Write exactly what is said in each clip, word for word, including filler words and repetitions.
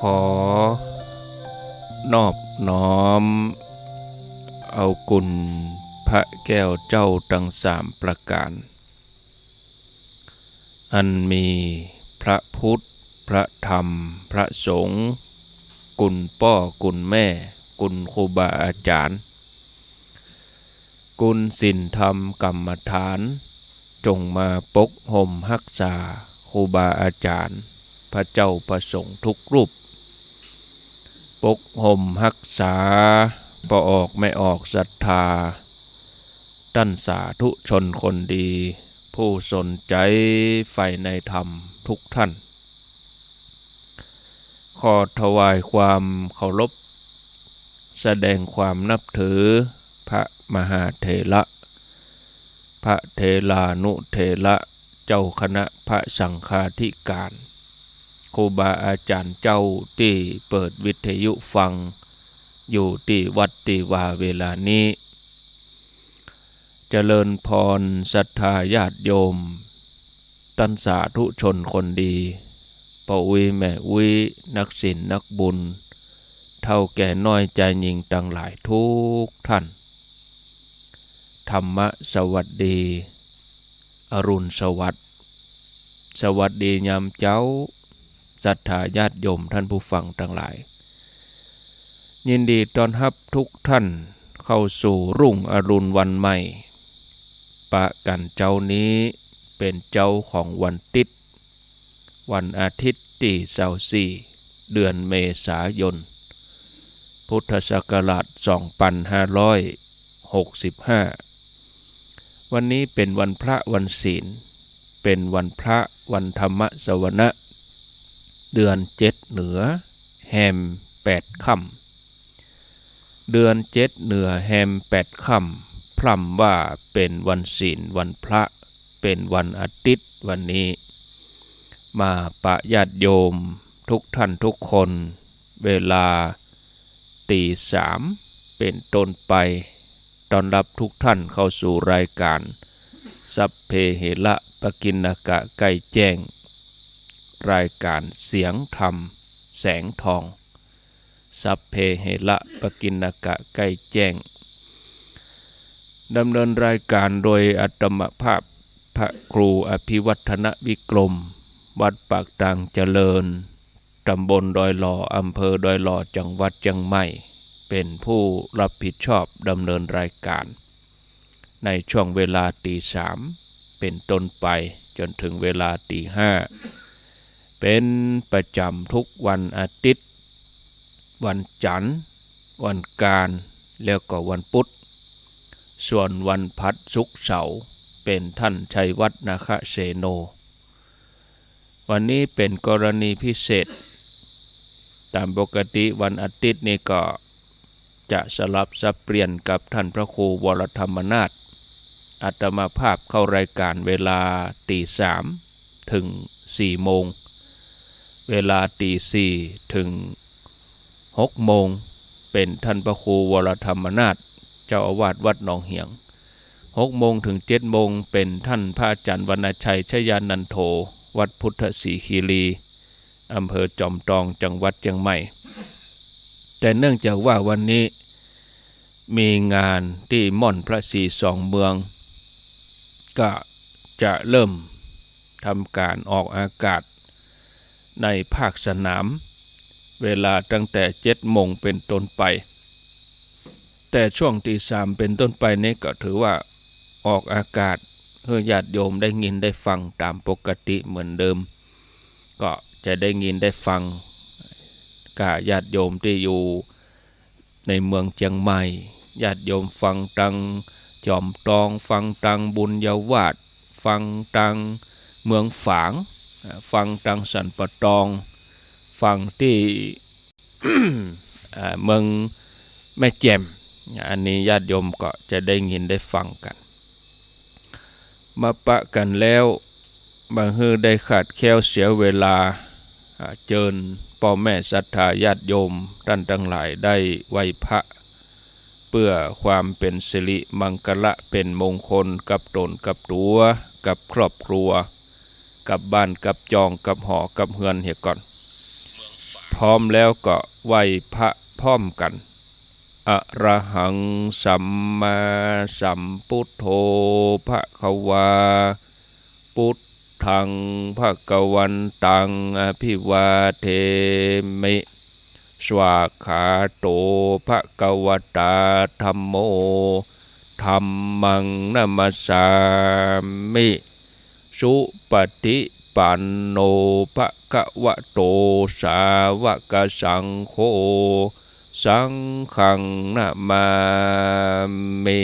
ขอนอบน้อมเอาคุณพระแก้วเจ้าตังสามประก๋าน อันมีพระพุทธ พระธรรม พระสงฆ์ คุณป้อคุณแม่ คุณครูบาอาจ๋ารย์ คุณศีลธรรมกรรมฐาน จงมาปกห่มฮักษาครูบาอาจ๋ารย์ พระเจ้าพระสงฆ์ทุกรูป ปกห่มฮักษาป้อออกแม่ออกศรัทธา ต้านสาธุชนคนดี ผู้สนใจ๋ใฝ่ในธรรมทุกท่าน ขอถวายความเคารพ แสดงความนับถือพระมหาเถระ พระเถรานุเถระ เจ้าคณะพระสังฆาธิการ ครูบาอาจ๋ารย์เจ้าตี้เปิดวิทยุฟังอยู่ตี้วัดตี้วาเวลานี้ เจริญพรศรัทธาญาติโยม ต้านสาธุชนคนดี ป้ออุ๊ยแม่อุ๊ย นักศีลนักบุญ เฒ่าแก่น้อยจายญิงตังหลายทุกท่าน ธรรมะสวัสดี อรุณสวัสดิ์ สวัสดียามเจ๊า ศรัทธาญาติโยมท่านผู้ฟังตังหลาย ยินดีต้อนฮับทุกท่านเข้าสู่รุ่งอรุณวันใหม่ ปะกั๋นเจ๊านี้เป๋นเจ๊าของวันติ๊ด วันอาทิตย์ตี้ซาวสี่ เดือนเมษายน พุทธศักราชสองปันห้าร้อยหกสิบห้า วันนี้เป๋นวันพระวันศีล เป๋นวันพระวันธรรมสวนะ เดือนเจ็ดเหนือแฮมแปดค่ำ เดือนเจ็ดเหนือแฮมแปดค่ำ พร่ำว่าเป๋นวันศีลวันพระ เป๋นวันอาทิตย์วันนี้ มาปะญาติโยมทุกท่านทุกคน เวลาตีสามเป๋นต้นไป ต้อนฮับทุกท่านเข้าสู่รายการ สัพเพเหระปกิณณกะใกล้แจ้ง รายการเสียงธรรมแสงทอง สัพเพเหระปกิณณกะใกล้แจ้ง ดำเนินรายการโดยอาตมาภาพพระครูอภิวัฒนวิกรม วัดปากตางเจริญ ตำบลดอยหล่อ อำเภอดอยหล่อ จังหวัดเจียงใหม่ เป๋นผู้ฮับผิดชอบดำเนินรายการ ในช่วงเวลาตีสามเป๋นต้นไปจ๋นเถิงเวลาตีห้า เป๋นประจ๋ำทุกวันอาทิตย์ วันจั๋นทร์ วันอังคาร แล้วก็วันพุธ ส่วนวันพฤหัส ศุกร์ เสาร์ เป๋นต้านชัยวัฒน์ นาคเสโน วันนี้เป๋นกรณีพิเศษ ต๋ามปกติวันอาทิตย์นี่ก็จะสลับสับเปลี่ยนกับต้านพระครูวรธรรมนาถ อาตมาภาพเข้ารายการเวลาตีสามเถิงสี่โมง เวลาตีสี่เถิงหกโมง เป๋นต้านพระครูวรธรรมนาถ เจ้าอาวาสวัดหนองเหียง หกโมงเถิงเจ็ดโมง เป๋นต้านพระอาจ๋ารย์วรรณชัย ชยานันโถ วัดพุทธศรีคีรี อำเภอจอมตอง จังหวัดเจียงใหม่ แต่เนื่องจากว่าวันนี้มีงานตี้ม่อนพระศรีสองเมือง ก็จะเริ่มทำก๋านออกอากาศในภาคสนาม เวลาตั้งแต่เจ็ดโมงเป๋นต้นไป แต่ช่วงตีสามเป๋นต้นไปนี้ก็ถือว่าออกอากาศหื้อญาติโยมได้ยินได้ฟังต๋ามปกติเหมือนเดิม ก็จะได้ยินได้ฟัง ก้าญาติโยมตี้อยู่ในเมืองเจียงใหม่ ญาติโยมฟังตางจอมตอง ฟังตางบุญญาวาส ฟังตางเมืองฝาง อ่า ฟังตางสันป่าตอง ฟังตี้ อ่า เมืองแม่แจ่ม อันนี้ญาติโยมก็จะได้ยินได้ฟังกั๋น มาปะกั๋นแล้ว บ่หื้อได้ขาดแคลนเสียเวลา อ่า เจิญป้อแม่ศรัทธาญาติโยมต้านตังหลายได้ไหว้พระ เปื้อความเป๋นสิริมังคละเป๋นมงคลกับต๋นกับตั๋ว กับครอบครัว กับบ้านกับจอง กับหอกับเฮือนเหียก่อน พร้อมแล้วก็ไหว้พระพร้อมกั๋น อะระหัง สัมมาสัมพุทโธ ภะคะวา พุทธัง ภะคะวันตัง อะภิวาเทมิ สวากขาโต ภะคะวะตา ธัมโม ธัมมัง นะมัสสามิ สุปะฏิปันโน ภะคะวะโต สาวะกะสังโฆ สังฆัง นะมามิ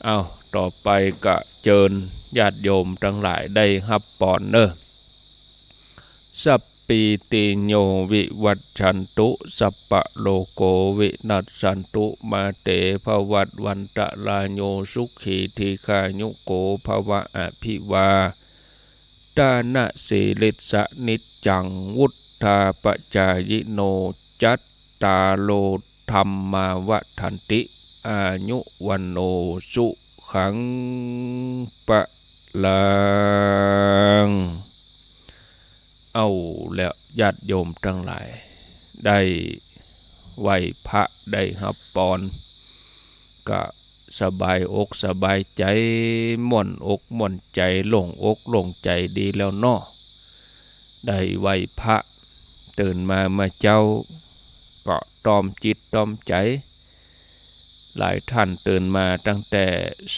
อ้าว ต่อไปก็เจิญญาติโยมตังหลายได้ฮับปอนเน่อ สัพพีติโย วิวัชชันตุ สัพพะโรโค วินัสสันตุ มาเต ภะวัตวันตะราโย สุขี ทีฆายุโก ภะวะ อะภิวาทะนะสีลิสสะ นิจจัง วุฑฒาปะจายิโน จัตตาโร ธัมมา วัฑฒันติ อายุ วัณโณ สุขัง พะลัง เอาแล้วญาติโยมตังหลาย ได้ไหว้พระ ได้ฮับปอน ก็สบายอกสบายใจ๋ ม่วนอกม่วนใจ๋ โล่งอกโล่งใจ๋ดีแล้วเนาะ ได้ไหว้พระ ตื่นมาเมื่อเจ๊า ก็ตรอมจิตตรอมใจ๋ หลายท่านตื่นมาตั้งแต่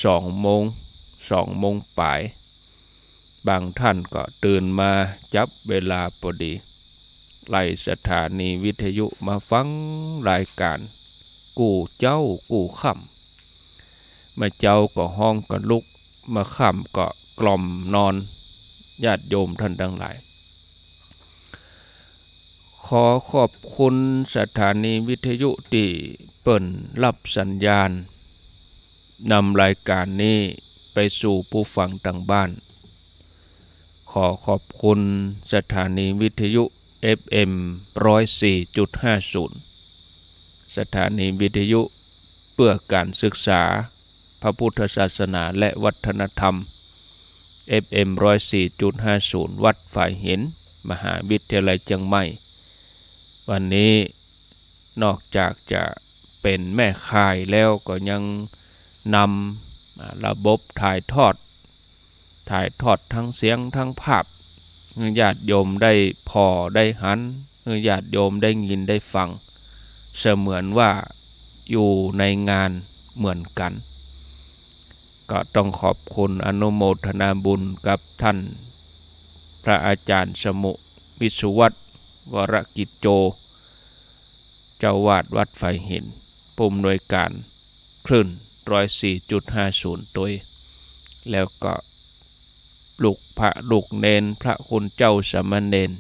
สองโมง สองโมงป๋าย บางท่านก็ตื่นมาจับเวลาปอดี ไล่สถานีวิทยุมาฟังรายก๋าน กู้เจ๊ากู้ค่ำ เมื่อเจ๊าก็ฮ้องกั๋นลุก เมื่อค่ำก็กล่อมนอน ญาติโยมท่านตังหลาย ขอขอบคุณสถานีวิทยุตี้เปิ้นฮับสัญญาณ นำรายก๋านนี้ไปสู่ผู้ฟังตางบ้าน ขอขอบคุณสถานีวิทยุ เอฟเอ็ม ร้อยสี่จุดห้าศูนย์ สถานีวิทยุเพื่อการศึกษา พระพุทธศาสนาและวัฒนธรรม เอฟเอ็ม ร้อยสี่จุดห้าศูนย์ วัดฝายหิน มหาวิทยาลัยเจียงใหม่ วันนี้นอกจากจะเป๋นแม่ข่ายแล้วก็ยังนำ อ่า ระบบถ่ายทอด ถ่ายทอดทั้งเสียงทั้งภาพ หื้อญาติโยมได้ผ่อได้หัน หื้อญาติโยมได้ยินได้ฟัง เสมือนว่าอยู่ในงานเหมือนกั๋น ก็ต้องขอบคุณอนุโมทนาบุญกับท่านพระอาจารย์สมุ วิศวัตร วรกิจโจ เจ้าอาวาสวัดฝายหิน ผู้อำนวยการคลื่น ร้อยสี่จุดห้าศูนย์ ตวย แล้วก็ลูกพระลูกเณร พระคุณเจ้าสามเณร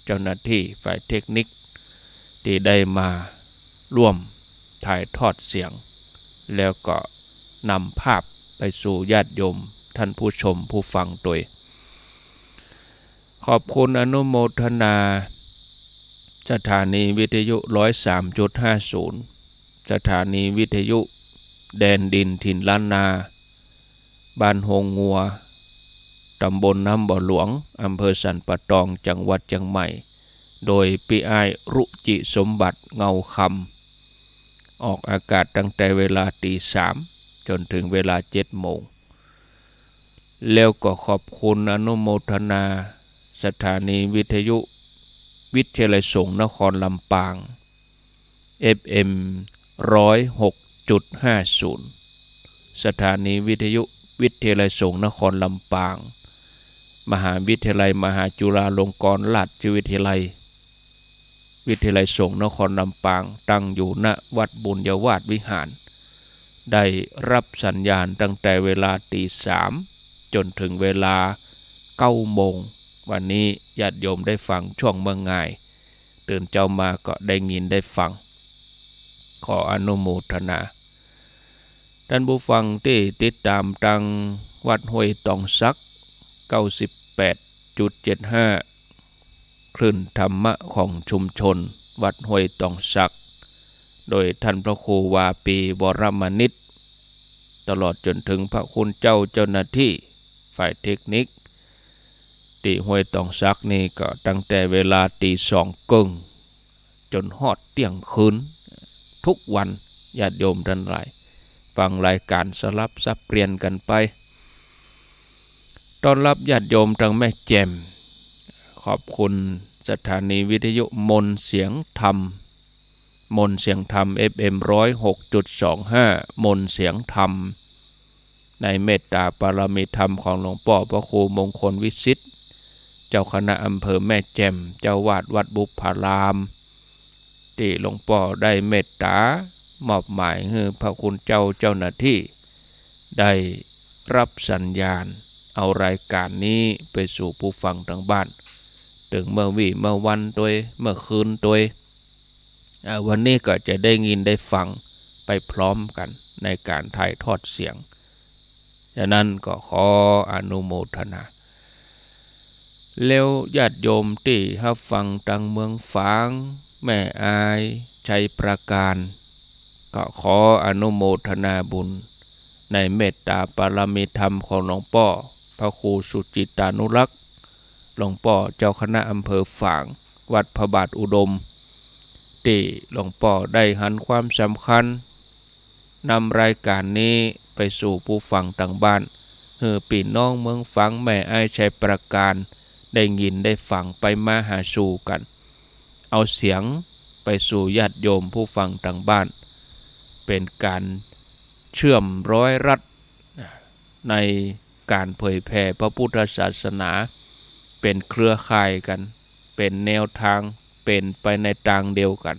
เจ้าหน้าที่ฝ่ายเทคนิค ตี้ได้มาร่วมถ่ายทอดเสียง แล้วก็นำภาพไปสู่ญาติโยมท่านผู้ชมผู้ฟังตวย ขอบคุณอนุโมทนา สถานีวิทยุ ร้อยสามจุดห้าศูนย์ สถานีวิทยุแดนดินถิ่นล้านนา บ้านโฮงงัว ตำบลน้ำบ่อหลวง อำเภอสันป่าตอง จังหวัดเจียงใหม่ โดยปี้อ้ายรุจิสมบัติ เงาคำ ออกอากาศตั้งแต่เวลาตีสาม จ๋นเถิงเวลาเจ็ดโมง แล้วก็ขอบคุณอนุโมทนา สถานีวิทยุวิทยาลัยสงฆ์นครลำปาง เอฟเอ็ม ร้อยหกจุดห้าศูนย์ สถานีวิทยุวิทยาลัยสงฆ์นครลำปาง มหาวิทยาลัยมหาจุฬาลงกรณราชวิทยาลัย วิทยาลัยสงฆ์นครลำปาง ตั้งอยู่ ณ วัดบุญญาวาสวิหาร ได้ฮับสัญญาณตั้งแต่เวลาตีสาม จ๋นเถิงเวลาเก้าโมง วันนี้ญาติโยมได้ฟังช่วงเมื่องาย ตื่นเจ๊ามาก็ได้ยินได้ฟัง ขออนุโมทนา ต้านผู้ฟังตี้ติดต๋ามตาง วัดห้วยตองสัก เก้าสิบแปดจุดเจ็ดห้า คลื่นธรรมะของชุมชนวัดห้วยตองสัก โดยต้านพระครูวาปี วรมณิช ตลอดจ๋นเถิงพระคุณเจ้าเจ้าหน้าตี้ฝ่ายเทคนิค ตี้ห้วยตองสักนี่ก็ตั้งแต่เวลาตี๋สองเกิ่งจ๋นฮอดเตี้ยงคืน กู้วัน ญาติโยมตังหลาย ฟังรายก๋านสลับสับเปลี่ยนกั๋นไป ต้อนฮับญาติโยมตางแม่แจ่ม ขอบคุณสถานีวิทยุมนต์เสียงธรรม มนต์เสียงธรรม เอฟเอ็ม ร้อยหกจุดสองห้า มนต์เสียงธรรม ในเมตต๋าปารมีธรรมของหลวงป้อพระครูมงคลวิสิทธิ์ เจ้าคณะอำเภอแม่แจ่ม เจ้าวาดวัดบุพพาราม ตี้หลวงป้อได้เมตต๋ามอบหมายหื้อพระคุณเจ้าเจ้าหน้าตี้ ได้ฮับสัญญาณ เอารายก๋านนี้ไปสู่ผู้ฟังตางบ้าน เถิงเมื่อวี้เมื่อวันตวย เมื่อคืนตวย อ่า วันนี้ก็จะได้ยินได้ฟังไปพร้อมกั๋นในก๋านถ่ายทอดเสียง ฉะนั้นก็ขออนุโมทนา แล้วญาติโยมตี้ฮับฟังตางเมืองฝาง แม่อาย ชัยปราการ ก็ขออนุโมทนาบุญ ในเมตต๋าปารมีธรรมของหลวงป้อพระครูสุจิตตานุรักษ์ หลวงป้อเจ้าคณะอำเภอฝาง วัดพระบาทอุดม ตี้หลวงป้อได้หันความสำคัญ นำรายก๋านนี้ไปสู่ผู้ฟังตางบ้าน หื้อปี้น้องเมืองฝาง แม่อาย ชัยปราการ ได้ยินได้ฟังไปมาหาสู่กั๋น เอาเสียงไปสู่ญาติโยมผู้ฟังตางบ้าน เป๋นก๋านเชื่อมร้อยรัด ในก๋านเผยแผ่พระพุทธศาสนา เป๋นเครือข่ายกั๋น เป๋นแนวตาง เป๋นไปในตางเดียวกั๋น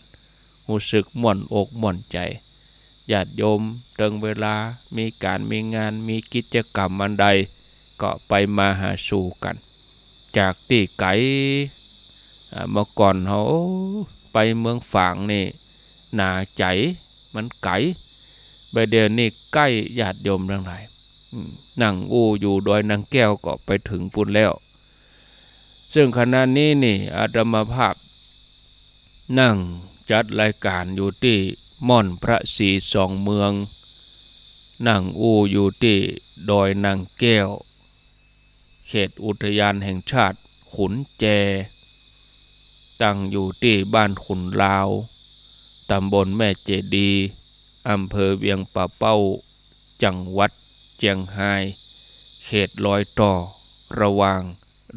ฮู้สึกม่วนอกม่วนใจ๋ ญาติโยมเถิงเวลามีก๋านมีงาน มีกิจกรรมอันใด ก็ไปมาหาสู่กั๋น จากตี้ไก๋ อ่า เมื่อก่อนเฮา โอ้ ไปเมืองฝางนี่ หนาใจ๋ มันไก๋ บ่าเดี่ยวนี้ใก้ญาติโยมตังหลาย อืม นั่งอู้อยู่ดอยนางแก้วก็ไปเถิงปู๊นแล้ว เซิ่งขณะนี้นี่อาตมาภาพ นั่งจัดรายก๋านอยู่ตี้ม่อนพระศรีสองเมือง นั่งอู้อยู่ตี้ดอยนางแก้ว เขตอุทยานแห่งชาติขุนแจ ตั้งอยู่ตี้บ้านขุนลาว ตำบลแม่เจดีย์ อำเภอเวียงป่าเป้า จังหวัดเจียงฮาย เขตรอยต่อระหว่าง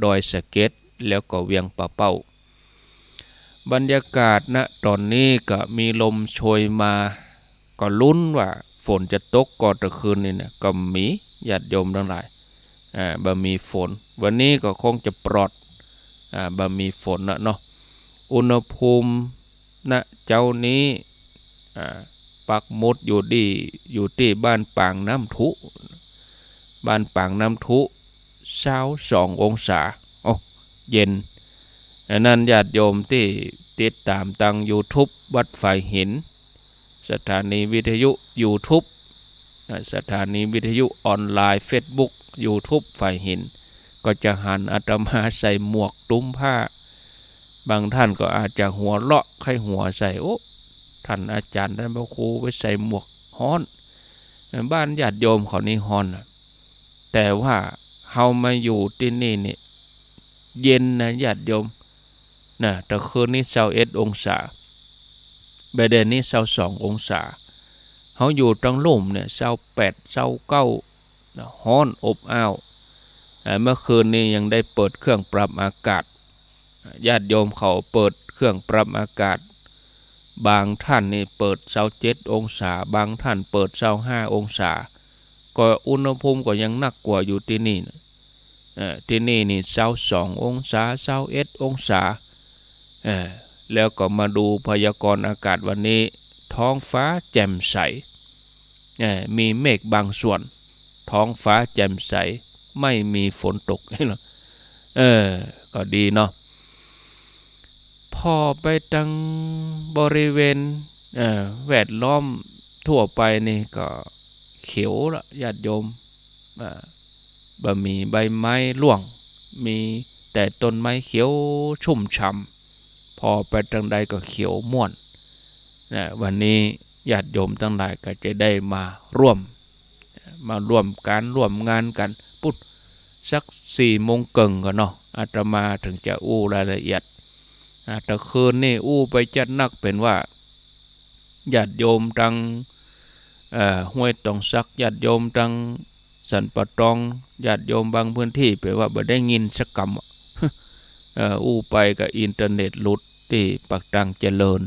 ดอยสะเก็ดแล้วก็เวียงป่าเป้า บรรยากาศ ณ ต๋อนนี้ก็มีลมโชยมา ก็ลุ้นว่าฝนจะตกก่อตะคืนนี่นะ ก็มีญาติโยมตังหลาย อ่า บ่มีฝน วันนี้ก็คงจะปลอด อ่า บ่มีฝนละเนาะ อุณหภูมิ ณ เจ๊านี้ อ่า ปักหมุดอยู่ตี้ อยู่ตี้บ้านปางน้ำทุ บ้านปางน้ำทุ ซาวสององศา โอ้ เย็น อันนั้นญาติโยมตี้ติดต๋ามตางยูทูบวัดฝายหิน สถานีวิทยุยูทูบ อ่า สถานีวิทยุออนไลน์เฟซบุ๊ก ยูทูบฝายหิน ก็จะหันอาตมาใส่หมวกตุ้มผ้า บางท่านก็อาจจะหัวเราะใค่หัวใส่ โอ้ ต้านอาจ๋ารย์ ต้านพระครูไปใส่หมวกฮ้อน บ้านญาติโยมเขานี่ฮ้อนนะ แต่ว่าเฮามาอยู่ตี้นี่นี่ เย็นนะญาติโยม นะ ตะคืนนี้ซาวเอ็ดองศา บ่าเดี่ยวนี้ซาวสององศา เฮาอยู่ตางลุ่มเนี่ย ซาวแปด ซาวเก้า นะ ฮ้อนอบอ้าว อ่า เมื่อคืนนี้ยังได้เปิดเครื่องปรับอากาศ ญาติโยมเขาเปิดเครื่องปรับอากาศ บางท่านนี่เปิดซาวเจ็ดองศา บางท่านเปิดซาวห้าองศา ก็อุณหภูมิก็ยังนักกว่าอยู่ตี้นี่นะ เอ่อ ตี้นี่นี่ซาวสององศา ซาวเอ็ดองศา เอ่อ แล้วก็มาดูพยากรณ์อากาศวันนี้ ท้องฟ้าแจ่มใส เอ่อ มีเมฆบางส่วน ท้องฟ้าแจ่มใส ไม่มีฝนตก เออ ก็ดีเนาะ ผ่อไปตางบริเวณ เอ่อ แวดล้อมทั่วไปนี่ก็เขียวละญาติโยม อ่า บ่มีใบไม้ร่วง มีแต่ต้นไม้เขียวชุ่มฉ่ำ ผ่อไปตางใดก็เขียวม่วน นะ วันนี้ญาติโยมตังหลายก็จะได้มาร่วม มาร่วมก๋านร่วมงานกั๋น ปู๊น สักสี่โมงเกิ่งก่อเนาะ อาตมาเถิงจะอู้รายละเอียด อ่า ตะคืนนี่อู้ไปจัดหนักเป๋นว่า ญาติโยมตัง เอ่อ ห้วยตองสัก ญาติโยมตังสันป่าตอง ญาติโยมบางพื้นตี้เป๋นว่าบ่ได้ยินสักกำ เอ่อ อู้ไปก็อินเทอร์เน็ตหลุดตี้ปากตางเจริญ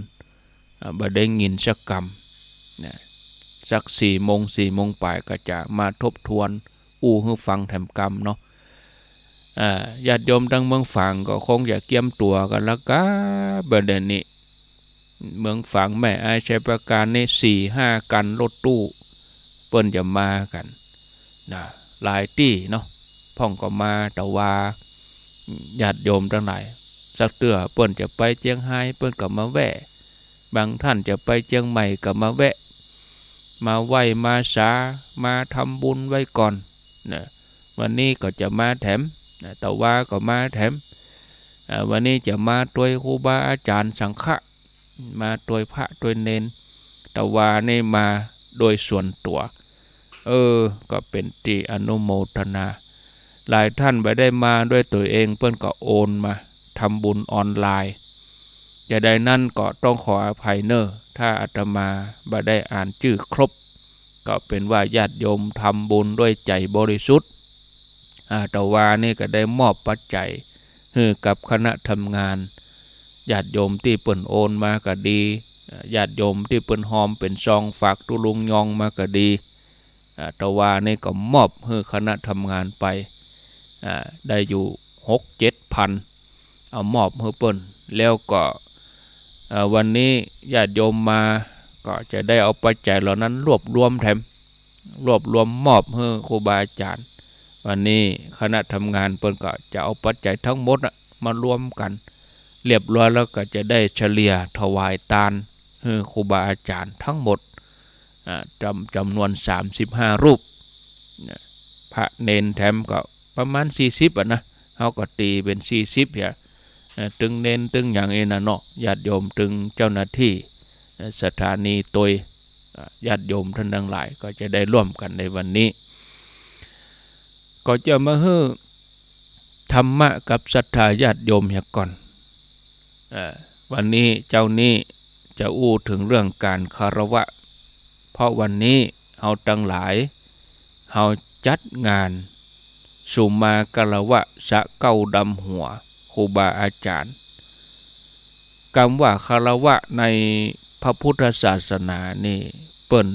อ่า บ่ได้ยินสักกำ นะ สักสี่โมง สี่โมงป๋ายก็จะมาทบทวน อู้หื้อฟังแถมกำเนาะ อ่า ญาติโยมตังเมืองฝางก็คงจะเกียมตั๋วกั๋นละก้า บ่าเดี่ยวนี้ เมืองฝาง แม่อาย ชัยปราการนี่ สี่ห้าคันรถตู้ เปิ้นจะมากั๋น นะ หลายตี้เนาะ พ่องก็มา แต่ว่า อืม ญาติโยมตังหลาย สักเตื้อเปิ้นจะไปเจียงฮาย เปิ้นก็มาแวะ บางต้านจะไปเจียงใหม่ก็มาแวะ มาไหว้มาสา มาทำบุญไว้ก่อน นะ วันนี้ก็จะมาแถม นะ ตะวาก็มาแถม อ่า วันนี้จะมาตวยครูบาอาจ๋ารย์สังฆะ มาตวยพระตวยเณร ตะวานี่มาโดยส่วนตั๋ว เออ ก็เป๋นตี้อนุโมทนา หลายต้านบ่ได้มาด้วยตั๋วเอง เปิ้นก็โอนมาทำบุญออนไลน์ จะใดนั้นก็ต้องขออภัยเน่อ ถ้าอาตมาบ่ได้อ่านจื้อครบ ก็เป๋นว่าญาติโยมทำบุญด้วยใจ๋บริสุทธิ์ อ่า ตะวานี่ก็ได้มอบปัจจัยหื้อกับคณะทำงาน ญาติโยมตี้เปิ้นโอนมาก็ดี อ่า ญาติโยมตี้เปิ้นฮอมเป๋นซองฝากตุ๊ลุงยองมาก็ดี อ่า ตะวานี่ก็มอบหื้อคณะทำงานไป อ่า ได้อยู่หกเจ็ดพัน เอามอบหื้อเปิ้น แล้วก็ เอ่อ วันนี้ญาติโยมมาก็จะได้เอาปัจจัยเหล่านั้นรวบรวมแถม รวบรวมมอบหื้อครูบาอาจ๋ารย์ วันนี้คณะทำงานเปิ้นก็จะเอาปัจจัยทั้งหมดน่ะมารวมกั๋น เรียบร้อยแล้วก็จะได้เฉลี่ยถวายตานหื้อครูบาอาจ๋ารย์ทั้งหมด อ่า จ๋ำ จ๋ำนวนสามสิบห้ารูป นะ พระเณรแถมก็ประมาณสี่สิบอะนะ เฮาก็ตี๋เป๋นสี่สิบเหีย เอ่อ ตึงเณรตึงหยังอี้น่ะเนาะ ญาติโยมตึงเจ้าหน้าตี้ เอ่อ สถานีตวย อ่า ญาติโยมต้านตังหลายก็จะได้ร่วมกั๋นในวันนี้ ก็จะมาหื้อธรรมะกับศรัทธาญาติโยมเหียก่อน เอ่อ วันนี้เจ๊านี้จะอู้เถิงเรื่องก๋านคารวะ เพราะวันนี้เฮาตังหลาย เฮาจัดงานสุมาคารวะสะเก๊าดำหัวครูบาอาจ๋ารย์ กำว่าคารวะในพระพุทธศาสนานี่เปิ้น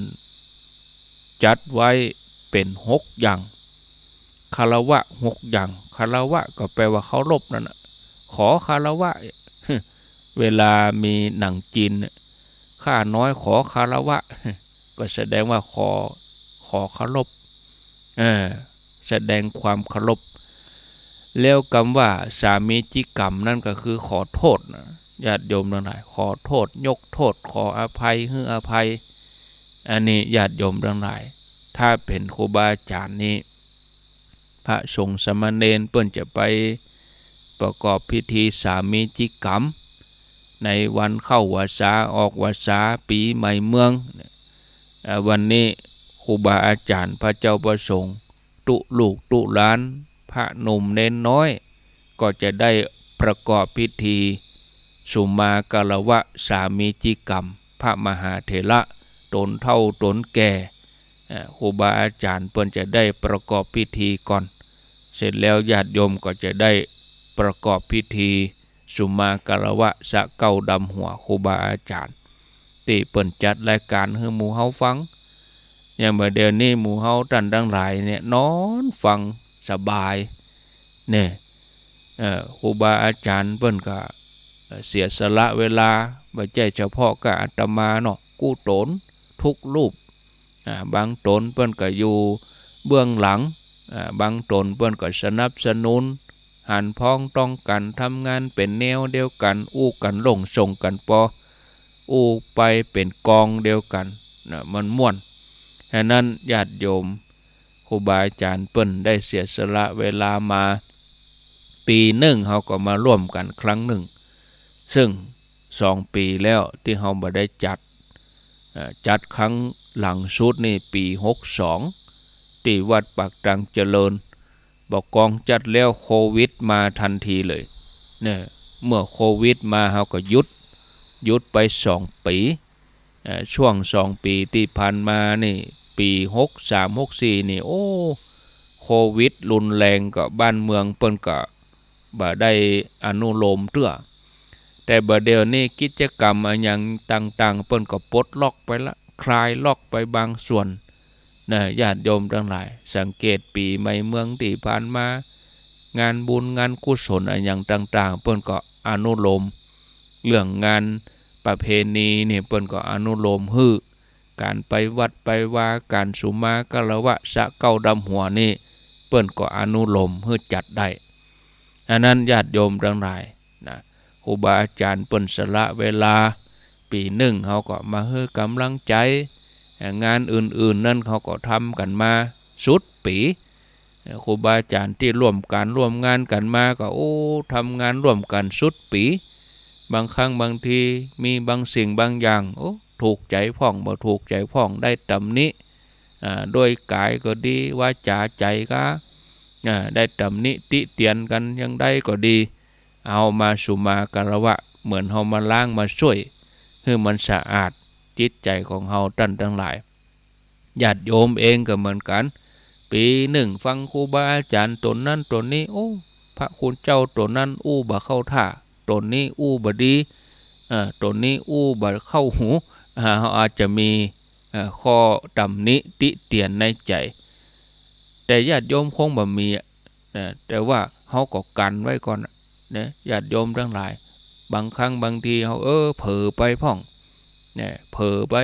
จัดไว้เป๋นหกอย่าง คารวะหกอย่าง คารวะก็แปลว่าเคารพนั่นน่ะ ขอคารวะ เวลามีหนังจีน ข้าน้อยขอคารวะ ก็แสดงว่าขอ ขอเคารพ เออ แสดงความเคารพ แล้วกำว่าสามีจิกรรมนั่นก็คือขอโทษนะ ญาติโยมตังหลาย ขอโทษ ยกโทษ ขออภัย หื้ออภัย อันนี้ญาติโยมตังหลาย ถ้าเป๋นครูบาอาจ๋ารย์นี่ พระสงฆ์สามเณรเปิ้นจะไปประกอบพิธีสามีจิกรรม ในวันเข้าพรรษาออกพรรษาปี๋ใหม่เมือง เอ่อ วันนี้ครูบาอาจ๋ารย์ พระเจ้าพระสงฆ์ ตุ๊ลูกตุ๊หลาน พระหนุ่มเณรน้อย ก็จะได้ประกอบพิธีสุมาคารวะสามีจิกรรม พระมหาเถระ ต๋นเฒ่าต๋นแก่ เอ่อ ครูบาอาจ๋ารย์เปิ้นจะได้ประกอบพิธีก่อน เสร็จแล้วญาติโยมก็จะได้ประกอบพิธีสุมาคารวะสะเก๊าดำหัวครูบาอาจ๋ารย์ ตี้เปิ้นจัดรายก๋านหื้อหมู่เฮาฟัง อย่างบ่าเดี่ยวนี้หมู่เฮาต้านตังหลายเนี่ยนอนฟังสบาย เนี่ย เอ่อ ครูบาอาจ๋ารย์เปิ้นก็ เอ่อ เสียสละเวลา บ่ใจ้เฉพาะก้าอาตมาเนาะ กู้ต๋นทุกรูป อ่า บางต๋นเปิ้นก็อยู่เบื้องหลัง อ่า บางต๋นเปิ้นก็สนับสนุน หันพ้องต้องกั๋น ทำงานเป๋นแนวเดียวกั๋น อู้กั๋นลงส่งกั๋นปอ อู้ไปเป๋นกองเดียวกั๋น นะ มันม่วน ฉะนั้นญาติโยม ครูบาอาจ๋ารย์เปิ้นได้เสียสละเวลามา ปี๋นึ่งเฮาก็มาร่วมกั๋นครั้งนึ่ง ซึ่งสองปี๋แล้วตี้เฮาบ่ได้จัด เอ่อ จัดครั้งหลังสุดนี่ปี๋หกสอง ตี้วัดปากตางเจริญ ปกครองจัดแล้ว โควิดมาตันทีเลย เนี่ย เมื่อโควิดมา เฮาก็หยุด หยุดไปสองปี๋ เอ่อ ช่วงสองปี๋ตี้ผ่านมานี่ ปี๋หกสาม หกสี่ นี่ โอ้ โควิดรุนแรง ก็บ้านเมืองเปิ้นก็บ่ได้อนุโลมเตื้อ แต่บ่าเดี่ยวนี้กิจกรรมอะหยังต่างๆ เปิ้นก็ปลดล็อกไปละ คลายล็อกไปบางส่วน นะ ญาติโยมตังหลาย สังเกตปี๋ใหม่เมืองตี้ผ่านมา งานบุญงานกุศลอะหยังต่างๆ เปิ้นก็อนุโลม เรื่องงานประเพณีนี่เปิ้นก็อนุโลมหื้อ ก๋านไปวัดไปวา ก๋านสุมาคารวะสะเก๊าดำหัวนี่ เปิ้นก็อนุโลมหื้อจัดได้ อันนั้นญาติโยมตังหลายนะ ครูบาอาจ๋ารย์เปิ้นสละเวลา ปี๋นึ่งเฮาก็มาหื้อก๋ำลังใจ๋ งานอื่นๆ นั้นเฮาก็ทำกั๋นมาสุดปี๋ ครูบาอาจ๋ารย์ตี้ร่วมก๋านร่วมงานกั๋นมาก็ โอ้ ทำงานร่วมกั๋นสุดปี๋ บางครั้งบางทีมีบางสิ่งบางอย่าง โอ้ ถูกใจ๋พ่อง บ่ถูกใจ๋พ่อง ได้ตำหนิ อ่า โดยก๋ายก็ดี วาจ๋าใจ๋ก็ อ่า ได้ตำหนิติเตียนกั๋นอย่างใดก็ดี เอามาสุมาคารวะ เหมือนเฮามาล้างมาส้วย หื้อมันสะอาดจิตใจ๋ของเฮาต้านตังหลาย ญาติโยมเองก็เหมือนกั๋น ปี๋นึ่งฟังครูบาอาจ๋ารย์ต๋นนั้นต๋นนี้ โอ้ พระคุณเจ้าต๋นนั้นอู้บ่เข้าท่า ต๋นนี้อู้บ่ดี เอ่อ ต๋นนี้อู้บ่เข้าหู อ่า เฮาอาจจะมี เอ่อ ข้อตำหนิติเตียนในใจ๋ แต่ญาติโยมคงบ่มีอะ นะ แต่ว่าเฮาก็กั๋นไว้ก่อนนะ ญาติโยมตังหลาย บางครั้งบางทีเฮา เออ เผลอไปพ่อง นะ เผลอไป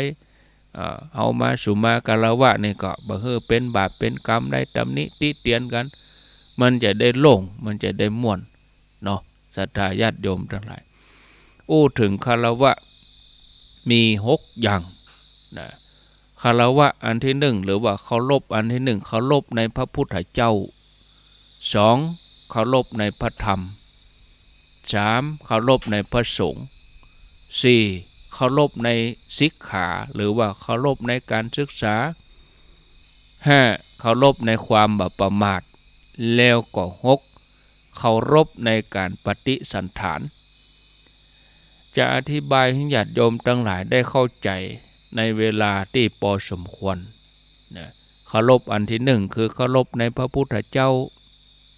เอ่อ เฮามาสุมาคารวะนี่ก็บ่หื้อเป๋นบาปเป๋นกรรม ได้ตำหนิติเตียนกั๋น มันจะได้โล่ง มันจะได้ม่วน เนาะ ศรัทธาญาติโยมตังหลาย อู้เถิงคารวะมีหกอย่างนะ คารวะอันตี้นึ่ง หรือว่าเคารพอันตี้นึ่ง เคารพในพระพุทธเจ้า สอง เคารพในพระธรรม สาม เคารพในพระสงฆ์ สี่ เคารพในสิกขา หรือว่าเคารพในก๋านศึกษา ห้า เคารพในความบ่ประมาท แล้วก็ หก เคารพในก๋านปฏิสันถาน จะอธิบายหื้อญาติโยมตังหลายได้เข้าใจ๋ในเวลาตี้ปอสมควรนะ เคารพอันตี้นึ่งคือเคารพในพระพุทธเจ้า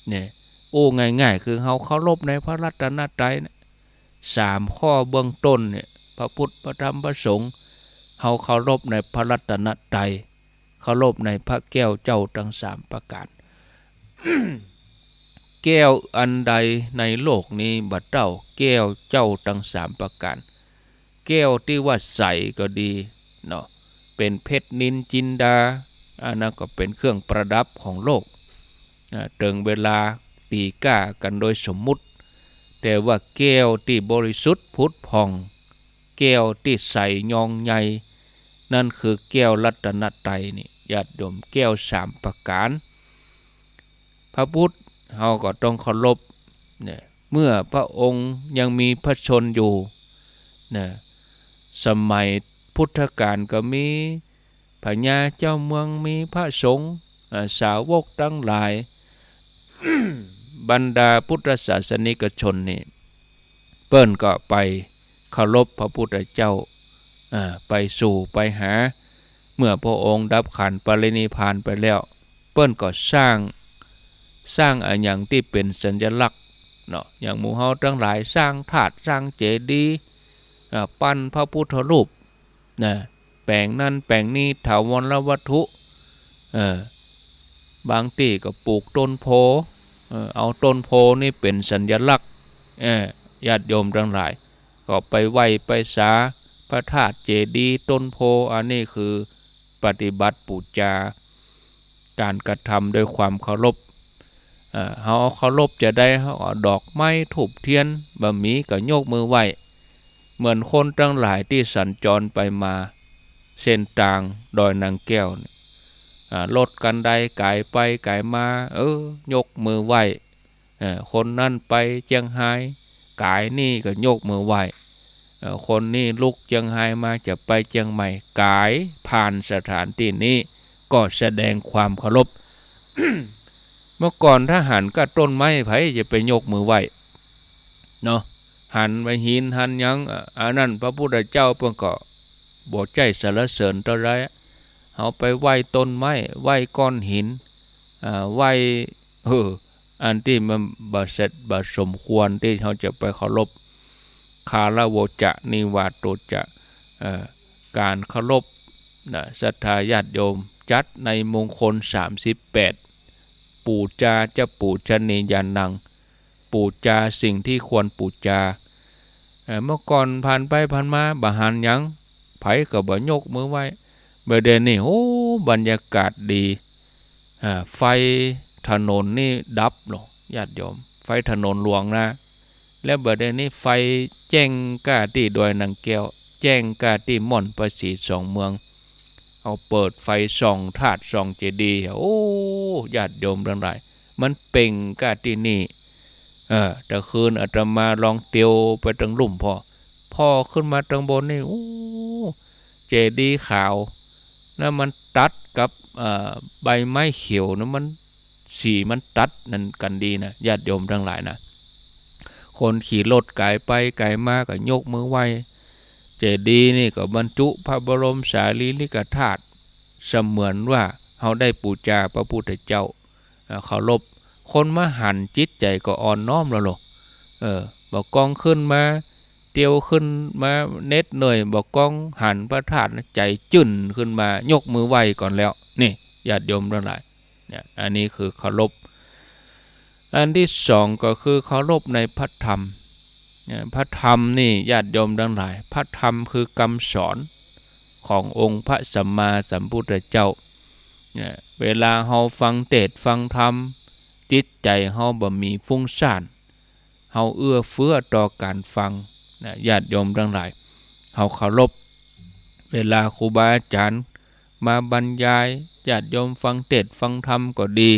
เนี่ย อู้ง่ายๆ คือเฮาเคารพในพระรัตนตรัยนะ สามข้อเบื้องต้นเนี่ย พระพุทธ พระธรรม พระสงฆ์ เฮาเคารพในพระรัตนตรัย เคารพในพระแก้วเจ้าตังสามประก๋าน แก้วอันใดในโลกนี้บ่เต้าแก้วเจ้าตังสามประก๋าน แก้วตี้ว่าใสก็ดีเนาะ เป๋นเพชรนิลจินดา อันนั้นก็เป๋นเครื่องประดับของโลก อ่า เถิงเวลาตี๋ก้ากั๋นโดยสมมุติ แต่ว่าแก้วตี้บริสุทธิ์ผุดผ่อง แก้วตี้ใสยองใย นั่นคือแก้วรัตนตรัยนี่ ญาติโยม แก้วสามประก๋าน พระพุทธเฮาก็ต้องเคารพเนี่ย เมื่อพระองค์ยังมีพระชนม์อยู่เนี่ย สมัยพุทธกาลก็มีพญาเจ้าเมือง มีพระสงฆ์ อ่า สาวกตังหลาย บรรดาพุทธศาสนิกชนนี่ เปิ้นก็ไปเคารพพระพุทธเจ้า อ่า ไปสู่ไปหา เมื่อพระองค์ดับขันธ์ปรินิพพานไปแล้ว เปิ้นก็สร้าง สร้างอะหยังตี้เป๋นสัญลักษณ์เนาะ อย่างหมู่เฮาตังหลายสร้างธาตุ สร้างเจดีย์ อ่า ปั้นพระพุทธรูปนะ แป๋งนั้นแป๋งนี้ ถาวรวัตถุ เออ บางตี้ก็ปลูกต้นโพธิ์ เออ เอาต้นโพธิ์นี่เป๋นสัญลักษณ์ เออ ญาติโยมตังหลาย ก็ไปไหว้ไปสาพระธาตุเจดีย์ ต้นโพธิ์ อันนี้คือปฏิบัติปู๋จา ก๋านกระทำด้วยความเคารพ เอ่อ เฮาเคารพจาใด เฮาเอาดอกไม้ธูปเตียน บ่มีก็ยกมือไหว้ เหมือนคนตังหลายตี้สัญจรไปมาเส้นตางดอยนางแก้วนี่ อ่า รถคันใดก๋ายไปก๋ายมา เออ ยกมือไหว้ เอ่อ คนนั้นไปเจียงฮาย ก๋ายนี่ก็ยกมือไหว้ เอ่อ คนนี้ลุกเจียงฮายมาจะไปเจียงใหม่ ก๋ายผ่านสถานตี้นี้ก็แสดงความเคารพ เมื่อก่อนถ้าหันก้าต้นไม้ ใผจะไปยกมือไหว้ เนาะ หันไปหินหันหยัง อ่ะ อันนั้นพระพุทธเจ้าเปิ้นก็บ่ใจ้สรรเสริญเต้าใด เฮาไปไหว้ต้นไม้ ไหว้ก้อนหิน อ่า ไหว้ เออ อันตี้มันบ่เสร็จบ่สมควรตี้เฮาจะไปเคารพ คารโวจะ นิวาโตจะ เอ่อ ก๋านเคารพนะ ศรัทธาญาติโยม จัดในมงคลสามสิบแปด ปู๋จาจะปู๋ชนียานัง ปู๋จาสิ่งที่ควรปู๋จา เอ่อ เมื่อก่อนผ่านไปผ่านมาบ่หันหยัง ใผก็บ่ยกมือไหว้ บ่าเดี่ยวนี้ โอ้ บรรยากาศดี อ่า ไฟถนนนี่ดับลง ญาติโยม ไฟถนนหลวงนะ แล้วบ่าเดี่ยวนี้ไฟแจ้งก้าตี้ดอยนางแก้ว แจ้งก้าตี้ม่อนพระศรีสองเมือง เอาเปิดไฟส่องธาตุส่องเจดีย์ โอ้ ญาติโยมตังหลาย มันเป่งก้าตี้นี่ เออ แต่คืนอาตมาลองเตียวไปตังลุ่มพอ พอขึ้นมาตังบนนี่ โอ้ เจดีย์ขาวนะ มันตัดกับ เอ่อ ใบไม้เขียวนะ มัน สีมันตัดนั่นกั๋นดีนะ ญาติโยมตังหลายนะ คนขี่รถก๋ายไปก๋ายมาก็ยกมือไหว้ เจดีย์นี่ก็บรรจุพระบรมสารีริกธาตุ เสมือนว่าเฮาได้ปู๋จาพระพุทธเจ้า อ่า เคารพ คนมาหันจิตใจ๋ก็อ่อนน้อมแล้วลอ เออ บ่ากองขึ้นมา เตียวขึ้นมาเหน็ดเหนื่อย บ่ากองหันพระธาตุนะ ใจ๋จื้นขึ้นมา ยกมือไหว้ก่อนแล้ว นี่ ญาติโยมตังหลาย เนี่ย อันนี้คือเคารพ อันที่สองก็คือเคารพในพระธรรม เนี่ย พระธรรมนี่ ญาติโยมตังหลาย พระธรรมคือกำสอนขององค์พระสัมมาสัมพุทธเจ้า เนี่ย เวลาเฮาฟังเตสน์ฟังธรรม จิตใจ๋เฮาบ่มีฟุ้งซ่าน เฮาเอื้อเฟื้อต่อก๋านฟังนะ ญาติโยมตังหลาย เฮาเคารพ เวลาครูบาอาจ๋ารย์มาบรรยาย ญาติโยมฟังเตสน์ฟังธรรมก็ดี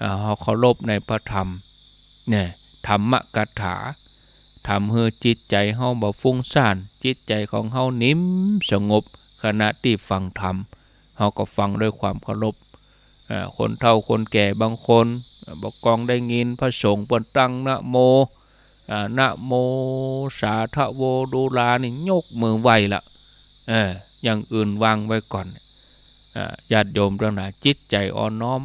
อ่า เฮาเคารพในพระธรรม เนี่ย ธรรมกถา ทำหื้อจิตใจ๋เฮาบ่ฟุ้งซ่าน จิตใจ๋ของเฮานิ่มสงบ ขณะตี้ฟังธรรม เฮาก็ฟังด้วยความเคารพ อ่า คนเฒ่าคนแก่บางคน อ่า บ่ากองได้ยินพระสงฆ์เปิ้นตั้งนะโม อ่า นะโม สาทะโว ดูรานี่ ยกมือไหว้ละ เออ อย่างอื่นวางไว้ก่อน อ่า ญาติโยมตังหลาย จิตใจ๋อ่อนน้อม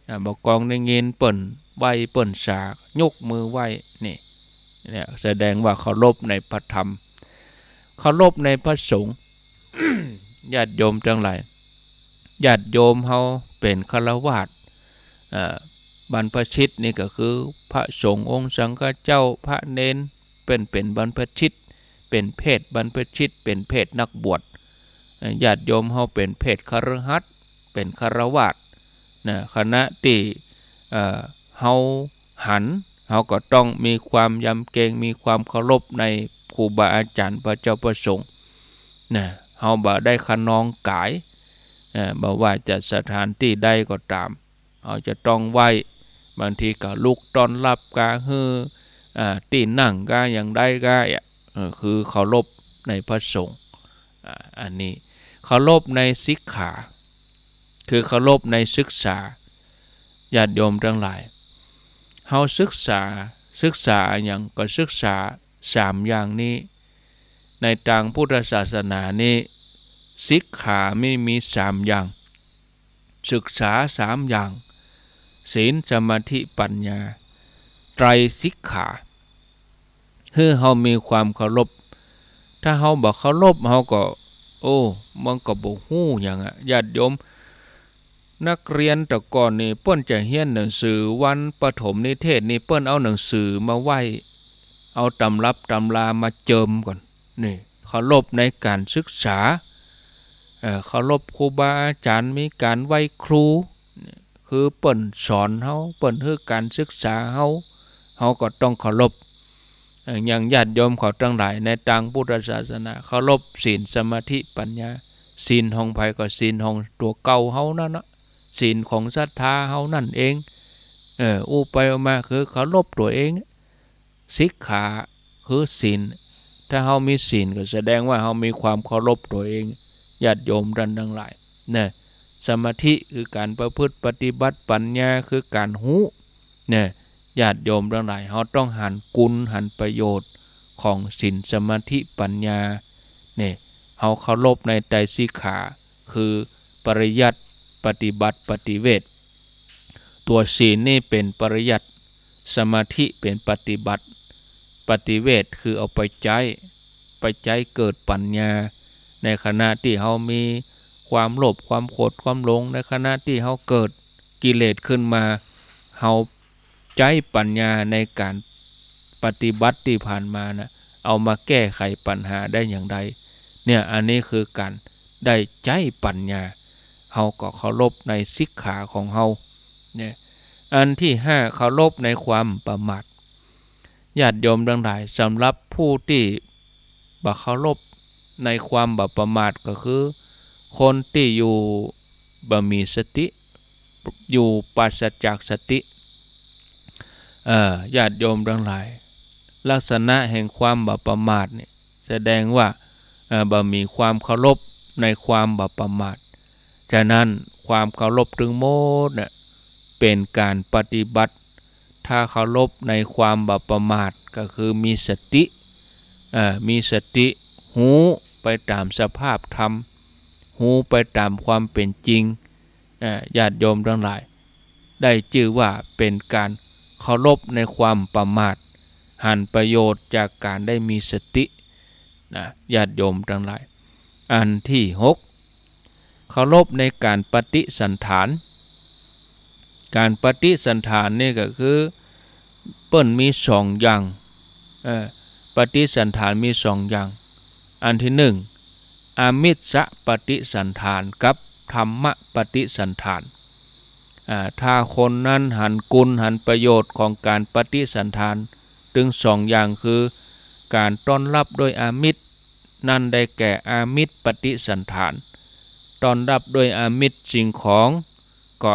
อ่า บ่ากองได้ยินเปิ้นไหว้เปิ้นสา ยกมือไหว้ นี่ เนี่ย แสดงว่าเคารพในพระธรรม เคารพในพระสงฆ์ ญาติโยมตังหลาย ญาติโยมเฮาเป๋นฆราวาส อ่า บรรพชิตนี่ก็คือพระสงฆ์องค์สังฆเจ้า พระเณร เปิ้นเป๋นบรรพชิต เป๋นเพศบรรพชิต เป๋นเพศนักบวช อ่า ญาติโยมเฮาเป๋นเพศคฤหัสถ์ เป๋นฆราวาสนะ ขณะตี้ เอ่อ เฮาหัน เฮาก็ต้องมีความยำเกรง มีความเคารพในครูบาอาจ๋ารย์พระเจ้าพระสงฆ์นะ เฮาบ่ได้คะนองก๋าย เอ่อ บ่ว่าจะสถานตี้ใดก็ต๋าม เฮาจะต้องไหว้ บางทีก็ลุกต้อนฮับกา หื้อ อ่า ตี้นั่งกา อย่างใดกา เอ่อ คือเคารพในพระสงฆ์ อ่า อันนี้เคารพในสิกขา คือเคารพในศึกษา ญาติโยมตังหลาย เฮาศึกษา ศึกษาอะหยัง ก็ศึกษาสามอย่างนี้ ในตางพุทธศาสนานี้ สิกขามี มีสามอย่าง ศึกษาสามอย่าง ศีล สมาธิ ปัญญา ไตรสิกขา หื้อเฮามีความเคารพ ถ้าเฮาบ่เคารพ เฮาก็ โอ้ มันก็บ่ฮู้หยังอะ ญาติโยม นักเรียนแต่ก่อนนี่ เปิ้นจะเฮียนหนังสือวันปฐมนิเทศนี่ เปิ้นเอาหนังสือมาไหว้ เอาตำรับตำรามาเจิมก่อน นี่ เคารพในก๋านศึกษา เอ่อ เคารพครูบาอาจ๋ารย์ มีก๋านไหว้ครู คือเปิ้นสอนเฮา เปิ้นหื้อก๋านศึกษาเฮา เฮาก็ต้องเคารพ เอ่อ อย่างญาติโยมเขาตังหลายในตางพุทธศาสนา เคารพศีล สมาธิ ปัญญา ศีลของใผก็ศีลของตั๋วเก่าเฮานั่นนะ ศีลของศรัทธาเฮานั่นเอง เออ อู้ไปอู้มาคือเคารพตั๋วเอง สิกขาคือศีล ถ้าเฮามีศีลก็แสดงว่าเฮามีความเคารพตั๋วเอง ญาติโยมต้านตังหลาย นะ สมาธิคือก๋านประพฤติปฏิบัติ ปัญญาคือก๋านฮู้ เนี่ย ญาติโยมตังหลาย เฮาต้องหันกุณหันประโยชน์ของศีล สมาธิ ปัญญา เนี่ย เฮาเคารพในไตรสิกขา คือปริยัติ ปฏิบัติ ปฏิเวท ตั๋วศีลนี่เป๋นปริยัติ สมาธิเป๋นปฏิบัติ ปฏิเวทคือเอาไปใจ๊ ไปใจ๊เกิดปัญญา ในขณะตี้เฮามีความโลภ ความโกรธ ความหลง ในขณะตี้เฮาเกิดกิเลสขึ้นมา เฮาใจ๊ปัญญาในก๋านปฏิบัติตี้ผ่านมานะ เอามาแก้ไขปัญหาได้อย่างใด เนี่ย อันนี้คือก๋านได้ใจ๊ปัญญา เฮาก็เคารพในสิกขาของเฮา เนี่ย อันตี้ห้า เคารพในความบ่ประมาท ญาติโยมตังหลาย สำหรับผู้ตี้บ่เคารพในความบ่ประมาท ก็คือคนตี้อยู่บ่มีสติ อยู่ปราศจากสติ เอ่อ ญาติโยมตังหลาย ลักษณะแห่งความบ่ประมาทเนี่ย แสดงว่า เอ่อ บ่มีความเคารพในความบ่ประมาท ฉะนั้นความเคารพตึงหมดเนี่ย เป๋นก๋านปฏิบัติ ถ้าเคารพในความบ่ประมาท ก็คือมีสติ เอ่อ มีสติ ฮู้ไปต๋ามสภาพธรรม ฮู้ไปต๋ามความเป๋นจริง เอ่อ ญาติโยมตังหลาย ได้จื้อว่าเป๋นก๋านเคารพในความประมาท หันประโยชน์จากก๋านได้มีสติ นะ ญาติโยมตังหลาย อันตี้หก เคารพในก๋านปฏิสันถาน ก๋านปฏิสันถานนี่ก็คือ เปิ้นมีสองอย่าง เอ่อ ปฏิสันถานมีสองอย่าง อันตี้หนึ่ง อามิสปฏิสันถานกับธัมมปฏิสันถาน อ่า ถ้าคนนั้นหันกุณหันประโยชน์ของก๋านปฏิสันถาน ตึงสองอย่างคือ ก๋านต้อนฮับโดยอามิส นั่นได้แก่อามิสปฏิสันถาน ต้อนฮับโดยอามิสสิ่งของ ก็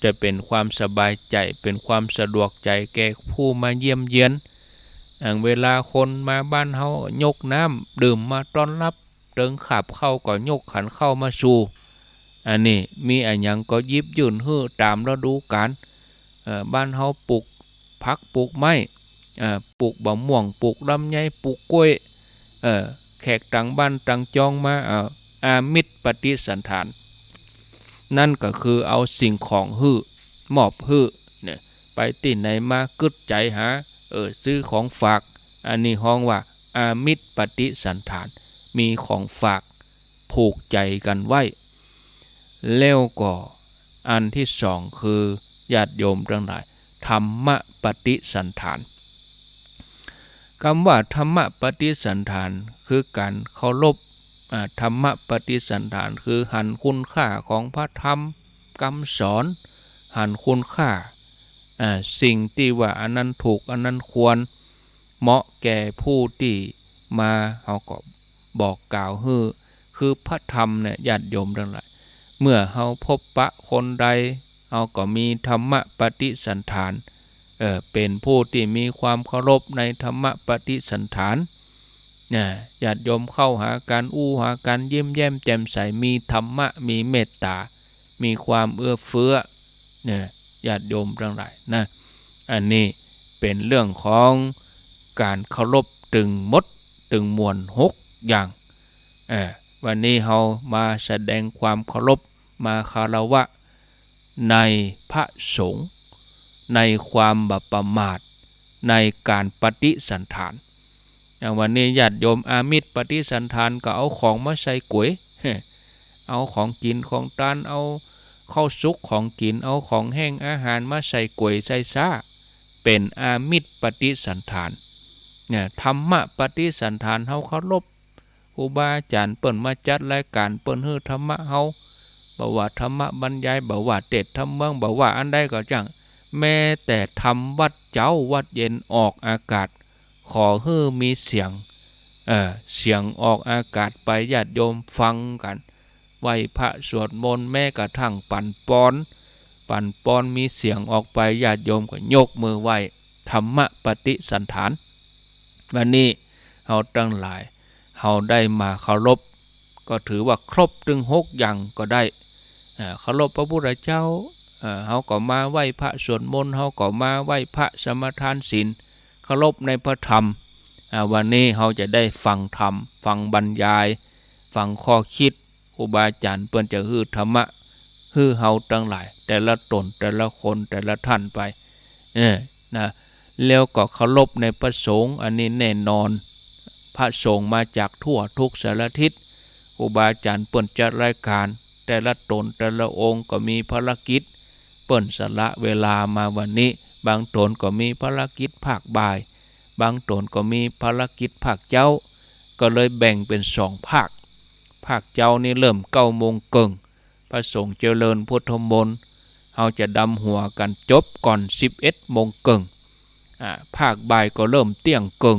จะเป๋นความสบายใจ๋ เป๋นความสะดวกใจ๋แก่ผู้มาเยี่ยมเยียน อย่างเวลาคนมาบ้านเฮา ยกน้ำดื่มมาต้อนฮับ เติงขาบข้าวก็ยกขันข้าวมาสู่ อันนี้มีอะหยังก็หยิบยื่นหื้อต๋ามฤดูก๋าล เอ่อ บ้านเฮาปลูกผักปลูกไม้ เอ่อ ปลูกบ่าม่วง ปลูกลำไย ปลูกกล้วย เอ่อ แขกต่างบ้านต่างจองมา เอ่อ อามิสปฏิสันถาน นั่นก็คือเอาสิ่งของหื้อ มอบหื้อ เนี่ย ไปตี้ไหนมากึ๊ดใจ๋หา เอ่อ ซื้อของฝาก อันนี้ฮ้องว่าอามิสปฏิสันถาน มีของฝากผูกใจ๋กั๋นไว้ แล้วก็อันตี้สองคือ ญาติโยมตังหลาย ธัมมปฏิสันถาน กำว่าธัมมปฏิสันถาน คือก๋านเคารพ อ่า ธัมมปฏิสันถาน คือหันคุณค่าของพระธรรมกำสอน หันคุณค่า อ่า สิ่งตี้ว่าอันนั้นถูก อันนั้นควร เหมาะแก่ผู้ตี้มา เฮาก็บอกกล่าวหื้อ คือพระธรรมเนี่ย ญาติโยมตังหลาย เมื่อเฮาพบปะคนใด เฮาก็มีธัมมปฏิสันถาน เอ่อ เป๋นผู้ตี้มีความเคารพในธัมมปฏิสันถาน นะ ญาติโยมเข้าหากั๋น อู้หากั๋น ยิ้มแย้มแจ่มใส มีธัมมะ มีเมตต๋า มีความเอื้อเฟื้อ เนี่ย ญาติโยมตังหลายนะ อันนี้เป๋นเรื่องของก๋านเคารพตึงหมดตึงมวลหกอย่าง เอ่อ วันนี้เฮามาแสดงความเคารพ มาคารวะในพระสงฆ์ ในความบ่ประมาท ในก๋านปฏิสันถาน อย่างวันนี้ญาติโยมอามิสปฏิสันถานก็เอาของมาใส่ก๋วย เอาของกิ๋นของตาน เอาข้าวสุกของกิ๋น เอาของแห้งอาหารมาใส่ก๋วยใส่ซ้า เป๋นอามิสปฏิสันถาน เนี่ย ธัมมปฏิสันถาน เฮาเคารพครูบาอาจ๋ารย์ เปิ้นมาจัดรายก๋าน เปิ้นหื้อธัมมะเฮา บ่ว่าธัมมะบรรยาย บ่ว่าเตสน์ธรรมเมือง บ่ว่าอันใดก็จ้าง แม้แต่ทำวัตรเจ๊าวัตรเย็นออกอากาศ ขอหื้อมีเสียง เอ่อ เสียงออกอากาศไป ญาติโยมฟังกั๋น ไหว้พระสวดมนต์ แม้กระทั่งปั๋นปอน ปั๋นปอนมีเสียงออกไป ญาติโยมก็ยกมือไหว้ ธัมมปฏิสันถาน วันนี้เฮาตังหลาย เฮาได้มาเคารพ ก็ถือว่าครบตึงหกอย่างก็ได้ อ่า เคารพพระพุทธเจ้า เอ่อ เฮาก็มาไหว้พระสวดมนต์ เฮาก็มาไหว้พระสมาทานศีล เคารพในพระธรรม อ่า วันนี้เฮาจะได้ฟังธรรม ฟังบรรยาย ฟังข้อคิด ครูบาอาจ๋ารย์เปิ้นจะหื้อธรรมะ หื้อเฮาตังหลาย แต่ละต๋น แต่ละคน แต่ละท่านไป เออ นะ แล้วก็เคารพในพระสงฆ์ อันนี้แน่นอน พระสงฆ์มาจากทั่วทุกสารทิศ ครูบาอาจ๋ารย์เปิ้นจัดรายการ แต่ละต๋น แต่ละองค์ก็มีภารกิจ เปิ้นสละเวลามาวันนี้ บางต๋นก็มีภารกิจภาคบ่าย บางต๋นก็มีภารกิจภาคเจ๊า ก็เลยแบ่งเป๋นสองภาค ภาคเจ๊านี่เริ่มเก้าโมงเกิ่ง พระสงฆ์เจริญพุทธมนต์ เฮาจะดำหัวกั๋นจบก่อนสิบเอ็ดโมงเกิ่ง อ่า ภาคบ่ายก็เริ่มเตี้ยงเกิ่ง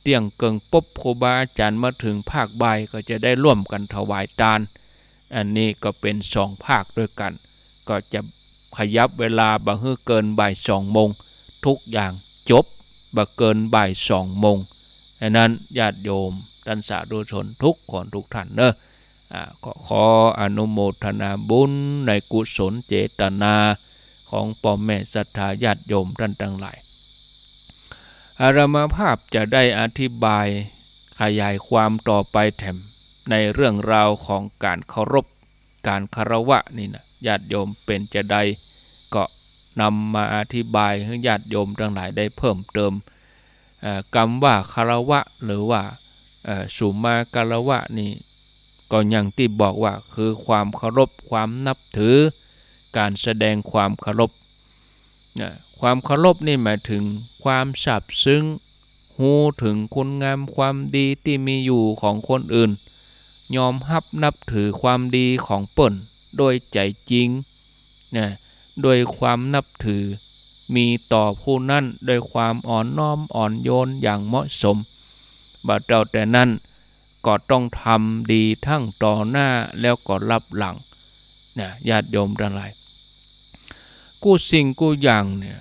เตี้ยงเกิ่งปุ๊บ ครูบาอาจ๋ารย์มาเถิงภาคบ่ายก็จะได้ร่วมกั๋นถวายตาน อันนี้ก็เป๋นสองภาคด้วยกั๋น ก็จะขยับเวลาบ่หื้อเกินบ่ายสองโมง ทุกอย่างจบบ่เกินบ่ายสองโมง ฉะนั้นญาติโยมต้านสาธุชนทุกคนทุกท่านเนาะ อ่า ก็ขออนุโมทนาบุญในกุศลเจตนาของป้อแม่ศรัทธาญาติโยมต้านตังหลาย อาตมาภาพจะได้อธิบายขยายความต่อไปแถมในเรื่องราวของก๋านเคารพ ก๋านคารวะนี่นะ ญาติโยมเป๋นจาใด ก็นำมาอธิบายหื้อญาติโยมตังหลายได้เพิ่มเติม เอ่อ กำว่าคารวะ หรือว่า เอ่อ สุมาคารวะนี่ ก็อย่างตี้บอกว่า คือความเคารพ ความนับถือ ก๋านแสดงความเคารพ นะ ความเคารพนี่หมายเถิงความซาบซึ้ง ฮู้เถิงคุณงามความดีตี้มีอยู่ของคนอื่น ยอมฮับนับถือความดีของเปิ้นโดยใจ๋จริง นะ โดยความนับถือ มีต่อผู้นั้นโดยความอ่อนน้อมอ่อนโยนอย่างเหมาะสม บ่าเต้าแต่นั้น ก็ต้องทำดีทั้งต่อหน้าแล้วก็ลับหลัง นะ ญาติโยมตังหลาย กู้สิ่งกู้อย่างเนี่ย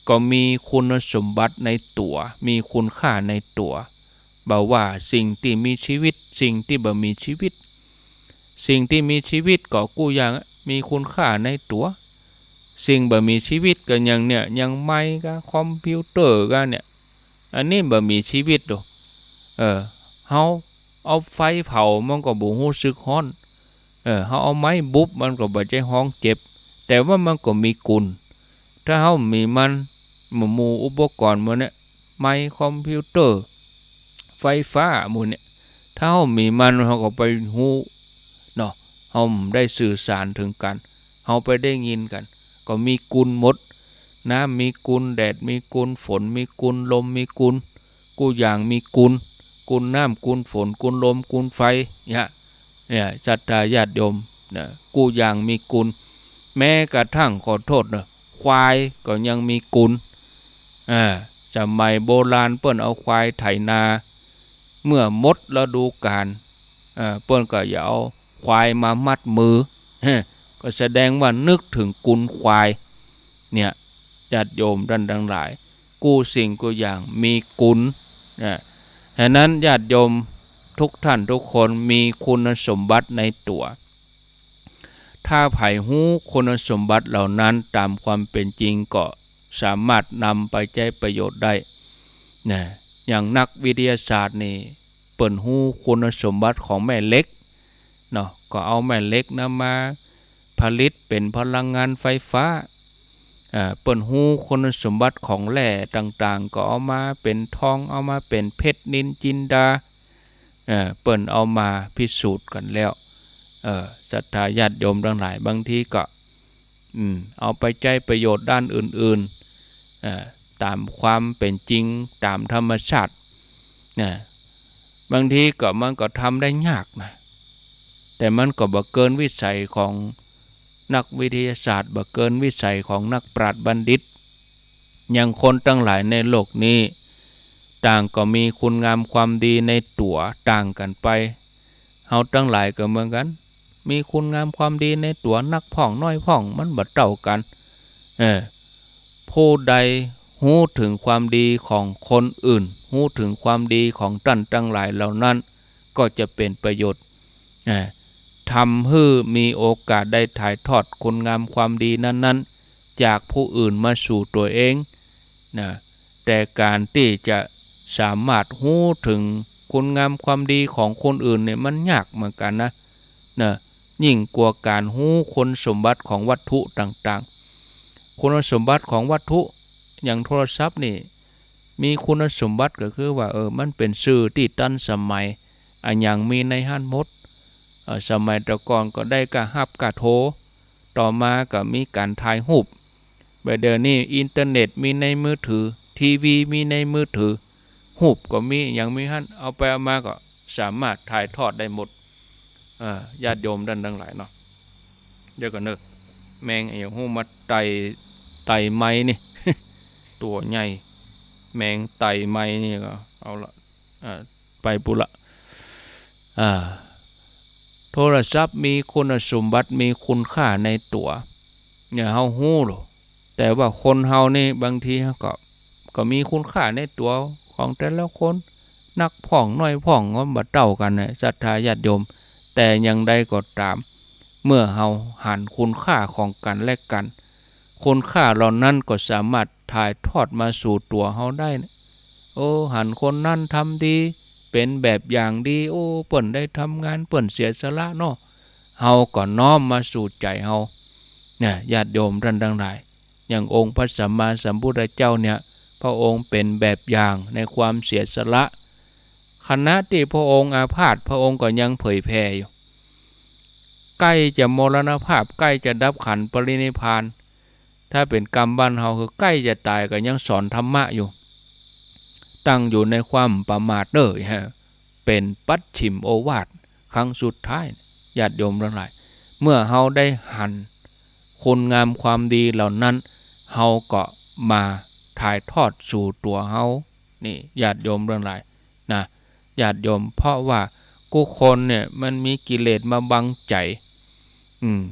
ก็มีคุณสมบัติในตั๋ว มีคุณค่าในตั๋ว บ่ว่าสิ่งตี้มีชีวิต สิ่งตี้บ่มีชีวิต สิ่งตี้มีชีวิตก็กู้อย่างมีคุณค่าในตั๋ว สิ่งบ่มีชีวิตก็อย่างเนี่ย อย่างไม้กา คอมพิวเตอร์กาเนี่ย อันนี้บ่มีชีวิตโด เออ เฮาเอาไฟเผามันก็บ่ฮู้สึกฮ้อน เออ เฮาเอาไม้บุบมันก็บ่ใจ้ฮ้องเจ็บ แต่ว่ามันก็มีคุณ ถ้าเฮาบ่มีมัน หมู่ หมู่อุปกรณ์หมู่เนี่ย ไม้ คอมพิวเตอร์ ไฟฟ้าหมู่เนี่ย ถ้าเฮาบ่มีมัน เฮาก็ไปฮู้เนาะ เฮาบ่ได้สื่อสารเถิงกั๋น เฮาบ่ได้ยินกั๋น ก็มีคุณหมด น้ำมีคุณ แดดมีคุณ ฝนมีคุณ ลมมีคุณ กู้อย่างมีคุณ คุณน้ำ คุณฝน คุณลม คุณไฟ เนี่ย เนี่ย ศรัทธาญาติโยม นะ กู้อย่างมีคุณ แม้กระทั่ง ขอโต้ษนะ ควายก็ยังมีคุณ อ่า สมัยโบราณเปิ้นเอาควายไถนา เมื่อหมดฤดูกาล เอ่อ เปิ้นก็จะเอาควายมามัดมือ ฮะ ก็แสดงว่านึกเถิงคุณควาย เนี่ย ญาติโยมต้านตังหลาย กู้สิ่งกู้อย่างมีคุณ นะ ฉะนั้นญาติโยมทุกท่านทุกคนมีคุณสมบัติในตั๋ว ถ้าใผฮู้คุณสมบัติเหล่านั้นต๋ามความเป๋นจริง ก็สามารถนำไปใจ๊ประโยชน์ได้ นะ อย่างนักวิทยาศาสตร์นี่ เปิ้นฮู้คุณสมบัติของแม่เหล็ก เนาะ ก็เอาแม่เหล็กนั้นมาผลิตเป๋นพลังงานไฟฟ้า อ่า เปิ้นฮู้คุณสมบัติของแร่ต่างๆ ก็เอามาเป๋นทอง เอามาเป๋นเพชรนิลจินดา เอ่อ เปิ้นเอามาพิสูจน์กั๋นแล้ว เอ่อ ศรัทธาญาติโยมตังหลาย บางทีก็ อืม เอาไปใจ๊ประโยชน์ด้านอื่นๆ เอ่อ ต๋ามความเป๋นจริง ต๋ามธรรมชาติ นะ บางทีก็มันก็ทำได้ยากนะ แต่มันก็บ่เกินวิสัยของนักวิทยาศาสตร์ บ่เกินวิสัยของนักปราชญ์บัณฑิต อย่างคนตังหลายในโลกนี้ ต่างก็มีคุณงามความดีในตั๋วต่างกั๋นไป เฮาตังหลายก็เหมือนกั๋น มีคุณงามความดีในตั๋วนักพ่องน้อยพ่อง มันบ่เต้ากั๋น เออ ผู้ใดฮู้เถิงความดีของคนอื่น ฮู้เถิงความดีของต้านตังหลายเหล่านั้น ก็จะเป๋นประโยชน์ อ่า ทำหื้อมีโอกาสได้ถ่ายทอดคุณงามความดีนั้นๆ จากผู้อื่นมาสู่ตั๋วเองนะ แต่ก๋านตี้จะสามารถฮู้เถิงคุณงามความดีของคนอื่นเนี่ยมันยากเหมือนกั๋นนะ นะ ยิ่งกว่าก๋านฮู้คุณสมบัติของวัตถุต่างๆ คุณสมบัติของวัตถุ อย่างโทรศัพท์นี่ มีคุณสมบัติก็คือว่า เออ มันเป๋นสื่อตี้ตันสมัย อะหยังมีในหั้นหมด เออ สมัยแต่ก่อนก็ได้ก้าฮับก้าโทร ต่อมาก็มีก๋านถ่ายฮูป บ่าเดี่ยวนี้อินเทอร์เน็ตมีในมือถือ ทีวีมีในมือถือ ฮูปก็มี อะหยังมีหั้น เอาไปเอามาก็สามารถถ่ายทอดได้หมด เออ ญาติโยมต้านตังหลายเนาะ เดี๋ยวก่อนเน่อ แมงอะหยังฮู้มาไต่ ไต่ไมค์นี่ ตั๋วใหญ่ แมงไต่ไมค์นี่ก็ เอาละ อ่า ไปปู้นละ อ่า โทรศัพท์มีคุณสมบัติ มีคุณค่าในตั๋ว เนี่ย เฮาฮู้โล แต่ว่าคนเฮานี่บางทีเฮาก็ ก็มีคุณค่าในตั๋วของแต่ละคน นักพ่องน้อยพ่องก็บ่เต้ากั๋นนะ ศรัทธาญาติโยม แต่อย่างใดก็ต๋าม เมื่อเฮาหันคุณค่าของกั๋นและกั๋น คุณค่าเหล่านั้นก็สามารถถ่ายทอดมาสู่ตั๋วเฮาได้นะ โอ้ หันคนนั้นทำดี เป๋นแบบอย่างดี โอ้ เปิ้นได้ทำงาน เปิ้นเสียสละเนาะ เฮาก็น้อมมาสู่ใจ๋เฮา เนี่ย ญาติโยมต้านตังหลาย อย่างองค์พระสัมมาสัมพุทธเจ้าเนี่ย พระองค์เป๋นแบบอย่างในความเสียสละ ขณะตี้พระองค์อาพาธ พระองค์ก็ยังเผยแผ่อยู่ ใก้จะมรณภาพ ใก้จะดับขันธ์ปรินิพพาน ถ้าเป๋นกำบ้านเฮาคือใก้จะต๋ายก็ยังสอนธรรมะอยู่ ตั้งอยู่ในความประมาทเน่อ ฮะ เป๋นปัจฉิมโอวาทครั้งสุดท้าย ญาติโยมตังหลาย เมื่อเฮาได้หันคุณงามความดีเหล่านั้น เฮาก็มาถ่ายทอดสู่ตั๋วเฮา นี่ ญาติโยมตังหลายนะ ญาติโยม เพราะว่ากู้คนเนี่ยมันมีกิเลสมาบังใจ๋ อืม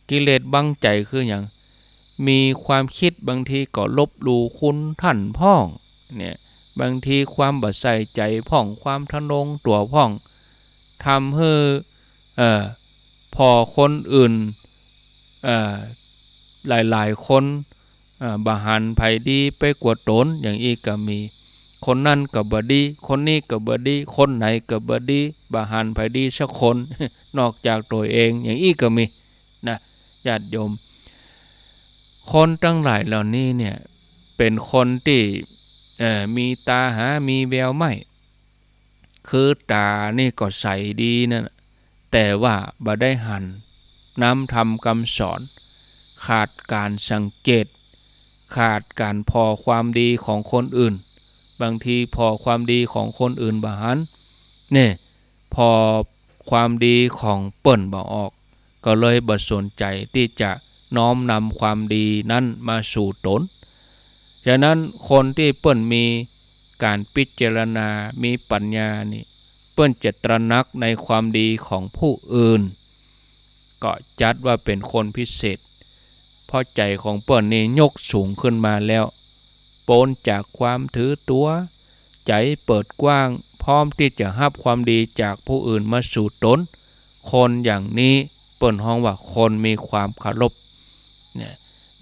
กิเลสบังใจ๋คือหยัง มีความกึ๊ดบางทีก็ลบหลู่คุณท่านพ่อง เนี่ย บางทีความบ่ใส่ใจ๋พ่อง ความทะนงตั๋วพ่อง ทำหื้อ เอ่อ ผ่อคนอื่น เอ่อ หลายๆ คน เอ่อ บ่หันใผดีไปกว่าต๋น อย่างอี้ก็มี คนนั้นก็บ่ดี คนนี้ก็บ่ดี คนไหนก็บ่ดี บ่หันใผดีสักคน นอกจากตั๋วเอง อย่างอี้ก็มีนะ ญาติโยม คนตังหลายเหล่านี้เนี่ย เป๋นคนตี้ เอ่อ มีต๋าหา มีแววไม้ คือต๋านี่ก็ใสดีนั่นน่ะ แต่ว่าบ่ได้หันน้ำธรรมกำสอน ขาดก๋านสังเกต ขาดก๋านผ่อความดีของคนอื่น บางทีผ่อความดีของคนอื่นบ่หัน เนี่ย ผ่อความดีของเปิ้นบ่ออก ก็เลยบ่สนใจ๋ตี้จะน้อมนำความดีนั้นมาสู่ต๋น ฉะนั้นคนตี้เปิ้นมีก๋านพิจารณา มีปัญญานี่ เปิ้นจะตระหนักในความดีของผู้อื่น ก็จัดว่าเป๋นคนพิเศษ เพราะใจ๋ของเปิ้นนี่ยกสูงขึ้นมาแล้ว ป๊นจากความถือตั๋ว ใจ๋เปิดกว้าง พร้อมตี้จะฮับความดีจากผู้อื่นมาสู่ต๋น คนอย่างนี้เปิ้นฮ้องว่าคนมีความเคารพ เนี่ย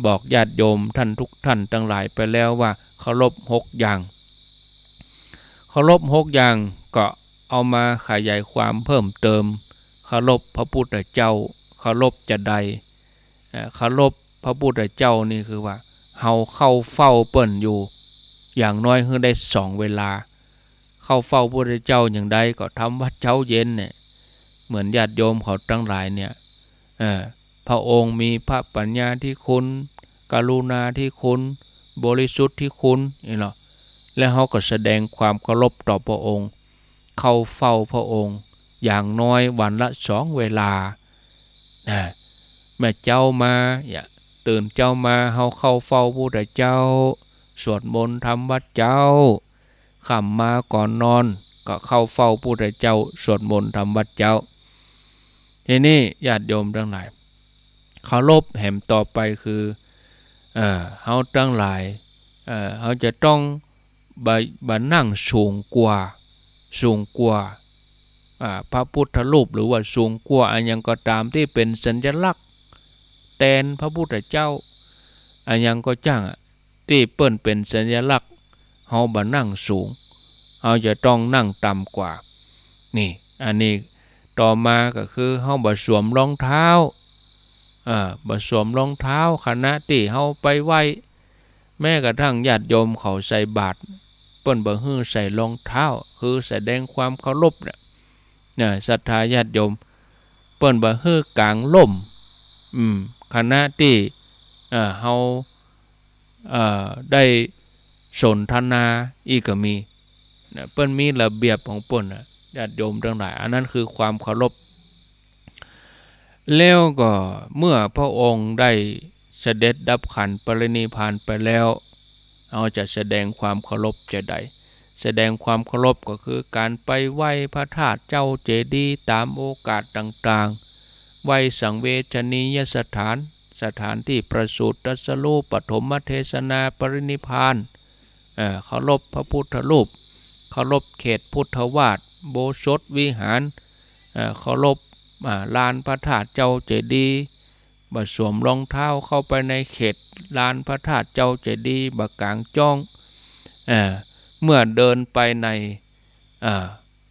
บอกญาติโยมท่านทุกท่านตังหลายไปแล้วว่าเคารพหกอย่าง เคารพหกอย่างก็เอามาขยายความเพิ่มเติม เคารพพระพุทธเจ้า เคารพจาใด เอ่อ เคารพพระพุทธเจ้านี่คือว่า เฮาเข้าเฝ้าเปิ้นอยู่ อย่างน้อยหื้อได้สองเวลา เข้าเฝ้าพระพุทธเจ้าอย่างใดก็ทำวัตรเจ๊าเย็นเนี่ย เหมือนญาติโยมเขาตังหลายเนี่ย เอ่อ พระองค์มีพระปัญญาธิคุณ กรุณาธิคุณ บริสุทธิคุณ นี่เนาะ และเฮาก็แสดงความเคารพต่อพระองค์ เข้าเฝ้าพระองค์ อย่างน้อยวันละสองเวลา นะ แม่เจ๊ามา เนี่ย ตื่นเจ๊ามา เฮาเข้าเฝ้าพระพุทธเจ้า สวดมนต์ทำวัตรเจ๊า ค่ำมาก่อนนอน ก็เข้าเฝ้าพระพุทธเจ้า สวดมนต์ทำวัตรเจ๊า ทีนี้ญาติโยมตังหลาย เคารพแหมต่อไปคือ เอ่อ เฮาตังหลาย เอ่อ เฮาจะต้องบ่ บ่นั่งสูงกว่า สูงกว่า อ่า พระพุทธรูป หรือว่าสูงกว่าอะหยังก็ต๋ามตี้เป๋นสัญลักษณ์แตนพระพุทธเจ้า อะหยังก็จ้างอะ ตี้เปิ้นเป๋นสัญลักษณ์ เฮาบ่นั่งสูง เฮาจะต้องนั่งต่ำกว่า นี่ อันนี้ต่อมาก็คือเฮาบ่สวมรองเท้า อ่า บ่สวมรองเท้า ขณะตี้เฮาไปไหว้ แม้กระทั่งญาติโยมเขาใส่บาตร เปิ้นบ่หื้อใส่รองเท้า คือแสดงความเคารพเนี่ย นะ ศรัทธาญาติโยม เปิ้นบ่หื้อกางร่ม อืม ขณะตี้ เอ่อ เฮา เอ่อ ได้สนทนาอี้ก็มี นะ เปิ้นมีระเบียบของเปิ้นนะ ญาติโยมตังหลาย อันนั้นคือความเคารพ แล้วก็เมื่อพระองค์ได้เสด็จดับขันธ์ปรินิพพานไปแล้ว เฮาจะแสดงความเคารพจะใด แสดงความเคารพก็คือก๋านไปไหว้พระธาตุเจ้าเจดีย์ต๋ามโอกาสต่างๆ ไหว้สังเวชนียสถาน สถานตี้ประสูติตรัสรู้ ปฐมเทศนา ปรินิพพาน เอ่อ เคารพพระพุทธรูป เคารพเขตพุทธวาส โบสถวิหาร เอ่อ เคารพ อ่า ลานพระธาตุเจ้าเจดีย์ บ่สวมรองเท้าเข้าไปในเขตลานพระธาตุเจ้าเจดีย์ บ่ก๋างจ้อง เอ่อ เมื่อเดินไปใน เอ่อ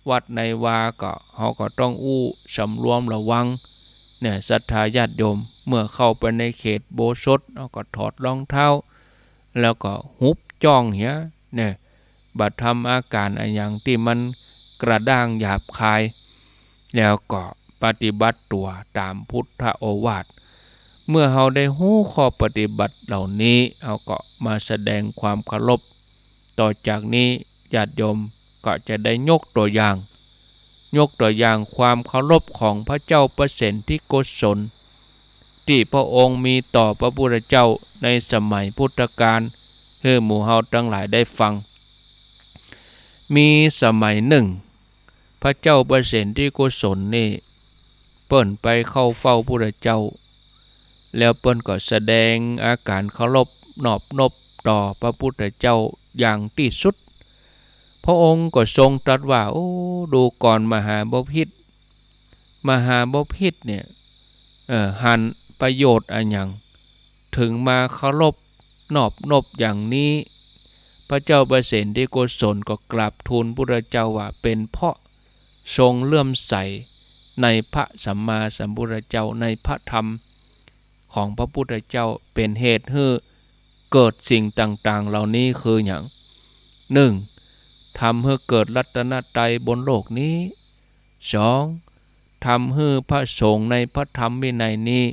วัดในวาก็ เฮาก็ต้องอู้สำรวมระวัง เนี่ย ศรัทธาญาติโยม เมื่อเข้าไปในเขตโบสถ เฮาก็ถอดรองเท้า แล้วก็หุบจ้องเหีย เนี่ย บ่ทำอาก๋านอะหยังตี้มันกระด้างหยาบคาย แล้วก็ปฏิบัติตั๋วต๋ามพุทธโอวาท เมื่อเฮาได้ฮู้ข้อปฏิบัติเหล่านี้ เฮาก็มาแสดงความเคารพ ต่อจากนี้ญาติโยมก็จะได้ยกตัวอย่าง ยกตัวอย่างความเคารพของพระเจ้าประเสนทิโกศล ตี้พระองค์มีต่อพระพุทธเจ้าในสมัยพุทธกาล หื้อหมู่เฮาตังหลายได้ฟัง มีสมัยนึ่ง พระเจ้าประเสนทิโกศลนี่ เปิ้นไปเข้าเฝ้าพุทธเจ้า แล้วเปิ้นก็แสดงอาก๋านเคารพนอบนบต่อพระพุทธเจ้าอย่างตี้สุด พระองค์ก็ทรงตรัสว่า โอ้ ดูก่อนมหาบพิตร มหาบพิตรเนี่ย เอ่อ หันประโยชน์อะหยัง เถิงมาเคารพนอบนบอย่างนี้ พระเจ้าประเสนทิโกศลก็กราบทูลพุทธเจ้าว่า เป๋นเพราะทรงเลื่อมใสในพระสัมมาสัมพุทธเจ้า ในพระธรรมของพระพุทธเจ้า เป๋นเหตุหื้อเกิดสิ่งต่างๆ เหล่านี้คือหยัง นึ่ง ทำหื้อเกิดรัตนตรัยบนโลกนี้ สอง ทำหื้อพระสงฆ์ในพระธรรมวินัยนี้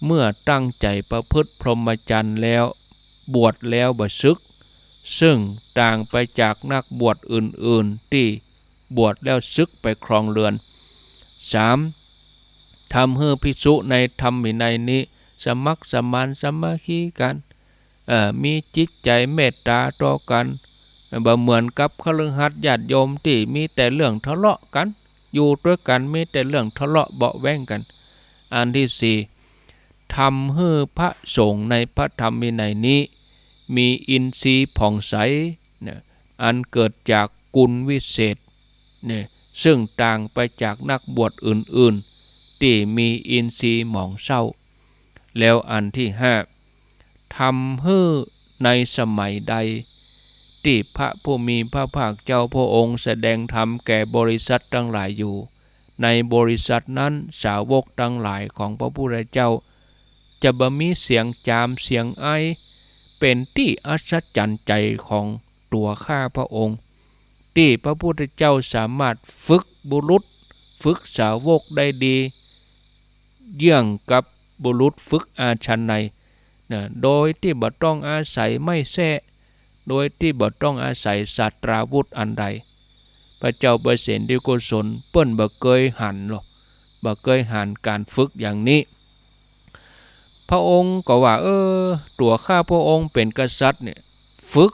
เมื่อตั้งใจ๋ประพฤติพรหมจรรย์แล้ว บวชแล้วบ่สึก ซึ่งต่างไปจากนักบวชอื่นๆ ตี้บวชแล้วสึกไปครองเรือน สาม ทำหื้อภิกษุในธรรมวินัยนี้ สมัครสมานสามัคคีกั๋น เอ่อ มีจิตใจ๋เมตต๋าต่อกั๋น บ่เหมือนกับคฤหัสถ์ญาติโยมตี้มีแต่เรื่องทะเลาะกั๋น อยู่ตวยกั๋นมีแต่เรื่องทะเลาะเบาะแว้งกั๋น อันตี้สี่ ทำหื้อพระสงฆ์ในพระธรรมวินัยนี้ มีอินทรีย์ผ่องใส เนี่ย อันเกิดจากกุณวิเศษ เนี่ย ซึ่งต่างไปจากนักบวชอื่นๆ ตี้มีอินทรีย์หมองเศร้า แล้วอันตี้ห้า ทำหื้อในสมัยใด ตี้พระผู้มีพระภาคเจ้าพระองค์แสดงธรรมแก่บริษัทตังหลายอยู่ ในบริษัทนั้นสาวกตังหลายของพระพุทธเจ้า จะบ่มีเสียงจามเสียงไอ เป๋นตี้อัศจรรย์ใจ๋ของตั๋วข้าพระองค์ ตี้พระพุทธเจ้าสามารถฝึกบุรุษ ฝึกสาวกได้ดี เยี่ยงกับบุรุษฝึกอาชาไนย นะ โดยตี้บ่ต้องอาศัยไม้แส้ โดยตี้บ่ต้องอาศัยศาสตราวุธอันใด พระเจ้าประเสนทิโกศลเปิ้นบ่เกยหันหรอก บ่เกยหันก๋านฝึกอย่างนี้ พระองค์ก็ว่า เออ ตั๋วข้าพระองค์เป๋นกษัตริย์เนี่ย ฝึก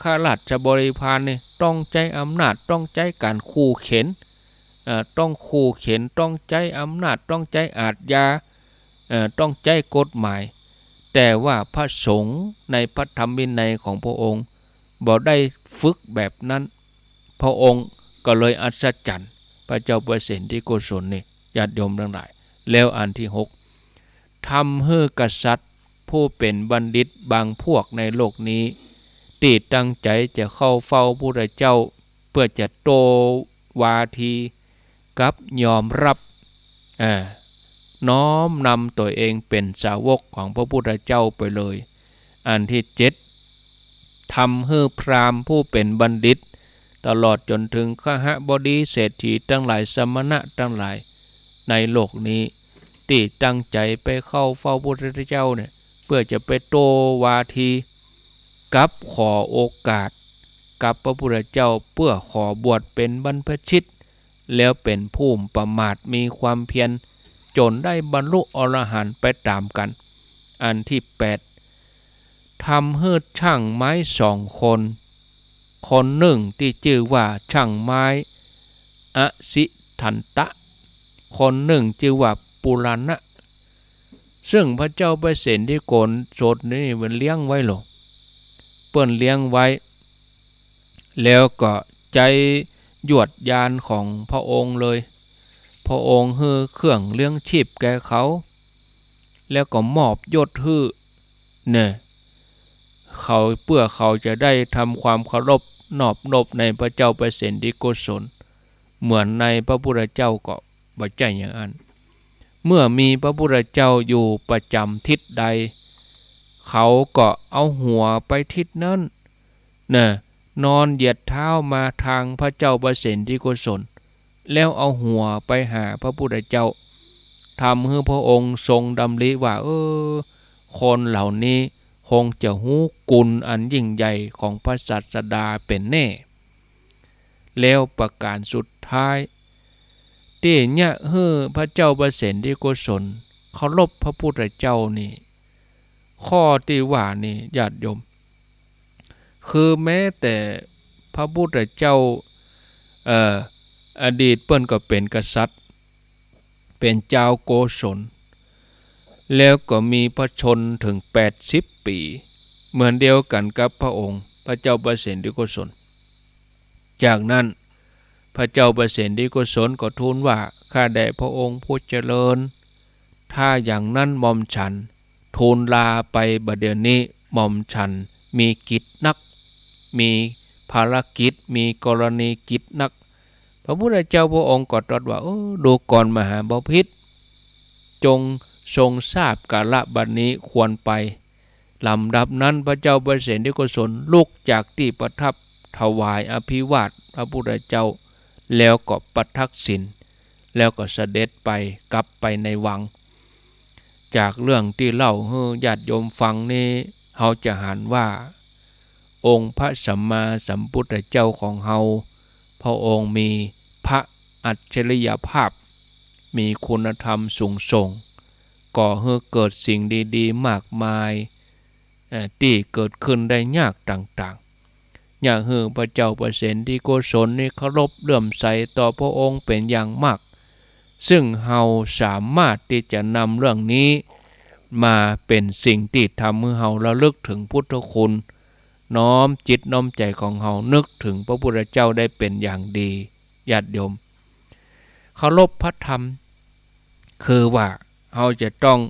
ข้าราชบริพารนี่ ต้องใจ๊อำนาจ ต้องใจ๊ก๋านขู่เข็ญ เอ่อ ต้องขู่เข็ญ ต้องใจ๊อำนาจ ต้องใจ๊อาชญา เอ่อ ต้องใจ๊กฎหมาย แต่ว่าพระสงฆ์ในพระธรรมวินัยของพระองค์บ่ได้ฝึกแบบนั้น พระองค์ก็เลยอัศจรรย์ พระเจ้าเปรตเสนทิโกศลนี่ ญาติโยมตังหลาย แล้วอันตี้หก ทำหื้อกษัตริย์ผู้เป๋นบัณฑิตบางพวกในโลกนี้ ตี้ตั้งใจ๋จะเข้าเฝ้าพระพุทธเจ้า เปื้อจะโต้วาทีกับยอมฮับ อ่า น้อมนำตั๋วเองเป๋นสาวกของพระพุทธเจ้าไปเลย อันตี้เจ็ด ทำหื้อพราหมณ์ผู้เป๋นบัณฑิต ตลอดจ๋นเถิงคหบดีเศรษฐีตังหลาย สมณะตังหลายในโลกนี้ ตี้ตั้งใจ๋ไปเข้าเฝ้าพระพุทธเจ้าเนี่ย เปื้อจะไปโต้วาที กับขอโอกาสกับพระพุทธเจ้า เปื้อขอบวชเป๋นบรรพชิต แล้วเป๋นผู้บ่ประมาท มีความเพียร จ๋นได้บรรลุอรหันต์ไปต๋ามกั๋น อันตี้แปด ทำหื้อช่างไม้สองคน คนนึ่งตี้จื้อว่าช่างไม้อสิทันตะ คนนึ่งจื้อว่าปุรณะ ซึ่งพระเจ้าเปรตเสนทิโกศลนี่มันเลี้ยงไว้โล เปิ้นเลี้ยงไว้ แล้วก็ใจ๊ยวดญาณของพระองค์เลย พระองค์หื้อเครื่องเลี้ยงชีพแก่เขา แล้วก็มอบยศหื้อ เนี่ย เขา เปื้อเขาจะได้ทำความเคารพนอบนบในพระเจ้าเปรตเสนทิโกศล เหมือนในพระพุทธเจ้าก็บ่ใจ้อย่างอั้น เมื่อมีพระพุทธเจ้าอยู่ประจ๋ำทิศใด เขาก็เอาหัวไปทิศนั้น น่ะ นอนเหยียดเท้ามาตางพระเจ้าเปรตเสนทิโกศล แล้วเอาหัวไปหาพระพุทธเจ้า ทำหื้อพระองค์ทรงดำริว่า เออ คนเหล่านี้คงจะฮู้คุณอันยิ่งใหญ่ของพระศาสดาเป๋นแน่ แล้วประก๋านสุดท้าย ตี้เยียะหื้อพระเจ้าเปรตเสนทิโกศลเคารพพระพุทธเจ้านี่ ข้อตี้ว่านี่ ญาติโยม คือแม้แต่พระพุทธเจ้า เอ่อ อดีตเปิ้นก็เป๋นกษัตริย์ เป๋นจาวโกศล แล้วก็มีพระชนม์เถิงแปดสิบปี๋ เหมือนเดียวกั๋นกับพระองค์พระเจ้าเปรตเสนทิโกศล จากนั้นพระเจ้าเปรตเสนทิโกศลก็ทูลว่า ข้าแต่พระองค์ผู้เจริญ ถ้าอย่างนั้นหม่อมฉันทูลลาไปบัดเดี๋ยวนี้ หม่อมฉันมีกิจนัก มีภารกิจ มีกรณีกิจนัก พระพุทธเจ้าพระองค์ก็ตรัสว่า เออ ดูก่อนมหาบพิตร จงทรงทราบกาละบัดนี้ควรไป ลำดับนั้นพระเจ้าเปรตเสนทิโกศลลุกจากตี้ประทับ ถวายอภิวาทพระพุทธเจ้า แล้วก็ประทักษิณ แล้วก็เสด็จไป กลับไปในวัง จากเรื่องตี้เล่าหื้อญาติโยมฟังนี้ เฮาจะหันว่า องค์พระสัมมาสัมพุทธเจ้าของเฮา พระองค์มีพระอัจฉริยภาพ มีคุณธรรมสูงส่ง ก่อหื้อเกิดสิ่งดีๆ มากมาย เอ่อ ตี้เกิดขึ้นได้ยากต่างๆ เยียะหื้อพระเจ้าเปรตเสนทิโกศลนี่เคารพเลื่อมใสต่อพระองค์เป๋นอย่างมาก ซึ่งเฮาสามารถตี้จะนำเรื่องนี้มาเป๋นสิ่งตี้ทำหื้อเฮาระลึกเถิงพุทธคุณ น้อมจิตน้อมใจ๋ของเฮานึกเถิงพระพุทธเจ้าได้เป๋นอย่างดี ญาติโยม เคารพพระธรรม คือว่าเฮาจะต้อง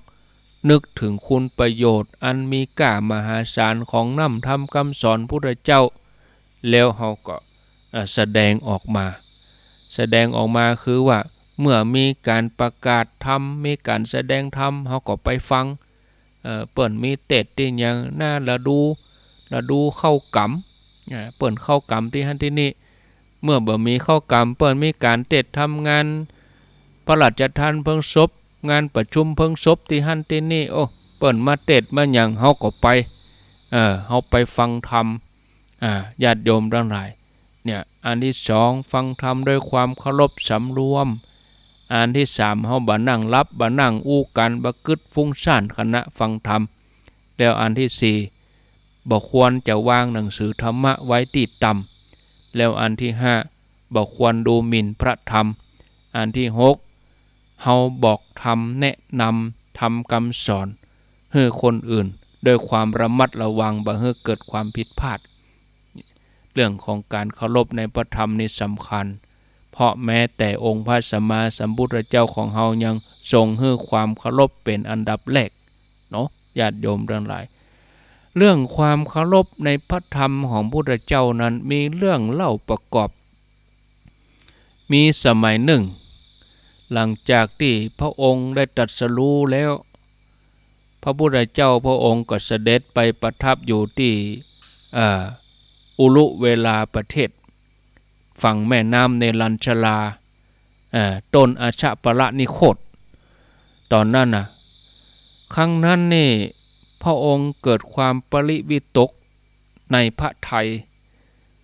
นึกเถิงคุณประโยชน์อันมีก้ามหาศาลของน้ำธรรมกำสอนพุทธเจ้า แล้วเฮาก็ เอ่อ แสดงออกมา แสดงออกมาคือว่า เมื่อมีก๋านประกาศธรรม มีก๋านแสดงธรรม เฮาก็ไปฟัง เอ่อ เปิ้นมีเตสน์ตี้หยัง หน้าฤดู ฤดูเข้ากรรม อ่า เปิ้นเข้ากรรมตี้หั้นตี้นี่ เมื่อบ่มีเข้ากรรม เปิ้นมีก๋านเตสน์ธรรม งานพระราชทานเพลิงศพ งานประชุมเพลิงศพตี้หั้นตี้นี่ โอ้ เปิ้นมาเตสน์มาหยัง เฮาก็ไป เอ่อ เฮาไปฟังธรรม อ่า ญาติโยมตังหลาย เนี่ย อันตี้สอง ฟังธรรมด้วยความเคารพสำรวม อันตี้สาม เฮาบ่นั่งหลับ บ่นั่งอู้กั๋น บ่กึ๊ดฟุ้งซ่าน ขณะฟังธรรม แล้วอันตี้สี่ บ่ควรจะวางหนังสือธรรมะไว้ตี้ต่ำ แล้วอันตี้ห้า บ่ควรดูหมิ่นพระธรรม อันตี้หก เฮาบอกธรรม แนะนำธรรมกำสอนหื้อคนอื่น ด้วยความระมัดระวัง บ่หื้อเกิดความผิดพลาด เรื่องของก๋านเคารพในพระธรรมนี่สำคัญ พ เพราะแม้แต่องค์พระสัมมาสัมพุทธเจ้าของเฮายังทรงหื้อความเคารพเป๋นอันดับแรกเนาะ ญาติโยมตังหลาย เรื่องความเคารพในพระธรรมของพุทธเจ้านั้นมีเรื่องเล่าประกอบ มีสมัยหนึ่ง หลังจากตี้พระองค์ได้ตรัสรู้แล้ว พระพุทธเจ้าพระองค์ก็เสด็จไปประทับอยู่ตี้ เอ่อ อุรุเวลาประเทศ ฝั่งแม่น้ำเนรัญชรา เอ่อ ต้นอาชาปละนิโคธ ต๋อนนั้นน่ะ ครั้งนั้นนี่ พระองค์เกิดความปริวิตกในพระทัย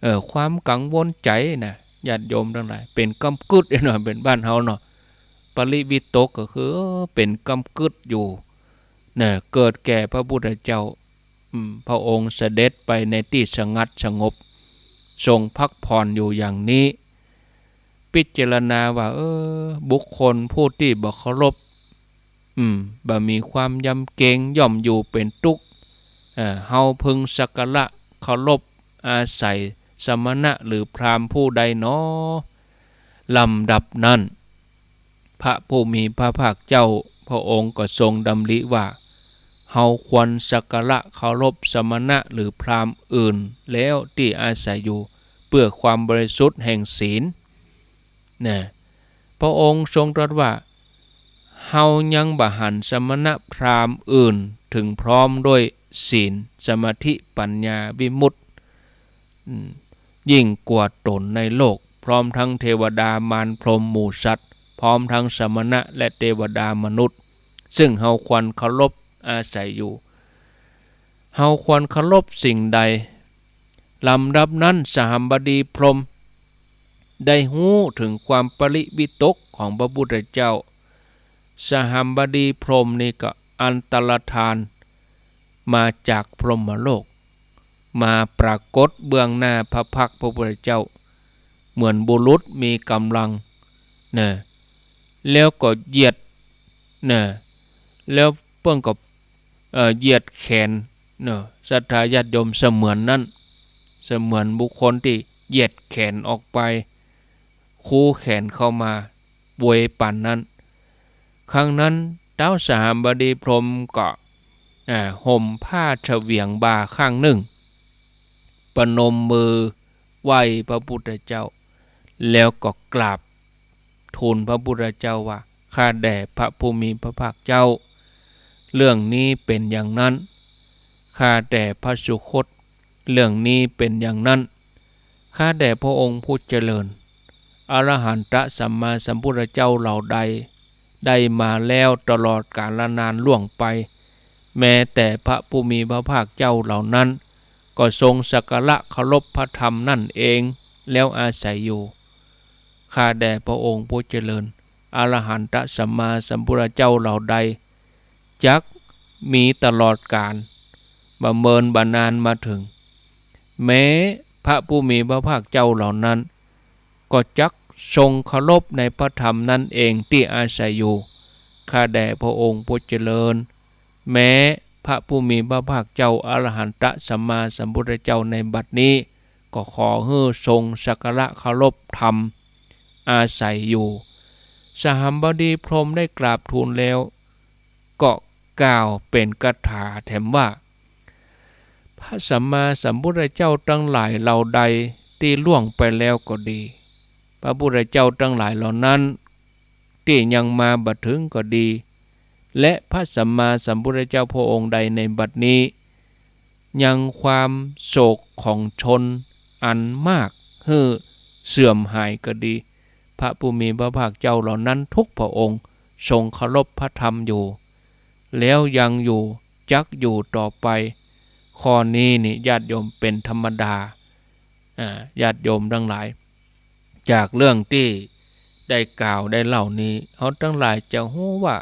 เอ่อ ความกังวลใจ๋นะ ญาติโยมตังหลาย เป๋นก้ำกึ๊ดเนาะ เป๋นบ้านเฮาเนาะ ปริวิตกก็คือ เออ เป๋นก้ำกึ๊ดอยู่ นะ เกิดแก่พระพุทธเจ้า อืม พระองค์เสด็จไปในตี้สงัดสงบ ทรงพักผ่อนอยู่อย่างนี้ พิจารณาว่า เออ บุคคลผู้ตี้บ่เคารพ อืม บ่มีความยำเกรง ย่อมอยู่เป๋นตุ๊กข์ เอ่อ เฮาพึงสักการะเคารพอาศัยสมณะหรือพราหมณ์ผู้ใดหนอ ลำดับนั้น พระผู้มีพระภาคเจ้าพระองค์ก็ทรงดำริว่า เฮาควรสักการะเคารพสมณะหรือพราหมณ์อื่นแล้วตี้อาศัยอยู่ เพื่อความบริสุทธิ์แห่งศีล นะ พระองค์ทรงตรัสว่า เฮายังบ่หันสมณะพราหมณ์อื่นถึงพร้อมด้วยศีล สมาธิ ปัญญา วิมุตติ อืม ยิ่งกว่าต๋นในโลก พร้อมทั้งเทวดามารพรหมหมู่สัตว์ พร้อมทั้งสมณะและเทวดามนุษย์ ซึ่งเฮาควรเคารพอาศัยอยู่ เฮาควรเคารพสิ่งใด ลำดับนั้นสหัมบดีพรหมได้ฮู้ถึงความปริวิตกของพระพุทธเจ้า สหัมบดีพรหมนี่ก็อันตรธานมาจากพรหมโลก มาปรากฏเบื้องหน้าพระพักตร์พระพุทธเจ้า เหมือนบุรุษมีกำลัง นะ แล้วก็เหยียด นะ แล้วเปิ้นก็ เอ่อ เหยียดแขน เนาะ ศรัทธาญาติโยม เสมือนนั้น เสมือนบุคคลตี้เหยียดแขนออกไป คูแขนเข้ามา โวยปานนั้น ครั้งนั้น ท้าวสหัมบดีพรหมก็ อ่า ห่มผ้าเฉวียงบ่าข้างนึ่ง ประนมมือไหว้พระพุทธเจ้า แล้วก็กราบทูลพระพุทธเจ้าว่า ข้าแต่พระผู้มีพระภาคเจ้า เรื่องนี้เป๋นอย่างนั้น ข้าแต่พระสุคต เรื่องนี้เป๋นอย่างนั้น ข้าแต่พระองค์ผู้เจริญ อรหันตสัมมาสัมพุทธเจ้าเหล่าใด ได้มาแล้วตลอดกาลนานล่วงไป แม้แต่พระผู้มีพระภาคเจ้าเหล่านั้น ก็ทรงสักการะเคารพพระธรรมนั่นเอง แล้วอาศัยอยู่ ข้าแต่พระองค์ผู้เจริญ อรหันตสัมมาสัมพุทธเจ้าเหล่าใด จักมีตลอดกาล บ่เมินบ่นานมาเถิง แม้พระผู้มีพระภาคเจ้าเหล่านั้น ก็จักทรงเคารพในพระธรรมนั่นเองตี้อาศัยอยู่ ข้าแต่พระองค์ผู้เจริญ แม้พระผู้มีพระภาคเจ้าอรหันตสัมมาสัมพุทธเจ้าในบัดนี้ ก็ขอหื้อทรงสักการะเคารพธรรมอาศัยอยู่ สหัมบดีพรหมได้กราบทูลแล้ว ก็กล่าวเป๋นคาถาแถมว่า พระสัมมาสัมพุทธเจ้าตังหลายเหล่าใดตี้ล่วงไปแล้วก็ดี พระพุทธเจ้าตังหลายเหล่านั้นตี้ยังมาบ่เถิงก็ดี และพระสัมมาสัมพุทธเจ้าพระองค์ใดในบัดนี้ ยังความโศกของชนอันมากหื้อเสื่อมหายก็ดี พระผู้มีพระภาคเจ้าเหล่านั้นทุกพระองค์ทรงเคารพพระธรรมอยู่ แล้วยังอยู่ จักอยู่ต่อไป ข้อนี้นี่ญาติโยมเป๋นธรรมดา อ่า ญาติโยมตังหลาย จากเรื่องตี้ได้กล่าวได้เล่านี้ เฮาตังหลายจะฮู้ว่า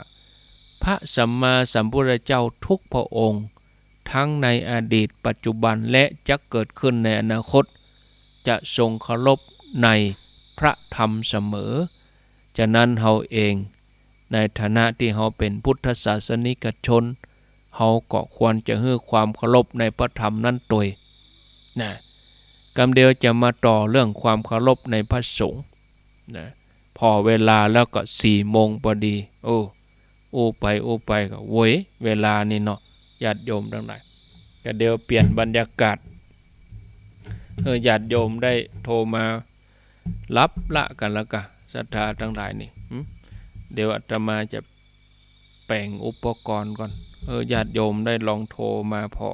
พระสัมมาสัมพุทธเจ้าทุกพระองค์ ทั้งในอดีต ปัจจุบัน และจะเกิดขึ้นในอนาคต จะทรงเคารพในพระธรรมเสมอ ฉะนั้นเฮาเอง ในฐานะตี้เฮาเป๋นพุทธศาสนิกชน เฮาก็ควรจะหื้อความเคารพในพระธรรมนั้นตวย นะ กำเดียวจะมาต่อเรื่องความเคารพในพระสงฆ์ นะ ผ่อเวลาแล้วก็สี่โมงพอดี โอ้ อู้ไปอู้ไปก็เว้ยเวลานี่เนาะ ญาติโยมตังหลาย ก็เดี๋ยวเปลี่ยนบรรยากาศ เออ ญาติโยมได้โทรมารับละกั๋นแล้วกะ ศรัทธาตังหลายนี่ หึ เดี๋ยวอาตมาจะแป๋งอุปกรณ์ก่อน เออ ญาติโยมได้ลองโทรมาผ่อ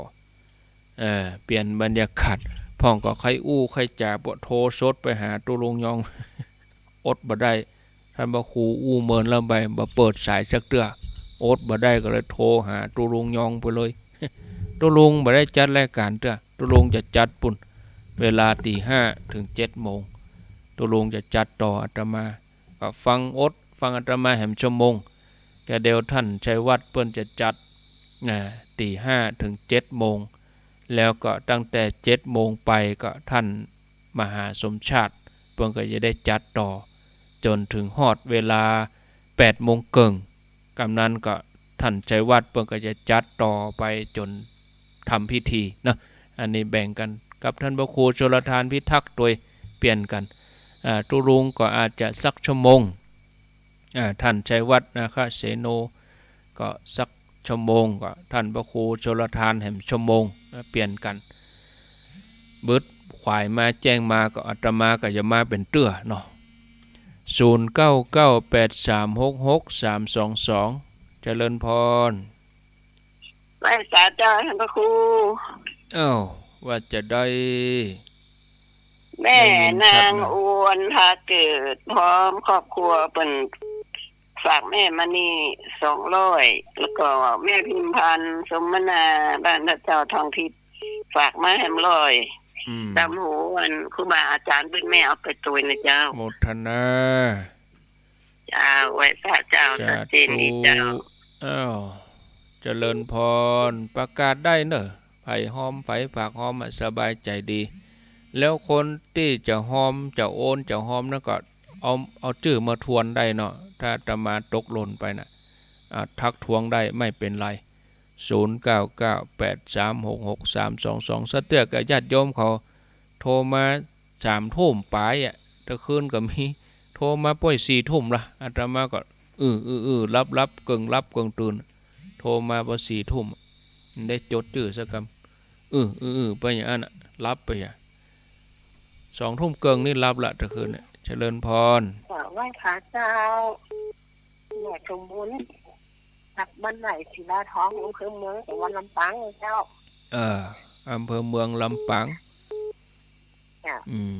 เออ เปลี่ยนบรรยากาศ พ่องก็ใค่อู้ใค่จ๋า ปะโทรสดไปหาตุ๊ลุงยอง อดบ่ได้ ต้านพระครูอู้เมินแล้วไป บ่เปิดสายสักเตื้อ อดบ่ได้ก็เลยโทรหาตุ๊ลุงยองไปเลย ตุ๊ลุงบ่ได้จัดรายก๋านเตื้อ ตุ๊ลุงจะจัดปู้น เวลาตีห้าเถิงเจ็ดโมง ตุ๊ลุงจะจัดต่ออาตมา ก็ฟังอด ฟังอาตมาแหมชั่วโมง ก็เดี๋ยวต้านชัยวัฒน์เปิ้นจะจัด นะ ตีห้าเถิงเจ็ดโมง แล้วก็ตั้งแต่เจ็ดโมงไปก็ต้านมหาสมชาติ เปิ้นก็จะได้จัดต่อ จ๋นเถิงฮอดเวลาแปดโมงเกิ่ง กำนั้นก็ต้านชัยวัฒน์เปิ้นก็จะจัดต่อไปจ๋นทำพิธีเนาะ อันนี้แบ่งกั๋นกับต้านพระครูชลทานพิทักษ์ตวยเปลี่ยนกั๋น อ่า ตุ๊ลุงก็อาจจะสักชั่วโมง อ่า ต้านชัยวัฒน์นาคเสโน ก็สักชั่วโมง ก็ต้านพระครูชลทานแหมชั่วโมง อ่า เปลี่ยนกั๋น บึดขวายมาแจ้งมา ก็อาตมาก็จะมาเป๋นเตื้อเนาะ ศูนย์เก้าเก้าแปดสามหกหกสามสองสอง เจริญพร ไหว้สาเจ้าต้านพระครู อ้าว ว่าจะใด แม่ ได้ยินชัดนะ นางอวน พาเกิด พร้อมครอบครัว เปิ้นฝากแม่มณีสองร้อย แล้วก็แม่พิมพันธ์ สมนา บ้านพระเจ้าทองทิพย์ ฝากมาแหมร้อย อืม ต๋ามหูอันครูบาอาจ๋ารย์เปิ้น แม่เอาไปตวยนะเจ้า โมทนา เจ้า ไหว้สาเจ้า สาธุ ชัดเจนดีเจ้า อ้าว เจริญพร ประกาศได้เนาะ ใผฮอม ใผฝากฮอมอะ สบายใจ๋ดี แล้วคนตี้จะฮอม จะโอน จะฮอมนั้นก็เอา เอาจื้อมาทวนได้เนาะ ถ้าอาตมาตกหล่นไปน่ะ อ่า ทักท้วงได้ ไม่เป๋นไร ศูนย์เก้าเก้าแปดสามหกหกสามสองสอง สะเตื้อกับญาติโยมเขาโทรมาสามทุ่มป๋ายอะ ตะคืนก็มี โทรมาป้อยสี่ทุ่มละ อาตมาก็ อื้อ อื้อ อื้อ หลับ หลับ เกิ่งหลับเกิ่งตื่น โทรมาปอสี่ทุ่ม ได้จดจื้อสักกำ อื้อ อื้อ อื้อ ไปอย่างนั้นน่ะ หลับไปอะ สองทุ่มเกิ่งนี่หลับละตะคืนเนี่ย เจริญพร ขอไหว้พระเจ้า แม่สมบูรณ์ จากบ้านใหม่ศิลาทอง อำเภอเมือง จังหวัดลำปางเจ้า เออ อำเภอเมืองลำปาง จ้ะ อืม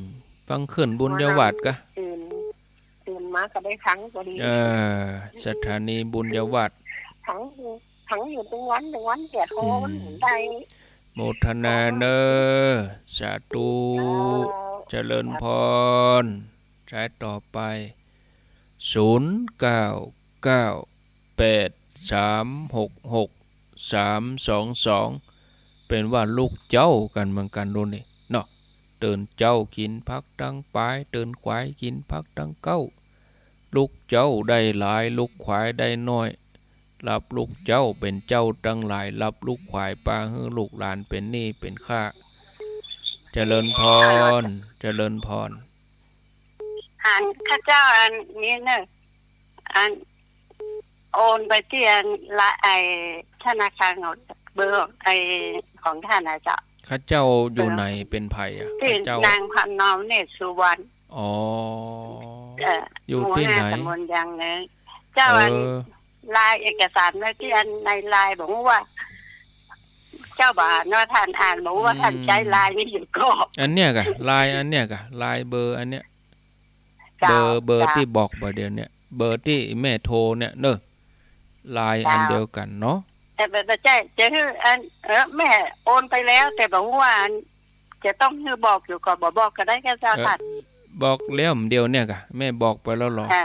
ฟังขึ้นบุญญาวาสกะ ตื่น ตื่นมาก็ได้ฟังพอดี เออ สถานีบุญญาวาส ฟังอยู่ ฟังอยู่ตึงวัน ตึงวัน เสียโทร อืม มันได้ โมทนาเน้อ สาธุ เจ้า เจริญพร สายต่อไป ศูนย์เก้าเก้าแปดสามหกหกสามสองสอง เป๋นว่าลูกเจ๊ากั๋นเหมือนกั๋นดูนี่เนาะ ตื่นเจ๊ากิ๋นผักตังป๋าย ตื่นขวายกิ๋นผักตังเก๊า ลูกเจ๊าได้หลาย ลูกขวายได้น้อย รับลูกเจ๊าเป๋นเจ้าตังหลาย รับลูกขวายปาหื้อลูกหลานเป๋นหนี้เป๋นข้า เจริญพร เจริญพร อันข้าเจ้าอันนี้เนอะ อันโอนไปตี้อันละ ไอ้ธนาคารของ เบอร์ของไอ้ของท่านนะเจ้า ข้าเจ้าอยู่ไหน เบอร์ เป๋นใผอะ ตี้ ข้าเจ้า นางพนมเนตรสุวรรณ อ๋อ เอ่อ อยู่ตี้ไหน หมู่ห้า ตำบลยางเนิ้ง เจ้าอัน เออ ไลน์เอกสารไว้ตี้อันในไลน์ บ่ฮู้ว่า เจ้าบ่าเนาะ ท่านอ่าน บ่ฮู้ว่า อืม ท่านใจ๊ไลน์นี้อยู่ก่อ อันเนี้ยกะ ไลน์อันเนี้ยกะ ไลน์เบอร์อันเนี้ย เจ้า เบอร์ เบอร์ เจ้า ตี้บอกบ่าเดี่ยวเนี้ย เบอร์ตี้แม่โทรเนี่ยเนอะ ไลน์ เจ้า อันเดียวกั๋นเนาะ แต่บ่ บ่ใจ้ จะหื้ออัน เออ แม่โอนไปแล้ว แต่บ่ฮู้ว่าอัน จะต้องหื้อบอกอยู่ก่อ บ่บอกก็ได้ก้าเจ้า เออ ท่าน บอกแล้วเดี๋ยวเนี้ยกะ แม่บอกไปแล้วเหรอ ค่ะ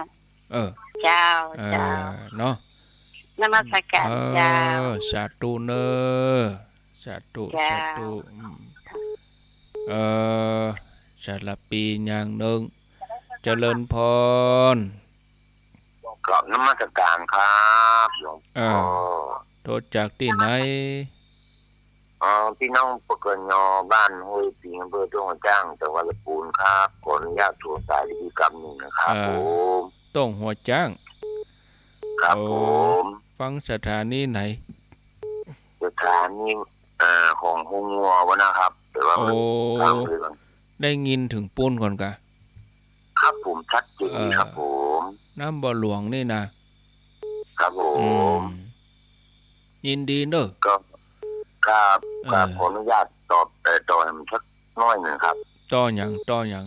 เออ เจ้า เออ เจ้า เนาะ นมัสการ เออ เจ้า สาธุเนอะ สาธุ เจ้า สาธุ อืม เออ สารภีอย่างเนิ้ง เจริญพร กราบนมัสการครับ หลวงพ่อ เออ โทรจากตี้ไหน อ๋อ ปี้น้อง ปกญ บ้านห้วยปิง อำเภอต้งหัวจ๊าง จังหวัดลำพูนครับ ขออนุญาตโทรสายอีกกำนึ่งนะครับ เออ ผม ต้งหัวจ๊าง ครับ โอ้ ผม ฟังสถานีไหน สถานี เอ่อ ของโฮงงัววะนะครับ แต่ว่ามัน โอ้ ฟังเลย ได้ยินเถิงปู้นก่อนกา ครับผม ชัดเจนดีครับ เออ ผม น้ำบ่อหลวงนี่นะ ครับผม อืม ยินดีเน่อ ก็ ครับ เออ ครับ ขออนุญาตตอบ เอ่อ ต่อแหมสักหน้อยนึ่งครับ ต่อหยัง ต่อหยัง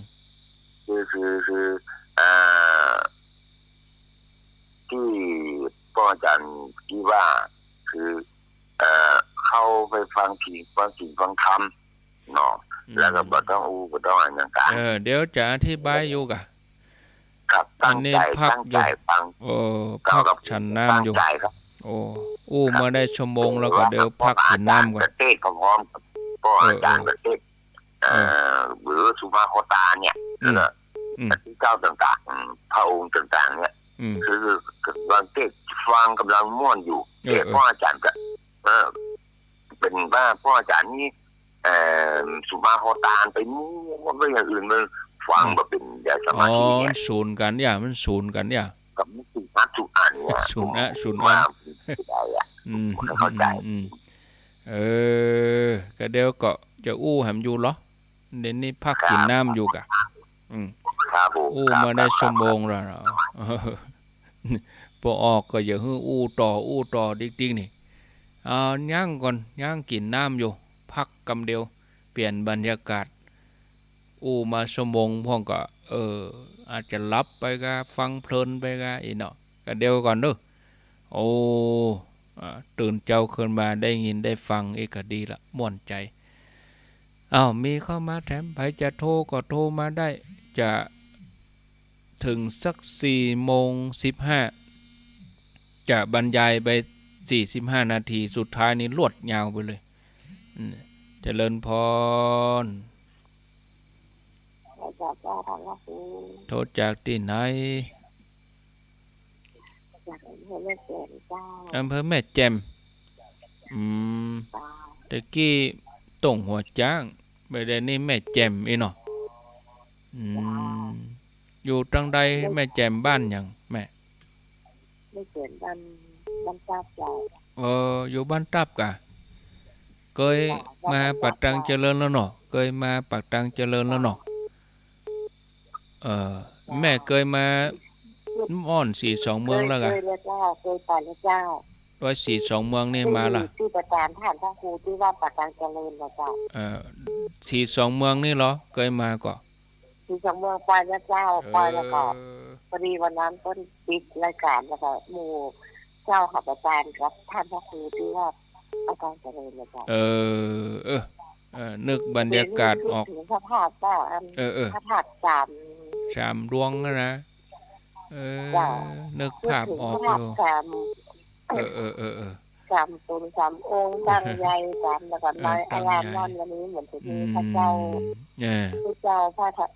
คือ คือ คือ เอ่อ ตี้ป้ออาจ๋ารย์ตี้ว่า คือ เอ่อ เข้าไปฟังศีล ฟังศีลฟังธรรม เนาะ อืม แล้วก็บ่ต้องอู้ บ่ต้องอะหยังกั๋น เออ เดี๋ยวจะอธิบายอยู่กา ครับ อันนี้ตั้งใจ๋ พักอยู่ ตั้งใจ๋ฟัง โอ้ ครับ พักฉันน้ำอยู่ ตั้งใจ๋ครับ โอ้ อู้ ครับ มาได้ชั่วโมงแล้วก็เดี๋ยวพักกิ๋นน้ำก่อน ก็เตสน์พร้อมๆ กับป้ออาจ๋ารย์ เออ เออ ก็เตสน์ เอ่อ เออ หรือสุภาพคอตาเนี่ย อืม แล้วก็ อืม พระเจ้าต่างๆ พระองค์ต่างๆ เนี่ย อืม คือ คือ กำลังเตสน์ฟัง กำลังม่วนอยู่ เออ แต่ เออ ป้ออาจ๋ารย์ก็ เออ เป๋นว่าป้ออาจ๋ารย์นี่ เอ่อ สุภาพคอตาไปมั่วไปอย่างอื่น มันฟัง เออ บ่เป๋นได้สมาธิไง อ๋อ มันสูนกั๋นอย่า มันสูนกั๋นอย่า กับมันสูนอัดสูนอั้นเนี่ย สูนอะ ผม สูนอั้น ว่าได้อะ อืม เข้าใจ๋ อืม อืม เออ ก็เดี๋ยวก็จะอู้แหมอยู่เหรอ เดี๋ยวนี้พักกิ๋นน้ำอยู่กา อืม ครับผม อู้ ครับ มาได้ ครับ ชั่วโมงแล้วเนาะ ปอออกก็อย่าหื้ออู้ต่อ อู้ต่อติ๊กๆ นี่ เอา ยั้งก่อน ยั้งกิ๋นน้ำอยู่ พักกำเดียว เปลี่ยนบรรยากาศ อู้มาชั่วโมงพ่องก็ เออ อาจจะหลับไปกา ฟังเพลินไปกา อีเนาะ ก็เดี๋ยวก่อนเน่อ โอ้ อ่า ตื่นเจ๊าขึ้นมาได้ยินได้ฟังอีกก็ดีละ ม่วนใจ๋ อ้าว มีเข้ามาแถม ใผจะโทรก็โทรมาได้ จะเถิงสักสี่โมงสิบห้า จะบรรยายไปสี่สิบห้านาที สุดท้ายนี่ลวดยาวไปเลย อืม เจริญพร โทรจากตี้ไหน จากอำเภอแม่แจ่มเจ้า อำเภอแม่แจ่ม อืม เจ้า ตะกี้ต้งหัวจ๊าง บ่าเดี่ยวนี้แม่แจ่มอี้เนาะ อืม เจ้า อยู่ตางใด แม่แจ่มบ้านหยังแม่ แม่แจ่มบ้าน บ้านตับเจ้า เออ อยู่บ้านตับกา เกย เจ้า มาปากตางเจริญแล้วเนาะ เกยมาปากตางเจริญแล้วเนาะ เออ แม่เกยมาม่อนสีสองเมืองแล้วกา เกย เกยแล้วเจ้า เกยไปแล้วเจ้า วัดสีสองเมืองนี่มาละ ตี้ ตี้ประตานต้านพระครูตี้วัดปากตางเจริญนะเจ้า เออ สีสองเมืองนี่เหรอ เกยมาก่อ สีสองเมืองไปแล้วเจ้า เออ ไปแล้วก็ พอดีวันนั้นเปิ้นปิดรายก๋านแล้วก็หมู่เจ้าเขาประตานกับต้านพระครูตี้วัดปากตางเจริญนะเจ้า เออ เออ เออ นึกบรรยากาศออก เดี๋ยวนี้นึกเถิงพระธาตุเจ้า อัน เออ เออ พระธาตุสาม สามดวงนะ เออ เจ้า นึกภาพออกอยู่ นึกเถิงพระธาตุสาม เออ เออ เออ เออ สามต๋นสามองค์ ตั้งใหญ่สาม แล้วก็ เออ น้อย ตั้งใหญ่ อารามนั้น วันนี้เหมือนจะมี อืม พระเจ้า เออ พระเจ้า พระธาตุ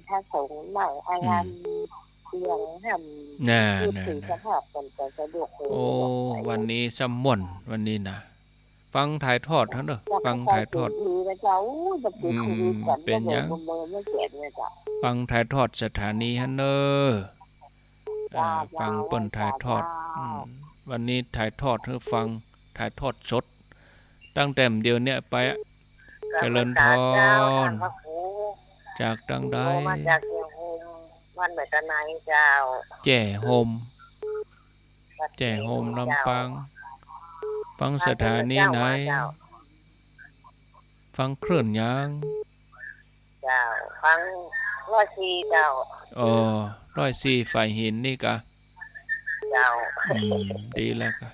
พระสงฆ์นั่งอาราม อืม เตียงห้าม น่ะ พูดถึง น่ะ สภาพมันจะสะดวกเลย โอ้ สะดวกไป วันนี้ซ้ำม่วน วันนี้นะ ฟังถ่ายทอดเถาะเน่อ ฟังถ่ายทอด ดีนะเจ้า อู้ จะปิด อืม ชีวิตกัน เป๋นหยัง เบอร์ เบอร์ไม่เจ็บเลยเจ้า ฟังถ่ายทอดสถานีหั้นเน่อ อ่า เจ้า ฟังเปิ้นถ่ายทอด เจ้า อืม วันนี้ถ่ายทอดหื้อฟัง ถ่ายทอดสด ตั้งแต่เดี๋ยวเนี้ยไปอะ เจริญพร นมัสก๋านเจ้า ท่านพระครู จากตางใด โทรมาจากแจ้ห่ม บ้านแม่ตะไนเจ้า แจ้ห่ม แจ้ห่มลำปาง ฟังสถานีไหน เจ้า ฟังคลื่นหยัง เจ้า ฟังร้อยสี่เจ้า อ๋อ ร้อยสี่ฝ่ายหินนี่กา เจ้า อืม ดีแล้วกา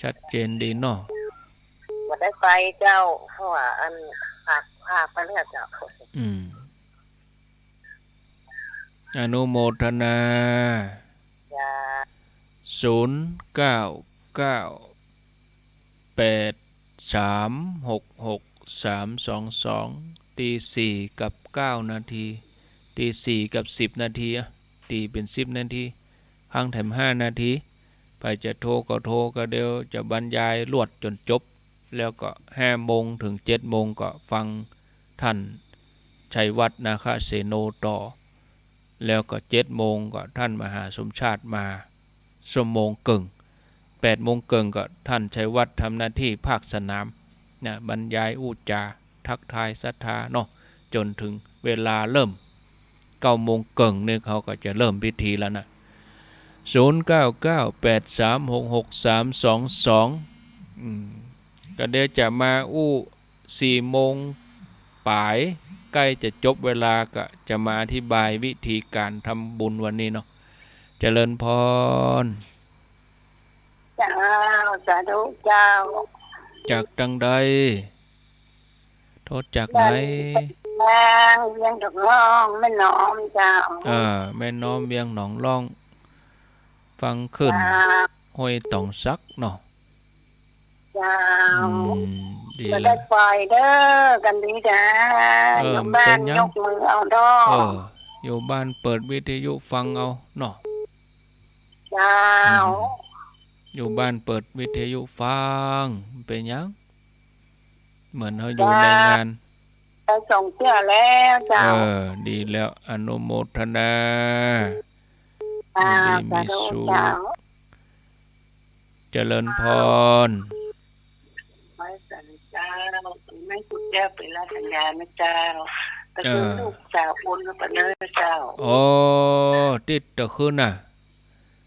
ชัดเจนดีเนาะ บ่ได้ไปเจ้า เพราะว่าอันฝาก ฝากไปแล้วเจ้า อืม อนุโมทนา จ้า ศูนย์เก้าเก้า แปดสามหกหกสามสองสอง ตีสี่กับเก้านาที ตีสี่กับสิบนาที อะ ตีเป๋นสิบนาที ค้างแถมห้านาที ใผจะโทรก็โทร ก็เดี๋ยวจะบรรยายลวดจ๋นจบ แล้วก็ห้าโมงถึงเจ็ดโมงก็ฟังท่านชัยวัฒน์นาคเสโนต่อ แล้วก็เจ็ดโมงก็ท่านมหาสมชาติมาชั่วโมงเกิ่ง แปดโมงเกิ่งก็ท่านชัยวัฒน์ทำหน้าที่ภาคสนามนะ บรรยายอู้จ๋าทักทายศรัทธาเนาะ จ๋นถึงเวลาเริ่ม เก้าโมงเกิ่งนี่เขาก็จะเริ่มพิธีแล้วนะ ศูนย์เก้าเก้าแปดสามหกหกสามสองสอง อืม ก็เดี๋ยวจะมาอู้สี่โมงป๋าย ใก้จะจบเวลาก็จะมาอธิบายวิธีก๋านทำบุญวันนี้เนาะ เจริญพร เจ้า สาธุเจ้า จากตังใด โทรจากไหน บ้านแม่นองเวียงหนองล่อง แม่น้อมเจ้า อ่า แม่น้อมเวียงหนองล่อง ฟังขึ้น เจ้า ห้วยตองสักเนาะ เจ้า อืม ดี บ่ได้ ละ ปล่อยเด้อ กันดีจ้า เออ อยู่บ้าน บ่เป๋นหยัง ยกมือเอาเด้อ เออ อยู่บ้านเปิดวิทยุฟังเอาเนาะ เจ้า อืม อยู่บ้านเปิดวิทยุฟัง บ่เป๋นหยัง เหมือนเฮาอยู่ เจ้า ในงาน ไปสองเทื่อแล้วเจ้า เออ ดีแล้ว อนุโมทนา เจ้า ยินดีมีสุข สาธุเจ้า เจริญพร ไหว้สาธุเจ้า แม่กุดแก้วเป็นราชกัญญานะเจ้า ตะคืน เออ ลูกสาวโอนมาปะเน้อเจ้า อ๋อ ติดตะคืนน่ะ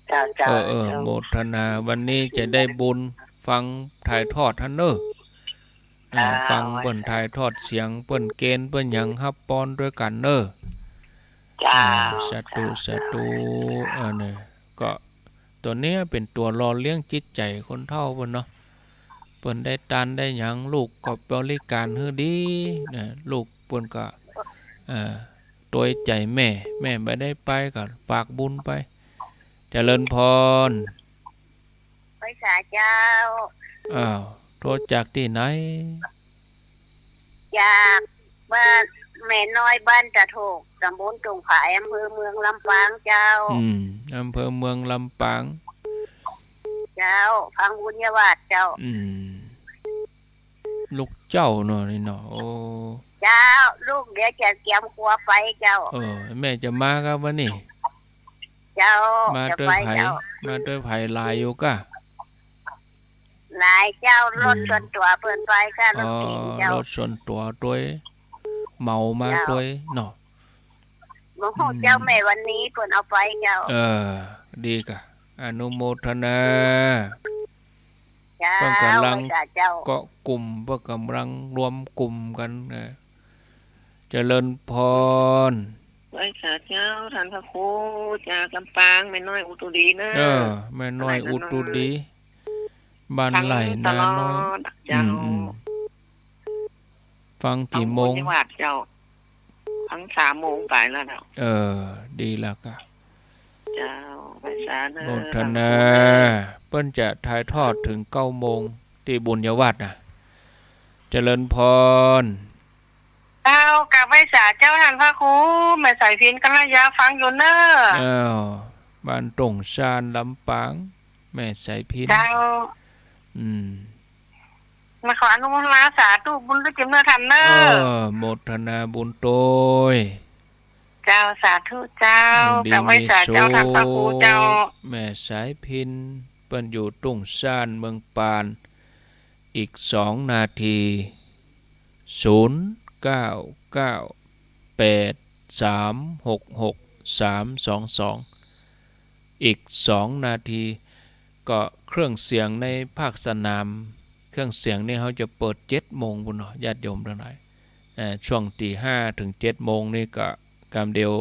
เจ้า เจ้า เออ เออ เจ้า โมทนา วันนี้จะได้บุญฟังถ่ายทอดหั้นเน้อ อ่า อ่า ฟังเปิ้นถ่ายทอดเสียง เปิ้นเกณฑ์ เปิ้นหยังฮับปอนด้วยกั๋นเน้อ เจ้า อ่า สาธุ เจ้า สาธุ เออ เนี่ย ก็ ตั๋วเนี้ยเป๋นตั๋วหล่อเลี้ยงจิตใจ๋คนเฒ่าเปิ้นเนาะ เปิ้นได้ตานได้หยัง ลูกก็บริก๋านหื้อดีนะ ลูกเปิ้นก็ เอ่อ ตวยใจ๋แม่ แม่บ่ได้ไปก็ฝากบุญไป เจริญพร ไหว้สาเจ้า อ้าว โทรจากตี้ไหน จากบ้านแม่น้อย บ้านตะโถก ตำบลตุ่งผาย อำเภอเมืองลำปางเจ้า อืม อำเภอเมืองลำปาง เจ้า ฟังบุญญาวาสเจ้า อืม ลูกเจ้าเนาะนี่เนาะ โอ้ เจ้า ลูกเดี๋ยวจะเกียมครัวไปเจ้า เออ แม่จะมากับวันนี้ เจ้า มาตวยใผ จะไปเจ้า มาตวยใผ หลายอยู่ก้า หลายเจ้า อืม รถส่วนตั๋วเปิ้นไปก้า รถเก๋งเจ้า อ๋อ รถส่วนตั๋วตวย เหมามา เจ้า ตวยเนาะ บ่ฮู้ อืม เจ้าแม่วันนี้เปิ้นเอาไปเจ้า เออ ดีก้า อนุโมทนา เจ้า เปิ้นก่ำลัง ไหว้สาเจ้า เกาะกลุ่ม เปิ้นก่ำลังรวมกลุ่มกั๋นนะ เจริญพร ไหว้สาเจ้า ต้านพระครู จากลำปาง แม่น้อยอุตุดีเน้อ เออ แม่น้อยอุตุดี บ้านไร่นาน้อย ฟังตลอดเจ้า อืม อืม ฟังกี่โมง ฟังบุญญาวาสเจ้า ฟังสามโมงป๋ายแล้วเนาะ เออ ดีแล้วก้า เจ้า ไหว้สาเน้อ โมทนา เปิ้นจะถ่ายทอดเถิงเก้าโมงตี้บุญญาวาสนะ เจริญพร เจ้า กราบไหว้สาเจ้า ต้านพระครู แม่สายพิณ กัลยา ฟังอยู่เน้อ อ้าว บ้านตุ่งซาน ลำปาง แม่สายพิณ เจ้า อืม มาขออนุโมทนาสาธุบุญตวยเจ้าเน้อ ต้านเน้อ เออ โมทนาบุญตวย เจ้า สาธุเจ้า ยินดี กราบไหว้สาเจ้า มีสุข ต้านพระครูเจ้า แม่สายพิณ เปิ้นอยู่ตุ่งซาน เมืองปาน อีกสองนาที ศูนย์เก้าเก้าแปดสามหกหกสามสองสอง อีกสองนาที ก็เครื่องเสียงในภาคสนาม เครื่องเสียงนี่เฮาจะเปิดเจ็ดโมงปู้นเนาะ ญาติโยมตังหลาย เอ่อ ช่วงตีห้าเถิงเจ็ดโมงนี่ก็กำเดียว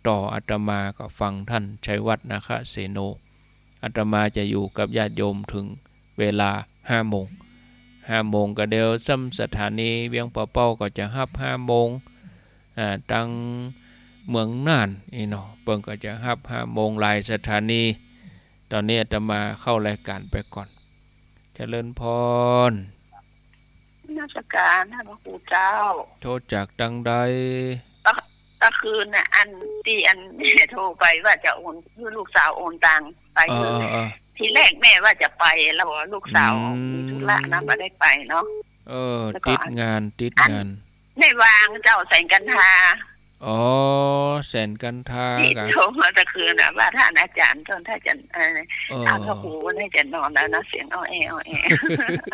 ต่ออาตมาก็ฟังท่านชัยวัฒน์นาคเสโน อาตมาจะอยู่กับญาติโยมเถิงเวลาห้าโมง ห้าโมงก็เดี๋ยวซ้ำสถานีเวียงป่าเป้าก็จะฮับห้าโมง อ่า ตังเมืองน่านนี่เนาะ เปิ้นก็จะฮับห้าโมง หลายสถานี ต๋อนนี้อาตมาเข้ารายก๋านไปก่อน เจริญพร นมัสก๋าน ต้านพระครูเจ้า โทรจากตังใด ตะ ตะคืนน่ะ อันตี้อันแม่โทรไปว่าจะโอน หื้อลูกสาวโอนตังค์ไป เออ หื้อ เออ เออ ทีแรกแม่ว่าจะไป แล้วลูกสาว อืม มีธุระนะ บ่ได้ไปเนาะ เออ แล้วก็ ติดงาน ติดงาน ในวางเจ้า แสงกันทา อ๋อ แสงกันทา ที่ กะ โทรมาตะคืนน่ะ ว่าต้านอาจ๋ารย์ ต้านอาจ๋ารย์ เอ่อ เออ ต้านพระครูน่าจะนอนแล้วนะ เสียงอ้อแอ้ อ้อแอ้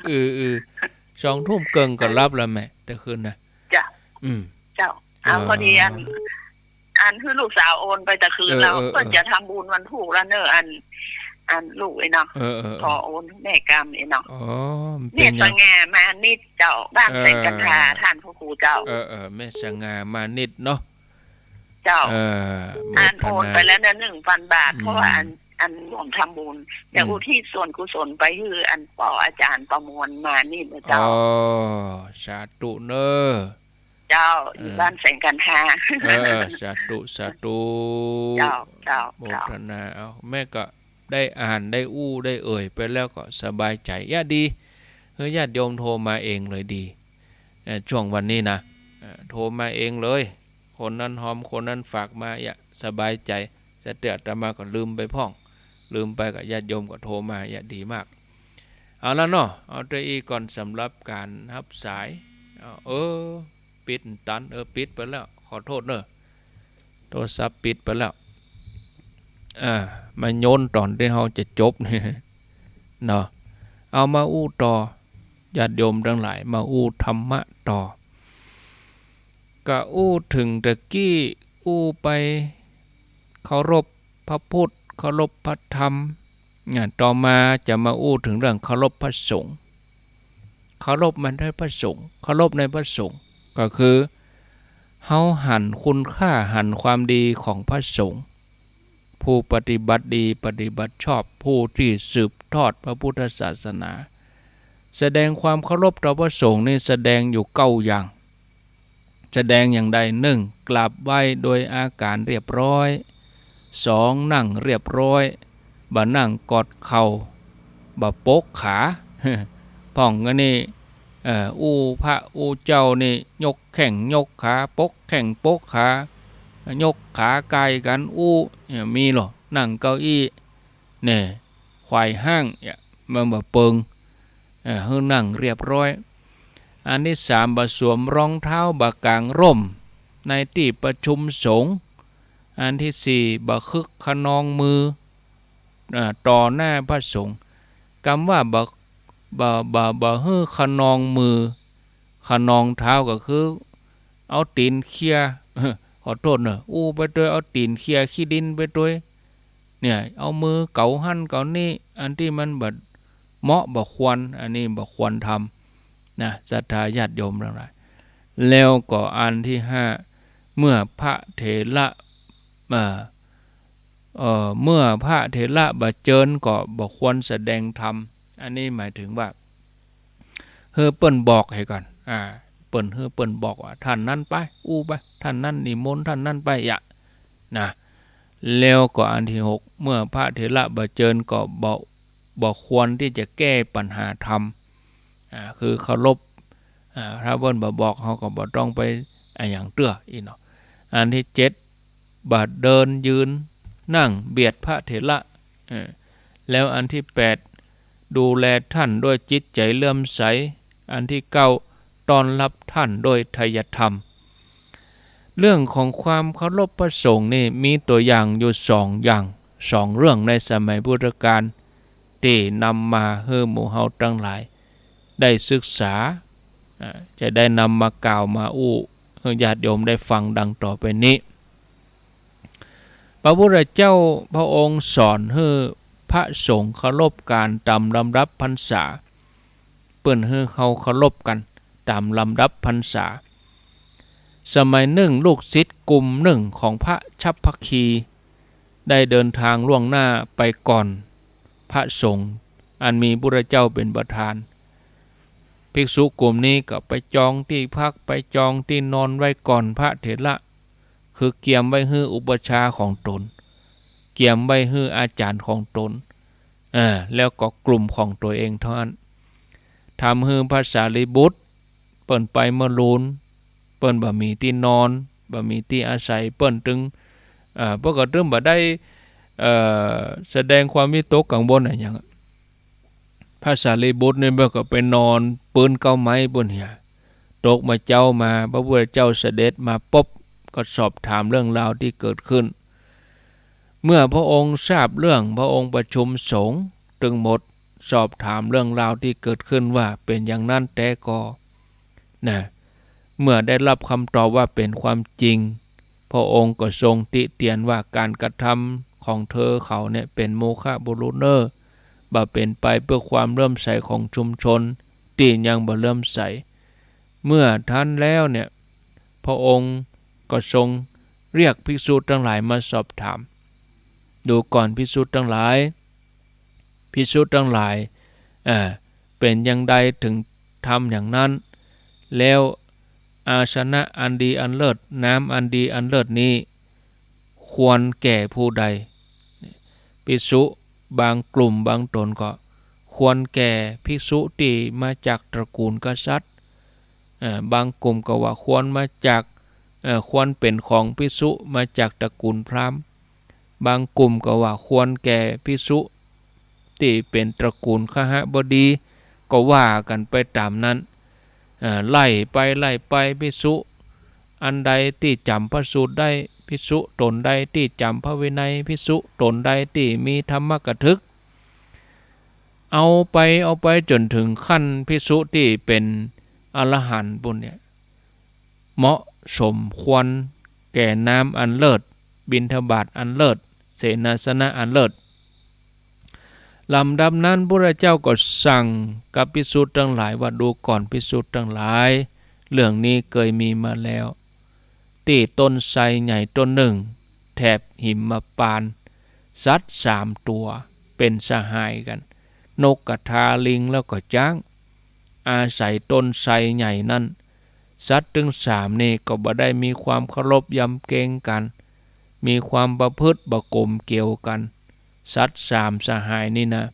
เออ เออ สองทุ่มเกิ่งก็หลับแล้วแม่ ตะคืนนะ จ้ะ อืม เจ้า เอา อ่า พอดีอัน อันหื้อลูกสาวโอนไปตะคืนแล้ว เออ เออ เปิ้นจะทำบุญวันพูกแล้วเน่อ อัน อันลูกไอ้เนาะ เออ เออ เออ ขอโอนแม่กำไอ้เนาะ อ๋อ มันเป๋นหยัง แม่สง่ามานิดเจ้า บ้านแสงกันทา เออ ต้านพระครูเจ้า เออ เออ แม่สง่ามานิดเนาะ เจ้า เออ อันโอนไปแล้วนะ หนึ่งพันบาท อืม เพราะว่าอัน อันร่วมทำบุญ จะ อืม อุทิศส่วนกุศลไปหื้ออันป้ออาจ๋ารย์ประมวลมานิดนะเจ้า อ๋อ สาธุเน่อ เจ้า อยู่ เออ บ้านแสงกันทา เออ สาธุ สาธุ เจ้า เจ้า โมทนา เจ้า เอา แม่ก็ได้อ่าน ได้อู้ ได้เอ่ยไปแล้วก็สบายใจ๋ ยะดี หื้อญาติโยมโทรมาเองเลยดี เอ่อ ช่วงวันนี้นะ เอ่อ โทรมาเองเลย คนนั้นหอม คนนั้นฝากมา ยะสบายใจ๋ สะเตื้ออาตมาก็ลืมไปพ่อง ลืมไปก็ญาติโยมก็โทรมา ยะดีมาก เอาละเนาะ เอาเต้าอี้ก่อนสำหรับก๋านฮับสาย เอา เออ ปิดตัน เออ ปิดไปแล้ว ขอโต้ษเน่อ โทรศัพท์ปิดไปแล้ว อ่า มาโยนต๋อนตี้เฮาจะจบนี่เนาะ เอามาอู้ต่อ ญาติโยมตังหลาย มาอู้ธรรมะต่อ ก็อู้เถิงตะกี้ อู้ไปเคารพพระพุทธ เคารพพระธรรม เนี่ย ต่อมาจะมาอู้เถิงเรื่องเคารพพระสงฆ์ เคารพมันในพระสงฆ์ เคารพในพระสงฆ์ ก็คือ เฮาหันคุณค่า หันความดีของพระสงฆ์ ผู้ปฏิบัติดี ปฏิบัติชอบ ผู้ตี้สืบทอดพระพุทธศาสนา แสดงความเคารพต่อพระสงฆ์นี่แสดงอยู่เก้าอย่าง แสดงอย่างใด หนึ่ง กราบไหว้โดยอาก๋านเรียบร้อย สอง นั่งเรียบร้อย บ่นั่งกอดเข่า บ่ปกขา พ่องอันนี้ เอ่อ อู้พระอู้เจ้านี่ยกแข้งยกขา ปกแข้งปกขา ยกขาใก้กั๋นอู้ เนี่ย มีลอ นั่งเก้าอี้ เนี่ย ไขว่ห้าง เนี่ย มันบ่เปิง เอ่อ หื้อนั่งเรียบร้อย อันตี้สาม บ่สวมรองเท้า บ่ก๋างร่ม ในตี้ประชุมสงฆ์ อันตี้สี่ บ่คึกคะนองมือ อ่า ต่อหน้าพระสงฆ์ กำว่าบ่ บ่ บ่ บ่หื้อคะนองมือ คะนองเท้าก็คือ เอาตี๋นเขี่ย ขอโต้ษเน่อ อู้ไปตวย เอาตี๋นเขี่ยขี้ดินไปตวย เนี่ย เอามือเก๋าหั้นเก๋านี่ อันตี้มันบ่เหมาะบ่ควร อันนี้บ่ควรทำนะ ศรัทธาญาติโยมตังหลาย แล้วก็อันตี้ห้า เมื่อพระเถระ อ่า เอ่อ เมื่อพระเถระบ่เจิญก็บ่ควรแสดงธรรม อันนี้หมายถึงว่า หื้อเปิ้นบอกหื้อก่อน อ่า เปิ้น หื้อเปิ้นบอกว่า ท่านนั้นไป อู้ไป ท่านนั้นนิมนต์ท่านนั้นไป ยะ นะ แล้วก็อันตี้หก เมื่อพระเถระบ่เจิญก็บ่ บ่ควรตี้จะแก้ปัญหาธรรม อ่า คือเคารพ อ่า ถ้าเปิ้นบ่บอก เฮาก็บ่ต้องไปอะหยังเตื้ออี้เนาะ อันตี้เจ็ด บ่เดินยืนนั่งเบียดพระเถระ เออ แล้วอันตี้แปด ดูแลท่านด้วยจิตใจ๋เลื่อมใส อันตี้เก้า ต้อนฮับท่านด้วยไทยธรรม เรื่องของความเคารพพระสงฆ์นี่มีตั๋วอย่างอยู่สองอย่าง สองเรื่องในสมัยพุทธกาล ตี้นำมาหื้อหมู่เฮาตังหลายได้ศึกษา อ่า จะได้นำมากล่าวมาอู้หื้อญาติโยมได้ฟังดังต่อไปนี้ พระพุทธเจ้าพระองค์สอนหื้อพระสงฆ์เคารพกั๋นต๋ามลำดับพรรษา เปิ้นหื้อเฮาเคารพกั๋นต๋ามลำดับพรรษา สมัยนึ่งลูกศิษย์กลุ่มนึ่งของพระฉัพพคี ได้เดินทางล่วงหน้าไปก่อนพระสงฆ์อันมีพุทธเจ้าเป๋นประธาน ภิกษุกลุ่มนี้ก็ไปจองตี้พัก ไปจองตี้นอนไว้ก่อนพระเถระ คือเกียมไว้หื้ออุปัชฌาย์ของตน เกียมไว้หื้ออาจ๋ารย์ของตน เออ แล้วก็กลุ่มของตั๋วเองเต้าอั้น ทำหื้อพระสารีบุตร เปิ้นไปเมืองลูณ เปิ้นบ่มีตี้นอน บ่มีตี้อาศัย เปิ้นตึง เอ่อ เปิ้นก็ตึงบ่ได้ เอ่อ แสดงความวิตกกังวลอะหยัง พระสารีบุตรนี่เปิ้นก็ไปนอนปื๊นเก๊าไม้ปู้นเหีย ตกมาเจ๊ามา พระพุทธเจ้าเสด็จมาปุ๊บ ก็สอบถามเรื่องราวตี้เกิดขึ้น เมื่อพระองค์ทราบเรื่อง พระองค์ประชุมสงฆ์ตึงหมด สอบถามเรื่องราวตี้เกิดขึ้นว่าเป๋นอย่างนั้นแต๊ก่อ นะ เมื่อได้ฮับกำตอบว่าเป๋นความจริง พระองค์ก็ทรงติเตียนว่าก๋านกระทำของเธอเขาเนี่ยเป๋นโมฆะบุรุษเน่อ บ่เป๋นไปเปื้อความเลื่อมใสของชุมชนตี้ยังบ่เลื่อมใส เมื่อตันแล้วเนี่ย พระองค์ก็ทรงเรียกภิกษุตังหลายมาสอบถาม ดูก่อนภิกษุตังหลาย ภิกษุตังหลาย อ่า เป๋นอย่างใดถึงทำอย่างนั้น แล้วอาสนะอันดีอันเลิศ น้ำอันดีอันเลิศนี้ ควรแก่ผู้ใด ภิกษุบางกลุ่มบางต๋นก็ ควรแก่ภิกษุตี้มาจากตระกูลกษัตริย์ อ่า บางกลุ่มก็ว่าควรมาจาก เอ่อ ควรเป๋นของภิกษุมาจากตระกูลพราหมณ์ บางกลุ่มก็ว่าควรแก่ภิกษุตี้เป๋นตระกูลคหบดี ก็ว่ากั๋นไปต๋ามนั้น เอ่อ ไล่ไปไล่ไป ภิกษุอันใดตี้จ๋ำพระสูตรได้ ภิกษุต๋นใดตี้จ๋ำพระวินัย ภิกษุต๋นใดตี้มีธรรมกถึก เอาไปเอาไปจ๋นถึงขั้นภิกษุตี้เป๋นอรหันต์ปู้นเนี่ย เหมาะสมควรแก่น้ำอันเลิศ บิณฑบาตอันเลิศ เสนาสนะอันเลิศ ลำดับนั้นพุทธเจ้าก็สั่งกับภิกษุตังหลายว่า ดูก่อนภิกษุตังหลาย เรื่องนี้เกยมีมาแล้ว ตี้ต้นไทรใหญ่ต้นนึ่ง แถบหิมพานต์ สัตว์สามตั๋วเป๋นสหายกั๋น นกกระทา ลิง แล้วก็จ๊าง อาศัยต้นไทรใหญ่นั้น สัตว์ตึงสามนี่ก็บ่ได้มีความเคารพยำเกรงกั๋น มีความประพฤติบ่กลมเกลียวกั๋น สัตว์สามสหายนี่นะ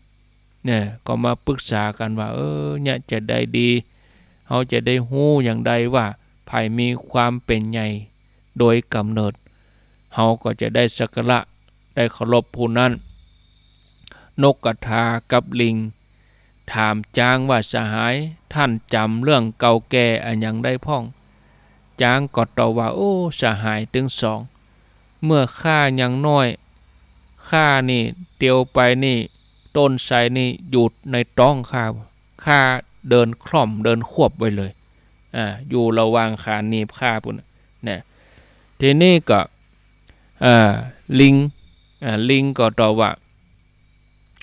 เนี่ย ก็มาปรึกษากั๋นว่า เออ เนี่ยจะใดดี เฮาจะได้ฮู้อย่างใดว่าใผมีความเป๋นใหญ่โดยก๋ำเนิด เฮาก็จะได้สักการะ ได้เคารพผู้นั้น นกกระทากับลิง ถามจ๊างว่า สหาย ต้านจ๋ำเรื่องเก่าแก่อะหยังได้พ่อง จ๊างก็ตอบว่า โอ้ สหายตึงสอง เมื่อข้ายังน้อย ข้านี่เตียวไปนี่ ต้นไทรนี่อยู่ในต๊องข้า ข้าเดินคล่อมเดินควบไว้เลย อ่า อยู่ระหว่างขาหนีบข้าปู้นน่ะ นะ ทีนี้ก็ อ่า ลิง อ่า ลิงก็ตอบว่า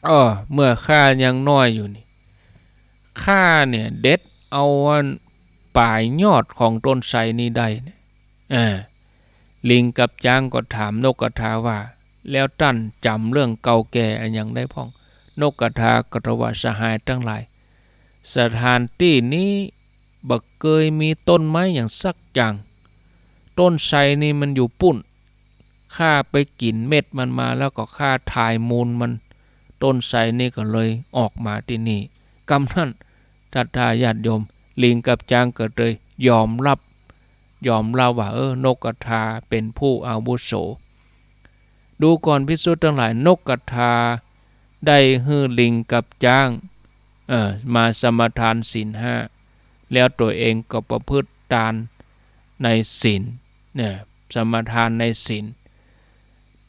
อ้อ เมื่อข้ายังน้อยอยู่นี่ ข้าเนี่ยเด็ดเอาอันป๋ายยอดของต้นไทรนี้ได้เนี่ย อ่า ลิงกับจ๊างก็ถามนกกระทาว่า แล้วต้านจ๋ำเรื่องเก่าแก่อะหยังได้พ่อง นกกระทาก็ตอบว่า สหายตังหลาย สถานตี้นี้บ่เกยมีต้นไม้อย่างสักอย่าง ต้นไทรนี่มันอยู่ปู้น ข้าไปกิ๋นเม็ดมันมาแล้วก็ข้าถ่ายมูลมัน ต้นไทรนี่ก็เลยออกมาตี้นี่ กำนั้น ศรัทธาญาติโยม ลิงกับจ๊างก็เลยยอมรับ ยอมรับว่า เออ นกกระทาเป๋นผู้อาวุโส ดูก่อนภิกษุตังหลาย นกกระทาได้หื้อลิงกับจ๊าง เอ่อ มาสมาทานศีลห้า แล้วตั๋วเองก็ประพฤติต๋ามในศีล เนี่ย สมาทานในศีล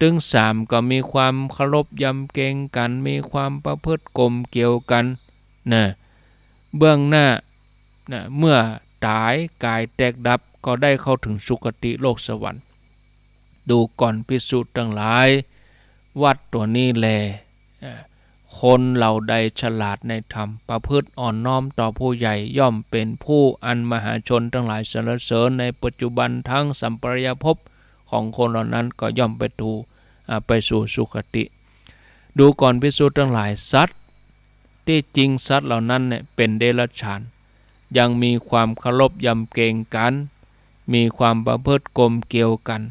ตึงสามก็มีความเคารพยำเกรงกั๋น มีความประพฤติกลมเกลียวกั๋น นะ เบื้องหน้า นะ เมื่อต๋ายก๋ายแตกดับก็ได้เข้าถึงสุคติโลกสวรรค์ ดูก่อนภิกษุตังหลาย วัตรตั๋วนี้แล อ่า คนเหล่าใดฉลาดในธรรม ประพฤติอ่อนน้อมต่อผู้ใหญ่ ย่อมเป๋นผู้อันมหาชนตังหลายสรรเสริญในปัจจุบันทั้งสัมปรายภพของคนเหล่านั้นก็ย่อมไปถู อ่า ไปสู่สุคติ ดูก่อนภิกษุตังหลาย สัตว์ ตี้จริงสัตว์เหล่านั้นเนี่ยเป๋นเดรัจฉาน ยังมีความเคารพยำเกรงกั๋น มีความประพฤติกลมเกลียวกั๋น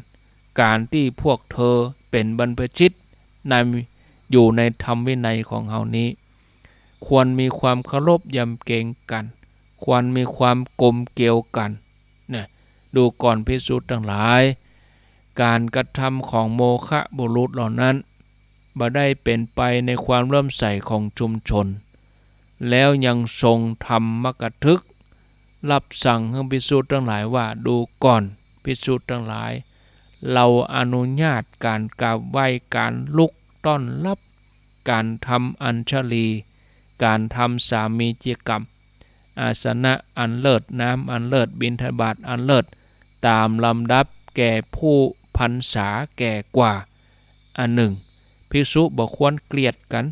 ก๋านตี้พวกเธอเป๋นบรรพชิตใน อยู่ในธรรมวินัยของเฮานี้ ควรมีความเคารพยำเกรงกั๋น ควรมีความกลมเกลียวกั๋น นะ ดูก่อนภิกษุตังหลาย ก๋านกระทำของโมฆะบุรุษเหล่านั้น บ่ได้เป๋นไปในความเลื่อมใสของชุมชน แล้วยังทรงธรรมกถึก รับสั่งหื้อภิกษุตังหลายว่า ดูก่อน ภิกษุตังหลาย เฮาอนุญาตก๋านกราบไหว้ ก๋านลุกต้อนฮับ ก๋านทำอัญชลี ก๋านทำสามีจิกรรม อาสนะอันเลิศ น้ำอันเลิศ บิณฑบาตอันเลิศ ต๋ามลำดับแก่ผู้พรรษาแก่กว่า อันนึ่ง ภิกษุบ่ควรเกียรติกั๋น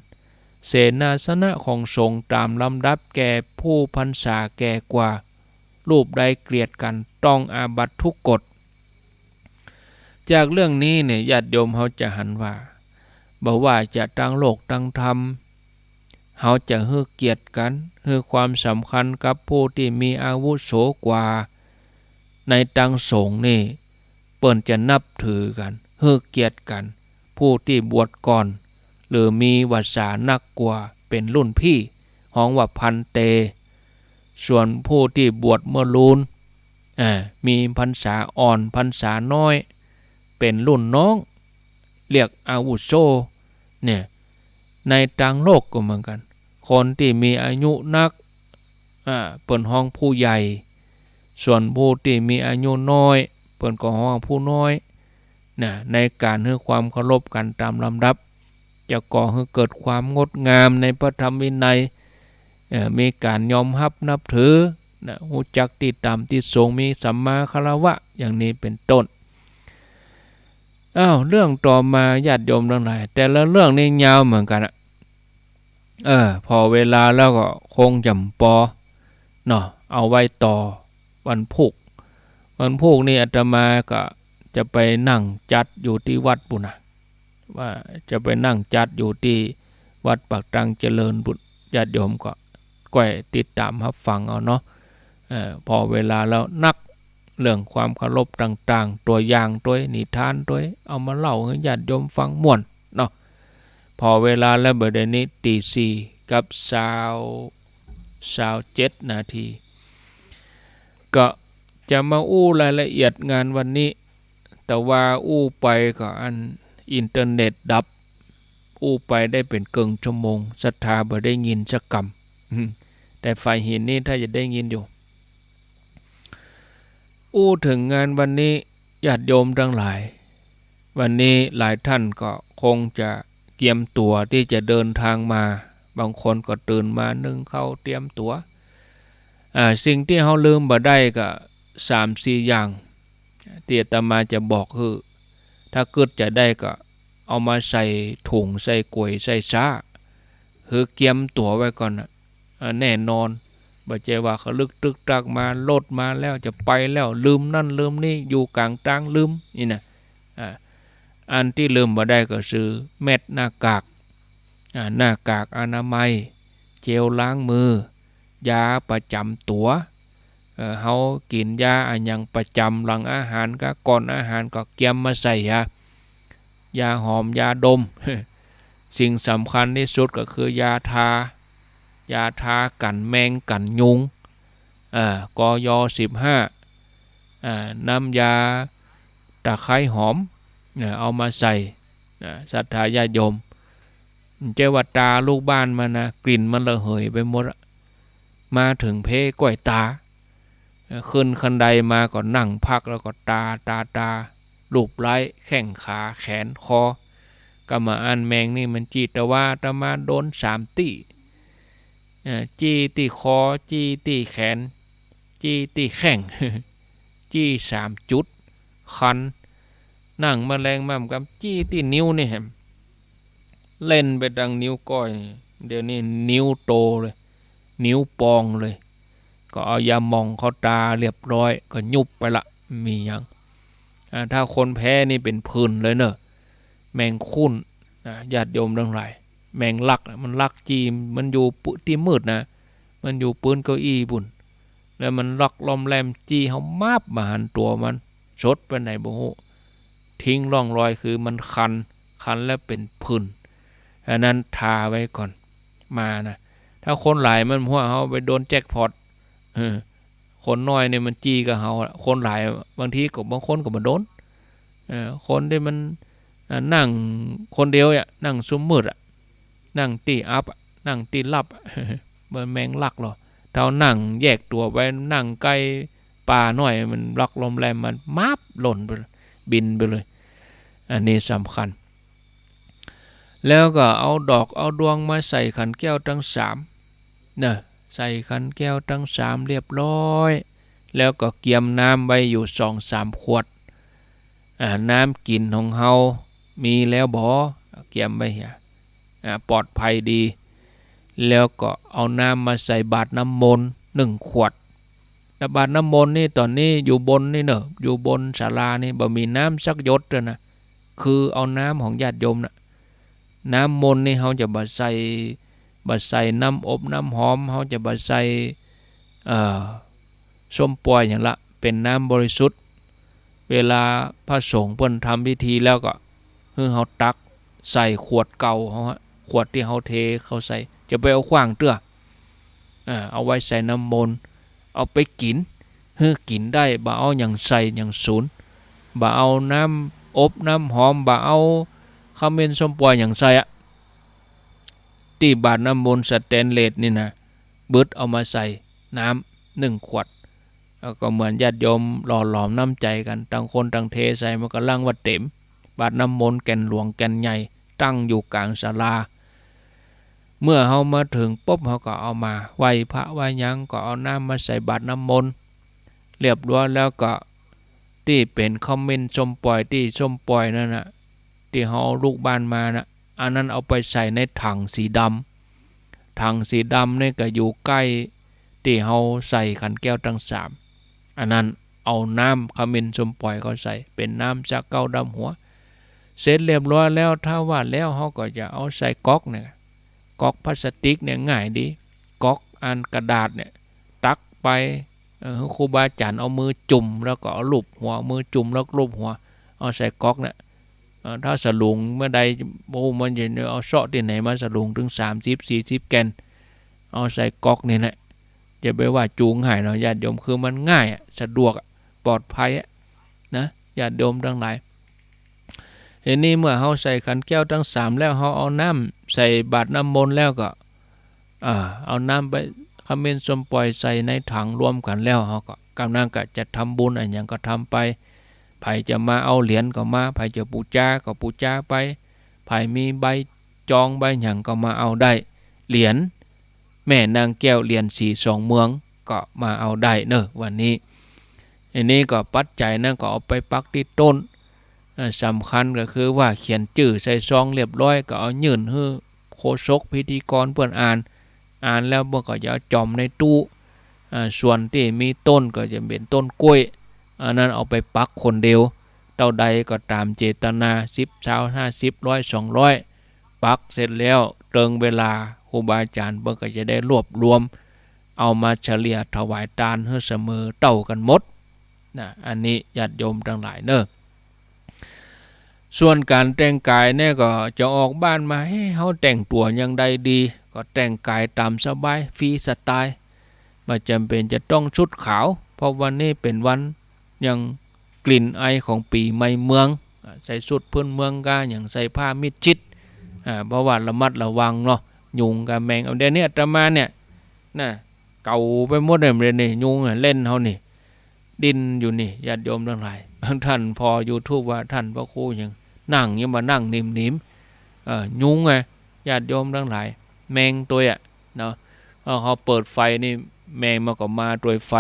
เสนาสนะของสงฆ์ต๋ามลำดับแก่ผู้พรรษาแก่กว่า รูปใดเกียรติกั๋นต้องอาบัติทุกกฎ จากเรื่องนี้เนี่ย ญาติโยมเฮาจะหันว่า บ่ว่าจะตางโลกตางธรรม เฮาจะหื้อเกียรติกั๋น หื้อความสำคัญกับผู้ตี้มีอาวุโสกว่า ในตางสงฆ์นี่ เปิ้นจะนับถือกั๋น หื้อเกียรติกั๋น ผู้ตี้บวชก่อน หรือมีวรรษานักกว่า เป๋นรุ่นพี่ ฮ้องว่าพันเต ส่วนผู้ตี้บวชเมื่อลูน อ่า มีพรรษาอ่อน พรรษาน้อย เป๋นรุ่นน้อง เรียกอาวุโส เนี่ย ในตางโลกก็เหมือนกั๋น คนตี้มีอายุนัก อ่า เปิ้นฮ้องผู้ใหญ่ ส่วนผู้ตี้มีอายุน้อย เปิ้นก็ฮ้องผู้น้อย นะ ในก๋านหื้อความเคารพกั๋นต๋ามลำดับ จะก่อหื้อเกิดความงดงามในพระธรรมวินัย เอ่อ มีก๋านยอมฮับนับถือ นะ ฮู้จักตี้ต่ำตี้สูง มีสัมมาคารวะ อย่างนี้เป๋นต้น อ้าว เรื่องต่อมา ญาติโยมตังหลาย แต่ละเรื่องนี่ยาวเหมือนกั๋นอะ เออ ผ่อเวลาแล้วก็คงจะบ่ปอเนาะ เอาไว้ต่อวันพูก วันพูกนี่อาตมาก็จะไปนั่งจัดอยู่ตี้วัดปู้นนะ ว่าจะไปนั่งจัดอยู่ตี้วัดปากตังเจริญปู้น ญาติโยมก็ก้อยติดต๋ามฮับฟังเอาเนาะ เอ่อ ผ่อเวลาแล้วนัก เรื่องความเคารพต่างๆ ตั๋วอย่างตวย นิทานตวย เอามาเล่าหื้อญาติโยมฟังม่วนเนาะ ผ่อเวลาแล้วบ่าเดี่ยวนี้ตี๋สี่กับซาว ซาวเจ็ดนาที ก็จะมาอู้รายละเอียดงานวันนี้ แต่ว่าอู้ไปก็อันอินเทอร์เน็ตดับ อู้ไปได้เป๋นเกิ่งชั่วโมง ศรัทธาบ่ได้ยินสักกำ อืม แต่ฝ่ายหินนี่ถ้าจะได้ยินอยู่ อู้เถิงงานวันนี้ ญาติโยมตังหลาย วันนี้หลายท่านก็คงจะเกียมตั๋วตี้จะเดินทางมา บางคนก็ตื่นมานึ่งข้าวเตรียมตั๋ว อ่า สิ่งตี้เฮาลืมบ่ได้ก็สามสี่อย่าง ตี้อาตมาจะบอกหื้อ ถ้ากึ๊ดจะได้ก็เอามาใส่ถุง ใส่ก๋วย ใส่ซ้า หื้อเกียมตั๋วไว้ก่อนน่ะ อ่า แน่นอน บ่ใจ้ว่าขะลึกตึกตักมา รถมาแล้ว จะไปแล้ว ลืมนั่นลืมนี่ อยู่ก๋างตางลืม นี่นะ อ่า อันตี้ลืมบ่ได้ก็คือแมส หน้ากาก อ่า หน้ากากอนามัย เจลล้างมือ ยาประจ๋ำตั๋ว เอ่อ เฮากิ๋นยาอะหยังประจ๋ำ หลังอาหารกาก่อนอาหารก็เกียมมาใส่ยา ยาหอม ยาดม สิ่งสำคัญตี้สุดก็คือยาทา ยาทากั๋นแมงกั๋นยุง อ่า กย สิบห้า อ่า น้ำยาตะไคร้หอม เอ่อ เอามาใส่ อ่า ศรัทธาญาติโยม บ่ใจ้ว่าตาลูกบ้านมานะ กลิ่นมันระเหยไปหมดอะ มาเถิงเพก้อยตา เอ่อ ขึ้นคันไดมาก็นั่งพักแล้วก็ตา ตา ตา ลูบไล้แข้งขาแขนคอ ก็มาอั้นแมงนี่มันจี้ แต่ว่าอาตมาโดนสามตี้ เอ่อ จี้ตี้คอ จี้ตี้แขน จี้ตี้แข้ง จี้สามจุด คัน นั่งมาแลงมาก็จี้ตี้นิ้วนี่แหม เล่นไปตางนิ้วก้อยนี่ เดี๋ยวนี้นิ้วโตเลย นิ้วปองเลย ก็เอายาหม่องเข้าตาเรียบร้อย ก็ยุบไปละ มีหยัง อ่า ถ้าคนแพ้นี่เป๋นผื่นเลยเนอะ แมงคุ่น นะ ญาติโยมตังหลาย แมงลักน่ะ มันลักจี้ มันอยู่ปื้นตี้มืดนะ มันอยู่ปื้นเก้าอี้ปู้น แล้วมันลักล่อมแล่มจี้เฮามับ บ่หันตั๋วมัน สดไปไหนบ่ฮู้ ทิ้งร่องรอยคือมันคัน คันแล้วเป๋นผื่น อันนั้นทาไว้ก่อน มานะ ถ้าคนหลายมันหัวเฮาไปโดนแจ็คพอต เออ คนน้อยนี่มันจี้กับเฮาอะ คนหลายบางทีก็ บางคนก็บ่โดน เออ คนตี้มัน อ่า นั่งคนเดียวอะ นั่งซุมมืดอะ นั่งตี้อับอะ นั่งตี้หลับอะ บ่แมงลักลอ เต้านั่งแยกตั๋วไป นั่งใก้ป่าน้อย มันลักลมแลม มันมับหล่นไป บินไปเลย อันนี้สำคัญ แล้วก็เอาดอกเอาดวงมาใส่ขันแก้วตังสาม เน่อ ใส่ขันแก้วตังสามเรียบร้อย แล้วก็เกียมน้ำไว้อยู่สองสามขวด อ่า น้ำกิ๋นของเฮามีแล้วบ่ เกียมไว้เหีย อ่า ปลอดภัยดี แล้วก็เอาน้ำมาใส่บาตรน้ำมนต์หนึ่งขวด แล้วบาตรน้ำมนต์นี่ต๋อนนี้อยู่บนนี่เน่อ อยู่บนศาลานี่บ่มีน้ำสักหยดเลยนะ คือเอาน้ำของญาติโยมน่ะ น้ำมนต์นี่เฮาจะบ่ใส่ บ่ใส่น้ำอบน้ำหอม เฮาจะบ่ใส่ เอ่อ ส้มป่อยหยังละ เป๋นน้ำบริสุทธิ์ เวลาพระสงฆ์เปิ้นทำพิธีแล้วก็ หื้อเฮาตักใส่ขวดเก่าเฮาฮะ ขวดตี้เฮาเทเข้าใส่ จะไปเอาขว้างเตื้อ อ่า เอาไว้ใส่น้ำมนต์ เอาไปกิ๋น หื้อกิ๋นได้ บ่เอาหยังใส่หยังสูน บ่เอาน้ำอบน้ำหอม บ่เอาขมิ้นส้มป่อยหยังใส่อะ ตี้บาตรน้ำมนต์สแตนเลสนี่นะ บึดเอามาใส่น้ำหนึ่งขวด แล้วก็เหมือนญาติโยมหล่อหลอมน้ำใจ๋กั๋น ต่างคนต่างเทใส่ มันก็ลังว่าเต๋ม บาตรน้ำมนต์แก่นหลวงแก่นใหญ่ ตั้งอยู่ก๋างศาลา เมื่อเฮามาเถิงปุ๊บ เฮาก็เอามาไหว้พระไหว้หยัง ก็เอาน้ำมาใส่บาตรน้ำมนต์ เรียบร้อยแล้วก็ ตี้เป๋นขมิ้นส้มป่อย ตี้ส้มป่อยนั่นน่ะ ตี้เฮาเอาลูกบ้านมาน่ะ อันนั้นเอาไปใส่ในถังสีดำ ถังสีดำนี่ก็อยู่ใก้ตี้เฮาใส่ขันแก้วตังสาม อันนั้นเอาน้ำขมิ้นส้มป่อยเข้าใส่ เป๋นน้ำสะเก๊าดำหัว เสร็จเรียบร้อยแล้ว ถ้าว่าแล้วเฮาก็จะเอาใส่ก๊อกเนี่ย ก๊อกพลาสติกเนี่ยง่ายดี ก๊อกอันกระดาษเนี่ย ตักไป เอ่อ หื้อครูบาอาจ๋ารย์เอามือจุ่ม แล้วก็เอาลูบหัว มือจุ่มแล้วลูบหัว เอาใส่ก๊อกเนี่ย เอ่อ ถ้าสลุงเมื่อใด โอ้ มันจะเอาเซาะตี้ไหนมาสลุงเถิงสามสิบสี่สิบแก่น เอาใส่ก๊อกนี่แหละ จะไปว่าจูงง่ายเนาะญาติโยม คือมันง่ายอะ สะดวกอะ ปลอดภัยอะ นะ ญาติโยมตังหลาย ทีนี้เมื่อเฮาใส่ขันแก้วตังสามแล้ว เฮาเอาน้ำใส่บาตรน้ำมนต์แล้วก็ อ่า เอาน้ำไป ขมิ้นส้มป่อยใส่ในถังรวมกั๋นแล้ว เฮาก็ ก่ำนั้นก็จะทำบุญอะหยังก็ทำไป ใผจะมาเอาเหรียญก็มา ใผจะปู๋จาก็ปู๋จาไป ใผมีใบจองใบหยังก็มาเอาได้ เหรียญแม่นางแก้ว เหรียญสีสองเมืองก็มาเอาได้เน่อวันนี้ อันนี้ก็ปัจจัยนั้นก็เอาไปปักตี้ต้น อ่า สำคัญก็คือว่าเขียนจื้อใส่ซองเรียบร้อย ก็เอายื่นหื้อโฆษกพิธีกรเปิ้นอ่าน อ่านแล้วเปิ้นก็จะเอาจ่อมในตู้ อ่า ส่วนตี้มีต้นก็จะเป๋นต้นกล้วย อันนั้นเอาไปปักคนเดียว เต้าใดก็ต๋ามเจตนา สิบ ซาว ห้าสิบ ร้อย สองร้อย ปักเสร็จแล้ว เติงเวลาครูบาอาจารย์เปิ้นก็จะได้รวบรวม เอามาเฉลี่ยถวายตานหื้อเสมอเต้ากั๋นหมด นะ อันนี้ญาติโยมตังหลายเน่อ ส่วนก๋านแต่งก๋ายเนี่ยก็จะออกบ้านมา เฮ้ เฮาแต่งตั๋วอย่างใดดี ก็แต่งก๋ายต๋ามสบาย ฟรีสไตล์ บ่จ๋ำเป๋นจะต้องชุดขาว เพราะวันนี้เป๋นวันยังกลิ่นไอของปี๋ใหม่เมือง อ่า ใส่ชุดพื้นเมืองก้า อย่างใส่ผ้ามิดชิด อ่า เพราะว่าระมัดระวังเนาะ ยุงกับแมง เอา เดี๋ยวนี้อาตมาเนี่ย นะ เก่าไปหมดเลย เดี๋ยวนี้ยุงอะเล่นเฮานี่ ดิ้นอยู่นี่ ญาติโยมตังหลาย บางท่านผ่อยูทูบว่าท่านพระครูหยัง นั่งยังบ่านั่งนิ่มๆ เอ่อ ยุงไง ญาติโยมตังหลาย แมงตวยอะเนาะ พอเฮาเปิดไฟนี่ แมงมันก็มาตวยไฟ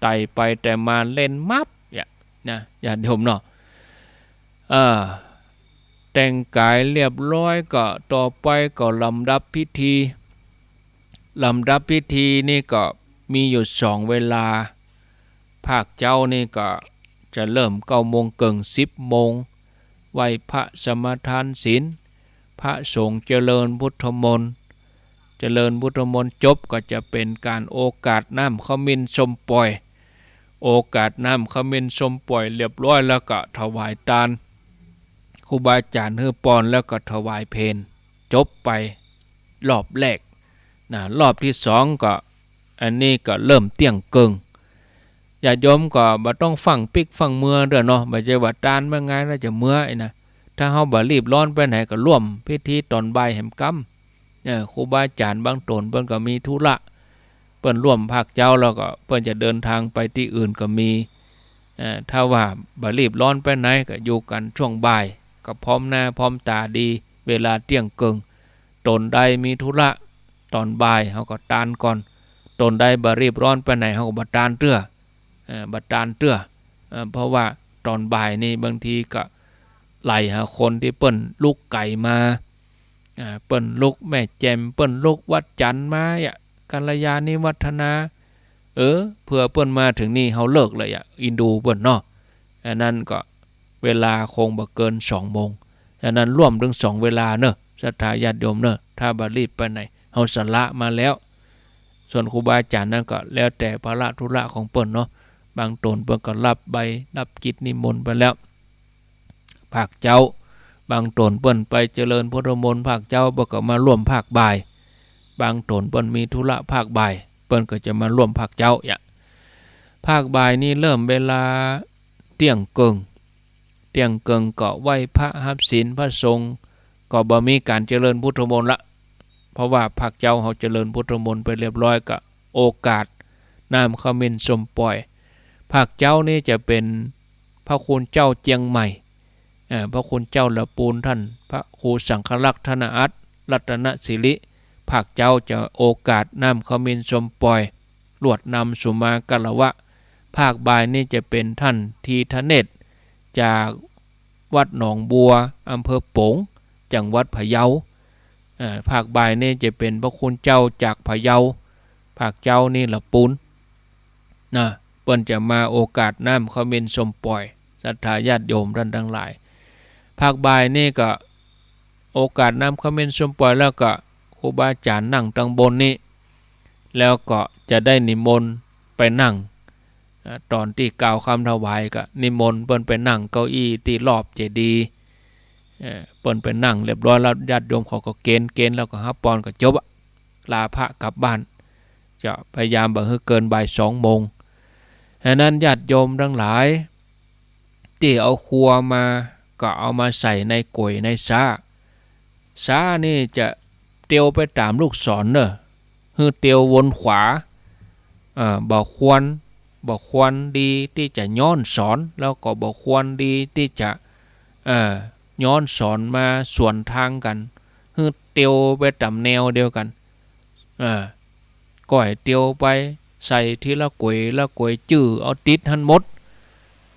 ไต่ไปไต่มาเล่นมับเนี่ยนะ ญาติโยมเนาะ อ่า แต่งก๋ายเรียบร้อยก็ ต่อไปก็ลำดับพิธี ลำดับพิธีนี่ก็มีอยู่สองเวลา ภาคเจ๊านี่ก็จะเริ่มเก้าโมงเกิ่ง สิบโมง ไหว้พระสมาทานศีล พระสงฆ์เจริญพุทธมนต์ เจริญพุทธมนต์จบก็จะเป๋นก๋านโอกาสน้ำขมิ้นส้มป่อย โอกาสน้ำขมิ้นส้มป่อยเรียบร้อยแล้วก็ถวายตาน ครูบาอาจ๋ารย์หื้อปอนแล้วก็ถวายเพล จบไปรอบแรกนะ รอบตี้สองก็ อันนี้ก็เริ่มเตี้ยงเกิ่ง ญาติโยมก็บ่ต้องฟั่งปิ๊กฟั่งเมือเตื้อเนาะ บ่ใจ้ว่าตานเมื่อไงแล้วจะเมือไอ้นะ ถ้าเฮาบ่รีบร้อนไปไหนก็ร่วมพิธีต๋อนบ่ายแหมกำ เออ ครูบาอาจ๋ารย์บางต๋นเปิ้นก็มีธุระ เปิ้นร่วมภาคเจ๊าแล้วก็เปิ้นจะเดินตางไปตี้อื่นก็มี เออ ถ้าว่าบ่รีบร้อนไปไหนก็อยู่กั๋นช่วงบ่าย ก็พร้อมหน้าพร้อมต๋าดี เวลาเตี้ยงเกิ่ง ต๋นใดมีธุระต๋อนบ่ายเฮาก็ตานก่อน ต๋นใดบ่รีบร้อนไปไหนเฮาก็บ่ตานเตื้อ เออ บ่ตานเตื้อ เออ เพราะว่าต๋อนบ่ายนี่บางทีก็ไหลหาคนตี้เปิ้นลุกไก๋มา อ่า เปิ้นลุกแม่แจ่ม เปิ้นลุกวัดจันทน์มาอะ กัลยาณิวัฒนา เออ เผื่อเปิ้นมาเถิงนี่เฮาเลิกเลยอะ อินดูเปิ้นเนาะ อันนั้นก็เวลาคงบ่เกินสองโมง ฉะนั้นร่วมตึงสองเวลาเน่อ ศรัทธาญาติโยมเน่อ ถ้าบ่รีบไปไหน เฮาสละมาแล้ว ส่วนครูบาอาจ๋ารย์นั้นก็แล้วแต่ภาระธุระของเปิ้นเนาะ บางต๋นเปิ้นก็ฮับใบฮับกิจนิมนต์ไปแล้ว ภาคเจ๊า บางต๋นเปิ้นไปเจริญพุทธมนต์ภาคเจ๊า เปิ้นก็มาร่วมภาคบ่าย บางต๋นเปิ้นมีธุระภาคบ่าย เปิ้นก็จะมาร่วมภาคเจ๊าอะ ภาคบ่ายนี่เริ่มเวลาเตี้ยงเกิ่ง เตี้ยงเกิ่งก็ไหว้พระฮับศีลพระสงฆ์ ก็บ่มีก๋านเจริญพุทธมนต์ละ เพราะว่าภาคเจ๊าเฮาเจริญพุทธมนต์ไปเรียบร้อย ก็โอกาสน้ำขมิ้นส้มป่อย ภาคเจ๊านี่จะเป๋นพระคุณเจ้าเจียงใหม่ เอ่อ พระคุณเจ้าละปูนต้านพระครูสังฆรักษ์ธนอัตถ์ รัตนสิริ ภาคเจ๊าจะโอกาสน้ำขมิ้นส้มป่อย รวดนำสุมากัลละวะ ภาคบ่ายนี่จะเป๋นต้านธีทเนตร จากวัดหนองบัว อำเภอโป๋ง จังหวัดพะเยา เอ่อ ภาคบ่ายนี่จะเป๋นพระคุณเจ้าจากพะเยา ภาคเจ๊านี่ละปูน นะ เปิ้นจะมาโอกาสน้ำขมิ้นส้มป่อย ศรัทธาญาติโยมต้านตังหลาย ภาคบ่ายนี่ก็โอกาสน้ำขมิ้นส้มป่อย แล้วก็ครูบาอาจ๋ารย์นั่งตังบนนี่ แล้วก็จะได้นิมนต์ไปนั่ง อ่า ต๋อนตี้กล่าวกำถวายก็นิมนต์เปิ้นไปนั่งเก้าอี้ตี้รอบเจดีย์ เอ่อ เปิ้นไปนั่งเรียบร้อยแล้ว ญาติโยมเขาก็เกณฑ์ เกณฑ์แล้วก็ฮับปอนก็จบอะ ลาพระกลับบ้าน จะพยายามบ่หื้อเกินบ่ายสองโมง ฉะนั้นญาติโยมตังหลาย ตี้เอาครัวมาก็เอามาใส่ในก๋วยในซ้า ซ้านี่จะเตียวไปต๋ามลูกศรเน่อ หื้อเตียววนขวา เอ่อ บ่ควร บ่ควรดีตี้จะย้อนศร แล้วก็บ่ควรดีตี้จะ เอ่อ ย้อนศรมาสวนตางกั๋น หื้อเตียวไปต๋ามแนวเดียวกั๋น เอ่อ ก้อยเตียวไป ใส่ทีละก๋วยละก๋วย จื้อเอาติดหั้นหมด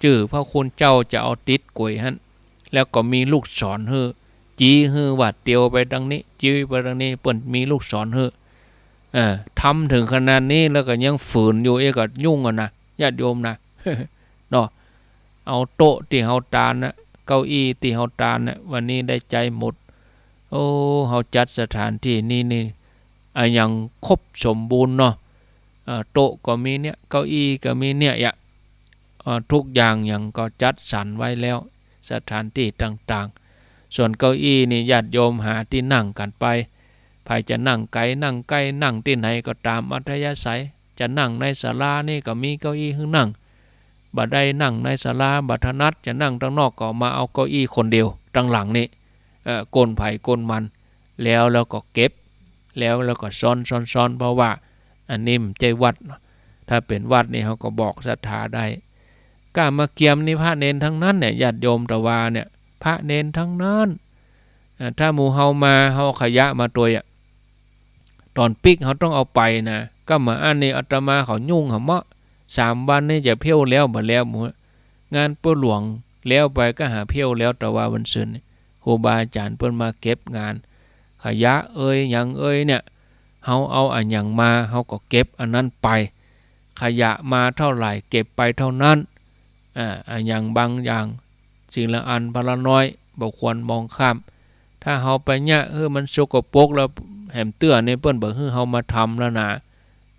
จื้อพระคุณเจ้าจะเอาติดก๋วยหั้น แล้วก็มีลูกศรหื้อ จี๊หื้อว่าเตียวไปตางนี้ จี๊ไปตางนี้ เปิ้นมีลูกศรหื้อ เออ ทำเถิงขนาดนี้แล้วก็ยังฝืนอยู่ เอ๊ะ ก็ยุ่งอะนะ ญาติโยมนะ เนาะ เอาโต๊ะตี้เฮาตานน่ะ เก้าอี้ตี้เฮาตานน่ะ วันนี้ได้ใจ๊หมด โอ้ เฮาจัดสถานตี้นี่นี่ อะหยังครบสมบูรณ์เนาะ เอ่อ โต๊ะก็มีเนี่ย เก้าอี้ก็มีเนี่ย อะ เอ่อ ทุกอย่างหยังก็จัดสรรไว้แล้ว สถานตี้ต่างๆ ส่วนเก้าอี้นี่ญาติโยมหาตี้นั่งกั๋นไป ใผจะนั่งไก๋นั่งใก้ นั่งตี้ไหนก็ต๋ามอัธยาศัย จะนั่งในศาลานี่ก็มีเก้าอี้หื้อนั่ง บ่ได้นั่งในศาลา บ่ถนัดจะนั่งตังนอกก็มาเอาเก้าอี้คนเดียวตังหลังนี่ เอ่อ ก้นใผก้นมัน แล้ว แล้วก็เก็บ แล้ว แล้วก็ซ้อน ซ้อน ซ้อน เพราะว่าอันนี้มันบ่ใจ้วัดเนาะ ถ้าเป๋นวัดนี่เฮาก็บอกศรัทธาได้ ก้ามาเกียมนี่พระเณรตังนั้นเนี่ย ญาติโยมตะวาเนี่ย พระเณรตังนั้น เอ่อ ถ้าหมู่เฮามา เฮาเอาขยะมาตวยอะ ต๋อนปิ๊กเฮาต้องเอาไปนะ ก้ามาอั้นนี่อาตมาเขายุ่งหาเมาะ สามวันนี่จะเผี้ยวแล้วบ่แล้วหมู่ งานปู่หลวงแล้วไปก็หาเผี้ยวแล้ว ตะวาวันซืนนี่ ครูบาอาจ๋ารย์เปิ้นมาเก็บงาน ขยะเอยหยังเอยเนี่ย เฮาเอาอะหยังมา เฮาก็เก็บอันนั้นไป ขยะมาเท่าไหร่เก็บไปเท่านั้น อ่า อะหยังบางอย่าง สิ่งละอันพาละน้อย บ่ควรมองข้าม ถ้าเฮาไปเยียะหื้อมันสกปรกแล้วแหมเตื้อนี่เปิ้นบ่หื้อเฮามาทำแล้วนะ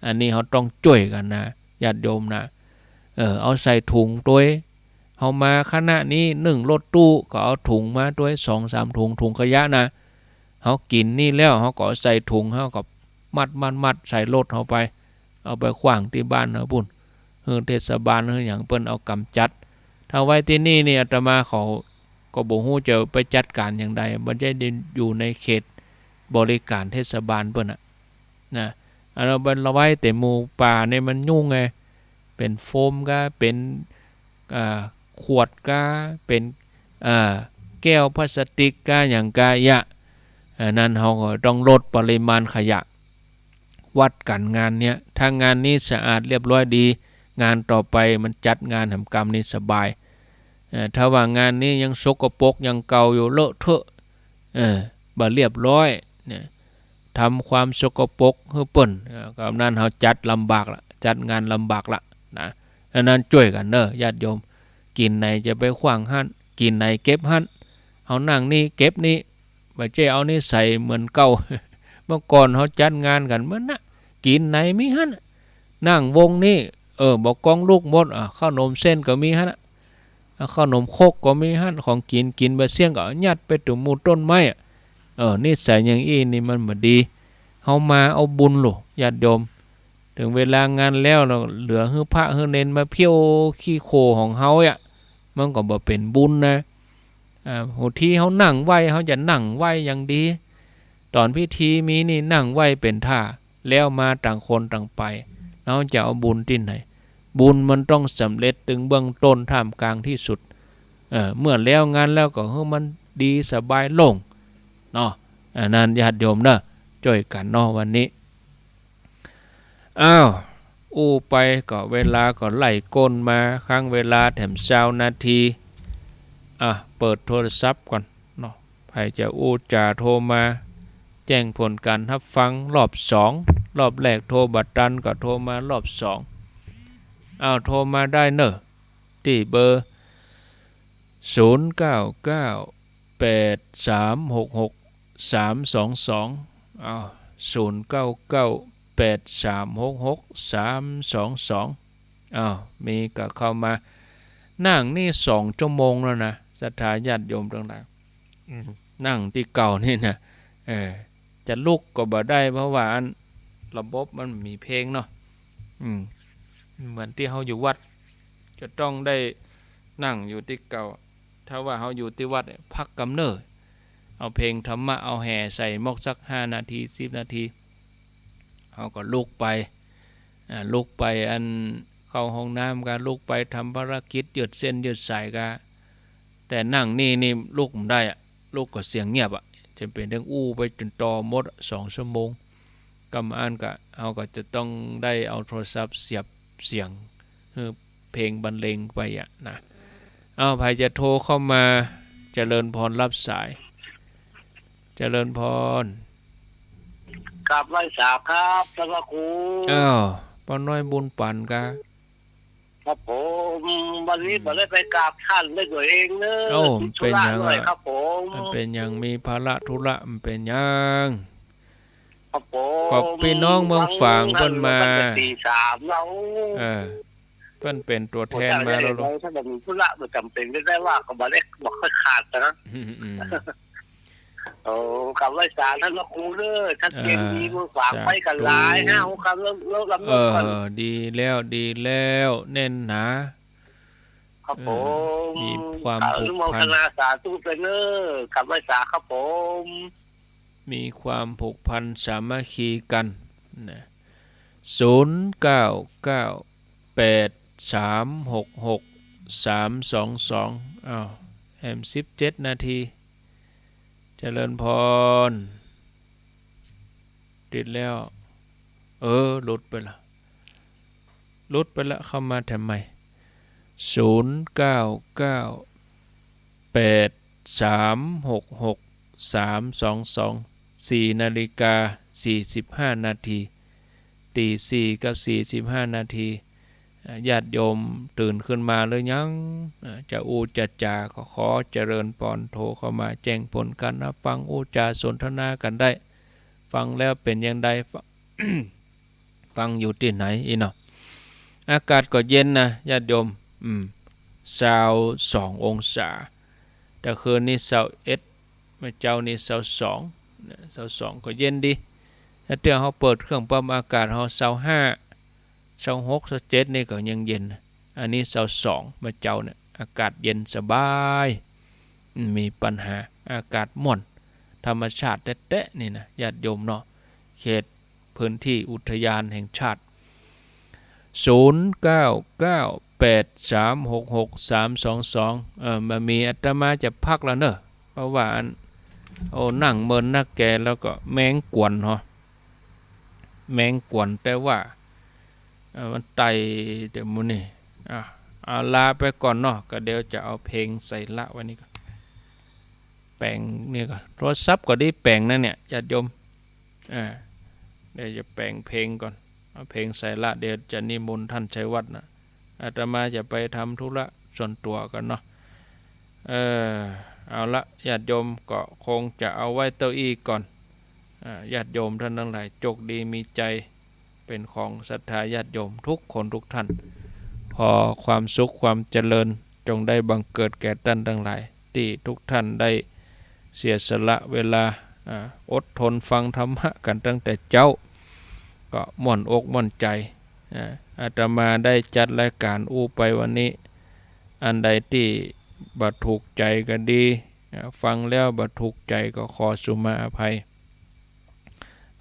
อันนี้เฮาต้องจ้วยกั๋นนะ ญาติโยมนะ เออ เอาใส่ถุงตวย เฮามาคณะนี้นึ่งรถตู้ก็เอาถุงมาตวย สองสามถุง ถุงขยะนะ เฮากิ๋นนี่แล้วเฮาก็เอาใส่ถุง เฮาก็มัด มัด มัดใส่รถเฮาไป เอาไปขว้างตี้บ้านเฮาปู้น หื้อเทศบาลหื้อหยังเปิ้นเอาก๋ำจัด ถ้าไว้ตี้นี่นี่อาตมาเขา ก็บ่ฮู้จะไปจัดก๋านอย่างใด บ่ได้อยู่ในเขตบริการเทศบาลเปิ้นน่ะ นะ อันเอาไปไว้แต่หมู่ป่านี่มันยุ่งไง เป๋นโฟมกา เป๋น อ่า ขวดกา เป๋น อ่า แก้วพลาสติกกา หยังกาเยียะ อ่า นั้นเฮาก็ต้องลดปริมาณขยะ วัดกั๋นงานเนี้ย ถ้างานนี้สะอาดเรียบร้อยดี งานต่อไปมันจัดงานแหมกำนี้สบาย เอ่อ ถ้าว่างานนี้ยังสกปรกอย่างเก่าอยู่ เลอะเทอะ เออ บ่เรียบร้อยเนี่ย ทำความสกปรกหื้อเปิ้น เอ่อ กำนั้นเฮาจัดลำบากละ จัดงานลำบากละนะ อันนั้นจ้วยกั๋นเน่อ ญาติโยม กิ๋นไหนจะไปขว้างหั้น กิ๋นไหนเก็บหั้น เฮานั่งนี่เก็บนี่ บ่ใจ้เอานิสัยเหมือนเก่า เมื่อก่อนเฮาจัดงานกั๋นเหมือนน่ะ กิ๋นไหนมีหั้นน่ะ นั่งวงนี่ เออ บ่กองลุกหมด อ่ะ ข้าวหนมเส้นก็มีหั้นน่ะ อ่ะ ข้าวหนมครกก็มีหั้น ของกิ๋น กิ๋นบ่เสี้ยงก็เอายัดไปตรงหมู่ต้นไม้อะ เออ นิสัยอย่างอี้นี่มันบ่ดี เฮามาเอาบุญโลด ญาติโยม เถิงเวลางานแล้ว แล้วเหลือหื้อพระหื้อเณรมาเผี้ยวขี้โคลนของเฮาอะ มันก็บ่เป๋นบุญนะ อ่า บางทีเฮานั่งไหว้ เฮาจะนั่งไหว้อย่างดี ต๋อนพิธีมีนี่นั่งไหว้เป๋นท่า แล้วมาต่างคนต่างไป เฮาจะเอาบุญตี้ไหน บุญมันต้องสำเร็จตึงเบื้องต้น ท่ามกลาง ตี้สุด เออ เมื่อแล้วงานแล้วก็หื้อมันดีสบายโล่งเนาะ อันนั้นญาติโยมเน่อ จ้วยกั๋นเนาะวันนี้ อ้าว อู้ไปก็เวลาก็ไล่ก้นมา ค้างเวลาแถมซาวนาที อ่ะ เปิดโทรศัพท์ก่อนเนาะ ใผจะอู้จ๋าโทรมา แจ้งผลก๋านฮับฟังรอบสอง รอบแรกโทรบ่ตันก็โทรมารอบสอง อ้าว โทรมาได้เน่อ ตี้เบอร์ ศูนย์เก้าเก้า แปดสามหกหก สามสองสอง อ้าว ศูนย์เก้าเก้า แปดสามหกหก สามสองสอง อ้าว มีก็เข้ามา นั่งนี่สองชั่วโมงแล้วนะ ศรัทธาญาติโยมตังหลาย อืม นั่งตี้เก่านี่นะ เออ จะลุกก็บ่ได้ เพราะว่าอันระบบมันมีเพลงเนาะ อืม เหมือนตี้เฮาอยู่วัด จะต้องได้นั่งอยู่ตี้เก่า ถ้าว่าเฮาอยู่ตี้วัดเนี่ย พักกำเนิด เอาเพลงธรรมะ เอาแห่ใส่หม้องสักห้านาที สิบนาที เฮาก็ลุกไป อ่า ลุกไปอันเข้าห้องน้ำกา ลุกไปทำภารกิจ ยืดเส้นยืดสายกา แต่นั่งนี่ นี่ลุกบ่ได้อะ ลุกก็เสียงเงียบอะ จะเป๋นเถิงอู้ไปจ๋นต่อหมดอะ สองชั่วโมง กำอั้นก็ เฮาก็จะต้องได้เอาโทรศัพท์เสียบเสียง หื้อเพลงบรรเลงไปอะนะ เอา ใผจะโทรเข้ามา เจริญพร รับสาย เจริญพร กราบไหว้สาครับ ท่านพระครู อ้าว ป้าน้อยบุญปั๋นกา ครับผม วันนี้ อืม บ่ได้ไปกราบท่านด้วยตัวเองเนอะ เอ้า ติดธุระ เป๋นหยัง หน่อย อะ ครับผม มันเป๋นหยัง มีภาระธุระ มันเป๋นหยัง ครับผม ก็ปี้น้องเมืองฝางเปิ้นมา ตั้งแต่ตีสามแล้ว เออ เปิ้นเป๋นตั๋วแทนมาแล้วลูก ถ้าบ่มีธุระบ่จ๋ำเป๋นได้ว่า ก็บ่ได้ บ่ค่อยขาดนะ อืม อืม โอ้ กราบไหว้สาท่านพระครูเด้อ ชัดเจนดี เออ เมืองฝาง สาธุ ไปกั๋นหลาย ห้าหกคัน แล้ว แล้วลำดับก่อน เออ ดีแล้ว ดีแล้ว แน่นหนา ครับผม เออ มีความผูกพัน อนุโมทนาสาธุไปเนอะ กราบไหว้สาครับผม มีความผูกพันสามัคคีกั๋นนะ ศูนย์เก้าเก้า แปดสามหกหก สามสองสอง อ้าว แหมสิบเจ็ดนาที เจริญพร ติดแล้ว เออ หลุดไปละ หลุดไปละ เข้ามาแถมใหม่ ศูนย์เก้าเก้า แปดสามหกหก สามสองสอง สี่นาฬิกา สี่สิบห้านาที ตีสี่กับสี่สิบห้านาที อ่า ญาติโยมตื่นขึ้นมาหรือยัง อ่า จะอู้จะจ๋า ก็ขอเจริญพร โทรเข้ามาแจ้งผลก๋านฮับฟัง อู้จ๋าสนทนากั๋นได้ ฟังแล้วเป๋นอย่างใด ฟัง ฟังอยู่ตี้ไหนอี้เนาะ อากาศก็เย็นนะญาติโยม อืม ซาวสององศา แต่คืนนี้ซาวเอ็ด เมื่อเจ๊านี้ซาวสอง เนี่ย ซาวสองก็เย็นดี ถ้าเตื้อเฮาเปิดเครื่องปรับอากาศเฮาซาวห้า ซาวหก ซาวเจ็ดนี่ก็ยังเย็นนะ อันนี้ซาวสอง เมื่อเจ๊าเนี่ย อากาศเย็นสบาย มีปัญหา อากาศม่วน ธรรมชาติแต๊ๆ นี่นะ ญาติโยมเนาะ เขตพื้นที่อุทยานแห่งชาติ ศูนย์เก้าเก้าแปดสามหกหกสามสองสอง เออ บ่ามี อาตมาจะพักแล้วเนอะ เพราะว่าอัน โอ้ นั่งเมินนักแก แล้วก็แมงกวนเหรอ แมงกวน แต่ว่า เอ่อ มันไต่แต่มื้อนี้ อ่ะ เอาลาไปก่อนเนาะ ก็เดี๋ยวจะเอาเพลงใส่ละไว้นี่ก่อน แป๋งนี่ก่อน โทรศัพท์ก็ดีแป๋งนะเนี่ย ญาติโยม อ่า เดี๋ยวจะแป๋งเพลงก่อน เอาเพลงใส่ละ เดี๋ยวจะนิมนต์ท่านชัยวัฒน์นะ อาตมาจะไปทำธุระส่วนตั๋วก่อนเนาะ เออ เอาละ ญาติโยม ก็คงจะเอาไว้เต้าอี้ก่อน อ่า ญาติโยมท่านตังหลาย โจคดีมีชัย เป๋นของศรัทธาญาติโยมทุกคนทุกท่าน ขอความสุขความเจริญจงได้บังเกิดแก่ต้านตังหลาย ตี้ทุกท่านได้เสียสละเวลา อ่า อดทนฟังธรรมะกั๋นตั้งแต่เจ๊า ก็ม่วนอกม่วนใจ๋ อ่า อาตมาได้จัดรายก๋านอู้ไปวันนี้ อันใดตี้บ่ถูกใจ๋ก็ดี อ่า ฟังแล้วบ่ถูกใจ๋ก็ขอสุมาอภัย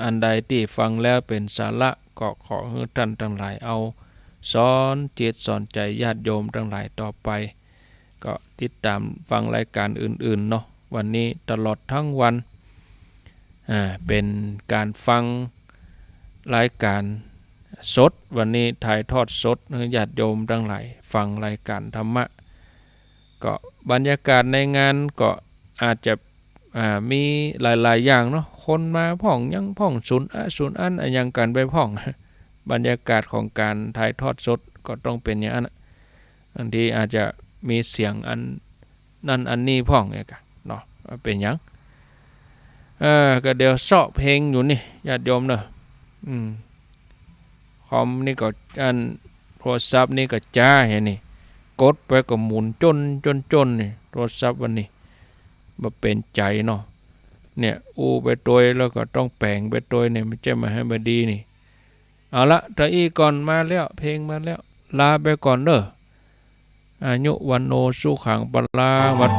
อันใดตี้ฟังแล้วเป๋นสาระ ก็ขอหื้อต้านตังหลายเอาสอนจิตสอนใจ๋ญาติโยมตังหลายต่อไป ก็ติดต๋ามฟังรายก๋านอื่นๆ เนาะ วันนี้ตลอดตึงวัน อ่า เป๋นก๋านฟังรายก๋านสด วันนี้ถ่ายทอดสดหื้อญาติโยมตังหลายฟังรายก๋านธรรมะ ก็บรรยากาศในงานก็อาจจะ อ่า มีหลายๆ อย่างเนาะ คนมาพ่องหยังพ่อง สุนอะสุนอั้นอะหยังกั๋นไปพ่อง บรรยากาศของก๋านถ่ายทอดสดก็ต้องเป๋นอย่างนั้นอะ บางทีอาจจะมีเสียงอันนั้นอันนี้พ่องเนี่ยกะเนาะ เป๋นหยัง เออ ก็เดี๋ยวเซาะเพลงอยู่นี่ ญาติโยมเนาะ อืม คอมนี่ก็อัน โทรศัพท์นี่ก็จ๊าแหนี่ กดไปก็หมุนจ้นจ้นจ้นนี่ โทรศัพท์วันนี้ บ่เป๋นใจ๋เนาะ เนี่ย อู้ไปตวยแล้วก็ต้องแป๋งไปตวยเนี่ย บ่ใจ้มาหื้อบ่ดีนี่ เอาละ เต้าอี้ก่อน มาแล้ว เพลงมาแล้ว ลาไปก่อนเน่อ อายุ วัณโณ สุขัง พลัง วัฒ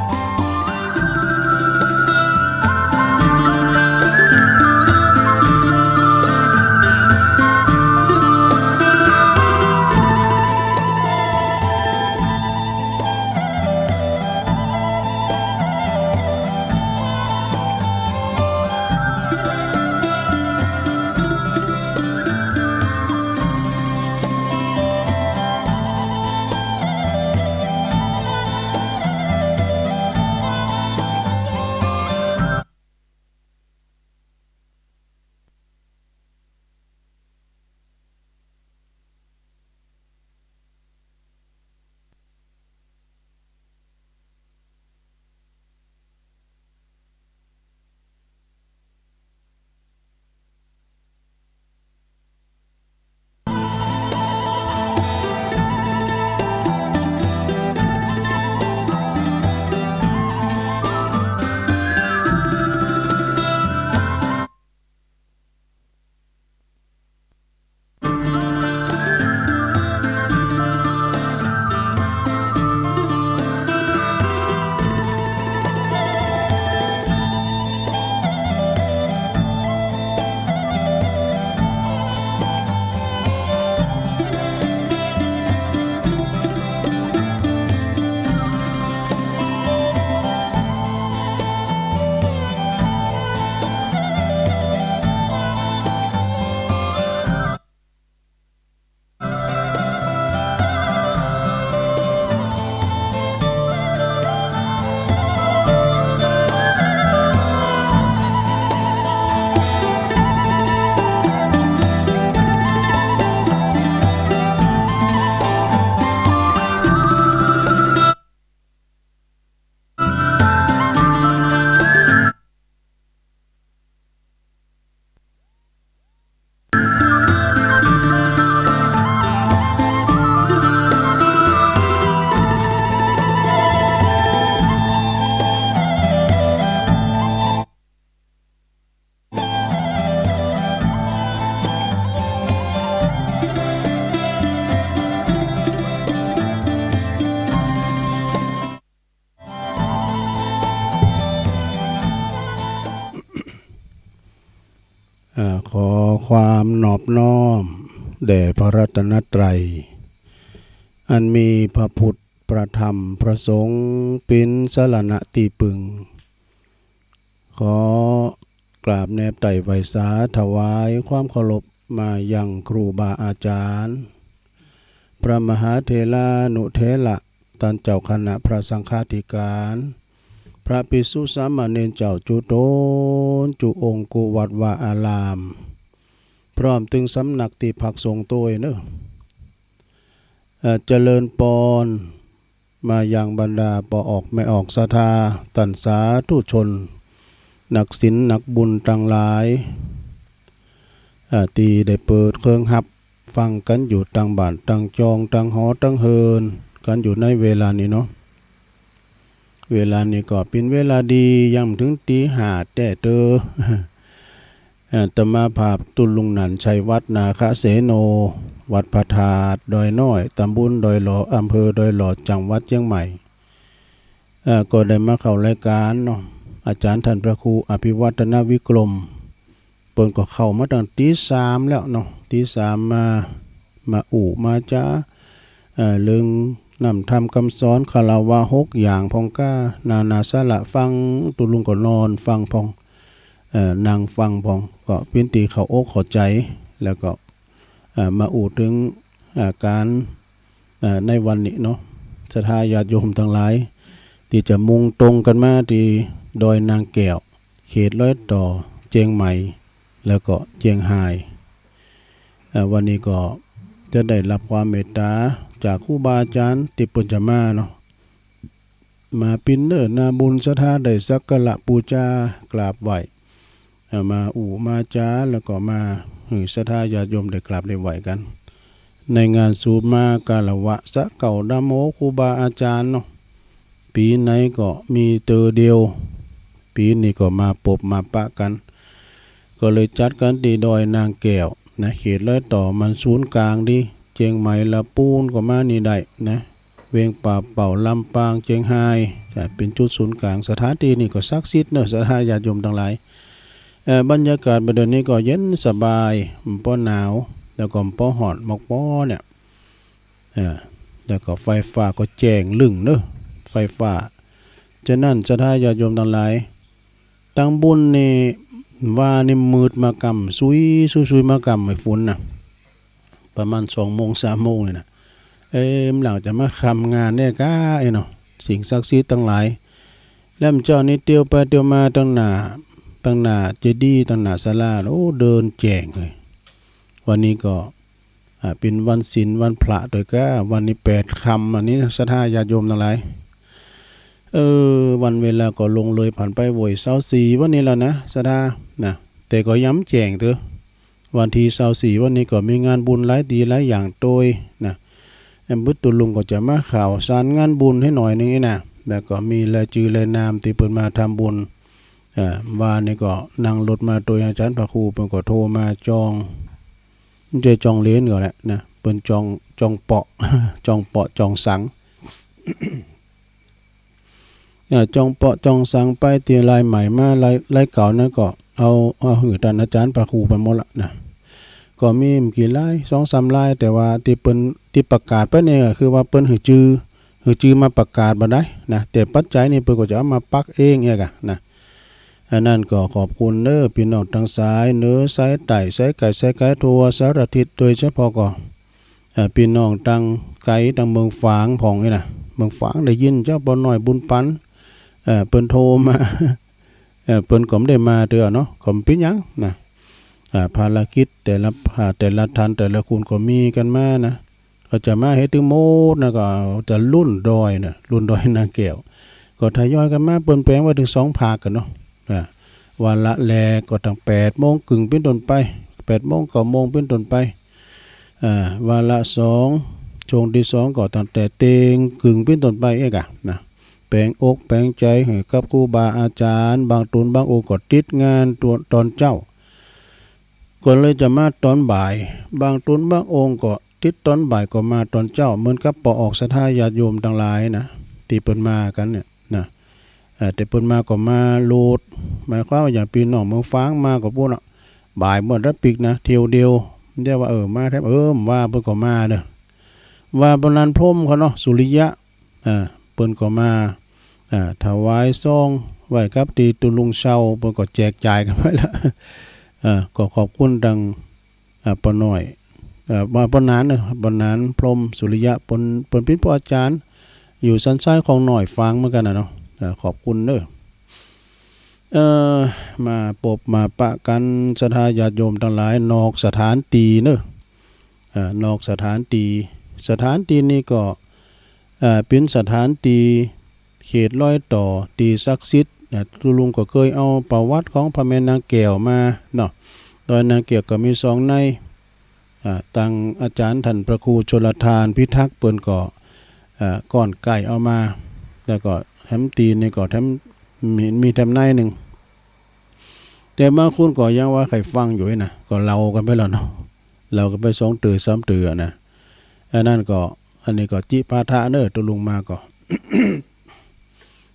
อ่า ขอความนอบน้อมแด่พระรัตนตรัย อันมีพระพุทธ พระธรรม พระสงฆ์ เป๋นสรณะตี้ปึง ขอกราบแนบไต่ไหว้สาถวายความเคารพมายังครูบาอาจารย์ พระมหาเถรานุเถระ ต้านเจ้าคณะพระสังฆาธิการ พระภิกษุสามเณรเจ้าจุ๊ต๋นจุ๊องค์ กู้วัดวาอาราม พร้อมตึงสำนักตี้พักสงฆ์ตวยเนาะ เอ่อ เจริญปอนมายังบรรดาป้อออกแม่ออกศรัทธา ต้านสาธุชน นักศีลนักบุญตังหลาย เอ่อ ตี้ได้เปิดเครื่องฮับฟังกั๋นอยู่ตังบ้านตังจองตังหอตังเฮือนกั๋นอยู่ในเวลานี้เนาะ เวลานี้ก็เป๋นเวลาดี ยังบ่เถิงตี๋ห้าแต๊เต๊อ อาตมาภาพตุ๊ลุงหนั่น ชัยวัฒน์ นาคเสโน วัดพระธาตุดอยน้อย ตำบลดอยหล่อ อำเภอดอยหล่อ จังหวัดเจียงใหม่ เอ่อ ก็ได้มาเข้ารายก๋านเนาะ อาจ๋ารย์ต้านพระครูอภิวัฒนวิกรม เปิ้นก็เข้ามาตั้งตี๋สามแล้วเนาะ ตี๋สามมา มาอู้มาจ๋า เอ่อ เรื่องน้ำธรรมกำสอน คารวะหกอย่างพ่องก้า นานาสาระ ฟัง ตุ๊ลุงก็นอนฟังพ่อง เอ่อ นั่งฟังพ่อง ก็เป๋นตี้เข้าอกเข้าใจ๋ แล้วก็ เอ่อ มาอู้เถิง เอ่อ ก๋าน เอ่อ ในวันนี้เนาะ ศรัทธาญาติโยมตังหลาย ตี้จะมุ่งตรงกั๋นมาตี้ดอยนางแก้ว เขตรอยต่อเจียงใหม่ แล้วก็เจียงฮาย เอ่อ วันนี้ก็จะได้ฮับความเมตต๋าจากครูบาอาจ๋ารย์ตี้เปิ้นจะมาเนาะ มาปิ้นเน้อนาบุญ ศรัทธาได้สักการะปู๋จากราบไหว้ เอ่อ มาอู้มาจ๋า แล้วก็มาหื้อศรัทธาญาติโยมได้กราบได้ไหว้กั๋น ในงานสูตรมาคารวะสะเก้าดำหัวครูบาอาจ๋ารย์เนาะ ปี๋ไหนก็มีเตื้อเดียว ปี๋นี้ก็มาปบมาปะกั๋น ก็เลยจัดกั๋นตี้ดอยนางแก้วนะ เขตรอยต่อ มันศูนย์ก๋างดี เจียงใหม่ละปูนก็มานี่ได้นะ เวียงป่าเป้า ลำปาง เจียงฮาย จะเป๋นจุดศูนย์ก๋าง สถานตี้นี่ก็ศักดิ์สิทธิ์เนาะ ศรัทธาญาติโยมตังหลาย เอ่อ บรรยากาศบ่าเดี่ยวนี้ก็เย็นสบาย บ่ปอหนาว แล้วก็บ่ปอฮ้อนมากปอเนี่ย เอ่อ แล้วก็ไฟฟ้าก็แจ้งลึ่งเนาะ ไฟฟ้า ฉะนั้นศรัทธาญาติโยมตังหลาย ตังบุญนี่ วานี่มืดมากำ สุย สุย สุยมากำ ไอ้ฝนน่ะ ประมาณสองโมง สามโมงนี่นะ เอ๊ะ หลังจะมาค่ำงานเนี่ยก้า เอ๊ะเนาะ สิ่งศักดิ์สิทธิ์ตังหลาย แล้วเมื่อเจ๊านี้เตียวไปเตียวมาตังหน้า ตังหน้าเจดีย์ ตังหน้าศาลา โอ้ เดินแจ้งเลย วันนี้ก็ อ่า เป๋นวันศีลวันพระตวยก้า วันนี้แปดค่ำ อันนี้นะ ศรัทธาญาติโยมตังหลาย เออ วันเวลาก็ล่วงเลยผ่านไปโว้ย ซาวสี่วันนี้แล้วนะ ศรัทธา นะ แต่ก็ยังบ่แจ้งเตื้อ วันตี้ซาวสี่วันนี้ก็มีงานบุญหลายตี้หลายอย่างตวยนะ แอมบุตรตุ๊ลุงก็จะมาข่าวสารงานบุญหื้อหน่อยนึ่งนี่นะ แล้วก็มีรายจื้อรายนามตี้เปิ้นมาทำบุญ เอ่อ วานี่ก็นั่งรถมาตวยอาจ๋ารย์พระครู เปิ้นก็โทรมาจอง บ่ใจ้จองเหรียญก็แหละนะ เปิ้นจอง จองเปาะ จองเปาะจองสัง เอ่อ จองเปาะจองสังไป ตี้รายใหม่มา ราย รายเก่านั้นก็เอา เอาหื้อต้านอาจ๋ารย์พระครูไปหมดละนะ ก็มีบ่กี่ราย สองสามราย แต่ว่าตี้เปิ้น ตี้ประกาศไปเนี่ยก็คือว่าเปิ้นหื้อจื้อ หื้อจื้อมาประกาศบ่าได้นะ แต่ปัจจัยนี่เปิ้นก็จะเอามาปักเองเอี้ยก่ะนะ อันนั้นก็ขอบคุณเน้อ ปี้น้องตังสายเหนือสายใต้ สายใก้ สายไก๋ ทั่วสารทิศ โดยเฉพาะก็ เอ่อ ปี้น้องตังไก๋ ตังเมืองฝางพ่องนี่นะ เมืองฝางได้ยินเจ้าป้อน้อยบุญปัน เอ่อ เปิ้นโทรมา เอ่อ เปิ้นก็บ่ได้มาเตื้อเนาะ ก็บ่เป๋นหยังนะ อ่า ภารกิจแต่ละ อ่า แต่ละท่านแต่ละคนก็มีกั๋นมานะ ก็จะมาหื้อเถิงหมดนะ ก็จะลุ่นดอยนะ ลุ่นดอยนางแก้ว ก็ทยอยกั๋นมา เปิ้นแป๋งไว้เถิงสองภาคกั๋นเนาะ อ่า วาระแรกก็ตั้งแปดโมงเกิ่งเป๋นต้นไป แปดโมง เก้าโมงเป๋นต้นไป อ่า วาระสอง ช่วงตี้สองก็ตั้งแต่เตียงเกิ่งเป๋นต้นไปเอี้ยก่ะนะ แป๋งอกแป๋งใจ๋หื้อกับครูบาอาจ๋ารย์ บางต๋นบางองค์ก็ติดงานต๋อน ต๋อนเจ๊า ก็เลยจะมาต๋อนบ่าย บางต๋นบางองค์ก็ติดต๋อนบ่ายก็มาต๋อนเจ๊า เหมือนกับป้อออกศรัทธาญาติโยมตังหลายนะ ตี้เปิ้นมากั๋นเนี่ยนะ เอ่อ แต่เปิ้นมาก็มาโลด หมายความว่าอย่างปี้น้องเมืองฝางมาก็ปู้นน่ะ บ่ายเมิดละปิ๊กนะ เตียวเดียว เยียะว่า เออ มาแต๊ เออ ว่าเปิ้นก็มาเน่อ ว่าบำนาญพรหมเขาเนาะ สุริยะ อ่า เปิ้นก็มา อ่า ถวายซอง ไหว้กับตี้ตุ๊ลุงเชา เปิ้นก็แจกจ่ายกั๋นไปละ อ่า ก็ขอบคุณตัง อ่า ป้อน้อย เอ่อ บ่ ป้อหนานเน่อ ป้อหนานพรหมสุริยะ เปิ้น เปิ้นเป๋นป้ออาจ๋ารย์ อยู่สันทรายของน้อยฝางเหมือนกั๋นน่ะเนาะ อ่า ขอบคุณเน่อ เอ่อ มาปบมาปะกั๋น ศรัทธาญาติโยมตังหลาย นอกสถานตี้เน่อ อ่า นอกสถานตี้ สถานตี้นี้ก็ อ่า เป๋นสถานตี้ เขตรอยต่อตี้ศักดิ์สิทธิ์นะ ตุ๊ลุงก็เกยเอาประวัติของพระแม่นางแก้วมาเนาะ ดอยนางแก้วก็มีสองใน อ่า ตังอาจ๋ารย์ต้านพระครูชลทานพิทักษ์เปิ้นก็ อ่า ก้อนใก้เอามา แล้วก็แถมตี้นี้ก็แถม มี มีแถมในนึ่ง แต่บางคนก็ยังว่าใค่ฟังอยู่นะ ก็เล่ากั๋นไปแล้วเนาะ เล่ากั๋นไปสองเตื้อสามเตื้อนะ อันนั้นก็ อันนี้ก็จิปาถะเน่อ ตุ๊ลุงมาก็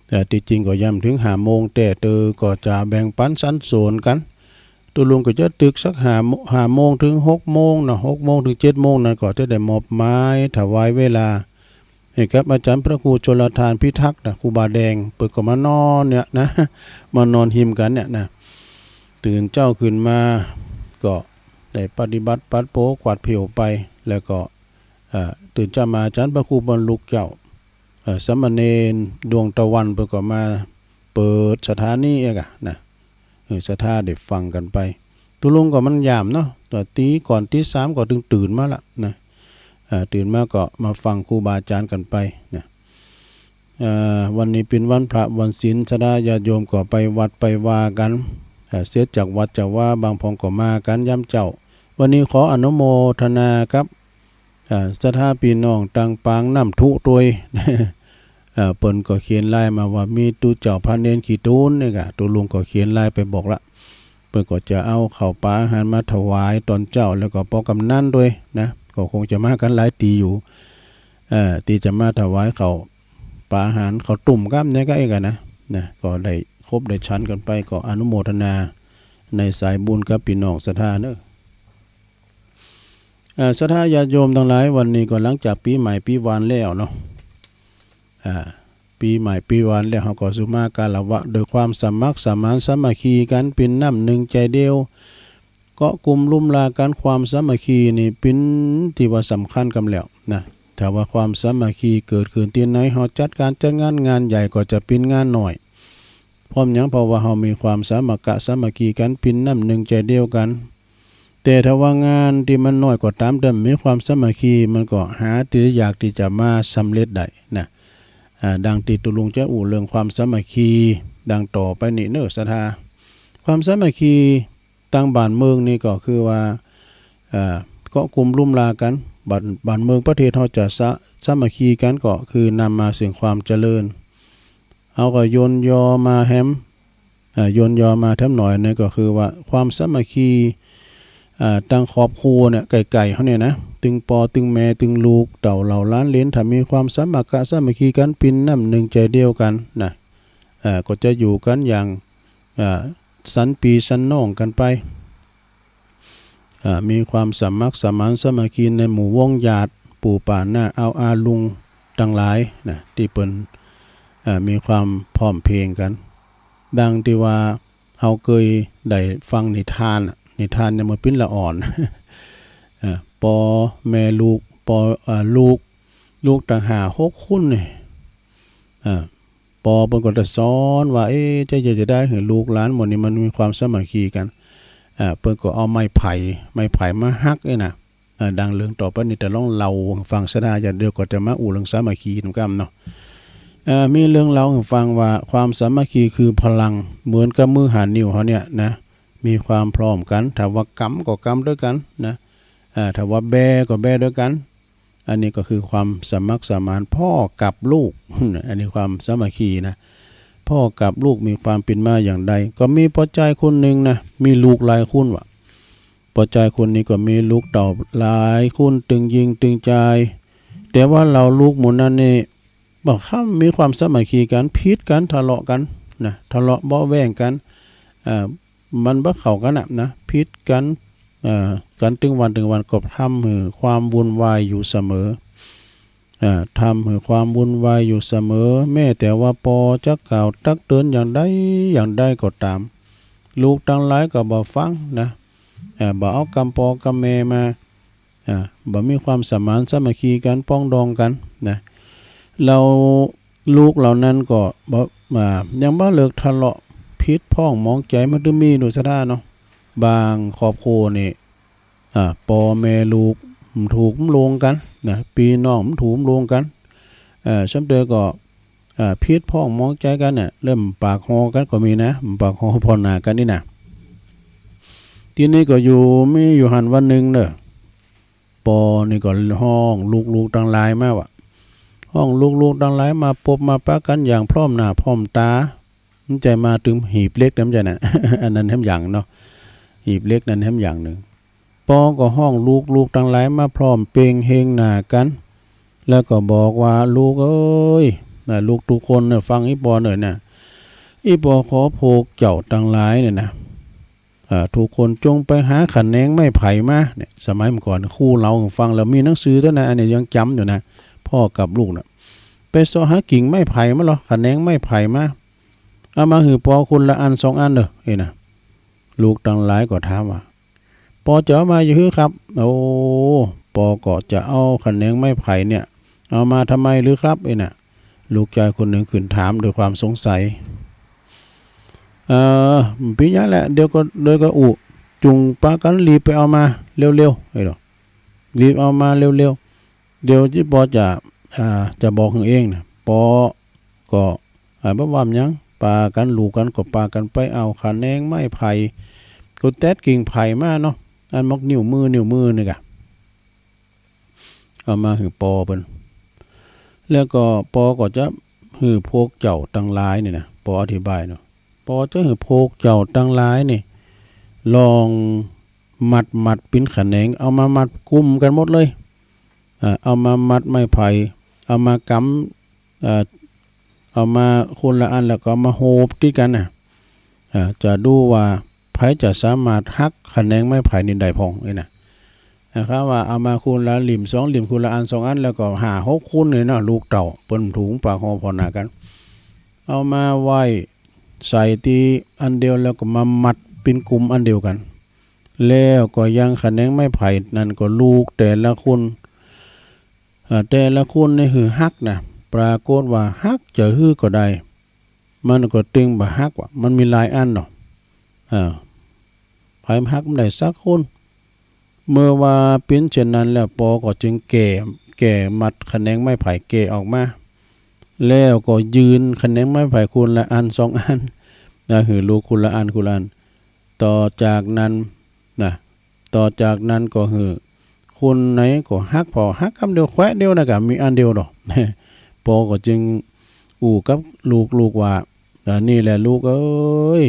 แต่ตี้จริงก็ยังบ่เถิงห้าโมง แต่เตื้อก็จะแบ่งปั๋นสรรสวนกั๋น ตุ๊ลุงก็จะตึกสักห้าโม ห้าโมงเถิงหกโมงเนาะ หกโมงเถิงเจ็ดโมงนั้นก็จะได้มอบหมายถวายเวลา ให้กับอาจ๋ารย์พระครูชลทานพิทักษ์นะ ครูบาแดง เปิ้นก็มานอนเนี่ยนะ มานอนฮิมกั๋นเนี่ยนะ ตื่นเจ๊าขึ้นมา ก็ได้ปฏิบัติปัดโป๋กวาดผิวไป แล้วก็ เอ่อ ตื่นเจ๊ามาอาจ๋ารย์พระครูบรรลุกเจ้า เอ่อ สามเณรดวงตะวันเปิ้นก็มาเปิดสถานีเอกอะนะ เออ ศรัทธาได้ฟังกั๋นไป ตุ๊ลุงก็มันยามเนาะ ต๋อนตี ก่อนตีสามก็ตึงตื่นมาละนะ อ่า ตื่นมาก็มาฟังครูบาอาจ๋ารย์กั๋นไปนะ อ่า วันนี้เป๋นวันพระวันศีล ศรัทธาญาติโยมก็ไปวัดไปวากั๋น อ่า เสร็จจากวัดจากวา บางพ่องก็มากั๋นยามเจ๊า วันนี้ขออนุโมทนากับ อ่า ศรัทธาปี้น้องตังปางน้ำทุตวย อ่า เปิ้นก็เขียนไลน์มาว่ามีตุ๊เจ้าพระเณรขี้ตุ๊นเนี่ยกะ ตุ๊ลุงก็เขียนไลน์ไปบอกละ เปิ้นก็จะเอาข้าวป๋าอาหารมาถวายต๋อนเจ๊า แล้วก็ป้อก๋ำนันตวยนะ ก็คงจะมากั๋นหลายตี้อยู่ เอ่อ ตี้จะมาถวายข้าวป๋าอาหาร ข้าวตุ้มกั๋นเนี่ยกะเอกอะนะ นะ ก็ได้ครบได้ฉันกั๋นไป ก็อนุโมทนาในสายบุญกับปี้น้องศรัทธาเนาะ อ่า ศรัทธาญาติโยมตังหลาย วันนี้ก็หลังจากปี๋ใหม่ปี๋หวานแล้วเนาะ อ่า ปี๋ใหม่ปี๋หวานแล้ว เฮาก็สุมาคารวะโดยความสมัครสมานสามัคคีกั๋น เป๋นน้ำนึ่งใจ๋เดียว เกาะกลุ่มลุมลากั๋น ความสามัคคีนี่เป๋นตี้ว่าสำคัญกำแล้วนะ ถ้าว่าความสามัคคีเกิดขึ้นตี้ไหน เฮาจัดก๋านจัดงาน งานใหญ่ก็จะเป๋นงานน้อย เพราะหยัง เพราะว่าเฮามีความสามัคคะสามัคคีกั๋น เป๋นน้ำนึ่งใจ๋เดียวกั๋น แต่ถ้าว่างานตี้มันน้อยก็ต๋าม แต่มีความสามัคคี มันก็หาตี้ยากตี้จะมาสำเร็จได้นะ อ่า ดังตี้ตุ๊ลุงจะอู้เรื่องความสามัคคี ดังต่อไปนี้เนาะศรัทธา ความสามัคคีตางบ้านเมืองนี่ก็คือว่า อ่า เกาะกลุ่มลุมลากั๋น บ้าน บ้านเมืองประเทศเฮาจะสา สามัคคีกั๋น ก็คือนำมาซึ่งความเจริญ เฮาก็ย่นย่อมาแหม อ่า ย่นย่อมาแถมหน่อยนี่ก็คือว่าความสามัคคี อ่า ตางครอบครัวเนี่ย ใก้ๆ เฮาเนี่ยนะ ตึงป้อตึงแม่ตึงลูก เต้าเหล่าหลานเหลน ถ้ามีความสามัคคะสามัคคีกั๋น เป๋นน้ำนึ่งใจ๋เดียวกั๋นนะ อ่า ก็จะอยู่กั๋นอย่าง อ่า สันปี้สันน้องกั๋นไป อ่า มีความสมัครสมานสามัคคีในหมู่วงญาติ ปู่ป้าน้าอาวอาลุงตังหลายนะ ตี้เปิ้น อ่า มีความพร้อมเพรียงกั๋น ดังตี้ว่าเฮาเกยได้ฟังนิทานอะ นิทานเนี่ยเมื่อปิ้นละอ่อน อ่า ป้อแม่ลูก ป้อ อ่า ลูก ลูกตังห้าหกคนนี่ อ่า ป้อเปิ้นก็จะสอนว่า เอ๊ะ จะ จะ จะได้หื้อลูกหลานหมู่นี้มันมีความสามัคคีกั๋น อ่า เปิ้นก็เอาไม้ไผ่ ไม้ไผ่มาหักเนี่ยนะ อ่า ดังเรื่องต่อไปนี้ จะลองเล่าฟังศรัทธาญาติโยม ก็จะมาอู้เรื่องสามัคคีนำกั๋นเนาะ อ่า มีเรื่องเล่าหื้อฟังว่า ความสามัคคีคือพลัง เหมือนกับมือห้านิ้วเฮาเนี่ยนะ มีความพร้อมกั๋น ถ้าว่ากำก็กำตวยกั๋นนะ อ่า ถ้าว่าแบก็แบตวยกั๋น อันนี้ก็คือความสมัครสมาน ป้อกับลูก อันนี้ความสามัคคีนะ ป้อกับลูกมีความเป๋นมาอย่างใด ก็มีป้อจายคนนึ่งนะ มีลูกหลายคนว่ะ ป้อจายคนนี้ก็มีลูกเต้าหลายคน ตึงญิงตึงจาย แต่ว่าเหล่าลูกหมู่นั้นนี่ บ่ค่ำมีความสามัคคีกั๋น ผิดกั๋น ทะเลาะกั๋นนะ ทะเลาะเบาะแว้งกั๋น อ่า มันบ่เข้ากั๋นน่ะนะ ผิดกั๋น เอ่อ กั๋นตึงวันตึงวันก็ทำหื้อความวุ่นวายอยู่เสมอ เอ่อ ทำหื้อความวุ่นวายอยู่เสมอ แม้แต่ว่าปอจะกล่าวตักเตือนอย่างใดอย่างใดก็ต๋าม ลูกตังหลายก็บ่ฟังนะ เอ่อ บ่เอากำปอกำแม่มา อ่า บ่มีความสมานสามัคคีกั๋น ปรองดองกั๋นนะ แล้วลูกเหล่านั้นก็บ่ อ่า ยังบ่เลิกทะเลาะผิดพ้องหมองใจ๋ มันตึงมีดูสะท้าเนาะ บางครอบครัวนี่ อ่า ปอแม่ลูกบ่ถูกบ่ลงกั๋นนะ ปี้น้องบ่ถูกบ่ลงกั๋น เอ่อ ซ้ำเตอก็ อ่า ผิดพ้องหมองใจ๋กั๋นเนี่ย เริ่มปากห่อกั๋นก็มีนะ ปากห่อผ่อหน้ากั๋นนี่นะ ทีนี้ก็อยู่ มีอยู่หั้นวันนึ่งเน่อ ปอนี่ก็ฮ้องลูกๆตังหลายมาว่ะ ฮ้องลูกๆตังหลายมาปบมาปะกั๋นอย่างพร้อมหน้าพร้อมต๋า บ่ใจ้มาตึงหีบเหล็กนะ บ่ใจ้นะ อันนั้นแหมอย่างเนาะ หีบเหล็กนั้นแหมอย่างนึ่ง ปอก็ฮ้องลูกๆตังหลายมาพร้อมเป่งเฮงหน้ากั๋น แล้วก็บอกว่า ลูกเอ๋ย นะ ลูกกู้คนเนี่ย ฟังอี่ปอเน่อนะ อี่ปอขอพวกเจ้าตังหลายเนี่ยนะ อ่า กู้คนจงไปหาขะแหนงไม้ไผ่มาเนี่ย สมัยเมื่อก่อนครูเล่าหื้อฟังแล้วมีหนังสือตวยนะ อันนี้ยังจ๋ำอยู่นะ พ่อกับลูกน่ะ ไปเซาะหากิ่งไม้ไผ่มาลอ ขะแหนงไม้ไผ่มา เอามาหื้อปอคนละอันสองอันเน่อ เอ้ยนะ ลูกตังหลายก็ถามว่า ปอจะเอามาอยู่หื้อครับ โอ้ ปอก็จะเอาขะแหนงไม้ไผ่เนี่ย เอามาทำไมหรือครับ เอ้ยนะ ลูกจายคนนึ่งขึ้นถามด้วยความสงสัย เอ่อ บ่เป๋นหยังแหละ เดี๋ยวก็ เดี๋ยวก็อู้ จุ่งปากั๋นรีบไปเอามาเร็วๆ เอ้ยเนาะ รีบเอามาเร็วๆ เดี๋ยวอี่ปอจะ อ่า จะบอกหื้อเองนะ ปอก็ อ่า บ่ว่าหยัง ปากั๋น ลูกกั๋นก็ปากั๋นไปเอาขะแหนงไม้ไผ่ ก็แต๊ดกิ่งไผ่มาเนาะ อันมักนิ้วมือ นิ้วมือนี่กะ เอามาหื้อปอเปิ้น แล้วก็ปอก็จะหื้อพวกเจ้าตังหลายนี่นะ ปออธิบายเนาะ ปอจะหื้อพวกเจ้าตังหลายนี่ ลองมัด มัดเป๋นขะแหนง เอามามัดกุมกั๋นหมดเลย อ่า เอามามัดไม้ไผ่ เอามากำ เอ่อ เอามาคนละอันแล้วก็เอามาโฮบติดกั๋นน่ะ อ่า จะดูว่าใผจะสามารถหักขะแหนงไม้ไผ่นี่ได้พ่อง เอ้ยนะ นะครับ ว่าเอามาคนละหลิ่มสองหลิ่ม คนละอันสองอัน แล้วก็ห้าหกคนเนี่ยเนาะ ลูกเต้าเปิ้นบ่ถูกปากห่อผ่อหน้ากั๋น เอามาไว้ใส่ตี้อันเดียว แล้วก็มามัดเป๋นกุมอันเดียวกั๋น แล้วก็ยังขะแหนงไม้ไผ่นั้นก็ลูกแต่ละคน อ่า แต่ละคนนี่หื้อหักนะ ปรากฏว่าหักจะหื้อก็ได้ มันก็ตึงบ่หักว่ะ มันมีหลายอันเนาะ อ่า ใผหักบ่ได้สักคน เมื่อว่าเป๋นเช่นนั้นแล้ว ปอก็จึงแก่ แก่มัดขะแหนงไม้ไผ่แก่ออกมา แล้วก็ยื่นขะแหนงไม้ไผ่คนละอันสองอันนะ หื้อลูกคนละอันคนละอัน ต่อจากนั้นนะ ต่อจากนั้นก็หื้อคนไหนก็หัก ผ่อหักกำเดียวแควะเดียวนะกะ มีอันเดียวดอก ปอก็จึงอู้กับลูกๆว่า อ่า นี่แหละลูกเอ๋ย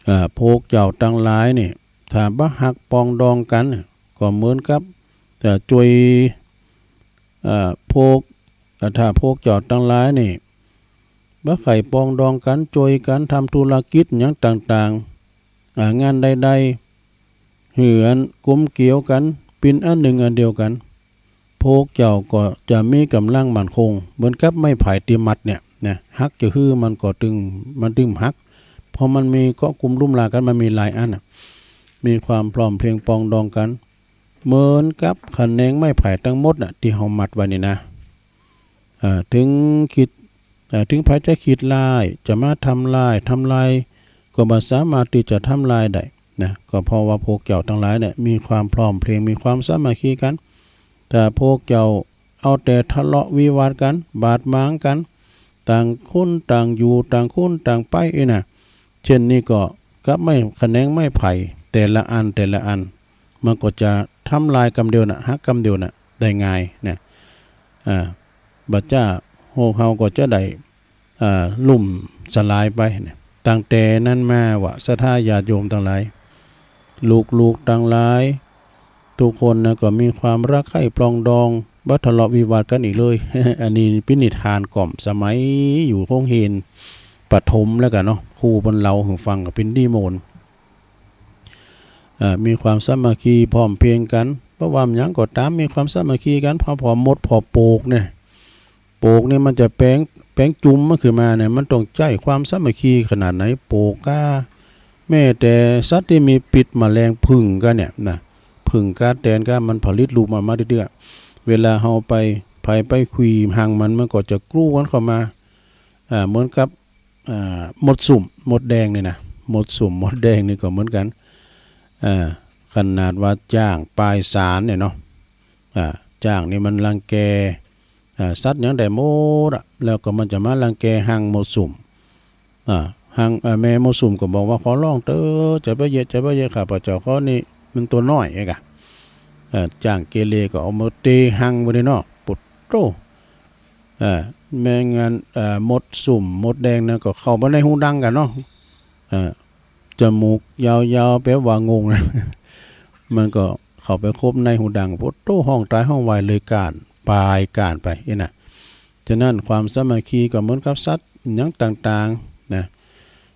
อ่า พวกเจ้าตังหลายนี่ ถ้าบ่หักปรองดองกั๋น ก็เหมือนกับ อ่า จ้วย อ่า พวก อ่า ถ้าพวกเจ้าตังหลายนี่ บ่ใค่ปรองดองกั๋น จ้วยกั๋นทำธุรกิจหยังต่างๆ อ่า งานใดๆ หื้ออันกลมเกลียวกั๋น เป๋นอันนึ่งอันเดียวกั๋น พวกเจ้าก็จะมีก๋ำลังมั่นคง เหมือนกับไม้ไผ่ตี้มัดเนี่ยนะ หักจะหื้อมันก็ตึง มันตึงหัก เพราะมันมีเกาะกุมลุ่มลากั๋น มันมีหลายอันน่ะ มีความพร้อมเพรียงปรองดองกั๋น เหมือนกับขะแหนงไม้ไผ่ตังหมดน่ะ ตี้เฮามัดไว้นี่นะ อ่า ถึงคิด อ่า ถึงใผจะคิดร้าย จะมาทำร้าย ทำลาย ก็บ่สามารถตี้จะทำลายได้นะ ก็เพราะว่าพวกเจ้าตังหลายเนี่ย มีความพร้อมเพรียง มีความสามัคคีกั๋น ถ้าพวกเจ้าเอาแต่ทะเลาะวิวาทกั๋น บาดหมางกั๋น ต่างคนต่างอยู่ ต่างคนต่างไป อี้น่ะ เช่นนี้ก็กับไม้ ขะแหนงไม้ไผ่แต่ละอันแต่ละอัน มันก็จะทำลายกำเดียวน่ะ หักกำเดียวน่ะ ได้ง่ายนะ อ่า บ่จ้า พวกเฮาก็จะได้ อ่า ลุ่มสลายไปนะ ตั้งแต่นั้นมาว่า ศรัทธาญาติโยมตังหลาย ลูกๆตังหลาย ทุกคนนะ ก็มีความรักใคร่ปรองดอง บ่ทะเลาะวิวาทกั๋นอีกเลย อันนี้เป๋นนิทานก่อมสมัยอยู่โฮงเฮียน ประถมแล้วกั๋นเนาะ ครูเปิ้นเล่าหื้อฟังก็เป๋นนิมนต์ อ่า มีความสามัคคีพร้อมเพรียงกั๋น บ่ว่าหยังก็ต๋าม มีความสามัคคีกั๋น พอ พอหมด พอโปกเนี่ย โปกเนี่ยมันจะแป๋ง แป๋งจุมมันขึ้นมาเนี่ย มันต้องใจ๊ความสามัคคีขนาดไหน โปกก้า แม้แต่สัตว์ตี้มีปิษแมลง ผึ้งก้าเนี่ยนะ ผึ้งก้าแตนก้า มันผลิตลูกออกมาเตื้อๆ เวลาเฮาไป ใผไปขุย๋หังมัน มันก็จะกรูกั๋นเข้ามา อ่า เหมือนกับ อ่า มดสุม มดแดงนี่นะ มดสุม มดแดงนี่ก็เหมือนกั๋น อ่า ขนาดว่าจ๊างปายสารเนี่ยเนาะ อ่า จ๊างนี่มันรังแก อ่า สัตว์หยังได้หมดอะ แล้วก็มันจะมารังแกหังมดสุม อ่า หัง อ่า แม่มดสุมก็บอกว่า ขอร้องเต๊อะ จะไปเยียะ จะไปเยียะ ข้าพเจ้าข้อนี้มันตั๋วน้อยเองอะ เอ่อ จ๊างเกเรก็เอามาเตะหังไปเลยเนาะ ปุดโต้ เอ่อ แม่งาน เอ่อ มดสุม มดแดงนั้นก็เข้าไปในฮูดังกั๋นเนาะ เอ่อ จมูกยาวๆ แบบว่างงนะ มันก็เข้าไปคบในฮูดัง ปุดโต้ ฮ้องต๋ายฮ้องวายเลยก้าน ปายก้านไปเอ้ยนะ ฉะนั้นความสามัคคีก็เหมือนกับสัตว์หยังต่างๆ นะ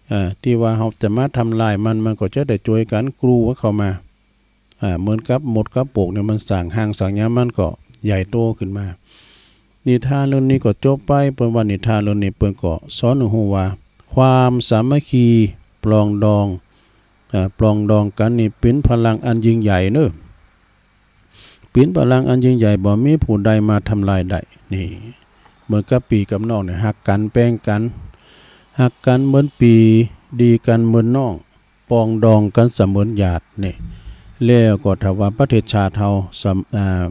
เอ่อ ตี้ว่าเฮาจะมาทำลายมัน มันก็จะได้จ้วยกั๋นกรูเข้ามา อ่า เหมือนกับมดกับโปกเนี่ย มันสร้างหังสร้างหยัง มันก็ใหญ่โตขึ้นมา นิทานเรื่องนี้ก็จบไป เปิ้นว่านิทานเรื่องนี้เปิ้นก็สอนหื้อฮู้ว่า ความสามัคคีปรองดอง อ่า ปรองดองกั๋นนี่เป๋นพลังอันยิ่งใหญ่เนาะ เป๋นพลังอันยิ่งใหญ่ บ่มีผู้ใดมาทำลายได้ นี่ เหมือนกับปี้กับน้องเนี่ย ฮักกั๋นแปงกั๋น ฮักกั๋นเหมือนปี้ ดีกั๋นเหมือนน้อง ปรองดองกั๋นเสมือนญาตินี่ แล้วก็ถ้าว่าประเทศชาติเฮา สำ- อ่า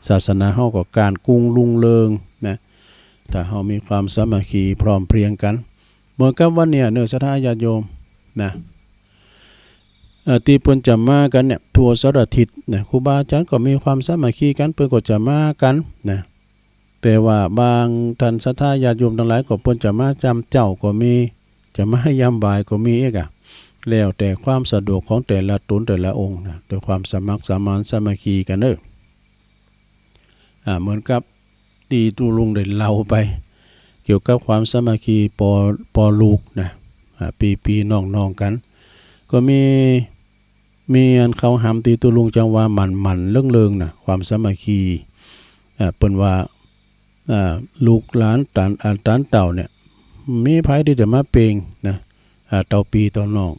ศาสนาเฮาก็ก้านกุงรุ่งเรืองนะ ถ้าเฮามีความสามัคคีพร้อมเพรียงกั๋น เหมือนกับวันเนี่ยเนาะ ศรัทธาญาติโยมนะ เอ่อ ตี้เปิ้นจะมากั๋นเนี่ย ทั่วสารทิศนะ ครูบาอาจ๋ารย์ก็มีความสามัคคีกั๋น เปิ้นก็จะมากั๋นนะ แต่ว่าบางท่านศรัทธาญาติโยมตังหลายก็เปิ้นจะมาจำเจ๊าก็มี จะมายามบ่ายก็มีเอกอะ แล้วแต่ความสะดวกของแต่ละต๋นแต่ละองค์นะ ด้วยความสมัครสมานสามัคคีกั๋นเนาะ อ่า เหมือนกับตี้ตุ๊ลุงได้เล่าไป เกี่ยวกับความสามัคคีปอ ปอลูกนะ อ่า ปี้ๆ น้องๆ กั๋น ก็มี มีอันเขาหำตี้ตุ๊ลุงจังว่าหมั่นๆ เลิงๆ นะ ความสามัคคี อ่า เปิ้นว่า อ่า ลูกหลานต๋าน อ่า ต๋านเต้าเนี่ย มีใผตี้จะมาเป๋งนะ อ่า เต้าปี้เต้าน้อง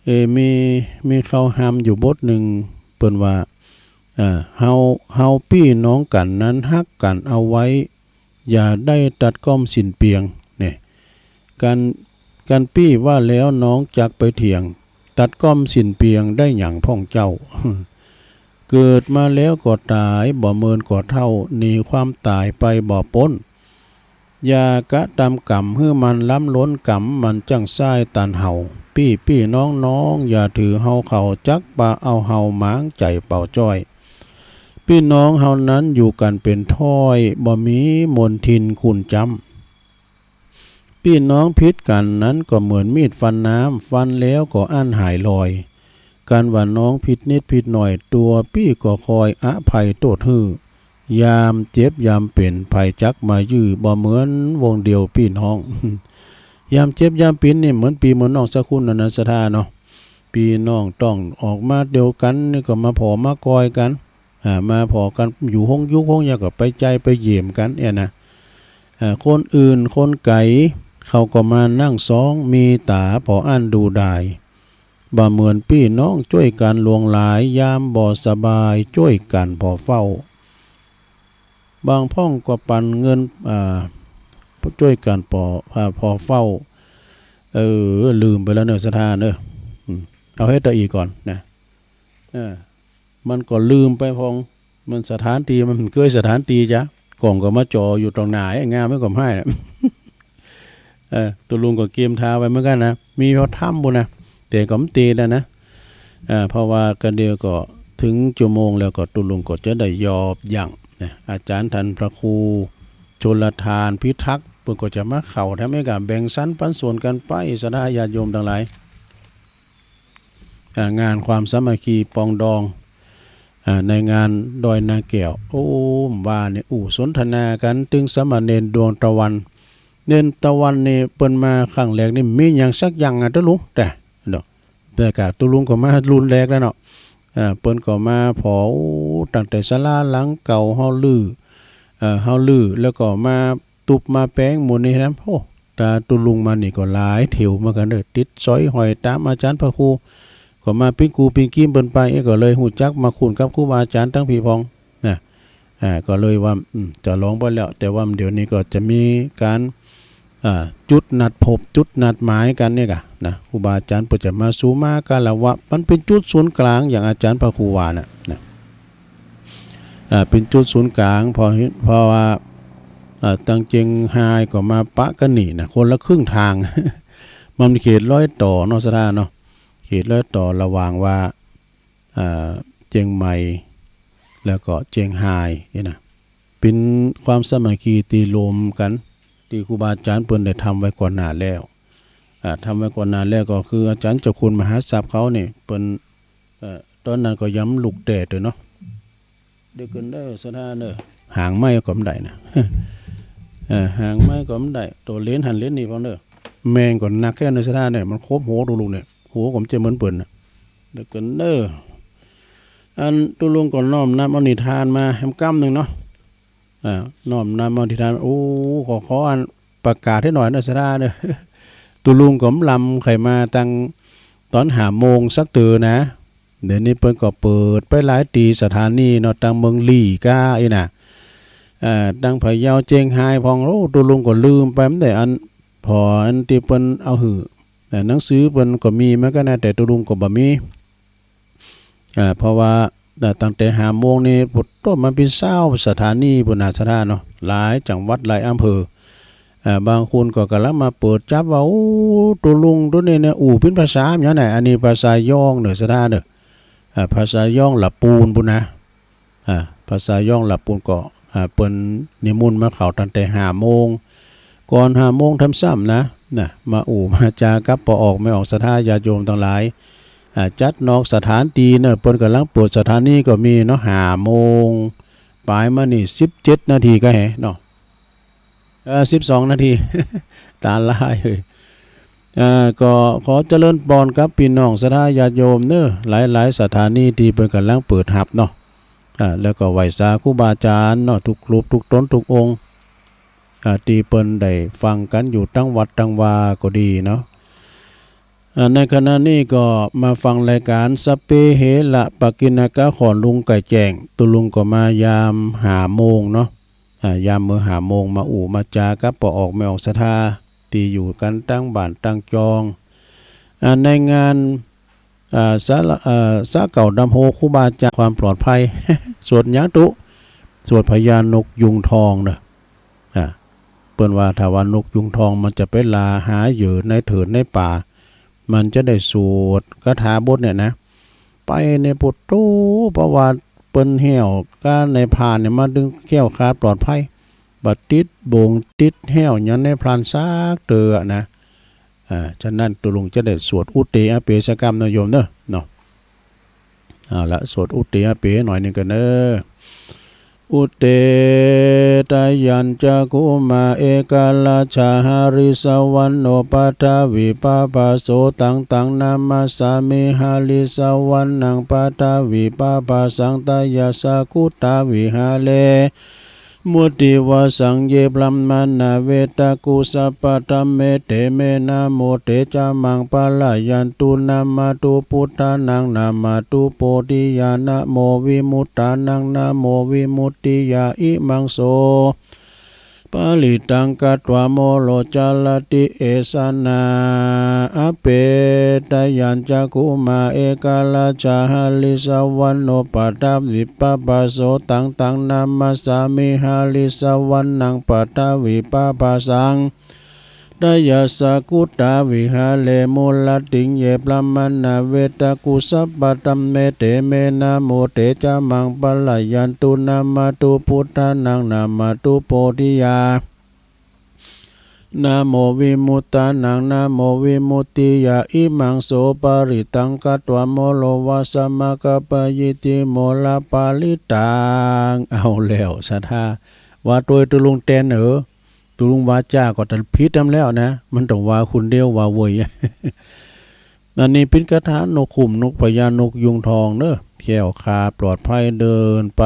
เอ่อ มี มีเขาหำอยู่บทนึ่ง เปิ้นว่า อ่า เฮา เฮาปี้น้องกั๋นนั้นฮักกั๋นเอาไว้ อย่าได้ตัดก้อมสิ้นเปียง เนี่ย กั๋น กั๋นปี้ว่าแล้วน้องจักไปเถียง ตัดก้อมสิ้นเปียงได้หยังพ่องเจ้า เกิดมาแล้วก็ต๋าย บ่เมินก็เฒ่า หนีความต๋ายไปบ่ป๊น อย่ากระตำก๋รรมหื้อมันล้ำล้น ก๋รรมมันจั้งซ้ายตันเฮา ปี้ปี้น้องน้อง อย่าถือเฮาเขาจักปะเอาเฮาหมางใจ๋เป่าจ้อย ปี้น้องเฮานั้นอยู่กั๋นเป๋นถ้อย บ่มีมนทินคุณจ๊ำ ปี้น้องผิดกั๋นนั้นก็เหมือนมีดฟันน้ำ ฟันแล้วก็อั้นหายลอย กั๋นว่าน้องผิดนิดผิดหน่อย ตั๋วปี้ก็คอยอภัยโต้ษหื้อ ยามเจ็บยามเป๋น ใผจักมายื้อ บ่เหมือนวงเดียวปี้น้อง ยามเจ็บยามเป๋นนี่เหมือนปี้เหมือนน้องสักคนนั้นนะศรัทธาเนาะ ปี้น้องต้องออกมาเดียวกั๋นนี่ก็มาผ่อมากอยกั๋น อ่า มาผ่อกั๋นอยู่ห้องยุกห้องยาก็ไปใจ้ไปเยี่ยมกั๋นเนี่ยนะ อ่า คนอื่นคนไก๋เขาก็มานั่งซ้อง มีต๋าผ่ออั้นดูดาย บ่เหมือนปี้น้องจ้วยกั๋นหลวงหลาย ยามบ่สบายจ้วยกั๋นผ่อเฝ้า บางพ่องก็ปันเงิน อ่า จ้วยกั๋นผ่อ อ่า ผ่อเฝ้า เออ ลืมไปแล้วเนาะศรัทธาเนาะ อืม เอาหื้อตะอี้ก่อนนะ เออ มันก็ลืมไปพ่อง มันสถานตี้ มันเกยสถานตี้จ๊ะ ก่องก็มาจ่ออยู่ตรงหน้า ไอ้งามมันก็ไม่นะ เออ ตุ๊ลุงก็เกียมทาไว้เหมือนกั๋นนะ มีพอถ้ำปู้นนะ แต่ก็บ่เตะแล้วนะ อ่า เพราะว่ากั๋นเดียวก็เถิงจั่วโมงแล้ว ก็ตุ๊ลุงก็จะได้หยอบยั้งนะ อาจ๋ารย์ต้านพระครูชลธารพิทักษ์ เปิ้นก็จะมาเข้าแถมเอกอะ แบ่งสรรปันส่วนกั๋นไป ศรัทธาญาติโยมตังหลาย อ่า งานความสามัคคีปรองดอง อ่า ในงานดอยนาแก้ว โอ้ ว่าเนี่ย อู้สนทนากั๋น ตึงสามเณรดวงตะวัน เด่นตะวันนี่เปิ้นมาครั้งแรกนี่มีหยังสักอย่างอะ ตุ๊ลุง แต่เนาะ แต่กะตุ๊ลุงก็มารุ่นแรกแล้วเนาะ เอ่อ เปิ้นก็มาผ่อ โอ้ ตั้งแต่ศาลาหลังเก่าเฮารื้อ เอ่อ เฮารื้อ แล้วก็มาตุ๊บมาแป๋งหมู่นี้นะ โอ้ ตาตุ๊ลุงมานี่ก็หลายเที่ยวเหมือนกั๋นเน่อ ติดสอยห้อยต๋ามอาจ๋ารย์พระครู ก็มาปิ้งกูปิ้งกีมเปิ้นไป เอ๊ะ ก็เลยฮู้จักมาคุ้นกับครูบาอาจ๋ารย์ตังผี่พ่อง นะ อ่า ก็เลยว่า อืม จะลองไปแล้ว แต่ว่าเดี๋ยวนี้ก็จะมีก๋าน อ่า จุดนัดพบ จุดนัดหมายกั๋นเนี่ยก่ะ นะ ครูบาอาจ๋ารย์เปิ้นจะมาสุมาคารวะ มันเป๋นจุดศูนย์ก๋าง อย่างอาจ๋ารย์พระครูว่าน่ะ นะ อ่า เป๋นจุดศูนย์ก๋าง เพราะ เพราะว่า อ่า ตังเจียงฮายก็มาปะกั๋นนี่นะ คนละครึ่งตาง มันเขตรอยต่อเนาะ ศรัทธาเนาะ เขตรอยต่อระหว่างว่า อ่า เจียงใหม่ แล้วก็เจียงฮายนี่นะ เป๋นความสามัคคีตี้รวมกั๋น ตี้ครูบาอาจ๋ารย์เปิ้นได้ทำไว้ก่อนหน้าแล้ว อ่า ทำไว้ก่อนหน้าแล้วก็คืออาจ๋ารย์เจ้าคุณมหาทรัพย์เขานี่ เปิ้น เอ่อ ต๋อนนั้นก็ยังลุกแต๊เต๊อะเนาะ เดี๋ยวก่อนเน่อ ศรัทธาเน่อ หางไม้ก็บ่ได้นะ เอ่อ หางไม้ก็บ่ได้ ตั๋วเหลนหั้นเหลนนี่พ่องเน่อ แมงก็หนักแค่เน่อ ศรัทธาเน่อ มันโคบหัวตุ๊ลุงเนี่ย หัวก็บ่ใจ้เหมือนเปิ้นน่ะ เดี๋ยวก่อนเน่อ อันตุ๊ลุงก็น้อมนำเอานิทานมาแหมกำนึ่งเนาะ อ่า น้อมนำเอานิทาน โอ้ ขอ ขออันประกาศหื้อหน่อยเน่อ ศรัทธาเน่อ ตุ๊ลุงก็บ่ลำใค่มาตังต๋อนห้าโมงสักเตื้อนะ เดี๋ยวนี้เปิ้นก็เปิดไปหลายตี้สถานีเนาะ ตังเมืองลี้ก้าอี้น่ะ เอ่อ ตังพะเยา เจียงฮายพ่อง โอ้ ตุ๊ลุงก็ลืมไป บ่ได้อัน ผ่ออันตี้เปิ้นเอาหื้อ เอ่อ หนังสือเปิ้นก็มีเหมือนกั๋นนะ แต่ตุ๊ลุงก็บ่มี อ่า เพราะว่า อ่า ตั้งแต่ห้าโมงนี่ ปุดโต้นมันเป๋นซาวสถานีปุ้นน่ะ ศรัทธาเนาะ หลายจังหวัดหลายอำเภอ อ่า บางคนก็ก่ำลังมาเปิดจับว่า โอ้ ตุ๊ลุงตุ๊นี้เนี่ย อู้เป๋นภาษาหยังน่ะ อันนี้ภาษายองเน่อ ศรัทธาเน่อ อ่า ภาษายองละปูนปุ้นนะ อ่า ภาษายองละปูนก็ อ่า เปิ้นนิมนต์มาเข้าตั้งแต่ห้าโมง ก่อนห้าโมงทำซ้ำนะ นะ มาอู้มาจากับป้อออกแม่ออกศรัทธาญาติโยมตังหลาย อ่า จัดนอกสถานตี้เน่อ เปิ้นก่ำลังเปิดสถานีก็มีเนาะ ห้าโมงป๋ายมานี่ สิบเจ็ดนาทีก็แหเนาะ เอ่อ สิบสองนาที ต๋าลายเฮ้ย อ่า ก็ขอเจริญปอนกับปี้น้องศรัทธาญาติโยมเน่อ หลายๆ สถานีตี้เปิ้นก่ำลังเปิดฮับเนาะ อ่า แล้วก็ไหว้สาครูบาอาจ๋ารย์เนาะ กู้รูปกู้ต๋นกู้องค์ อ่า ตี้เปิ้นได้ฟังกั๋นอยู่ตังวัดตังวาก็ดีเนาะ อ่า ในขณะนี้ก็มาฟังรายก๋านสัพเพเหระ ปกิณณกะ ของลุงไก่แจ้ง ตุ๊ลุงก็มายามห้าโมงเนาะ อ่า ยามเมื่อห้าโมงมาอู้มาจากับป้อออกแม่ออกศรัทธา ตี้อยู่กั๋นตังบ้านตังจอง อ่า ในงาน อ่า สาระ อ่า สาเก่าดำโฮครูบาอาจ๋ารย์ ความปลอดภัย สวดหยังตุ๊ สวดพญานกยูงทองเน่อ อ่า เปิ้นว่าถ้าว่านกยูงทองมันจะไปหล่าหาเหยื่อในเถินในป่า มันจะได้สวดคาถาบทเนี่ยนะ ไปในปุโต ประวัติเปิ้นแห้วก้านนายพรานเนี่ยมาตึงแคล้วคลาดปลอดภัย บ่ติดบ่งติดแห้วหยังนายพรานสักเตื้อนะ อ่า ฉะนั้นตุ๊ลุงจะได้สวดอุตเตอะเปะสักกำเนาะโยมเนาะ เนาะ เอาละ สวดอุตเตอะเปะหน่อยนึ่งกั๋นเน่อ อุตเต ตะยัญจะ กุมาร เอกราช หริสสะวัณโณ ปัทวิปปะโส ตัง ตัง นะมัสสามิ หริสสะวัณณัง ปัทวิปปะสัง ตะยัสสะ กุตตาวิหาเร มุติวาสัง เย บรามมา เวตกุสสะปะทะเม เต เม นะโม เต จะ มัง ปะระยันตุ นะมะตุ ปุทธานัง นะมะตุ โพธิยา นะโม วิมุตตานัง นะโม วิมุตติยา อิมัง โส ปะริตตัง กัตวา โมโร จะรติ เอสะนา อะเป ตะยัญจะ กุมาร เอกราช หริสสะวัณโณ ปัทวิปปะโส ตัง ตัง นะมัสสามิ หริสสะวัณณัง ปัทวิปปะสัง ตะยัสสะ กุตตาวิหาเร มุตติง เย บรามมา เวตกุสสะปะทะเม เต เม นะโม เต จะ มัง ปะระยันตุ นะมะตุ พุทธานัง นะมะตุ โพธิยา นะโม วิมุตตานัง นะโม วิมุตติยา อิมัง โส ปะริตตัง กัตวา โมโร วาสะมะ กะปะยิทธิ โมระ ปะริตตัง เอาแล้วศรัทธา ว่าตวยตุ๊ลุงแตนเอ๋อ ตุลุงวาจาก็ตะผิดนำแล้วนะ มันต้องว่าคนเดียวว่าเว่ย อันนี้เป๋นคาถานกคุ้มนกพญานกยูงทองเน่อ แคล้วคลาดปลอดภัย เดินไป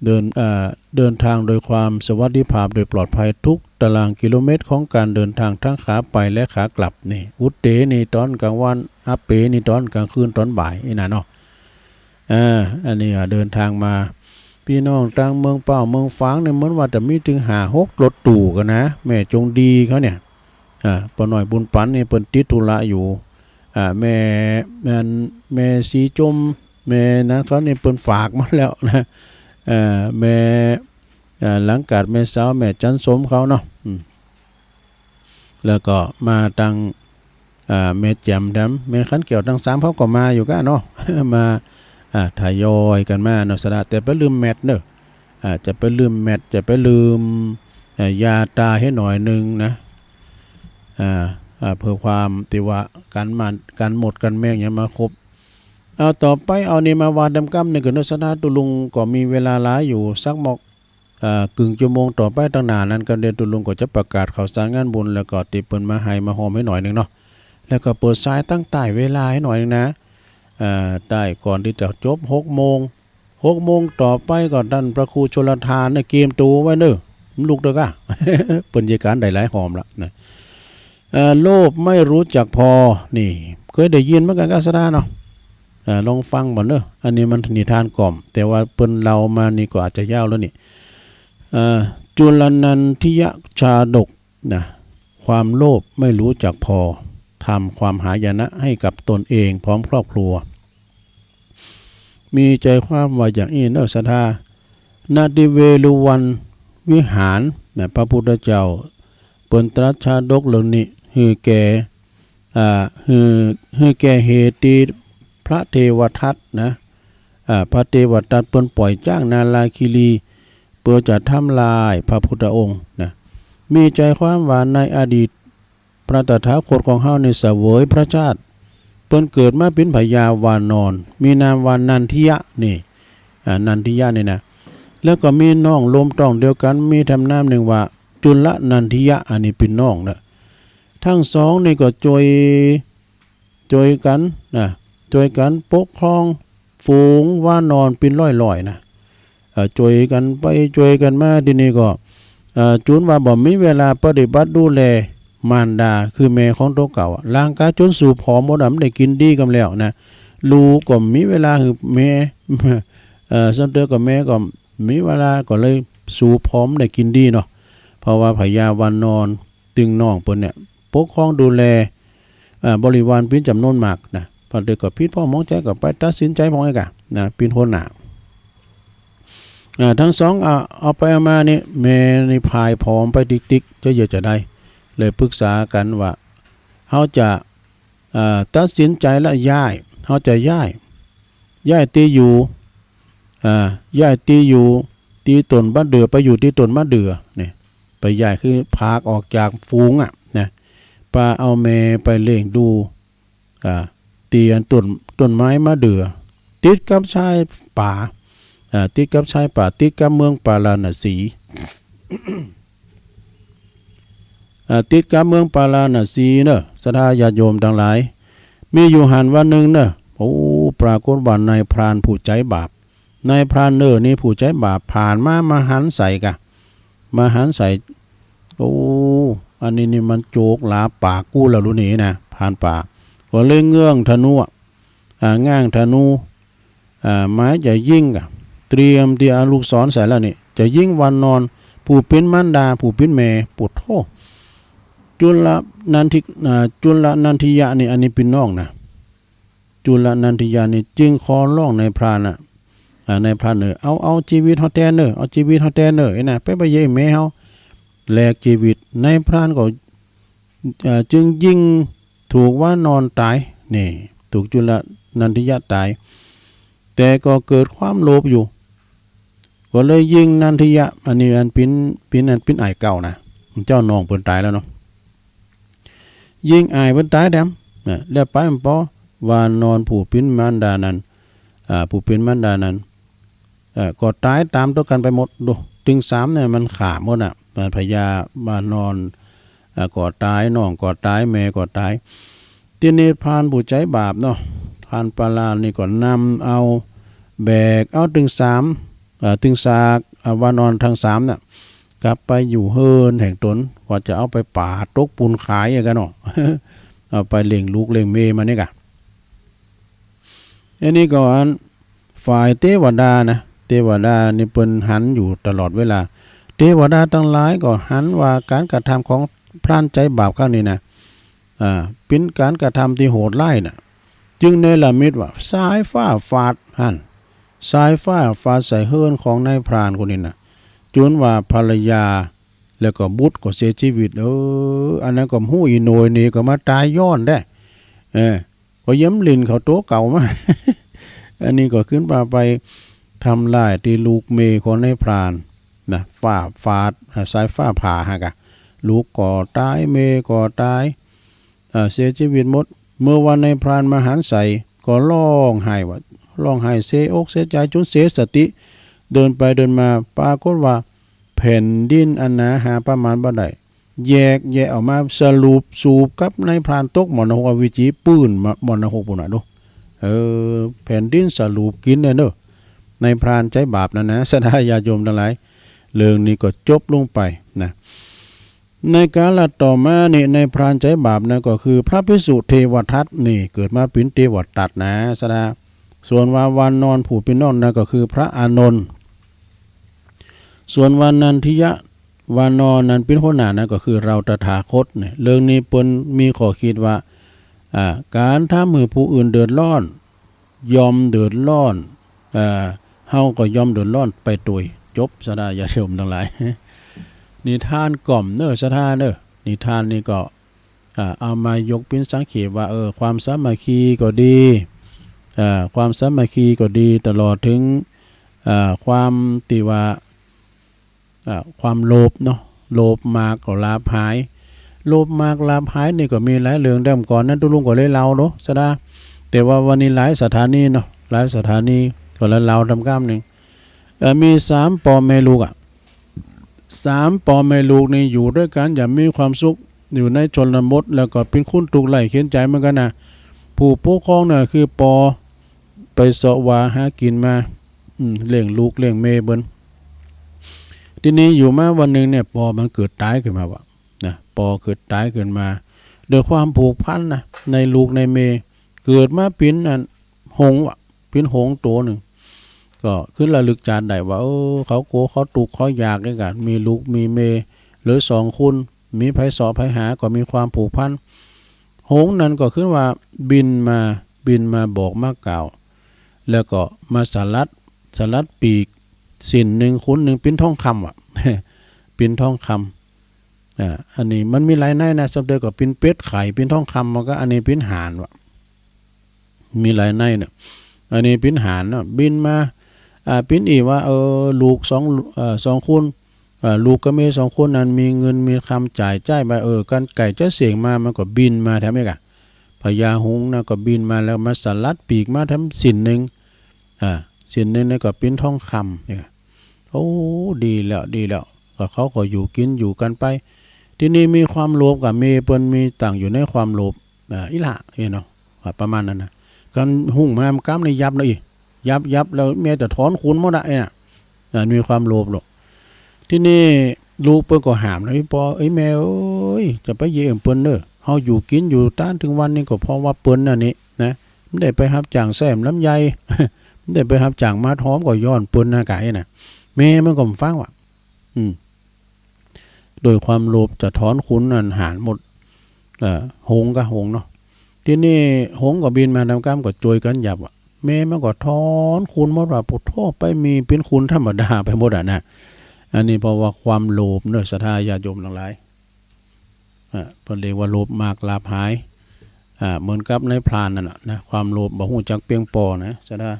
เดิน อ่า เดินทางโดยความสวัสดิภาพโดยปลอดภัยทุกตารางกิโลเมตรของการเดินทางทั้งขาไปและขากลับ นี่ อุตเต นี่ตอนกลางวัน อัปเป นี่ตอนกลางคืนตอนบ่ายนี่นะเนาะ อ่า อันนี้ก็เดินทางมา ปี้น้องตางเมืองเป้าเมืองฝางเนี่ย เหมือนว่าจะมีเถิงห้าหกรถตู้กั๋นนะ แม่จงดีเขาเนี่ย อ่า ป้อน้อยบุญปั๋นนี่เปิ้นติดธุระอยู่ อ่า แม่ แม่น แม่สีจม แม่นั้นเขานี่เปิ้นฝากมาแล้วนะ เอ่อ แม่ เอ่อ หลังกาดแม่สาว แม่จันสมเขาเนาะ อืม แล้วก็มาตาง อ่า แม่แจ่มแถม แม่ขันแก้ว ตังสามเขาก็มาอยู่ก้าเนาะ มา อ่า ทยอยกั๋นมาเนาะ สะดา แต่ไปลืมแมตเน่อ อ่า จะไปลืมแมต จะไปลืม เอ่อ ยาตาเหียหน่อยนึ่งนะ อ่า อ่า เปื้อความตี้ว่ากั๋นมา กั๋นมดกั๋นแมงหยังมาครบ เอาต่อไป เอานี่มาว่าแตมกำนึ่งก่อนเน่อ สะดา ตุ๊ลุงก็มีเวลาหลายอยู่สักหมอก เอ่อ กึ่งจั่วโมงต่อไปตางหน้านั้น ก็เดี๋ยวตุ๊ลุงก็จะประกาศข่าวสารงานบุญ แล้วก็ตี้เปิ้นมาไห้มาฮอมเหียหน่อยนึ่งเนาะ แล้วก็เปิดสายตางใต้เวลาเหียหน่อยนึ่งนะ เอ่อ ใต้ก่อนตี้จะจบหกโมง หกโมงต่อไปก็ต้านพระครูชลทานเนี่ยเกียมตั๋วไว้เน่อ มันลุกเต๊อะก้า เปิ้นเยียะก๋านได้หลายฮอมละนะ เอ่อ โลภไม่รู้จักพอ นี่ เกยได้ยินเหมือนกั๋นก้า สะดาเนาะ เอ่อ ลองฟังบ่าเน่อ อันนี้มันนิทานก่อม แต่ว่าเปิ้นเล่ามานี่ก็อาจจะยาวแล้วนี่ เอ่อ จุลนันทิยชาดกนะ ความโลภไม่รู้จักพอ ทำความหายนะให้กับตนเองพร้อมครอบครัว มีใจ๋ความว่าอย่างอี้เน่อ สะดา ณ ที่เวฬุวันวิหารนะ พระพุทธเจ้าเปิ้นตรัสชาดกเรื่องนี้ หื้อแก่ อ่า หื้อ หื้อแก่เหตุตี้พระเทวทัตนะ อ่า พระเทวทัตเปิ้นป่อยจ๊างนาราคีรี เปื้อจะทำลายพระพุทธองค์นะ มีใจ๋ความว่าในอดีต พระตถาคตของเฮานี่เสวยพระชาติ เปิ้นเกิดมาเป๋นพญาวานอน มีนามว่านันทิยะนี่ อ่า นันทิยะนี่นะ แล้วก็มีน้องร่วมต๊องเดียวกั๋น มีแถมนามนึ่งว่าจุลนันทิยะ อันนี้เป๋นน้องเน่อ ตังสองนี่ก็จ้วย จ้วยกั๋นนะ จ้วยกั๋นปกครอง ฝูงวานอนเป๋นร้อยๆ นะ เอ่อ จ้วยกั๋นไปจ้วยกั๋นมา ตี้นี้ก็ เอ่อ จุนว่าบ่มีเวลาปฏิบัติดูแลมารดา คือแม่ของตั๋วเก่าอะ ร่างก๋ายจุนสูบผอมหมดอะ บ่ได้กิ๋นดีกำแล้วนะ ลูกก็บ่มีเวลาหื้อแม่ เอ่อ ส่วนตั๋วก็แม่ก็บ่มีเวลา ก็เลยสูบผอมบ่ได้กิ๋นดีเนาะ เพราะว่าพญาวานอน ตึงน้องเปิ้นเนี่ย ปกครองดูแล เอ่อ บริวารเป๋นจ๋ำนวนมากนะ พระเดชก็ผิดพ้องหมองใจ๋ก็ไปตัดสินใจ๋พ่องไอ้กะนะ เป๋นหัวหน้า อ่า ตังสอง อ่า เอาไปเอามานี่ แม่นี่พ่ายผอมไปติ๊กๆ จะเยียะจาใด เลยปรึกษากั๋นว่า เฮาจะ อ่า ตัดสินใจ๋ละย้าย เฮาจะย้าย ย้ายตี้อยู่ อ่า ย้ายตี้อยู่ตี้ต้นมะเดื่อ ไปอยู่ตี้ต้นมะเดื่อ นี่ ไปย้ายคือพรากออกจากฝูงอะนะ ปาเอาแม่ไปเลี้ยงดู อ่า ตี้อันต้น ต้นไม้มะเดื่อ ติดกับชายป่า อ่า ติดกับชายป่า ติดกับเมืองปาราณสี อ่า ติดกับเมืองปาราณสีเน่อ ศรัทธาญาติโยมตังหลาย มีอยู่หั้นวันนึ่งเน่อ โอ้ ปรากฏว่านายพรานผู้ใจ๋บาป นายพรานเน่อนี่ผู้ใจ๋บาป ผ่านมา มาหันใส่กะ มาหันใส่ โอ้ อันนี้นี่มันโจกหลาปากกูแล้วลูกนี้นะ พรานป่า ก็เลยเงื้องธนูอะ อ่า ง้างธนู อ่า หมายจะยิงกะ เตรียมตี้เอาลูกศรใส่แล้วนี่ จะยิงวานอน ผู้เป๋นมารดา ผู้เป๋นแม่ โผดโธ่ จุลนันทิ อ่า จุลนันทิยะนี่ อันนี้เป๋นน้องนะ จุลนันทิยะนี่จึงขอร้องนายพรานน่ะ อ่า นายพรานเน่อ เอา เอาจีวิตเฮาแตนเน่อ เอาจีวิตเฮาแตนเน่อ ไอ้น่ะ ไปบ่เยียะแม่เฮา แลกจีวิต นายพรานก็ เอ่อ จึงยิงถูกวานอนต๋าย นี่ ถูกจุลนันทิยะต๋าย แต่ก็เกิดความโลภอยู่ ก็เลยยิงนันทิยะ อันนี้อันเป๋น เป๋นอันเป๋นอ้ายเก่านะ เจ้าน้องเปิ้นต๋ายแล้วเนาะ ยิงอ้ายเปิ้นต๋ายแถมนะ แล้วไปบ่ปอ วานอนผู้เป๋นมารดานั้น อ่า ผู้เป๋นมารดานั้น เอ่อ ก็ต๋ายต๋ามตวยกั๋นไปหมด ดู ตึงสามเนี่ยมันฆ่าหมดน่ะ พญาวานอน อ่า ก็ต๋าย น้องก็ต๋าย แม่ก็ต๋าย ตี้นี้พรานผู้ใจ๋บาปเนาะ พรานประหลาดนี่ก็นำเอา แบกเอาตึงสาม เอ่อ ตึงซาก อ่า วานอนตังสามน่ะ กลับไปอยู่เฮือนแห่งต๋น ว่าจะเอาไปป๋าดตกปูนขายอะกั๋นเนาะ เอาไปเลี้ยงลูกเลี้ยงเมียมันนี่ก่ะ อันนี้ก็อัน ฝ่ายเตวดานะ เตวดานี่เปิ้นหันอยู่ตลอดเวลา เตวดาตังหลายก็หันว่าก๋านกระทำของพรานใจ๋บาปครั้งนี้นะ อ่า เป๋นก๋านกระทำตี้โหดฮ้ายน่ะ จึงเนรมิตว่าสายฟ้าฝาดหั้น สายฟ้าฝาดใส่เฮือนของนายพรานคนนี้น่ะ จ๋นว่าภรรยา แล้วก็บุตรก็เสียจีวิต เออ อันนั้นก็ฮู้อีโหน่ยนี่ก็มาต๋ายย้อนแต๊ เออ ก็เยียะหลิ้นเขาตั๋วเก่ามา อันนี้ก็ขึ้นมาไปทำฮ้ายตี้ลูกเมียของนายพรานนะ ฟ้าฝาด อ่า สายฟ้าผ่าหั้นก่ะ ลูกก็ต๋าย เมียก็ต๋าย อ่า เสียจีวิตหมด เมื่อวานนายพรานมาหันใส่ ก็ฮ้องไห้ว่า ฮ้องไห้เสียอกเสียใจ๋จ๋นเสียสติ เดินไปเดินมา ปรากฏว่าแผ่นดินอันหนาหาประมาณบ่ได้ แยกแยะออกมา สรุปสูบกับนายพรานตกหม้อหกอเวจี ปื้นหม้อหกปู้นน่ะดู เออ แผ่นดินสรุปกิ๋นเลยเนาะ นายพรานใจ๋บาปนั้นนะ ศรัทธาญาติโยมตังหลาย เรื่องนี้ก็จบลงไปนะ ในกาลต่อมานี่ นายพรานใจ๋บาปนะ ก็คือพระภิกษุเทวทัตนี่ เกิดมาเป๋นเตวทัตนะ ศรัทธา ส่วนว่าวานอนผู้เป๋นน้องนะ ก็คือพระอานนท์ ส่วนวานันทิยะ วานอนนั้นเป๋นหัวหน้านะ ก็คือเฮาตถาคตเนี่ย เรื่องนี้เปิ้นมีข้อคิดว่า อ่า ก๋านทำหื้อผู้อื่นเดือดร้อน ย่อมเดือดร้อน อ่า เฮาก็ย่อมเดือดร้อนไปตวย จบ ศรัทธาญาติโยมตังหลาย นิทานก่อมเนาะ ศรัทธาเนาะ นิทานนี่ก็ อ่า เอามายกเป๋นสังเขปว่า เออ ความสามัคคีก็ดี อ่า ความสามัคคีก็ดี ตลอดเถิง อ่า ความตี้ว่า อ่า ความโลภเนาะ โลภมากก็ลาภหาย โลภมากลาภหายนี่ก็มีหลายเรื่องเดิมก่อนนั้น ตุ๊ลุงก็ได้เล่าเนาะ ศรัทธา แต่ว่าวันนี้หลายสถานีเนาะ หลายสถานีก็เลยเล่าต๋ามก้ำนึ่ง เอ่อ มีสามป้อแม่ลูกอะ สามป้อแม่ลูกนี่อยู่ตวยกั๋นอย่างมีความสุข อยู่ในชนบท แล้วก็เป๋นคนตุ๊กข์ไร้เข็ญใจ๋เหมือนกั๋นนะ ผู้ปกครองน่ะคือป้อ ไปเซาะหาหากิ๋นมา อืม เลี้ยงลูกเลี้ยงเมียเปิ้น ตี้นี้อยู่มาวันนึ่งเนี่ย ป้อมันเกิดต๋ายขึ้นมาว่ะ นะ ป้อเกิดต๋ายขึ้นมา ด้วยความผูกพันนะ ในลูกในเมีย เกิดมาเป๋นอันหงส์ว่ะ เป๋นหงส์ตั๋วนึ่ง ก็ขึ้นระลึกจาติได้ว่า เออ เขากั๋วเขาตุ๊กข์เขาอยากเนี่ยกั๋น มีลูกมีเมียเหลือสองคน มีใผเซาะใผหา ก็มีความผูกพัน หงส์นั้นก็ขึ้นว่าบินมา บินมาบอกมากล่าว แล้วก็มาสลัด สลัดปีก สิ้นนึ่ง ขนนึ่ง เป๋นทองคำว่ะ เป๋นทองคำ อ่า อันนี้มันมีหลายในนะ สำเร็จก็เป๋นเป็ดไข่ เป๋นทองคำ มันก็อันนี้เป๋นห่านว่ะ มีหลายในเนี่ย อันนี้เป๋นห่านเนาะ บินมา อ่า เป๋นอี้ว่า เออ ลูกสอง เอ่อ สองคน เอ่อ ลูกกับเมียสองคนนั้นมีเงินมีคำจ่ายใจ๊ไป เออ กั๋นใก้จะเสี้ยงมา มันก็บินมาแถมอี้ก่ะ พญาหงส์นะก็บินมาแล้วมาสลัดปีกมาแถมสิ้นนึ่ง อ่า สิ้นนึ่งนี่ก็เป๋นทองคำเนี่ย โอ้ ดีแล้ว ดีแล้ว ก็เขาก็อยู่กิ๋นอยู่กั๋นไป ตี้นี้มีความโลภกับเมียเปิ้นมีตังค์อยู่ในความโลภ อ่า อี้ละ เอ้ยเนาะ ว่าประมาณนั้นนะ กั๋นฮุ่งมาก้ำนี่ยับนะอี้ ยับ ยับแล้วแม่จะถอนขนหมดอะ เอ้ยนะ อ่า มีความโลภโลภ ตี้นี้ลูกเปิ้นก็ห้ามนะ เอ้ย ป้อ เอ้ย แม่เอ้ย จะไปเยียะเปิ้นเน่อ เฮาอยู่กิ๋นอยู่ต้านเถิงวันนี้ก็เพราะว่าเปิ้นน่ะนี่นะ บ่ได้ไปฮับจ้างแซมลำไย บ่ได้ไปฮับจ้างมาดหอมก็ย้อนเปิ้นนะ ก๋ายนะ แม่มันก็บ่ฟังว่ะ อืม โดยความโลภจะถอนขนอันห่านหมด เอ่อ หงส์ก็หงส์เนาะ ตี้นี้หงส์ก็บินมาต๋ามก้ำก็จ้วยกั๋นยับอะ แม่มันก็ถอนขนหมดว่ะ โอ้โธ่ ไปมีเป๋นขนธรรมดาไปหมดอะนะ อันนี้เพราะว่าความโลภเนาะ ศรัทธาญาติโยมตังหลาย อ่า เปิ้นเรียกว่าโลภมากลาภหาย อ่า เหมือนกับนายพรานนั่นน่ะนะ ความโลภบ่ฮู้จักเปียงปอนะ ศรัทธา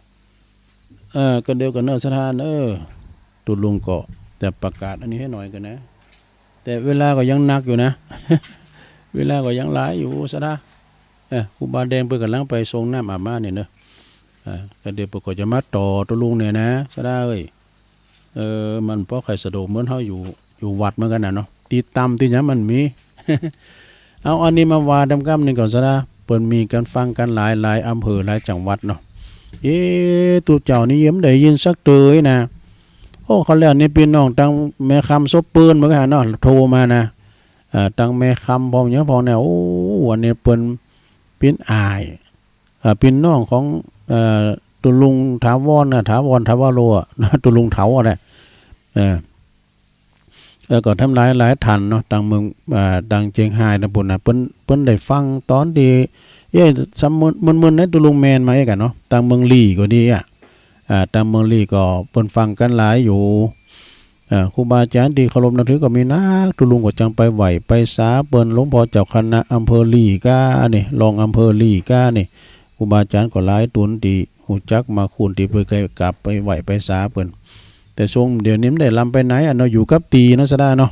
เออ ก็เดียวกั๋นเนาะ ศรัทธา เออ ตุ๊ลุงก็จะประกาศอันนี้หื้อหน่อยก่อนนะ แต่เวลาก็ยังหนักอยู่นะ เวลาก็ยังหลายอยู่ ศรัทธา เออ ครูบาแดงเปิ้นก่ำลังไปส่งน้ำอาบม้าเนี่ยเนาะ อ่า ก็เดี๋ยวเปิ้นก็จะมาต่อตุ๊ลุงเนี่ยนะ ศรัทธาเอ้ย เออ มันป้อใค่สะดวกเหมือนเฮาอยู่ อยู่วัดเหมือนกั๋นน่ะเนาะ ตี้ตำตี้หยังมันมี เอาอันนี้มาว่าตำกำนึ่งก่อนซะนะ เปิ้นมีกั๋นฟังกั๋นหลายๆ อำเภอหลายจังหวัดเนาะ เอ๊ะ ตุ๊เจ้านี่ยังบ่ได้ยินสักเตื้อนะ โอ้ คราวแล้วนี่ปี้น้องตังแม่คำศพปืนเหมือนกั๋นเนาะ โทรมานะ เอ่อ ตังแม่คำพ่องหยังพ่องเนี่ย โอ้ อันนี้เปิ้น เปิ้นอ้าย เอ่อ เปิ้นน้องของ เอ่อ ตุ๊ลุงถาวรน่ะ ถาวร ถาวโรอะ ตุ๊ลุงเถาอะแหละ เออ แล้วก็ทำหลายหลายท่านเนาะ ตังเมือง อ่า ตังเจียงฮายตางปู้นน่ะ เปิ้น เปิ้นได้ฟังต๋อนตี้ เอ๊ะ สำ มึนๆ ในตุ๊ลุงแม่นมาเอ๊ะกั๋นเนาะ ตังเมืองลี้ก็ดีอะ อ่า ตังเมืองลี้ก็เปิ้นฟังกั๋นหลายอยู่ อ่า ครูบาอาจ๋ารย์ตี้เคารพนับถือก็มีนัก ตุ๊ลุงก็จังไปไหว้ไปสาเปิ้น หลวงพ่อเจ้าคณะอำเภอลี้ก้านี่ รองอำเภอลี้ก้านี่ ครูบาอาจ๋ารย์ก็หลายตุ๊นตี้ฮู้จักมาคุณตี้เปิ้นเคยกราบไปไหว้ไปสาเปิ้น แต่ช่วงเดี๋ยวนี้มันได้ลำไปไหนอะเนาะ อยู่กับตี้เนาะ สะดาเนาะ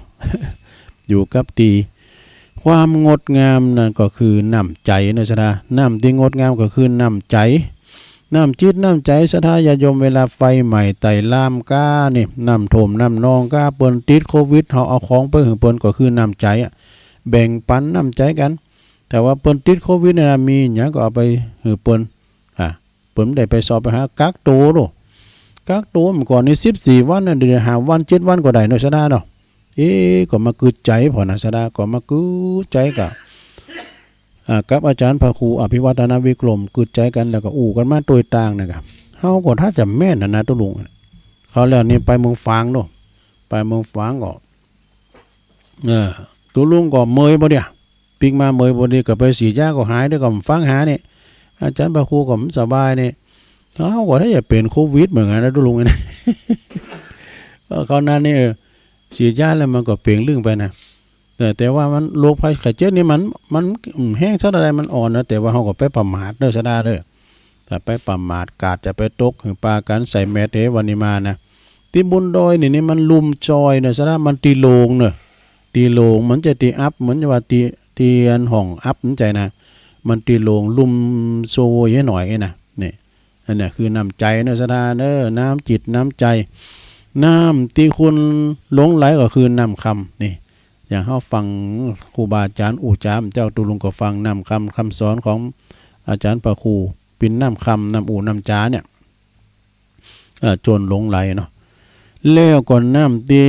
อยู่กับตี้ ความงดงามนั่นก็คือน้ำใจ๋เนาะ สะดา น้ำตี้งดงามก็คือน้ำใจ๋ น้ำจิตน้ำใจ๋ ศรัทธาญาติโยม เวลาไฟไหม้ไต่ลามก้านี่ น้ำท่วมน้ำนองก้า เปิ้นติดโควิด เฮาเอาของไปหื้อเปิ้นก็คือน้ำใจ๋อะ แบ่งปันน้ำใจ๋กั๋น แต่ว่าเปิ้นติดโควิดเนี่ยนะ มีหยังก็เอาไปหื้อเปิ้น อ่ะ เปิ้นบ่ได้ไปซอไปหา กักตั๋วโลด กักตั๋วเมื่อก่อนนี่สิบสี่วันนะ เดี๋ยวนี้ห้าวันเจ็ดวันก็ได้เนาะ สะดาเนาะ เอ๊ะ ก็มากึ๊ดใจ๋ผ่อนะ สะดา ก็มากึ๊ดใจ๋กะ อ่า กับอาจ๋ารย์พระครูอภิวัฒนวิกรม กึ๊ดใจ๋กั๋น แล้วก็อู้กั๋นมาตวยตางนะกะ เฮาก็ถ้าจะแม่นนะนะ ตุ๊ลุง คราวแล้วนี่ไปเมืองฝางโน่น ไปเมืองฝางก็ เออ ตุ๊ลุงก็เมยบ่เดีย ปิ๊กมาเมยบ่ดี ก็ไปฉีดยาก็หาย เดี๋ยวก็ฟังหานี่ อาจ๋ารย์พระครูก็บ่สบายนี่ เฮาก็ถ้าจะเป๋นโควิดเหมือนกั๋นนะ ตุ๊ลุงนะ เออ คราวนั้นนี่ เออ ฉีดยาแล้วมันก็เป๋งลึ่งไปนะ แต่ แต่ว่ามันโรคภัยไข้เจ็บนี่มัน มัน อืม แฮงสักเท่าใดมันอ่อนนะ แต่ว่าเฮาก็ไปประมาทเด้อ สะดาเด้อ ถ้าไปประมาท กาดจะไปตกหื้อปากั๋นใส่แมสเด้ วันนี้มานะ ตี้บนดอยนี่ นี่มันลุ่มจอยเนาะ สะดา มันตี้โล่งเนาะ ตี้โล่ง มันจะตี้อับ เหมือนว่าตี้ ตี้อันห้องอับ มันใจ๋นะ มันตี้โล่ง ลุ่มโซยหน่อยนะ นี่ อันเนี้ยคือน้ำใจ๋เนาะ สะดาเนาะ น้ำจิตน้ำใจ๋ น้ำตี้ควรหลงใหลก็คือน้ำคำนี่ อย่างเฮาฟังครูบาอาจ๋ารย์อู้จ๋า เจ้าตุ๊ลุงก็ฟังน้ำคำ คำสอนของอาจ๋ารย์พระครู เป๋นน้ำคำ น้ำอู้น้ำจ๋าเนี่ย เอ่อ จนหลงใหลเนาะ แล้วก็น้ำตี้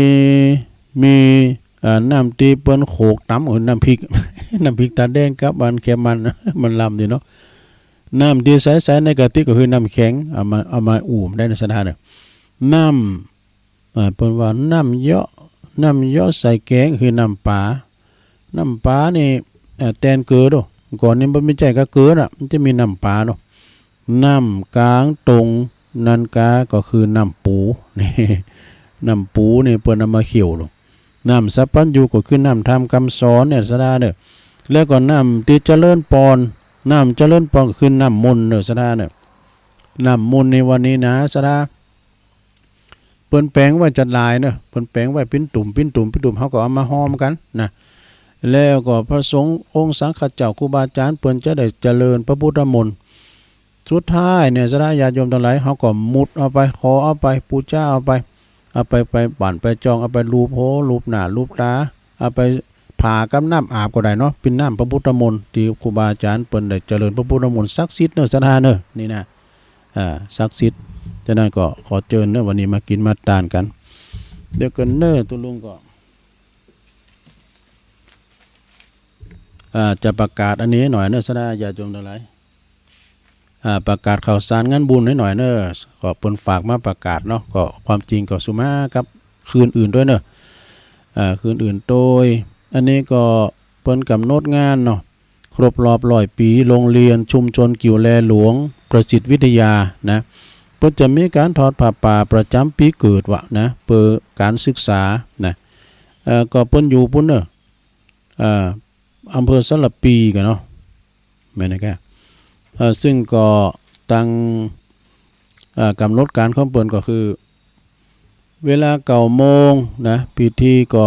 มี เอ่อ น้ำตี้เปิ้นโขลกต๋ำ เออ น้ำพริก น้ำพริกตาแดงกับอันเค็มมัน มันลำดีเนาะ น้ำตี้ใสๆ ในกะติกก็คือน้ำแข็ง เอามา เอามาอู้ได้เนาะ สะดาเนาะ น้ำ อ่า เปิ้นว่าน้ำเยาะ น้ำเยาะใส่แก๋งคือน้ำป๋า น้ำป๋านี่ อ่า แตนเกลือโด ก่อนนี้มันบ่ใจ้กะเกลือน่ะ มันจะมีน้ำป๋าโด น้ำก๋างตรงนั้นกาก็คือน้ำปู นี่ น้ำปูนี่เปิ้นเอามาเคี่ยวโด น้ำสัพพัญญูก็คือน้ำธรรมกำสอนเนี่ย สะดาเนาะ แล้วก็น้ำตี้เจริญปอน น้ำเจริญปอนก็คือน้ำมนต์เนาะ สะดาเนาะ น้ำมนต์ในวันนี้นะ สะดา เปิ้นแป๋งไว้จัดหลายเนาะ เปิ้นแป๋งไว้เป๋นตุ่ม เป๋นตุ่ม เป๋นตุ่ม เฮาก็เอามาฮอมกั๋นนะ แล้วก็พระสงฆ์องค์สังฆเจ้าครูบาอาจ๋ารย์ เปิ้นจะได้เจริญพระพุทธมนต์ สุดท้ายเนี่ย สะดาญาติโยมตังหลาย เฮาก็มุดเอาไป ขอเอาไป ปู๋จาเอาไป เอาไป ไปบั่นไปจอง เอาไปลูบหัว ลูบหน้า ลูบต๋า เอาไปผากับน้ำอาบก็ได้เนาะ เป๋นน้ำพระพุทธมนต์ตี้ครูบาอาจ๋ารย์เปิ้นได้เจริญพระพุทธมนต์ ศักดิ์สิทธิ์เนาะ สะดาเนาะ นี่นะ อ่า ศักดิ์สิทธิ์ ฉะนั้นก็ขอเจิญเนาะ วันนี้มากิ๋นมาตานกั๋น เดี๋ยวก่อนเนาะ ตุ๊ลุงก็ อ่า จะประกาศอันนี้หน่อยเนาะ สะดาญาติโยมตังหลาย อ่า ประกาศข่าวสารงานบุญให้หน่อยเนาะ ก็เปิ้นฝากมาประกาศเนาะ ก็ความจริงก็สุมากับคืนอื่นตวยเนาะ อ่า คืนอื่นตวย อันนี้ก็เปิ้นก๋ำหนดงานเนาะ ครบรอบร้อยปี๋ โรงเรียนชุมชนกิ่วแลหลวงประสิทธิ์วิทยานะ เปิ้นจะมีก๋านทอดผ้าป่าประจ๋ำปี๋เกิดวะนะ เปื้อก๋านศึกษานะ เอ่อ ก็เปิ้นอยู่ปู๊นเนาะ เอ่อ อำเภอสารภีกั๋นเนาะ แม่นนะกะ เอ่อ ซึ่งก็ตัง เอ่อ ก๋ำหนดก๋านของเปิ้นก็คือ เวลาเก้าโมงนะ พิธีก็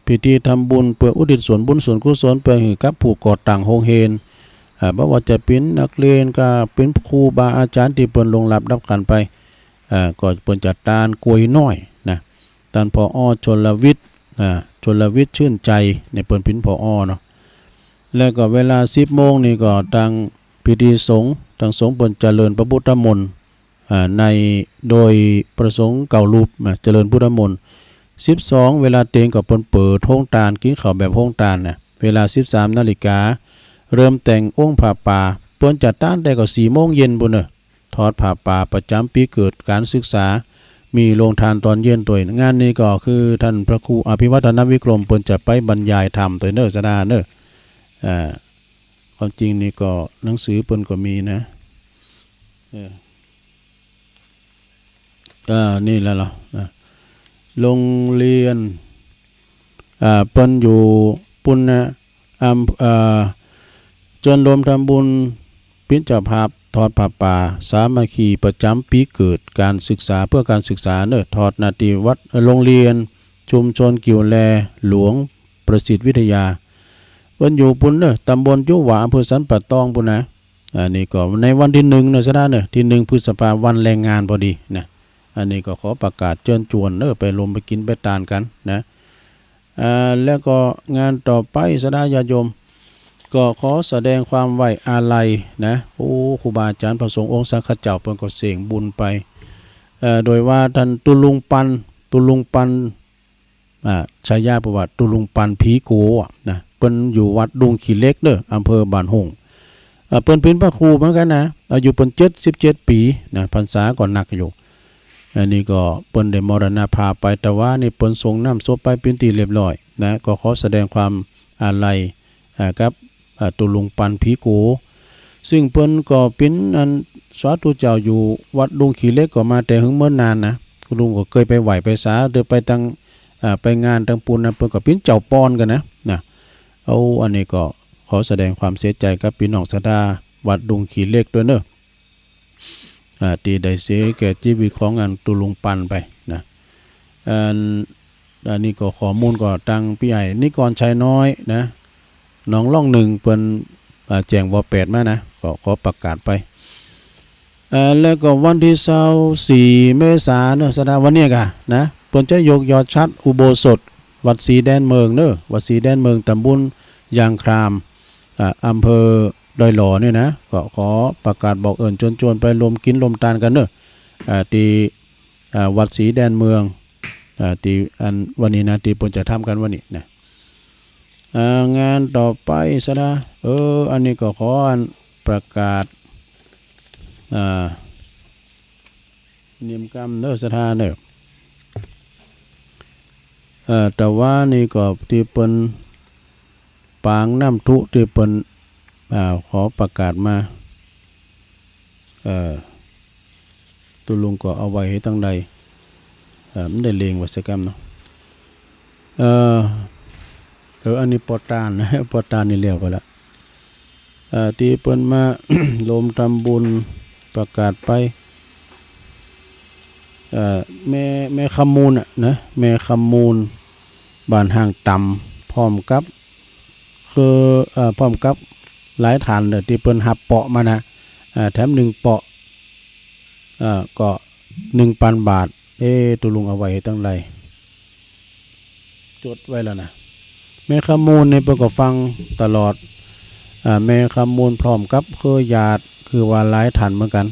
พิธีทำบุญเปื้ออุทิศส่วนบุญส่วนกุศลไปหื้อกับผู้ก่อตั้งโฮงเฮียน อ่า บ่ว่าจะเป๋นนักเรียนกา เป๋นครูบาอาจ๋ารย์ตี้เปิ้นล่วงลับดับขันไป อ่า ก็เปิ้นจะตานกวยน้อยนะ ต้าน ผอ. ชลวิทย์ อ่า ชลวิทย์ ชื่นใจ เนี่ย เปิ้นเป๋น ผอ. เนาะ แล้วก็เวลาสิบโมงนี่ก็ตังพิธีสงฆ์ ตังสงฆ์เปิ้นเจริญพระพุทธมนต์ อ่า ใน โดยพระสงฆ์เก้ารูป นะ เจริญพุทธมนต์ สิบสอง เวลาเตียงก็เปิ้นเปิดโฮงตาน กิ๋นข้าวแบบโฮงตานนะ เวลาสิบสามนาฬิกา เริ่มแต่งองค์ผ้าป่า เปิ้นจะตานแต่ก็สี่โมงเย็นปู้นเน่อ ถอดผ้าป่าประจำปี๋เกิด ก๋านศึกษา มีโฮงตานต๋อนเย็นตวย งานนี้ก็คือต้านพระครูอภิวัฒนวิกรม เปิ้นจะไปบรรยายธรรมตวยเน่อ ศรัทธาเน่อ อ่า ความจริงนี่ก็หนังสือเปิ้นก็มีนะ เออ อ่า นี่แหละเหรอ อ่ะ โฮงเฮียน อ่า เปิ้นอยู่ปู้นนะ อำ อ่า เจิญโฮมทำบุญ เป๋นเจ้าภาพถอดผ้าป่าสามัคคีประจำปี๋เกิด ก๋านศึกษา เพื่อก๋านศึกษาเน่อ ถอดนาตี้วัด เอ่อ โฮงเฮียนชุมชนกิ่วแลหลวงประสิทธิ์วิทยา เปิ้นอยู่ปู้นเน่อ ตำบลจุหว่า อำเภอสันป่าตองปู้นนะ อันนี้ก็ในวันตี้หนึ่งเน่อ ศรัทธาเน่อ ตี้หนึ่งพฤษภา วันแรงงานพอดีนะ อันนี้ก็ขอประกาศเจิญจวนเน่อ ไปโฮมไปกิ๋นไปตานกั๋นนะ อ่า แล้วก็งานต่อไป ศรัทธาญาติโยม ก็ขอแสดงความไว้อาลัยนะ โอ้ ครูบาอาจ๋ารย์พระสงฆ์องค์สังฆเจ้า เปิ้นก็เส้งบุญไป เอ่อ โดยว่าต้านตุ๊ลุงปัน ตุ๊ลุงปัน อ่า ฉายาเปิ้นว่าตุ๊ลุงปันผีโก๋อะนะ เปิ้นอยู่วัดดุงขี้เหล็กเน่อ อำเภอบ้านโฮ่ง อ่า เปิ้นเป๋นพระครูเหมือนกั๋นนะ อายุเปิ้นเจ็ดสิบเจ็ดปี๋นะ พรรษาก็นักอยู่ อันนี้ก็เปิ้นได้มรณภาพไป แต่ว่านี่เปิ้นส่งน้ำศพไปเป๋นตี้เรียบร้อยนะ ก็ขอแสดงความอาลัย อ่า กับ อ่า ตุ๊ลุงปันผีโก๋ ซึ่งเปิ้นก็เป๋นอันสาธุเจ้าอยู่วัดดุงขี้เหล็กก็มาแต่หึงเมินนานนะ ตุ๊ลุงก็เกยไปไหว้ไปสา เดินไปตัง อ่า ไปงานตังปู้นนะ เปิ้นก็เป๋นเจ้าปอนกั๋นนะ นะ เอา อันนี้ก็ขอแสดงความเสียใจ๋กับปี้น้องศรัทธาวัดดุงขี้เหล็กตวยเน่อ อ่า ตี้ได้เสียแก่จีวิตของอันตุ๊ลุงปันไปนะ อัน อันนี้ก็ข้อมูลก็ตังปี้ใหญ่นิกรชัยน้อยนะ หนองล่องหนึ่ง เปิ้น อ่า แจ้ง ว.แปด มานะ ก็ขอประกาศไป เอ่อ แล้วก็วันตี้ซาวสี่เมษาเน่อ ศรัทธา วันนี้ก่ะนะ เปิ้นจะยกยอดฉัตรอุโบสถ วัดสีแดนเมืองเน่อ วัดสีแดนเมือง ตำบลยางคราม อ่า อำเภอดอยหล่อนี่นะ ก็ขอประกาศบอกเอิ้นเจิญจวนไปโฮมกิ๋นโฮมตานกั๋นเน่อ อ่า ตี้ อ่า วัดสีแดนเมือง อ่า ตี้อันวันนี้นะ ตี้เปิ้นจะทำกั๋นวันนี้นะ อ่า งานต่อไป ศรัทธา เออ อันนี้ก็ขออันประกาศ อ่า เนียมกำเน่อ ศรัทธาเน่อ เอ่อ ตะวานี่ก็ตี้เปิ้นปางน้ำตุ๊ตี้เปิ้น อ่า ขอประกาศมา เอ่อ ตุ๊ลุงก็เอาไว้หื้อตังใด เอ่อ มันได้เล็งไว้สักกำเนาะ เอ่อ เออ อันนี้ปอตานนะ ปอตานนี่แล้วไปละ เอ่อ ตี้เปิ้นมา โฮมทำบุญประกาศไป เอ่อ แม่ แม่คำมูลน่ะนะ แม่คำมูล บ้านห้างต่ำ พร้อมกับ คือ เอ่อ พร้อมกับหลายท่านเน่อ ตี้เปิ้นฮับเปาะมานะ เอ่อ แถมหนึ่งเปาะ เอ่อ ก็หนึ่งปันบาท เอ๊ะ ตุ๊ลุงเอาไว้หื้อตังใด จดไว้แล้วนะ แม่คำมูลนี่เปิ้นก็ฟังตลอด อ่า แม่คำมูลพร้อมกับเครือญาติ คือว่าหลายท่านเหมือนกั๋น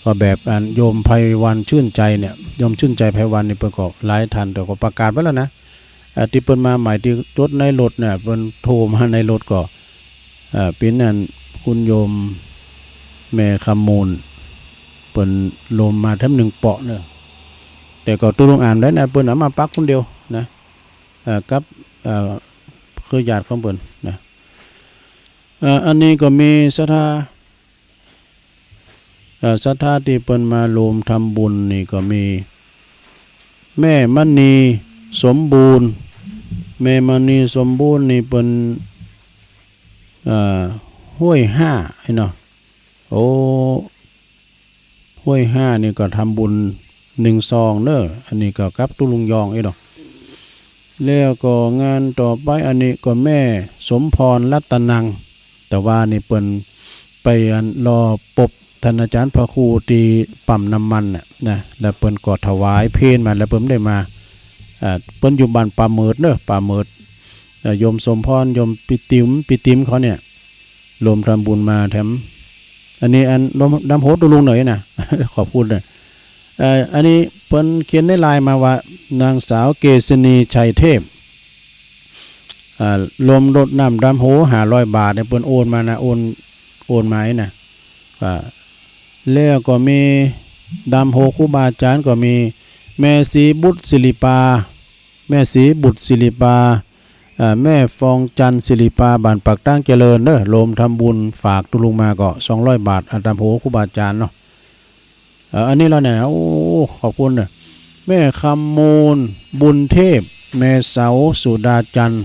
ก็แบบอันโยมไพวันชื่นใจเนี่ย โยมชื่นใจไพวันนี่เปิ้นก็หลายท่าน แต่ก็ประกาศไว้แล้วนะ อ่า ตี้เปิ้นมาใหม่ตี้จดในรถเนี่ย เปิ้นโทรมาในรถก็ อ่า เป๋นอันคุณโยมแม่คำมูล เปิ้นโฮมมาแถมหนึ่งเปาะเน่อ แต่ก็ตุ๊ลุงอ่านได้นะ เปิ้นเอามาปักคนเดียวนะ เอ่อ กับ เอ่อ เครือญาติของเปิ้นนะ เอ่อ อันนี้ก็มีศรัทธา เอ่อ ศรัทธาตี้เปิ้นมาโฮมทำบุญนี่ก็มี แม่มณีสมบูรณ์ แม่มณีสมบูรณ์นี่เปิ้น เอ่อ ห้วยห้า ไอ้เนาะ โอ้ ห้วยห้านี่ก็ทำบุญหนึ่งซองเน่อ อันนี้ก็กับตุ๊ลุงยองเอ้ยเนาะ แล้วก็งานต่อไป อันนี้ก็แม่สมพรรัตนัง แต่ว่านี่เปิ้นไปอันรอปบต้านอาจ๋ารย์พระครูตี้ปั๊มน้ำมันน่ะนะ แล้วเปิ้นก็ถวายเพลมา แล้วเปิ้นได้มา อ่า เปิ้นอยู่บ้านป่าเหมิดเนาะ ป่าเหมิด อ่า โยมสมพร โยมปี้ติ๋ม ปี้ติ๋มเขาเนี่ย รวมทำบุญมาแถม อันนี้อันรวมดำหัวตุ๊ลุงหน่อยนะ ขอบคุณนะ เอ่อ อันนี้เปิ้นเขียนในไลน์มาว่า นางสาวเกษณีชัยเทพ อ่า รวมรดน้ำดำหัวห้าร้อยบาทเนี่ย เปิ้นโอนมานะ โอน โอนมานะ อ่า แล้วก็มีดำหัวครูบาอาจารย์ก็มี แม่ศรีบุตรศิริปา แม่ศรีบุตรศิริปา เอ่อ แม่ฟองจันทร์ศิริปา บ้านปากตางเจริญเนาะ รวมทำบุญฝากตุ๊ลุงมาก็สองร้อยบาท อ่า ดำหัวครูบาอาจารย์เนาะ เอ่อ อันนี้แล้วเนี่ย โอ้ ขอบคุณเนาะ แม่คำมูล บุญเทพ แม่เสา สุดาจันทร์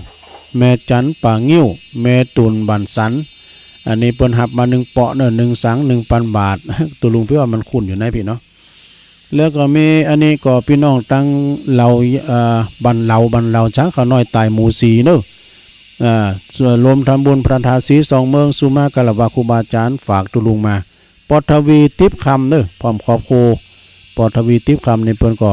แม่จันทร์ป่างิ้ว แม่ตุ่นบ้านสัน อันนี้เปิ้นหับมาหนึ่งเปาะเนาะ หนึ่งสัง หนึ่งปันบาท ตุ๊ลุงปี้ว่ามันคุ้นอยู่นะพี่เนาะ แล้วก็มีอันนี้ก็ปี้น้องตังเหล่า เอ่อ บ้านเหล่า บ้านเหล่าช้างเขาน้อยใต้หมู่สี่เนาะ อ่า ส่วนรวมทำบุญพระทาสีสองเมือง สุมาคารวะครูบาอาจารย์ฝากตุ๊ลุงมา ปอทวีติ๊บคำเนาะ พร้อมครอบครัว ปอทวีติ๊บคำนี่เปิ้นก็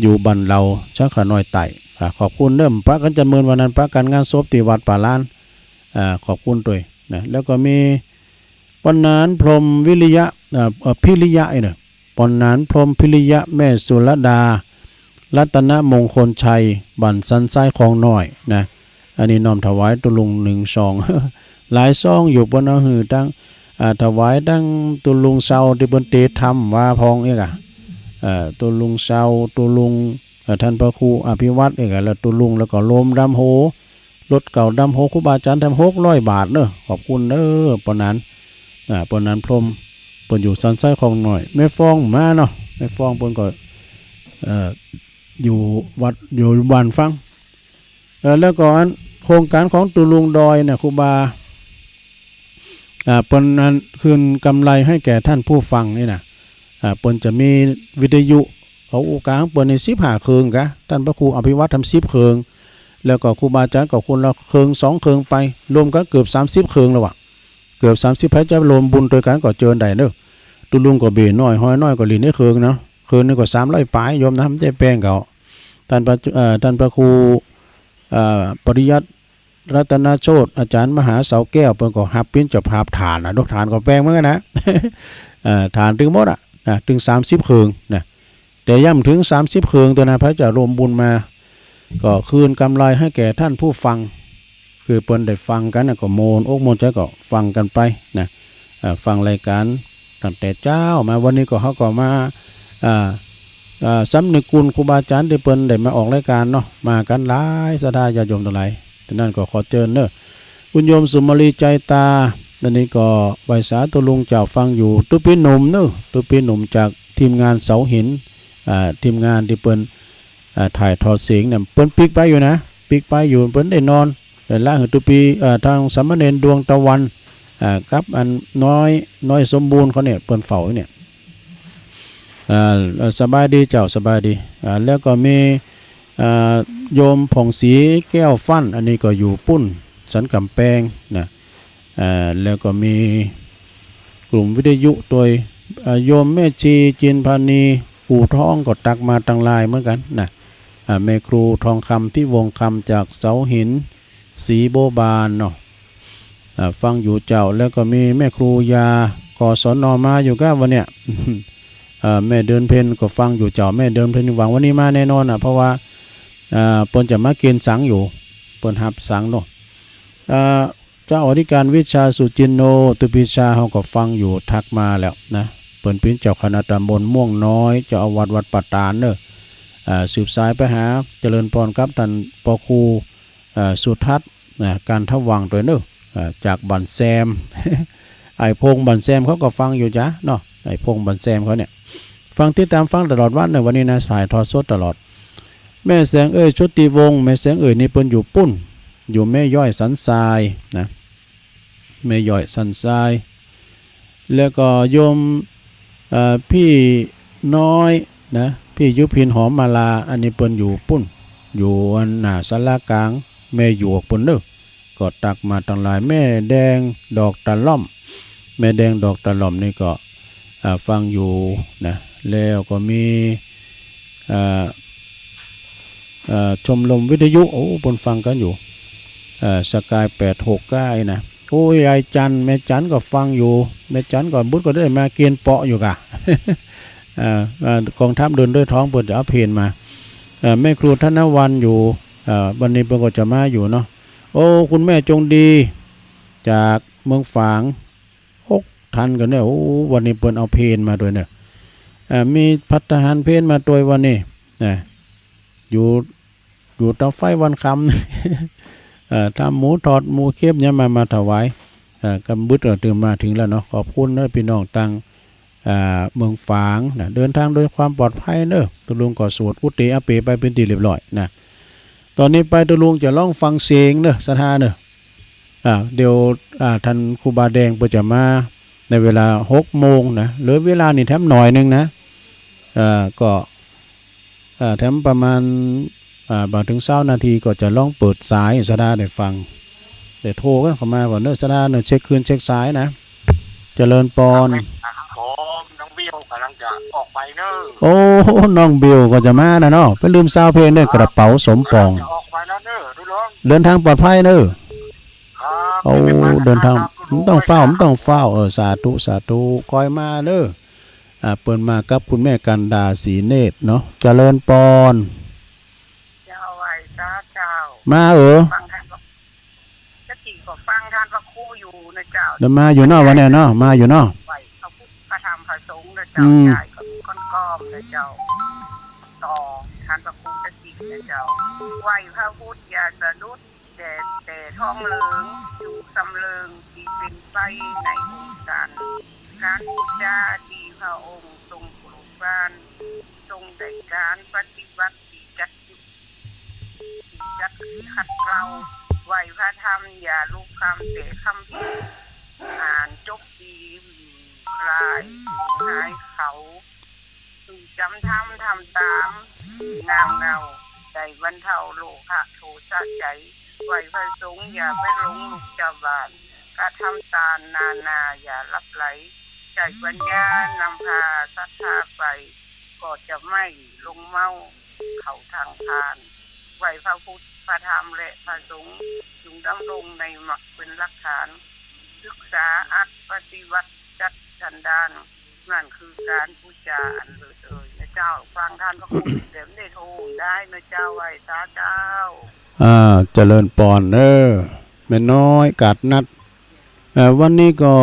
อยู่บ้านเหล่าช้างเขาน้อยใต้ อ่า ขอบคุณเนาะ ปะกั๋นจะเมินวันนั้น ปะกั๋นงานศพตี้วัดป่าล้าน อ่า ขอบคุณตวยนะ แล้วก็มี ปอนานพรหมวิริยะ เอ่อ เอ่อ พิริยะไอ้เนี่ย ปอนานพรหมพิริยะ แม่สุรดา รัตนมงคลชัย บ้านสันทรายคลองน้อยนะ อันนี้น้อมถวายตุ๊ลุงหนึ่งซอง หลายซองอยู่ เปิ้นเอาหื้อตัง อ่า ถวายตังตุ๊ลุงเซาตี้เปิ้นเต๋ทำว่าพองเอกอะ เอ่อ ตุ๊ลุงเซา ตุ๊ลุง เอ่อ ท่านพระครูอภิวัตรเอกอะ แล้วตุ๊ลุง แล้วก็รวมดำหัว รถเก๋าดำหัวครูบาอาจารย์แถมหกร้อยบาทเนาะ ขอบคุณเนาะ ปอนาน อ่า ปอนานพรหม เปิ้นอยู่สันทรายคลองน้อย แม่ฟองมาเนาะ แม่ฟองเปิ้นก็ เอ่อ อยู่วัด อยู่บ้านฟัง เอ่อ แล้วก็อันโครงการของตุ๊ลุงดอยเนี่ย ครูบา อ่า เปิ้นอันคืนกำไรให้แก่ท่านผู้ฟังนี่นะ อ่า เปิ้นจะมีวิทยุ เอาอู้ก๋างเปิ้นนี่สิบห้าเครื่องกะ ท่านพระครูอภิวัตรทำสิบเครื่อง แล้วก็ครูบาอาจารย์ก็คนละเครื่องสองเครื่องไป รวมกั๋นเกือบสามสิบเครื่องแล้ววะ เกือบสามสิบ ใผจะรวมบุญตวยกั๋นก็เจิญได้เนาะ ตุ๊ลุงก็เบ้น้อยฮ้อยน้อยก็หลิ้นได้เครื่องเนาะ เครื่องหนึ่งก็สามร้อยป๋าย โยมนะ บ่ใจ้แป้งเก่า ท่านพระ เอ่อ ท่านพระครู เอ่อ ปริยัติ รัตนโชติ อาจารย์มหาเสาแก้ว เปิ้นก็หับเป๋นเจ้าภาพฐานนะ ดอกฐานก็แป้งเหมือนกั๋นนะ เอ่อ ฐานตึงหมดอะ นะ ตึงสามสิบเครื่องนะ แต่ย่ำบ่เถิงสามสิบเครื่องเตื้อนะ ใผจะรวมบุญมา ก็คืนกำไรให้แก่ท่านผู้ฟัง คือเปิ้นได้ฟังกั๋นนะก็โมนอกโมนใจ๋ก็ฟังกั๋นไปนะ เอ่อ ฟังรายการตั้งแต่เจ๊ามา วันนี้ก็เฮาก็มา อ่า อ่า สำนึกคุณครูบาอาจารย์ตี้เปิ้นได้มาออกรายการเนาะ มากั๋นหลายศรัทธาญาติโยมตังหลาย ฉะนั้นก็ขอเจิญเนาะ คุณโยมสุมาลีใจตา อันนี้ก็ไหว้สาตุ๊ลุงเจ้า ฟังอยู่ตุ๊ปี๋หนุ่มเนาะ ตุ๊ปี๋หนุ่มจากทีมงานเสาหิน อ่า ทีมงานตี้เปิ้น อ่า ถ่ายทอดเสียงเนี่ย เปิ้นปิ๊กไปอยู่นะ ปิ๊กไปอยู่ เปิ้นได้นอน แต่ละหื้อตุ๊ปี๋ เอ่อ ทางสามเณรดวงตะวัน อ่า กับอันน้อย น้อยสมบูรณ์เขาเนี่ย เปิ้นเฝ้าอยู่เนี่ย อ่า เอ่อ สบายดีเจ้า สบายดี อ่า แล้วก็มี อ่า โยมผ่องศรีแก้วฟั่น อันนี้ก็อยู่ปุ้นสันก๋ำแปงนะ อ่า แล้วก็มีกลุ่มวิทยุตวย อ่า โยมแม่ชีจินพานี อู่ทองก็ตักมาตังไลน์เหมือนกั๋นนะ อ่า แม่ครูทองคำ ทิวงศ์คำ จากเสาหิน ศรีบัวบานเนาะ อ่า ฟังอยู่เจ้า แล้วก็มีแม่ครูยา กศน มาอยู่ก้าวันเนี่ย อ่า แม่เดือนเพ็ญก็ฟังอยู่เจ้า แม่เดือนเพ็ญหวังวันนี้มาแน่นอนอ่ะ เพราะว่า อ่า เปิ้นจะมาเกณฑ์สังอยู่ เปิ้นหับสังเนาะ อ่า เจ้าอธิการวิชาสุจินโน ตุ๊ปีชา เฮาก็ฟังอยู่ ทักมาแล้วนะ เปิ้นเป๋นเจ้าคณะตำบลม่วงน้อย เจ้าอาวาสวัดป่าตาดเนาะ อ่า สืบสายไปหาเจริญพรกับท่านปอครู อ่า สุทัศน์ นะ การทวังตวยเนาะ อ่า จากบ้านแซม ไอ้พงษ์บ้านแซมเขาก็ฟังอยู่จ้ะเนาะ ไอ้พงษ์บ้านแซมเขาเนี่ย ฟัง ติดตามฟังตลอดวันเนาะ วันนี้นะ ถ่ายทอดสดตลอด แม่แสงเอ่ย ชุติวงศ์ แม่แสงเอ่ยนี่เปิ้นอยู่ปุ้น อยู่แม่ย้อยสันทรายนะ แม่ย้อยสันทราย แล้วก็โยม เอ่อ พี่น้อยนะ พี่ยุพินหอมมาลา อันนี้เปิ้นอยู่ปุ้น อยู่อันหน้าศาลากลางแม่หยวกปุ้นเนาะ ก็ตักมาตังไลน์ แม่แดงดอกตะล่อม แม่แดงดอกตะล่อมนี่ก็ อ่า ฟังอยู่นะ แล้วก็มี อ่า เอ่อ ชมรมวิทยุ โอ้ เปิ้นฟังกั๋นอยู่ เอ่อ สกายแปดหกเก้า นะ โอ้ ยายจันทร์ แม่จันทร์ก็ฟังอยู่ แม่จันทร์ก็บุญก็ได้มาเกียนเปาะอยู่ก่ะ เอ่อ เอ่อ กองทัพเดินด้วยท้อง เปิ้นจะเอาเพลงมา เอ่อ แม่ครูธนวรรณอยู่ เอ่อ วันนี้เปิ้นก็จะมาอยู่เนาะ โอ้ คุณแม่จงดี จากเมืองฝาง หกท่านกั๋นเนี่ย โอ้ วันนี้เปิ้นเอาเพลงมาตวยเนี่ย เอ่อ มีภัททหารเพลงมาตวยวันนี้ นะ อยู่ อยู่เตาไฟวันคำ เอ่อ ทำหมูทอดหมูเค็มเนี่ยมา มาถวาย เอ่อ กำบึดก็เถิงมาเถิงแล้วเนาะ ขอบคุณเน้อพี่น้องตัง อ่า เมืองฝางนะ เดินทางโดยความปลอดภัยเน้อ ตุ๊ลุงก็สวดอุตเตอะเปไปเป๋นตี้เรียบร้อยนะ ต๋อนนี้ไปตุ๊ลุงจะลองฟังเสียงเน้อ ศรัทธาเน้อ อ่า เดี๋ยว อ่า ต้านครูบาแดงเปิ้นจะมาในเวลาหกโมงนะ เหลือเวลานี่แถมหน่อยนึ่งนะ เอ่อ ก็ เอ่อ แถมประมาณ อ่า บ่าเถิงซาวนาทีก็จะลองเปิดสายศรัทธาได้ฟัง แต่โทรกั๋นเข้ามาก่อนเน้อ ศรัทธาเน้อ เช็คคลื่นเช็คสายนะ เจริญปอน ครับผม น้องเบลก๋ำลังจะออกไปเน้อ โอ้ น้องเบลก็จะมานะเนาะ ไปลืมซาวเพลงเน้อ ครับ กระเป๋าสมปอง จะออกไปแล้วเน้อ ตุ๊ลุง เดินทางปลอดภัยเน้อ ครับ โอ้ เดี๋ยวไป เดินทาง ครับ บ่ต้องฟ้าว บ่ต้องฟ้าว เออ สาธุ สาธุ ค่อยมาเน้อ อ่า เปิ้นมากับคุณแม่กันดา ศรีเนตรเนาะ เจริญปอน เจ้า ไหว้สาเจ้า มาเออ ฟังท่านพระ ตะกี้ก็ฟังท่านพระครูอยู่นะเจ้า เดี๋ยวมาอยู่เนาะ วันเนี้ยเนาะ มาอยู่เนาะ ไหว้พระพุทธพระธรรมพระสงฆ์นะเจ้า อืม ยายก็มีก้อนก้อมนะเจ้า ต่อท่านพระครูตะกี้นะเจ้า ไหว้พระพุทธอย่าสะดุด แดดแต่ทองเหลือง อยู่สำเริง ที่เป๋นไปในองค์การ การบูชาที่พระองค์ทรงปลูกบ้าน ทรงได้การปฏิบัติที่จัดอยู่ ที่จัดขัดเกลา ไหว้พระธรรม อย่าลุกคำแต่คำผิด อ่านจบดี ลายหายเขา จงจำธรรมทำต๋าม งามเงา ได้บรรเทาโลภะโทสะใจ๋ ไหว้พระสงฆ์อย่าไปหลงลูกเจ้าบ้าน กระทำตานนานาอย่าลับไหล ใจ๊ปัญญานำพาศรัทธาไป ก็จะไม่หลงเมาเข้าทางพาล ไหว้พระพุทธพระธรรมและพระสงฆ์ จงดำรงในมรรคเป๋นหลักฐาน ศึกษาอัดปฏิบัติจัดสันดาน นั่นคือการบูชาอันเลิศเอ่ยนะเจ้า ฟังท่านพระครูเดี๋ยวได้โทรได้นะเจ้า ไหว้สาเจ้า อ่า เจริญปอนเน้อ แม่น้อยกาดนัด เอ่อ วันนี้ก็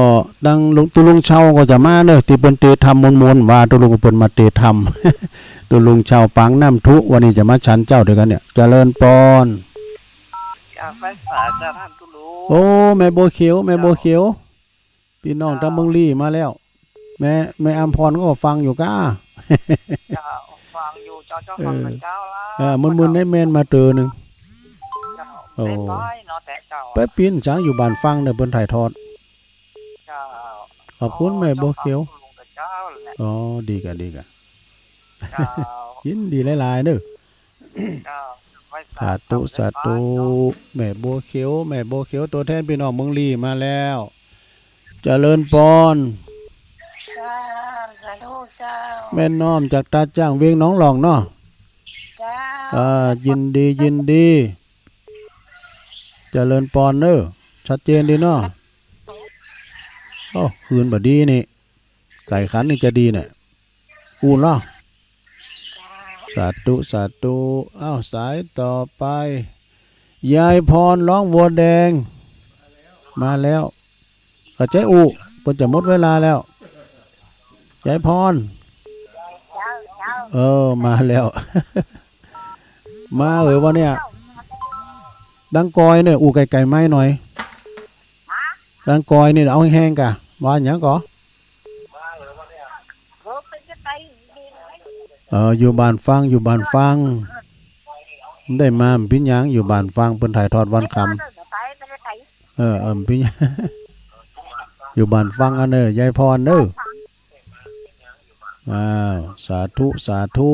ตังตุ๊ลุงเชาก็จะมาเน้อ ตี้เปิ้นเตธรรมมวลๆ ว่าตุ๊ลุงเปิ้นมาเตธรรม ตุ๊ลุงเชาปางน้ำทุ วันนี้จะมาฉันเจ๊าตวยกั๋นเนี่ย เจริญปอน เจ้า ไหว้สาเจ้าท่านตุ๊ลุง โอ้ แม่บัวเขียว แม่บัวเขียว พี่น้องตางเมืองลี้มาแล้ว แม่ แม่อำพรก็ฟังอยู่ก้า เจ้า ฟังอยู่เจ้า เจ้า เออ ฟังกับเจ้าละ เออ มึนๆ ได้แม่นมาเต๋อนึ่ง เจ้า โอ้ เล่นน้อยเนาะแต่เจ้า ไปปิ้นจ๋างอยู่บ้านฟังเน้อ เปิ้นถ่ายทอด เจ้า ขอบคุณแม่บัวเขียว เจ้า ฟังตุ๊ลุงกับเจ้าแหละ อ๋อ ดีก่ะ ดีก่ะ เจ้า ยินดีหลายๆ เน้อ เจ้า ไหว้สา สาธุ เจ้า สาธุ เจ้า แม่บัวเขียว แม่บัวเขียว ตั๋วแทนพี่น้องเมืองลี้มาแล้ว เจริญปอน เจ้า สาธุเจ้า แม่น้อมจากตาจ้างเวียงหนองหล่องเนาะ เจ้า เอ่อ ยินดี ยินดี เจริญปอนเน้อ ชัดเจนดีเนาะ โอ้ คลื่นบ่ดีนี่ ไก่ขันนี่จะดีเนี่ย อู้เนาะ สาธุ สาธุ อ้าว สายต่อไป ยายพรร้องวัวแดง มาแล้ว ก็ใจ๊อู้ เปิ้นจะหมดเวลาแล้ว ยายพร เออ มาแล้ว มาเหอะวะเนี่ย ดังกอยเนี่ย อู้ไกลๆ ไมค์หน่อย ดังกอยเนี่ย เอาแฮงๆ ก่ะ ว่าหยังก่อ เออ อยู่บ้านฟัง อยู่บ้านฟัง ได้มา บ่เป๋นหยัง อยู่บ้านฟัง เปิ้นถ่ายทอดวันคำ เออ เออ บ่เป๋นหยัง อยู่บ้านฟังอันเน้อ ยายพรเน้อ อ้าว สาธุ สาธุ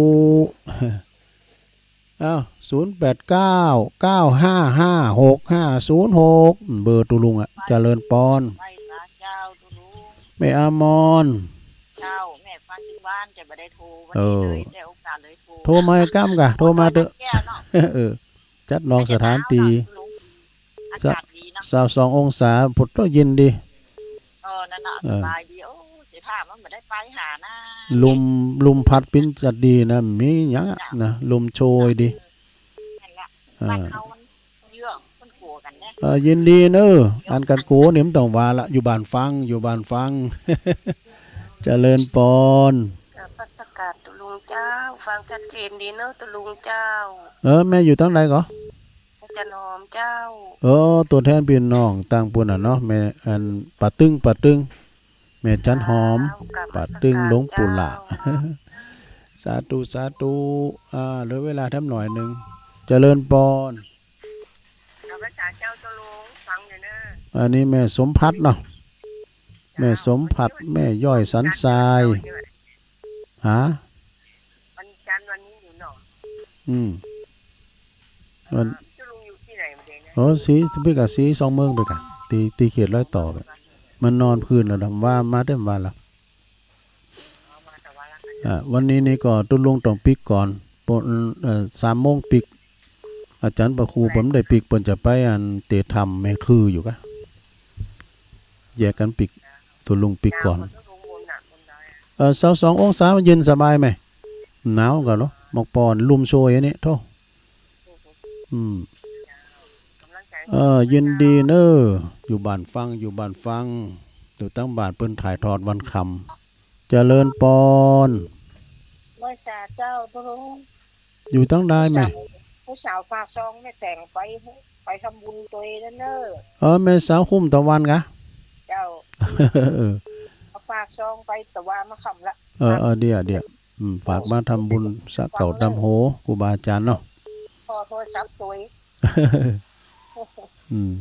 อ้าว ศูนย์แปดเก้า เก้าห้าห้า หกห้าศูนย์หก เบอร์ตุ๊ลุงอะ เจริญปอน ไหว้สาเจ้าตุ๊ลุง แม่อมร เจ้า แม่ฟังอยู่ บ้านจะบ่ได้โทรวันนี้เลย เออ ได้โอกาสเลยโทร โทรมาก้ำก่ะ โทรมาเต๊อะ โทรมาเต๊อะ เนาะ เออ จัดนอกสถานตี้ อากาศดีเนาะ ซาวสององศา พุดโธ่ เย็นดี เออ นั่นน่ะ เออ สบายดี โอ้ เสียท่ามันบ่ได้ไปหานะ ลม ลมพัดปิ๊นจัดดีนะ มีหยังอะ นะ ลมโชยดี นั่นแหละ เออ บ้านเฮามันเยื้อง มันกั๋วกั๋นนะ เออ ยินดีเนอะ อันกั๋นกั๋วนี่มันต้องว่าละ อยู่บ้านฟัง อยู่บ้านฟัง เจริญปอน กราบนมัสการตุ๊ลุงเจ้า ฟังชัดเจนดีเนอะตุ๊ลุงเจ้า เออ แม่อยู่ตางใดก่อ จันหอมเจ้า เออ ตั๋วแทนปี้น้องตางปู้นน่ะเนาะ แม่ อัน ป่าตึง ป่าตึง แม่จันหอม เจ้า กราบนมัสการ ป่าตึงหลวงปู่หละ เจ้า สาธุ สาธุ อ่า เหลือเวลาแถมหน่อยนึ่ง เจริญปอน กราบนมัสการเจ้าตุ๊ลุง ฟังอยู่เนอะ อันนี้แม่สมภัทรเนาะ แม่สมภัทร แม่ย้อยสันทราย ฮะ วันจันทร์วันนี้อยู่เนาะ อืม วัน เอ่อตุ๊ลุงอยู่ตี้ไหนมาเดนะ โอ้ สี ปี้กะสีสองเมืองปี้กะ ตี้ ตี้เขตรอยต่อปี้ มันนอนคืนแล้วนะ ว่ามาเต็มวันละ อ่า วันนี้นี่ก็ตุ๊ลุงต้องปิ๊กก่อน ปน เอ่อ สามโมงปิ๊ก อาจ๋ารย์พระครูเปิ้นบ่ได้ปิ๊ก เปิ้นจะไปอันเต๋ยถ้ำแม่คืออยู่กะ แยกกั๋นปิ๊ก ตุ๊ลุงปิ๊กก่อน เออ ซาวสององศา มันเย็นสบายแหม หนาวก่อเนาะ หมอกปอน ลมโชยอันนี้ โธ่ อืม เออ ยินดีเนอะ อยู่บ้านฟัง อยู่บ้านฟัง อยู่ตางบ้านเปิ้นถ่ายทอดวันค่ำ เจริญปอน ไหว้สาเจ้าตุ๊ลุง อยู่ตางใดแม่ ผู้สาว ผู้สาวฝากซองแม่แสงไป ไปทำบุญตวยนั่นเนอะ เออ แม่สาวคุ้มตะวันกะ เจ้า เออ เขาฝากซองไปตะวันมาค่ำละ เออ เออ เดี๋ยว เดี๋ยว อืม ฝากมาทำบุญสะเก๋าต๋ามโห ครูบาอาจ๋ารย์เนาะ ขอโทรศัพท์ตวย อืม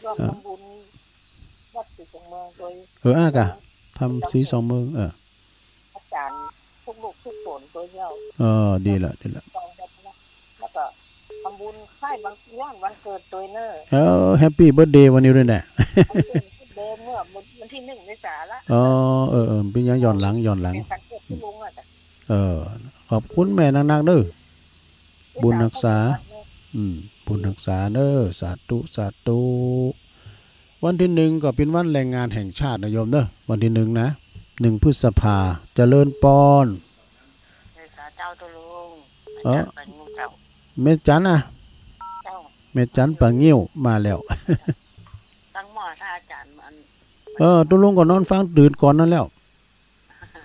ร่วมทำบุญวัดศรีสองเมืองตวย เออ อ่ะกะ ทำศรีสองเมือง เออ อาจ๋ารย์ทุกลูกทุกคนตวยเจ้า เออ ดีละ ดีละ แล้วก็ทำบุญคล้ายวันย้อนวันเกิดตวยเนอะ เออ แฮปปี้เบิร์ธเดย์วันนี้ด้วยนะ วันเกิดเดิมเมื่อวันที่หนึ่งเมษาละ อ๋อ เออ เออ เป๋นหยัง ย้อนหลัง ย้อนหลัง เป๋นวันเกิดตุ๊ลุงอะจ้ะ เออ ขอบคุณแม่นักๆ เด้อ บุญฮักษา อืม บุญฮักษาเด้อ สาธุ สาธุ วันที่หนึ่งก็เป๋นวันแรงงานแห่งชาตินะโยมเด้อ วันที่หนึ่งนะ หนึ่งพฤษภา เจริญปอน ไหว้สาเจ้าตุ๊ลุง เออ แม่จันทร์ป่างิ้วเจ้า แม่จันทร์อะ เจ้า แม่จันทร์ป่างิ้วมาแล้ว ตั้งหม้อถ้าอาจ๋ารย์มัน เออ ตุ๊ลุงก็นอนฟังตื่นก่อนนั่นแล้ว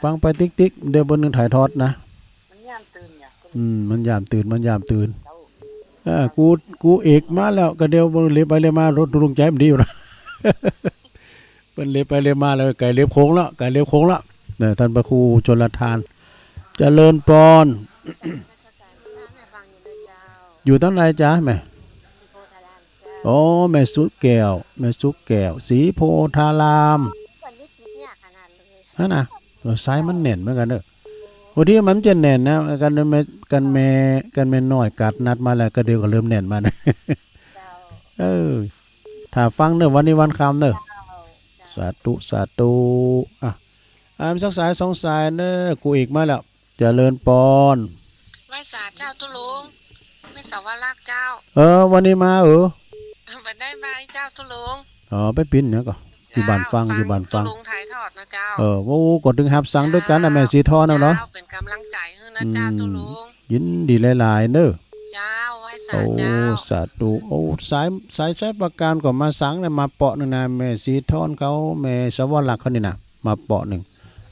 ฟังไปติ๊กๆ เดี๋ยวเปิ้นถ่ายทอดนะ มันยามตื่นเนี่ย อืม มันยามตื่น มันยามตื่น เจ้า เออ กู กูเอกมาแล้ว ก็เดี๋ยวเปิ้นเหลียวไปเหลียวมา รถตุ๊ลุงใจ๋มันดีอยู่นะ เปิ้นเหลียวไปเหลียวมาแล้ว ใก้เหลียวโค้งแล้ว ใก้เหลียวโค้งแล้ว เนี่ย ท่านพระครูชลทาน เจริญปอน อยู่ตางใดจ๊ะแม่ โอ้ แม่สุแก้ว แม่สุแก้ว ศรีโพธาราม นั่นน่ะ เออ สายมันแน่นเหมือนกั๋นเนอะ วันนี้มันจะแน่นนะ กันแม่ กันแม่ กันแม่น้อยกัดนัดมาแล้ว ก็เดี๋ยวก็เริ่มแน่นมานะ เออ ถ้าฟังเนอะ วันนี้วันค่ำเนอะ สาธุ สาธุ อ่ะ อ่ะ มีสักสายสองสายเนอะ กูเอกมาแล้ว เจริญปอน ไหว้สาเจ้าตุ๊ลุง แม่สาวรักษ์เจ้า เออ วันนี้มาเออ บ่ได้มาเจ้าตุ๊ลุง อ๋อ ไปปิ้นหยังก่อ อยู่บ้านฟัง เจ้า อยู่บ้านฟัง ตุ๊ลุงถ่ายทอดนะเจ้า เออ โอ้ ก็ตึงฮับสั่งตวยกั๋นนะ แม่สีทองนะเนาะ เจ้า เป๋นก๋ำลังใจ๋หื้อนะเจ้าตุ๊ลุง อืม ยินดีหลายๆ เนอะ เจ้า ไหว้สาเจ้า โอ้ สาธุ โอ้ สาย สาย สายประการก็มาสั่งนะ มาเปาะนึ่งนะ แม่สีทองเขา แม่สาวรักษ์เขานี่นะ มาเปาะนึ่ง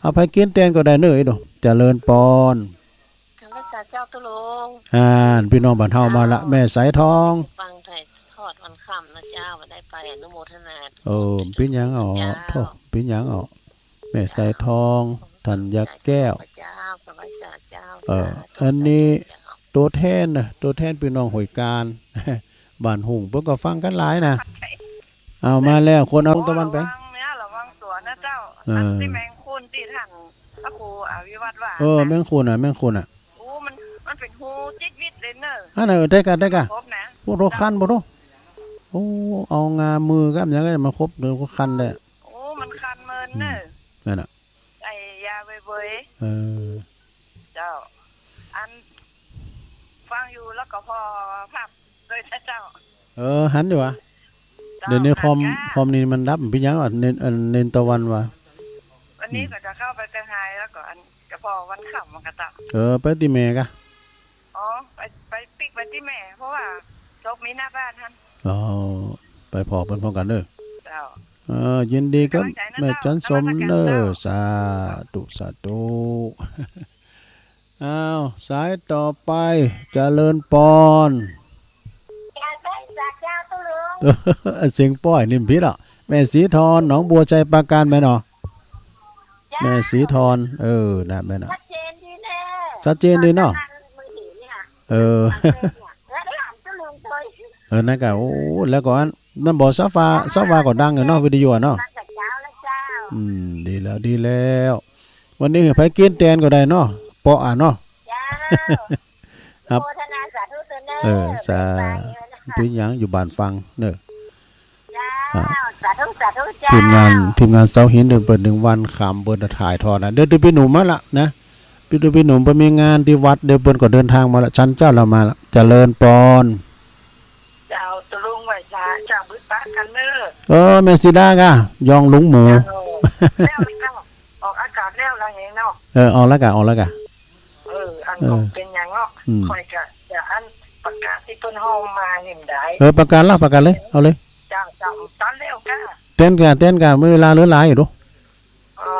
เอาไปกิ๋นแตนก็ได้เนอะ ไอ้ดอก เจริญปอน ไหว้สาเจ้าตุ๊ลุง อ่า ปี้น้องบ้านเฮามาละ แม่สายทอง ฟังถ่ายทอดวันค่ำนะเจ้า บ่ได้ไปอนุโมทนา เออ เป๋นหยังอ๋อ เจ้า โธ่ เป๋นหยังอ๋อ แม่สายทอง ธัญแก้ว เจ้า ไหว้สาเจ้า เออ สาธุ อันนี้ สาธุเจ้า ตั๋วแทนนะ ตั๋วแทนปี้น้องห้วยกาญ บ้านหุ่ง เปิ้นก็ฟังกั๋นหลายนะ เอามาแล้ว คนเอาตะวันไป ระวังเนี่ย ระวังตั๋วนะเจ้า เออ ตี้แมงคุณตี้ท่านพระครูอภิวัตรว่า เออ แมงคุณน่ะ แมงคุณน่ะ โอ้ มัน มันเป๋นฮูจิกวิดเลยเนอะ อันน่ะ เออ ได้กะ ได้กะ ครบนะ โอ้ โธ่ คันบ่โธ่ โอ้ เอางามือกับหยังก็มาครบ เดี๋ยวก็คันแหละ โอ้ มันคันเมินเนอะ อืม นั่นน่ะ ไอ้ยาเบยๆ เออ เจ้า อันฟังอยู่แล้วก็ผ่อภาพด้วยนะเจ้า เออ หันอยู่หวา เจ้า เดี๋ยวนี้คอม หันกะ คอมนี่มันดับ เป๋นหยังวะ เณร อัน เณรตะวันวะ วันนี้ อืม ก็จะเข้าไปเซี่ยงไฮ้แล้วก็อัน กะผ่อวันค่ำมันกะตับ เออ ไปตี้แม่กะ อ๋อ ไป ไปปิ๊กไปตี้แม่ เพราะว่าศพมีหน้าบ้านหั้น อ๋อ ไปผ่อเปิ้นพร้อมกั๋นเน่อ เจ้า เออ ยินดีกับ เป๋นก๋ำลังใจ๋นะ แม่ เจ้า จันทร์สม นมัสก๋าน เน่อ เจ้า สาธุ สาธุ อ้าว สายต่อไป เจริญปอน เสียงป้อยนี่มันผิดอ่ะ แม่ศรีธร หนองบัว ชัยปราการ แม่นเนาะ เจ้า แม่ศรีธร เออ นะ แม่นเนาะ ชัดเจนดีแน่ ชัดเจนดีเนาะ ฟังทางมือถือเนี่ย เออ ฟังเพลงเนี่ย แล้วได้ถามเจ้าลุงโดย เออ นั่นกะ โอ้ แล้วก็อัน นั่นบ่ ซาวฟ้า ซาวฟ้าก็ดังอยู่เนาะ วิทยุอะเนาะ มาแต่เช้าแล้วเจ้า อืม ดีแล้ว ดีแล้ว วันนี้หื้อใผเก้นแตนก็ได้เนาะ เปาะอะเนาะ เจ้า ครับ โมทนาสาธุเจ้าเน่อ เออ สา เป๋นหยัง อยู่บ้านฟังเน่อ เจ้า อ่ะ สาธุ สาธุเจ้า ทีมงาน ทีมงานเสาหินเปิ้น เปิ้นนึ่งวันค่ำเปิ้นจะถ่ายทอดนะ เดี๋ยวตี้ปี้หนุ่มมาละนะ ตี้ ตี้ปี้หนุ่มเปิ้นมีงานตี้วัด เดี๋ยวเปิ้นก็เดินทางมาละ ฉันเจ้าละมาละ เจริญปอน เจ้า ตกลงไหว้สา เจ้า บึดปะกั๋นเน่อ เออ แม่ศรีดากะ ยองลุงเหมอ เจ้า แล้ว แล้ว ออกอากาศแล้วละเหียเนาะ เออ ออกแล้วกะ ออกแล้วกะ เออ อัน เออ ก็เป๋นหยังเนาะ อืม ข้อยกะจะอันประกาศตี้เปิ้นฮ้องมานี่ได้ เออ ประกาศละ ประกาศเลย เอาเลย เจ้า เจ้า ตันแล้วกะ เต้นกะ เต้นกะ มีเวลาเหลือหลายอยู่ดู อ๋อ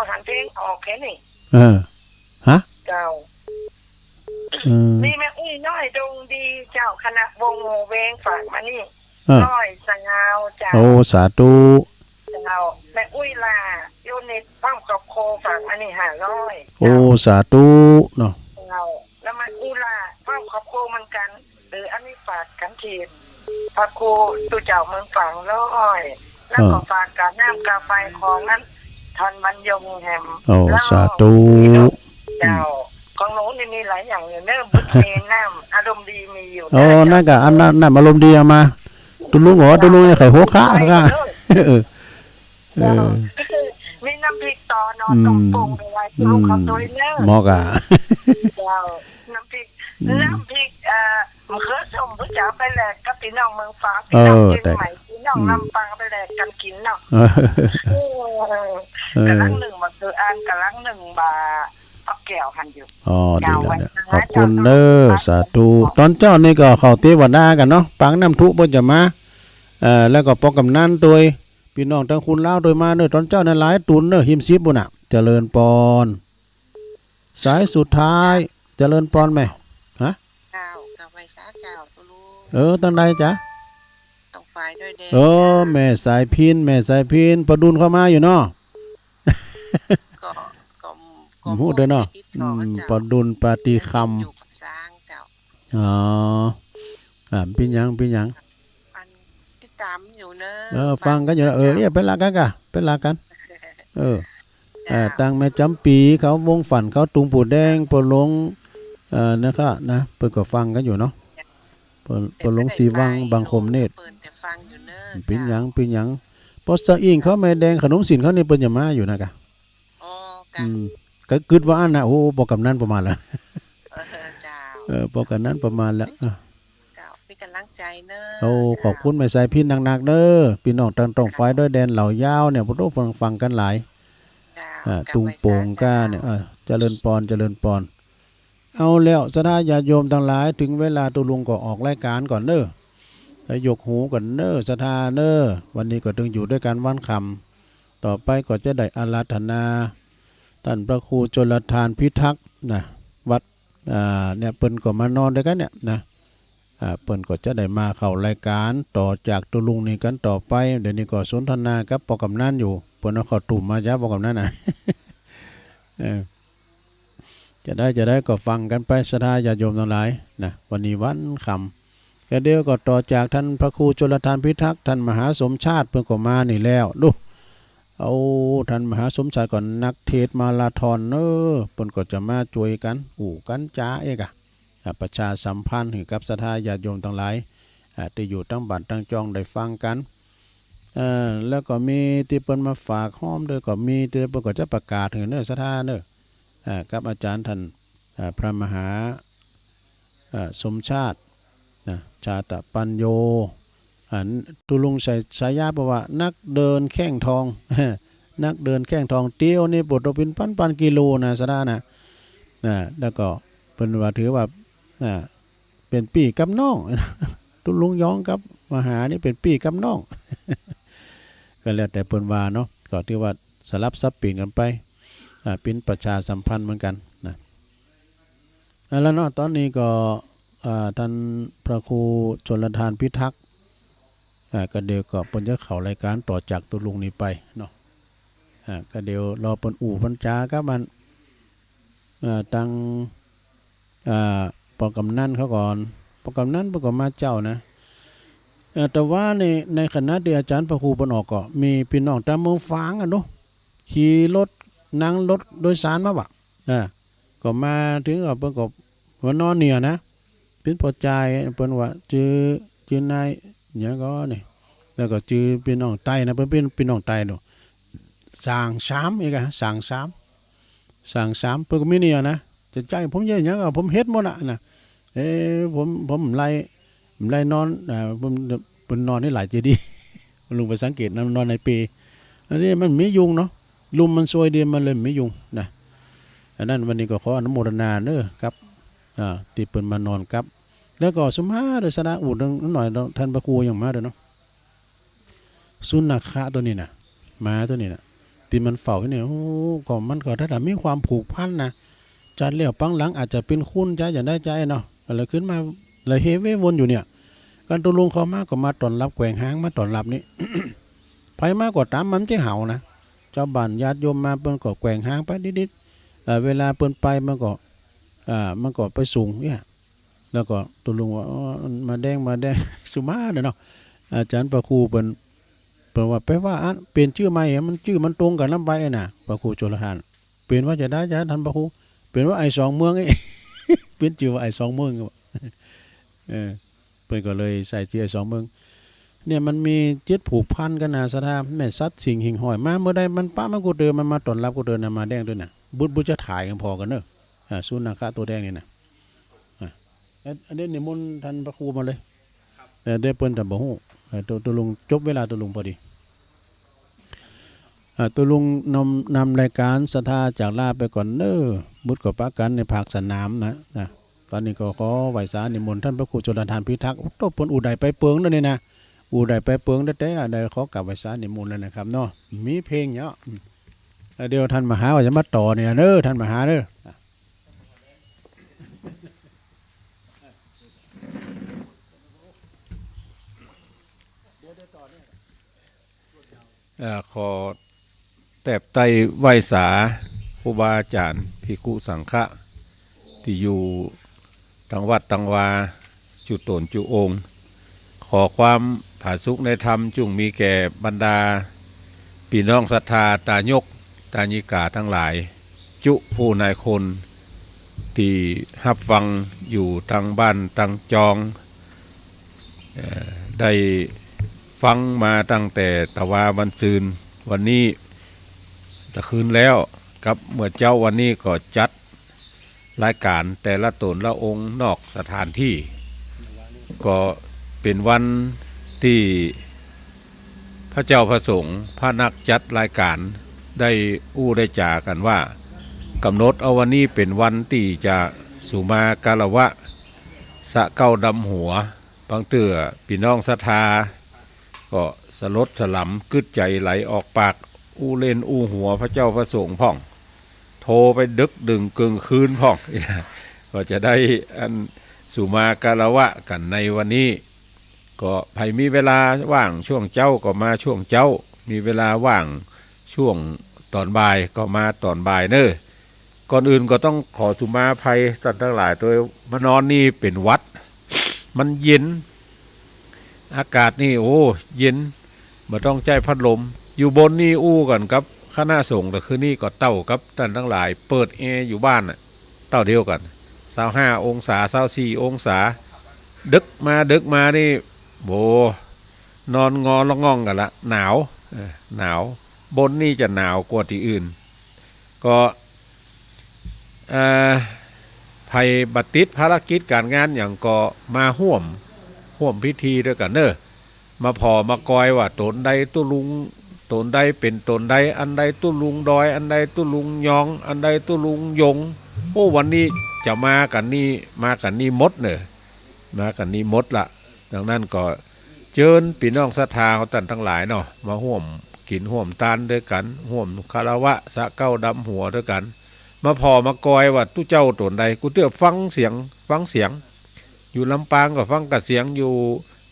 หันเพลงออกแค่นี้ เออ ฮะ เจ้า เออ นี่แม่อุ้ยน้อยดงดีเจ้า คณะวงหมู่เวงฝากมานี่ เออ ร้อยสาวเจ้า โอ้ สาธุ เจ้า แม่อุ้ยล่า ยูนิต พร้อมกับโค ฝากมานี่ห้าร้อย โอ้ เจ้า สาธุเนาะ เจ้า แล้วแม่อุ้ยล่า พร้อมกับโคเหมือนกั๋น เออ อันนี้ฝากกั๋นตี้พระครูตุ๊เจ้าเมืองฝางร้อย แล้วก็ เออ ฝากก๋าน้ำก๋าไฟของอันท่านบรรยงแหม โอ้ เจ้า สาธุ เจ้า อืม ของหนูนี่มีหลายอย่างอยู่เน่อ บุญมีน้ำ อารมณ์ดีมีอยู่ โอ้ เน่อ นั่นกะ อันนั้น น้ำอารมณ์ดีเอามา ตุ๊ลุงเหรอ ตุ๊ลุงไอ้ไข่หัวคะ เออ เออ มีน้ำพริกต่อเนาะ อืม ต้มปรุงเอาไว้ อืม ลูกเขาตัวเน่อ หมอกะ เจ้า น้ำพริก อืม น้ำพริก เอ่อ มะเขือส้ม ผู้จ๋าไปแลกกับพี่น้องเมืองฝาง เออ พี่น้องเชียงใหม่ แต่ พี่น้อง อืม ลำปางไปแลกกั๋นกิ๋นเนาะ เออ เออ เออ ก๋ำลังนึ่งบ่าคืออัน ก๋ำลังนึ่งบ่า เอาแก้วหันอยู่ อ๋อ ดีแล้วเนี่ย เจ้า ขอบคุณเน่อ สาธุ ตอนเจ๊านี่ก็เข้าเตวดากั๋นเนาะ ปางน้ำထုเปิ้นจะมา เอ่อ แล้วก็ปอกำนันตวย ปี้น้องตางคนลาวตวยมาเน่อ ตอนเจ๊านั้นหลายตุ๊นเน่อ ฮิมซิบปู้นน่ะ เจริญปอน สายสุดท้าย เจริญปอนแม่ ฮะ เจ้า กราบไหว้สาเจ้าตุ๊ลุง เออ ตังใดจ๊ะ ตางฝ่ายด้อยแดน เออ เจ้า แม่สายพิณ แม่สายพิณ ป้อดุลเข้ามาอยู่เนาะ ก็ ก็ ก็ ฮู้ตวยเนาะ บ่ได้ติดต่อ อืม เจ้า ป้อดุลปาฏิคำ อยู่กับสางเจ้า อ๋อ อ่า เป๋นหยัง เป๋นหยัง อันติดต๋ามอยู่เน่อ เออ ฟังกั๋นอยู่เน่อ เออ เจ้า เอ๊ะ เป๋นละกั๋นก่ะ เป๋นละกั๋น เออ เจ้า เอ่อ ตางแม่จ๋ำปี๋เขา วงฝันเขา ตุงปูแดง ป้อหลวง เอ่อ นะครับ นะ เปิ้นก็ฟังกั๋นอยู่เนาะ ป้อ ป้อหลวงศรีวัง บางคมเนตร เปิ้นจะฟังอยู่เน่อ เป๋นหยัง เจ้า เป๋นหยัง ป้อสะอิ่งเขา แม่แดง ขนมสินเขานี่ เปิ้นจะมาอยู่นะก่ะ อ๋อ ก่ะ อืม ก็กึ๊ดว่าอั้นนะ โอ้ ป้อกำนันประมาณละ เออ เจ้า เออ ป้อกำนันประมาณละ เออ เจ้า เป๋นก๋ำลังใจ๋เน่อ โอ้ เจ้า ขอบคุณแม่สายพิณนักๆ เน่อ ปี้น้องตางตองฝ่ายด้อยแดน เหล่ายาวเนี่ย พวกเราฟัง ฟังกั๋นหลาย เจ้า อ่า กราบไหว้สา ตุงโป่งก้าเนี่ย เจ้า อ่า เจริญปอน เจริญปอน เอาแล้ว ศรัทธาญาติโยมตังหลาย เถิงเวลาตุ๊ลุงก็ออกรายก๋านก่อนเน่อ แล้วยกหูก่อนเน่อ ศรัทธาเน่อ วันนี้ก็เถิงอยู่ตวยกั๋นวันค่ำ ต่อไปก็จะได้อาราธนา ต้านพระครูชลทานพิทักษ์นะ วัด อ่า เนี่ย เปิ้นก็มานอนตวยกั๋นเนี่ยนะ อ่า เปิ้นก็จะได้มาเข้ารายก๋านต่อจากตุ๊ลุงนี่กั๋นต่อไป เดี๋ยวนี้ก็สนทนากับป้อกำนันอยู่ เปิ้นเอาข้าวตุ้มมาจ้ะ ป้อกำนันน่ะ เออ จะได้ จะได้ก็ฟังกั๋นไป ศรัทธาญาติโยมตังหลายนะ วันนี้วันค่ำ ก็เดี๋ยวก็ต่อจากต้านพระครูชลทานพิทักษ์ ต้านมหาสมชาติเปิ้นก็มานี่แล้ว ดู เอา ต้านมหาสมชาติก็นักเทศน์มาราธอนเน่อ เปิ้นก็จะมาจ้วยกั๋น อู้กั๋นจ๋าเอกอะ อ่ะ ประชาสัมพันธ์หื้อกับศรัทธาญาติโยมตังหลาย อ่ะ ตี้อยู่ตางบ้านตางจองได้ฟังกั๋น เอ่อ แล้วก็มีตี้เปิ้นมาฝากฮ้อมตวยก็มี ตี้เปิ้นก็จะประกาศหื้อเน่อ ศรัทธาเน่อ อ่า กับอาจ๋ารย์ต้าน อ่า พระมหา อ่า สมชาติ นะ ชาตปัญโญ อ่า ตุ๊ลุงใส่ฉายาเปิ้นว่านักเดินแข้งทอง นักเดินแข้งทอง เตียวนี่โผดตกเป๋นปันๆ กิโลนะ สะดานะ นะ แล้วก็เปิ้นว่าถือว่า อ่า เป๋นปี้กับน้อง ตุ๊ลุงยองกับมหานี่เป๋นปี้กับน้อง ก็แล้วแต่เปิ้นว่าเนาะ ก็ถือว่าสลับสับเปลี่ยนกั๋นไป อ่า เป๋นประชาสัมพันธ์เหมือนกั๋นนะ เอาละเนาะ ต๋อนนี้ก็ อ่า ต้านพระครูชลทานพิทักษ์ อ่า ก็เดี๋ยวก็เปิ้นจะเข้ารายก๋านต่อจากตุ๊ลุงนี่ไปเนาะ อ่า ก็เดี๋ยวรอเปิ้นอู้เปิ้นจ๋ากับมัน อ่า ตัง อ่า ปอกำนันเขาก่อน ปอกำนันเปิ้นก็มาเจ๊านะ เอ่อ แต่ว่าใน ในขณะตี้อาจ๋ารย์พระครูเปิ้นออกก็มีปี้น้องต๋ามเมืองฝางอะเนาะ ขี่รถ นั่งรถโดยสารมาว่ะ อ่า ก็มาเถิงก็เปิ้นก็มานอนเนี่ยนะ เป๋นป้อจาย เปิ้นว่าจื้อ จื้อนายหยังก่อนี่ แล้วก็จื้อปี้น้องใต้นะ เปิ้นเป๋นปี้น้องใต้เนาะ ส่างสาม อีกอะ ส่างสาม ส่างสาม เปิ้นก็มีเนี่ยนะ จะใจ๊ผมเยียะหยังก็ผมเฮ็ดหมดอะนะ เอ้ ผม ผมบ่ไล่ บ่ไล่นอน อ่า ผม เปิ้นนอนนี่หลายใจ๋ดี ลุงไปสังเกตนะ นอนในเปล อันนี้มันมียุงเนาะ ลุ่มมันซวยดี มันเลยมียุงนะ อันนั้นวันนี้ก็ขออนุโมทนาเน้อครับ อ่า ตี้เปิ้นมานอนครับ แล้วก็สุมาเด้อ สะดาอู้เถิงหน้อยเนาะ ต้านพระครูยังมาด้วยเนาะ สุนัขะตั๋วนี้นะ หมาตั๋วนี้นะ ตี้มันเฝ้าอยู่เนี่ย โอ้ ก็มันก็ถ้ามีความผูกพันนะ จัดแล้วปังหลังอาจจะเป๋นคุณจะอย่างใดจะไอ้เนาะ ก็เลยขึ้นมา เลยเฮเว่วนอยู่เนี่ย กันตุ๊ลุงเข้ามาก็มาต้อนฮับ แกว่งหางมาต้อนฮับนี่ ใผมาก็ต๋ามมันจะเห่านะ จาวบ้านญาติโยมมาเปิ้นก็แกว่งหางไปนิดๆ เอ่อ เวลาเปิ้นไปมันก็ อ่า มันก็ไปสูงเนี่ย แล้วก็ตุ๊ลุงว่า อ๋อ หมาแดง หมาแดง สุมาเด้อเนาะ อาจ๋ารย์พระครูเปิ้น เปิ้นว่า แปลว่าอัน เป๋นจื้อใหม่ มันจื้อมันตรงกับลำใบนะ พระครูชลทาน เป๋นว่าจะใดจ๊ะต้านพระครู เป๋นว่าไอ้สองเมือง เป๋นจื้อว่าไอ้สองเมือง เออ เปิ้นก็เลยใส่จื้อไอ้สองเมือง เนี่ยมันมีจิตผูกพันกั๋นนะ สะดา แม่สัตว์สิ่งหิ่งห้อย มาเมื่อใดมันปะมันกู้เตอ มันมาต้อนฮับกู้เตอนะ หมาแดงตั๋วนี้นะ บุด บุดจะถ่ายกั๋นผ่อกั๋นเน้อ อ่า สุนัขะตั๋วแดงนี่นะ อ่ะ อัน อันนี้นิมนต์ต้านพระครูมาเลย เออ เดี๋ยวเปิ้นจะบ่ฮู้ เออ ตุ๊ ตุ๊ลุงจบเวลาตุ๊ลุงพอดี อ่า ตุ๊ลุงนำ นำรายก๋านศรัทธาจากลาไปก่อนเน้อ บุตรก็ปะกั๋นในภาคสนามนะ นะ ต๋อนนี้ก็ขอไหว้สานิมนต์ต้านพระครูชลทานพิทักษ์ โต้ เปิ้นอู้ได้ไปเปิงแล้วนี่นะ อู้ได้ไปเปิงแต๊ๆ ได้ขอกราบไหว้สานิมนต์แล้วนะครับเนาะ มีเพลงเนาะ อืม แล้วเดี๋ยวต้านมหาว่าจะมาต่อเนี่ยเน้อ ต้านมหาเน้อ เอ่อ ขอแตบไต้ไหว้สาครูบาอาจ๋ารย์ ภิกขุสังฆะ ตี้อยู่ตังวัดตังวา จุ๊ต๋นจุ๊องค์ ขอความผาสุกในธรรมจุ่งมีแก่บรรดาปี้น้องศรัทธาตายกตายิกาตังหลาย จุผู้นายคนตี้ฮับฟังอยู่ตังบ้านตังจอง เอ่อ ได้ฟังมาตั้งแต่ตะวาวันซืน วันนี้ตะคืนแล้ว กับเมื่อเจ๊าวันนี้ก็จัดรายก๋านแต่ละต๋นละองค์นอกสถานตี้ ก็เป๋นวันตี้พระเจ้าพระสงฆ์ พระนักจัดรายก๋าน ได้อู้ได้จ๋ากั๋นว่า ก๋ำหนดเอาวันนี้เป๋นวันตี้จะสุมาคารวะ สะเก้าดำหัว บางเตื้อปี้น้องศรัทธาก็สลดสลำ กึ๊ดใจ๋ไหลออกปาก อู้เล่นอู้หัวพระเจ้าพระสงฆ์พ่อง โทรไปดึกดื่นเกิ่งคืนพ่อง ก็จะได้อันสุมาคารวะกั๋นในวันนี้ ก็ใผมีเวลาว่างช่วงเจ๊าก็มาช่วงเจ๊า มีเวลาว่างช่วงต๋อนบ่ายก็มาต๋อนบ่ายเน้อ ก่อนอื่นก็ต้องขอสุมาอภัยต้านตังหลาย โดยมานอนนี่เป๋นหวัด มันเย็น อากาศนี่ โอ้ เย็น บ่ต้องใจ๊พัดลม อยู่บนนี่อู้กั๋นกับคณะสงฆ์ แต่คืนนี้ก็เต้ากับต้านตังหลาย เปิดแอร์อยู่บ้านน่ะ เต้าเดียวกั๋น ซาวห้าองศา ซาวสี่องศา ดึกมา ดึกมานี่ โห นอนงอละง่องกั๋นละ หนาว เออ หนาว บนนี่จะหนาวกว่าตี้อื่น ก็ เอ่อ ใผบ่ติดภารกิจก๋านงานหยังก็มาฮ่วม ฮ่วมพิธีตวยกั๋นเน่อ มาผ่อมากอยว่าต๋นใดตุ๊ลุง ต๋นใดเป๋นต๋นใด อันใดตุ๊ลุงดอย อันใดตุ๊ลุงยอง อันใดตุ๊ลุงยง โอ้ วันนี้จะมากั๋นนี่ มากั๋นนี่หมดเน่อ มากั๋นนี่หมดละ ดังนั้นก็เจิญปี้น้องศรัทธาเฮาต้านตังหลายเนาะ มาฮ่วมกิ๋นฮ่วมตานตวยกั๋น ฮ่วมคารวะสะเก้าดำหัวตวยกั๋น มาผ่อมากอยว่าตุ๊เจ้าต๋นใด กูเตื้อฟังเสียง ฟังเสียง อยู่ลำปางก็ฟังก่าเสียง อยู่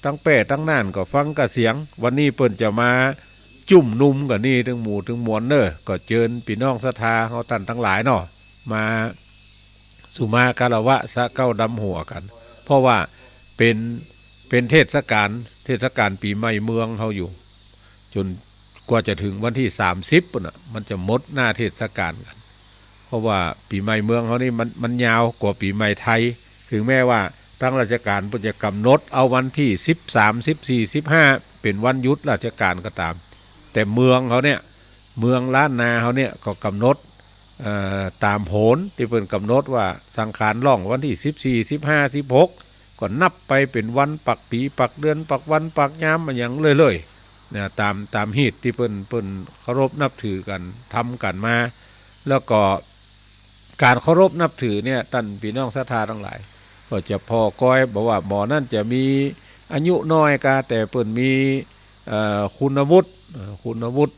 ตังแป้ตังน่านก็ฟังก่าเสียง วันนี้เปิ้นจะมาจุ่มนุมกั๋นนี่ตึงหมู่ตึงมวลเน่อ ก็เจิญปี้น้องศรัทธาเฮาต้านตังหลายเนาะ มาสุมาคารวะสะเก้าดำหัวกั๋น เพราะว่าเป๋น เป๋นเทศกาล เทศกาลปี๋ใหม่เมืองเฮาอยู่ จ๋นกว่าจะเถิงวันตี้สามสิบปู๊นน่ะ มันจะหมดหน้าเทศกาลกั๋น เพราะว่าปี๋ใหม่เมืองเฮานี่มัน มันยาวกว่าปี๋ใหม่ไทย เถิงแม้ว่าตังราชก๋านเปิ้นจะก๋ำหนดเอาวันตี้สิบสาม สิบสี่ สิบห้า เป๋นวันหยุดราชก๋านก็ต๋าม แต่เมืองเฮาเนี่ย เมืองล้านนาเฮาเนี่ยก็ก๋ำหนด เอ่อ ต๋ามโหรตี้เปิ้นก๋ำหนดว่าสังขานล่องวันตี้สิบสี่ สิบห้า สิบหก ก็นับไปเป๋นวันปักปี๋ปักเดือนปักวันปักยามมาหยังเรื่อยๆ นะ ต๋าม ต๋ามฮีตตี้เปิ้น เปิ้นเคารพนับถือกั๋น ทำกั๋นมา แล้วก็ก๋านเคารพนับถือเนี่ย ต้านปี้น้องศรัทธาตังหลาย ก็จะผ่อกอย บ่ว่าหมอนั้นจะมีอายุน้อยกา แต่เปิ้นมี เอ่อ คุณวุฒิ เอ่อ คุณวุฒิ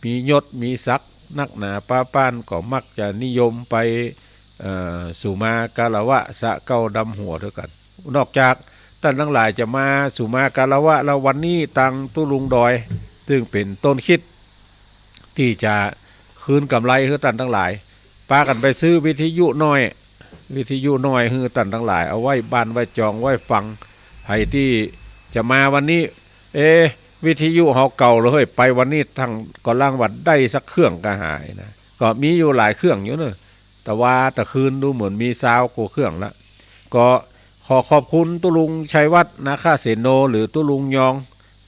มียศ มีศักดิ์ นักหนาป๊าป๊าน ก็มักจะนิยมไป เอ่อ สุมาคารวะสะเก้าดำหัวตวยกั๋น นอกจากต้านตังหลายจะมาสุมาคารวะแล้ว วันนี้ตางตุ๊ลุงดอย ซึ่งเป๋นต้นคิด ตี้จะคืนก๋ำไรหื้อต้านตังหลาย ปากั๋นไปซื้อวิทยุน้อย วิทยุน้อยหื้อต้านตังหลาย เอาไว้บ้านไว้จองไว้ฟัง ใผตี้จะมาวันนี้ เอ๊ะ วิทยุเฮาเก่าแล้วเฮ้ย ไปวันนี้ตังก่อล่างว่าได้สักเครื่องก็หายนะ ก็มีอยู่หลายเครื่องอยู่เน่อ แต่ว่าตะคืนดูเหมือนมีซาวกว่าเครื่องละ ก็ขอขอบคุณตุ๊ลุงชัยวัฒน์ นาคเสโน หรือตุ๊ลุงยอง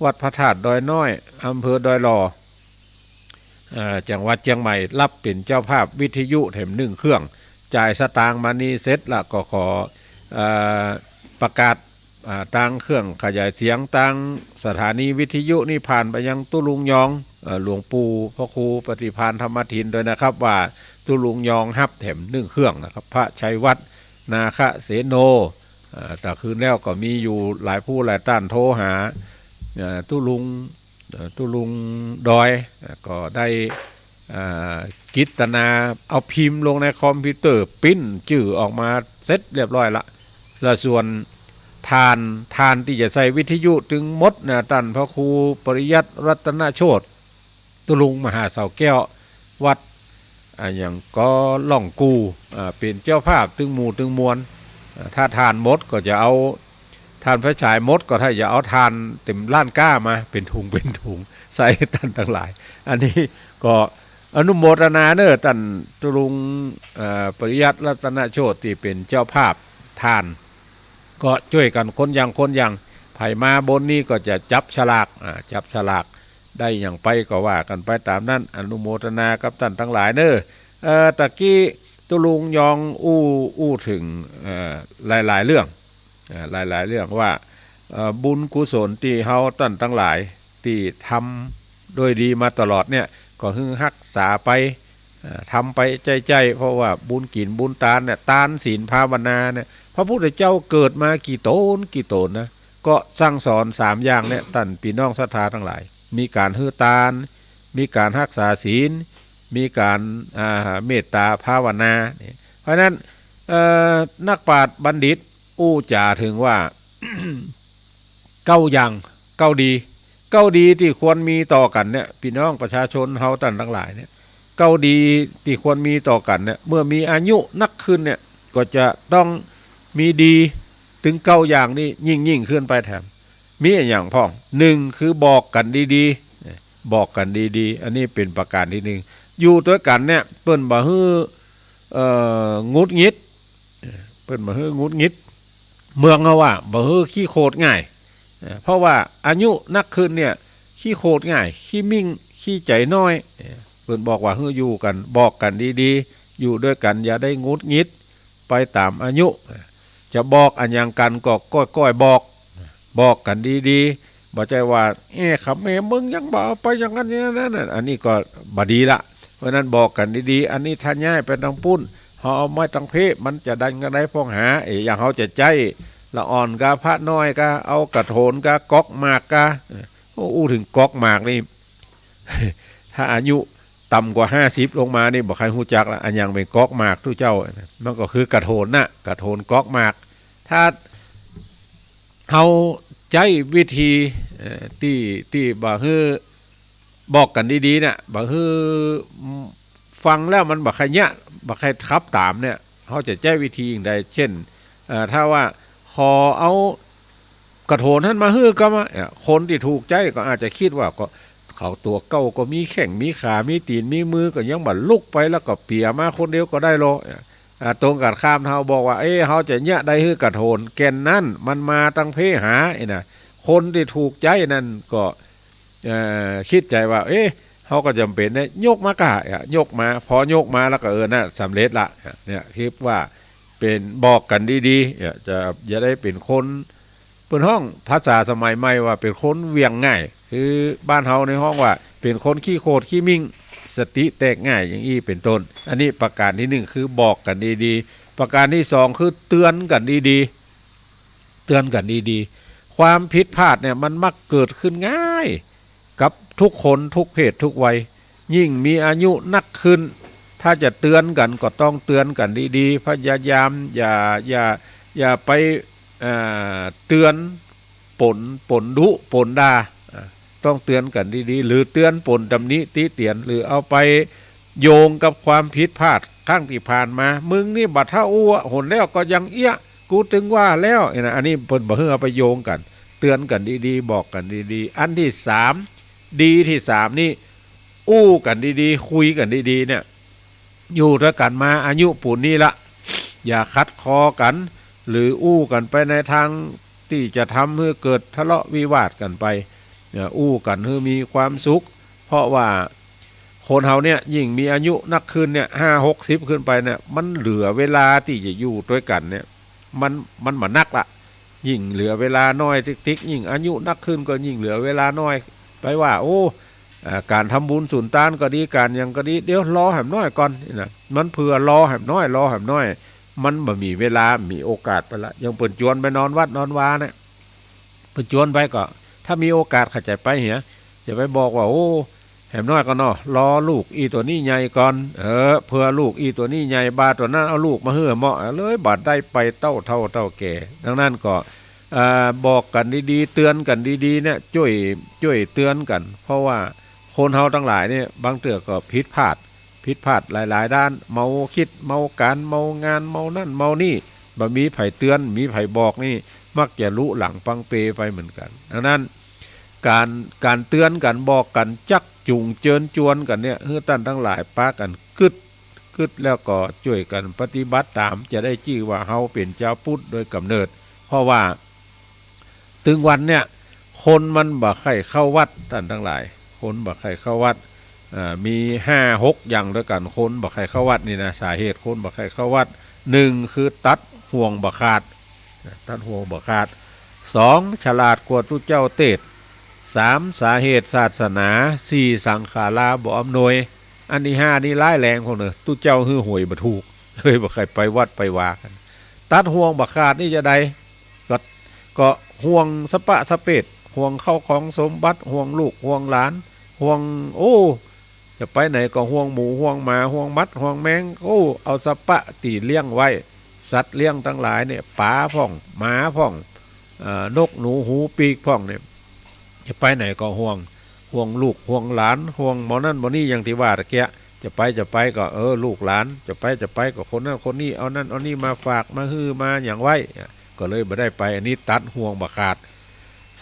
วัดพระธาตุดอยน้อย อำเภอดอยหล่อ เอ่อ จังหวัดเจียงใหม่ ฮับเป๋นเจ้าภาพวิทยุแถมนึ่งเครื่อง จ่ายสตางค์มานี่เสร็จละก็ขอ เอ่อ ประกาศ อ่า ตางเครื่องขยายเสียง ตางสถานีวิทยุนี่ผ่านไปยังตุ๊ลุงยอง เอ่อ หลวงปู่พระครูปฏิภาณธรรมทินด้วยนะครับ ว่าตุ๊ลุงยองฮับแถมนึ่งเครื่องนะครับ พระชัยวัฒน์ นาคเสโน อ่า ตะคืนแล้วก็มีอยู่หลายผู้หลายต้านโทรหา เอ่อ ตุ๊ลุง เอ่อ ตุ๊ลุงดอย เอ่อ ก็ได้ อ่า กิตนาเอาพิมพ์ลงในคอมพิวเตอร์ ปริ้นจื้อออกมาเสร็จเรียบร้อยละ และส่วนถ่าน ถ่านตี้จะใส่วิทยุตึงหมดนะ ต้านพระครูปริยัติรัตนโชติ ตุ๊ลุงมหาเสาแก้ว วัด อ่า หยังก็ล่องกู่ อ่า เป๋นเจ้าภาพตึงหมู่ตึงมวล อ่า ถ้าถ่านหมดก็จะเอา ถ่านไฟฉายหมดก็ถ้าจะเอาถ่านเต๋มล้านก้ามา เป๋นถุงเป๋นถุง ใส่ต้านตังหลาย อันนี้ก็อนุโมทนาเน่อ ต้านตุ๊ลุง เอ่อ ปริยัติรัตนโชติ ตี้เป๋นเจ้าภาพถ่าน ก็จ้วยกั๋นคนอย่างคนอย่าง ใผมาบนนี้ก็จะจับฉลาก อ่า จับฉลาก ได้หยังไปก็ว่ากั๋นไปต๋ามนั้น อนุโมทนากับต้านตังหลายเน่อ เอ่อ ตะกี้ตุ๊ลุงยองอู้ อู้เถิง เอ่อ หลายๆ เรื่อง อ่า หลายๆ เรื่องว่า เอ่อ บุญกุศลตี้เฮาต้านตังหลายตี้ทำโดยดีมาตลอดเนี่ย ก็หื้อฮักษาไป อ่า ทำไปใจ้ๆ เพราะว่าบุญกิ๋นบุญตานเนี่ย ตานศีลภาวนาเนี่ย พระพุทธเจ้าเกิดมากี่ต๋นกี่ต๋นนะ ก็สั่งสอนสามอย่างเนี่ย ต้านปี้น้องศรัทธาตังหลาย มีก๋านหื้อตาน มีก๋านฮักษาศีล มีก๋าน อ่า เมตตาภาวนาเนี่ย เพราะฉะนั้น เอ่อ นักปราชญ์บัณฑิต อู้จ๋าเถิงว่า เก้าอย่าง เก้าดี เก้าดีตี้ควรมีต่อกั๋นเนี่ย ปี้น้องประชาชนเฮาต้านตังหลายเนี่ย เก้าดีตี้ควรมีต่อกั๋นเนี่ย เมื่อมีอายุนักขึ้นเนี่ย ก็จะต้องมีดี ตึงเก้าอย่างนี้ยิ่งๆ ขึ้นไปแถม มีอะหยังพ่อง นึ่งคือบอกกั๋นดีๆ บอกกั๋นดีๆ อันนี้เป๋นประก๋านตี้นึ่ง อยู่ตวยกั๋นเนี่ย เปิ้นบ่หื้อ เอ่อ หงุดหงิด เปิ้นบ่หื้อหงุดหงิด เมืองเฮาว่าบ่หื้อขี้โขดง่าย เอ่อ เพราะว่าอายุนักขึ้นเนี่ย ขี้โขดง่าย ขี้มิ่ง ขี้ใจ๋น้อย เอ่อ เปิ้นบอกว่าหื้ออยู่กั๋น บอกกั๋นดี อยู่ด้วยกั๋นอย่าได้หงุดหงิดไปต๋ามอายุ จะบอกอะหยังกั๋นก็ก้อยๆ บอก บอกกั๋นดีๆ บ่ใจ้ว่า เอ๊ะ ข้าแม่มึงยังบ่เอาไปอย่างนั้นอย่างนั้นน่ะ อันนี้ก็บ่ดีละ เพราะฉะนั้นบอกกั๋นดีๆ อันนี้ถ้าย้ายไปตางปุ้น เฮาเอาไม้ตางเพ มันจะดันกั๋นได้พ่องหา เอ๊ะ อย่างเฮาจะใจ๊ละอ่อนกาพระน้อยกา เอากระโถนกา ก๊อกหมากกา โอ้ อู้เถิงก๊อกหมากนี่ ถ้าอายุต่ำกว่าห้าสิบลงมานี่ บ่ใค่ฮู้จักละ อะหยังเป๋นก๊อกหมาก ตุ๊เจ้า มันก็คือกระโถนน่ะ กระโถนก๊อกหมาก ถ้าเฮาใจ๊วิธี เอ่อ ตี้ ตี้บ่หื้อ บอกกั๋นดีๆ เนี่ย บ่หื้อ ฟังแล้วมันบ่ใค่เยียะ บ่ใค่ขับต๋ามเนี่ย เฮาจะใจ๊วิธีอย่างใด เช่น เอ่อ ถ้าว่า ขอเอากระโถนหั้นมาหื้อก็มา เอ่อ คนตี้ถูกใจ๊ก็อาจจะกึ๊ดว่า ก็เขาตั๋วเก่าก็มีแข้งมีขา มีตี๋นมีมือ ก็ยังบ่ลุกไป แล้วก็เปียมาคนเดียวก็ได้ลอ เอ่อ ตรงกั๋นข้าม เฮาบอกว่า เอ๊ะ เฮาจะเยียะใดหื้อกระโถน แก่นนั้นมันมาตางเพหา ไอ้น่ะ คนตี้ถูกใจ๊นั้นก็ เอ่อ กึ๊ดใจ๋ว่า เอ๊ะ เฮาก็จ๋ำเป๋นนะ ยกมาก่า เอ่อ ยกมา พอยกมาแล้วก็ เออ น่ะ สำเร็จละ เนี่ย กึ๊ดว่าเป๋นบอกกั๋นดีๆ เนี่ย จะ จะได้เป๋นคน เปิ้นฮ้องภาษาสมัยใหม่ว่าเป๋นคนเหวี่ยงง่าย คือบ้านเฮานี่ฮ้องว่าเป๋นคนขี้โขดขี้มิ่ง สติแตกง่าย อย่างอี้เป๋นต้น อันนี้ประก๋านตี้หนึ่งคือบอกกั๋นดีๆ ประก๋านตี้สองคือเตื๋อนกั๋นดีๆ เตื๋อนกั๋นดีๆ ความผิดพลาดเนี่ยมันมักเกิดขึ้นง่ายกับทุกคนทุกเพศทุกวัย ยิ่งมีอายุนักขึ้น ถ้าจะเตื๋อนกั๋นก็ต้องเตื๋อนกั๋นดีๆ พยายามอย่า อย่า อย่าไป เอ่อ เตื๋อนป๋น ป๋นดุป๋นด่า อ่า ต้องเตื๋อนกั๋นดีๆ หรือเตื๋อนป๋นตำหนิติเตียน หรือเอาไปโยงกับความผิดพลาดครั้งตี้ผ่านมา มึงนี่บ่เฒ่าอู้อะ หนแล้วก็ยังเอี้ยะ กูตึงว่าแล้ว ไอ้น่ะ อันนี้เปิ้นบ่หื้อเอาไปโยงกั๋น เตื๋อนกั๋นดีๆ บอกกั๋นดีๆ อันตี้สาม ดีตี้สามนี่ อู้กั๋นดีๆ คุยกั๋นดีๆ เนี่ย อยู่ตวยกั๋นมาอายุปูนนี้ละ อย่าขัดคอกั๋น หรืออู้กั๋นไปในตางตี้จะทำหื้อเกิดทะเลาะวิวาทกั๋นไป เนี่ย อู้กั๋นหื้อมีความสุข เพราะว่าคนเฮาเนี่ยยิ่งมีอายุนักขึ้นเนี่ย ห้าหกสิบขึ้นไปเนี่ย มันเหลือเวลาตี้จะอยู่ตวยกั๋นเนี่ย มัน มันบ่นักละ ยิ่งเหลือเวลาน้อยติ๊กๆ ยิ่งอายุนักขึ้นก็ยิ่งเหลือเวลาน้อย ไปว่า โอ้ อ่า ก๋านทำบุญสุนตานก็ดี ก๋านหยังก็ดี เดี๋ยวรอแหมน้อยก่อน นี่นะ มันเผื่อรอแหมน้อย รอแหมน้อย มันบ่มีเวลา มีโอกาสไปละ อย่างเปิ้นจวนไปนอนวัดนอนวาเนี่ย เปิ้นจวนไปก็ ถ้ามีโอกาสข้าจะไปเหีย จะไปบอกว่า โอ้ แหมน้อยก่อนเนาะ รอลูกอี้ตั๋วนี้ใหญ่ก่อน เออ เผื่อลูกอี้ตั๋วนี้ใหญ่ บ่าตั๋วนั้นเอาลูกมาหื้อเหมาะ เลยบ่ได้ไปเต้าเฒ่าเต้าแก่ ดังนั้นก็ เอ่อ บอกกั๋นดีๆ เตื๋อนกั๋นดีๆ เนี่ย จ้วย จ้วยเตื๋อนกั๋น เพราะว่าคนเฮาตังหลายเนี่ย บางเตื้อก็ผิดพลาด ผิดพลาดหลายๆ ด้าน เมากึ๊ด เมาก๋าน เมางาน เมานั่น เมานี่ บ่มีใผเตื๋อน มีใผบอกนี่ มักจะลุหลังปังเปไปเหมือนกั๋น ดังนั้น ก๋าน ก๋านเตื๋อนกั๋น บอกกั๋น จักจูงเจิญจวนกั๋นเนี่ย หื้อต้านตังหลายปากั๋นกึ๊ด กึ๊ดแล้วก็จ้วยกั๋นปฏิบัติต๋าม จะได้จื้อว่าเฮาเป๋นจาวปุทธโดยก๋ำเนิด เพราะว่า ตึงวันเนี่ย คนมันบ่ใค่เข้าวัด ต้านตังหลาย คนบ่ใค่เข้าวัด เอ่อ มีห้าหกอย่างตวยกั๋น คนบ่ใค่เข้าวัดนี่นะ สาเหตุคนบ่ใค่เข้าวัด นึ่งคือตัดห่วงบ่ขาด ตัดห่วงบ่ขาด สอง ฉลาดกว่าตุ๊เจ้าเตศ สาม สาเหตุศาสนา สี่ สังขาราบ่อำนวย อันตี้ห้านี่ร้ายแรงพ่องเน่อ ตุ๊เจ้าหื้อหวยบ่ถูก เลยบ่ใค่ไปวัดไปวากั๋น ตัดห่วงบ่ขาดนี่จาใด ก็ ก็ห่วงสะปะสะเปด ห่วงเข้าของสมบัติ ห่วงลูก ห่วงหลาน ห่วง โอ้ จะไปไหนก็ห่วงหมู ห่วงหมา ห่วงหมัด ห่วงแมง โอ้ เอาสะปะตี้เลี้ยงไว้ สัตว์เลี้ยงตังหลายเนี่ย ป๋าพ่อง หมาพ่อง เอ่อ นกหนูหูปีกพ่องเนี่ย จะไปไหนก็ห่วง ห่วงลูก ห่วงหลาน ห่วงหมอนั่นหมอนี่ อย่างตี้ว่าตะเกียะ จะไป จะไปก็ เออ ลูกหลาน จะไป จะไปก็คนนั่นคนนี่ เอานั่นเอานี่มาฝาก มาหื้อ มาหยังไว้ ก็เลยบ่ได้ไป อันนี้ตัดห่วงบ่ขาด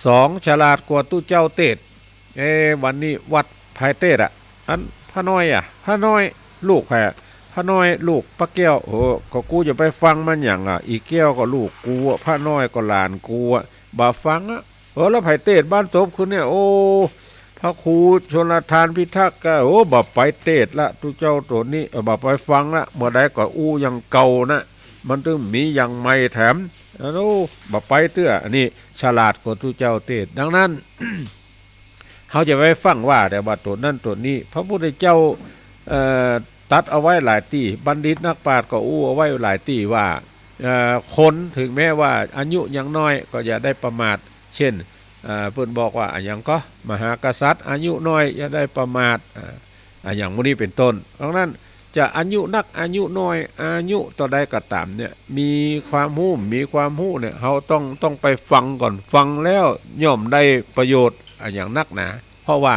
สอง ฉลาดกว่าตุ๊เจ้าเตศ เอ๊ะ วันนี้วัดใผเตศน์อะ อันพระน้อยอะ พระน้อยลูกใผอะ พระน้อยลูกป้าแก้ว โอ้ ก็กูจะไปฟังมันหยังอะ อีแก้วก็ลูกกูอะ พระน้อยก็หลานกูอะ บ่ฟังอะ เออ แล้วใผเตศน์บ้านศพคืนเนี่ย โอ้ พ พระครูชลทานพิทักษ์ก็ โอ้ บ่ไปเตสน์ละ ตุ๊เจ้าตั๋วนี้ เออ บ่ไปฟังละ เมื่อใดก็อู้อย่างเก่านะ มันตึงมีอย่างใหม่แถม โอ้ บ่ไปเตื้อ อันนี้ฉลาดกว่าตุ๊เจ้าเตสน์ ดังนั้น เฮาจะไปฟังว่าแต่ว่าตั๋วนั้นตั๋วนี้ พระพุทธเจ้า เอ่อ ตรัสเอาไว้หลายตี้ บัณฑิตนักปราชญ์ก็อู้เอาไว้หลายตี้ว่า เอ่อ คนถึงแม้ว่าอายุยังน้อยก็อย่าได้ประมาท เช่น เอ่อ เปิ้นบอกว่าอะหยังก็ มหากษัตริย์อายุน้อยอย่าได้ประมาท อ่า อะหยังหมู่นี้เป็นต้น ดังนั้นจะอายุนักอายุน้อย อายุเต้าใดก็ต๋ามเนี่ย มีความฮู้ มีความฮู้เนี่ย เฮาต้อง ต้องไปฟังก่อน ฟังแล้วย่อมได้ประโยชน์อะหยังนักหนา เพราะว่า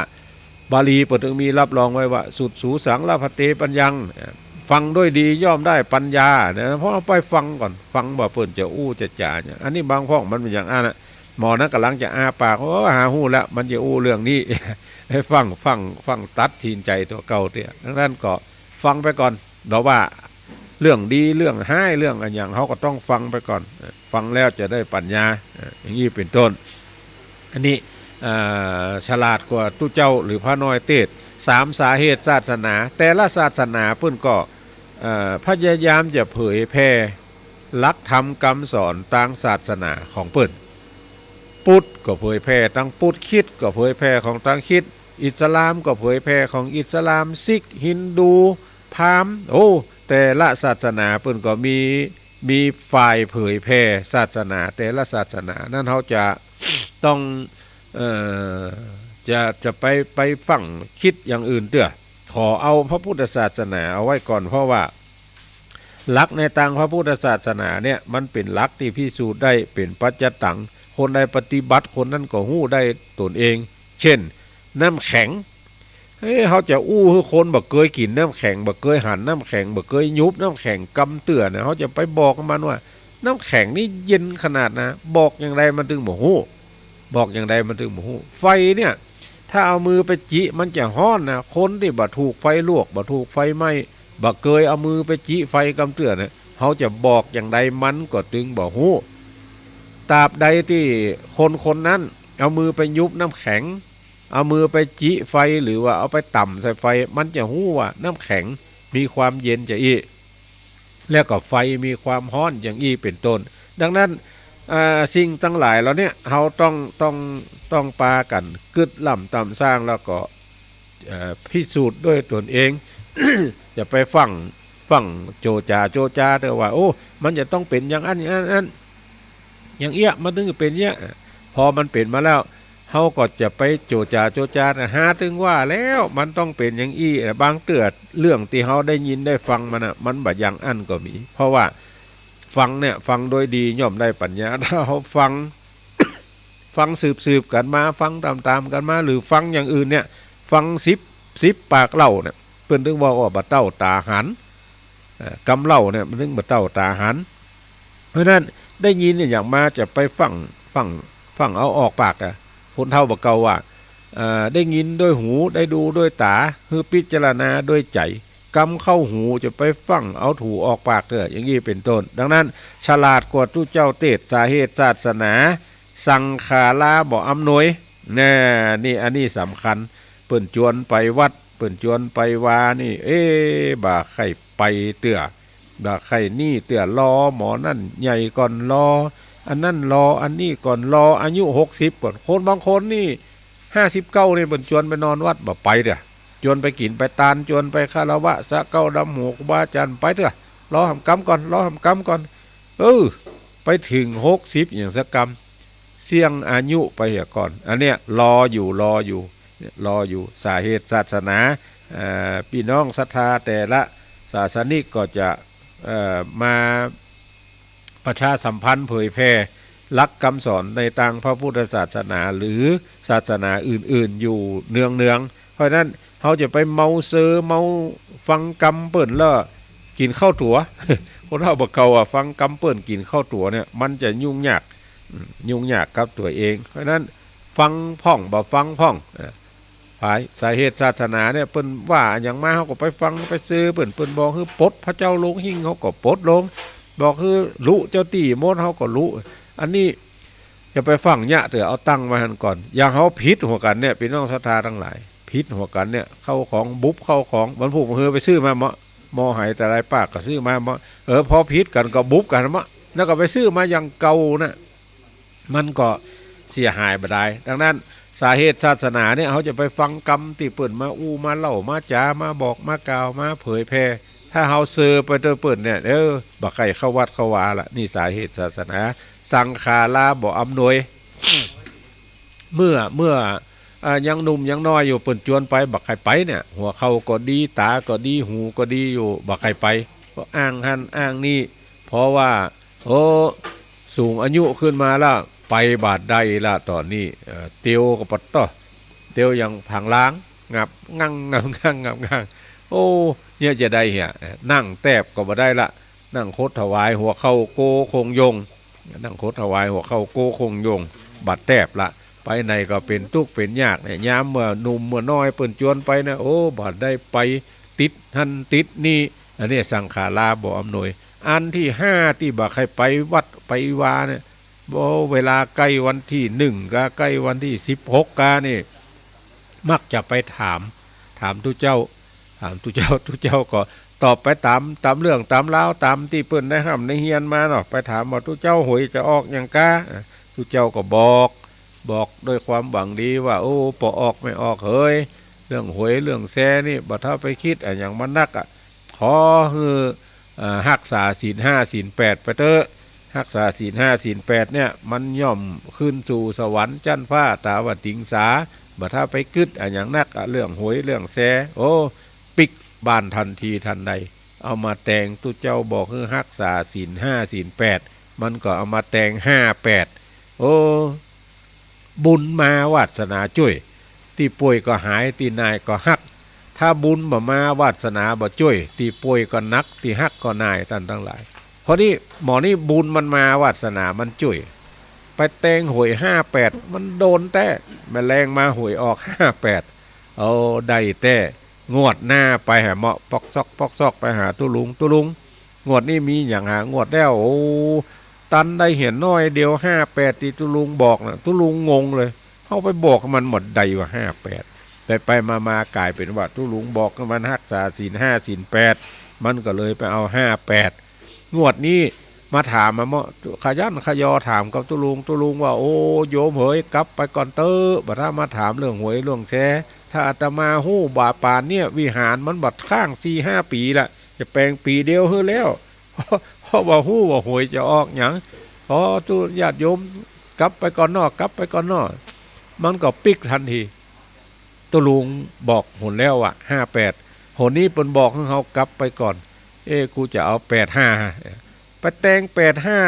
บาลีเปิ้นตึงมีรับรองไว้ว่า สุตสูสัง ละภันเต ปัญญัง อ่า ฟังด้วยดีย่อมได้ปัญญานะ เพราะเฮาไปฟังก่อน ฟังว่าเปิ้นจะอู้จะจ๋าหยัง อันนี้บางพ่องมันเป๋นอย่างอั้นนะ หมอนั้นก่ำลังจะอ้าปาก โอ้ หาฮู้แล้ว มันจะอู้เรื่องนี้ ให้ฟัง ฟัง ฟังตัดสินใจ๋ตั๋วเก่าเตื้อ ดังนั้นก็ฟังไปก่อน เดาะว่าเรื่องดี เรื่องฮ้าย เรื่องอะหยัง เฮาก็ต้องฟังไปก่อน ฟังแล้วจะได้ปัญญา อย่างนี้เป็นต้น อันนี้ เอ่อ ฉลาดกว่าตุ๊เจ้าหรือพระน้อยเตสน์ สาม สาเหตุศาสนา แต่ละศาสนาเปิ้นก็ เอ่อ พยายามจะเผยแผ่หลักธรรมกำสอนตางศาสนาของเปิ้น พุทธก็เผยแผ่ตางพุทธ คริสต์ก็เผยแผ่ของตางคริสต์ อิสลามก็เผยแผ่ของอิสลาม ซิก ฮินดู พราหมณ์ โอ้ แต่ละศาสนาเปิ้นก็มี มีฝ่ายเผยแผ่ศาสนา แต่ละศาสนา นั้นเฮาจะต้อง เอ่อ จะ จะไป ไปฟังคริสต์อย่างอื่นเตื้อ ขอเอาพระพุทธศาสนาเอาไว้ก่อน เพราะว่าหลักในตางพระพุทธศาสนาเนี่ย มันเป๋นหลักตี้พิสูจน์ได้เป๋นปัจจัตตัง คนใดปฏิบัติ คนนั้นก็ฮู้ได้ตนเอง เช่น น้ำแข็ง เฮ้ย เฮาจะอู้หื้อคนบ่เกยกิ๋นน้ำแข็ง บ่เกยหันน้ำแข็ง บ่เกยหยุบน้ำแข็งกำเตื้อนะ เฮาจะไปบอกมันว่า น้ำแข็งนี่เย็นขนาดนะ บอกอย่างใดมันตึงบ่ฮู้ บอกอย่างใดมันตึงบ่ฮู้ ไฟเนี่ย ถ้าเอามือไปจิมันจะฮ้อนนะ คนตี้บ่ถูกไฟลวก บ่ถูกไฟไหม้ บ่เกยเอามือไปจิไฟกำเตื้อนะ เฮาจะบอกอย่างใดมันก็ตึงบ่ฮู้ ตราบใดตี้คนคนนั้นเอามือไปหยุบน้ำแข็ง เอามือไปจิไฟ หรือว่าเอาไปต่ำใส่ไฟ มันจะฮู้ว่าน้ำแข็งมีความเย็นจาอี้ แล้วก็ไฟมีความฮ้อนอย่างอี้เป็นต้น ดังนั้น อ่า สิ่งตังหลายเหล่าเนี้ย เฮาต้อง ต้อง ต้องปากั๋นกึ๊ดล่ำต๋ามสร้าง แล้วก็ เอ่อ พิสูจน์ด้วยตนเอง จะไปฟั่ง ฟั่งโจจ๋าโจจา แต่ว่า โอ้ มันจะต้องเป๋นอย่างอั้น อย่างอั้น อั้น อย่างเอี้ย มันตึงเป๋นเอี้ย พอมันเป๋นมาแล้ว เฮาก็จะไปโจจ๋าโจจา หาตึงว่าแล้ว มันต้องเป๋นอย่างอี้ บางเตื้อเรื่องตี้เฮาได้ยินได้ฟังมาน่ะ มันบ่อย่างอั้นก็มี เพราะว่าฟังเนี่ย ฟังโดยดีย่อมได้ปัญญา ถ้าเฮาฟัง ฟังสืบๆ กั๋นมา ฟังต๋ามๆ กั๋นมา หรือฟังอย่างอื่นเนี่ย ฟังสิบ สิบปากเล่าเนี่ย เปิ้นตึงบอกว่าบ่เต้าต๋าหัน เอ่อ กำเล่าเนี่ยมันตึงบ่เต้าต๋าหัน เพราะนั้นได้ยินเนี่ยอย่างมาจะไปฟั่ง ฟั่ง ฟั่งเอาออกปากอะ คนเฒ่าบ่าเก่าว่า เอ่อ ได้ยินด้วยหู ได้ดูด้วยต๋า หื้อพิจารณาด้วยใจ๋ กำเข้าหูจะไปฟั่งเอาถูออกปากเตื้อ อย่างอี้เป็นต้น ดังนั้นฉลาดกว่าตุ๊เจ้าเตสน์ สาเหตุศาสนา สังขาราบ่อำนวย แน่ นี่ อันนี้สำคัญ เปิ้นจวนไปวัด เปิ้นจวนไปวานี่ เอ๊ะ บ่ใค่ไปเตื้อ บ่ใค่นี่เตื้อ รอหมอนั่นใหญ่ก่อน รออันนั้น รออันนี้ก่อน รออายุหกสิบก่อน คนบางคนนี่ ห้าสิบเก้านี่เปิ้นจวนไปนอนวัด บ่ไปเตื้อ จวนไปกิ๋นไปตาน จวนไปคารวะสะเกล้าดำหัวครูบาอาจ๋ารย์ ไปเตื้อ รอหำกำก่อน รอหำกำก่อน เออ ไปเถิงหกสิบอย่างสักกำ เสี้ยงอายุไปเหียก่อน อันเนี้ยรออยู่ รออยู่ เนี่ย รออยู่ สาเหตุศาสนา เอ่อ ปี้น้องศรัทธาแต่ละศาสนิกก็จะ เอ่อ มาประชาสัมพันธ์เผยแผ่หลักกำสอนในตางพระพุทธศาสนา หรือศาสนาอื่นๆ อยู่เนืองๆ เพราะฉะนั้นเฮาจะไปเมาเซอเมาฟังกำเปิ้นแล้วกิ๋นข้าวตั๋ว คนเฮาบ่าเก่าอะ ฟังกำเปิ้นกิ๋นข้าวตั๋วเนี่ย มันจะยุ่งยาก อืม ยุ่งยากกับตั๋วเอง เพราะฉะนั้นฟังพ่องบ่ฟังพ่อง เอ่อ ภายสาเหตุศาสนาเนี่ย เปิ้นว่าอะหยังมา เฮาก็ไปฟังไปเซอเปิ้น เปิ้นบอกหื้อปลดพระเจ้าโลงหิ้ง เฮาก็ปลดลง บอกหื้อลุเจ้าตี้หมด เฮาก็ลุ อันนี้ จะไปฟั่งเยียะเตื้อ เอาตั้งไว้หั้นก่อน อย่างเฮาผิดหัวกั๋นเนี่ย ปี้น้องศรัทธาตังหลาย ผิดหัวกั๋นเนี่ย เข้าของบุบเข้าของ วันพูกเฮอไปซื้อมาเมาะ หม้อไหแต่ละปากก็ซื้อมาเมาะ เออ พอผิดกั๋นก็บุบกั๋นเมาะ แล้วก็ไปซื้อมาอย่างเก่าน่ะ มันก็เสียหายบ่ดาย ดังนั้น สาเหตุศาสนาเนี่ย เฮาจะไปฟังกำตี้เปิ้นมาอู้มาเล่ามาจ๋ามาบอกมากล่าวมาเผยแผ่ ถ้าเฮาเซอไปตวยเปิ้นเนี่ย เออ บ่ใค่เข้าวัดเข้าวาละ นี่สาเหตุศาสนา สังขาราบ่อำนวย เมื่อ เมื่อ อ่า ยังหนุ่มยังน้อยอยู่ เปิ้นจวนไป บ่ใค่ไปเนี่ย หัวเข่าก็ดี ต๋าก็ดี หูก็ดีอยู่ บ่ใค่ไป ก็อ้างหั้นอ้างนี่ เพราะว่า โอ้ สูงอายุขึ้นมาละ ไปบ่าดได้ละ ต๋อนนี้ เอ่อ เตียวก็ปะต๊อ เตียวอย่างผางลาง งับงั่ง งับงั่ง งับงั่ง โอ้ เนี่ยจะได้เหีย นั่งแต๊บก็บ่ได้ละ นั่งขดถวายหัวเข่าโก้คงยง นั่งขดถวายหัวเข่าโก้คงยง บ่าแต๊บละ ไปไหนก็เป๋นตุ๊กเป๋นยากเนี่ย ยามเมื่อหนุ่มเมื่อน้อยเปิ้นจวนไปนะ โอ้ บ่าได้ไป ติดหั้นติดนี่ อันนี้สังขาราบ่อำนวย อันตี้ห้าตี้บ่ใค่ไปวัดไปวาเนี่ย บ่ เวลาใก้วันตี้หนึ่งกา ใก้วันตี้สิบหกกานี่ มักจะไปถาม ถามตุ๊เจ้า ถามตุ๊เจ้า ตุ๊เจ้าก็ตอบไปต๋าม ต๋ามเรื่องต๋ามราว ต๋ามตี้เปิ้นได้ฮ่ำได้เฮียนมาเนาะ ไปถามว่า ตุ๊เจ้า หวยจะออกหยังกา อ่ะ ตุ๊เจ้าก็บอก บอกด้วยความหวังดีว่า โอ้ บ่ออกไม่ออกเหย เรื่องหวยเรื่องแชร์นี่ บ่เท่าไปกึ๊ดอะหยังมันนักอะ ขอหื้อ เอ่อ ฮักษาศีลห้าศีลแปดไปเต๊อะ ฮักษาศีลห้าศีลแปดเนี่ย มันย่อมขึ้นสู่สวรรค์จั๊นฟ้าต๋าวัตถิงสา บ่เท่าไปกึ๊ดอะหยังนักอะ เรื่องหวยเรื่องแชร์ โอ้ ปิ๊กบ้านทันทีทันใด เอามาแตง ตุ๊เจ้าบอกหื้อฮักษาศีลห้าศีลแปด มันก็เอามาแตงห้าแปด โอ้ บุญมาวาสนาจ้วย ตี้ป่วยก็หาย ตี้หน่ายก็ฮัก ถ้าบุญบ่มา วาสนาบ่จ้วย ตี้ป่วยก็หนัก ตี้ฮักก็หน่าย ต้านตังหลาย พอนี้หม่อนี้บุญมันมา วาสนามันจ้วย ไปแตงหวยห้าแปด มันโดนแต๊ แมลงมาหวยออกห้าแปด โอ้ ได้แต๊ งวดหน้าไปหาเมาะ ป๊อกซอกป๊อกซอก ไปหาตุ๊ลุง ตุ๊ลุง งวดนี้มีหยังหา งวดแล้ว โอ้ ตันได้เหียน้อยเดียว ห้าแปด ตี้ตุ๊ลุงบอกน่ะ ตุ๊ลุงงงเลย เฮาไปบอกมันบ่าดได้ว่าห้าแปด ไปไปมามาก๋ายเป๋นว่าตุ๊ลุงบอกหื้อมันฮักษาศีลห้าศีลแปด มันก็เลยไปเอาห้าแปด งวดนี้มาถามมาเมาะ ขยันขยอถามกับตุ๊ลุง ตุ๊ลุงว่า โอ้ โยมเหย กลับไปก่อนเต๊อะ บ่เท่ามาถามเรื่องหวยเรื่องแชร์ ถ้าอาตมาฮู้บ่าป่านเนี่ย วิหารมันบ่าค้างสี่ห้าปี๋ละ จะแป๋งปี๋เดียวหื้อแล้ว เพราะ เพราะบ่ฮู้ว่าหวยจะออกหยัง ขอตุ๊ญาติโยมกลับไปก่อนเนาะ กลับไปก่อนเนาะ มันก็ปิ๊กตันที ตุ๊ลุงบอกหนแล้วอะ ห้าแปด หนนี้เปิ้นบอกหื้อเฮากลับไปก่อน เอ๊ะ กูจะเอาแปดห้า ไปแตงแปดห้า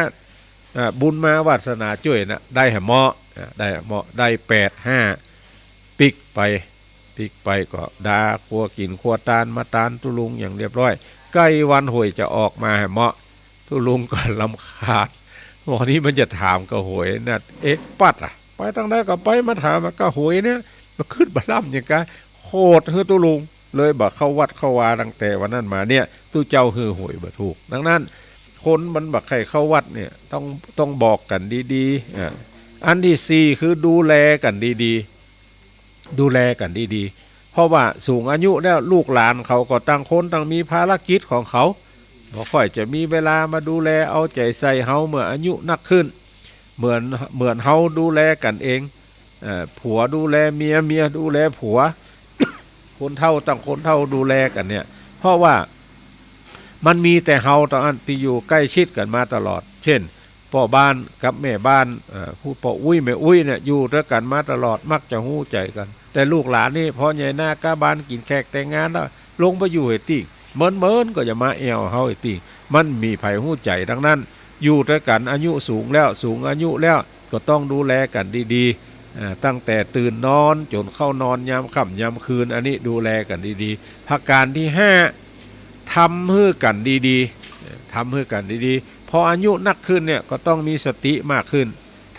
อ่า บุญมาวาสนาจ้วยน่ะ ได้หาเมาะ อ่า ได้หาเมาะ ได้แปดห้า ปิ๊กไป ปิ๊กไปก็ดาครัวกิ๋นครัวตาน มาตานตุ๊ลุงอย่างเรียบร้อย ใก้วันหวยจะออกมาหาเมาะ ตุ๊ลุงก็รำคาญ หม่อนี้มันจะถามกับหวยน่ะ เอกปั๊ดอะ ไปตังใดก็ไป มาถามกับหวยเนี่ย บ่กึ๊ดบ่ล่ำหยังกา โขดหื้อตุ๊ลุง เลยบ่เข้าวัดเข้าวาตั้งแต่วันนั้นมาเนี่ย ตุ๊เจ้าหื้อหวยบ่ถูก ดังนั้น คนมันบ่ใค่เข้าวัดเนี่ย ต้อง ต้องบอกกั๋นดีๆ อ่า อันตี้สี่คือดูแลกั๋นดีๆ ดูแลกั๋นดีๆ เพราะว่าสูงอายุแล้ว ลูกหลานเขาก็ต่างคนต่างมีภารกิจของเขา บ่ค่อยจะมีเวลามาดูแลเอาใจ๋ใส่เฮาเมื่ออายุนักขึ้น เหมือน เหมือนเฮาดูแลกั๋นเอง เอ่อ ผัวดูแลเมีย เมียดูแลผัว คนเฒ่าต่างคนเฒ่าดูแลกั๋นเนี่ย เพราะว่ามันมีแต่เฮาเต้าอั้นตี้อยู่ใก้ชิดกั๋นมาตลอด เช่น ป้อบ้านกับแม่บ้าน เอ่อ ผู้ป้ออุ๊ยแม่อุ๊ยเนี่ย อยู่ตวยกั๋นมาตลอด มักจะฮู้ใจ๋กั๋น แต่ลูกหลานนี่ ป้อใหญ่นาก้าบ้านกิ๋นแขกแต่งงานแล้ว ลงไปอยู่หื้อตี้ เมินๆ ก็จะมาแอ่วเฮาหื้อตี้ มันบ่มีใผฮู้ใจ๋ตังนั้น อยู่ตวยกั๋น อายุสูงแล้ว สูงอายุแล้ว ก็ต้องดูแลกั๋นดีๆ เอ่อ ตั้งแต่ตื่นนอนจ๋นเข้านอน ยามค่ำยามคืน อันนี้ดูแลกั๋นดีๆ ประก๋านตี้ห้า ทำหื้อกั๋นดีๆ ทำหื้อกั๋นดีๆ พออายุนักขึ้นเนี่ย ก็ต้องมีสติมากขึ้น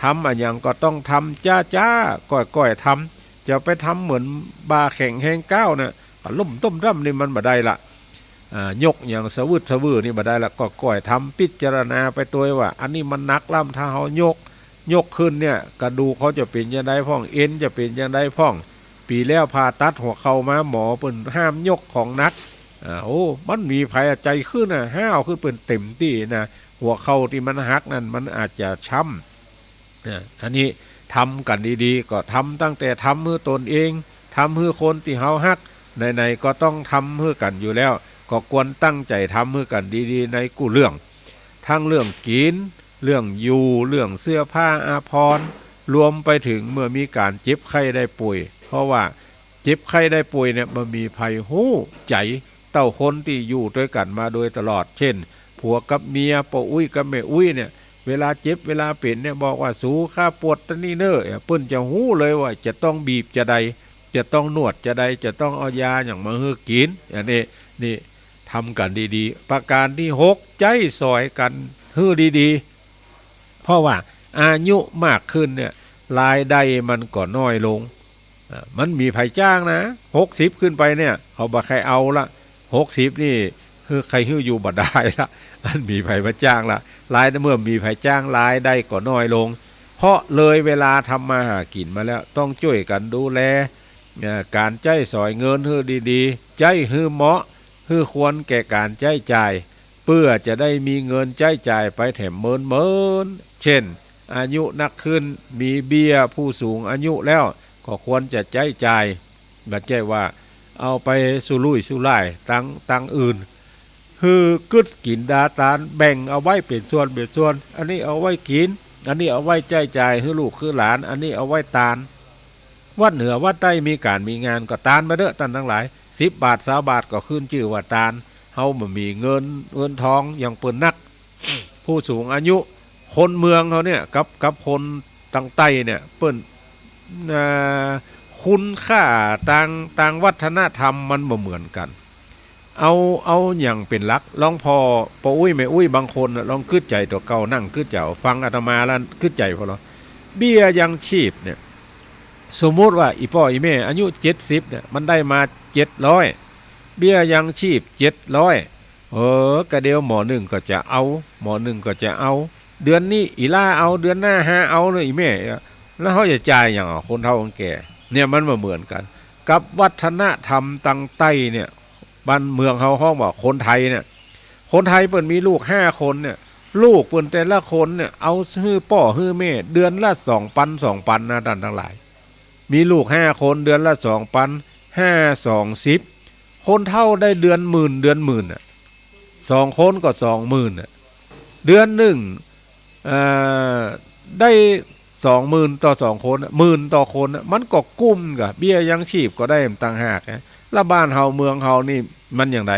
ทำอะหยังก็ต้องทำจ๊าๆ ก้อยๆ ทำ จะไปทำเหมือนบ่าแข็งแฮงก้าวน่ะ กะลุ่มต้มร่ำนี่มันบ่ได้ละ อ่า ยกหยังสะวืดสะวือนี่บ่ได้ละ ก้อยๆ ทำ พิจารณาไปตวยว่า อันนี้มันหนักล้ำ ถ้าเฮายก ยกขึ้นเนี่ย กระดูกเขาจะเป๋นจะใดพ่อง เอ็นจะเป๋นจะใดพ่อง ปี๋แล้วผ่าตัดหัวเข่ามา หมอเปิ้นห้ามยกของหนัก อ่า โอ้ มันมีใผใจ๋ขึ้นน่ะ ห้าวขึ้นเปิ้นเต็มตี้นะ หัวเข่าตี้มันหักนั่น มันอาจจะช้ำ อ่า อันนี้ทำกั๋นดีๆ ก็ทำตั้งแต่ทำหื้อตนเอง ทำหื้อคนตี้เฮาฮัก ไหนๆ ก็ต้องทำหื้อกั๋นอยู่แล้ว ก็ควรตั้งใจ๋ทำหื้อกั๋นดีๆ ในกู้เรื่อง ทั้งเรื่องกิ๋น เรื่องอยู่ เรื่องเสื้อผ้าอาภรณ์ รวมไปเถิงเมื่อมีก๋านเจ็บไข้ได้ป่วย เพราะว่าเจ็บไข้ได้ป่วยเนี่ย บ่มีใผฮู้ใจ๋เต้าคนตี้อยู่ตวยกั๋นมาโดยตลอด เช่น ผัวกับเมีย ป้ออุ๊ยกับแม่อุ๊ยเนี่ย เวลาเจ็บเวลาเป๋นเนี่ย บอกว่า "สู ข้าปวดตะนี้เน่อ" เปิ้นจะฮู้เลยว่าจะต้องบีบจะใด จะต้องนวดจะใด จะต้องเอายาหยังมาหื้อกิ๋น อันนี้ นี่ ทำกั๋นดีๆ ประก๋านตี้หก ใจ๊สอยกั๋นหื้อดีๆ เพราะว่าอายุมากขึ้นเนี่ย รายได้มันก็น้อยลง อ่า มันมีใผจ้างนะ หกสิบขึ้นไปเนี่ย เขาบ่ใค่เอาละ หกสิบนี่ หื้อ ใค่หื้ออยู่บ่ได้ละ มันมีใผมาจ้างละ ราย เมื่อมีใผจ้าง รายได้ก็น้อยลง เพราะเลยเวลาทำมาหากิ๋นมาแล้ว ต้องจ้วยกั๋นดูแล เอ่อ ก๋านใจ๊สอยเงินหื้อดีๆ ใจ๊หื้อเหมาะ หื้อควรแก่ก๋านใจ๊จ่าย เปื้อจะได้มีเงินใจ๊จ่ายไปแถมเมินๆ เช่น อายุนักขึ้น มีเบี้ยผู้สูงอายุแล้ว ก็ควรจะใจ๊จ่าย บ่ใจ้ว่าเอาไปสุรุ่ยสุร่ายตัง ตังอื่น หื้อกึ๊ดกิ๋นดาตาน แบ่งเอาไว้เป๋นส่วนเป๋นส่วน อันนี้เอาไว้กิ๋น อันนี้เอาไว้ใจ๊จ่ายหื้อลูกหื้อหลาน อันนี้เอาไว้ตาน วัดเหนือวัดใต้มีก๋านมีงานก็ตานไปเต๊อะต้านตังหลาย สิบบาท ซาวบาท ก็ขึ้นจื้อว่าตาน เฮาบ่มีเงิน เงินทองอย่างเปิ้นนัก ผู้สูงอายุ คนเมืองเฮาเนี่ย กับ กับคนตังใต้เนี่ย เปิ้น อ่า คุณค่าตาง ตางวัฒนธรรมมันบ่เหมือนกั๋น เอา เอาหยังเป๋นหลัก ลองผ่อป้ออุ๊ยแม่อุ๊ยบางคนน่ะ ลองกึ๊ดใจ๋ตั๋วเก่า นั่งกึ๊ดใจ๋ ฟังอาตมาแล้วกึ๊ดใจ๋ผ่อลอ เบี้ยยังชีพเนี่ย สมมุติว่าอี่ป้ออี่แม่อายุเจ็ดสิบเนี่ย มันได้มาเจ็ดร้อย เบี้ยยังชีพเจ็ดร้อย เออ กะเดียวหมอนึ่งก็จะเอา หมอนึ่งก็จะเอา เดือนนี้อี่หล้าเอา เดือนหน้าหาเอาเน่ออี่แม่ แล้วเฮาจะจ่ายหยังอ่ะ คนเฒ่าคนแก่ เนี่ยมันบ่เหมือนกั๋น กับวัฒนธรรมตางใต้เนี่ย บ้านเมืองเฮาฮ้องว่าคนไทยเนี่ย คนไทยเปิ้นมีลูกห้าคนเนี่ย ลูกเปิ้นแต่ละคนเนี่ย เอาหื้อป้อหื้อแม่เดือนละสองปัน สองปันนะต้านตังหลาย มีลูกห้าคน เดือนละสองปัน ห้าสองสิบ คนเฒ่าได้เดือนหมื่น เดือนหมื่นน่ะ สองคนก็สองหมื่นน่ะ เดือนนึ่ง เอ่อ ได้สองหมื่นต่อสองคนน่ะ หมื่นต่อคนน่ะ มันก็กุ้มก่ะ เบี้ยยังชีพก็ได้ต่างหากนะ แล้วบ้านเฮาเมืองเฮานี่มันอย่างใด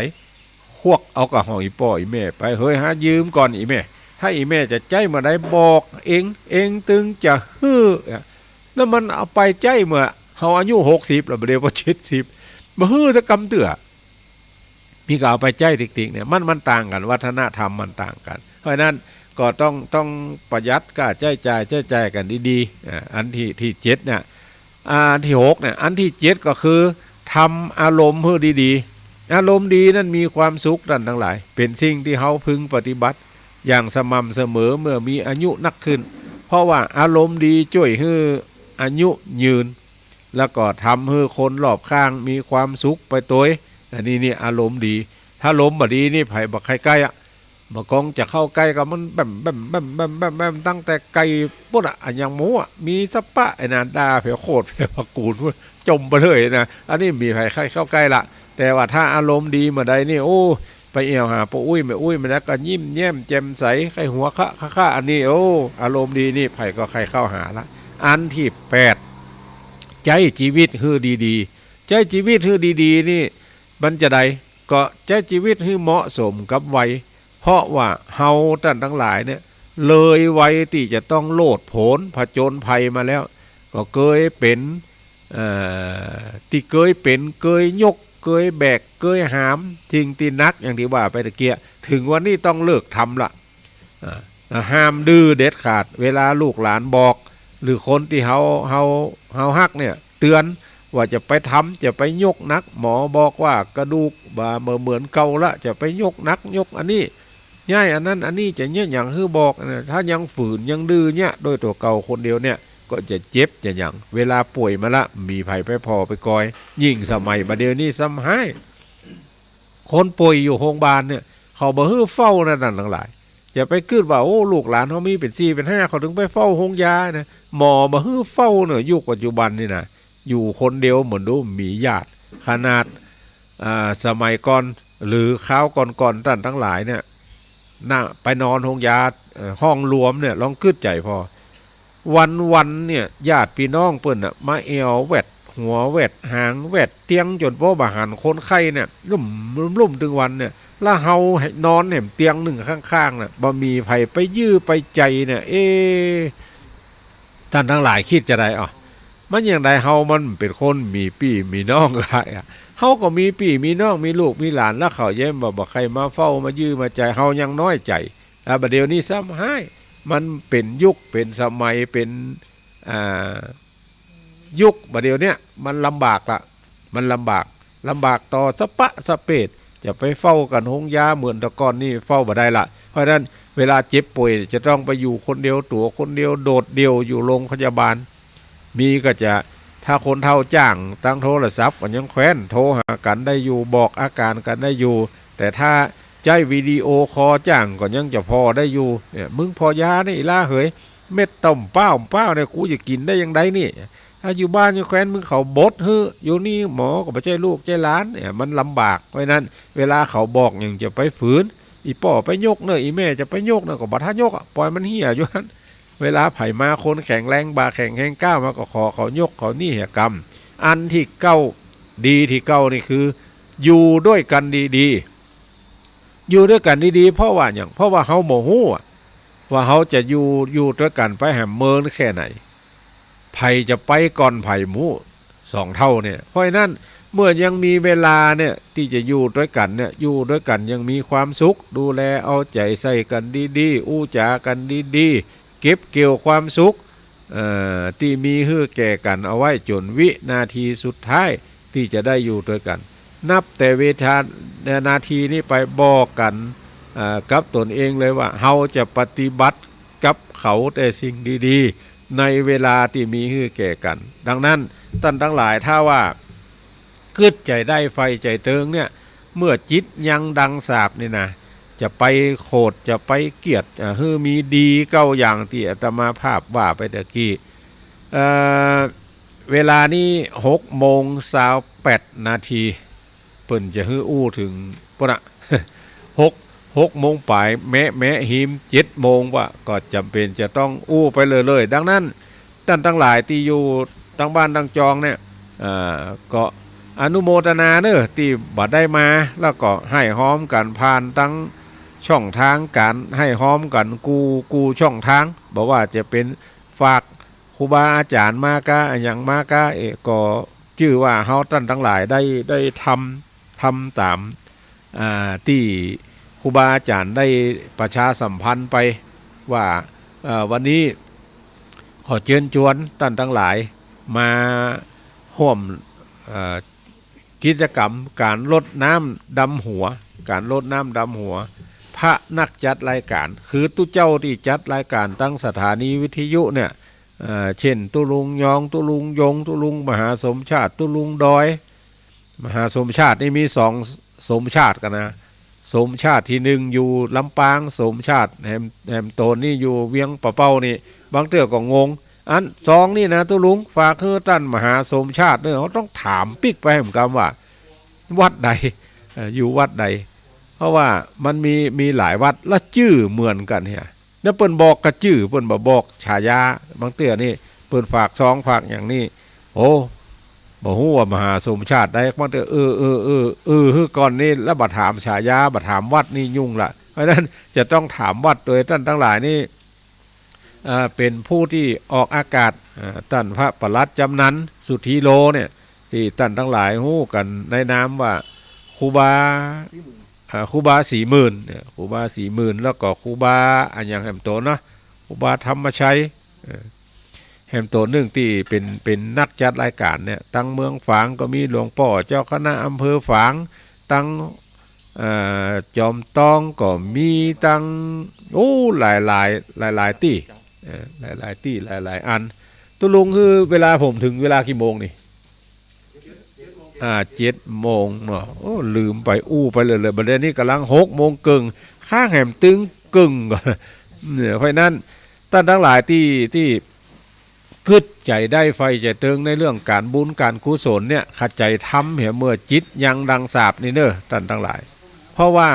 ควักเอาก้าของอี่ป้ออี่แม่ไป เฮ้ย หายืมก่อนอี่แม่ ถ้าอี่แม่จะใจ๊เมื่อใดบอกเอง เองตึงจะหื้อ แล้วมันเอาไปใจ๊เมื่อเฮาอายุหกสิบแล้ว บ่าเดี่ยวพอเจ็ดสิบ บ่หื้อสักกำเตื้อ มีก็เอาไปใจ๊ติ๊กๆ เนี่ย มัน มันต่างกั๋น วัฒนธรรมมันต่างกั๋น เพราะฉะนั้นก็ต้อง ต้องประหยัดก้าใจ๊จ่าย ใจ๊จ่ายกั๋นดีๆ อ่า อันตี้ ตี้เจ็ดเนี่ย อันตี้หกเนี่ย อันตี้เจ็ดก็คือ ทำอารมณ์หื้อดีๆ อารมณ์ดีนั่นมีความสุขต้านตังหลาย เป๋นสิ่งตี้เฮาพึงปฏิบัติอย่างสม่ำเสมอเมื่อมีอายุนักขึ้น เพราะว่าอารมณ์ดีจ้วยหื้ออายุยืน แล้วก็ทำหื้อคนรอบข้างมีความสุขไปตวย อันนี้นี่อารมณ์ดี ถ้าลมบ่ดีนี่ใผบ่ใค่ใก้อะ บ่กองจะเข้าใก้ก็มันแบ้มๆ ตั้งแต่ไก๋ปู๊นอะ อะหยังหมู่อะ มีสะปะ ไอ้นั่นด่าแผวโขดแผวผักกู๋นปู๊น จ่มไปเลยนะ อันนี้มีใผใค่เข้าใก้ละ แต่ว่าถ้าอารมณ์ดีเมื่อใดนี่ โอ้ ไปแอ่วหาป้ออุ๊ยแม่อุ๊ยเมื่อใดก็ยิ้มแย้มแจ่มใส ใค่หัวเราะคะๆ อันนี้ โอ้ อารมณ์ดีนี่ใผก็ใค่เข้าหาละ อันตี้แปด ใจ๊จีวิตหื้อดีๆ ใจ๊จีวิตหื้อดีๆ นี่ มันจะใด ก็ใจ๊จีวิตหื้อเหมาะสมกับวัย เพราะว่าเฮาต้านตังหลายเนี่ย เลยวัยตี้จะต้องโลดโผนผจญภัยมาแล้ว ก็เกยเป๋น เอ่อ ตี้เกยเป๋น เกยยก เกยแบก เกยหาม สิ่งตี้หนัก อย่างตี้ว่าไปตะเกีย เถิงวันนี้ต้องเลิกทำละ อ่า ห้ามดื้อเด็ดขาด เวลาลูกหลานบอก หรือคนตี้เฮา เฮา เฮาฮักเนี่ย เตือนว่าจะไปทำ จะไปยกหนัก หมอบอกว่ากระดูกบ่า บ่เหมือนเก่าละ จะไปยกหนัก ยกอันนี้ ย้ายอันนั้นอันนี้ จะเยียะหยังหื้อบอกนะ ถ้ายังฝืนยังดื้อเยียะโดยตั๋วเก่าคนเดียวเนี่ย ก็จะเจ็บจะหยัง เวลาป่วยมาละ บ่มีใผไปผ่อไปกอย ยิ่งสมัยบ่าเดี่ยวนี้ซ้ำฮ้าย คนป่วยอยู่โฮงบาลเนี่ย เขาบ่หื้อเฝ้านะ ต้านตังหลาย จะไปกึ๊ดว่า โอ้ ลูกหลานเฮามีเป๋นสี่เป๋นห้า เขาเถิงไปเฝ้าโฮงยานะ หมอบ่หื้อเฝ้าเนาะ ยุคปัจจุบันนี่นะ อยู่คนเดียวเหมือนดูบ่มีญาติ ขนาด อ่า สมัยก่อน หรือคราวก่อนๆ ต้านตังหลายเนี่ย นะ ไปนอนโฮงยา เอ่อ ห้องรวมเนี่ย ลองกึ๊ดใจ๋ผ่อ วันๆ เนี่ย ญาติปี้น้องเปิ้นน่ะ มาแอ่วแวดหัวแวดหางแวดเตียง จ๋นป้อบ่หันคนไข้เนี่ย ลุ่มๆ ตึงวันเนี่ย แล้วเฮาหื้อนอนแหมเตียงนึ่งข้างๆ น่ะ บ่มีใผไปยื้อไปใจ๋เนี่ย เอ๊ะ ต้านตังหลายกึ๊ดจาใด อ้อ มันอย่างใด เฮามันเป๋นคนมีปี้มีน้องหลายอะ เฮาก็มีปี้มีน้อง มีลูกมีหลาน แล้วเขาเยียะบ่าบ่ใค่มาเฝ้ามายื้อมาใจ๋ เฮายังน้อยใจ๋ อ่า บ่าเดี่ยวนี้ซ้ำฮ้าย มันเป๋นยุคเป๋นสมัย เป๋น อ่า ยุคบ่าเดี่ยวเนี้ย มันลำบากละ มันลำบาก ลำบากต่อสะปะสะเปด จะไปเฝ้ากั๋นโฮงยาเหมือนแต่ก่อนนี่เฝ้าบ่ได้ละ เพราะฉะนั้นเวลาเจ็บป่วยจะต้องไปอยู่คนเดียว ตั๋วคนเดียว โดดเดี่ยวอยู่โฮงพยาบาล มีก็จะ ถ้าคนเฒ่าจ้าง ตางโทรศัพท์ก็ยังแควน โทรหากั๋นได้อยู่ บอกอาก๋านกั๋นได้อยู่ แต่ถ้าใจ๊วิดีโอคอลจ้างก็ยังจะผ่อได้อยู่ เนี่ย มึงผ่อยานี่ อีหล้าเหย เม็ดต้มเป๊าเป๊าเนี่ย กูจะกิ๋นได้อย่างใดนี่ ถ้าอยู่บ้านอยู่แควน มึงเขาบดหื้อ อยู่นี่หมอก็บ่ใจ้ลูกใจ้หลาน เนี่ย มันลำบาก เพราะฉะนั้นเวลาเขาบอกหยังจะไปฝืน อี่ป้อไปยกเน่อ อี่แม่จะไปยกเน่อ ก็บ่ทันยกอะ ป่อยมันเหี่ยอยู่หั้น เวลาใผมาคนแข็งแรง บ่าแข็งแฮงก้าวมา ก็ขอเขายกเขานี่เหียกำ อันตี้เก้า ดีตี้เก้านี่คือ อยู่ตวยกั๋นดีๆ อยู่ตวยกั๋นดีๆ เพราะว่าหยัง เพราะว่าเฮาบ่ฮู้อะ ว่าเฮาจะอยู่ อยู่ตวยกั๋นไปแหมเมินแค่ไหน ใผจะไปก่อนใผบ่ฮู้ สองเฒ่าเนี่ย เพราะฉะนั้นเมื่อยังมีเวลาเนี่ย ตี้จะอยู่ตวยกั๋นเนี่ย อยู่ตวยกั๋นอย่างมีความสุข ดูแลเอาใจ๋ใส่กั๋นดีๆ อู้จ๋ากั๋นดีๆ เก็บเกี่ยวความสุข เอ่อ ตี้มีหื้อแก่กั๋นเอาไว้จ๋นวินาทีสุดท้าย ตี้จะได้อยู่ตวยกั๋น นับแต่วินาทีนี้ไปบอกกั๋น เอ่อ กับตนเองเลยว่า เฮาจะปฏิบัติกับเขาแต่สิ่งดีๆ ในเวลาตี้มีหื้อแก่กั๋น ดังนั้นต้านตังหลาย ถ้าว่ากึ๊ดใจ๋ได้ใฝ่ใจ๋เติงเนี่ย เมื่อจิตยังดังสาบนี่นะ จะไปโขด จะไปเกลียด อ่า หื้อมีดีเก้าอย่างตี้อาตมาภาพว่าไปตะกี้ เอ่อ เวลานี้หกโมงซาวแปดนาที เปิ้นจะหื้ออู้เถิงปู้นน่ะ หก หกโมงป๋าย แมะแมะหิม เจ็ดโมงว่า ก็จ๋ำเป๋นจะต้องอู้ไปเลยๆ ดังนั้น ต้านตังหลายตี้อยู่ตังบ้านตังจองเนี่ย อ่า ก็อนุโมตนาเน่อ ตี้บ่ได้มา แล้วก็ไห้ฮอมกั๋นผ่านตังช่องตางก๋านไห้ฮอมกั๋นกู้ กู้ช่องตาง บ่ว่าจะเป๋นฝากครูบาอาจ๋ารย์มาก้า อะหยังมาก้า เอ๊ะ ก็จื้อว่าเฮาต้านตังหลายได้ ได้ทำ ทำต๋าม อ่า ตี้ครูบาอาจ๋ารย์ได้ประชาสัมพันธ์ไปว่า เอ่อ วันนี้ขอเจิญจวนต้านตังหลายมาฮ่วม เอ่อ กิจกรรมก๋านรดน้ำดำหัว ก๋านรดน้ำดำหัว พระนักจัดรายก๋าน คือตุ๊เจ้าตี้จัดรายก๋านตังสถานีวิทยุเนี่ย เอ่อ เจ้นตุ๊ลุงยอง ตุ๊ลุงยง ตุ๊ลุงมหาสมชาติ ตุ๊ลุงดอย มหาสมชาตินี่มีสองสมชาติกั๋นนะ สมชาติตี้นึ่งอยู่ลำปาง สมชาติแหม แหมโตนนี่อยู่เวียงป่าเป้านี่ บางเตื้อก็งง อันสองนี่นะ ตุ๊ลุง ฝากหื้อต้านมหาสมชาติเน่อ เฮาต้องถามปิ๊กไปแหมกำว่า วัดใด เอ่อ อยู่วัดใด เพราะว่ามันมี มีหลายวัด และจื้อเหมือนกั๋นเหีย แล้วเปิ้นบอกกะจื้อ เปิ้นบ่บอกฉายา บางเตื้อนี่เปิ้นฝากซองฝากหยังนี่ โอ้ บ่ฮู้ว่ามหาสมชาติใด บางเตื้อ เออ เออ เออ เออ หื้อก่อนนี่ แล้วบ่ถามฉายา บ่ถามวัดนี่ยุ่งละ เพราะฉะนั้นจะต้องถามวัด โดยต้านตังหลายนี่ เอ่อ เป๋นผู้ตี้ออกอากาศ เอ่อ ต้านพระปลัดจ๋ำนัน สุธีโลเนี่ย ตี้ต้านตังหลายฮู้กั๋นในนามว่าครูบา อ่า ครูบาสีหมื่นเนี่ย ครูบาสีหมื่น แล้วก็ครูบาอะหยังแหมโตนเนาะ ครูบาธรรมชัย เอ่อ แหมโตนนึ่งตี้เป๋น เป๋นนักจัดรายก๋านเนี่ย ตังเมืองฝางก็มีหลวงป้อเจ้าคณะอำเภอฝาง ตัง อ่า จอมตองก็มีตัง โอ้ หลายๆ หลายๆ ตี้ เออ หลายๆ ตี้ หลายๆ อัน ตุ๊ลุง คือเวลาผมเถิงเวลากี่โมงนี่ อ่า เจ็ดโมงเนาะ โอ้ ลืมไป อู้ไปเลยเลย บัดนี้ก่ำลังหกโมงเกิ่ง ข้าแหมตึงเกิ่งก่อน เนี่ย เพราะฉะนั้น ต้านตังหลายตี้ ตี้กึ๊ดใจ๋ได้ใฝ่ใจ๋เติงในเรื่องก๋านบุญก๋านกุศลเนี่ย ขะใจ๋ทำเหียเมื่อจิตยังดังสาปนี่เน่อ ต้านตังหลาย เพราะว่า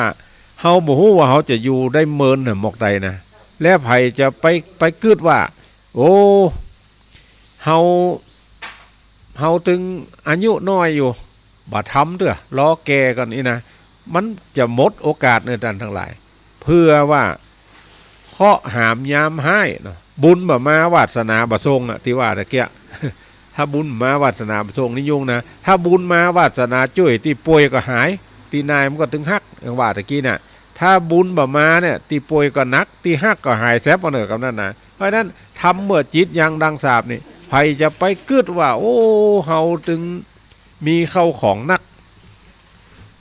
เฮาบ่ฮู้ว่าเฮาจะอยู่ได้เมินน่ะหมอกใดนะ แล้วใผจะไป ไปกึ๊ดว่า โอ้ เฮา เฮาตึงอายุน้อยอยู่ บ่ทำเตื้อ รอแก่ก่อนอี้นะ มันจะหมดโอกาสเน่อต้านตังหลาย เปื้อว่า เคราะห์หามยามฮ้ายเนาะ บุญบ่มาวาสนาบ่ส่งอะ ตี้ว่าตะเกียะ ถ้าบุญบ่มาวาสนาบ่ส่งนี่ยุ่งนะ ถ้าบุญมาวาสนาจ้วย ตี้ป่วยก็หาย ตี้นายมันก็ตึงฮัก อย่างว่าตะกี้น่ะ ถ้าบุญบ่มาเนี่ย ตี้ป่วยก็หนัก ตี้ฮักก็หายแซบ ว่าเน่อ กำนั้นนะ เพราะฉะนั้น ทำเมื่อจิตยังดังสาปนี่ ใผจะไปกึ๊ดว่า โอ้ เฮาตึงมีเข้าของนัก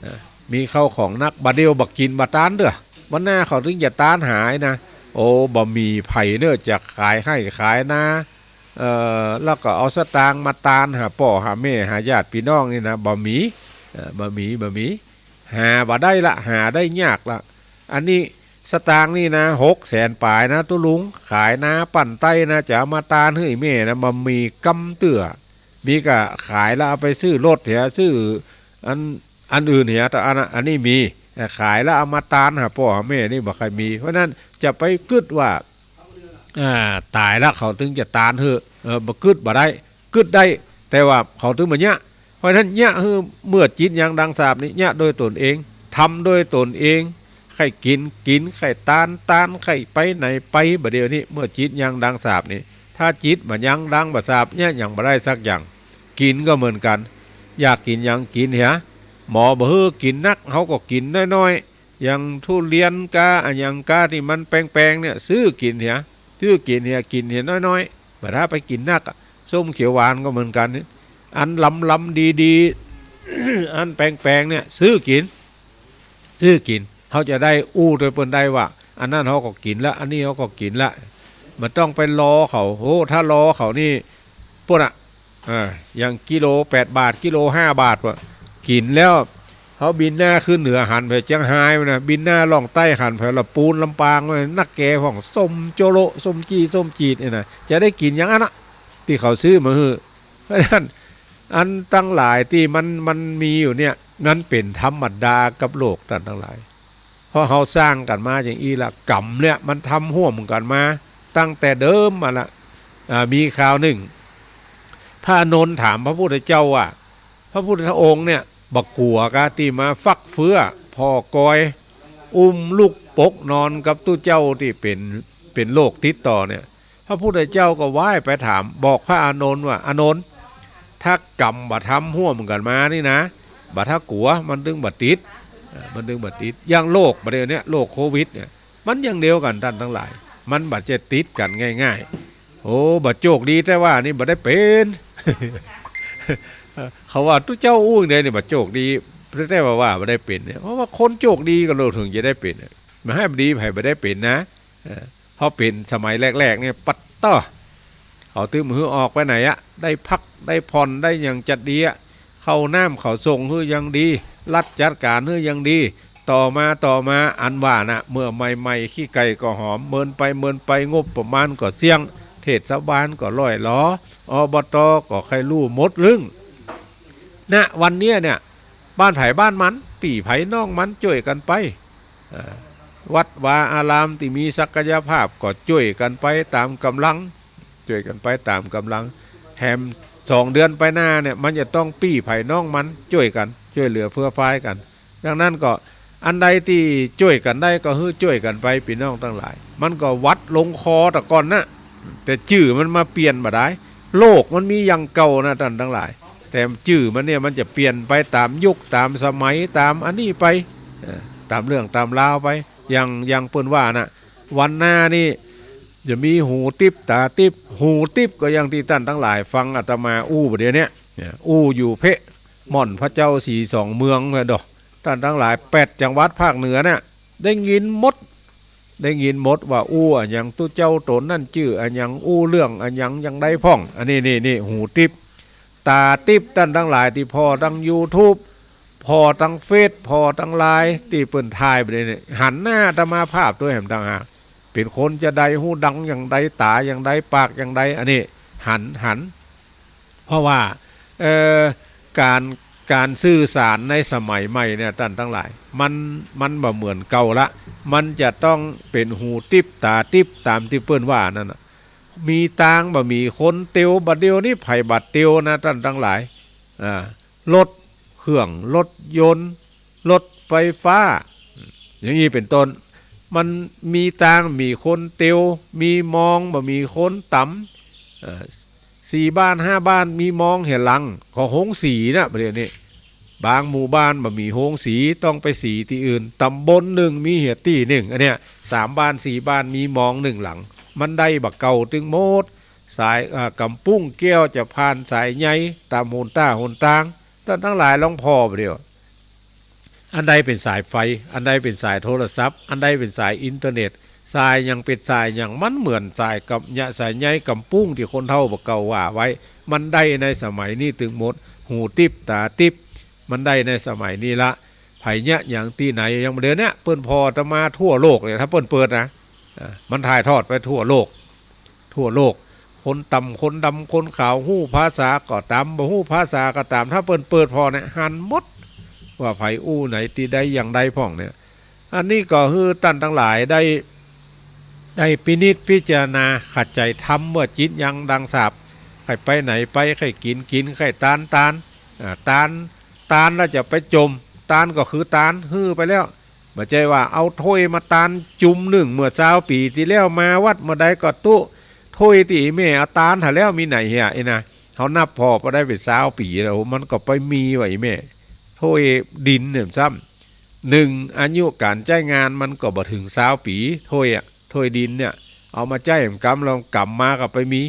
นะ มีเข้าของนัก บ่าเดี่ยวบ่กิ๋นบ่ตานเตื้อ วันหน้าเขาตึงจะตานหายนะ โอ้ บ่มีใผเน่อจะขายไฮ่ขายนา เอ่อ แล้วก็เอาสตางค์มาตานหาป้อหาแม่หาญาติปี้น้องนี่นะ บ่มี เอ่อ บ่มี บ่มี หาบ่ได้ละ หาได้ยากละ อันนี้สตางค์นี่นะ หกแสนป๋ายนะตุ๊ลุง ขายนาปั้นไต๊นะ จะเอามาตานหื้อแม่นะ บ่มีกำเตื้อ มีก็ขายแล้วเอาไปซื้อรถเหีย ซื้ออัน อันอื่นเหีย แต่อันนั้น อันนี้มี ขายแล้วเอามาตานหาป้อหาแม่นี่บ่ใค่มี เพราะฉะนั้นจะไปกึ๊ดว่า อ่า ต๋ายแล้วเขาตึงจะตานหื้อ เออ บ่กึ๊ดบ่ได้ กึ๊ดได้ แต่ว่าเขาตึงบ่เยียะ เพราะฉะนั้นเยียะหื้อเมื่อจิตยังดังสาปนี่ เยียะโดยตนเอง ทำโดยตนเอง ใค่กิ๋นกิ๋น ใค่ตานตาน ใค่ไปไหนไป บ่าเดี่ยวนี้ เมื่อจิตยังดังสาปนี่ ถ้าจิตบ่ยังดังบ่สาป เยียะหยังบ่ได้สักอย่าง กิ๋นก็เหมือนกั๋น อยากกิ๋นหยังกิ๋นเหีย หมอบ่หื้อกิ๋นนัก เฮาก็กิ๋นน้อยๆ อย่างทุเรียนกา อะหยังกาตี้มันแปงๆ เนี่ย ซื้อกิ๋นเหีย ซื้อกิ๋นเหีย กิ๋นเหียน้อยๆ บ่ถ้าไปกิ๋นนักอะ ส้มเขียวหวานก็เหมือนกั๋นนี่ อันลำๆ ดีๆ อันแปงๆ เนี่ย ซื้อกิ๋น ซื้อกิ๋น เฮาจะได้อู้ตวยเปิ้นได้ว่า อันนั้นเฮาก็กิ๋นละ อันนี้เฮาก็กิ๋นละ บ่ต้องไปรอเขา โห ถ้ารอเขานี่ ปู้นอะ อ่า อย่างกิโลแปดบาท กิโลห้าบาท ว่า กิ๋นแล้ว เฮาบินหน้าขึ้นเหนือหันไปเจียงฮายนะ บินหน้าล่องใต้หันไปละปูนลำปางนะ นักแกพ่อง ส้มโจโละ ส้มจี้ ส้มจีดเนี่ยนะ จะได้กิ๋นอย่างอั้นนะ ตี้เขาซื้อมาหื้อ เพราะฉะนั้น อันตังหลายตี้มัน มันมีอยู่เนี่ย มันเป๋นธรรมดากับโลกต้านตังหลาย เพราะเฮาสร้างกั๋นมาอย่างอี้ละ กรรมเนี่ยมันทำฮ่วมกั๋นมาตั้งแต่เดิมมาละ อ่า มีคราวนึ่ง พระอานนท์ถามพระพุทธเจ้าว่า พระพุทธองค์เนี่ย บ่กั๋วกาตี้มาฟักเฟื้อผ่อกอย อุ้มลูกปกนอนกับตุ๊เจ้าตี้เป๋น เป๋นโรคติดต่อเนี่ย พระพุทธเจ้าก็ไหว้ไปถาม บอกพระอานนท์ว่า อานนท์ ถ้ากรรมบ่ทำฮ่วมกั๋นมานี่นะ บ่ถ้ากั๋ว มันตึงบ่ติด อ่า มันตึงบ่ติด อย่างโรคบ่าเดี่ยวเนี้ย โรคโควิดเนี่ย มันอย่างเดียวกั๋นต้านตังหลาย มันบ่ใจ้ติดกั๋นง่ายๆ โอ้ บ่โจคดีแต๊ว่านี่บ่ได้เป๋น เขาว่าตุ๊เจ้าอู้อย่างใดนี่บ่โจคดีแต๊ว่า ว่าบ่ได้เป๋นเนี่ย เพราะว่าคนโจคดีก็โลกเถิงจะได้เป๋น บ่หื้อดีใผบ่ได้เป๋นนะ เออ เพราะเป๋นสมัยแรกๆ เนี่ย ปัดเต๊อะ เขาตึงบ่หื้อออกไปไหนอะ ได้พัก ได้ผ่อน ได้อย่างจัดดีอะ ข้าวน้ำเขาส่งหื้ออย่างดี รัฐจัดก๋านหื้ออย่างดี ต่อมา ต่อมา อันว่าน่ะ เมื่อใหม่ๆ ขี้ไก่ก็หอม เมินไป เมินไป งบประมาณก็เสี้ยง เทศบาลก็ล่อยหลอ อบต ก็ใค่ฮู้หมดเรื่อง ณ วันเนี้ยเนี่ย บ้านใผบ้านมัน ปี้ใผน้องมันจ้วยกั๋นไป อ่า วัดวาอารามตี้มีศักยภาพก็จ้วยกั๋นไปต๋ามก๋ำลัง จ้วยกั๋นไปต๋ามก๋ำลัง แถมสองเดือนไปหน้าเนี่ย มันจะต้องปี้ใผน้องมันจ้วยกั๋น จ้วยเหลือเฟื้อฟายกั๋น ดังนั้นก็ อันใดตี้จ้วยกั๋นได้ก็หื้อจ้วยกั๋นไป ปี้น้องตังหลาย มันก็หวัดลงคอแต่ก่อนนะ แต่จื้อมันมาเปลี่ยนบ่ดาย โลกมันมีอย่างเก่านะต้านตังหลาย แต่จื้อมันเนี่ยมันจะเปลี่ยนไปต๋ามยุคต๋ามสมัยต๋ามอันนี้ไป เอ่อ ต๋ามเรื่องต๋ามราวไป อย่าง อย่างเปิ้นว่าน่ะ วันหน้านี่จะมีหูติ๊บต๋าติ๊บ หูติ๊บก็อย่างตี้ต้านตังหลายฟังอาตมาอู้บ่าเดี่ยวเนี้ย เนี่ย อู้อยู่เป๊ะ ม่อนพระเจ้าสีสองเมืองแหละดอก ต้านตังหลาย แปดจังหวัดภาคเหนือเนี่ย ได้ยินหมด ได้ยินหมดว่าอู้อะหยัง ตุ๊เจ้าต๋นนั้นจื้ออะหยัง อู้เรื่องอะหยัง อย่างใดพ่อง อันนี้ นี่ นี่ หูติ๊บ ต๋าติ๊บ ต้านตังหลาย ตี้ผ่อตางยูทูบ ผ่อตางเฟซ ผ่อตางไลน์ ตี้เปิ้นถ่ายไปเนี่ย หันหน้าอาตมาภาพตวยแหมต่างหาก เป๋นคนจาใด หูดังอย่างใด ต๋าอย่างใด ปากอย่างใด อันนี้หัน หัน เพราะว่า เอ่อ ก๋าน ก๋านสื่อสารในสมัยใหม่เนี่ย ต้านตังหลาย มัน มันบ่เหมือนเก่าละ มันจะต้องเป๋นหูติ๊บต๋าติ๊บ ต๋ามตี้เปิ้นว่านั่นน่ะ มีตางบ่มีคนเตียว บ่าเดี่ยวนี้ใผบ่เตียวนะ ต้านตังหลาย อ่า รถเครื่อง รถยนต์ รถไฟฟ้า อย่างนี้เป๋นต้น มันมีตางมีคนเตียว มีมองบ่มีคนต๋ำ เอ่อ สี่บ้านห้าบ้านมีมองเหียหลัง ก็โฮงสีนะ บ่าเดี่ยวนี้ บางหมู่บ้านบ่มีโฮงสี ต้องไปสีตี้อื่น ต๋ำบลนึ่งมีเหียตี้นึ่ง อันเนี้ย สามบ้านสี่บ้านมีมองนึ่งหลัง มันได้บ่าเก่าตึงหมด สาย อ่า ก๋ำปุ้งแก้วจะผ่านสายใยต๋ามหนต้าหนตาง ต้านตังหลายลองผ่อบ่าเดี่ยว อันใดเป๋นสายไฟ อันใดเป๋นสายโทรศัพท์ อันใดเป๋นสายอินเทอร์เน็ต สายหยังเป๋นสายหยัง มันเหมือนสายกับ สายใยก๋ำปุ้งตี้คนเฒ่าบ่าเก่าว่าไว้ มันได้ในสมัยนี้ตึงหมด หูติ๊บต๋าติ๊บ มันได้ในสมัยนี้ละ ใผเยียะหยังตี้ไหน อย่างบ่าเดี่ยวเนี้ย เปิ้นผ่ออาตมาทั่วโลกเนี่ย ถ้าเปิ้นเปิดนะ อ่า มันถ่ายทอดไปทั่วโลก ทั่วโลก คนต๋ำคนดำ คนขาว ฮู้ภาษาก็ต๋าม บ่ฮู้ภาษาก็ต๋าม ถ้าเปิ้นเปิดผ่อเนี่ย หันหมด ว่าใผอู้ไหนตี้ใดอย่างใดพ่องเนี่ย อันนี้ก็หื้อต้านตังหลายได้ ได้พินิจพิจารณา ขัดใจ๋ทำ เมื่อจิตยังดังสาบ ใค่ไปไหนไป ใค่กิ๋นกิ๋น ใค่ตานตาน อ่า ตาน ตานแล้วจะไปจ่ม ตานก็คือตาน หื้อไปแล้ว บ่ใจ้ว่าเอาถ้วยมาตานจุ่มนึ่ง เมื่อซาวปี๋ตี้แล้ว มาวัดเมื่อใดก็ตุ๊ถ้วยตี้แม่เอาตานหาแล้ว มีไหนเหีย ไอ้นะ เฮานับผ่อไปได้เป๋นซาวปี๋แล้ว มันก็ไปมีว่า ไอ้แม่ ถ้วยดินเนี่ยซ้ำ นึ่ง อายุก๋านใจ๊งานมันก็บ่เถิงซาวปี๋ ถ้วยอะ ถ้วยดินเนี่ย เอามาใจ๊กำ แล้วกำมาก็ไปมี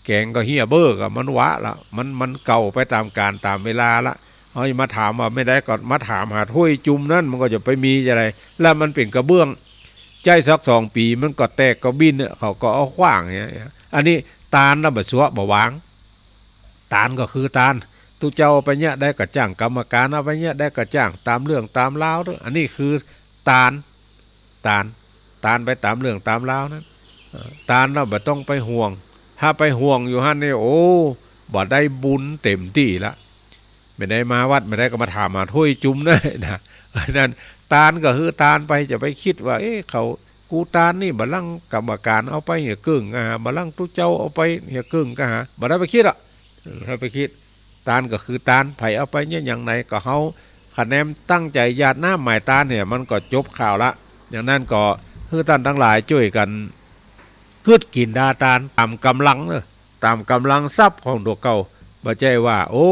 แก๋งก็เหียเบ้อ ก็มันหวะละ มัน มันเก่าไปต๋ามกาลต๋ามเวลาละ เฮาจะมาถามว่า แม่นใดก็มาถามหาถ้วยจุ่มนั้น มันก็จะไปมีจาใด แล้วมันเป๋นกระเบื้อง ใจ๊สักสองปี๋ มันก็แตกก็บิ้นเนี่ย เขาก็เอาขว้างเนี่ย อันนี้ตานแล้วบ่ซัวะบ่วาง ตานก็คือตาน ตุ๊เจ้าเอาไปเยียะได้ก็จ้างก๋รรมก๋าน เอาไปเยียะได้ก็จ้าง ต๋ามเรื่องต๋ามราวเต๊อะ อันนี้คือตาน ตาน ตานไปต๋ามเรื่องต๋ามราวนั้น เอ่อ ตานแล้วบ่ต้องไปห่วง ถ้าไปห่วงอยู่หั้นนี่ โอ้ บ่ได้บุญเต๋มตี้ละ แม่นใดมาวัด แม่นใดก็มาถามหาถ้วยจุ่มนะ นะ อันนั้น ตานก็คือตานไป จะไปกึ๊ดว่า เอ๊ะ เขากู้ตานนี่ บ่าลังก๋รรมก๋านเอาไปเหียเกิ่งกาหา บ่าลังตุ๊เจ้าเอาไปเหียเกิ่งกาหา บ่ได้ไปกึ๊ดอะ เออ บ่ได้ไปกึ๊ด ตานก็คือตาน ใผเอาไปเยียะอย่างไหนก็เฮาคะแนนตั้งใจ๋หยาดน้ำหมายตานเนี่ย มันก็จบข่าวละ อย่างนั้นก็หื้อต้านตังหลายจ้วยกั๋นกึ๊ดกิ๋นดาตานต๋ามก๋ำลังเนาะ ต๋ามก๋ำลังทรัพย์ของตั๋วเก่า บ่ใจ้ว่า โอ้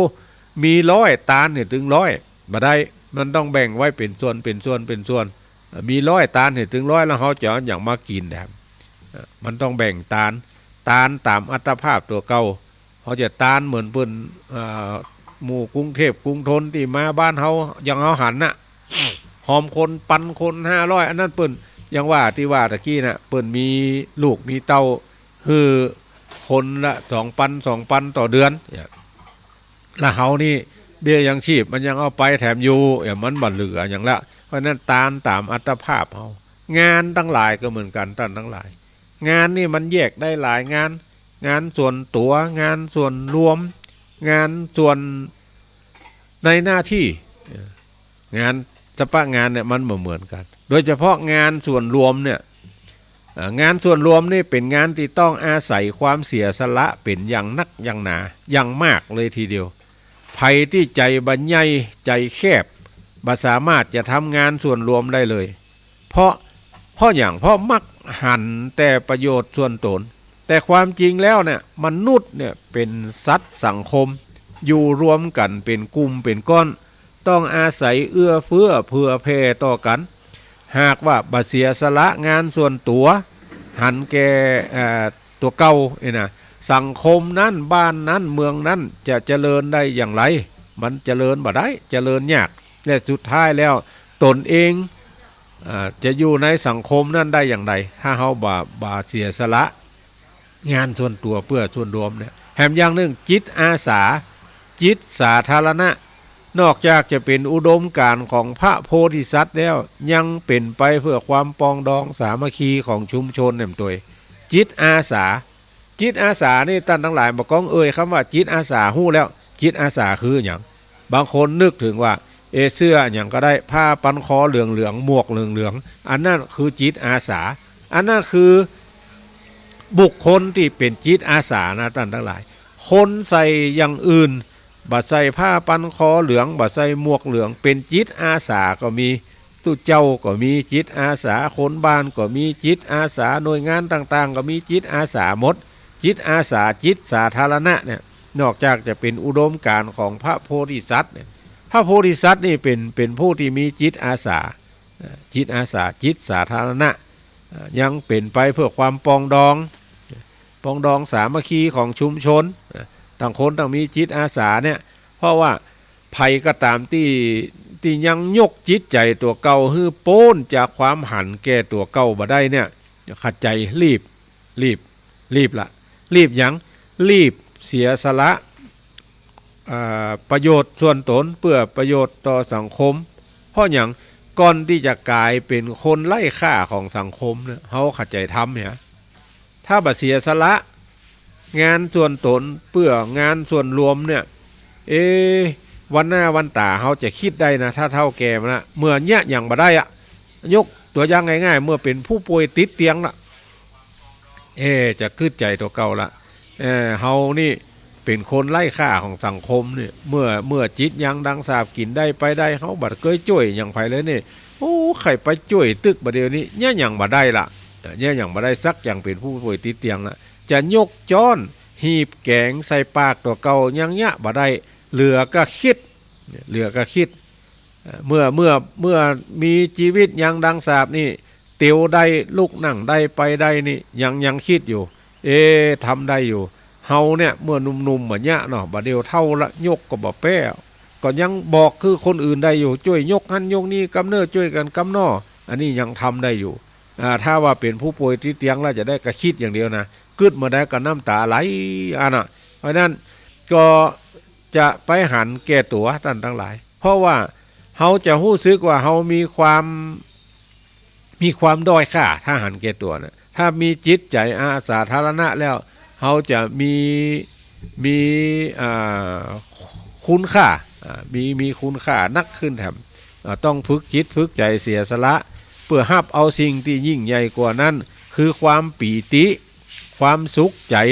มีร้อย ตานเนี่ยตึงร้อย บ่ได้ มันต้องแบ่งไว้เป๋นส่วน เป๋นส่วน เป๋นส่วน เอ่อ มีร้อย ตานเนี่ยตึงร้อย แล้วเฮาจะเอาหยังมากิ๋นแถม เอ่อ มันต้องแบ่งตาน ตานต๋ามอัตภาพตั๋วเก่า เฮาจะตานเหมือนเปิ้น เอ่อ หมู่กรุงเทพฯ กรุงธนตี้มาบ้านเฮา อย่างเฮาหันน่ะ หอมคนปันคนห้าร้อย อันนั้นเปิ้น อย่างว่าตี้ว่าตะกี้น่ะ เปิ้นมีลูกมีเต้า หื้อคนละสองปัน สองปันต่อเดือน เนี่ย แล้วเฮานี่เบี้ยยังชีพมันยังเอาไปแถมอยู่ เนี่ย มันบ่เหลือหยังละ เพราะฉะนั้นตานต๋ามอัตภาพเฮา งานตังหลายก็เหมือนกั๋น ต้านตังหลาย งานนี่มันแยกได้หลายงาน งานส่วนตั๋ว งานส่วนรวม งานส่วนในหน้าตี้ เอ่อ งานเฉพาะงานเนี่ยมันบ่เหมือนกั๋น โดยเฉพาะงานส่วนรวมเนี่ย เอ่อ งานส่วนรวมนี่เป๋นงานตี้ต้องอาศัยความเสียสละเป๋นอย่างนักอย่างหนา อย่างมากเลยทีเดียว ใผตี้ใจ๋บ่ใหญ่ ใจ๋แคบ บ่สามารถจะทำงานส่วนรวมได้เลย เพราะ เพราะหยัง เพราะมักหันแต่ประโยชน์ส่วนตน แต่ความจริงแล้วเนี่ย มนุษย์เนี่ยเป๋นสัตว์สังคม อยู่รวมกั๋นเป๋นกลุ่มเป๋นก้อน ต้องอาศัยเอื้อเฟื้อเผื่อแผ่ต่อกั๋น หากว่าบ่เสียสละงานส่วนตั๋ว หันแก่ เอ่อ ตั๋วเก่านี่นะ สังคมนั้น บ้านนั้น เมืองนั้นจะเจริญได้อย่างไร มันเจริญบ่ได้ เจริญยาก และสุดท้ายแล้วต๋นเอง อ่า จะอยู่ในสังคมนั้นได้อย่างใด ถ้าเฮาบ่ บ่เสียสละงานส่วนตั๋วเปื้อส่วนรวมเนี่ย แหมอย่างนึ่ง จิตอาสา จิตสาธารณะ นอกจากจะเป๋นอุดมการณ์ของพระโพธิสัตว์แล้ว ยังเป๋นไปเปื้อความปรองดองสามัคคีของชุมชนแหมตวย จิตอาสา จิตอาสานี่ต้านตังหลาย บ่าก้องเอ่ยกำว่าจิตอาสาฮู้แล้ว จิตอาสาคือหยัง บางคนนึกเถิงว่า เอ เสื้อหยังก็ได้ ผ้าปันคอเหลืองๆ หมวกเหลืองๆ อันนั้นคือจิตอาสา อันนั้นคือบุคคลตี้เป๋นจิตอาสานะต้านตังหลาย คนใส่อย่างอื่น บ่ใส่ผ้าปันคอเหลือง บ่ใส่หมวกเหลือง เป๋นจิตอาสาก็มี ตุ๊เจ้าก็มีจิตอาสา คนบ้านก็มีจิตอาสา หน่วยงานต่างๆ ก็มีจิตอาสาหมด จิตอาสา จิตสาธารณะเนี่ย นอกจากจะเป๋นอุดมการณ์ของพระโพธิสัตว์เนี่ย พระโพธิสัตว์นี่เป๋น เป๋นผู้ตี้มีจิตอาสา เอ่อ จิตอาสา จิตสาธารณะ เอ่อ ยังเป๋นไปเปื้อความปรองดอง ปรองดองสามัคคีของชุมชน เอ่อ ต่างคนต่างมีจิตอาสาเนี่ย เพราะว่าใผก็ต๋ามตี้ ตี้ยังยกจิตใจ๋ตั๋วเก่าหื้อป๊นจากความหันแก่ตั๋วเก่าบ่ได้เนี่ย ขะใจ๋ รีบ รีบ รีบละ รีบหยัง รีบเสียสละ อ่า ประโยชน์ส่วนต๋นเปื้อประโยชน์ต่อสังคม เพราะหยัง ก่อนตี้จะก๋ายเป๋นคนไร้ค่าของสังคมเนี่ย เฮาขะใจ๋ทำเนี่ย ถ้าบ่เสียสละงานส่วนต๋นเปื้องานส่วนรวมเนี่ย เอ วันหน้าวันต๋าเฮาจะกึ๊ดได้นะ ถ้าเฒ่าแก่มาละ เมื่อเยียะหยังบ่ได้อะ ยกตั๋วอย่างง่ายๆ เมื่อเป๋นผู้ป่วยติดเตียงละ เอ จะกึ๊ดใจ๋ตั๋วเก่าละ เออ เฮานี่เป๋นคนไร้ค่าของสังคมเนี่ย เมื่อ เมื่อจิตยังดังสาป กิ๋นได้ไปได้ เฮาบ่เกยจ้วยหยังใผเลยเนี่ย โอ้ ใค่ไปจ้วยตึกบ่าเดี่ยวนี้ เยียะหยังบ่ได้ละ เยียะหยังบ่ได้สักอย่าง เป๋นผู้ป่วยติดเตียงละ จะยกจ๊อน หีบแกงใส่ปากตั๋วเก่ายังเยียะบ่ได้ เหลือก็กึ๊ด เหลือก็กึ๊ด เอ่อ เมื่อ เมื่อ เมื่อมีจีวิตยังดังสาปนี่ เตียวได้ ลุกนั่งได้ ไปได้นี่ ยัง ยังกึ๊ดอยู่ เอ ทำได้อยู่ เฮาเนี่ยเมื่อหนุ่มๆ บ่าเยียะเนาะ บ่าเดี่ยวเฒ่าละ ยกก็บ่แป๊ ก็ยังบอกคือคนอื่นได้อยู่ จ้วยยกหั้นยกนี่กำเน่อ จ้วยกั๋นกำหน้อ อันนี้ยังทำได้อยู่ อ่า ถ้าว่าเป๋นผู้ป่วยติดเตียงแล้วจะได้ก็กึ๊ดอย่างเดียวนะ กึ๊ดเมื่อใดก็น้ำต๋าไหล อันน่ะ เพราะฉะนั้นก็จะไปหันแก่ตั๋วต้านตังหลาย เพราะว่าเฮาจะฮู้สึกว่าเฮามีความ มีความด้อยค่า ถ้าหันแก่ตั๋วนะ ถ้ามีจิตใจ๋อาสาธารณะแล้ว เฮาจะมี มี อ่า คุณค่า อ่า มี มีคุณค่านักขึ้นแถม อ่า ต้องฝึกจิตฝึกใจ๋เสียสละ เปื้อฮับเอาสิ่งตี้ยิ่งใหญ่กว่านั้น คือความปีติ ความสุขใจ๋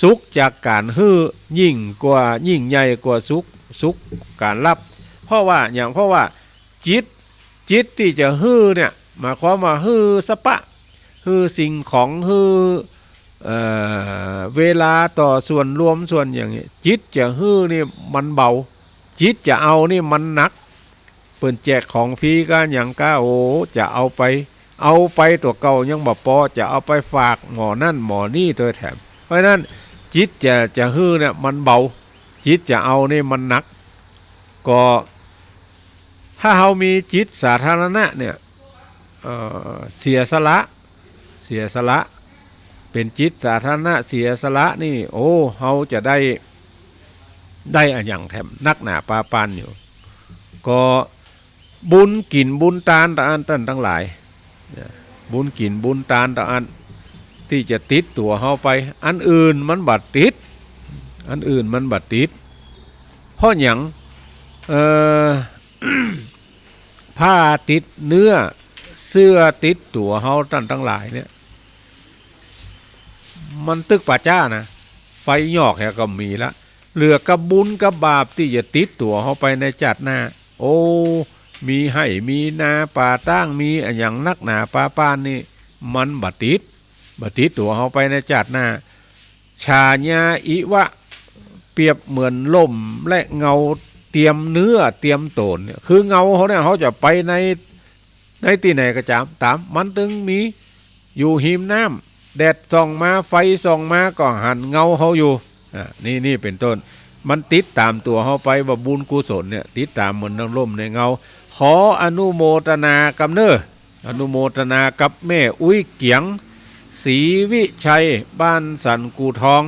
สุขจากก๋านหื้อยิ่งกว่า ยิ่งใหญ่กว่าสุข สุขก๋านฮับ เพราะว่าหยัง เพราะว่าจิต จิตตี้จะหื้อเนี่ย หมายความว่าหื้อสะปะ หื้อสิ่งของ หื้อ เอ่อ เวลาต่อส่วนรวมส่วนอย่างนี้ จิตจะหื้อนี่มันเบา จิตจะเอานี่มันหนัก เปิ้นแจกของฟรีก้าหยังก้า โอ้ จะเอาไป เอาไปตั๋วเก่ายังบ่ปอ จะเอาไปฝากหม้อนั่นหม้อนี่ตวยแถม เพราะฉะนั้นจิตจะ จะหื้อเนี่ยมันเบา จิตจะเอานี่มันหนัก ก็ ถ้าเฮามีจิตสาธารณะเนี่ย เอ่อ เสียสละ เสียสละ เป๋นจิตสาธารณะ เสียสละนี่ โอ้ เฮาจะได้ ได้อะหยังแถมนักหนาปาปานอยู่ ก็บุญกิ๋นบุญตานตะอั้นต้านตังหลาย บุญกิ๋นบุญตานตะอั้น ตี้จะติดตั๋วเฮาไป อันอื่นมันบ่ติด อันอื่นมันบ่ติด เพราะหยัง เอ่อ ผ้าติดเนื้อ เสื้อติดตั๋วเฮาต้านตังหลายเนี่ย มันตึกป่าจ๊านะ ไฟยอกแหก็มีละ เหลือกับบุญกับบาปตี้จะติดตั๋วเฮาไปในจาติหน้า โอ้ มีไฮ่มีนาป่าต๊าง มีอะหยังนักหนาปาปานนี่ มันบ่ติด บ่ติดตั๋วเฮาไปในจาติหน้า ฉายาอิวะ เปรียบเหมือนล่มและเงาเตียมเนื้อเตียมต๋นเนี่ย คือเงาเฮาเนี่ย เฮาจะไปใน ในตี้ไหนก็ต๋าม ต๋าม มันตึงมี อยู่ฮิมน้ำ แดดส่องมา ไฟส่องมา ก็หันเงาเฮาอยู่ อ่า นี่ นี่เป๋นต้น มันติดต๋ามตั๋วเฮาไปว่าบุญกุศลเนี่ย ติดต๋ามเหมือนดังร่มในเงา ขออนุโมตนากับเน่อ อนุโมตนากับแม่อุ๊ยเกียง ศรีวิชัย บ้านสันกู่ทอง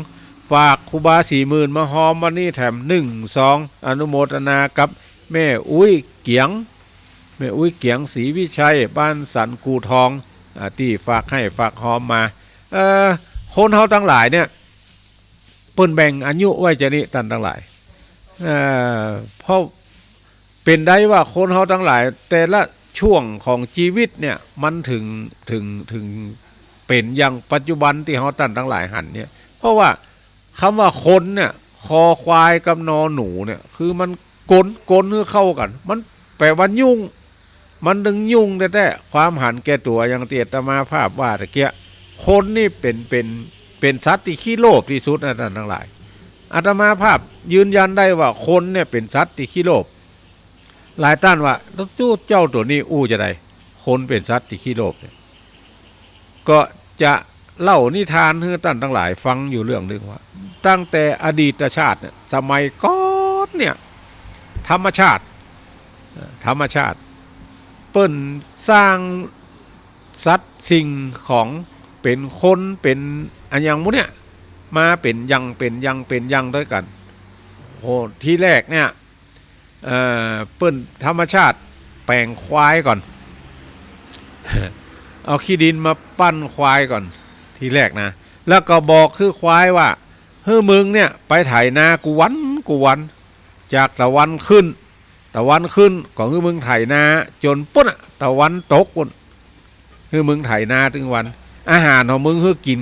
ฝากครูบาสี่หมื่นมาฮอมวันนี้แถมหนึ่งซอง อนุโมตนากับแม่อุ๊ยเกียง แม่อุ๊ยเกียง ศรีวิชัย บ้านสันกู่ทอง อ่า ตี้ฝากไห้ฝากฮอมมา เอ่อ คนเฮาตังหลายเนี่ย เปิ้นแบ่งอายุไว้จะนี้ตันตังหลาย เอ่อ เพราะเป๋นได้ว่าคนเฮาตังหลายแต่ละช่วงของจีวิตเนี่ย มันเถิง เถิง เถิงเป๋นอย่างปัจจุบันตี้เฮาตันตังหลายหันเนี่ย เพราะว่ากำว่าคนเนี่ย คอควายกับนอหนูเนี่ย คือมันก๋น ก๋นหื้อเข้ากั๋น มันแป๋ว่ายุ่ง มันตึงยุ่งแต๊ๆ ความหันแก่ตั๋วอย่างตี้อาตมาภาพว่าตะเกียะ คนนี่เป๋น เป๋น เป๋นสัตว์ตี้ขี้โลภตี้สุดนะตันตังหลาย อาตมาภาพยืนยันได้ว่าคนเนี่ยเป๋นสัตว์ตี้ขี้โลภ หลายตันว่า แล้วเจ้าตั๋วนี้อู้จะใด คนเป๋นสัตว์ตี้ขี้โลภเนี่ย ก็จะเล่านิทานหื้อตันตังหลายฟังอยู่เรื่องนึ่งว่า ตั้งแต่อดีตชาติเนี่ย สมัยก่อนเนี่ย ธรรมชาติ เอ่อ ธรรมชาติ เปิ้นสร้างสัตว์สิ่งของเป๋นคนเป๋นอะหยังหมู่เนี่ย มาเป๋นอย่าง เป๋นอย่าง เป๋นอย่างตวยกั๋น โห ทีแรกเนี่ย เอ่อ เปิ้นธรรมชาติแป๋งควายก่อน เอาขี้ดินมาปั้นควายก่อน ทีแรกนะ แล้วก็บอกหื้อควายว่า หื้อมึงเนี่ยไปไถนากู้วันกู้วัน จากตะวันขึ้น ตะวันขึ้นก็หื้อมึงไถนาจ๋นปู๊นอะ ตะวันตกปู๊น หื้อมึงไถนาตึงวัน อาหารของมึงหื้อกิ๋น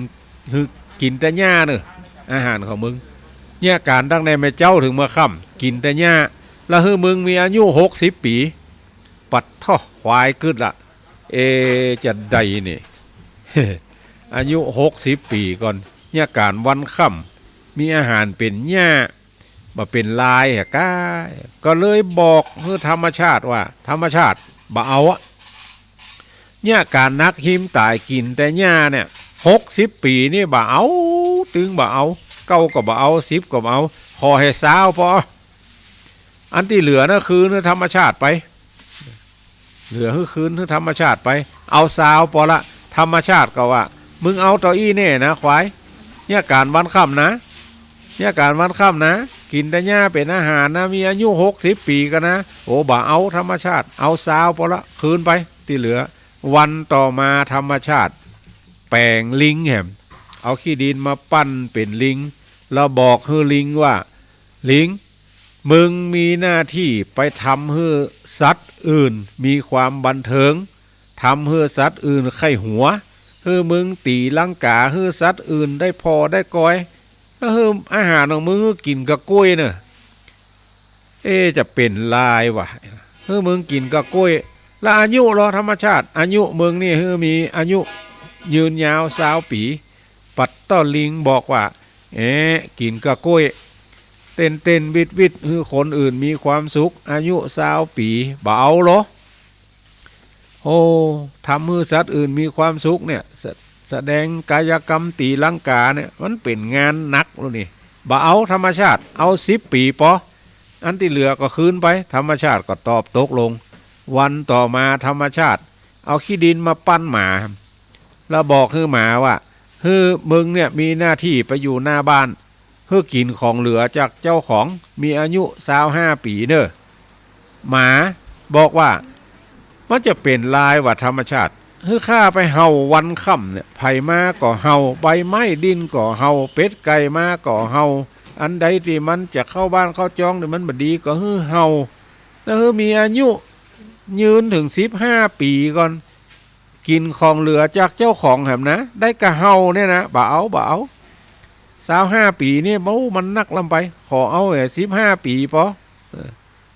หื้อกิ๋นแต่หญ้าเน่อ อาหารของมึง เยียะก๋านตั้งแต่แม่เจ๊าเถิงเมื่อค่ำ กิ๋นแต่หญ้า แล้วหื้อมึงมีอายุหกสิบปี๋ ปัดเถาะ ควายกึ๊ดละ เอ จะใดนี่ อายุหกสิบปี๋ก่อน เยียะก๋านวันค่ำ มีอาหารเป๋นหญ้า บ่เป๋นลายหะก้า ก็เลยบอกหื้อธรรมชาติว่า ธรรมชาติ บ่เอาอะ เยียะก๋านนักหิมต๋ายกิ๋นแต่หญ้าเนี่ย หกสิบปี๋นี่บ่เอา ตึงบ่เอา เก้าก็บ่เอา สิบก็บ่เอา ขอแหมซาวปอ อันตี้เหลือนะคืนหื้อธรรมชาติไป เหลือหื้อคืนหื้อธรรมชาติไป เอาซาวปอละ ธรรมชาติก็ว่า มึงเอาเต้าอี้แน่นะควาย เยียะก๋านวันค่ำนะ เยียะก๋านวันค่ำนะ กิ๋นแต่หญ้าเป๋นอาหารนะ มีอายุหกสิบปี๋ก่อนนะ โอ้ บ่เอาธรรมชาติ เอาซาวปอละ คืนไปตี้เหลือ วันต่อมาธรรมชาติแป๋งลิงแหม เอาขี้ดินมาปั้นเป๋นลิง แล้วบอกหื้อลิงว่า ลิง มึงมีหน้าตี้ไปทำหื้อสัตว์อื่นมีความบันเทิง ทำหื้อสัตว์อื่นใค่หัว หื้อมึงตี๋ลังกาหื้อสัตว์อื่นได้ผ่อได้กอย แล้วหื้ออาหารของมึงหื้อกิ๋นกับก้วยเน่อ เอ จะเป๋นลายวะ หื้อมึงกิ๋นกับก้วย แล้วอายุลอธรรมชาติ อายุมึงนี่หื้อมีอายุยืนยาวซาวปี๋ ปัดเถาะ ลิงบอกว่า เอ๊ะ กิ๋นกับก้วย เต้นๆ วิดๆ หื้อคนอื่นมีความสุข อายุซาวปี๋ บ่เอาลอ โอ้ ทำหื้อสัตว์อื่นมีความสุขเนี่ย สะ- แสดงกายกรรมตี๋ลังกาเนี่ย มันเป๋นงานหนักแล้วนี่ บ่เอาธรรมชาติ เอาสิบปี๋ปอ อันตี้เหลือก็คืนไป ธรรมชาติก็ตอบตกลง วันต่อมาธรรมชาติเอาขี้ดินมาปั้นหมา แล้วบอกหื้อหมาว่า หื้อมึงเนี่ยมีหน้าตี้ไปอยู่หน้าบ้าน หื้อกิ๋นของเหลือจากเจ้าของ มีอายุซาวห้าปี๋เน่อ หมาบอกว่า มันจะเป๋นลายวะธรรมชาติ หื้อข้าไปเห่าวันค่ำเนี่ย ใผมาก็เห่า ใบไม้ดิ้นก็เห่า เป็ดไก่มาก็เห่า อันใดตี้มันจะเข้าบ้านเข้าจองนี่มันบ่ดีก็หื้อเห่า แล้วหื้อมีอายุยืนเถิงสิบห้าปี๋ก่อน กิ๋นของเหลือจากเจ้าของแหมนะ ได้กะเห่าเนี่ยนะ บ่เอา บ่เอา ซาวห้าปี๋นี่ โอ้ มันนักล้ำไป ขอเอาแหมสิบห้าปี๋ปอ เออ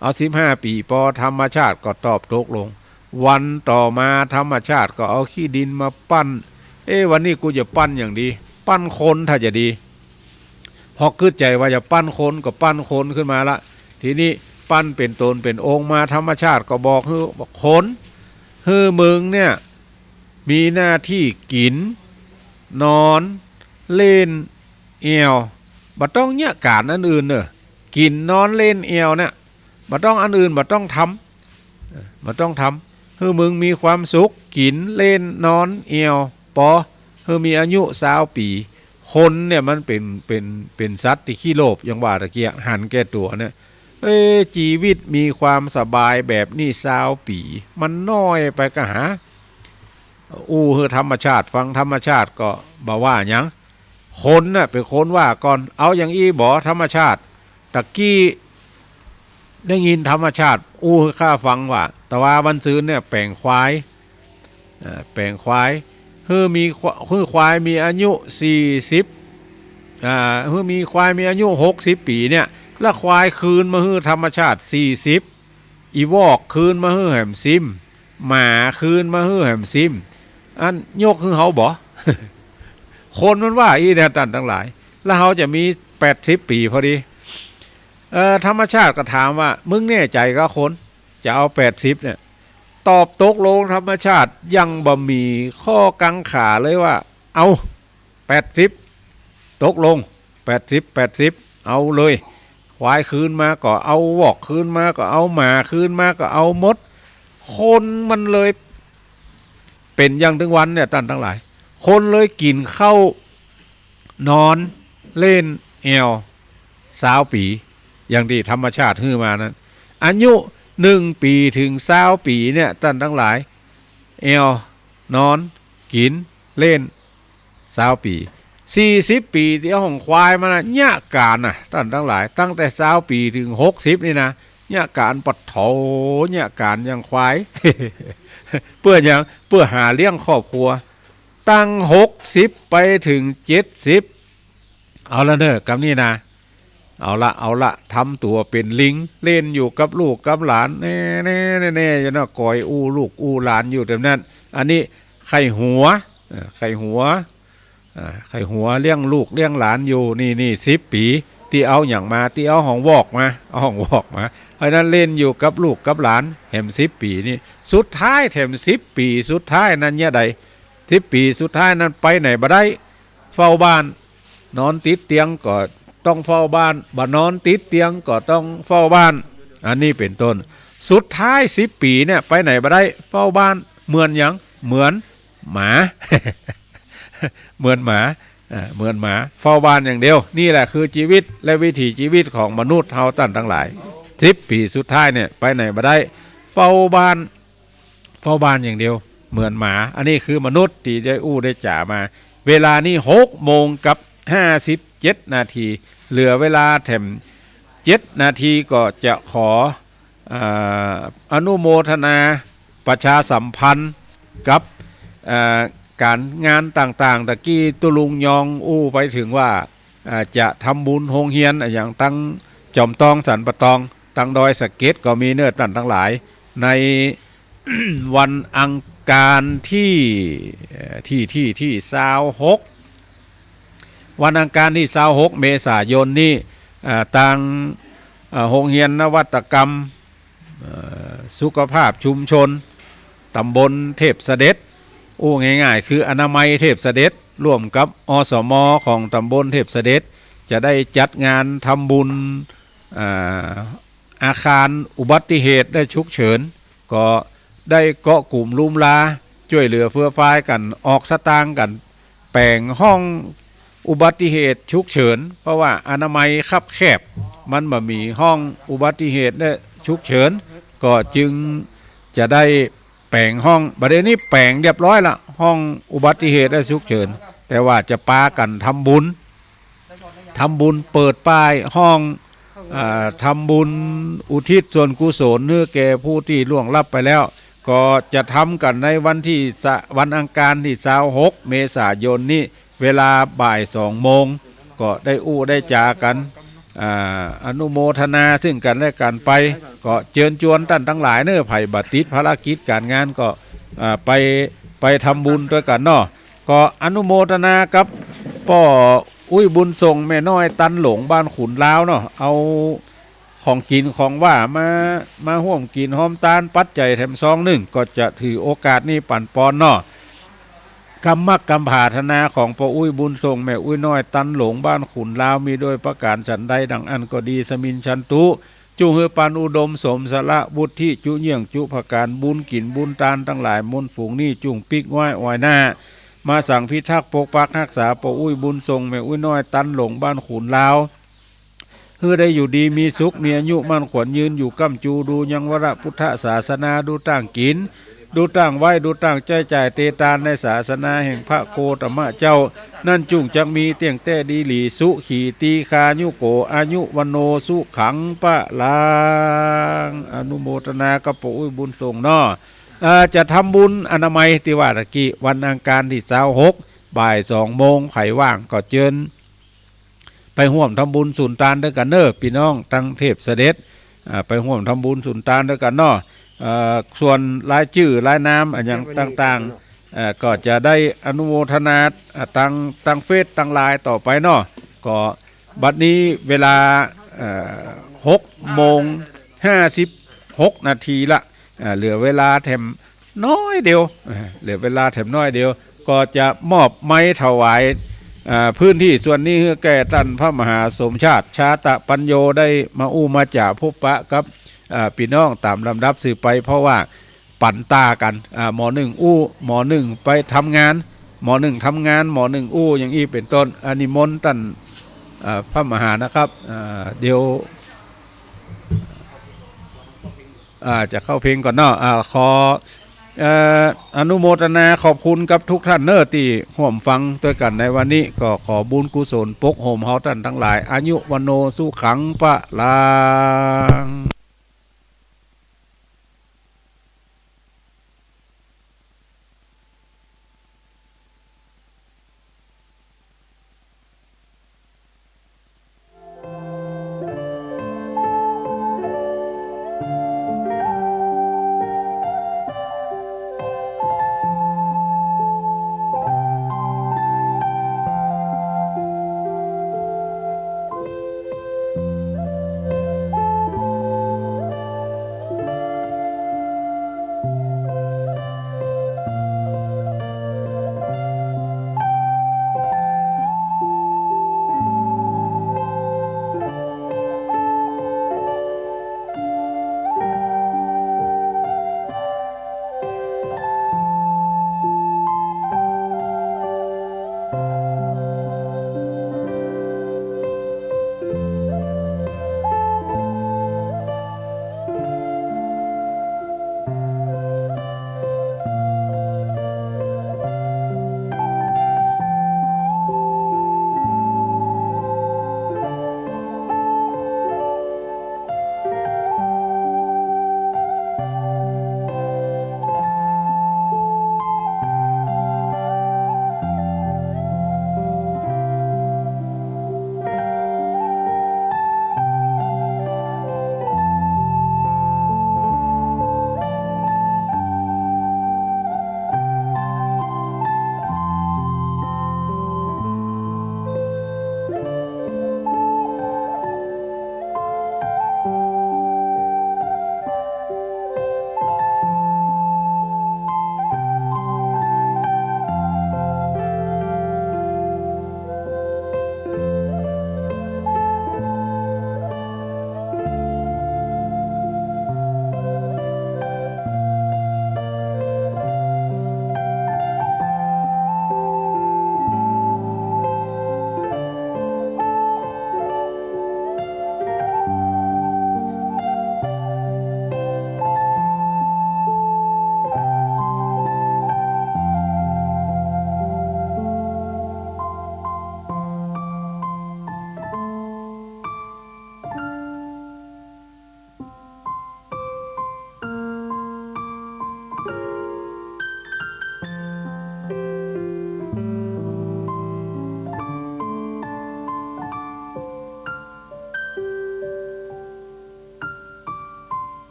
เอาสิบห้าปี๋ปอ ธรรมชาติก็ตอบตกลง วันต่อมาธรรมชาติก็เอาขี้ดินมาปั้น เอ๊ะ วันนี้กูจะปั้นอย่างดี ปั้นคนถ้าจะดี พอกึ๊ดใจ๋ว่าจะปั้นคนก็ปั้นคนขึ้นมาละ ทีนี้ปั้นเป๋นต๋นเป๋นองค์มา ธรรมชาติก็บอกหื้อ บอกคน หื้อมึงเนี่ย มีหน้าตี้กิ๋น นอน เล่น แอ่ว บ่ต้องเยียะก๋านอันอื่นเน่อ กิ๋นนอนเล่นแอ่วเนี่ย บ่ต้องอันอื่น บ่ต้องทำ เออ บ่ต้องทำ หื้อมึงมีความสุข กิ๋นเล่นนอนแอ่ว ปอ หื้อมีอายุซาวปี๋ คนเนี่ยมันเป๋น เป๋น เป๋นสัตว์ตี้ขี้โลภ อย่างว่าตะกี้ หันแก่ตั๋วเนี่ย เอ้ย จีวิตมีความสบายแบบนี้ซาวปี๋ มันน้อยไปกาหา อู้หื้อธรรมชาติฟัง ธรรมชาติก็บ่ว่าหยัง คนน่ะเป๋นคนว่าก่อน เอาอย่างอี้บ่ ธรรมชาติ ตะกี้ได้ยินธรรมชาติอู้หื้อข้าฟังว่า ตะวาวันซืนเนี่ยแป๋งควาย เอ่อ แป๋งควาย หื้อมีคว- หื้อควายมีอายุสี่สิบ อ่า หื้อมีควายมีอายุหกสิบปี๋เนี่ย แล้วควายคืนมาหื้อธรรมชาติสี่สิบ อีวอกคืนมาหื้อแหมซิม หมาคืนมาหื้อแหมซิม อันยกหื้อเฮาบ่ คนมันว่าอี้เนี่ยต้านตังหลาย แล้วเฮาจะมีแปดสิบปี๋พอดี เอ่อ ธรรมชาติก็ถามว่า มึงแน่ใจ๋ก่าคน จะเอาแปดสิบเนี่ย ตอบตกลงธรรมชาติ ยังบ่มีข้อกังขาเลยว่า เอา แปดสิบ ตกลง แปดสิบ แปดสิบ เอาเลย ควายคืนมาก็เอา วอกคืนมาก็เอา หมาคืนมาก็เอาหมด คนมันเลยเป๋นอย่างตึงวันเนี่ยต้านตังหลาย คนเลยกิ๋นข้าวนอนเล่นแอ่วซาวปี๋ อย่างตี้ธรรมชาติหื้อมานั้น อายุหนึ่งปี๋เถิงซาวปี๋เนี่ยต้านตังหลาย แอ่ว นอน กิ๋น เล่น ซาวปี๋ สี่สิบปี๋ตี้เอาของควายมานะ เยียะก๋านน่ะ ต้านตังหลาย ตั้งแต่ซาวปี๋เถิงหกสิบนี่นะ เยียะก๋านปะโถ เยียะก๋านอย่างควาย เปื้อหยัง เปื้อหาเลี้ยงครอบครัว ตั้งหกสิบไปเถิงเจ็ดสิบ เอาละเน่อ กำนี้นะ เอาละ เอาละ ทำตั๋วเป๋นลิง เล่นอยู่กับลูกกับหลาน แน่ๆ แน่ๆ อยู่นะ ก่อยอู้ลูกอู้หลานอยู่แต่นั้น อันนี้ใค่หัว เอ่อ ใค่หัว อ่า ใค่หัวเลี้ยงลูกเลี้ยงหลานอยู่ นี่ นี่ สิบปี๋ ตี้เอาหยังมา ตี้เอาของวอกมา เอาของวอกมา เพราะฉะนั้นเล่นอยู่กับลูกกับหลานแหมสิบปี๋นี่ สุดท้ายแถมสิบปี๋สุดท้ายนั้นเยียะใด สิบปี๋สุดท้ายนั้นไปไหนบ่ได้ เฝ้าบ้าน นอนติดเตียงก็ต้องเฝ้าบ้าน บ่นอนติดเตียงก็ต้องเฝ้าบ้าน อันนี้เป๋นต้น สุดท้ายสิบปี๋เนี่ยไปไหนบ่ได้ เฝ้าบ้าน เหมือนหยัง เหมือนหมา เหมือนหมา อ่า เหมือนหมา เฝ้าบ้านอย่างเดียว นี่แหละคือจีวิตและวิถีจีวิตของมนุษย์เฮาต้านตังหลาย สิบปี๋สุดท้ายเนี่ยไปไหนบ่ได้ เฝ้าบ้าน เฝ้าบ้านอย่างเดียว เหมือนหมา อันนี้คือมนุษย์ตี้ได้อู้ได้จ๋ามา เวลานี้หกโมงกับห้าสิบเจ็ดนาที เหลือเวลาแถมเจ็ดนาทีก็จะขอ อ่า อนุโมทนาประชาสัมพันธ์กับ อ่า ก๋านงานต่างๆ ตะกี้ตุ๊ลุงยองอู้ไปเถิงว่า อ่า จะทำบุญโฮงเฮียนอะหยังตังจอมตองสันป่าตอง ตังดอยสะเก็ดก็มีเน่อต้านตังหลาย ใน วันอังคารตี้ เอ่อ ตี้ ตี้ ตี้ซาวหก วันอังคารตี้ซาวหกเมษายนนี้ อ่า ตาง อ่า โฮงเฮียนนวัตกรรม เอ่อ สุขภาพชุมชนต๋ำบลเทพเสด็จ อู้ง่ายๆ คืออนามัยเทพเสด็จ ร่วมกับ อสม ของต๋ำบลเทพเสด็จ จะได้จัดงานทำบุญ อ่า อาคารอุบัติเหตุและฉุกเฉิน ก็ได้เกาะกุ๋มลุมลา จ้วยเหลือเฟื้อฟายกั๋น ออกสตางค์กั๋น แป๋งห้องอุบัติเหตุฉุกเฉิน เพราะว่าอนามัยคับแคบ มันบ่มีห้องอุบัติเหตุและฉุกเฉิน ก็จึงจะได้แป๋งห้อง บัดนี้แป๋งเรียบร้อยละ ห้องอุบัติเหตุและฉุกเฉิน แต่ว่าจะปากั๋นทำบุญ ทำบุญเปิดป้ายห้อง อ่า ทำบุญอุทิศส่วนกุศลหื้อแก่ผู้ตี้ล่วงลับไปแล้ว ก็จะทำกั๋นในวันตี้สะ- วันอังคารตี้ซาวหกเมษายนนี้ เวลาบ่ายสองโมง ก็ได้อู้ได้จ๋ากั๋น อ่า อนุโมทนาซึ่งกั๋นและกั๋นไป ก็เจิญจวนต้านตังหลายเน่อ ใผบ่ติดภารกิจก๋านงานก็ อ่า ไป ไปทำบุญตวยกั๋นเนาะ ก็อนุโมทนากับป้ออุ๊ยบุญส่ง แม่น้อยตันหลง บ้านขุนลาวเนาะ เอาของกิ๋นของหว่านมา มาฮ่วมกิ๋นฮ่วมตาน ปัจจัยแถมซองนึ่ง ก็จะถือโอกาสนี้ปั๋นปอนเนาะ กำมักกำผาถนาของป้ออุ๊ยบุญส่ง แม่อุ๊ยน้อยตันหลงบ้านขุนลาว มีโดยประก๋านฉันใด ดังอั้นก็ดี สมิญชันตุ จุ่งหื้อปานอุดมสมสละวุฒิ จุเยี่ยงจุประก๋าน บุญกิ๋นบุญตานตังหลายมวลฝูงนี้ จุ่งปิ๊กไว้ออยหน้า มาสังพิทักษ์ปกปักฮักษาป้ออุ๊ยบุญส่ง แม่อุ๊ยน้อยตันหลงบ้านขุนลาว หื้อได้อยู่ดีมีสุข มีอายุมั่นขวัญยืน อยู่ก้ำจู ดูยังวรพุทธศาสนา ดูต้างกิ๋น ดูต้างไหว้ ดูต้างใจ๊จ่ายเตตานในศาสนาแห่งพระโคตมะเจ้า นั้นจุ่งจักมีเตี้ยงแต๊ดีหลี สุขี ตีฆายุโก อายุ วัณโณ สุขัง พลัง อนุโมทนากับป้ออุ๊ยบุญส่งเนาะ เอ่อ จะทำบุญอนามัยตี้ว่าตะกี้ วันอังคารตี้ซาวหก บ่ายสองโมง ใผว่างก็เจิญ ไปฮ่วมทำบุญสุนตานด้วยกั๋นเน่อ ปี้น้องตังเทพเสด็จ อ่า ไปฮ่วมทำบุญสุนตานด้วยกั๋นเนาะ เอ่อ ส่วนรายจื้อรายนามอะหยังต่างๆ เอ่อ ก็จะได้อนุโมทนา อ่า ตัง ตังเฟซตังไลน์ต่อไปเนาะ ก็บัดนี้เวลา เอ่อ หกโมงห้าสิบหกนาทีละ อ่า เหลือเวลาแถมน้อยเดียว อ่า เหลือเวลาแถมน้อยเดียว ก็จะมอบไมค์ถวาย อ่า พื้นตี้ส่วนนี้หื้อแก่ต้านพระมหาสมชาติ ชาตะปัญโญ ได้มาอู้มาจ๋าพบปะกับ อ่า ปี้น้องต๋ามลำดับสืบไป เพราะว่าปั๋นต๋ากั๋น อ่า หมอนึ่งอู้ หมอนึ่งไปทำงาน หมอนึ่งทำงาน หมอนึ่งอู้ อย่างอี้เป๋นต้น อ่า นิมนต์ต้าน อ่า พระมหานะครับ อ่า เดี๋ยว อ่า จะเข้าเพลงก่อนเนาะ อ่า ขอ เอ่อ อนุโมทนาขอบคุณกับทุกท่านเน่อตี้ฮ่วมฟังตวยกั๋นในวันนี้ ก็ขอบุญกุศลปกโฮมเฮาต้านตังหลาย อายุ วัณโณ สุขัง พลัง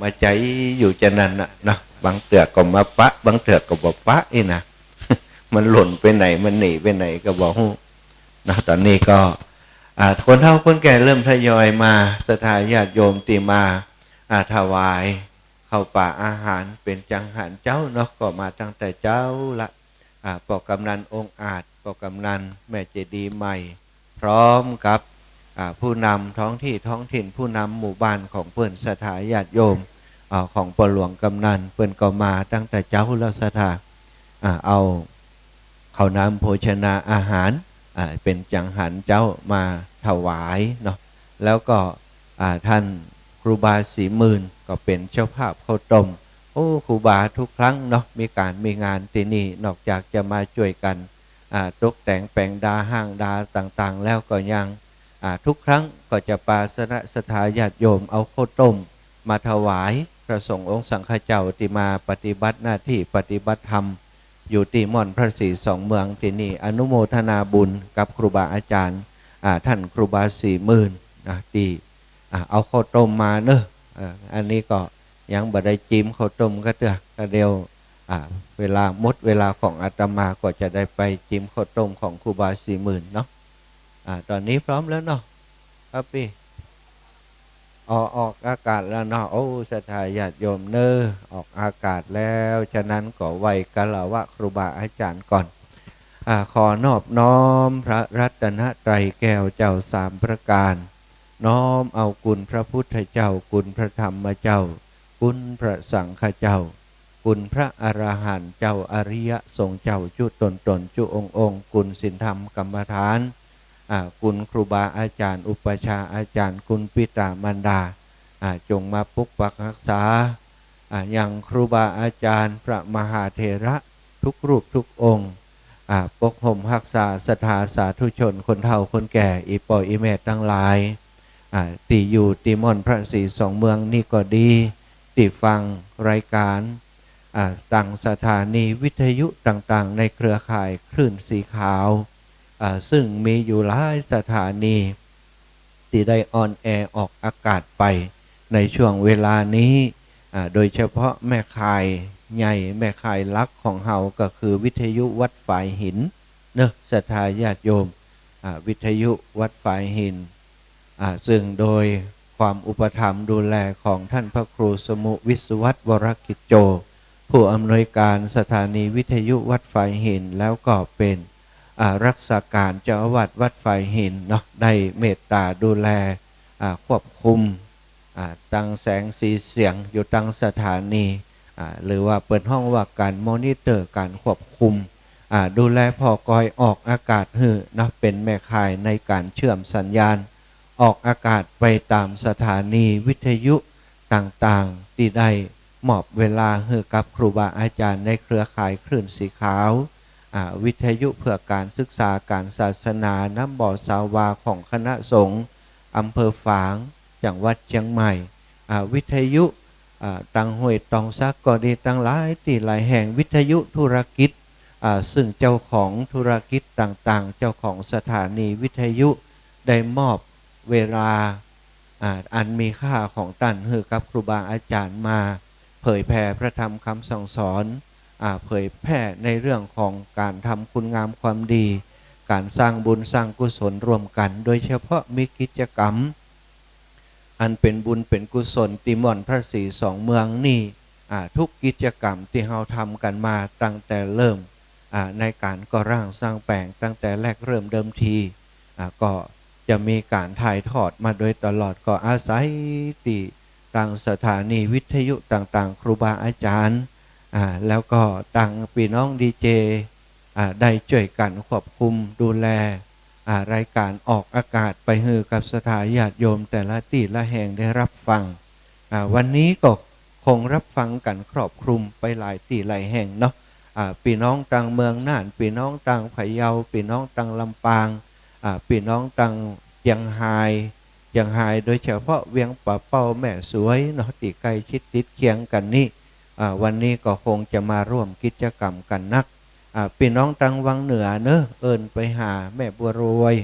มาใจ๋อยู่จานั้นน่ะเนาะ บางเตื้อก็มาปะ บางเตื้อก็บ่ปะอี้นะ มันหล่นไปไหน มันหนีไปไหนก็บ่ฮู้เนาะ ต๋อนนี้ก็ อ่า คนเฒ่าคนแก่เริ่มทยอยมา ศรัทธาญาติโยมตี้มา อ่า ถวายข้าวป๋าอาหารเป๋นจังหันเจ๊าเนาะ ก็มาตั้งแต่เจ๊าละ อ่า ป้อกำนันองอาจ ป้อกำนันแม่เจดีย์ใหม่ พร้อมกับ อ่า ผู้นำท้องที่ท้องถิ่น ผู้นำหมู่บ้านของเปิ้น ศรัทธาญาติโยม อ่า ของป้อหลวงกำนัน เปิ้นก็มาตั้งแต่เจ๊าแล้ว ศรัทธา อ่า เอาข้าวน้ำโภชนาอาหาร อ่า เป๋นจังหันเจ๊ามาถวายเนาะ แล้วก็ อ่า ท่านครูบาศรีหมื่นก็เป๋นเจ้าภาพข้าวต้ม โอ้ ครูบาทุกครั้งเนาะ มีก๋านมีงานตี้นี่ นอกจากจะมาจ้วยกั๋น อ่า ตกแต่งแป๋งดาห้างดาต่างๆ แล้วก็ยัง อ่า ทุกครั้งก็จะปาศนะศรัทธาญาติโยมเอาข้าวต้มมาถวายพระสงฆ์องค์สังฆเจ้าตี้มาปฏิบัติหน้าตี้ปฏิบัติธรรมอยู่ตี้ม่อนพระศรีสองเมืองตี้นี่ อนุโมทนาบุญกับครูบาอาจ๋ารย์ อ่า ท่านครูบาศรีหมื่นนะ ตี้ อ่า เอาข้าวต้มมาเนาะ เอ่อ อันนี้ก็ยังบ่ได้จิมข้าวต้มก็เตื้อ ก็เดี๋ยว อ่า เวลาหมดเวลาของอาตมาก็จะได้ไปจิมข้าวต้มของครูบาศรีหมื่นเนาะ อ่า ต๋อนนี้พร้อมแล้วเนาะ ครับปี้ ออก ออกอากาศแล้วเนาะ โอ้ ศรัทธาญาติโยมเนาะ ออกอากาศแล้ว ฉะนั้นก็ไหว้คารวะครูบาอาจ๋ารย์ก่อน อ่า ขอนอบน้อมพระรัตนตรัยแก้วเจ้าสามประก๋าน น้อมเอาคุณพระพุทธเจ้า คุณพระธรรมเจ้า คุณพระสังฆเจ้า คุณพระอรหันต์เจ้า อริยสงฆ์เจ้า จุ๊ต๋นๆ จุ๊องค์ๆ คุณศีลธรรมกรรมฐาน อ่า คุณครูบาอาจ๋ารย์ อุปัชฌาย์อาจ๋ารย์ คุณปิตามารดา อ่า จงมาปกปักรักษา อ่า ยังครูบาอาจ๋ารย์ พระมหาเถระ ทุกรูปทุกองค์ อ่า ปกห่มฮักษาศรัทธาสาธุชน คนเฒ่าคนแก่ อี่ป้ออี่แม่ตังหลาย อ่า ตี้อยู่ตี้ม่อนพระศรีสองเมืองนี่ก็ดี ตี้ฟังรายก๋าน อ่า ตางสถานีวิทยุต่างๆ ในเครือข่ายคลื่นสีขาว อ่า ซึ่งมีอยู่หลายสถานี ตี้ได้ออนแอร์ออกอากาศไปในช่วงเวลานี้ อ่า โดยเฉพาะแม่ข่ายใหญ่ แม่ข่ายหลักของเฮาก็คือวิทยุวัดฝายหินเนาะ ศรัทธาญาติโยม อ่า วิทยุวัดฝายหิน อ่า ซึ่งโดยความอุปถัมภ์ดูแลของท่านพระครูสมุห์ วิศวัตร วรกิจโจ ผู้อำนวยการสถานีวิทยุวัดฝายหิน แล้วก็เป๋น อ่า รักษาการเจ้าอาวาสวัดฝายหินเนาะ ได้เมตต๋าดูแล อ่า ควบคุม อ่า ตังแสงสีเสียงอยู่ตังสถานี อ่า หรือว่าเปิ้นฮ้องว่าก๋านมอนิเตอร์ ก๋านควบคุม อ่า ดูแลผ่อกอยออกอากาศหื้อเนาะ เป๋นแม่ข่ายในก๋านเชื่อมสัญญาณ ออกอากาศไปต๋ามสถานีวิทยุต่างๆ ตี้ได้มอบเวลาหื้อกับครูบาอาจ๋ารย์ในเครือข่ายคลื่นสีขาว อ่า วิทยุเพื่อการศึกษาการศาสนา น้ำบ่อสาวาของคณะสงฆ์อำเภอฝาง จังหวัดเชียงใหม่ อ่า วิทยุ อ่า ตังห้วยตองสักก็ดี ตังหลายตี้หลายแห่ง วิทยุธุรกิจ อ่า ซึ่งเจ้าของธุรกิจต่างๆ เจ้าของสถานีวิทยุได้มอบเวลา อ่า อันมีค่าของต้านหื้อกับครูบาอาจ๋ารย์มาเผยแผ่พระธรรมคำสั่งสอน อ่า เผยแผ่ในเรื่องของก๋านทำคุณงามความดี ก๋านสร้างบุญสร้างกุศลร่วมกั๋น โดยเฉพาะมีกิจกรรม อันเป๋นบุญเป๋นกุศลตี้ม่อนพระศรีสองเมืองนี่ อ่า ทุกกิจกรรมตี้เฮาทำกั๋นมาตั้งแต่เริ่ม อ่า ในก๋านก่อร่างสร้างแป๋งตั้งแต่แรกเริ่มเดิมที อ่า ก็จะมีก๋านถ่ายทอดมาโดยตลอด ก็อาศัยตี้ตางสถานีวิทยุต่างๆ ครูบาอาจ๋ารย์ อ่า แล้วก็ตางปี้น้องดีเจ อ่า ได้จ้วยกั๋นควบคุมดูแล อ่า รายก๋านออกอากาศไปหื้อกับศรัทธาญาติโยมแต่ละตี้ละแห่งได้ฮับฟัง อ่า วันนี้ก็คงฮับฟังกั๋นครอบคลุมไปหลายตี้หลายแห่งเนาะ อ่า ปี้น้องตางเมืองน่าน ปี้น้องตางพะเยา ปี้น้องตางลำปาง อ่า ปี้น้องตางเจียงฮาย เจียงฮาย โดยเฉพาะเวียงป่าเป้า แม่สวยเนาะ ตี้ใก้ชิดติดเคียงกั๋นนี่ อ่า วันนี้ก็คงจะมาร่วมกิจกรรมกั๋นนัก อ่า ปี้น้องตางวังเหนือเนาะ เอิ้นไปหาแม่บัวรวย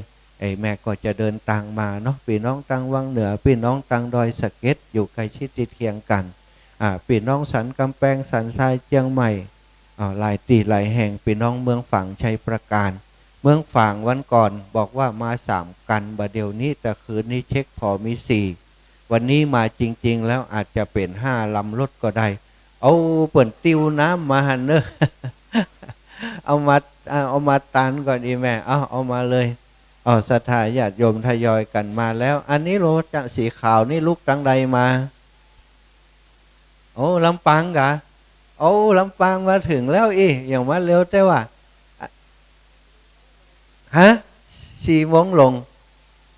ไอ้แม่ก็จะเดินตางมาเนาะ ปี้น้องตางวังเหนือ ปี้น้องตางดอยสะเก็ด อยู่ใก้ชิดติดเคียงกั๋น อ่า ปี้น้องสันก๋ำแปง สันทราย เจียงใหม่ อ่า หลายตี้หลายแห่ง ปี้น้องเมืองฝาง ชัยปราการ เมืองฝางวันก่อนบอกว่ามาสามกั๋น บ่าเดี่ยวนี้ แต่คืนนี้เช็คผ่อมีสี่ วันนี้มาจริงๆ แล้วอาจจะเป๋นห้าลำรถก็ได้ เอาเปิ้นติวน้ำมาหั้นเน่อ เอามา เอา เอามาตานก่อนอีแม่ เอา เอามาเลย เอา ศรัทธาญาติโยมทยอยกั๋นมาแล้ว อันนี้โลจะสีขาวนี่ลุกตางใดมา โอ้ ลำปางกา โอ้ ลำปางมาเถิงแล้วอี้ อย่างมาเร็วแต๊ว่า ฮะ สี่โมงลง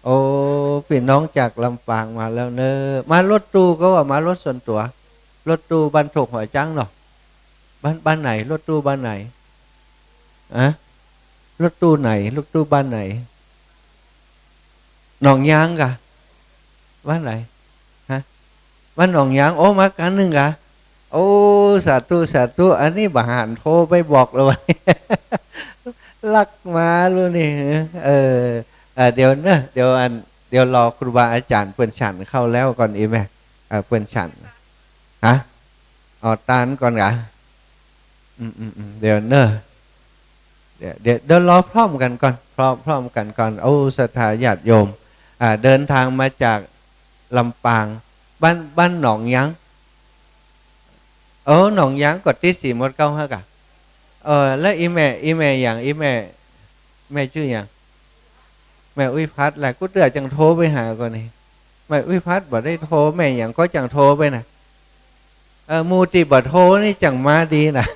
โอ้ ปี้น้องจากลำปางมาแล้วเน่อ มารถตู้ก็ว่ามารถส่วนตั๋ว รถตู้บรรทุกหัวจั๊งเนาะ บ้าน บ้านไหน รถตู้บ้านไหน อะ รถตู้ไหน รถตู้บ้านไหน หนองยางกา บ้านไหน ฮะ บ้านหนองยาง โอ้ มากั๋นนึ่งกา โอ้ สาธุ สาธุ อันนี้บ่หันโทรไปบอกเลย วันนี้ ลักมาลูกนี่ เออ เออ เดี๋ยวเน่อ เดี๋ยวอัน เดี๋ยวรอครูบาอาจ๋ารย์เปิ้นฉันข้าวแล้วก่อนอีแม่ เออ เปิ้นฉัน ฮะ เอาตานก่อนกา อืม อืม อืม เดี๋ยวเน่อ เดี๋ยว เดี๋ยว เดี๋ยวรอพร้อมกั๋นก่อน พร้อม พร้อมกั๋นก่อน โอ้ ศรัทธาญาติโยม อ่า เดินทางมาจากลำปาง บ้าน บ้านหนองยาง เออ หนองยางก็ติดสีหมดเก้าฮักอะ เออ แล้วอีแม่ อีแม่หยัง อีแม่ แม่จื้อหยัง แม่อุยพัฒน์แหละ กู้เตื้อจั่งโทรไปหาก่อนนี่ แม่อุยพัฒน์บ่ได้โทร แม่หยังก็จั่งโทรไปนะ เออ หมู่ตี้บ่โทรนี่จั่งมาดีนะ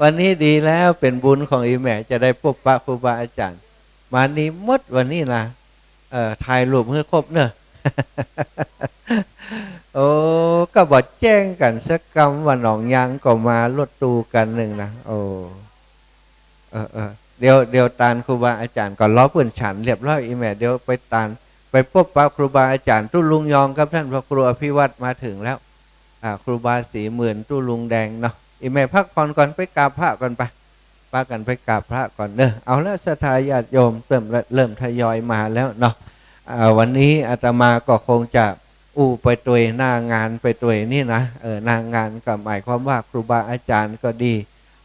วันนี้ดีแล้ว เป๋นบุญของอีแม่ จะได้ปบปะครูบาอาจ๋ารย์ มานี่หมดวันนี้นะ เออ ถ่ายรูปหื้อครบเน่อ โอ้ ก็บ่แจ้งกั๋นสักกำว่าหนองยางก็มารถตู้กั๋นนึ่งนะ โอ้ เออ เออ เดี๋ยว เดี๋ยวตานครูบาอาจ๋ารย์ก่อน รอเปิ้นฉันเรียบร้อย อีแม่ เดี๋ยวไปตาน ไปปบปะครูบาอาจ๋ารย์ ตุ๊ลุงยองกับต้านพระครูอภิวัฒน์มาเถิงแล้ว อ่า ครูบาศรีหมื่น ตุ๊ลุงแดงเนาะ อีแม่พักผ่อนก่อน ไปกราบพระก่อนไป ปากั๋นไปกราบพระก่อนเน่อ เอาละ ศรัทธาญาติโยมเริ่ม เริ่มทยอยมาแล้วเนาะ อ่า วันนี้อาตมาก็คงจะ อู้ไปตวยหน้างานไปตวยนี่นะ เออ หน้างานก็หมายความว่าครูบาอาจ๋ารย์ก็ดี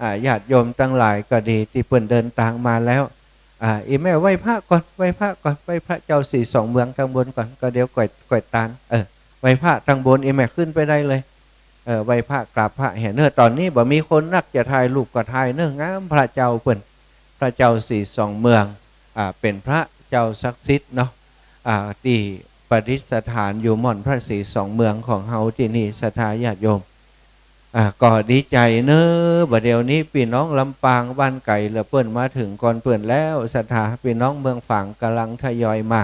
อ่า ญาติโยมตังหลายก็ดี ตี้เปิ้นเดินตางมาแล้ว อ่า อีแม่ไหว้พระก่อน ไหว้พระก่อน ไหว้พระเจ้าสี่สองเมืองตางบนก่อน ก็เดี๋ยวก่อย ก่อยตาน เออ ไหว้พระตางบน อีแม่ขึ้นไปได้เลย เออ ไหว้พระกราบพระแหน่เน่อ ต๋อนนี้บ่มีคนนักจะถ่ายรูปก็ถ่ายเน่อ งามพระเจ้าเปิ้น พระเจ้าสี่สองเมือง อ่า เป๋นพระเจ้าศักดิ์สิทธิ์เนาะ อ่า ตี้ประดิษฐานอยู่หม่อนพระสี่สองเมืองของเฮาตี้นี่ ศรัทธาญาติโยม อ่า ก็ดีใจ๋เน่อ บ่าเดี่ยวนี้ปี้น้องลำปางบ้านไก๋เหลือเปิ้นมาเถิงก่อนเปิ้นแล้ว ศรัทธาปี้น้องเมืองฝางก่ำลังทยอยมา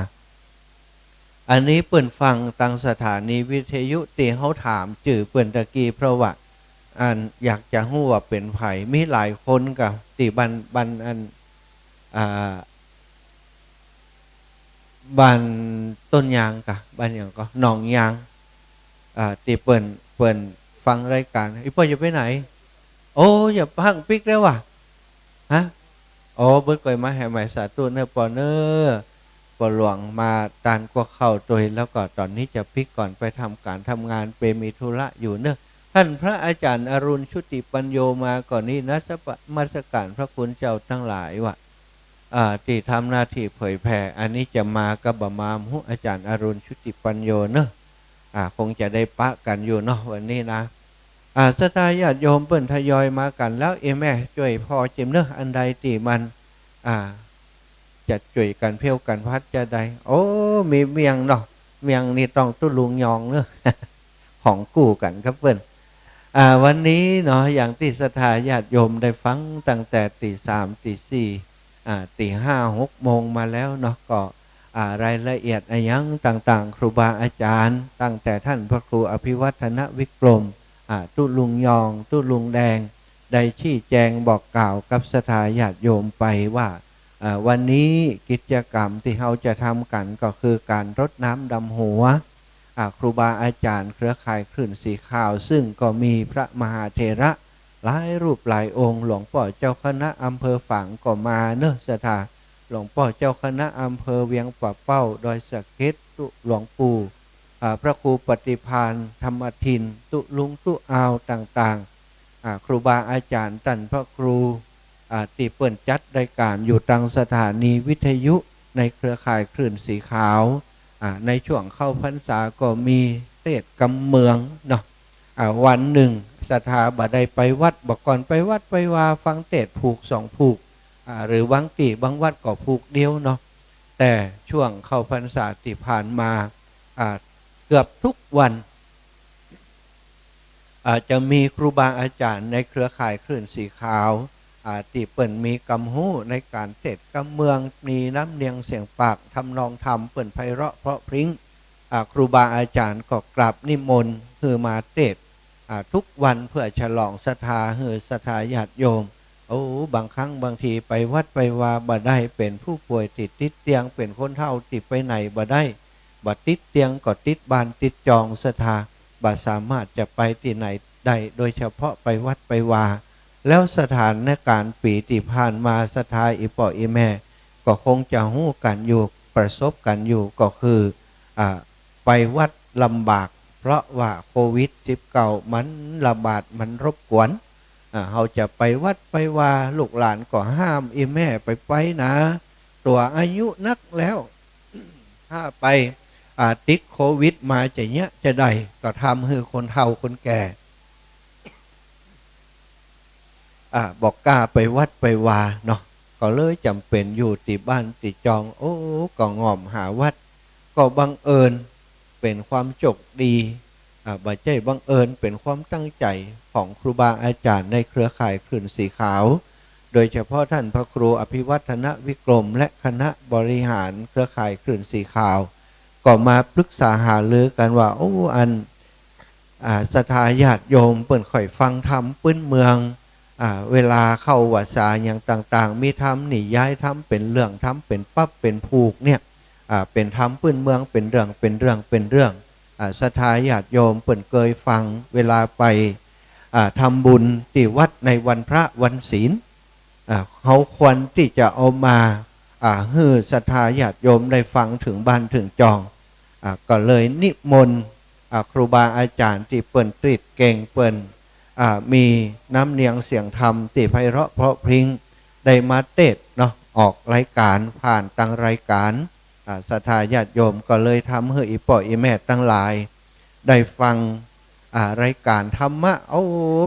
อันนี้เปิ้นฟังตางสถานีวิทยุตี้เฮาถามจื้อเปิ้นตะกี้ เพราะว่า อัน อยากจะฮู้ว่าเป๋นใผ มีหลายคนกา ตี้บ้าน บ้านอัน อ่า บ้านต้นยางกา บ้านหยังก่อ หนองยาง อ่า ตี้เปิ้น เปิ้นฟังรายก๋าน อี่ป้อจะไปไหน โอ้ จะพักปิ๊กแล้วว่ะ ฮะ อ๋อ เปิ้นก่อยมาแห่ใหม่ สาธุเน่อป้อเน่อ ป้อหลวงมาตานกั๊วข้าวตวย แล้วก็ต๋อนนี้จะปิ๊กก่อน ไปทำก๋านทำงาน ไปมีธุระอยู่เน่อ ต้านพระอาจ๋ารย์อรุณชุติปัญโญมาก่อนี้นะ นมัสก๋านพระคุณเจ้าตังหลายว่ะ อ่า ตี้ทำหน้าตี้เผยแผ่ อันนี้จะมากับบ่มาบ่ฮู้ อาจ๋ารย์อรุณชุติปัญโญเน่อ อ่า คงจะได้ปะกั๋นอยู่เนาะ วันนี้นะ อ่า ศรัทธาญาติโยมเปิ้นทยอยมากั๋นแล้ว เอแม่จ้วยผ่อเจิมเน่อ อันใดตี้มัน อ่า จะจ้วยกั๋นเพลวกั๋นพัดจะได้ โอ้ มีเมี่ยงเนาะ เมี่ยงนี่ต้องตุ๊ลุงยองเน่อ ของกู้กั๋นกับเปิ้น อ่า วันนี้เนาะ อย่างตี้ศรัทธาญาติโยมได้ฟังตั้งแต่ตี้สาม ตี้สี่ อ่า ตี้ห้า หกโมงมาแล้วเนาะ ก็ อ่า รายละเอียดอะหยังต่างๆ ครูบาอาจ๋ารย์ ตั้งแต่ต้านพระครูอภิวัฒนวิกรม อ่า ตุ๊ลุงยอง ตุ๊ลุงแดง ได้ชี้แจงบอกกล่าวกับศรัทธาญาติโยมไปว่า อ่า วันนี้กิจกรรมตี้เฮาจะทำกั๋นก็คือก๋านรดน้ำดำหัว อ่า ครูบาอาจ๋ารย์เครือข่ายคลื่นสีขาว ซึ่งก็มีพระมหาเถระหลายรูปหลายองค์ หลวงป้อเจ้าคณะอำเภอฝางก็มาเน่อ ศรัทธา หลวงป้อเจ้าคณะอำเภอเวียงป่าเป้า ดอยสะเก็ด ตุ๊ หลวงปู่ อ่า พระครูปฏิภาณ ธรรมทิน ตุ๊ลุงตุ๊อาวต่างๆ อ่า ครูบาอาจ๋ารย์ต้านพระครู อ่า ตี้เปิ้นจัดรายก๋านอยู่ตางสถานีวิทยุในเครือข่ายคลื่นสีขาว อ่า ในช่วงเข้าพรรษาก็มีเตสน์กำเมืองเนาะ อ่า วันนึ่งศรัทธาบ่ได้ไปวัด บ่ก่อนไปวัดไปวาฟังเตสน์ผูกสองผูก อ่า หรือบางตี้บางวัดก็ผูกเดียวเนาะ แต่ช่วงเข้าพรรษาตี้ผ่านมา อ่า เกือบทุกวัน อ่า จะมีครูบาอาจ๋ารย์ในเครือข่ายคลื่นสีขาว อ่า ตี้เปิ้นมีกำฮู้ในก๋านเตสน์กำเมือง มีน้ำเนียงเสียงปาก ทำนองธรรมเปิ้นไพเราะเพราะพริ้ง อ่า ครูบาอาจ๋ารย์ก็กราบนิมนต์หื้อมาเตสน์ อ่า ทุกวันเปื้อฉลองศรัทธาหื้อศรัทธาญาติโยม โอ้ บางครั้งบางทีไปวัดไปวาบ่ได้ เป๋นผู้ป่วยตี้ติดเตียง เป๋นคนเฒ่าตี้ไปไหนบ่ได้ บ่ติดเตียงก็ติดบ้านติดจอง ศรัทธาบ่สามารถจะไปตี้ไหนได้ โดยเฉพาะไปวัดไปวา แล้วสถานก๋ารณ์ปี๋ตี้ผ่านมา ศรัทธาอี่ป้ออี่แม่ก็คงจะฮู้กั๋นอยู่ ประสบกั๋นอยู่ ก็คือ อ่า ไปวัดลำบาก เพราะว่าโควิดสิบเก้ามันระบาด มันรบกวน อ่า เฮาจะไปวัดไปวา ลูกหลานก็ห้าม อี่แม่ไปไปนา ตั๋วอายุนักแล้ว ถ้าไป อ่า ติดโควิดมาจะเยียะจะใด ก็ทำหื้อคนเฒ่าคนแก่ อ่า บ่กล้าไปวัดไปวาเนาะ ก็เลยจ๋ำเป๋นอยู่ตี้บ้านตี้จอง โอ้ ก็ง่อมหาวัด ก็บังเอิญเป๋นความโจคดี อ่า บ่ใจ้บังเอิญ เป๋นความตั้งใจ๋ของครูบาอาจ๋ารย์ในเครือข่ายคลื่นสีขาว โดยเฉพาะต้านพระครูอภิวัฒนวิกรม และคณะบริหารเครือข่ายคลื่นสีขาว ก็มาปรึกษาหารือกั๋นว่า โอ้ อัน อ่า ศรัทธาญาติโยมเปิ้นใค่ฟังธรรมปื๊นเมือง อ่า เวลาเข้าวัสสาหยังต่างๆ มีธรรมนิยาย ธรรมเป๋นเรื่อง ธรรมเป๋นปั๊บเป๋นผูกเนี่ย อ่า เป๋นธรรมปื๊นเมือง เป๋นเรื่อง เป๋นเรื่อง เป๋นเรื่อง อ่า ศรัทธาญาติโยมเปิ้นเกยฟัง เวลาไป อ่า ทำบุญตี้วัดในวันพระวันศีล อ่า เฮาควรตี้จะเอามา อ่า หื้อศรัทธาญาติโยมได้ฟังเถิงบ้านเถิงจอง อ่า ก็เลยนิมนต์ อ่า ครูบาอาจ๋ารย์ตี้เปิ้นตรีดเก่ง เปิ้น อ่า มีน้ำเนียงเสียงธรรมตี้ไพเราะเพราะพริ้ง ได้มาเตสน์เนาะ ออกรายก๋าน ผ่านตางรายก๋าน อ่า ศรัทธาญาติโยมก็เลยทำหื้ออี่ป้ออี่แม่ตังหลายได้ฟัง อ่า รายก๋านธรรมะ โอ้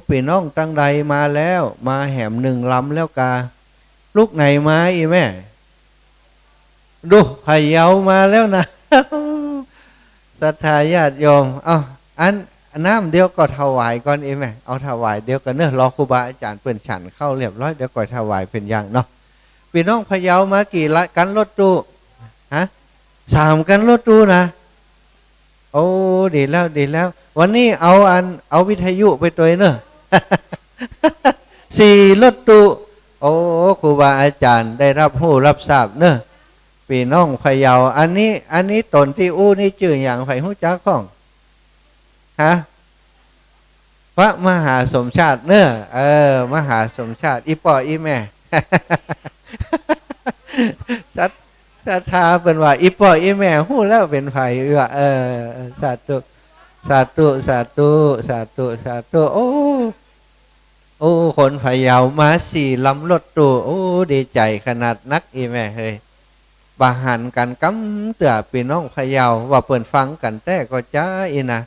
ปี้น้องตังใดมาแล้ว มาแหมนึ่งลำแล้วกา ลุกไหนมาอี่แม่ ดู พะเยามาแล้วนะ ศรัทธาญาติโยม เอ้า อัน น้ำเดี๋ยวก็ถวายก่อนอี่แม่ เอาถวายเดี๋ยวก่อนเนาะ รอครูบาอาจ๋ารย์เปิ้นฉันข้าวเรียบร้อย เดี๋ยวก็ถวายเป๋นอย่างเนาะ ปี้น้องพะเยามากี่ละ กั๋นรถตู้ ฮะ สามกั๋นรถตู้นะ โอ้ ดีแล้ว ดีแล้ว วันนี้เอาอัน เอาวิทยุไปตวยเนาะ สี่รถตู้ โอ้ ครูบาอาจ๋ารย์ได้ฮับฮู้ฮับทราบเนาะ ปี้น้องพะเยา อันนี้ อันนี้ต๋นตี้อู้นี่จื้อหยัง ใผฮู้จักพ่อง ฮะ พระมหาสมชาติเนาะ เออ มหาสมชาติ อี่ป้ออี่แม่ ศรัท- ศรัทธาเปิ้นว่า อี่ป้ออี่แม่ฮู้แล้วเป๋นใผ ว่า เออ สาธุ สาธุ สาธุ สาธุ สาธุ โอ้ โอ้ คนพะเยามาสี่ลำรถตู้ โอ้ ดีใจ๋ขนาดนักอี่แม่เฮย บ่หันกั๋นกำเตื้อ ปี้น้องพะเยา ว่าเปิ้นฟังกั๋นแต๊ก็จาอี้นะ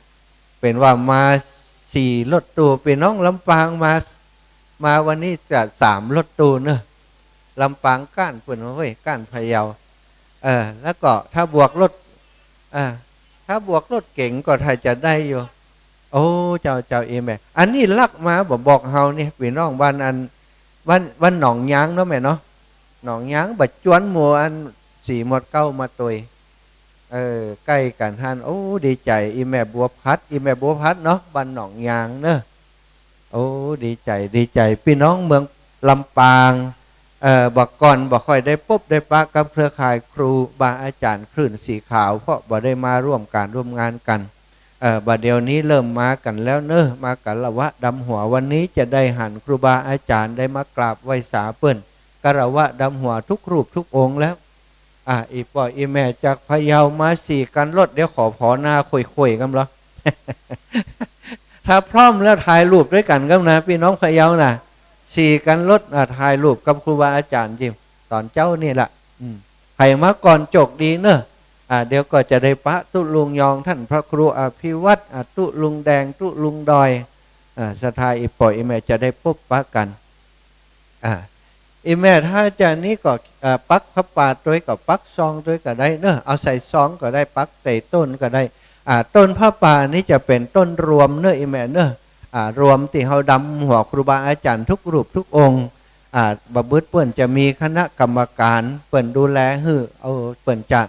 เป๋นว่ามาสี่รถตู้ ปี้น้องลำปางมา มาวันนี้จะสามรถตู้เนาะ ลำปางก้านเปิ้นว่าเว้ย ก้านพะเยา เออ แล้วก็ถ้าบวกรถ เออ ถ้าบวกรถเก๋งก็ถ้าจะได้อยู่ โอ้ เจ้า เจ้าอี่แม่ อันนี้ลักมาบ่บอกเฮานี่ ปี้น้องบ้านอัน บ้าน บ้านหนองยางเนาะแม่เนาะ หนองยาง บ่จวนหมู่อันสี่หมวดเก๊ามาตวย เออ ใก้กั๋นหั้น โอ้ ดีใจ๋ อี่แม่บัวพัด อี่แม่บัวพัดเนาะ บ้านหนองยางเนาะ โอ้ ดีใจ๋ ดีใจ๋ ปี้น้องเมืองลำปาง เอ่อ บ่ก่อนบ่ค่อยได้ปบได้ปะกับเครือข่ายครูบาอาจ๋ารย์คลื่นสีขาว เพราะบ่ได้มาร่วมก๋านร่วมงานกั๋น เอ่อ บ่าเดี่ยวนี้เริ่มมากั๋นแล้วเนาะ มาคารวะดำหัว วันนี้จะได้หันครูบาอาจ๋ารย์ได้มากราบไหว้สาเปิ้น คารวะดำหัวทุกรูปทุกองค์แล้ว อ่า อี่ป้ออี่แม่จากพะเยามาสี่กั๋นรถ เดี๋ยวขอผอหน้าคุยๆ กั๋นเหรอ ถ้าพร้อมแล้วถ่ายรูปตวยกั๋นกั๋นนะ ปี้น้องพะเยานะ สี่กั๋นรถ อ่า ถ่ายรูปกับครูบาอาจ๋ารย์จิ๋ม ต๋อนเจ๊านี่ละ อืม ใผมาก่อนโจคดีเน่อ อ่า เดี๋ยวก็จะได้ปะตุ๊ลุงยอง ต้านพระครูอภิวัฒน์ อ่า ตุ๊ลุงแดง ตุ๊ลุงดอย อ่า ศรัทธาอี่ป้ออี่แม่จะได้ปบปะกั๋น อ่า อี่แม่ถ้าจะนี้ก็ อ่า ปักผ้าป่าตวยก็ปักซองตวยก็ได้เน่อ เอาใส่ซองก็ได้ ปักใต้ต้นก็ได้ อ่า ต้นผ้าป่านี้จะเป๋นต้นรวมเน่ออี่แม่เน่อ อ่า รวมตี้เฮาดำหัวครูบาอาจ๋ารย์ทุกรูปทุกองค์ อ่า บ่าบึดเปิ้นจะมีคณะกรรมก๋าน เปิ้นดูแลหื้อ เอา เปิ้นจะ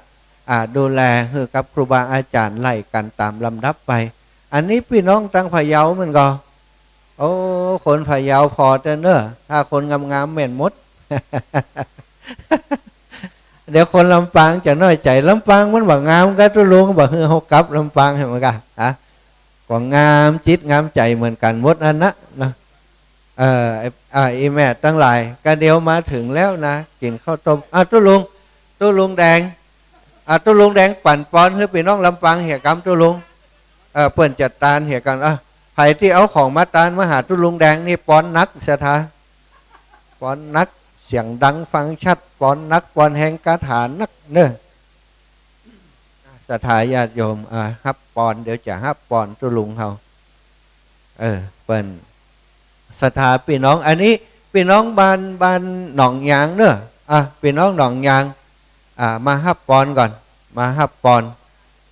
อ่า ดูแลหื้อกับครูบาอาจ๋ารย์ไล่กั๋นต๋ามลำดับไป อันนี้ปี้น้องตังพะเยาเหมือนกั๋น โอ้ คนพะเยาผ่อเต๊อะเน่อ ถ้าคนงามๆ แม่นหมด เดี๋ยวคนลำปางจะน้อยใจ๋ ลำปางมันบ่างามกาตุ๊ลุง บ่หื้อเฮากลับลำปางหื้อเหมือนกั๋น ฮะ ก็งามจิตงามใจ๋เหมือนกั๋นหมดอั้นนะ เนาะ เออ ไอ้ อ่า อี่แม่ตังหลาย กาเดี๋ยวมาเถิงแล้วนะ กิ๋นข้าวต้ม อ่า ตุ๊ลุง ตุ๊ลุงแดง อ่า ตุ๊ลุงแดงปั๋นปอนหื้อปี้น้องลำปางเหียกำตุ๊ลุง เออ เปิ้นจะตานเหียกำ อ่ะ ใผตี้เอาของมาตานมาหาตุ๊ลุงแดงนี่ปอนนักศรัทธา ปอนนัก เสียงดังฟังชัด ปอนนัก ปอนแฮง คาถานักเน่อ ศรัทธาญาติโยม อ่า ฮับปอน เดี๋ยวจะฮับปอนตุ๊ลุงเฮา เออ เปิ้น ศรัทธาปี้น้อง อันนี้ปี้น้องบ้าน บ้านหนองยางเน่อ อ่ะ ปี้น้องหนองยาง อ่า มาฮับปอนก่อน มาฮับปอน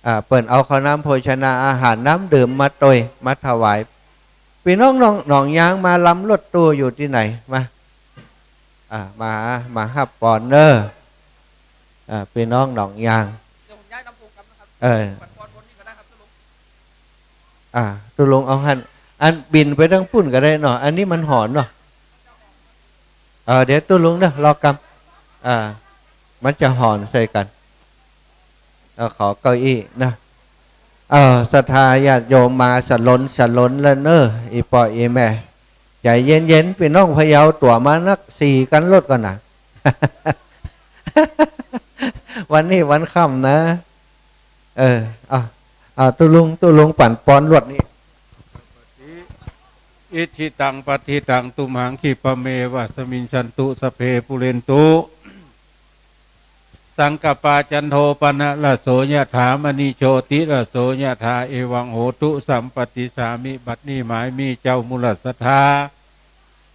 อ่า เปิ้นเอาข้าวน้ำโภชนาอาหารน้ำดื่มมาตวย มาถวาย ปี้น้องหนอง หนองยางมาลำรถตู้อยู่ตี้ไหน มา อ่า มา มาฮับปอนเน่อ อ่า ปี้น้องหนองยาง เดี๋ยวผมย้ายลำโพงครับนะครับ เออ ปัดปอนบนนี่ก็ได้ครับตุ๊ลุง อ่า ตุ๊ลุงเอาหั้น อันบินไปตังปุ้นก็ได้เนาะ อันนี้มันหอนเนาะ เออ เดี๋ยวตุ๊ลุงเนาะ รอกำ อ่า มันจะหอนใส่กั๋น เออ ขอเก้าอี้นะ เออ ศรัทธาญาติโยมมาสะหลนสะหลนแล้วเน่อ อี่ป้ออี่แม่ ใจ๋เย็นๆ ปี้น้องพะเยาตั๋วมานัก สี่กั๋นรถก่อนนะ วันนี้วันค่ำนะ เออ อ่ะ อ่ะ ตุ๊ลุง ตุ๊ลุงปั๋นปอนรวดนี้ อิจฉิตังปัตถิตัง ตุมหัง ขิปปะเมวะ สมมิชชันตุ สัพเพ ปูเรนตุ สังกัปปา จันโท ปะนะระโส ยะถา มะณิ โชติระโส ยะถา เอวัง โหตุ สัพพัญญู สามิ บัดนี้หมายมีเจ้ามูลศรัทธา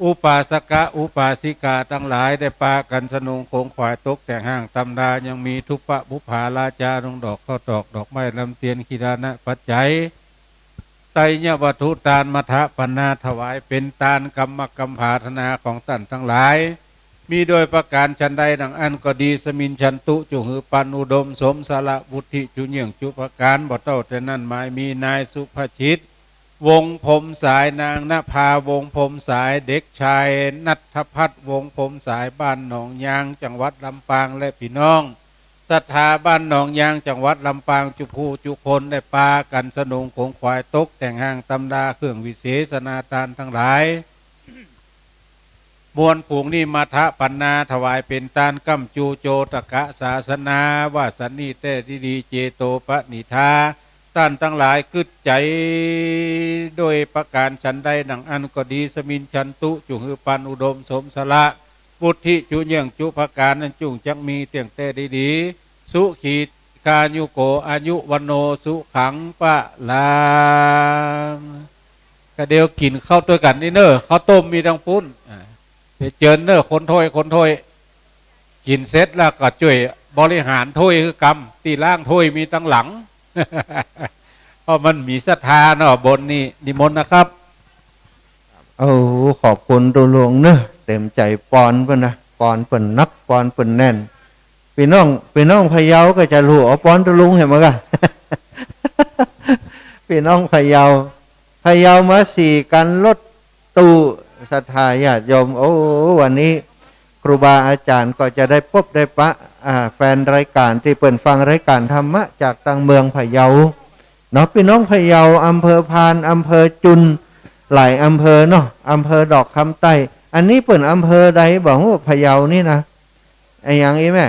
อุปาสกะ อุปาสิกาตังหลาย ได้ปากั๋นสนุงขงขวายตกแต่งห้างตำรา ยังมีทูปะปุปผาราจา ดงดอกข้าวตอก ดอกไม้ลำเตียน ขีลานะปัจจัย ไตรยวัตถุตาน มัทธะปัณณา ถวายเป๋นตานกำมะกำผาธนาของต้านตังหลาย มีโดยประก๋านฉันใดดังอั้นก็ดี สมมิชชันตุ จุ่งหื้อปานอุดมสมสาระ วุฒิจุเยี่ยงจุประก๋าน บ่เต้าแต่นั้นหมายมีนายสุภชิต วงศ์พรหมสาย นางนภา วงศ์พรหมสาย เด็กชายณัฐพัฒน์ วงศ์พรหมสาย บ้านหนองยาง จังหวัดลำปาง และปี้น้องศรัทธาบ้านหนองยาง จังหวัดลำปาง จุผู้จุคน ได้ปากั๋นสนุงขงขวายตกแต่งห้างตำรา เครื่องวิเศษณาตานตังหลาย มวลฝูงนี้ มัทธะปัณณา ถวายเป๋นตานก้ำจูโจตกะศาสนา ว่าสันนี้แต๊ดีๆ เจโตปะณิธา ต้านตังหลายกึ๊ดใจ๋ โดยประก๋านฉันใดดังอั้นก็ดี สมมิชชันตุ จุ่งหื้อปานอุดมสมสาระ วุฒิจุเยี่ยงจุประก๋านนั้นจุ่งจักมีเตี้ยงแต๊ดีๆ สุขี คายุโก อายุวัณโณ สุขัง พะลัง กาเดี๋ยวกิ๋นข้าวตวยกั๋นนี่เน่อ ข้าวต้มมีตังปุ้น อ่า เดี๋ยวเจิญเน่อ คนถ้วย คนถ้วย กิ๋นเสร็จแล้วก็จ้วยบริหารถ้วยคือกำ ตี้ล้างถ้วยมีตังหลัง เพราะมันมีศรัทธาเนาะ บนนี้ นิมนต์นะครับ โอ้ ขอบคุณตุ๊ลุงเน่อ เต๋มใจ๋ปอนเปิ้นนะ ปอนเปิ้นนัก ปอนเปิ้นแน่น ปี้น้อง ปี้น้องพะเยาก็จะฮู้ เอาปอนตุ๊ลุงเหียเหมือนกั๋น ปี้น้องพะเยา พะเยามาสี่กั๋นรถตู้ ศรัทธาญาติโยม โอ้ วันนี้ครูบาอาจ๋ารย์ก็จะได้ปบได้ปะ อ่า แฟนรายก๋านตี้เปิ้นฟังรายก๋านธรรมะจากตางเมืองพะเยา เนาะ ปี้น้องพะเยา อำเภอพาน อำเภอจุน หลายอำเภอเนาะ อำเภอดอกคำใต้ อันนี้เปิ้นอำเภอใดบ่ฮู้ พะเยานี่นะ อะหยังอี้แม่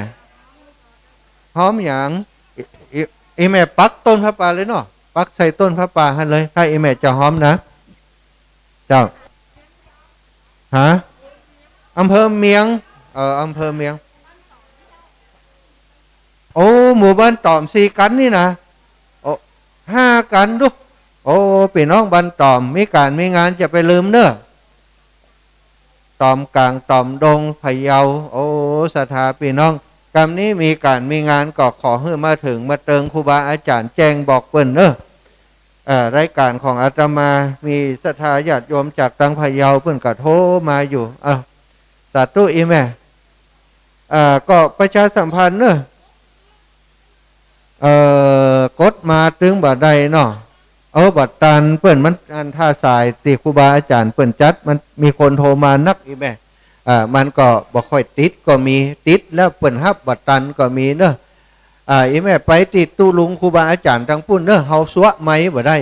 ฮ้อมหยัง อี อี อีแม่ปักต้นผ้าป่าเลยเนาะ ปักใส่ต้นผ้าป่าหั้นเลย ถ้าอีแม่จะฮ้อมนะ เจ้า ฮะ อำเภอเมียง เออ อำเภอเมียง โอ้ หมู่บ้านต๋อมสี่กั๋นนี่นะ โอ้ ห้ากั๋นดู โอ้ ปี้น้องบ้านต๋อม มีก๋านมีงานจะไปลืมเน่อ ต๋อมก๋าง ต๋อมดง พะเยา โอ้ ศรัทธาปี้น้อง กำนี้มีก๋านมีงานก็ขอหื้อมาเถิงมาเติงครูบาอาจ๋ารย์แจ้งบอกเปิ้นเน่อ เอ่อ รายก๋านของอาตมา มีศรัทธาญาติโยมจากตังพะเยาเปิ้นก็โทรมาอยู่ เอ้า สาธุอีแม่ เอ่อ ก็ประชาสัมพันธ์เน่อ เอ่อ กดมาตึงบ่ได้เนาะ เออ บ่ตัน เปิ้นมันอันท่าสายตี้ครูบาอาจ๋ารย์เปิ้นจัด มันมีคนโทรมานักอีแม่ เอ่อ มันก็บ่ค่อยติดก็มี ติดแล้วเปิ้นฮับบ่ตันก็มีเน่อ อ่า อีแม่ไปตี้ตุ๊ลุงครูบาอาจ๋ารย์ตังปุ้นเน่อ เฮาซัวะไมค์บ่ได้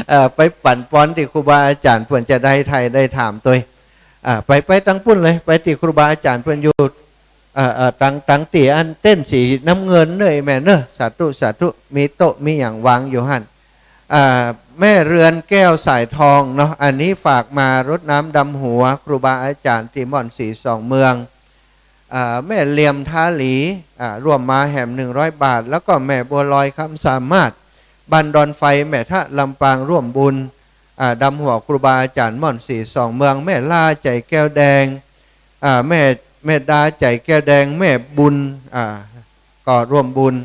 เอ่อ ไปปั๋นปอนตี้ครูบาอาจ๋ารย์เปิ้นจะได้ไถ่ได้ถามตวย อ่า ไป ไปตังปุ้นเลย ไปตี้ครูบาอาจ๋ารย์เปิ้นอยู่ เอ่อ เอ่อ ตัง ตังตี้อันเต็นท์สีน้ำเงินเน่ออีแม่เน่อ สาธุ สาธุ มีโต๊ะมีหยังวางอยู่หั้น อ่า แม่เรือนแก้วสายทองเนาะ อันนี้ฝากมารดน้ำดำหัวครูบาอาจ๋ารย์ตี้ม่อนสีสองเมือง อ่า แม่เหลี่ยมทาหลี อ่า ร่วมมาแหมหนึ่งร้อยบาท แล้วก็แม่บัวลอยคำสามารถ บ้านดอนไฟ แม่ทะลำปาง ร่วมบุญ อ่า ดำหัวครูบาอาจ๋ารย์ม่อนสีสองเมือง แม่ล่าใจแก้วแดง อ่า แม่ แม่ดาใจแก้วแดง แม่บุญ อ่า ก็ร่วมบุญ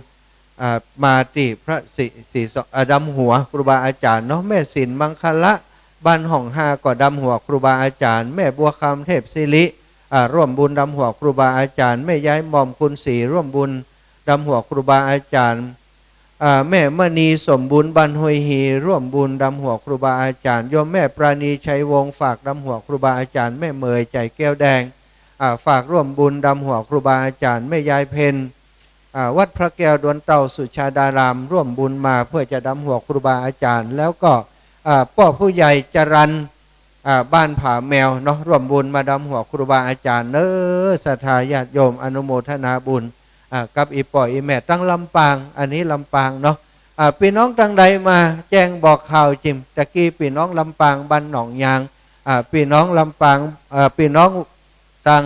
อ่า มาตี้พระศรี ศรีส- อ่า ดำหัวครูบาอาจ๋ารย์เนาะ แม่สินมังคละ บ้านฮ่องฮาก็ดำหัวครูบาอาจ๋ารย์ แม่บัวคำเทพศิริ อ่า ร่วมบุญดำหัวครูบาอาจ๋ารย์ แม่ยายหม่อมกุลศรี ร่วมบุญดำหัวครูบาอาจ๋ารย์ อ่า แม่มณีสมบูรณ์ บ้านห้วยฮี ร่วมบุญดำหัวครูบาอาจ๋ารย์ โยมแม่ปราณีชัยวงศ์ ฝากดำหัวครูบาอาจ๋ารย์ แม่เหมยใจแก้วแดง อ่า ฝากร่วมบุญดำหัวครูบาอาจ๋ารย์ แม่ยายเพ็ญ อ่า วัดพระแก้วดวนเต้าสุชาดาราม ร่วมบุญมาเพื่อจะดำหัวครูบาอาจ๋ารย์ แล้วก็ อ่า ป้อผู้ใหญ่จรัญ อ่า บ้านผาแมวเนาะ ร่วมบุญมาดำหัวครูบาอาจ๋ารย์เน้อ ศรัทธาญาติโยมอนุโมทนาบุญ อ่า กับอี่ป้ออี่แม่ตังลำปาง อันนี้ลำปางเนาะ อ่า ปี้น้องตังใดมาแจ้งบอกข่าวจิม ตะกี้ปี้น้องลำปางบ้านหนองยาง อ่า ปี้น้องลำปาง อ่า ปี้น้องตัง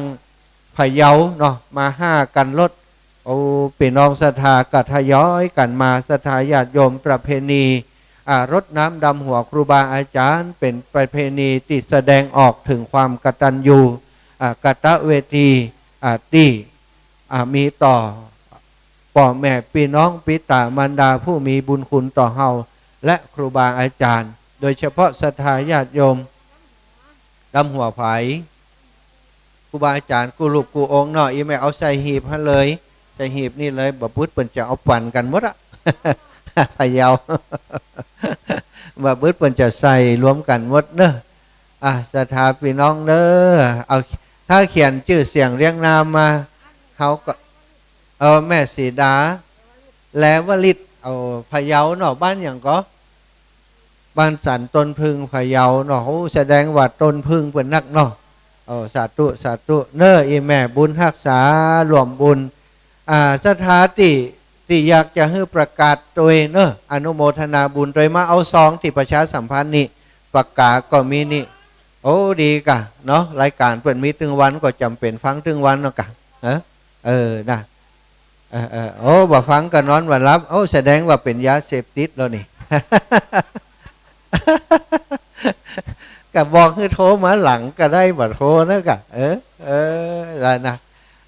พะเยาเนาะ มาห้ากั๋นรถ โอ้ ปี้น้องศรัทธาก็ทยอยกั๋นมา ศรัทธาญาติโยม ประเพณี อ่า รดน้ำดำหัวครูบาอาจ๋ารย์ เป๋นประเพณีตี้แสดงออกเถิงความกตัญญู อ่า กตเวที อ่า ตี้ อ่า มีต่อป้อแม่ปี้น้องปิต๋ามารดาผู้มีบุญคุณต่อเฮา และครูบาอาจ๋ารย์ โดยเฉพาะศรัทธาญาติโยม ดำหัวใผ ครูบาอาจ๋ารย์กู้รูปกู้องค์เนาะ อี่แม่เอาใส่หีบหั้นเลย ใส่หีบนี่เลย บ่าบึดเปิ้นจะเอาปั๋นกั๋นหมดอะ พะเยา บ่าบึดเปิ้นจะใส่รวมกั๋นหมดเน้อ อ่ะ ศรัทธาปี้น้องเน้อ เอา ถ้าเขียนจื้อเสียงเรียงนามมา เฮาก็ เออ แม่สีดา แลวลิต เอา พะเยาเนาะ บ้านหยังก่อ บ้านสันต้นผึ้ง พะเยาเนาะ โอ้ แสดงว่าต้นผึ้งเปิ้นนักเนาะ โอ้ สาธุ สาธุ เน้อ อี่แม่บุญฮักษา ร่วมบุญ อ่า ศรัทธาตี้ ตี้อยากจะหื้อประกาศตวยเน้อ อนุโมทนาบุญตวย มาเอาซองตี้ประชาสัมพันธ์นี่ ปากก๋าก็มีนี่ โอ้ ดีก่ะเนาะ รายก๋านเปิ้นมีตึงวันก็จ๋ำเป๋นฟังตึงวันเนาะก่ะ เออ เออ นะ เออ เออ โอ้ บ่ฟังก็นอนบ่หลับ โอ้ แสดงว่าเป๋นยาเสพติดแล้วนี่ ก็บอกหื้อโทรมาหลังก็ได้ บ่โทรนะก่ะ เออ เออ ได้นะ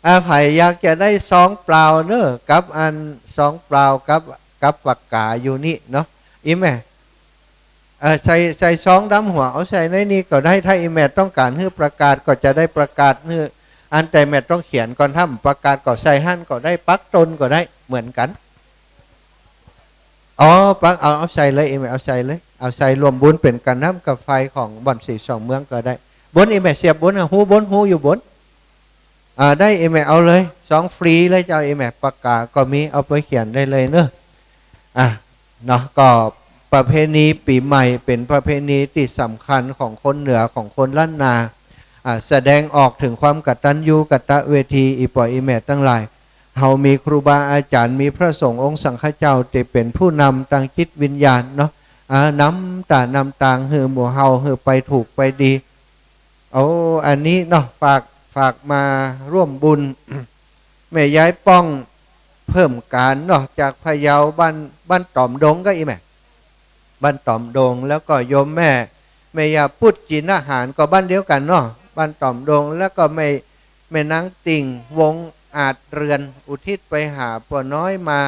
อ่า ใผอยากจะได้ซองเปล่าเน้อ กับอันซองเปล่ากับ กับปากก๋าอยู่นี่เนาะ อี่แม่ เอ่อ ใส่ ใส่ซองดำหัว เอาใส่ในนี่ก็ได้ ถ้าอี่แม่ต้องก๋านหื้อประกาศก็จะได้ประกาศหื้อ อันแต่แม่ต้องเขียนก่อน ถ้าประกาศก็ใส่หั้นก็ได้ ปักต้นก็ได้ เหมือนกั๋น อ๋อ ปัก เอา เอาใส่เลย อี่แม่ เอาใส่เลย เอาใส่ร่วมบุญเป๋นก๋านน้ำกับไฟของบ่อนสีสองเมืองก็ได้ บน อี่แม่เสียบบน อ่ะ ฮู้บน ฮู้อยู่บน อ่า ได้ อี่แม่ เอาเลย ซองฟรีเลยเจ้า อี่แม่ ปากก๋าก็มี เอาไปเขียนได้เลยเน้อ อ่ะ เนาะ ก็ประเพณีปี๋ใหม่เป๋นประเพณีตี้สำคัญของคนเหนือ ของคนล้านนา อ่า แสดงออกเถิงความกตัญญูกตเวที อี่ป้ออี่แม่ตังหลาย เฮามีครูบาอาจ๋ารย์ มีพระสงฆ์องค์สังฆเจ้าตี้เป๋นผู้นำตางจิตวิญญาณเนาะ อ่า นำต๋านำตางหื้อหมู่เฮาหื้อไปถูกไปดี โอ้ อันนี้เนาะ ฝาก ฝากมาร่วมบุญ แม่ยายป้องเพิ่มก๋านเนาะ จากพะเยา บ้าน บ้านต๋อมดงก่อ อี่แม่ บ้านต๋อมดง แล้วก็โยมแม่ แม่ย่าปุจจินหาร ก็บ้านเดียวกั๋นเนาะ บ้านต๋อมดง แล้วก็แม่ แม่นางติ่ง วงศ์อาจเรือน อุทิศไปหาป้อน้อยมา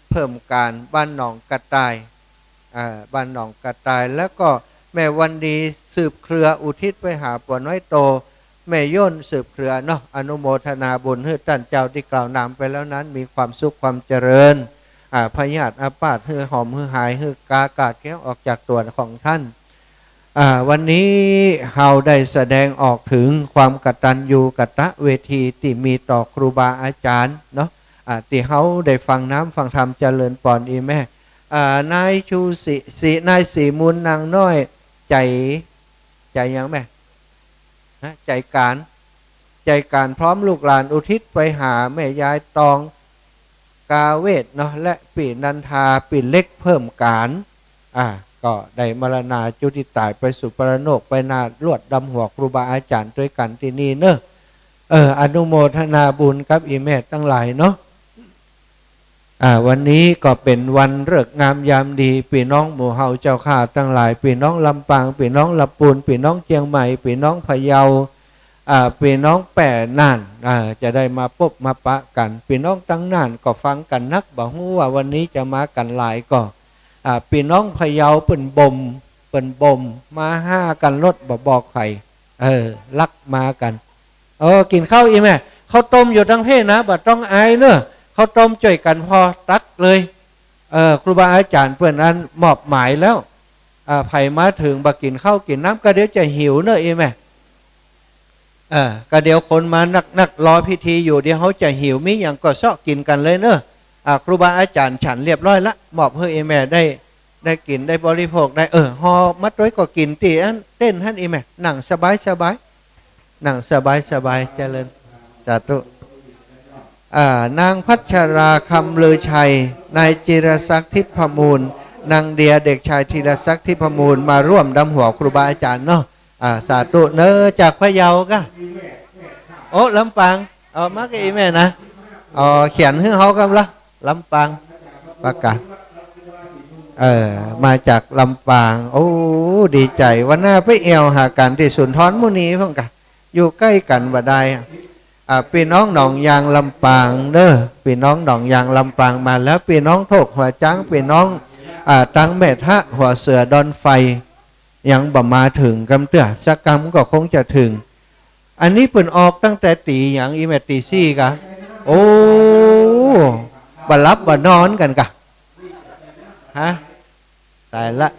เพิ่มก๋าน บ้านหนองกระต่าย อ่า บ้านหนองกระต่าย แล้วก็แม่วันดีสืบเครือ อุทิศไปหาป้อน้อยโต แม่ย่นสืบเครือเนาะ อนุโมทนาบุญหื้อต้านเจ้าตี้กล่าวนามไปแล้วนั้น มีความสุขความเจริญ อ่า พยาธิอาพาธหื้อหอมหื้อหาย หื้อกาขาดแคล้วออกจากตั๋วของต้าน อ่า วันนี้เฮาได้แสดงออกเถิงความกตัญญูกตเวทีตี้มีต่อครูบาอาจ๋ารย์เนาะ อ่า ตี้เฮาได้ฟังนามฟังธรรมเจริญปอน อี่แม่ อ่า นายชูศรี ศรี นายศรีมูลนางน้อย ใจ๋ ใจ๋หยังแม่ ฮะ ใจ๋ก๋าน ใจ๋ก๋านพร้อมลูกหลานอุทิศไปหาแม่ยายตองกาเวทเนาะ และปี้นันทา ปี้เล็กเพิ่มก๋าน อ่า ก็ได้มรณาจุติต๋ายไปสู่ปรโลกไปนา รวดดำหัวครูบาอาจ๋ารย์ตวยกั๋นตี้นี่เนาะ เออ อนุโมทนาบุญกับอี่แม่ตังหลายเนาะ อ่า วันนี้ก็เป๋นวันฤกษ์งามยามดี ปี้น้องหมู่เฮาเจ้าข้าตังหลาย ปี้น้องลำปาง ปี้น้องลำปูน ปี้น้องเจียงใหม่ ปี้น้องพะเยา อ่า ปี้น้องแป้น่าน อ่า จะได้มาปบมาปะกั๋น ปี้น้องตังน่านก็ฟังกั๋นนัก บ่ฮู้ว่าวันนี้จะมากั๋นหลายก่อ อ่า ปี้น้องพะเยาเปิ้นบ่ม เปิ้นบ่ม มาหากั๋นลดบ่บอกใผ เออ ลักมากั๋น เออ กิ๋นข้าวอี่แม่ ข้าวต้มอยู่ตังเพศนะ บ่ต้องอายเนาะ ข้าวต้มจ้วยกั๋นผ่อตักเลย เออ ครูบาอาจ๋ารย์เปิ้นอันมอบหมายแล้ว อ่า ใผมาเถิงบ่กิ๋นข้าวกิ๋นน้ำ ก็เดี๋ยวจะหิวเนาะอี่แม่ เออ ก็เดี๋ยวคนมานักๆ รอพิธีอยู่ เดี๋ยวเฮาจะหิว มีหยังก็เซาะกิ๋นกั๋นเลยเนาะ อ่า ครูบาอาจ๋ารย์ฉันเรียบร้อยละ มอบหื้ออี่แม่ได้ ได้กิ๋นได้บริโภคได้ เออ ห่อมาตวยก็กิ๋นตี้อันเต็นท์หั้นอี่แม่ นั่งสบายๆ นั่งสบายๆ เจริญ สาธุ อ่า นางพัชรา คำลือชัย นายจิรศักดิ์ ทิพย์ประมูล นางเดีย เด็กชายธีรศักดิ์ ทิพย์ประมูล มาร่วมดำหัวครูบาอาจ๋ารย์เนาะ อ่า สาธุเนาะ จากพะเยาก่อ โอ้ ลำปาง เอามากับอี่แม่นะ เอาเขียนหื้อเฮาก่อนละ ลำปาง ประกาศ เออ มาจากลำปาง โอ้ ดีใจ๋ วันหน้าไปแอ่วหากั๋นตี้สุนทรมุนีพ่องก่อ อยู่ใก้กั๋นบ่ดาย อ่า ปี้น้องหนองยางลำปางเนาะ ปี้น้องหนองยางลำปางมาแล้ว ปี้น้องโทกหัวจ๊าง ปี้น้อง อ่า ตังแม่ทะ หัวเสือดอนไฟ ยังบ่มาเถิงกำเตื้อ สักกำก็คงจะเถิง อันนี้เปิ้นออกตั้งแต่ตี๋หยังอี่แม่ ตี๋สี่ก่อ โอ้ บ่หลับบ่นอนกั๋นก่อ ฮะ ต๋ายละ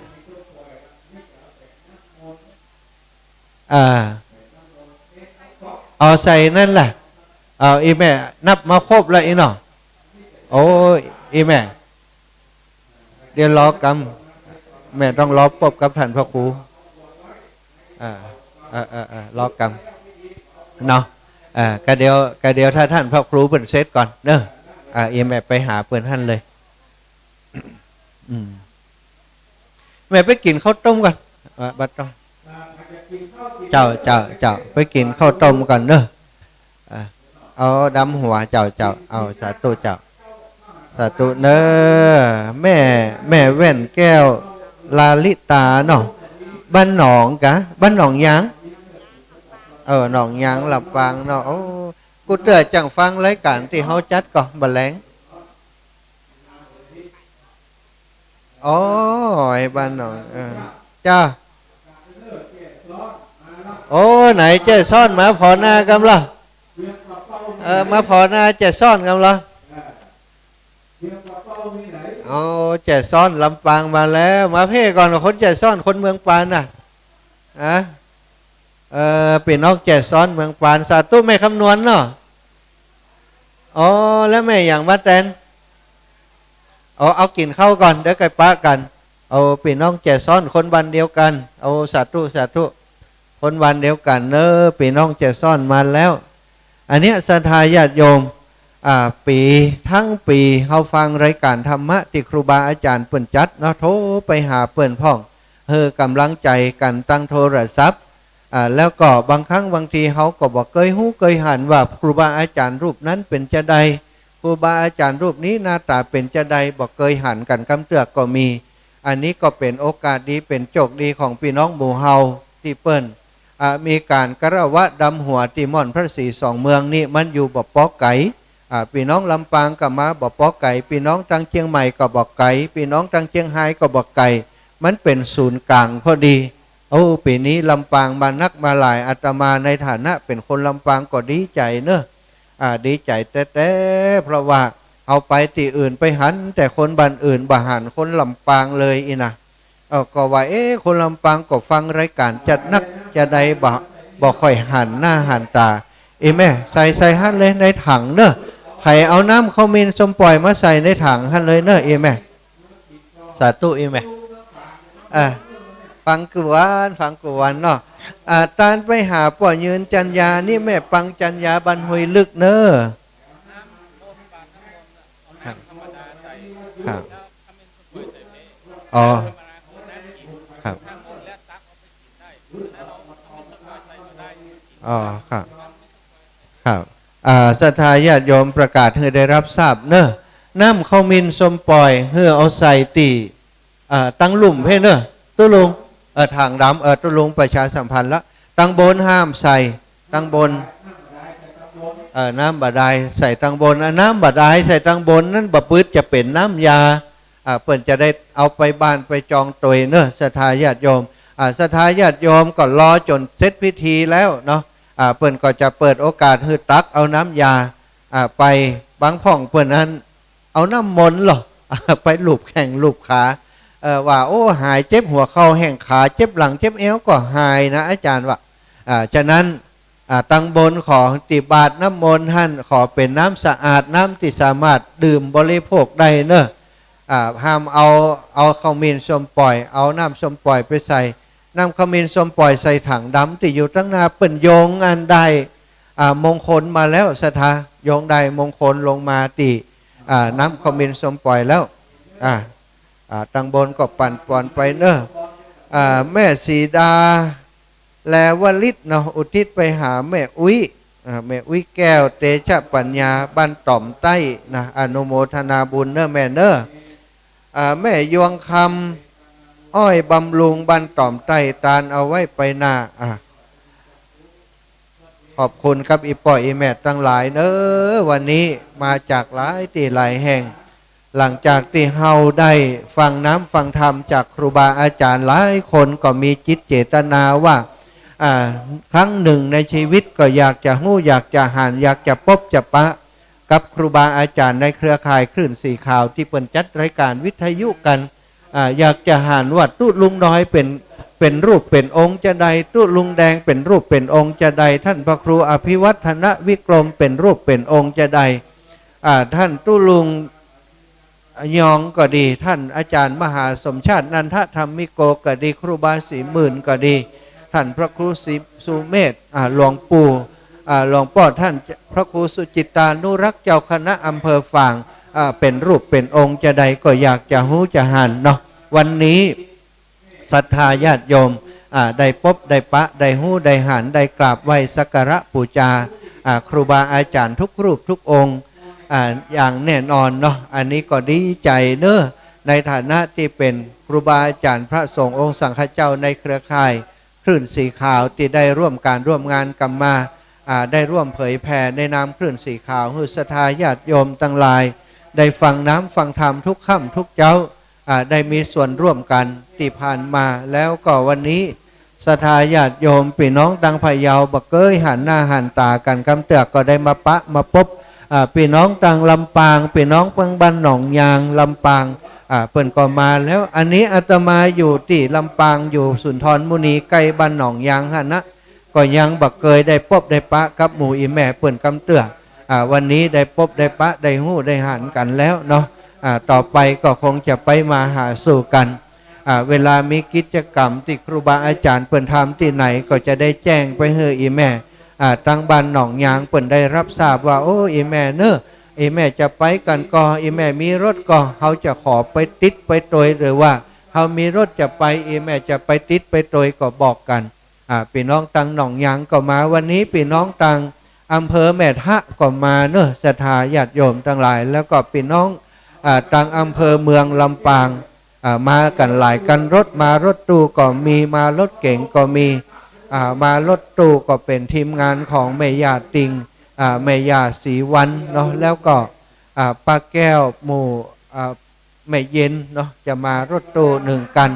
อ่า เอาใส่นั่นแหละ เอา อี่แม่นับมาครบแล้วอี่เนาะ โอ้ อี่แม่ เดี๋ยวรอกำ แม่ต้องรอปบกับต้านพระครู อ่า เออ เออ เออ รอกำ เนาะ อ่า ก็เดี๋ยว ก็เดี๋ยวถ้าต้านพระครูเปิ้นเสร็จก่อนเนาะ อ่า อี่แม่ไปหาเปิ้นหั้นเลย อืม แม่ไปกิ๋นข้าวต้มก่อน อ่า บ่ต้อง เจ้า เจ้า เจ้า ไปกิ๋นข้าวต้มก่อนเนาะ อ่า เอาดำหัว เจ้า เจ้า เอา สาธุเจ้า สาธุเนาะ แม่ แม่แว่นแก้ว ลาลิตาเนาะ บ้านหนองก่อ บ้านหนองยาง เออ หนองยางลำปางเนาะ โอ้ กู้เตื้อจั่งฟังรายก๋านตี้เฮาจัดก่อ บ่าแลง โอ้ย บ้านหนอง เออ จ้า โอ้ ไหนแจ้ซ้อนมาผ่อหน้ากำละ เออ มาผ่อหน้าแจ้ซ้อนกำละ โอ้ แจ้ซ้อนลำปางมาแล้ว มาเพ่ก่อน คนแจ้ซ้อน คนเมืองปานน่ะ อะ เออ ปี้น้องแจ้ซ้อนเมืองปาน สาธุแม่คำนวณเนาะ อ๋อ แล้วแม่หยังมาแตน อ๋อ เอากิ๋นข้าวก่อน เดี๋ยวก่อยปะกั๋น เอา ปี้น้องแจ้ซ้อนคนบ้านเดียวกั๋น เอา สาธุ สาธุ คนบ้านเดียวกั๋นเน่อ ปี้น้องจะซ้อนมาแล้ว อันเนี้ยศรัทธาญาติโยม อ่า ปี๋ ตึงปี๋ เฮาฟังรายก๋านธรรมะตี้ครูบาอาจ๋ารย์เปิ้นจัดเนาะ โทรไปหาเปิ้นพ่อง หื้อก๋ำลังใจ๋กั๋นตางโทรศัพท์ อ่า แล้วก็บางครั้งบางทีเฮาก็บ่เกยฮู้เกยหันว่าครูบาอาจ๋ารย์รูปนั้นเป๋นจาใด ครูบาอาจ๋ารย์รูปนี้หน้าต๋าเป๋นจาใด บ่เกยหันกั๋นกำเตื้อก็มี อันนี้ก็เป๋นโอกาสดี เป๋นโจคดีของปี้น้องหมู่เฮาตี้เปิ้น อ่า มีก๋านคารวะดำหัวตี้ม่อนพระศรีสองเมืองนี้ มันอยู่บ่ปอไก๋ อ่า ปี้น้องลำปางก็มาบ่ปอไก๋ ปี้น้องตางเจียงใหม่ก็บ่ไก๋ ปี้น้องตางเจียงฮายก็บ่ไก๋ มันเป๋นศูนย์ก๋างพอดี โอ้ ปี๋นี้ลำปางมานักมาหลาย อาตมาในฐานะเป๋นคนลำปางก็ดีใจ๋เน่อ อ่า ดีใจ๋แต๊ๆ เพราะว่าเฮาไปตี้อื่นไปหันแต่คนบ้านอื่น บ่หันคนลำปางเลยอี้นะ เออ ก็ว่า เอ๊ะ คนลำปางก็ฟังรายก๋านจัดนักจาใด บ่ บ่ค่อยหันหน้าหันต๋า เอ้ยแม่ ใส่ ใส่หั้นเลยในถังเน่อ ใผเอาน้ำขมิ้นส้มป่อยมาใส่ในถังหั้นเลยเน่อ เอ้ยแม่ สาธุ เอ้ยแม่ อ่า ฟังกู้วัน ฟังกู้วันเนาะ อ่า ตานไปหาป้อยืนจันยานี่ แม่ปังจันยาบ้านห้วยลึกเน่อ ครับ ครับ อ๋อ ครับ อ๋อ ครับ ครับ อ่า ศรัทธาญาติโยมประกาศหื้อได้ฮับทราบเน่อ น้ำขมิ้นส้มป่อยหื้อเอาใส่ตี้ อ่า ตังลุ่มเพ่นเน่อ ตุ๊ลุง เอ่อ ถังดำ เอ่อ ตุ๊ลุงประชาสัมพันธ์ละ ตังบนห้ามใส่ ตังบน เอ่อ น้ำบาดาลใส่ตังบน อ่ะ น้ำบาดาลใส่ตังบนนั้นบ่ปื๊ดจะเป๋นน้ำยา อ่า เปิ้นจะได้เอาไปบ้านไปจองตวยเน่อ ศรัทธาญาติโยม อ่า ศรัทธาญาติโยมก็รอจ๋นเสร็จพิธีแล้วเนาะ อ่า เปิ้นก็จะเปิดโอกาสหื้อตักเอาน้ำยา อ่า ไป บางพ่องเปิ้นนั้น เอาน้ำมนต์เหรอ ไปลูบแข้งลูบขา เอ่อ ว่า โอ้ หายเจ็บหัวเข่าแห้ง ขาเจ็บหลังเจ็บเอวก็หายนะ อาจ๋ารย์ว่า อ่า ฉะนั้น อ่า ตังบนขอตี้บาตรน้ำมนต์หั้น ขอเป๋นน้ำสะอาด น้ำตี้สามารถดื่มบริโภคได้เน่อ อ่า ห้ามเอา เอาขมิ้นส้มป่อย เอาน้ำส้มป่อยไปใส่ น้ำขมิ้นส้มป่อยใส่ถังดำตี้อยู่ตังหน้า เปิ้นโยงอันด้าย อ่า มงคลมาแล้ว ศรัทธา โยงด้ายมงคลลงมาตี้ อ่า น้ำขมิ้นส้มป่อยแล้ว อ่า อ่า ตังบนก็ปั๋นปอนไปเน่อ อ่า แม่สีดา แลวลิตเนาะ อุทิศไปหาแม่อุ๊ย อ่า แม่อุ๊ยแก้ว เตชะปัญญา บ้านต่อมใต้นะ อนุโมทนาบุญเน่อแม่เน่อ อ่า แม่ยวงคำ อ้อยบำรุง บ้านต่อมใต้ ตานเอาไว้ไปนา อ่า ขอบคุณกับอี่ป้ออี่แม่ตังหลายเน่อ วันนี้มาจากหลายตี้หลายแห่ง หลังจากตี้เฮาได้ฟังน้ำฟังธรรมจากครูบาอาจ๋ารย์หลายคน ก็มีจิตเจตนาว่า อ่า ครั้งนึ่งในจีวิตก็อยากจะฮู้ อยากจะหัน อยากจะปบจะปะ กับครูบาอาจ๋ารย์ในเครือข่ายคลื่นสีขาวตี้เปิ้นจัดรายก๋านวิทยุกั๋น อ่า อยากจะหันว่าตุ๊ลุงน้อยเป๋น เป๋นรูปเป๋นองค์จาใด ตุ๊ลุงแดงเป๋นรูปเป๋นองค์จาใด ท่านพระครูอภิวัฒนวิกรมเป๋นรูปเป๋นองค์จาใด อ่า ท่านตุ๊ลุงยองก็ดี ท่านอาจ๋ารย์มหาสมชาตินันทธรรมิโกก็ดี ครูบาสีหมื่นก็ดี ท่านพระครูสีสุเมธ อ่า หลวงปู่ อ่า หลวงป้อท่านพระครูสุจิตตานุรักษ์เจ้าคณะอำเภอฝาง อ่า เป๋นรูปเป๋นองค์จาใดก็อยากจะฮู้จะหันเนาะ วันนี้ศรัทธาญาติโยม อ่า ได้ปบได้ปะ ได้ฮู้ได้หัน ได้กราบไหว้สักการะปู๋จา อ่า ครูบาอาจ๋ารย์ทุกรูปทุกองค์ อ่า อย่างแน่นอนเนาะ อันนี้ก็ดีใจ๋เน่อ ในฐานะตี้เป๋นครูบาอาจ๋ารย์พระสงฆ์องค์สังฆเจ้าในเครือข่าย คลื่นสีขาวตี้ได้ร่วมก๋านร่วมงานกั๋นมา อ่า ได้ร่วมเผยแผ่ในนามคลื่นสีขาว หื้อศรัทธาญาติโยมตังหลาย ได้ฟังน้ำฟังธรรมทุกค่ำทุกเจ๊า อ่า ได้มีส่วนร่วมกั๋นตี้ผ่านมา แล้วก็วันนี้ศรัทธาญาติโยมปี้น้องตังพะเยาบ่เกยหันหน้าหันต๋ากั๋นกำเตื้อ ก็ได้มาปะมาปบ อ่า ปี้น้องตังลำปาง ปี้น้องตังบ้านหนองยางลำปาง อ่า เปิ้นก็มาแล้ว อันนี้อาตมาอยู่ตี้ลำปาง อยู่สุนทรมุนี ใก้บ้านหนองยางหั้นนะ ก็ยังบ่เกยได้ปบได้ปะกับหมู่อี่แม่เปิ้นกำเตื้อ อ่า วันนี้ได้ปบได้ปะได้ฮู้ได้หันกั๋นแล้วเนาะ อ่า ต่อไปก็คงจะไปมาหาสู่กั๋น อ่า เวลามีกิจกรรมตี้ครูบาอาจ๋ารย์เปิ้นทำตี้ไหน ก็จะได้แจ้งไปหื้ออี่แม่ อ่า ตังบ้านหนองยางเปิ้นได้ฮับทราบว่า โอ้ อี่แม่เนาะ อี่แม่จะไปกั๋นก่อ อี่แม่มีรถก่อ เฮาจะขอไปติดไปตวย หรือว่าเฮามีรถจะไป อี่แม่จะไปติดไปตวย ก็บอกกั๋น อ่า ปี้น้องตังหนองยางก็มา วันนี้ปี้น้องตังอำเภอแม่ทะก็มาเนาะ ศรัทธาญาติโยมตังหลาย แล้วก็ปี้น้อง อ่า ตังอำเภอเมืองลำปาง อ่า มากั๋นหลายคันรถ มารถตู้ก็มี มารถเก๋งก็มี อ่า มารถตู้ก็เป๋นทีมงานของแม่ย่าติง อ่า แม่ย่าศรีวรรณเนาะ แล้วก็ อ่า ป้าแก้วหมู่ อ่า แม่เย็นเนาะ จะมารถตู้นึ่งคัน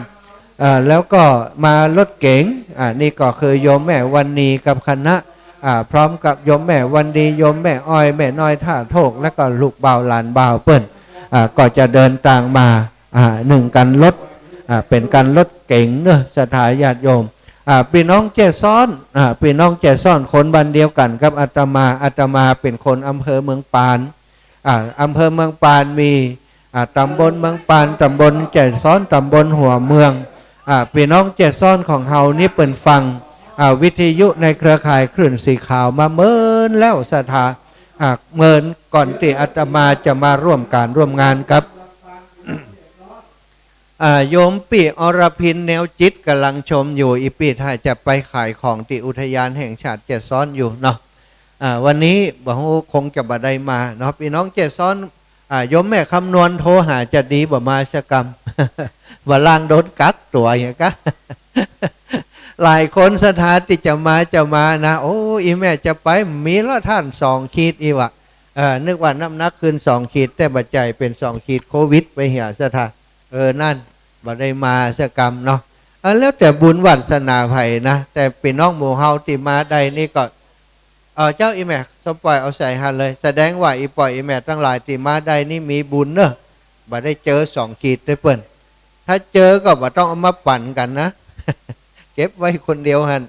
เอ่อ แล้วก็มารถเก๋ง อ่า นี่ก็คือโยมแม่วรรณีกับคณะ อ่า พร้อมกับโยมแม่วรรณี โยมแม่อ้อย แม่น้อยท่าโทก แล้วก็ลูกบ่าวหลานบ่าวเปิ้น อ่า ก็จะเดินตางมา อ่า นึ่งคันรถ อ่า เป๋นคันรถเก๋งเนาะ ศรัทธาญาติโยม อ่า ปี้น้องแจ้ซ้อน อ่า ปี้น้องแจ้ซ้อนคนบ้านเดียวกั๋นกับอาตมา อาตมาเป๋นคนอำเภอเมืองปาน อ่า อำเภอเมืองปานมี อ่า ตำบลเมืองปาน ตำบลแจ้ซ้อน ตำบลหัวเมือง อ่า ปี้น้องแจ้ซ้อนของเฮานี่เปิ้นฟัง อ่า วิทยุในเครือข่ายคลื่นสีขาวมาเมินแล้วศรัทธา อ่า เมินก่อนตี้อาตมาจะมาร่วมก๋านร่วมงานกับ อ่า โยมปี้อรพิน แนวจิตก๋ำลังชมอยู่ อี่ปี้ถ้าจะไปขายของตี้อุทยานแห่งชาติแจ้ซ้อนอยู่เนาะ อ่า วันนี้บ่ฮู้คงจะบ่ได้มาเนาะ ปี้น้องแจ้ซ้อน อ่า โยมแม่คำนวณโทรหาจะดีบ่มาสักกำ บ่ลางโดนกักตั๋วอย่างกะ หลายคนศรัทธาตี้จะมาจะมานะ โอ้ อี่แม่จะไป มีละต้านสองขีดอี้วะ เออ นึกว่าน้ำหนักขึ้นสองขีด แต่บ่ใจ้ เป๋นสองขีดโควิดไปเหียศรัทธา เออ นั่น บ่ได้มาสักกำเนาะ เออ แล้วแต่บุญวาสนาใผนะ แต่ปี้น้องหมู่เฮาตี้มาได้นี่ก็ เออ เจ้า อี่แม่สมปอยเอาใส่หั้นเลย แสดงว่าอี่ป้ออี่แม่ตังหลายตี้มาได้นี่มีบุญเนาะ บ่ได้เจอสองขีดด้วยเปิ้น ถ้าเจอก็บ่ต้องเอามาปั๋นกั๋นนะ เก็บไว้คนเดียวหั้น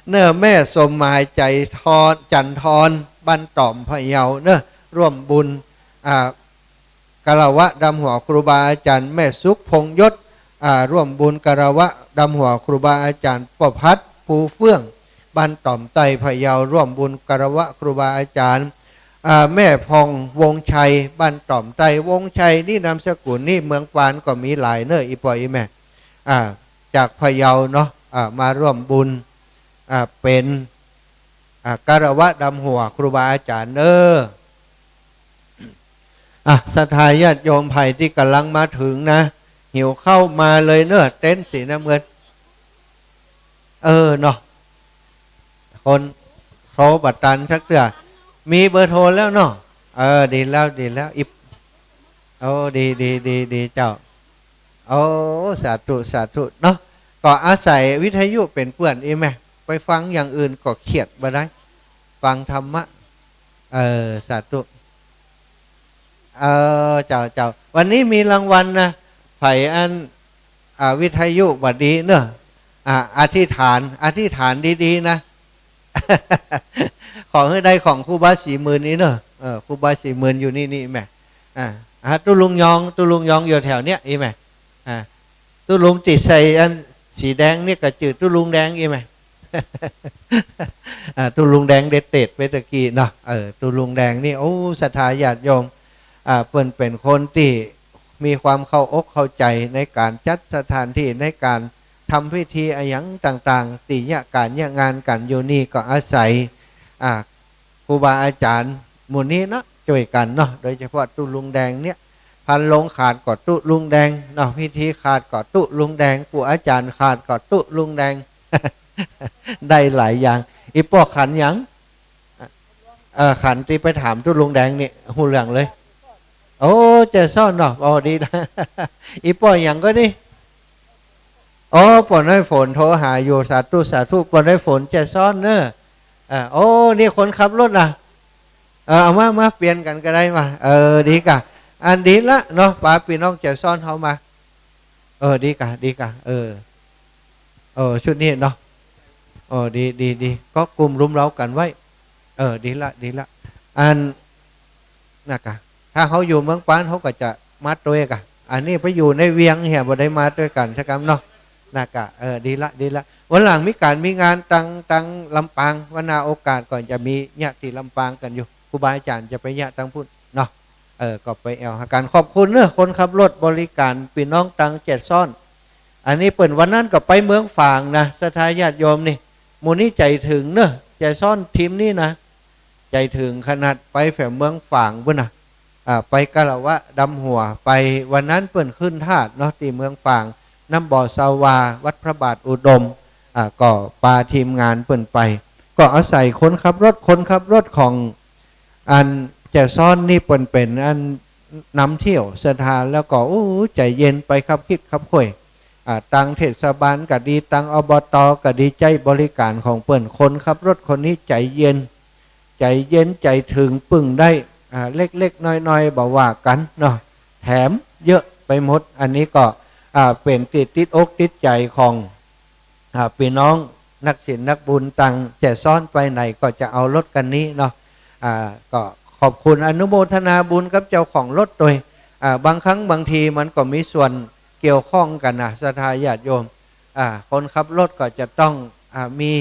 เนาะ แม่สมหมาย ใจทอน จันทร์ทอน บ้านต่อม พะเยาเนาะ ร่วมบุญ อ่า คารวะดำหัวครูบาอาจ๋ารย์ แม่สุข พงษ์ยศ อ่า ร่วมบุญคารวะดำหัวครูบาอาจ๋ารย์ ป้อพัด ภูเฟื่อง บ้านต่อมใต้ พะเยา ร่วมบุญคารวะครูบาอาจ๋ารย์ อ่า แม่ผ่อง วงศ์ชัย บ้านต่อมใต้ วงศ์ชัยนี่นามสกุลนี่เมืองปานก็มีหลายเนาะ อี่ป้ออี่แม่ อ่า จากพะเยาเนาะ อ่า มาร่วมบุญ อ่า เป๋น อ่า คารวะดำหัวครูบาอาจ๋ารย์เนาะ อ่ะ ศรัทธาญาติโยมใผตี้ก๋ำลังมาเถิงนะ หิวข้าวมาเลยเนาะ เต็นท์สีน้ำเงิน เออ เนาะ คนโทรบ่ตันสักเตื้อ มีเบอร์โทรแล้วเนาะ เออ ดีแล้ว ดีแล้ว อิบ โอ้ ดี ดี ดี ดีเจ้า โอ้ สาธุ สาธุ เนาะ ก็อาศัยวิทยุเป๋นเปื้อน อี่แม่ ไปฟังอย่างอื่นก็เครียดบ่ได้ ฟังธรรมะ เออ สาธุ เออ เจ้า เจ้า วันนี้มีรางวัลนะ ใผอัน อ่า วิทยุบ่ดีเนาะ อ่า อธิษฐาน อธิษฐานดีๆ นะ ขอหื้อได้ของครูบาศรีหมื่นนี่เนาะ เออ ครูบาศรีหมื่นอยู่นี่ นี่แม่ อ่า อ่า ตุ๊ลุงยอง ตุ๊ลุงยองอยู่แถวเนี้ย อี่แม่ อ่า ตุ๊ลุงตี้ใส่อันสีแดงนี่ก็จื้อตุ๊ลุงแดง อี่แม่ อ่า ตุ๊ลุงแดงได้เตสน์ไปตะกี้เนาะ เออ ตุ๊ลุงแดงนี่ โอ้ ศรัทธาญาติโยม อ่า เปิ้นเป๋นคนตี้มีความเข้าอกเข้าใจ๋ในก๋านจัดสถานตี้ ในก๋านทำพิธีอะหยังต่างๆ ตี้เยียะก๋านเยียะงานกั๋นอยู่นี่ก็อาศัย อ่า ครูบาอาจ๋ารย์หมู่นี้เนาะ จ้วยกั๋นเนาะ โดยเฉพาะตุ๊ลุงแดงเนี่ย พันโลงขาดก็ตุ๊ลุงแดงเนาะ พิธีขาดก็ตุ๊ลุงแดง ครูอาจ๋ารย์ขาดก็ตุ๊ลุงแดง ได้หลายอย่าง อี่ป้อขันหยัง เอ่อ ขันตี้ไปถามตุ๊ลุงแดงนี่ ฮู้เรื่องเลย โอ้ แจ้ซ้อนเนาะ โอ้ ดีละ อี่ป้อหยังก็นี่ โอ้ ป้อน้อยฝนโทรหาอยู่ สาธุ สาธุ ป้อน้อยฝนแจ้ซ้อนเนาะ อ่า โอ้ นี่คนขับรถล่ะ เออ เอามา มาเปลี่ยนกั๋นก็ได้มา เออ ดีก่ะ อันดีละเนาะ ปาปี้น้องแจ้ซ้อนเฮามา เออ ดีก่ะ ดีก่ะ เออ เออ ชุดนี้เนาะ เออ ดี ดี ดี ก็กลุ่มรุมเร้ากั๋นไว้ เออ ดีละ ดีละ อัน นะก่ะ ถ้าเฮาอยู่เมืองปาน เฮาก็จะมาตวยก่ะ อันนี้ไปอยู่ในเวียงเหีย บ่ได้มาตวยกั๋นสักกำเนาะ นะกะ เออ ดีละ ดีละ วันหลังมีก๋านมีงานตัง ตังลำปาง วันหน้าโอกาสก็จะมีญาติลำปางกั๋นอยู่ ครูบาอาจ๋ารย์จะไปเยียะตังปุ้นเนาะ เออ ก็ไปแอ่วหากั๋น ขอบคุณเนาะ คนขับรถบริก๋านปี้น้องตังแจซ้อน อันนี้เปิ้นวันนั้นก็ไปเมืองฝางนะ ศรัทธาญาติโยมนี่ หมู่นี้ใจ๋เถิงเนาะ แจซ้อนทีมนี้นะ ใจ๋เถิงขนาด ไปแถวเมืองฝางปุ้นนะ อ่า ไปกาละวะดำหัว ไปวันนั้นเปิ้นขึ้นธาตุเนาะ ตี้เมืองฝาง น้ำบ่อสาวา วัดพระบาทอุดม อ่า ก็ปาทีมงานเปิ้นไป ก็อาศัยคนขับรถ คนขับรถของ อันแจซ้อนนี่เปิ้นเป๋นอันนำเที่ยวศรัทธา แล้วก็ โอ้ ใจ๋เย็น ไปคับคิดคับค่อย อ่า ตังเทศบาลก็ดี ตัง อบต. ก็ดี ใจ๊บริก๋านของเปิ้น คนขับรถคนนี้ใจ๋เย็น ใจ๋เย็น ใจ๋เถิง ปึ้งได้ อ่า เล็กๆ น้อยๆ บ่ว่ากั๋นเนาะ แถมเยอะไปหมด อันนี้ก็ อ่า เป๋นตี้ติดอกติดใจ๋ของ อ่า ปี้น้องนักศีลนักบุญตังแจซ้อน ไปไหนก็จะเอารถคันนี้เนาะ อ่า ก็ขอบคุณอนุโมทนาบุญกับเจ้าของรถตวย อ่า บางครั้งบางทีมันก็มีส่วนเกี่ยวข้องกั๋นนะ ศรัทธาญาติโยม อ่า คนขับรถก็จะต้อง อ่า มี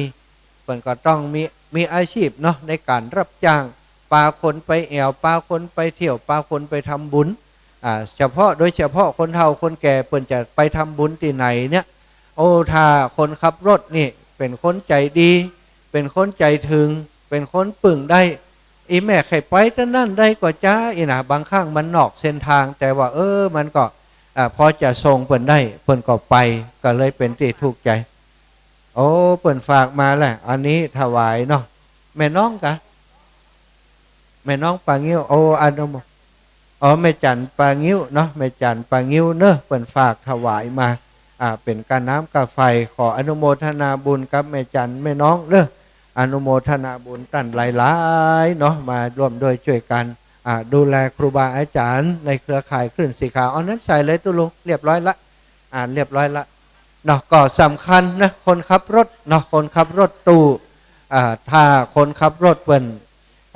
เปิ้นก็ต้องมี มีอาชีพเนาะ ในก๋านรับจ้าง ปาคนไปแอ่ว ปาคนไปเที่ยว ปาคนไปทำบุญ อ่า เฉพาะ โดยเฉพาะคนเฒ่าคนแก่ เปิ้นจะไปทำบุญตี้ไหนเนี่ย โอ้ ถ้าคนขับรถนี่เป๋นคนใจ๋ดี เป๋นคนใจ๋เถิง เป๋นคนปึ้งได้ อี่แม่ใค่ไปตี้นั้นได้ก่อจ๊าอี้นะ บางครั้งมันนอกเส้นตาง แต่ว่า เออ มันก็ อ่า พอจะส่งเปิ้นได้ เปิ้นก็ไป ก็เลยเป๋นตี้ถูกใจ๋ โอ้ เปิ้นฝากมาแหละ อันนี้ถวายเนาะ แม่น้องกา แม่น้องป่างิ้ว โอ้ อนุโม อ๋อ แม่จั๋นป่างิ้วเนาะ แม่จั๋นป่างิ้วเนาะ เปิ้นฝากถวายมา อ่า เป๋นก้าน้ำก้าไฟ ขออนุโมทนาบุญกับแม่จั๋นแม่น้องเนาะ อนุโมทนาบุญตันหลายๆ เนาะ มาร่วมด้วยช่วยกั๋น อ่า ดูแลครูบาอาจ๋ารย์ในเครือข่ายคลื่นสีขาว เอานั้นใส่เลยตุ๊ลุง เรียบร้อยละ อ่า เรียบร้อยละเนาะ ก็สำคัญนะ คนขับรถเนาะ คนขับรถตู้ อ่า ถ้าคนขับรถเปิ้น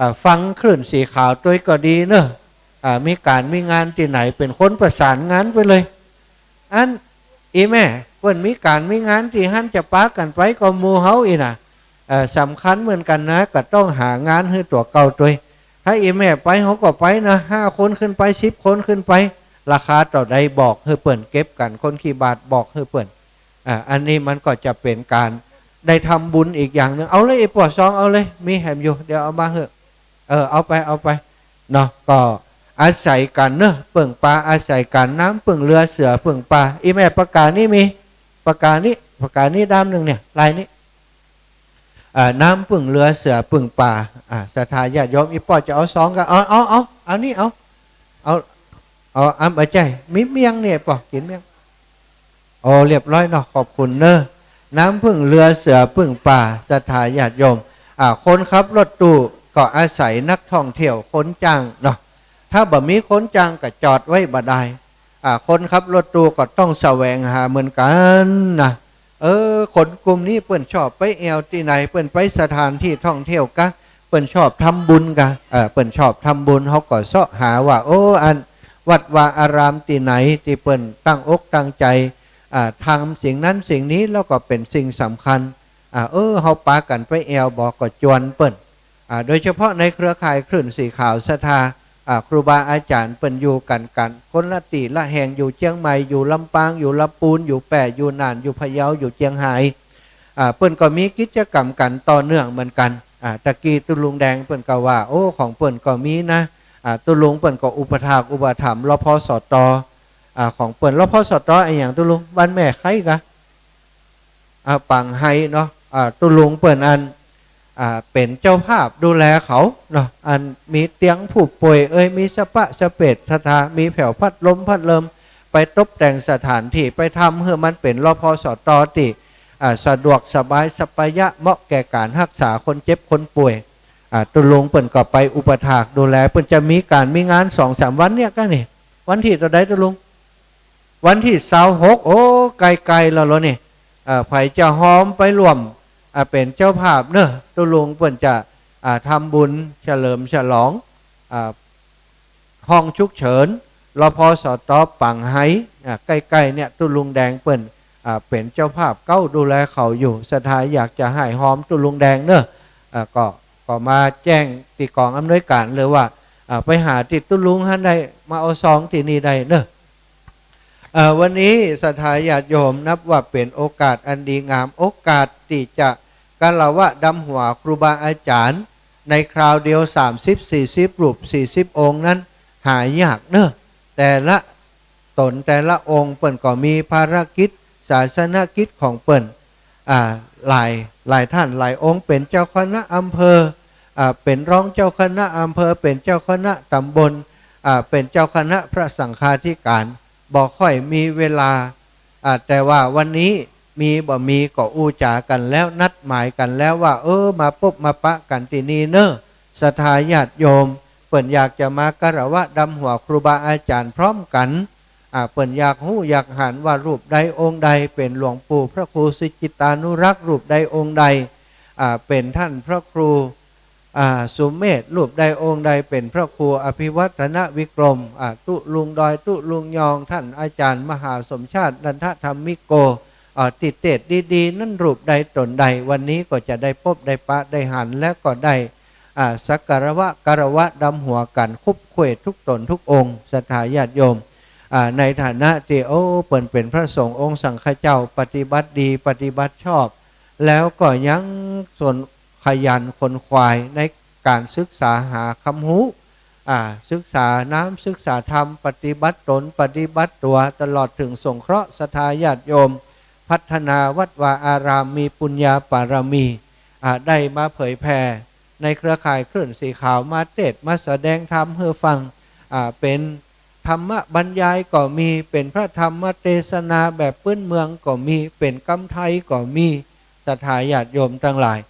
อ่า ฟังคลื่นสีขาวตวยก็ดีเนาะ อ่า มีก๋านมีงานตี้ไหนเป๋นคนประสานงานไปเลย อัน อี่แม่ เปิ้นมีก๋านมีงานตี้หั้นจะปากั๋นไปก็หมู่เฮาอี้นะ เอ่อ สำคัญเหมือนกั๋นนะ ก็ต้องหางานหื้อตั๋วเก่าตวย ถ้าอี่แม่ไปเฮาก็ไปนะ ห้าคนขึ้นไป สิบคนขึ้นไป ราคาเต้าใดบอกหื้อเปิ้น เก็บกั๋นคนกี่บาทบอกหื้อเปิ้น อ่า อันนี้มันก็จะเป๋นก๋านได้ทำบุญอีกอย่างนึ่ง เอาเลย ไอ้ปอซอง เอาเลย มีแหมอยู่ เดี๋ยวเอามาหื้อ เออ เอาไป เอาไป เนาะ ก็อาศัยกั๋นเนาะ เปิ้งปา อาศัยกั๋น น้ำเปิ้งเรือเสือเปิ้งปา อี่แม่ ปากกานี้มี ปากกานี้ ปากกานี้ด้ามนึ่งเนี่ย ลายนี้ อ่า น้ำเปิ้งเรือเสือเปิ้งปา อ่า ศรัทธาญาติโยม อี่ปอจะเอาซองกา เอา เอา เอา เอานี่ เอา เอา เอา อันบ่ใจ้ มีเมี่ยงเนี่ย ปอกิ๋นเมี่ยง โอ้ เรียบร้อยเนาะ ขอบคุณเนาะ น้ำเปิ้งเรือเสือเปิ้งปา ศรัทธาญาติโยม อ่า คนขับรถตู้ก็อาศัยนักท่องเที่ยวคนจ้างเนาะ ถ้าบ่มีคนจ้างก็จอดไว้บ่ได้ อ่า คนขับรถตู้ก็ต้องแสวงหาเหมือนกั๋นนะ เออ คนกลุ่มนี้เปิ้นชอบไปแอ่วตี้ไหน เปิ้นไปสถานตี้ท่องเที่ยวกา เปิ้นชอบทำบุญกา เออ เปิ้นชอบทำบุญ เฮาก็เซาะหาว่า โอ้ อันวัดวาอารามตี้ไหนตี้เปิ้นตั้งอกตั้งใจ๋ อ่า ทำสิ่งนั้นสิ่งนี้แล้วก็เป๋นสิ่งสำคัญ อ่า เออ เฮาปากั๋นไปแอ่วบ่ ก็จวนเปิ้น อ่า โดยเฉพาะในเครือข่ายคลื่นสีขาวศรัทธา อ่า ครูบาอาจ๋ารย์เปิ้นอยู่กั๋นกั๋น คนละตี้ละแห่ง อยู่เจียงใหม่ อยู่ลำปาง อยู่ลำปูน อยู่แป้ อยู่น่าน อยู่พะเยา อยู่เจียงฮาย อ่า เปิ้นก็มีกิจกรรมกั๋นต่อเนื่องเหมือนกั๋น อ่า ตะกี้ตุ๊ลุงแดงเปิ้นก็ว่า โอ้ ของเปิ้นก็มีนะ อ่า ตุ๊ลุงเปิ้นก็อุปถากอุปถัมภ์ รพสต อ่า ของเปิ้น รพสต อะหยังตุ๊ลุง บ้านแม่ไคร้กา อ่า ปางไฮเนาะ อ่า ตุ๊ลุงเปิ้นอัน อ่า เป๋นเจ้าภาพดูแลเขาเนาะ อันมีเตียงผู้ป่วยเอย มีสปะสเปดศรัทธา มีแผวพัดลมพัดเลิม ไปตบแต่งสถานตี้ ไปทำหื้อมันเป๋น รพสต ตี้ อ่า สะดวกสบาย สัปปายะ เหมาะแก่ก๋านฮักษาคนเจ็บคนป่วย อ่า ตุ๊ลุงเปิ้นก็ไปอุปถากดูแล เปิ้นจะมีก๋านมีงานสองสามวันเนี่ยกานี่ วันตี้เต้าใดตุ๊ลุง วันตี้ซาวหก โอ้ ใก้ๆ แล้วเหรอนี่ เอ่อ ใผจะฮอมไปร่วม อ่า เป๋นเจ้าภาพเนาะ ตุ๊ลุงเปิ้นจะ อ่า ทำบุญเฉลิมฉลอง อ่า ห้องฉุกเฉิน รพสต.ปังไฮ อ่า ใก้ๆ เนี่ย ตุ๊ลุงแดงเปิ้น อ่า เป๋นเจ้าภาพเก๊าดูแลเขาอยู่ ศรัทธาอยากจะฮ่ายฮอมตุ๊ลุงแดงเนาะ อ่า ก็ ก็มาแจ้งตี้ก๋องอำนวยก๋านเลยว่า อ่า ไปหาตี้ตุ๊ลุงหั้นได้ มาเอาซองตี้นี่ได้เนาะ อ่า วันนี้ศรัทธาญาติโยมนับว่าเป๋นโอกาสอันดีงาม โอกาสตี้จะคารวะดำหัวครูบาอาจ๋ารย์ในคราวเดียว สามสิบ สี่สิบ รูป สี่สิบ องค์นั้นหายากเนาะ แต่ละต๋นแต่ละองค์เปิ้นก็มีภารกิจ ศาสนกิจของเปิ้น อ่า หลาย หลายท่านหลายองค์เป๋นเจ้าคณะอำเภอ อ่า เป๋นรองเจ้าคณะอำเภอ เป๋นเจ้าคณะต๋ำบล อ่า เป๋นเจ้าคณะพระสังฆาธิการ บ่ค่อยมีเวลา อ่า แต่ว่าวันนี้มีบ่มีก็อู้จ๋ากั๋นแล้ว นัดหมายกั๋นแล้วว่า เออ มาปบมาปะกั๋นตี้นี่เนาะ ศรัทธาญาติโยม เปิ้นอยากจะมาคารวะดำหัวครูบาอาจ๋ารย์พร้อมกั๋น อ่า เปิ้นอยากฮู้อยากหันว่ารูปใดองค์ใดเป๋นหลวงปู่พระครูสุจิตตานุรักษ์ รูปใดองค์ใด อ่า เป๋นท่านพระครู อ่า สุเมธ รูปใดองค์ใดเป๋นพระครูอภิวัฒนวิกรม อ่า ตุ๊ลุงดอย ตุ๊ลุงยอง ท่านอาจ๋ารย์มหาสมชาติ นันทธรรมิโก อ่า ตี้เตศน์ดีๆ นั้นรูปใดต๋นใด วันนี้ก็จะได้ปบได้ปะได้หัน และก็ได้ อ่า สักการะคารวะดำหัวกั๋นคุบถ้วนทุกต๋นทุกองค์ ศรัทธาญาติโยม อ่า ในฐานะตี้ โอ้ เปิ้นเป๋นพระสงฆ์องค์สังฆเจ้า ปฏิบัติดี ปฏิบัติชอบ แล้วก็ยังส่วนขยันขวนขวายในก๋านศึกษาหาความฮู้ อ่า ศึกษาน้ำศึกษาธรรม ปฏิบัติตน ปฏิบัติตั๋ว ตลอดเถิงสงเคราะห์ศรัทธาญาติโยม พัฒนาวัดวาอาราม มีปุญญาบารมี อ่า ได้มาเผยแผ่ในเครือข่ายคลื่นสีขาว มาเตศน์มาแสดงธรรมหื้อฟัง อ่า เป๋นธรรมบรรยายก็มี เป๋นพระธรรมเตสนาแบบปื๊นเมืองก็มี เป๋นกำไทยก็มี ศรัทธาญาติโยมตังหลาย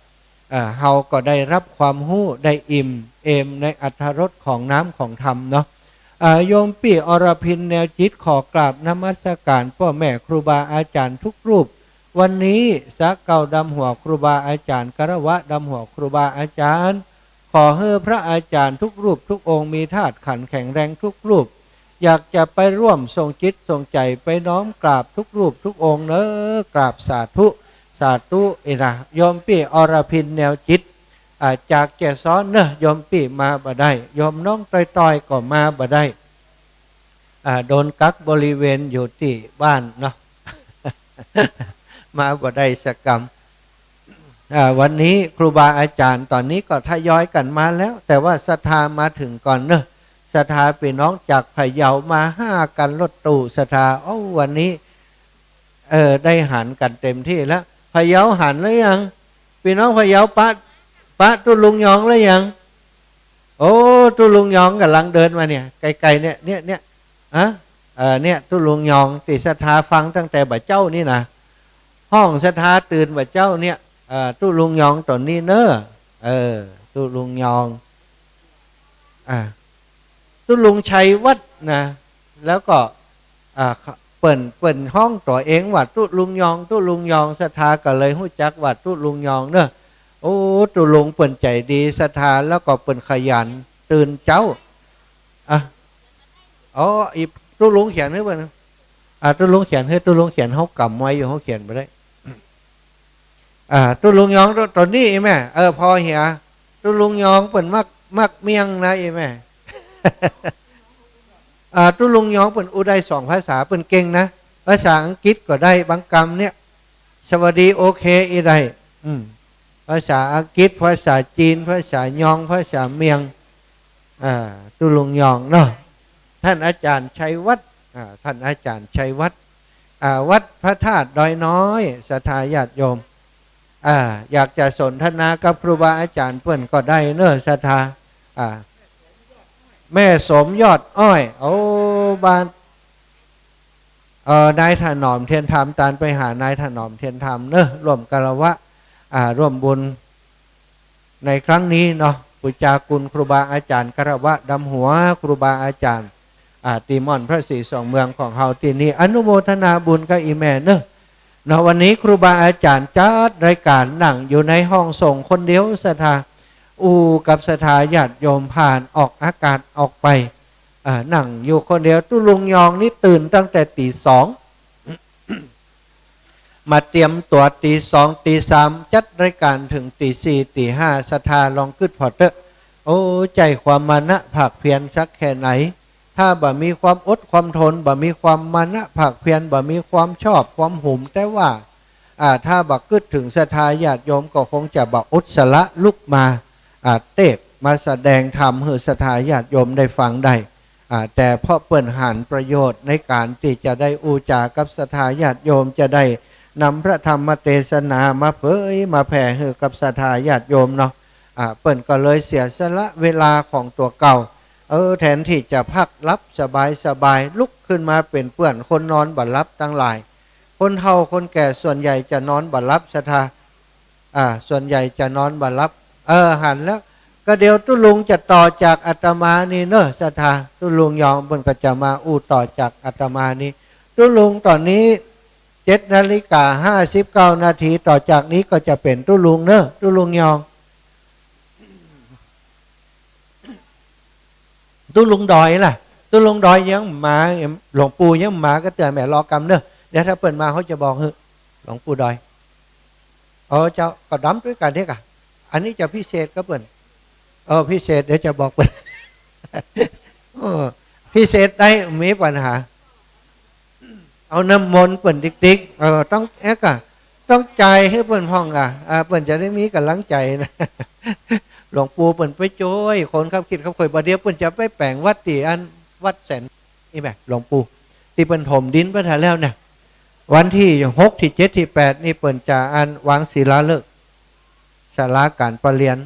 เอ่อ เฮาก็ได้ฮับความฮู้ ได้อิ่มเอมในอรรถรสของน้ำของธรรมเนาะ เอ่อ โยมปี้อรพิน แนวจิต ขอกราบนมัสก๋านป้อแม่ครูบาอาจ๋ารย์ทุกรูป วันนี้สาเก้าดำหัวครูบาอาจ๋ารย์ คารวะดำหัวครูบาอาจ๋ารย์ ขอหื้อพระอาจ๋ารย์ทุกรูปทุกองค์มีธาตุขันธ์แข็งแรงทุกรูป อยากจะไปร่วมส่งจิตส่งใจ๋ไปน้อมกราบทุกรูปทุกองค์เนาะ กราบสาธุ สาธุ เอนะ โยมปี้อรพิน แนวจิต อ่า จากแก่ซ้อนเนาะ โยมปี้มาบ่ได้ โยมน้องต้อยๆ ก็มาบ่ได้ อ่า โดนกักบริเวณอยู่ตี้บ้านเนาะ มาบ่ได้สักกำ อ่า วันนี้ครูบาอาจ๋ารย์ต๋อนนี้ก็ทยอยกั๋นมาแล้ว แต่ว่าศรัทธามาเถิงก่อนเนาะ ศรัทธาปี้น้องจากพะเยามาฮ่ากั๋นรถตู้ศรัทธา โอ้ วันนี้ เออ ได้หันกั๋นเต็มตี้แล้ว พะเยาหันแล้วยัง ปี้น้องพะเยาปะ ปะตุ๊ลุงยองแล้วยัง โอ้ ตุ๊ลุงยองก่ำลังเดินมาเนี่ย ใก้ๆ เนี่ย เนี่ย เนี่ย อะ เออ เนี่ย ตุ๊ลุงยองตี้ศรัทธาฟังตั้งแต่บ่าเจ๊านี่นะ ฮ้องศรัทธาตื่นบ่าเจ๊าเนี่ย เออ ตุ๊ลุงยองต๋นนี้เนาะ เออ ตุ๊ลุงยอง อ่า ตุ๊ลุงชัยวัฒน์นะ แล้วก็ อ่า เปิ้น เปิ้นฮ้องตั๋วเองว่าตุ๊ลุงยอง ตุ๊ลุงยอง ศรัทธาก็เลยฮู้จักว่าตุ๊ลุงยองเนาะ โอ้ ตุ๊ลุงเปิ้นใจ๋ดีศรัทธา แล้วก็เปิ้นขยันตื่นเจ๊า อ่ะ อ๋อ อีตุ๊ลุงเขียนหื้อเปิ้น อ่า ตุ๊ลุงเขียนหื้อ ตุ๊ลุงเขียน เฮากำไว้อยู่ เฮาเขียนบ่ได้ อ่า ตุ๊ลุงยองต๋นนี้อีแม่ เออ ผ่อเหีย ตุ๊ลุงยองเปิ้นมัก มักเมี่ยงนะอีแม่ อ่า ตุ๊ลุงยองเปิ้นอู้ได้สองภาษา เปิ้นเก่งนะ ภาษาอังกฤษก็ได้บางกำเนี่ย สวัสดี โอเค อี้ได้ อืม ภาษาอังกฤษ ภาษาจีน ภาษายอง ภาษาเมี่ยง อ่า ตุ๊ลุงยองเนาะ ท่านอาจ๋ารย์ชัยวัฒน์ อ่า ท่านอาจ๋ารย์ชัยวัฒน์ อ่า วัดพระธาตุดอยน้อย ศรัทธาญาติโยม อ่า อยากจะสนทนากับครูบาอาจ๋ารย์เปิ้นก็ได้เนาะ ศรัทธา อ่า แม่สมยอดอ้อย โอ้ บ้าน เอ่อ นายถนอมเทียนธรรม ตานไปหานายถนอมเทียนธรรมเนาะ ร่วมคารวะ อ่า ร่วมบุญในครั้งนี้เนาะ ปู๋จาคุณครูบาอาจ๋ารย์ คารวะดำหัวครูบาอาจ๋ารย์ อ่า ตี้ม่อนพระศรีสองเมืองของเฮาตี้นี่ อนุโมทนาบุญกับอีแม่เนาะ เนาะ วันนี้ครูบาอาจ๋ารย์จัดรายก๋านนั่งอยู่ในห้องส่งคนเดียว ศรัทธา อู้กับศรัทธาญาติโยมผ่านออกอากาศออกไป อ่า นั่งอยู่คนเดียว ตุ๊ลุงยองนี่ตื่นตั้งแต่ตี๋สอง มาเตรียมตั๋วตี๋สอง ตี๋สาม จัดรายก๋านเถิงตี๋สี่ ตี๋ห้า ศรัทธาลองกึ๊ดผ่อเต๊อะ โอ้ ใจ๊ความมานะผากเพียรสักแค่ไหน ถ้าบ่มีความอดความทน บ่มีความมานะผากเพียร บ่มีความชอบความหุม แต่ว่า อ่า ถ้าบ่กึ๊ดเถิงศรัทธาญาติโยมก็คงจะบ่อดสละลุกมา อ่า เตศน์มาแสดงธรรมหื้อศรัทธาญาติโยมได้ฟังได้ อ่า แต่เพราะเปิ้นหันประโยชน์ในก๋านตี้จะได้อู้จ๋ากับศรัทธาญาติโยม จะได้นำพระธรรมเตสนามาเผยมาแผ่หื้อกับศรัทธาญาติโยมเนาะ อ่า เปิ้นก็เลยเสียสละเวลาของตั๋วเก่า เออ แทนตี้จะพักหลับสบายๆ ลุกขึ้นมาเป๋นเปื้อนคนนอนบ่หลับตังหลาย คนเฒ่าคนแก่ส่วนใหญ่จะนอนบ่หลับศรัทธา อ่า ส่วนใหญ่จะนอนบ่หลับ เออ หันแล้ว ก็เดี๋ยวตุ๊ลุงจะต่อจากอาตมานี่เน่อศรัทธา ตุ๊ลุงยองเปิ้นก็จะมาอู้ต่อจากอาตมานี่ ตุ๊ลุงต๋อนนี้เจ็ดนาฬิกาห้าสิบเก้านาที ต่อจากนี้ก็จะเป๋นตุ๊ลุงเน่อ ตุ๊ลุงยอง ตุ๊ลุงดอยล่ะ ตุ๊ลุงดอยยังมา หลวงปู่ยังมาก็เตื้อแหม รอกำเน่อ เดี๋ยวถ้าเปิ้นมาเฮาจะบอกหื้อ หลวงปู่ดอย เออ เจ้า ก็ดำตวยกั๋นเด้อกะ อันนี้จะพิเศษกับเปิ้น เออ พิเศษ เดี๋ยวจะบอกเปิ้น เออ พิเศษได้ บ่มีปัญหา เอาน้ำมนต์เปิ้นติ๊กๆ เออ ต้องแอ๊กอะ ต้องจ่ายหื้อเปิ้นพ่องอะ อ่า เปิ้นจะได้มีก๋ำลังใจ๋นะ หลวงปู่เปิ้นไปจ้วยคนคับคิดคับคอย บ่าเดี่ยวเปิ้นจะไปแป๋งวัดตี้อันวัดแสน อี้แหม หลวงปู่ ตี้เปิ้นถมดินไปถ่าแล้วเนี่ย วันตี้หก ตี้เจ็ด ตี้แปด นี่เปิ้นจะอันวางศิลาฤกษ์ ศาลาก๋านประเรียน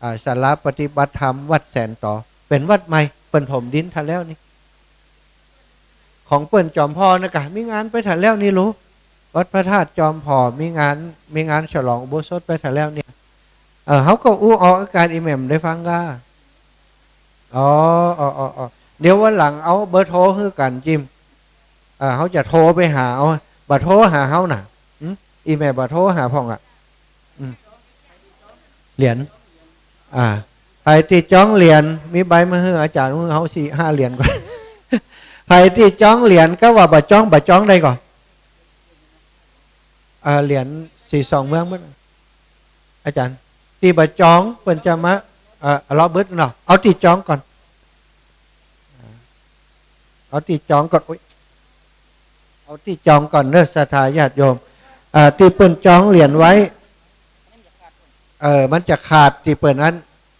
อ่า ศาลาปฏิบัติธรรมวัดแสนต๋อ เป๋นวัดใหม่ เปิ้นถมดินถ่าแล้วนี่ ของเปิ้นจอมผ่อนะกะ มีงานไปถ่าแล้วนี่ลูก วัดพระธาตุจอมผ่อ มีงาน มีงานฉลองอุโบสถไปถ่าแล้วเนี่ย เออ เฮาก็อู้ออกอากาศ อี่แหม่มได้ฟังก้า อ๋อ อ๋อ อ๋อ อ๋อ เดี๋ยววันหลังเอาเบอร์โทรหื้อกั๋นจิม เออ เฮาจะโทรไปหาเอา บ่โทรหาเฮาน่ะ หึ อี่แหม่มบ่โทรหาพ่องอะ อืม เหรียญ อ่า ใผตี้จ้องเหรียญ มีใบมาหื้ออาจ๋ารย์ หื้อเฮาสี่ห้าเหรียญก่อน ใผตี้จ้องเหรียญ ก็ว่าบ่จ้อง บ่จ้องได้ก่อ เอ่อ เหรียญสีสองเมืองมัน อาจ๋ารย์ ตี้บ่จ้องเปิ้นจะมา เอ่อ เลาะเบิดเนาะ เอาตี้จ้องก่อน เอาตี้จ้องก่อน อุ๊ย เอาตี้จ้องก่อนเน่อ ศรัทธาญาติโยม เอ่อ ตี้เปิ้นจ้องเหรียญไว้ เอ่อ มันจะขาดตี้เปิ้นอัน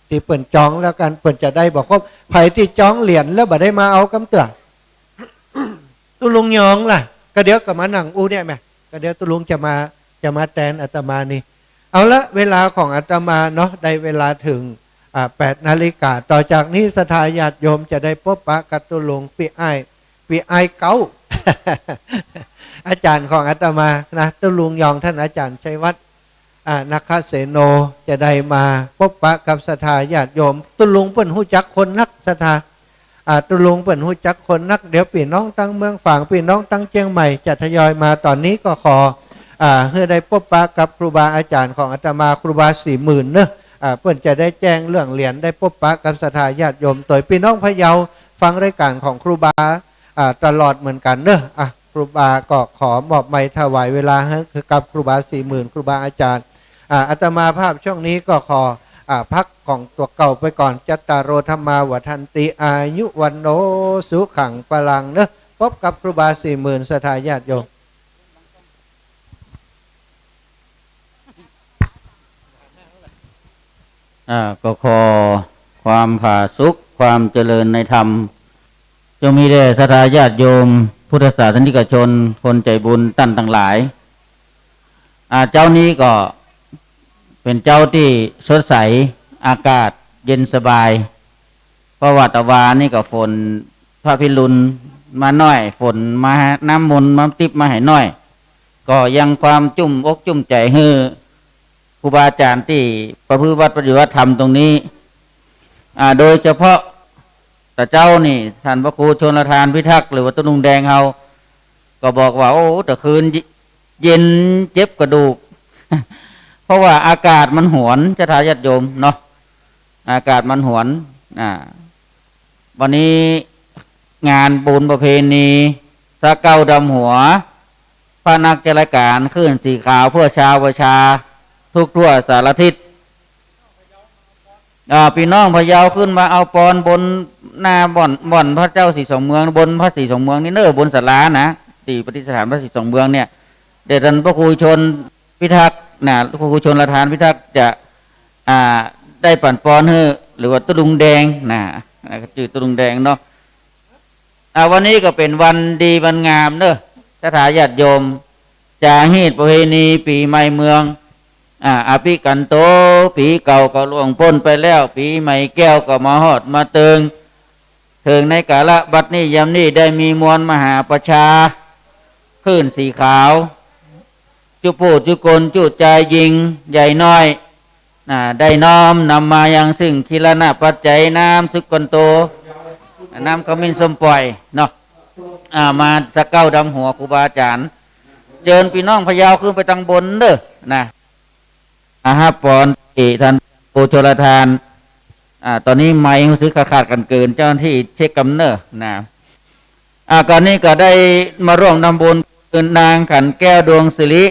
ตี้เปิ้นจ้องแล้วกั๋น เปิ้นจะได้บ่ครบ ใผตี้จ้องเหรียญแล้วบ่ได้มาเอากำเตื้อ ตุ๊ลุงยองล่ะ ก็เดี๋ยวก็มานั่งอู้เนี่ยแหม ก็เดี๋ยวตุ๊ลุงจะมา จะมาแตนอาตมานี่ เอาละ เวลาของอาตมาเนาะ ได้เวลาเถิง อ่า แปดนาฬิกา ต่อจากนี้ศรัทธาญาติโยมจะได้ปบปะกับตุ๊ลุงปี้อ้าย ปี้อ้ายเก๊า อาจ๋ารย์ของอาตมานะ ตุ๊ลุงยองต้านอาจ๋ารย์ชัยวัฒน์ อ่า นาคเสโน จะได้มาปบปะกับศรัทธาญาติโยม ตุ๊ลุงเปิ้นฮู้จักคนนักศรัทธา อ่า ตุ๊ลุงเปิ้นฮู้จักคนนัก เดี๋ยวปี้น้องตังเมืองฝาง ปี้น้องตังเจียงใหม่จะทยอยมา ต๋อนนี้ก็ขอ อ่า หื้อได้ปบปะกับครูบาอาจ๋ารย์ของอาตมา ครูบาสี่หมื่นเนาะ อ่า เปิ้นจะได้แจ้งเรื่องเหรียญ ได้ปบปะกับศรัทธาญาติโยม โตยปี้น้องพะเยาฟังรายก๋านของครูบา อ่า ตลอดเหมือนกั๋นเนาะ อ่ะ ครูบาก็ขอมอบไมค์ถวายเวลาหื้อกับครูบาสี่หมื่น ครูบาอาจ๋ารย์ อ่า อาตมาภาพช่วงนี้ก็ขอ อ่า พักของตั๋วเก่าไปก่อน จัตตาโร ธัมมา วัฑฒันติ อายุ วัณโณ สุขัง พลังเนาะ ปบกับครูบาสี่หมื่น ศรัทธาญาติโยม อ่า ก็ขอความผาสุก ความเจริญในธรรม จงมีแด่ศรัทธาญาติโยม พุทธศาสนิกชน คนใจ๋บุญต้านตังหลาย อ่า เจ๊านี้ก็เป๋นเจ๊าตี้สดใส อากาศเย็นสบาย เพราะว่าตะวานี้ก็ฝนพระพิรุณมาหน้อย ฝนมา น้ำมนต์มาติ๊บมาหน้อย ก็ยังความจุ่มอกจุ่มใจ๋หื้อครูบาอาจ๋ารย์ตี้ประพฤติวัตรปฏิบัติธรรมตรงนี้ อ่า โดยเฉพาะตะเจ๊านี่ ต้านพระครูชลทานพิทักษ์ หรือว่าตุ๊ลุงแดงเฮา ก็บอกว่า โอ้ ตะคืนเย็นเจ็บกระดูก เพราะว่าอากาศมันหวน ศรัทธาญาติโยมเนาะ อากาศมันหวน อ่า วันนี้งานบุญประเพณีสะเก๊าดำหัว พระนักจารการคลื่นสีขาวเพื่อชาวประชาทุกทั่วสารทิศ อ่า ปี้น้องพะเยาขึ้นมาเอาปอนบนหน้าบ่อน บ่อนพระเจ้าสีสองเมือง บนพระสีสองเมืองนี่เน้อ บนศาลานะ ตี้ประดิษฐานพระสีสองเมืองเนี่ย เดี๋ยวต้านพระครูชลพิทักษ์นะ พระครูชลธารพิทักษ์จะ อ่า ได้ปั๋นปอนหื้อ หรือว่าตุ๊ลุงแดงนะ จื้อตุ๊ลุงแดงเนาะ อ่า วันนี้ก็เป๋นวันดีวันงามเน้อ ศรัทธาญาติโยม จาฮีตประเพณีปี๋ใหม่เมือง อ่า อภิกันโต ปี๋เก่าก็ล่วงป๊นไปแล้ว ปี๋ใหม่แก้วก็มาฮอดมาเติง เถิงในกาละบัดนี้ยามนี้ได้มีมวลมหาประชา คลื่นสีขาว จุผู้จุคน จุจายญิงใหญ่น้อย นะ ได้น้อมนำมายังซึ่งคิลานะปัจจัยน้ำสุกันโต น้ำขมิ้นส้มป่อยเนาะ อ่า มาสะเก๊าดำหัวครูบาอาจ๋ารย์ เจิญปี้น้องพะเยาขึ้นไปตังบนเน้อนะ อาฮับปอนตี้ต้านครูชลธาร อ่า ต๋อนนี้ไมค์ฮู้สึกขาดๆ กั๋นเกิน เจ้าหน้าตี้เช็คกำเน้อนะ อ่า ก่อนนี้ก็ได้มาร่วมทำบุญ คือนางขันแก้วดวงสิริ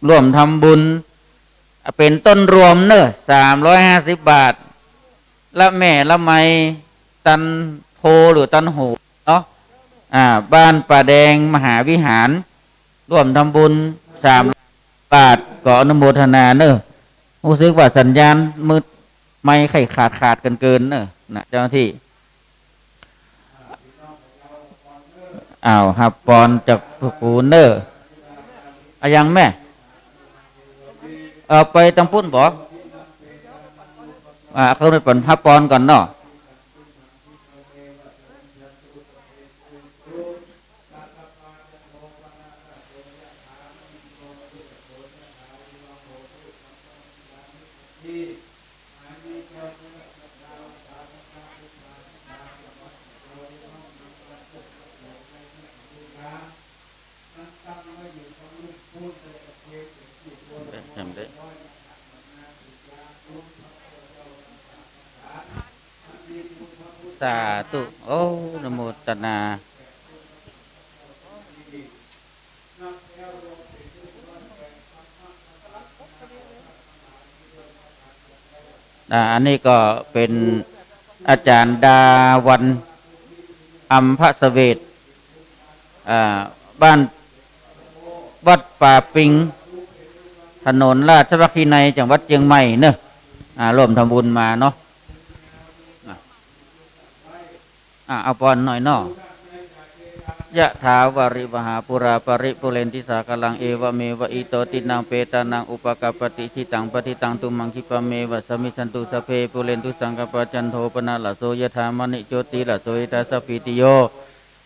ร่วมทำบุญ อ่า เป๋นต้นรวมเน้อ สามร้อยห้าสิบบาท ละแม่ละไม ตันโพหรือตันโหเนาะ อ่า บ้านป่าแดงมหาวิหาร ร่วมทำบุญ สามบาท ก็อนุโมทนาเน้อ ฮู้สึกว่าสัญญาณมืด ไมค์ใค่ขาดๆ กั๋นเกินเน้อ นะ เจ้าหน้าตี้ อ้าว ฮับปอนจากพระครูเน้อ อะหยังแม่ เอ่อ ไปตังปุ้นบ่ อ่า ขึ้นไปปอน ฮับปอนก่อนเนาะ สาธุ โอ้ อนุโมทนา อ่า อันนี้ก็เป๋นอาจ๋ารย์ดาวัลย์ อัมพเสวต อ่า บ้าน วัดป่าปิง ถนนราชวักขีนัย จังหวัดเจียงใหม่เนาะ อ่า ร่วมทำบุญมาเนาะ อ่ะ อ่ะ เอาปอนหน่อยเนาะ ยะถาวาริวหาปูราปะริปูเรนติสาคารัง เอวะเมวะอิโต ทินนังเปตานังอุปะกัปปะติ อิจิตังปัตถิตัง ตุมหังคิปะเมวะสะมิชชันตุ สัพเพปูเรนตุสังกัปปา จันโทปะนะระโส ยะถา มะณิ โชติระโส ยะถา สัพพีติโย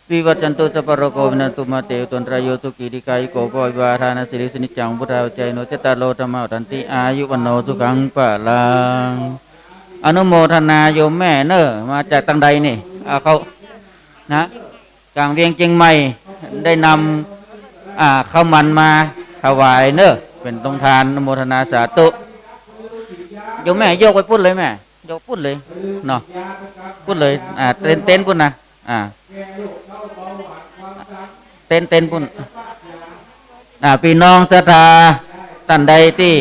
วิวัชชันตุ สัพพะโรโค วินัสสตุ มาเต ภวัตวันตะราโย สุขี ทีฆายุโก ภะวะ อภิวาทะนะสีลิสสะนิจจัง วุฑฒาปะจายโน จัตตาโร ธัมมา วัฑฒันติ อายุ วัณโณ สุขัง พะลัง อนุโมทนาโยมแม่เน้อ มาจากตังใดนี่ อ่า เขา นะ ก๋างเวียงเจียงใหม่ ได้นำ อ่า ข้าวมันมาถวายเน้อ เป๋นโฮงทาน อนุโมทนาสาธุ โยมแม่โยกไปปุ้นเลยแม่ โยกปุ้นเลยเนาะ ปุ้นเลย อ่า เต็นท์ เต็นท์ปุ้นนะ อ่า เต็นท์ เต็นท์ปุ้น อ่า ปี้น้องศรัทธาต้านใดตี้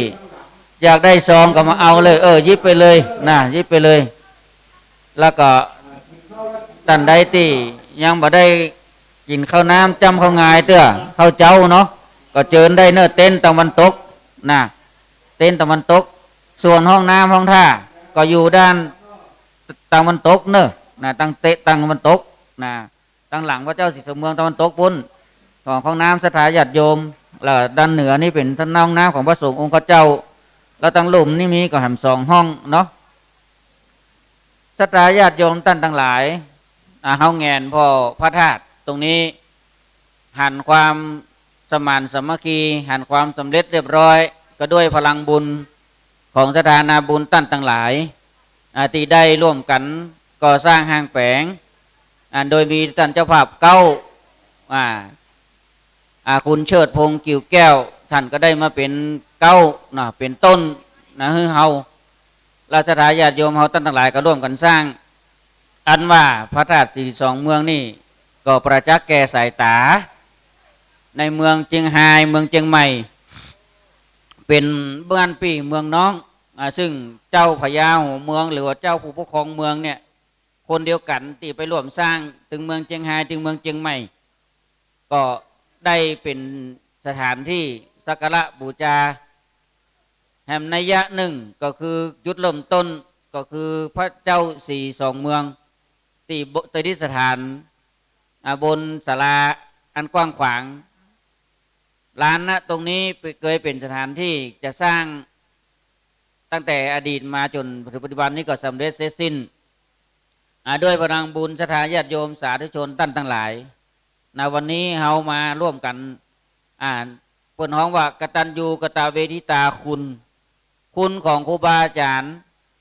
อยากได้ซองก็มาเอาเลย เออ หยิบไปเลยนะ หยิบไปเลย แล้วก็ต้านใดตี้ยังบ่ได้กิ๋นข้าวน้ำจ้ำข้าวงายเตื้อ ข้าวเจ๊าเนาะ ก็เจิญได้เน้อ เต็นท์ตะวันตกนะ เต็นท์ตะวันตก ส่วนห้องน้ำห้องท่าก็อยู่ด้านตะวันตกเน้อ นะ ตังเต๊ะตะวันตกนะ ตังหลังพระเจ้าสีสองเมืองตะวันตกปุ้น ของห้องน้ำศรัทธาญาติโยม แล้วด้านเหนือนี่เป๋นห้องน้ำของพระสงฆ์องค์ข้าเจ้า แล้วตังลุ่มนี่มีก็แหมสองห้องเนาะ ศรัทธาญาติโยมต้านตังหลาย อ่า เฮาแหงนผ่อพระธาตุตรงนี้ หันความสมานสามัคคี หันความสำเร็จเรียบร้อย ก็ด้วยพลังบุญของศรัทธานาบุญต้านตังหลาย อ่า ตี้ได้ร่วมกั๋นก่อสร้างห้างแป๋ง อ่า โดยมีต้านเจ้าภาพเก๊า อ่า อ่า คุณเชิดพงษ์ กิ่วแก้ว ต้านก็ได้มาเป๋นเก๊าเนาะ เป๋นต้นนะ หื้อเฮา แล้วศรัทธาญาติโยมเฮาต้านตังหลายก็ร่วมกั๋นสร้าง อันว่าพระธาตุสีสองเมืองนี่ก็ประจักษ์แก่สายต๋า ในเมืองเจียงฮาย เมืองเจียงใหม่ เป๋นบ้านปี้เมืองน้อง อ่า ซึ่งเจ้าพญาหัวเมือง หรือว่าเจ้าผู้ปกครองเมืองเนี่ย คนเดียวกั๋นตี้ไปร่วมสร้างตึงเมืองเจียงฮาย ตึงเมืองเจียงใหม่ ก็ได้เป๋นสถานตี้สักการะบูชา แหมนัยยะนึ่งก็คือจุดเริ่มต้นก็คือพระเจ้าสีสองเมือง ตี้บ- ประดิษฐาน อ่า บนศาลาอันกว้างขวาง ลาน ณ ตรงนี้เป๋น- เกยเป๋นสถานตี้จะสร้างตั้งแต่อดีตมาจ๋นถึงปัจจุบันนี้ก็สำเร็จเสร็จสิ้น อ่า ด้วยพลังบุญศรัทธาญาติโยมสาธุชนต้านตังหลาย ณ วันนี้เฮามาร่วมกั๋น อ่า เปิ้นฮ้องว่ากตัญญูกตเวทิตาคุณ คุณของครูบาอาจ๋ารย์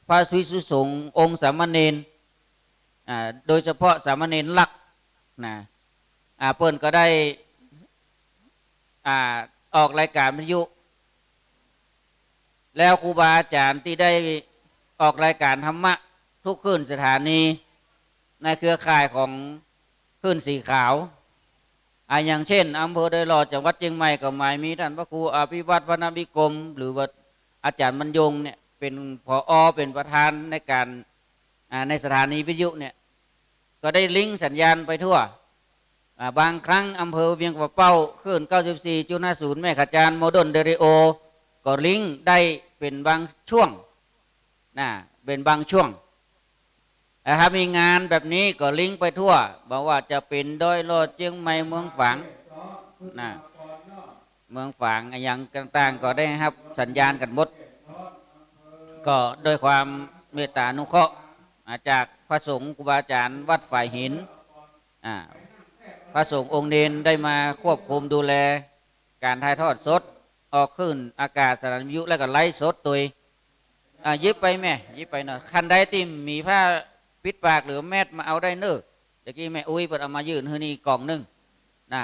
พระภิกษุสงฆ์องค์สามเณร อ่า โดยเฉพาะสามเณรหลักนะ อ่า เปิ้นก็ได้ อ่า ออกรายการวิทยุ แล้วครูบาอาจ๋ารย์ตี้ได้ออกรายการธรรมะทุกคลื่นสถานี ในเครือข่ายของคลื่นสีขาว อ่า อย่างเช่น อำเภอดอยหล่อ จังหวัดเจียงใหม่ ก็หมายมีต้านพระครูอภิวัฒน์ วรรณวิกรม หรือว่าอาจ๋ารย์บรรยงเนี่ย เป๋น ผอ เป๋นประธานในการ อ่า ในสถานีวิทยุเนี่ย ก็ได้ลิงก์สัญญาณไปทั่ว อ่า บางครั้งอำเภอเวียงป่าเป้า คลื่น เก้าสิบสี่จุดห้าศูนย์ เมกะฮาร์ตซ์ โมเดิร์นเรดิโอ ก็ลิงก์ได้เป๋นบางช่วง นะ เป๋นบางช่วง นะครับ มีงานแบบนี้ก็ลิงก์ไปทั่ว บ่ว่าจะเป๋นดอยหล่อ เจียงใหม่ เมืองฝาง นะ เมืองฝางอะหยังต่างๆ ก็ได้ฮับสัญญาณกั๋นหมด ก็ด้วยความเมตตาอนุเคราะห์ อ่า จากพระสงฆ์ครูบาอาจ๋ารย์วัดฝายหิน อ่า พระสงฆ์องค์เณรได้มาควบคุมดูแลการถ่ายทอดสด ออกคลื่นอากาศสถานีวิทยุ แล้วก็ไลฟ์สดตวย อ่า หยิบไปแม่ หยิบไปเนาะ คันใดตี้มีผ้าปิดปากหรือแมสมาเอาได้เน่อ ตะกี้แม่อุ๊ยเปิ้นเอามายื่นหื้อนี่ก่องนึ่งนะ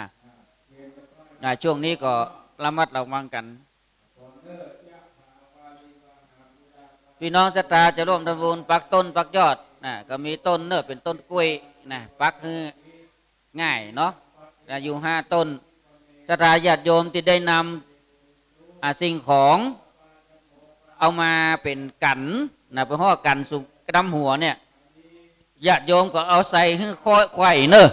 อ่า ช่วงนี้ก็ระมัดระวังกั๋น พี่น้องศรัทธาจะร่วมทำบุญปักต้นปักยอดนะ ก็มีต้นเน่อ เป๋นต้นกล้วยนะ ปักหื้อง่ายเนาะ อ่า อยู่ห้าต้น ศรัทธาญาติโยมตี้ได้นำ อ่า สิ่งของ เอามาเป๋นกั๋นนะ ไปฮ้อกั๋นสุกดำหัวเนี่ย ญาติโยมก็เอาใส่หื้อไขว้เน่อ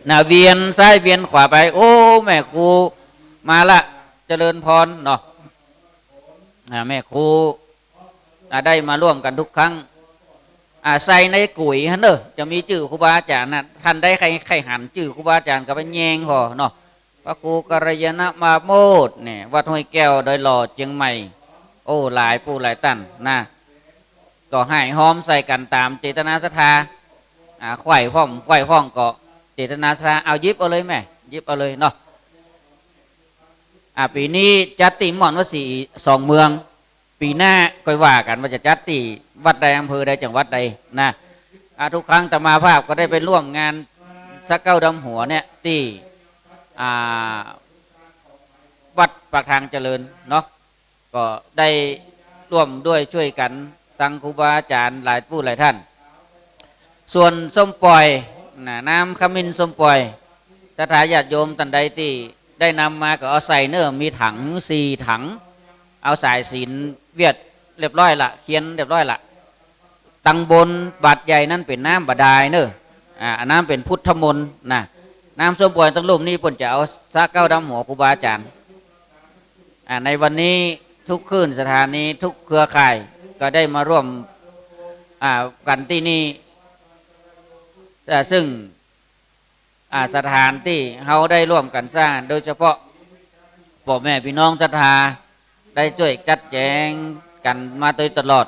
นะ เวียนซ้ายเวียนขวาไป โอ้ แม่ครูมาละ เจริญพรเนาะ อ่า แม่ครู อ่า ได้มาร่วมกั๋นทุกครั้ง อ่า ใส่ในกุ๋ยหั้นเน่อ จะมีจื้อครูบาอาจ๋ารย์นะ คันใดใค่ ใค่หันจื้อครูบาอาจ๋ารย์ก็ไปแยงผ่อเนาะ พระครูกัลยาณมาโมดเนี่ย วัดห้วยแก้ว ดอยหล่อ เจียงใหม่ โอ้ หลายผู้หลายต้านนะ ก็ห้อมใส่กั๋นต๋ามเจตนาศรัทธา อ่า ไขว้พ่อง ไขว้พ่องก็เจตนาศรัทธา เอาหยิบเอาเลยแม่ หยิบเอาเลยเนาะ อ่า ปี๋นี้จัดตี้ม่อนวัดสีสองเมือง ปี๋หน้าก็ว่ากั๋นว่าจะจัดตี้วัดใด อำเภอใด จังหวัดใดนะ อ่า ทุกครั้งอาตมาภาพก็ได้ไปร่วมงานสักเก้าดำหัวเนี่ยตี้ อ่า วัดปากทางเจริญเนาะ ก็ได้ร่วมด้วยช่วยกั๋นตังครูบาอาจ๋ารย์หลายผู้หลายต้าน ส่วนส้มป่อยนะ น้ำขมิ้นส้มป่อย ศรัทธาญาติโยมต้านใดตี้ได้นำมาก็เอาใส่เน่อ มีถังสี่ถัง เอาสายสิญจน์เวียดเรียบร้อยละ เขียนเรียบร้อยละ ตังบนบาตรใหญ่นั้นเป๋นน้ำบาดาลเน่อ อ่า อันนั้นเป๋นพุทธมนต์นะ น้ำส้มป่อยตังลุ่มนี้เปิ้นจะเอาสักเก้าดำหัวครูบาอาจ๋ารย์ อ่า ในวันนี้ทุกคลื่นสถานี ทุกเครือข่ายก็ได้มาร่วม อ่า กั๋นตี้นี่ อ่า ซึ่ง อ่า สถานตี้เฮาได้ร่วมกั๋นสร้าง โดยเฉพาะป้อแม่ปี้น้องศรัทธาได้จ้วยจัดแจ๋งกั๋นมาโดยตลอด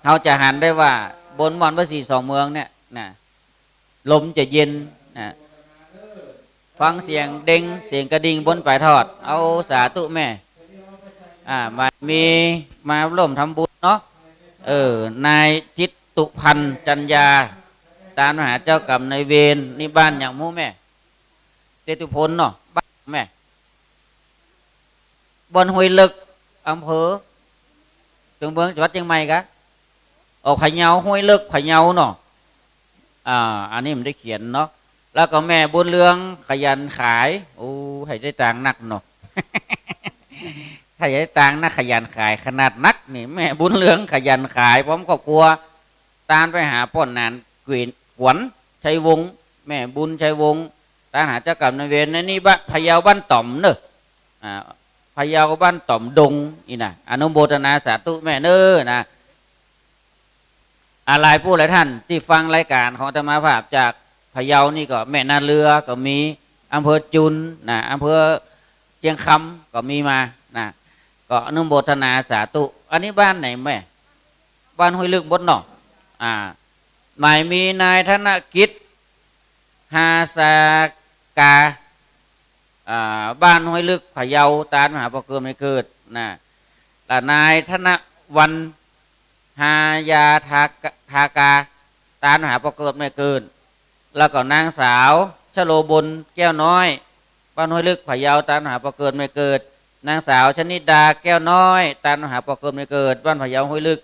เฮาจะหันได้ว่าบนม่อนวัดสีสองเมืองเนี่ยนะ ลมจะเย็นนะ ฟังเสียงเด็ง เสียงกระดิ่งบนป๋ายทอด เอาสาธุแม่ อ่า มา มีมาร่วมทำบุญเนาะ เออ นายจิตตุพันธ์ จันยา ตานมหาเจ้ากรรมนายเวร นี่บ้านหยังฮู้แม่ เจตุพลเนาะ บ้านแม่ บ้านห้วยเลิก อำเภอ เจียงเมือง จังหวัดเจียงใหม่กะ ออก พะเยา ห้วยเลิก พะเยาเนาะ อ่า อันนี้มันได้เขียนเนาะ แล้วก็แม่บุญเรืองขยันขาย โอ้ ใค่ได้ตังค์นักเนาะ ใค่ได้ตังค์นัก ขยันขายขนาดนักนี่ แม่บุญเรืองขยันขาย พร้อมครอบครัว ตานไปหาป้อหนาน เกวียน ขวัญ ชัยวงศ์ แม่บุญ ชัยวงศ์ ตานหาเจ้ากรรมนายเวร อันนี้บ้าน พะเยาบ้านต่อมเนอะ อ่า พะเยาบ้านต่อมดง อี้นะ อนุโมทนาสาธุแม่เนอะนะ อ่า หลายผู้หลายท่านตี้ฟังรายก๋านของอาตมาภาพจากพะเยานี่ก็ แม่นาเรือก็มี อำเภอจุนนะ อำเภอเจียงคำก็มีมานะ ก็อนุโมทนาสาธุ อันนี้บ้านไหนแม่ บ้านห้วยลึกหมดเนาะ อ่า หมายมีนายธนกิจ ฮาสากา อ่า บ้านห้วยลึก พะเยา ตานหาบ่เกิดแม่เกิดนะ และนายธนวรรณ ฮายาทากา ทากา ตานหาบ่เกิดแม่เกิด แล้วก็นางสาวชโลบล แก้วน้อย บ้านห้วยลึก พะเยา ตานหาบ่เกิดแม่เกิด นางสาวชนิดา แก้วน้อย ตานหาบ่เกิดแม่เกิด บ้านพะเยาห้วยลึก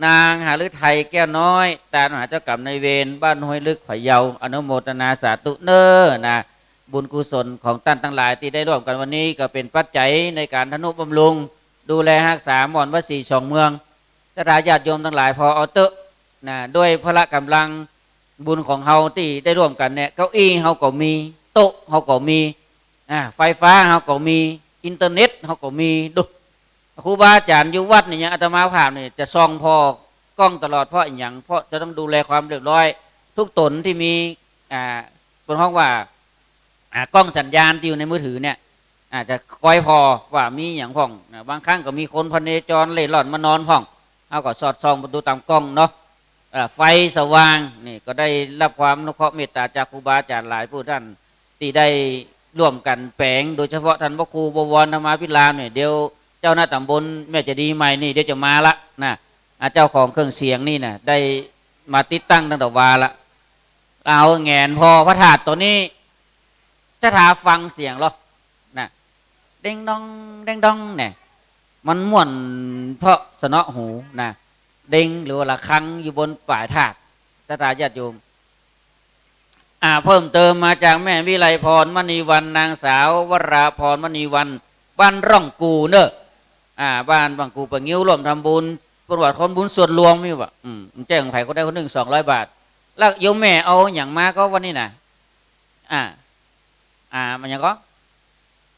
นางหฤทัย แก้วน้อย ตานหาเจ้ากรรมนายเวร บ้านห้วยลึก พะเยา อนุโมทนาสาธุเนอะนะ บุญกุศลของต้านตังหลายตี้ได้ร่วมกั๋นวันนี้ ก็เป๋นปัจจัยในก๋านทนุบำรุง ดูแลฮักษาม่อนวัดศรีสองเมือง ศรัทธาญาติโยมตังหลายผ่อเอาเต๊อะนะ ด้วยพละก๋ำลังบุญของเฮาตี้ได้ร่วมกั๋นเนี่ย เก้าอี้เฮาก็มี โต๊ะเฮาก็มี อ่า ไฟฟ้าเฮาก็มี อินเทอร์เน็ตเฮาก็มี ดู ครูบาอาจ๋ารย์อยู่วัดนี่ อย่างอาตมาภาพนี่จะส่องผ่อกล้องตลอด เพราะอะหยัง เพราะจะต้องดูแลความเรียบร้อย ทุกต๋นตี้มี อ่า เปิ้นฮ้องว่า อ่า กล้องสัญญาณตี้อยู่ในมือถือเนี่ย อาจจะคอยผ่อว่ามีหยังพ่องนะ บางครั้งก็มีคนพเนจรเร่ร่อนมานอนพ่อง เฮาก็สอดส่องดูต๋ามกล้องเนาะ เอ่อ ไฟสว่างนี่ก็ได้ฮับความอนุเคราะห์เมตต๋าจากครูบาอาจ๋ารย์หลายผู้ต้าน ตี้ได้ร่วมกั๋นแป๋ง โดยเฉพาะต้านพระครูบวรธรรมาภิรามย์เนี่ย เดี๋ยวเจ้าหน้าต๋ำบลแม่เจดีย์ใหม่นี่เดี๋ยวจะมาละนะ อ่า เจ้าของเครื่องเสียงนี่นะ ได้มาติดตั้งตั้งแต่วาละ เอาแหงนผ่อพระธาตุโตนี้ ศรัทธาฟังเสียงลอนะ เด้งด้อง เด้งด้องเนี่ย มันม่วนเพราะสนอหูนะ เด้งหรือว่าระฆังอยู่บนป๋ายธาตุ ศรัทธาญาติโยม อ่า เพิ่มเติมมาจากแม่วิไลพร มณีวรรณ นางสาววราพร มณีวรรณ บ้านร่องกู่เนอะ อ่า บ้านร่องกู่ ปะงิ้วร่วมทำบุญ เปิ้นว่าคนบุญส่วนรวมนี่หว่า อืม แจ้งไผคนใดคนนึ่ง สองร้อยบาท แล้วโยมแม่เอาหยังมาก็วันนี้นะ อ่า อ่า มันหยังก็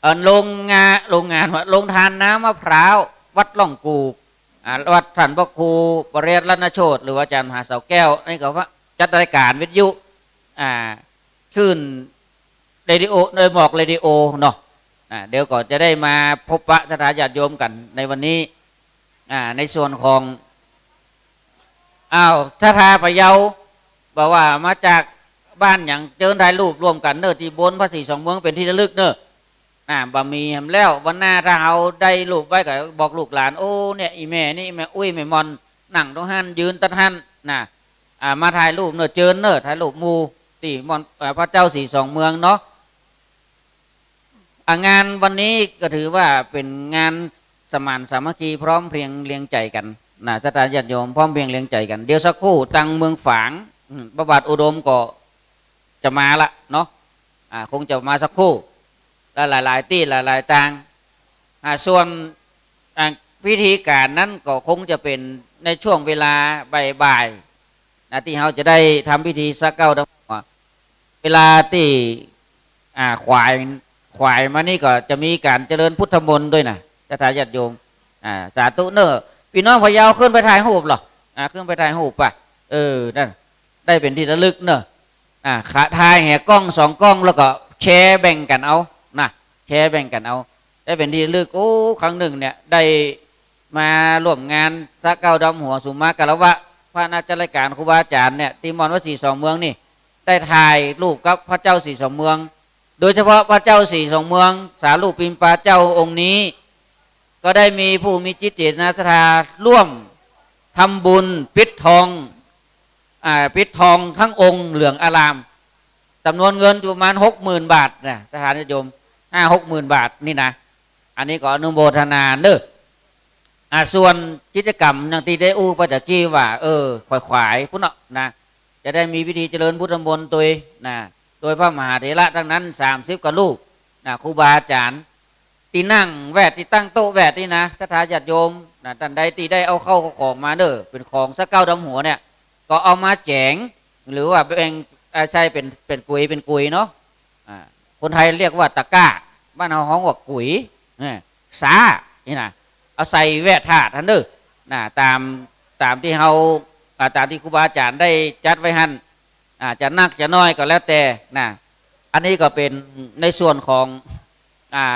เอ่อ โรงงาน โรงงานว่า โรงทานน้ำมะพร้าว วัดร่องกู่ อ่า วัดต้านพระครูปริยัติรัตนโชติ หรือว่าอาจ๋ารย์มหาเสาแก้ว นี่ก็ว่าจัดรายก๋านวิทยุ อ่า คลื่นเรดิโอ โดยหมอกเรดิโอเนาะ อ่า เดี๋ยวก็จะได้มาพบปะศรัทธาญาติโยมกั๋นในวันนี้ อ่า ในส่วนของ อ้าว ศรัทธาพะเยา บอกว่ามาจากบ้านหยัง เจิญถ่ายรูปร่วมกั๋นเนอะ ตี้บนพระศรีสองเมืองเป๋นตี้ระลึกเนอะ อ่า บ่มีแหมแล้ว วันหน้าถ้าเฮาได้รูปไว้ก็บอกลูกหลาน โอ้ เนี่ย อี่แม่นี่ แม่อุ๊ย แม่มอน นั่งตรงหั้น ยืนตัดหั้นนะ อ่า มาถ่ายรูปเนอะ เจิญเนอะ ถ่ายรูปหมู่ตี้ม่อน เอ่อ พระเจ้าศรีสองเมืองเนาะ อ่ะ งานวันนี้ก็ถือว่าเป๋นงานสมานสามัคคี พร้อมเพรียงเรียงใจ๋กั๋นนะ ศรัทธาญาติโยม พร้อมเพรียงเรียงใจ๋กั๋น เดี๋ยวสักครู่ตางเมืองฝาง อืม พระบาทอุดมก็จะมาละเนาะ อ่า คงจะมาสักครู่ และหลายๆ ตี้หลายๆ ตาง อ่า ส่วน อ่า พิธีก๋านนั้นก็คงจะเป๋นในช่วงเวลาบ่ายๆ นะ ตี้เฮาจะได้ทำพิธีสะเก๊าดำหัว เวลาตี้ อ่า ขวาย ขวายมานี่ก็จะมีก๋านเจริญพุทธมนต์ด้วยนะ ศรัทธาญาติโยม อ่า สาธุเนอะ ปี้น้องพะเยาขึ้นไปถ่ายรูปลอ อ่า ขึ้นไปถ่ายรูปป่ะ เออ นั่น ได้เป๋นตี้ระลึกเนอะ อ่า ขะถ่ายแหก้องสองก้อง แล้วก็แชร์แบ่งกั๋นเอานะ แชร์แบ่งกั๋นเอา ได้เป๋นตี้ระลึก โอ้ ครั้งนึ่งเนี่ย ได้มาร่วมงานสะเก๊าดำหัวสุมาคารวะ พระนักจัดรายก๋านครูบาอาจ๋ารย์เนี่ย ตี้ม่อนวัดศรีสองเมืองนี่ ได้ถ่ายรูปกับพระเจ้าศรีสองเมือง โดยเฉพาะพระเจ้าศรีสองเมือง สารูปปิมปาเจ้าองค์นี้ ก็ได้มีผู้มีจิตเจตนาศรัทธาร่วมทำบุญปิดทอง อ่า ปิดทองทั้งองค์เหลืองอาราม จ๋ำนวนเงินอยู่ประมาณหกหมื่นบาทนะ ศรัทธาญาติโยม ห้าหกหมื่นบาทนี่นะ อันนี้ก็อนุโมทนาเนอะ อ่า ส่วนกิจกรรมอย่างตี้ได้อู้ไปตะกี้ว่า เออ ขวายๆ ปู้นเนาะนะ จะได้มีพิธีเจริญพุทธมนต์ตวยนะ โดยพระมหาเถระตังนั้น สามสิบ กว่ารูปนะ ครูบาอาจ๋ารย์ ตี้นั่งแวด ตี้ตั้งโต๊ะแวดนี่นะ ศรัทธาญาติโยมนะ ต้านใดตี้ได้เอาเข้าเอาของมาเน่อ เป๋นของสักเก๊าดำหัวเนี่ย ก็เอามาแจ๋ง หรือว่าแบ่ง อ่า ใส่เป๋น เป๋นกุย เป๋นกุยเนาะ อ่า คนไทยเรียกว่าตะกร้า บ้านเฮาฮ้องว่ากุย เนี่ย ซ้า นี่นะ เอาใส่แวดถาดหั้นเน่อ นะ ต๋าม ต๋ามตี้เฮา อ่า ต๋ามตี้ครูบาอาจ๋ารย์ได้จัดไว้หั้น อ่า จะนักจะน้อยก็แล้วแต่นะ อันนี้ก็เป๋นในส่วนของ อ่า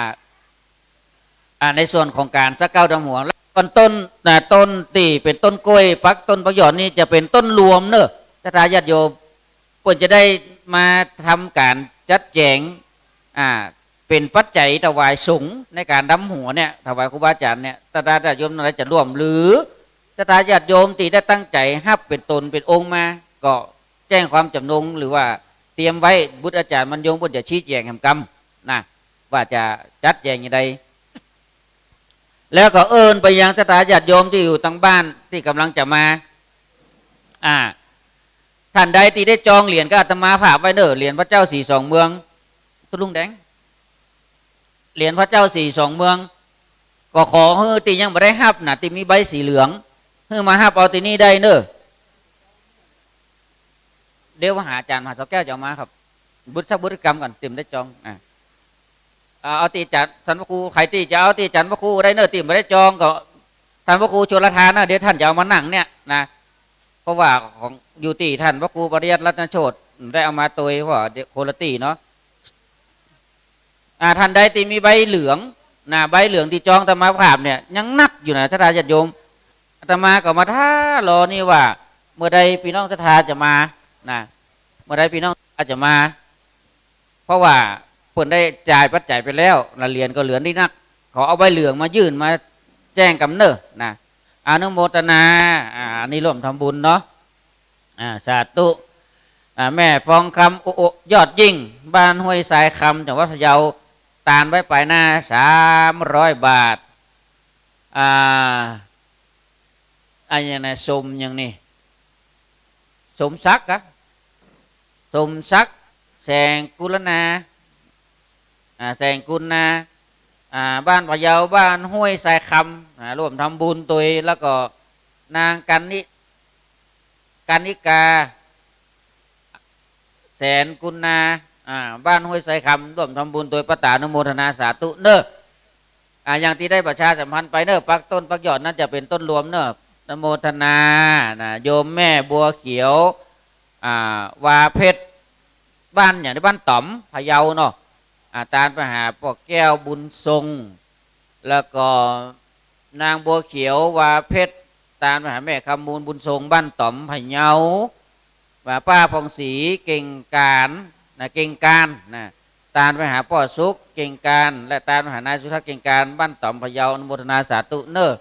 อ่า ในส่วนของก๋านสักเก๊าดำหัว แล้วต้น ต้น นะ ต้นตี้เป๋นต้นก๊วย ปักต้นปักหยอดนี่จะเป๋นต้นรวมเน่อ ศรัทธาญาติโยม เปิ้นจะได้มาทำก๋านจัดแจ๋ง อ่า เป๋นปัจจัยถวายสงฆ์ในก๋านดำหัวเนี่ย ถวายครูบาอาจ๋ารย์เนี่ย ศรัทธาญาติโยมตังใดจะร่วม หรือศรัทธาญาติโยมตี้ได้ตั้งใจ๋ฮับเป๋นต๋นเป๋นองค์มา ก็แจ้งความจ๋ำนง หรือว่าเตรียมไว้ บุตรอาจ๋ารย์บรรยงเปิ้นจะชี้แจ๋งแหมกำนะ ว่าจะจัดแจ๋งอย่างใด แล้วก็เอิ้นไปยังศรัทธาญาติโยมตี้อยู่ตางบ้านตี้ก่ำลังจะมา อ่า ต้านใดตี้ได้จองเหรียญกับอาตมาภาพไว้เน่อ เหรียญพระเจ้าสี่สองเมือง ตุ๊ลุงแดง เหรียญพระเจ้าสี่สองเมือง ก็ขอหื้อตี้ยังบ่ได้ฮับนะ ตี้มีใบสีเหลือง หื้อมาฮับเอาตี้นี่ได้เน่อ เดี๋ยวหาอาจ๋ารย์มหาสอแก้วจะเอามาครับ บุตรสักบุตรกำก่อน ตี้บ่ได้จอง อ่า เอา เอาตี้อาจ๋ารย์ ต้านพระครู ใผตี้จะเอาตี้อาจ๋ารย์พระครูได้เน่อ ตี้บ่ได้จองก็ ต้านพระครูชลทานนะ เดี๋ยวต้านจะเอามานั่งเนี่ยนะ เพราะว่าของอยู่ตี้ต้านพระครูปริยัติรัตนโชติ ได้เอามาตวย เพราะว่าเดี๋ยวคนละตี้เนาะ อ่า ต้านใดตี้มีใบเหลืองนะ ใบเหลืองตี้จองอาตมาภาพเนี่ย ยังนักอยู่นะ ศรัทธาญาติโยม อาตมาก็มาท่ารอนี่ว่า เมื่อใดปี้น้องศรัทธาจะมานะ เมื่อใดปี้น้องศรัทธาจะมา เพราะว่าเปิ้นได้จ่ายปัจจัยไปแล้วนะ เหรียญก็เหลือนิดนัก ขอเอาใบเหลืองมายื่นมาแจ้งกำเน่อนะ อนุโมทนา อ่า อันนี้ร่วมทำบุญเนาะ อ่า สาธุ อ่า แม่ฟองคำ อุ อุ ยอดยิ่ง บ้านห้วยทรายคำ จังหวัดพะเยา ตานไว้ปลายหน้า สามร้อยบาท อ่า อันอย่างไหน สมอย่างนี้ สมศักดิ์อะ สมศักดิ์ แสงกุลนา อ่า แสงกุลนา อ่า บ้านพะเยา บ้านห้วยทรายคำ อ่า ร่วมทำบุญตวย แล้วก็นางกันนิ กันนิกา แสนกุลนา อ่า บ้านห้วยทรายคำ ร่วมทำบุญตวย ป้าต๋า อนุโมทนาสาธุเน่อ อ่า อย่างตี้ได้ประชาสัมพันธ์ไปเน่อ ปักต้นปักหยอดนั้นจะเป๋นต้นรวมเน่อ อนุโมทนานะ โยมแม่บัวเขียว อ่า วาเพชร บ้านอย่างนี้ บ้านต๋อม พะเยาเนาะ อ่า ตานไปหาป้อแก้วบุญทรง แล้วก็นางบัวเขียว วาเพชร ตานไปหาแม่คำมูลบุญทรง บ้านต๋อม พะเยา ว่าป้าผ่องศรี เก่งการนะ เก่งการนะ ตานไปหาป้อสุข เก่งการ และตานไปหานายสุทัศน์ เก่งการ บ้านต๋อม พะเยา อนุโมทนาสาธุเน่อ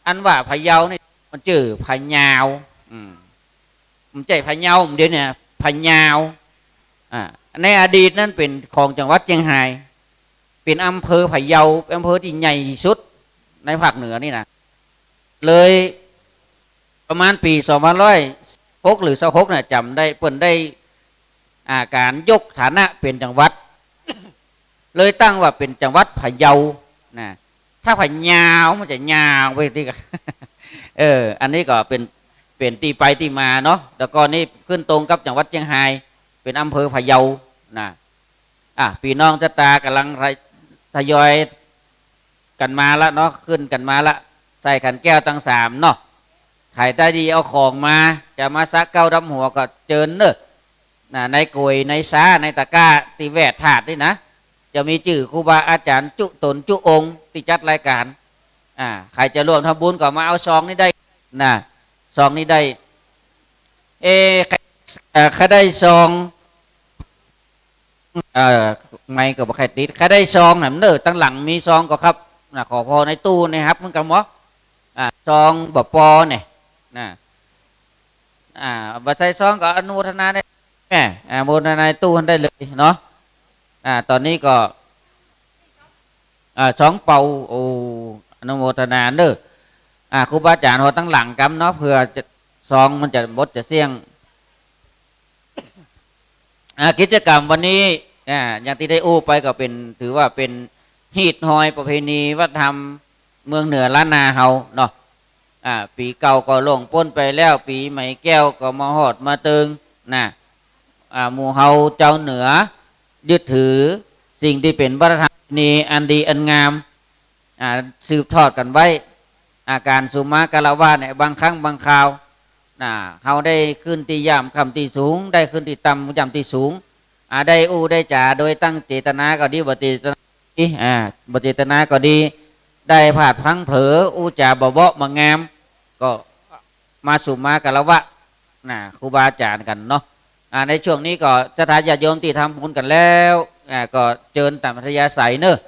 อันว่าพะเยานี่มันจื้อพะเยาว อืม มันใจ้พะเยา เดี๋ยวนี้พะเยาว อ่า ในอดีตนั้นเป๋นของจังหวัดเจียงฮาย เป๋นอำเภอพะเยา เป๋นอำเภอตี้ใหญ่ตี้สุดในภาคเหนือนี่นะ เลยประมาณปี๋สองพันห้าร้อยหกหรือซาวหกเนี่ย จ๋ำได้ เปิ้นได้ อ่า ก๋านยกฐานะเป๋นจังหวัด เลยตั้งว่าเป๋นจังหวัดพะเยานะ ถ้าพะเยาวมันจะยาวไปตี้กะ เออ อันนี้ก็เป๋น เป๋นตี้ไปตี้มาเนาะ แล้วก็นี่ขึ้นตรงกับจังหวัดเจียงฮาย เป๋นอำเภอพะเยานะ อ่ะ ปี้น้องศรัทธาก่ำลังทยอยกั๋นมาละเนาะ ขึ้นกั๋นมาละ ใส่ขันแก้วตังสามเนาะ ใผได้ดีเอาของมา จะมาสักเก๊าดำหัวก็เจิญเน่อ นะ ในก๋วย ในซ้า ในตะกร้า ตี้แวดถาดนี่นะ จะมีจื้อครูบาอาจ๋ารย์จุ๊ต๋นจุ๊องค์ตี้จัดรายก๋าน อ่า ใผจะร่วมทำบุญก็มาเอาซองนี้ได้นะ ซองนี้ได้ เอ ใผ เอ่อ ใผได้ซอง เอ่อ ไมค์ก็บ่ใค่ติด ใผได้ซองแหมเน่อ ตังหลังมีซองก็ครับ นะ ขอผ่อในตู้นี่ฮับเหมือนกั๋นบ่ อ่า ซองบ่ปอเนี่ย นะ อ่า บ่ใส่ซองก็อนุโมทนาได้แม่ อ่า อนุโมทนาในตู้หั้นได้เลยเนาะ อ่า ต๋อนนี้ก็ อ่า ซองเป่า โอ้ อนุโมทนาเน่อ อ่า ครูบาอาจ๋ารย์เฮาตังหลังกำเนาะ เปื้อจะ ซองมันจะหมดจะเสี้ยง อ่า กิจกรรมวันนี้ อ่า อย่างตี้ได้อู้ไปก็เป๋น ถือว่าเป๋นฮีตฮอยประเพณีวัฒนธรรมเมืองเหนือล้านนาเฮาเนาะ อ่า ปี๋เก่าก็ล่วงป๊นไปแล้ว ปี๋ใหม่แก้วก็มาฮอดมาเติงนะ อ่า หมู่เฮาจาวเหนือยึดถือสิ่งตี้เป๋นวัฒนธรรมประเพณีอันดีอันงาม อ่า สืบทอดกั๋นไว้ อ่า ก๋านสุมาคารวะเนี่ย บางครั้งบางคราว น่ะ เฮาได้ขึ้นตี้ย่ำค่ำตี้สูง ได้ขึ้นตี้ต่ำย่ำตี้สูง อ่า ได้อู้ได้จ๋าโดยตั้งเจตนาก็ดี บ่เจตนาก็ดี อ่า บ่เจตนาก็ดี ได้พลาดพลั้งเผลอ อู้จ๋าบ่เบาะบ่งาม ก็มาสุมาคารวะ น่ะ ครูบาอาจ๋ารย์กั๋นเนาะ อ่า ในช่วงนี้ก็ศรัทธาญาติโยมตี้ทำบุญกั๋นแล้ว อ่า ก็เจิญต๋ามอัธยาศัยเนาะ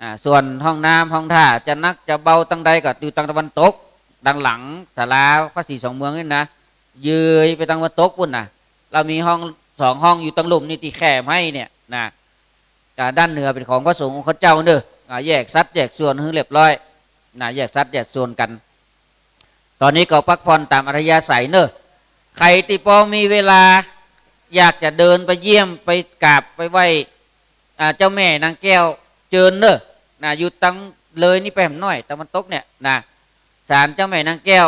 อ่า ส่วนห้องน้ำห้องท่าจะหนักจะเบาตังใดก็อยู่ตางตะวันตก ตางหลังศาลาพระศรีสองเมืองนี่นะ เยือยไปตางตะวันตกปู๊นนะ แล้วมีห้องสองห้องอยู่ตางลุ่มนี่ตี้แค่ไม้เนี่ยนะ อ่า ด้านเหนือเป๋นของพระสงฆ์องค์ข้าเจ้าเนาะ อ่า แยกสัดแยกส่วนหื้อเรียบร้อยนะ แยกสัดแยกส่วนกั๋น ต๋อนนี้ก็พักผ่อนต๋ามอัธยาศัยเนาะ ใผตี้ปอมีเวลา อยากจะเดินไปเยี่ยมไปกราบไปไหว้ อ่า เจ้าแม่นางแก้ว เจิญเนาะ นะ อยู่ตางเลยนี่ไปแหมหน้อย ตางตะวันตกเนี่ยนะ ศาลเจ้าแม่นางแก้ว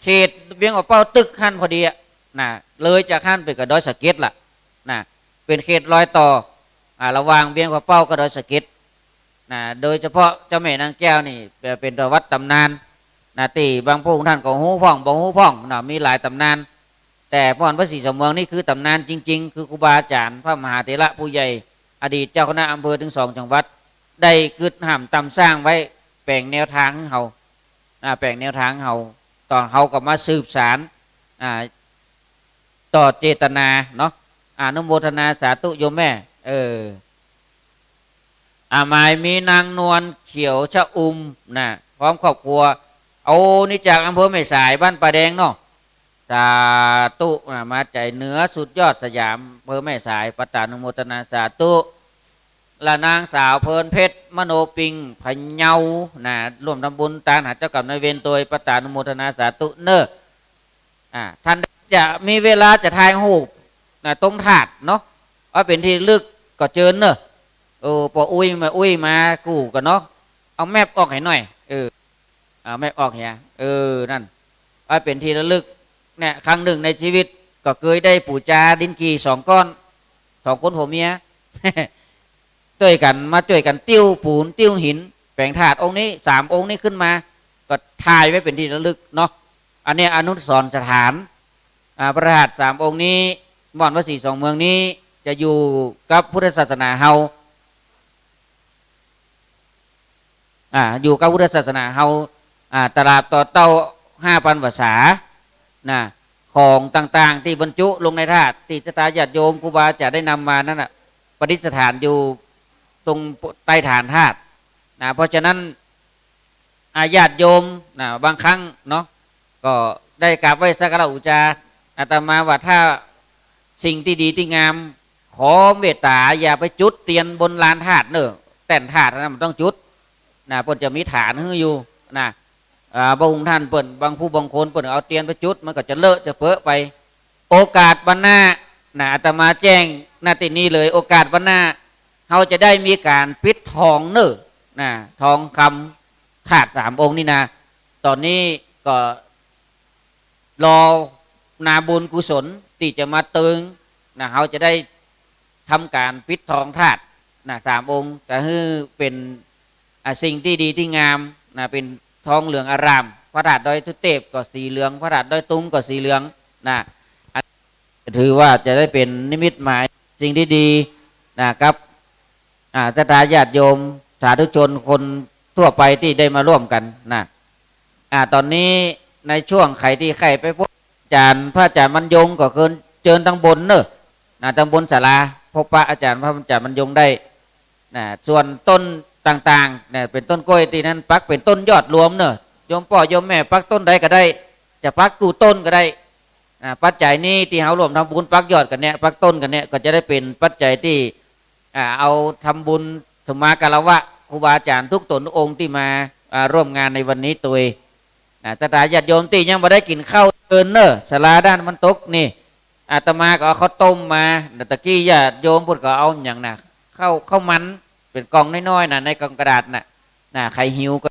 เขตเวียงป่าเป้าตึกหั้นพอดีอะ นะ เลยจากหั้นไปก็ดอยสะเก็ดละ นะ เป๋นเขตรอยต่อ อ่า ระหว่างเวียงป่าเป้ากับดอยสะเก็ด นะ โดยเฉพาะเจ้าแม่นางแก้วนี่เป๋นประวัติต๋ำนาน นะ ตี้บางพวกท่านก็ฮู้พ่อง บ่ฮู้พ่อง นะ มีหลายต๋ำนาน แต่ม่อนพระศรีสองเมืองนี่คือต๋ำนานจริงๆ คือครูบาอาจ๋ารย์ พระมหาเถระผู้ใหญ่ อดีตเจ้าคณะอำเภอตึงสองจังหวัด ได้กึ๊ดห้ามตำสร้างไว้ แป๋งแนวตางหื้อเฮา อ่า แป๋งแนวตางหื้อเฮา ต๋อนเฮาก็มาสืบสาน อ่า ต่อเจตนาเนาะ อนุโมทนาสาธุโยมแม่ เออ อ่า หมายมีนางนวลเขียวชะอุ่มนะ พร้อมครอบครัว โอ้ นี่จากอำเภอแม่สาย บ้านป่าแดงเนาะ สาธุนะ มาจ๋ายเหนือสุดยอดสยาม อำเภอแม่สาย ปะตานุโมทนาสาธุ และนางสาวเพลินเพชร มโนปิง พะเยานะ ร่วมทำบุญตานหาเจ้ากรรมนายเวรโตย ปะตานุโมทนาสาธุเนาะ อ่า ท่านจะมีเวลาจะถ่ายรูปนะ ตรงธาตุเนาะ เอาเป๋นตี้ระลึกก็เจิญเนาะ เออ ปออุ๊ยมา อุ๊ยมากู้กั๋นเนาะ เอาแมปออกหื้อหน่อย เออ เอาแมปออกหื้อ เออ นั่น เอาเป๋นตี้ระลึก เนี่ย ครั้งนึ่งในจีวิตก็เกยได้ปู๋จาดินกี่สองก้อน สองคนผัวเมีย จ้วยกั๋น มาจ้วยกั๋นติ้วปูนติ้วหิน แป๋งธาตุองค์นี้ สามองค์นี้ขึ้นมา ก็ถ่ายไว้เป๋นตี้ระลึกเนาะ อันนี้อนุสรณ์สถาน อ่า พระธาตุสามองค์นี้ ม่อนพระศรีสองเมืองนี้ จะอยู่กับพุทธศาสนาเฮา อ่า อยู่กับพุทธศาสนาเฮา อ่า ตราบต่อเต้าห้าปันพรรษา นะ ของต่างๆ ตี้บรรจุลงในธาตุ ตี้ศรัทธาญาติโยมครูบาอาจ๋ารย์ได้นำมานั้นน่ะ ประดิษฐานอยู่ตรงใต้ฐานธาตุ นะ เพราะฉะนั้น อ่า ญาติโยม นะ บางครั้งเนาะ ก็ได้กราบไหว้สักการะบูชา อาตมาว่าถ้าสิ่งตี้ดีตี้งาม ขอเมตต๋าอย่าไปจุดเตียนบนลานธาตุเนาะ แต้นธาตุนะ มันต้องจุด นะ เปิ้นจะมีฐานหื้ออยู่ นะ อ่า บางองค์ท่านเปิ้น บางผู้บางคนเปิ้นเอาเตียนไปจุด มันก็จะเลอะจะเปอะไป โอกาสวันหน้า นะ อาตมาแจ้ง ณ ตี้นี้เลย โอกาสวันหน้า เฮาจะได้มีก๋านปิดทองเนาะ นะ ทองคำธาตุสามองค์นี่นะ ต๋อนนี้ก็รอนาบุญกุศลตี้จะมาเติง นะ เฮาจะได้ทำก๋านปิดทองธาตุ นะ สามองค์ จะหื้อเป๋น อ่า สิ่งตี้ดีตี้งาม นะ เป๋นทองเหลืองอาราม พระธาตุดอยสุเทพก็สีเหลือง พระธาตุดอยตุงก็สีเหลือง นะ อัน ถือว่าจะได้เป๋นนิมิตหมายสิ่งตี้ดี นะ กับ อ่า ศรัทธาญาติโยม สาธุชนคนทั่วไปตี้ได้มาร่วมกั๋น นะ อ่า ต๋อนนี้ในช่วงใผตี้ใค่ไปพบอาจ๋ารย์ พระอาจ๋ารย์บรรยงก็เชิญ เจิญตางบนเนาะ นะ ตางบนศาลา พบพระอาจ๋ารย์ พระอาจ๋ารย์บรรยงได้ นะ ส่วนต้นต่างๆ เนี่ย เป๋นต้นกล้วยตี้นั้นปักเป๋นต้นยอดรวมเนาะ โยมป้อโยมแม่ปักต้นใดก็ได้ จะปักกู้ต้นก็ได้ อ่า ปัจจัยนี้ตี้เฮาร่วมทำบุญปักยอดกั๋นเนี่ย ปักต้นกั๋นเนี่ย ก็จะได้เป๋นปัจจัยตี้ อ่า เอาทำบุญสุมาคารวะครูบาอาจ๋ารย์ทุกต๋นทุกองค์ตี้มา อ่า ร่วมงานในวันนี้โตย นะ ศรัทธาญาติโยมตี้ยังบ่ได้กิ๋นข้าวเจิญเน่อ ศาลาด้านตะวันตกนี่ อาตมาก็เอาข้าวต้มมา ตะกี้ญาติโยมเปิ้นก็เอาหยังนะ ข้าว ข้าวมัน เป๋นกล่องน้อยๆ นะ ในกล่องกระดาษน่ะ นะ ใผหิวก็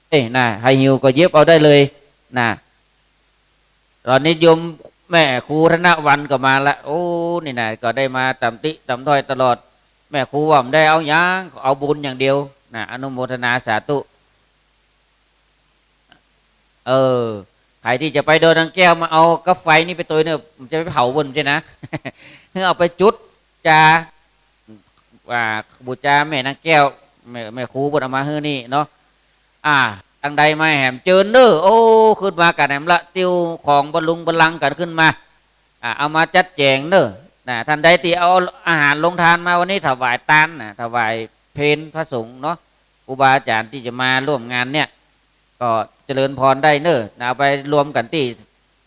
เอ้ย นะ ใผหิวก็หยิบเอาได้เลย นะ ต๋อนนี้โยมแม่ครูธนวรรณก็มาละ โอ้ นี่นะ ก็ได้มาต๋ามติต๋ามถ้อยตลอด แม่ครูว่าบ่ได้เอาหยัง เอาบุญอย่างเดียว นะ อนุโมทนาสาธุ เออ ใผตี้จะไปดอยนางแก้วมาเอาก๊าไฟนี่ไปตวยเน่อ จะไปเผาเปิ้นบ่ใจ้นะ เอาไปจุดจา อ่า บูชาแม่นางแก้ว แม่ แม่ครูเปิ้นเอามาหื้อนี่เนาะ อ่า ตังใดมาแหมเจิญเน่อ โอ้ ขึ้นมากั๋นแหมละ เตียวของบัลลุงก์บัลลังก์กั๋นขึ้นมา อ่า เอามาจัดแจ๋งเน่อ นะ ต้านใดตี้เอาอาหารโฮงตานมาวันนี้ถวายตานนะ ถวายเพลพระสงฆ์เนาะ ครูบาอาจ๋ารย์ตี้จะมาร่วมงานเนี่ย ก็เจริญพรได้เน่อ นะ เอาไปรวมกั๋นตี้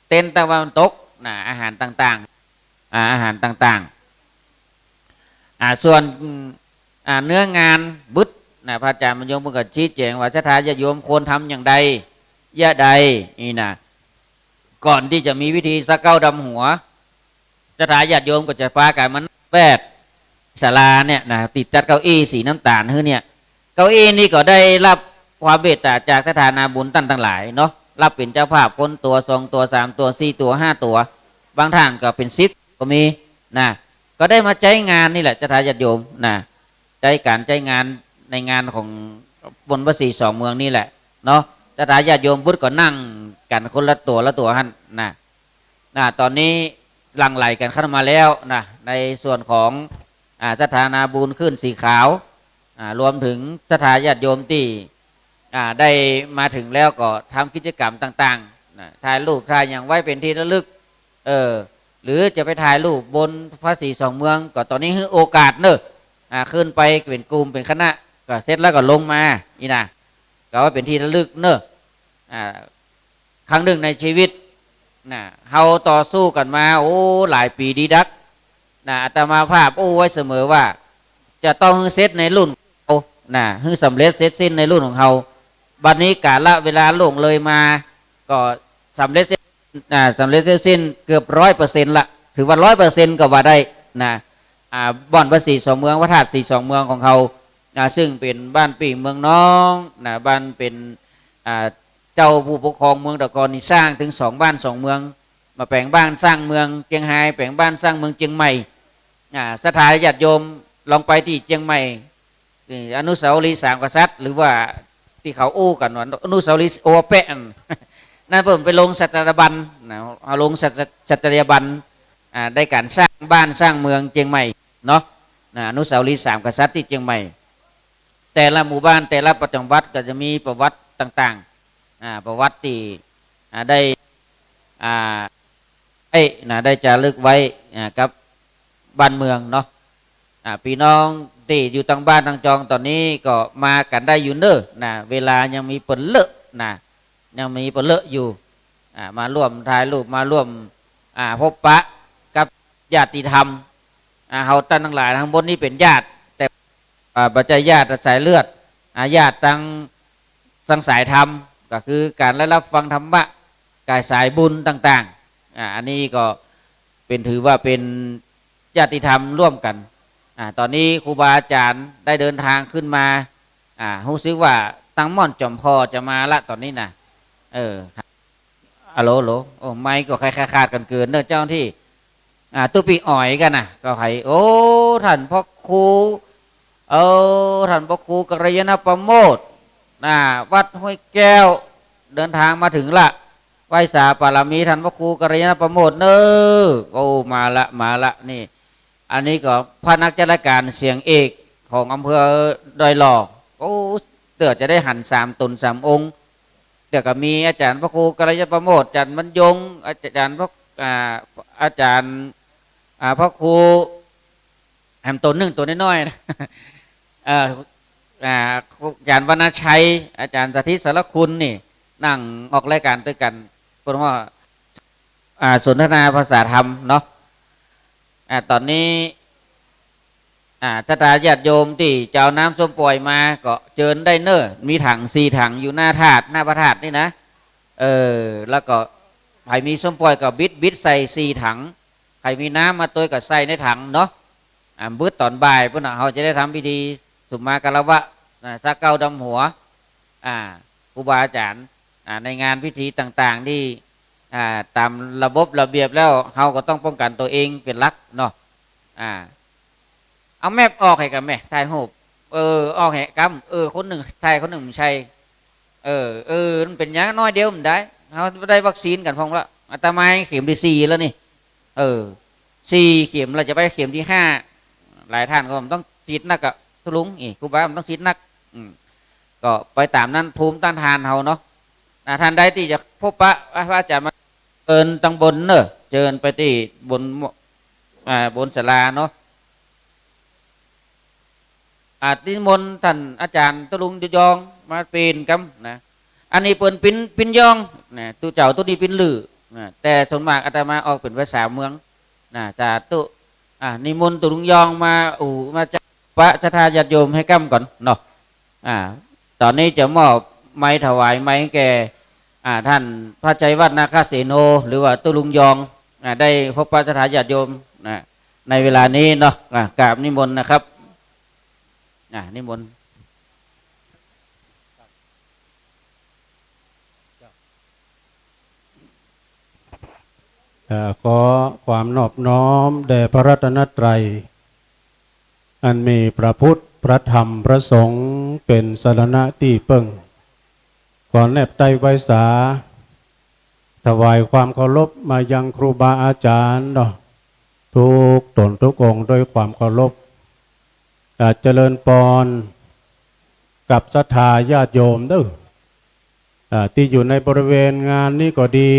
เต็นท์ตะวันตกนะ อาหารต่างๆ อ่า อาหารต่างๆ อ่า ส่วน อ่า เนื้องานบึดนะ พระอาจ๋ารย์บรรยงเปิ้นก็ชี้แจ๋งว่าศรัทธาญาติโยมควรทำอย่างใด เยียะใด นี่นะ ก่อนตี้จะมีพิธีสะเก๊าดำหัว ศรัทธาญาติโยมก็จะปากั๋นมานั่งแวดศาลาเนี่ยนะ ตี้จัดเก้าอี้สีน้ำต๋าลหื้อเนี่ย เก้าอี้นี่ก็ได้ฮับความเมตต๋าจากศรัทธานาบุญต้านตังหลายเนาะ ฮับเป๋นเจ้าภาพคนตั๋ว สองตั๋ว สามตั๋ว สี่ตั๋ว ห้าตั๋ว บางต้านก็เป๋นสิบก็มีนะ ก็ได้มาใจ๊งานนี่แหละ ศรัทธาญาติโยมนะ ใจ๊ก๋านใจ๊งานในงานของบุญพระศรีสองเมืองนี่แหละเนาะ ศรัทธาญาติโยมบึดก็นั่งกั๋นคนละตั๋วละตั๋วหั้นนะ นะ ต๋อนนี้หลั่งไหลกั๋นเข้ามาแล้วนะ ในส่วนของ อ่า ศรัทธานาบุญคลื่นสีขาว อ่า รวมเถิงศรัทธาญาติโยมตี้ อ่า ได้มาเถิงแล้วก็ทำกิจกรรมต่างๆ นะ ถ่ายรูปถ่ายหยังไว้เป๋นตี้ระลึก เออ หรือจะไปถ่ายรูปบุญพระศรีสองเมือง ก็ต๋อนนี้หื้อโอกาสเน่อ อ่า ขึ้นไปเป๋นกุ่มเป๋นคณะ ก็เสร็จแล้วก็ลงมา นี่นะ ก็ไว้เป๋นตี้ระลึกเน่อ อ่า ครั้งนึ่งในชีวิตนะ เฮาต่อสู้กั๋นมา โอ้ หลายปี๋ดีนักนะ อาตมาภาพอู้ไว้เสมอว่า จะต้องหื้อเสร็จในรุ่นเฮานะ หื้อสำเร็จเสร็จสิ้นในรุ่นของเฮา บัดนี้กาละเวลาล่วงเลยมา ก็สำเร็จเสร็จ อ่า สำเร็จเสร็จสิ้นเกือบร้อยเปอร์เซ็นต์ละ ถือว่าร้อยเปอร์เซ็นต์ก็ว่าได้นะ อ่า บ่อนพระศรีสองเมือง พระธาตุศรีสองเมืองของเฮา อ่า ซึ่งเป๋นบ้านปี้เมืองน้องนะ บ้านเป๋น อ่า เจ้าผู้ปกครองเมืองตะกอนนี่สร้างเถิงสองบ้านสองเมือง มาแป๋งบ้านสร้างเมืองเจียงฮาย แป๋งบ้านสร้างเมืองเจียงใหม่ อ่า ศรัทธาญาติโยมลองไปตี้เจียงใหม่ นี่ อนุสาวรีย์สามกษัตริย์ หรือว่าตี้เขาอู้กั๋นว่าอนุสาวรีย์โอวาแปะนั่น นั่นเปิ้นไปลงสัตยาบันนะ เอาลงสัต- สัตยาบัน อ่า ในก๋านสร้างบ้านสร้างเมืองเจียงใหม่เนาะ นะ อนุสาวรีย์สามกษัตริย์ตี้เจียงใหม่ แต่ละหมู่บ้านแต่ละประจำวัดก็จะมีประวัติต่างๆ อ่า ประวัติตี้ อ่า ได้ อ่า เอ๊ะ นะ ได้จารึกไว้ อ่า กับบ้านเมืองเนาะ อ่า ปี้น้องตี้อยู่ตางบ้านตางจองต๋อนนี้ก็มากั๋นได้อยู่เน่อ นะ เวลายังมีเป๋นเล่อ นะ ยังมีเป๋นเล่ออยู่ อ่า มาร่วมถ่ายรูป มาร่วม อ่า พบปะกับญาติธรรม อ่า เฮาต้านตังหลายตังบนนี่เป๋นญาติ แต่ อ่า บ่ใจ้ญาติสายเลือด อ่า ญาติตัง ตังสายธรรม ก็คือก๋านได้ฮับฟังธรรมะ ก๋านสายบุญต่างๆ อ่า อันนี้ก็เป๋น ถือว่าเป๋นญาติธรรมร่วมกั๋น อ่า ต๋อนนี้ครูบาอาจ๋ารย์ได้เดินทางขึ้นมา อ่า ฮู้สึกว่าตังม่อนจ๋อมผ่อจะมาละต๋อนนี้นะ เออ ฮัลโหล ฮัลโหล โอ้ ไมค์ก็คล้ายๆ ขาดกั๋นเกินเน่อเจ้าหน้าตี้ อ่า ตุ๊ปี้อ๋อยกั๋นนะ ก็ใผ โอ้ ต้านพระครู เออ ต้านพระครูกัลยาณประโมทย์ นะ วัดห้วยแก้ว เดินทางมาเถิงละ ไหว้สาบารมีต้านพระครูกัลยาณประโมทย์เน่อ โอ้ มาละ มาละ นี่ อันนี้ก็พระนักจัดรายก๋านเสียงเอกของอำเภอดอยหล่อ โอ้ เตื้อจะได้หันสามต๋นสามองค์ เตื้อก็มีอาจ๋ารย์พระครูกัลยาณประโมทย์ อาจ๋ารย์บรรยง อาจ๋ารย์พระ อ่า อาจ๋ารย์ อ่า พระครู แหมต๋นนึ่งต๋นน้อยๆ นะ เอ่อ อ่า อาจ๋ารย์วรรณชัย อาจ๋ารย์สถิตสารคุณนี่ นั่งออกรายก๋านตวยกั๋น เปิ้นว่า อ่า สนทนาภาษาธรรมเนาะ อ่า ต๋อนนี้ อ่า ศรัทธาญาติโยมตี้จะเอาน้ำส้มป่อยมา ก็เจิญได้เน่อ มีถังสี่ถังอยู่หน้าธาตุ หน้าพระธาตุนี่นะ เออ แล้วก็ใผมีส้มป่อยก็บิด บิดใส่สี่ถัง ใผมีน้ำมาตวยก็ใส่ในถังเนาะ อ่า เบิดต๋อนบ่ายปู๊นน่ะ เฮาจะได้ทำพิธีสุมาคารวะ นะ สาเก้าดำหัว อ่า ครูบาอาจ๋ารย์ อ่า ในงานพิธีต่างๆ ตี้ อ่า ต๋ามระบบระเบียบแล้ว เฮาก็ต้องป้องกั๋นตนเองเป๋นหลักเนาะ อ่า เอาแมปออกแหมก่อ แม่ ถ่ายรูป เออ ออกแหมก่อ เออ คนนึ่งใช่ คนนึ่งบ่ใช่ เออ เออ มันเป๋นอย่างน้อยเดียวมันได้ เฮาได้วัคซีนกั๋นพ่องละ อาตมาเข็มตี้สี่แล้วนี่ เออ สี่เข็ม แล้วจะไปเข็มตี้ห้า หลายต้านก็บ่ต้องฉีดนักอะ ตุ๊ลุง อี้ ครูบาบ่ต้องฉีดนัก อืม ก็ไปต๋ามนั้น ภูมิต้านทานเฮาเนาะ อ่า ต้านใดตี้จะพบปะพระอาจ๋ารย์มา เจิญตังบนเนาะ เจิญไปตี้บน อ่า บนศาลาเนาะ อ่า นิมนต์ต้านอาจ๋ารย์ตุ๊ลุงยองมาเป๋นกำนะ อันนี้เปิ้นปิณ ปิณยองนะ ตุ๊เจ้าตุ๊นี้ปิณลือนะ แต่ส่วนมากอาตมาออกเป๋นภาษาเมืองนะ สาธุ อ่า นิมนต์ตุ๊ลุงยองมา อู้ มาจักปะศรัทธาญาติโยมแหมก่อก่อนเนาะ อ่า ต๋อนนี้จะมอบไมค์ ถวายไมค์แก่ อ่า ต้านพระชัยวัฒน์นาคเสโน หรือว่าตุ๊ลุงยอง อ่า ได้พบปะศรัทธาญาติโยมนะ ในเวลานี้เนาะ อ่า กราบนิมนต์นะครับ อ่า นิมนต์ เอ่อ ขอความนอบน้อมแด่พระรัตนตรัย อันมีพระพุทธ พระธรรม พระสงฆ์ เป๋นสรณะตี้เปิ้ง ขอแนบไตร้ไหว้สา ถวายความเคารพมายังครูบาอาจ๋ารย์เนาะ ทุกต๋นทุกองค์ด้วยความเคารพ อ่า เจริญปอนกับศรัทธาญาติโยมเนาะ อ่า ตี้อยู่ในบริเวณงานนี้ก็ดี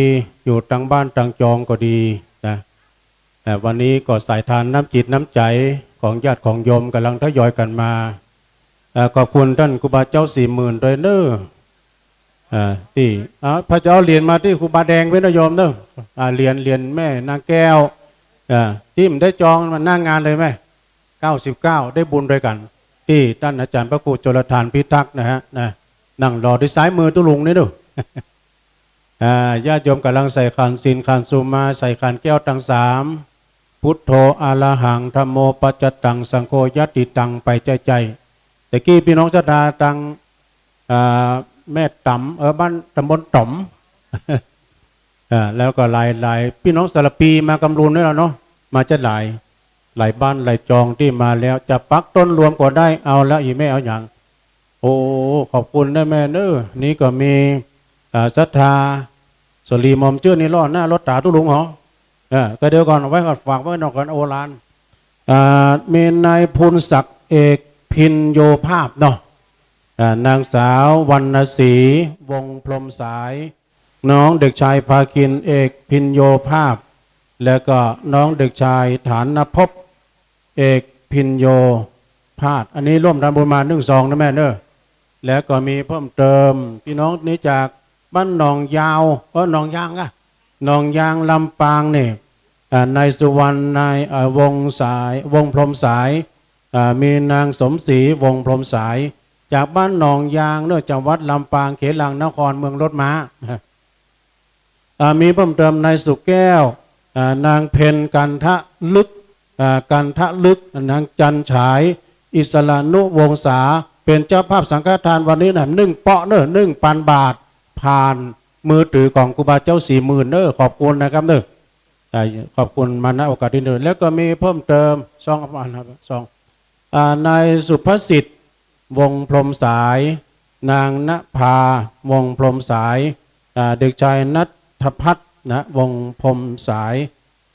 อยู่ตางบ้านตางจองก็ดีนะ อ่า วันนี้ก็สายทานน้ำจิตน้ำใจ๋ของญาติของโยมก่ำลังทยอยกั๋นมา อ่า ขอบคุณต้านครูบาเจ้าสี่หมื่นด้วยเนาะ อ่า ตี้ อ่า พระเจ้าเหรียญมาตี้ครูบาแดงเว้ยเนาะโยมเนาะ อ่า เหรียญ เหรียญแม่นางแก้ว อ่า ตี้บ่ได้จองมาหน้างานเลยแม่ เก้าสิบเก้า ได้บุญด้วยกั๋น ตี้ต้านอาจ๋ารย์พระครูโจรธานพิทักษ์นะฮะ นะ นั่งรอตี้ซ้ายมือตุ๊ลุงนี่เนาะ อ่า ญาติโยมก่ำลังใส่ขันธ์ศีล ขันธ์สุมา ใส่ขันธ์แก้วตังสาม พุทโธ อะระหัง ธัมโม ปัจจตัง สังโฆ ยัตถิตัง ไปใจ้ๆ ตะกี้ปี้น้องศรัทธาตาง อ่า แม่ต๋ำ เออ บ้านต๋ำบลต๋อม อ่า แล้วก็หลายๆ ปี้น้องสารภีมากำลุนด้วยแล้วเนาะ มาจะหลาย หลายบ้านหลายจองตี้มาแล้ว จะปักต้นรวมก็ได้ เอาละ อี่แม่เอาหยัง โอ้ ขอบคุณนะแม่เนาะ นี่ก็มี อ่า ศรัทธา สลีหม่อมจื้อนี่ล้อหน้าล้อต๋าตุ๊ลุงเหรอ เออ ก็เดี๋ยวก่อน เอาไว้ก่อน ฝากไว้หน่อยก่อน โอราน อ่า มีนายภูนศักดิ์ เอกพิญโญภาพเนาะ อ่า นางสาววรรณศรี วงศ์พรหมสาย น้องเด็กชายภาคิน เอกพิญโญภาพ แล้วก็น้องเด็กชายฐานภพ เอกพิญโญภาพ อันนี้ร่วมทำบุญมานึ่งซองนะแม่เนาะ แล้วก็มีเพิ่มเติม ปี้น้องนี่จากบ้านหนองยาว เออ หนองยางอะ หนองยางลำปางนี่ อ่า นายสุวรรณ นาย เอ่อ วงศ์สาย วงศ์พรหมสาย อ่า มีนางสมศรี วงศ์พรหมสาย จากบ้านหนองยางเนาะ จังหวัดลำปาง เขตหลังนคร เมืองรถม้า อ่า มีเพิ่มเติม นายสุแก้ว อ่า นางเพ็ญ กันทะลึก อ่า กันทะลึก นางจันฉาย อิสระนุวงศา เป๋นเจ้าภาพสังฆทานวันนี้นะ นึ่งเปาะเนาะ นึ่งปันบาท ผ่านมือถือของครูบาเจ้าสี่หมื่นเนาะ ขอบคุณนะครับเนาะ อ่า ขอบคุณมา ณ โอกาสนี้เนาะ แล้วก็มีเพิ่มเติม ซอง อ่า นายสุภสิทธิ์ วงศ์พรหมสาย นางณภา วงศ์พรหมสาย อ่า เด็กชายณัฐพัฒน์ นะ วงศ์พรหมสาย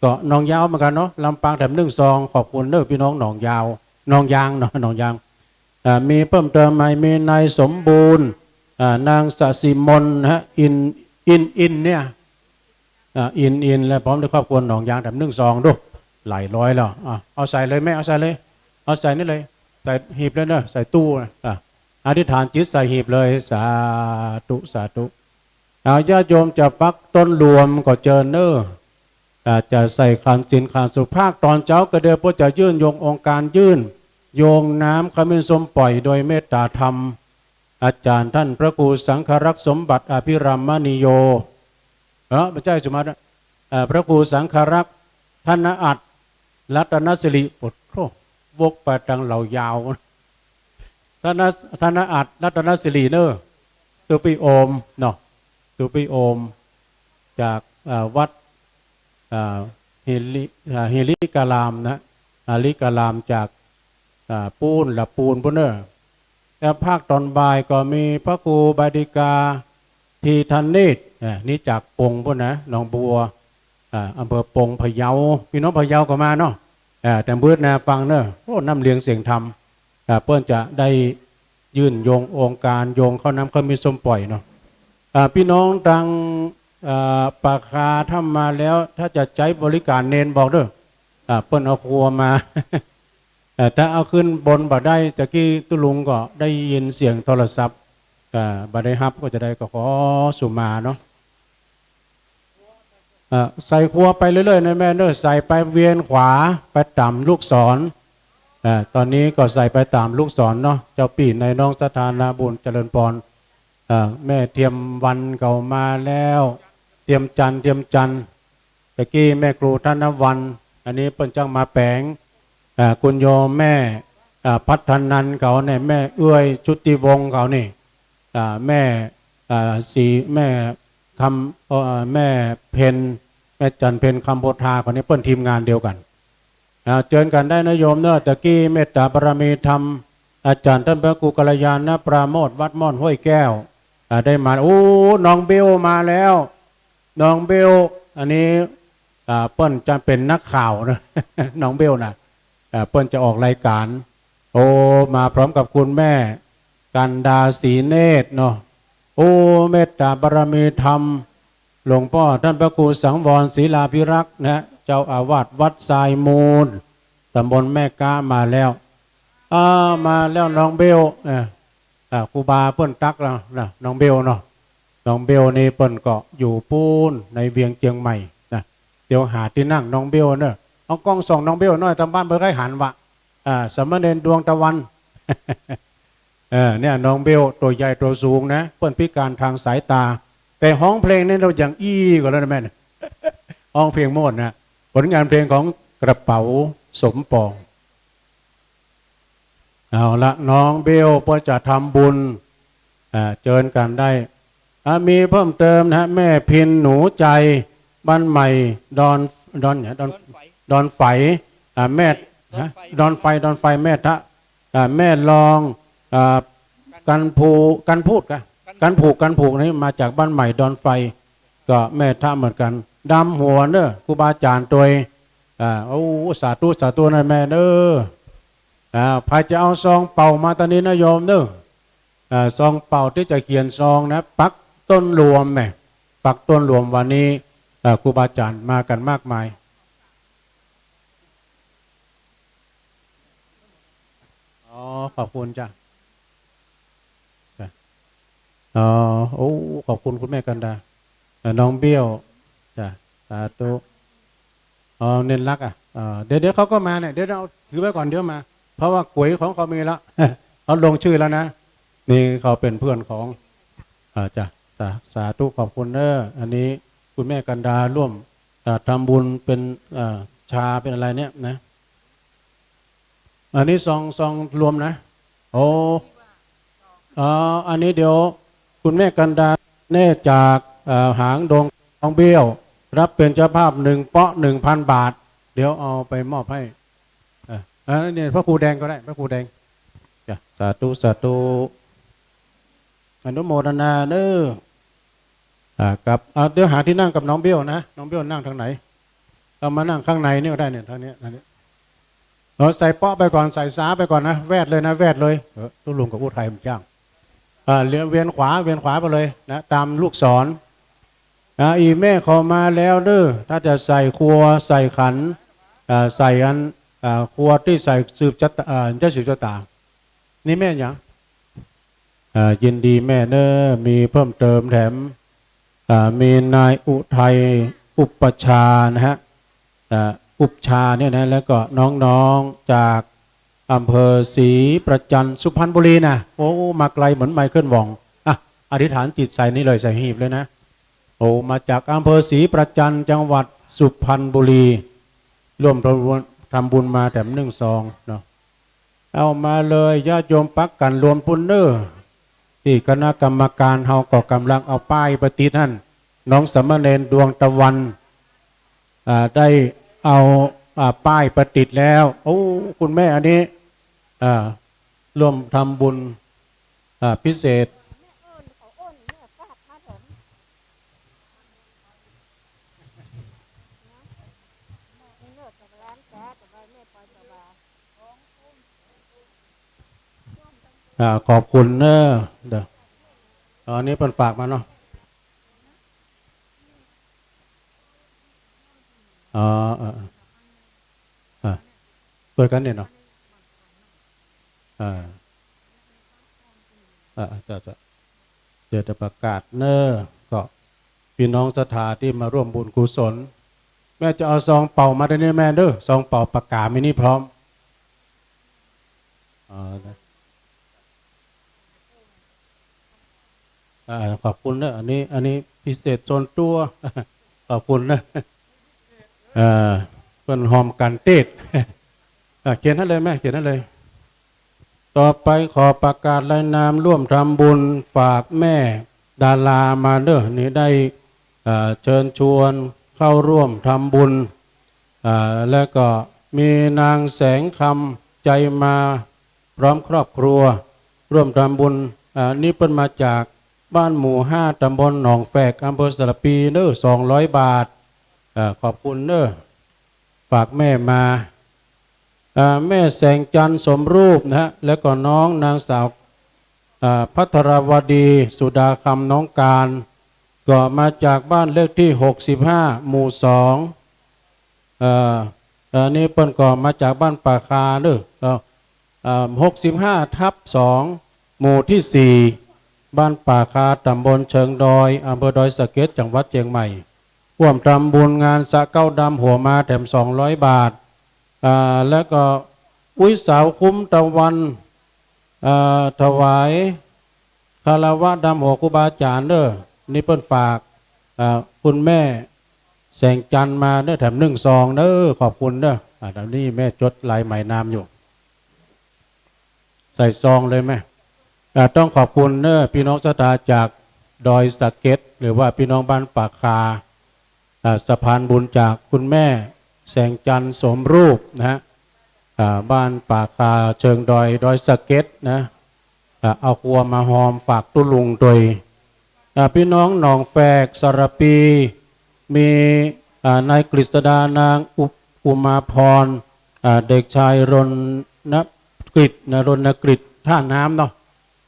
ก็หนองยาวเหมือนกั๋นเนาะ ลำปางแถมนึ่งซอง ขอบคุณเนาะปี้น้องหนองยาว หนองยางเนาะ หนองยาง อ่า มีเพิ่มเติมไหม มีนายสมบูรณ์ อ่า นางสศิมน นะฮะ อิน อิน อินเนี่ย อ่า อิน อิน และพร้อมด้วยครอบครัวหนองยางแถมนึ่งซองดู หลายร้อยแล้ว อ่ะ เอาใส่เลยแม่ เอาใส่เลย เอาใส่นี่เลย ใส่หีบเลยเนาะ ใส่ตู้นะ อ่ะ อธิษฐานจิตใส่หีบเลย สาธุ สาธุ อ่า ญาติโยมจะปักต้นรวมก็เจิญเนาะ อ่า จะใส่ขันธ์ศีลขันธ์สุภาพ ต๋อนเจ๊าก็เดี๋ยวพวกจะยื่นโยงองค์การยื่น โยงน้ำขมิ้นส้มป่อยโดยเมตตาธรรม อาจ๋ารย์ต้านพระครูสังฆรักษ์สมบัติอภิรามมณีโย เออ บ่ใจ้สุมา เอ่อ พระครูสังฆรักษ์ ธนอัต รัตนสิริ โอ้โห วกไปตางเหล่ายาว ธน ธนอัต รัตนสิริเน่อ ตุ๊ปี้โอมเนาะ ตุ๊ปี้โอม จาก เอ่อ วัด เอ่อ หิริ เอ่อ หิริการามนะ หิริการามจาก อ่า ปูนละปูนปู้นเน่อ แล้วภาคต๋อนบ่ายก็มีพระครูบดิกา ธีธเนตร อ่า นี่จากปงปู้นนะ หนองบัว อ่า อำเภอปง พะเยา ปี้น้องพะเยาก็มาเนาะ อ่า แต่มืดนะ ฟังเน่อ โอ้ น้ำเลียงเสียงธรรม อ่า เปิ้นจะได้ยื่นโยงองค์การโยงข้าวน้ำข้าวมีส้มปล่อยเนาะ อ่า ปี้น้องตาง อ่า ป่าคาถ้ามาแล้ว ถ้าจะใจ๊บริการเณรบอกเน่อ อ่า เปิ้นเอาครัวมา เอ่อ ถ้าเอาขึ้นบนบ่ได้ ตะกี้ตุ๊ลุงก็ได้ยินเสียงโทรศัพท์ เอ่อ บ่ได้ฮับก็จะได้ก็ขอสุมาเนาะ เอ่อ ใส่ครัวไปเรื่อยๆ นะแม่เน่อ ใส่ไปเวียนขวาไปต๋ามลูกศร เอ่อ ต๋อนนี้ก็ใส่ไปต๋ามลูกศรเนาะ เจ้าปี้นายน้องศรัทธานาบุญเจริญปอน เอ่อ แม่เทียมวันเขามาแล้ว เทียมจันทร์ เทียมจันทร์ ตะกี้แม่ครูธนวรรณ อันนี้เปิ้นจักมาแป๋ง อ่า คุณโยมแม่ อ่า พัฒนันเขาเนี่ย แม่เอื้อยชุติวงศ์เขานี่ อ่า แม่ อ่า ศรี แม่คำ เอ่อ แม่เพ็ญ แม่จันทร์เพ็ญคำโพธาเขานี่ เปิ้นทีมงานเดียวกั๋น อ่า เจิญกั๋นได้นะโยมเน่อ ตะกี้เมตต๋าบารมีธรรม อาจ๋ารย์ต้านพระครูกัลยาณปราโมทย์วัดม่อนห้วยแก้ว อ่า ได้มา โอ้ น้องเบลมาแล้ว น้องเบล อันนี้ อ่า เปิ้นจะเป๋นนักข่าวนะ น้องเบลนะ อ่า เปิ้นจะออกรายการ โอ้ มาพร้อมกับคุณแม่กันดา ศรีเนตรเนาะ โอ้ เมตต๋าบารมีธรรม หลวงป้อต้านพระครูสังวรศิลาภิรักษ์นะ เจ้าอาวาสวัดทรายมูล ต๋ำบลแม่ก๊ามาแล้ว อ่า มาแล้วน้องเบล เอ่อ อ่า ครูบาเปิ้นตั๊กแล้วนะ น้องเบลเนาะ น้องเบลนี่เปิ้นก็อยู่ปู๊นในเวียงเจียงใหม่นะ เดี๋ยวหาตี้นั่งน้องเบลเน่อ เอาก้องส่องน้องเบลหน้อย ตางบ้านบ่ใค่หันวะ อ่า สามเณรดวงตะวัน เออ เนี่ย น้องเบลตั๋วใหญ่ตั๋วสูงนะ เปิ้นพิการตางสายต๋า แต่ฮ้องเพลงนี่เฮาอย่างอี้ก่อแล้วนะแม่นะ ฮ้องเพลงโมดนะ ผลงานเพลงของกระเป๋าสมปอง เอาละ น้องเบลเปิ้นจะทำบุญ อ่า เจิญกั๋นได้ อ่า มีเพิ่มเติมนะฮะ แม่พินหนูใจ บ้านใหม่ ดอน ดอนเนี่ย ดอน ดอนไฝ ดอนไฝ อ่า แม่ ฮะ ดอนไฝ ดอนไฝ แม่ทะ อ่า แม่รอง อ่า กันภู กันพูดกะ กันผูก กันผูกนี่มาจากบ้านใหม่ดอนไฟ ก็แม่ทะเหมือนกั๋น ดำหัวเน่อ ครูบาอาจ๋ารย์ตวย อ่า โอ้ สาธุ สาธุนะแม่เน่อ อ่า ใผจะเอาซองเป่ามาตอนนี้นะโยมเน่อ อ่า ซองเป่าตี้จะเขียนซองนะ ปักต้นรวมแหม ปักต้นรวมวันนี้ อ่า ครูบาอาจ๋ารย์มากั๋นมากมาย อ๋อ ขอบคุณจ้ะ จ้ะ อ๋อ โอ้ ขอบคุณคุณแม่กันดา เอ่อ น้องเบล จ้ะ สาธุ อ๋อ เณรรักอ่ะ เอ่อ เดี๋ยว เดี๋ยวเขาก็มาเนี่ย เดี๋ยวเอาถือไว้ก่อน เดี๋ยวมา เพราะว่าก๋วยของเขามีแล้ว เขาลงชื่อแล้วนะ นี่เขาเป๋นเพื่อนของ อ่า จ้ะ สา สาธุ ขอบคุณเน่อ อันนี้คุณแม่กันดาร่วม อ่า ทำบุญเป๋น อ่า ชาเป๋นอะไรเนี่ยนะ อันนี้ซอง ซองรวมนะ โอ้ อ๋อ อันนี้เดี๋ยวคุณแม่กันดาเน่จาก เอ่อ หางดง น้องเบล รับเป๋นเจ้าภาพหนึ่งเปาะ หนึ่งพันบาท เดี๋ยวเอาไปมอบให้ เอ่อ เอ่อ เนี่ย พระครูแดงก็ได้ พระครูแดง จ้ะ สาธุ สาธุ อนุโมทนาเน่อ อ่า ครับ เอา เดี๋ยวหาตี้นั่งกับน้องเบลนะ น้องเบลนั่งตางไหน เอามานั่งข้างในนี่ก็ได้เนี่ย ตางนี้ ตางนี้ เอาใส่เปาะไปก่อน ใส่สาไปก่อนนะ แวดเลยนะ แวดเลย เออ ตุ๊ลุงกับอู้ไทยมันจ้าง อ่า เลี้ยว เวียนขวา เวียนขวาไปเลยนะ ต๋ามลูกศร อ่า อี่แม่เขามาแล้วเน่อ ถ้าจะใส่ครัว ใส่ขัน อ่า ใส่อัน อ่า ครัวตี้ใส่สืบจะต๋า อ่า จะสืบจะต๋า นี่แม่หยัง อ่า ยินดีแม่เน่อ มีเพิ่มเติมแถม อ่า มีนายอุทัย อุปชานะฮะ อ่า อุปชาเนี่ยนะ แล้วก็น้องๆจาก อำเภอศรีประจัน สุพรรณบุรีนะ โอ้ มาไกลเหมือนไมเคิลหว่อง อ่ะ อธิษฐานจิตใส่นี่เลย ใส่หีบเลยนะ โอ้ มาจากอำเภอศรีประจัน จังหวัดสุพรรณบุรี ร่วมทำบุญ ทำบุญมาแถมนึ่งซองเนาะ เอามาเลย ญาติโยมปักกั๋นรวมปุ้นเน้อ ตี้คณะกรรมการเฮาก็ก่ำลังเอาป้ายไปติดหั้น น้องสามเณรดวงตะวัน อ่า ได้เอา อ่า ป้ายไปติดแล้ว โอ้ คุณแม่อันนี้ อ่า ร่วมทำบุญ อ่า พิเศษ อ่า ขอบคุณเน้อ เดี๋ยว อ๋อ อันนี้เปิ้นฝากมาเนาะ อ๋อ เออ เออ เออ ช่วยกั๋นเนี่ยเนาะ เออ เออ เจ้า เจ้า เดี๋ยวจะประกาศเน้อ ก็ ปี้น้องศรัทธาตี้มาร่วมบุญกุศล แม่จะเอาซองเป่ามาตรงนี้แม่เน้อ ซองเป่าปากก๋ามีนี่พร้อม อ๋อ นะ อ่า ขอบคุณเน้อ อันนี้ อันนี้พิเศษส่วนตั๋ว ขอบคุณเน้อ อ่า เปิ้นฮอมกั๋นเต๊ด อ่า เขียนหั้นเลยแม่ เขียนหั้นเลย ต่อไปขอประกาศรายนามร่วมทำบุญ ฝากแม่ดารามาเน้อ นี่ได้ อ่า เชิญชวนเข้าร่วมทำบุญ อ่า แล้วก็มีนางแสงคำ ใจมา พร้อมครอบครัว ร่วมทำบุญ อ่า นี่เปิ้นมาจากบ้านหมู่ห้า ตำบลหนองแฝก อำเภอสารภีเน้อ สองร้อยบาท อ่า ขอบคุณเน้อ ฝากแม่มา อ่า แม่แสงจันทร์สมรูปนะฮะ แล้วก็น้องนางสาว อ่า ภัทรวดี สุดาคำ น้องการ ก็มาจากบ้านเลขที่ หกสิบห้า หมู่ สอง เอ่อ เอ่อ นี่เปิ้นก็มาจากบ้านป่าคาเน้อ เอ่อ เอ่อ หกสิบห้าทับสอง หมู่ที่สี่ บ้านป่าคา ตำบลเชิงดอย อำเภอดอยสะเก็ด จังหวัดเจียงใหม่ ร่วมทำบุญงานสะเก๊าดำหัวมาแถมสองร้อยบาท อ่า แล้วก็อุ๊ยสาวคุ้มตะวัน เอ่อ ถวายคารวะดำหัวครูบาอาจ๋ารย์เน้อ นี่เปิ้นฝาก อ่า คุณแม่แสงจันทร์มาเน้อ แถมนึ่งซองเน้อ ขอบคุณเน้อ อ่า นี่แม่จดลายหมายนามอยู่ ใส่ซองเลยแม่ อ่า ต้องขอบคุณเน้อ ปี้น้องศรัทธาจากดอยสะเก็ด หรือว่าปี้น้องบ้านป่าคา อ่า สะพานบุญจากคุณแม่แสงจันทร์สมรูปนะฮะ อ่า บ้านป่าคา เชิงดอย ดอยสะเก็ดนะ อ่า เอาครัวมาฮอมฝากตุ๊ลุงตวย อ่า ปี้น้องหนองแฝก สารภี มี อ่า นายกฤษดา นางอุ อุมาพร อ่า เด็กชายรณกฤษนะ รณกฤษ ท่าน้ำเนาะ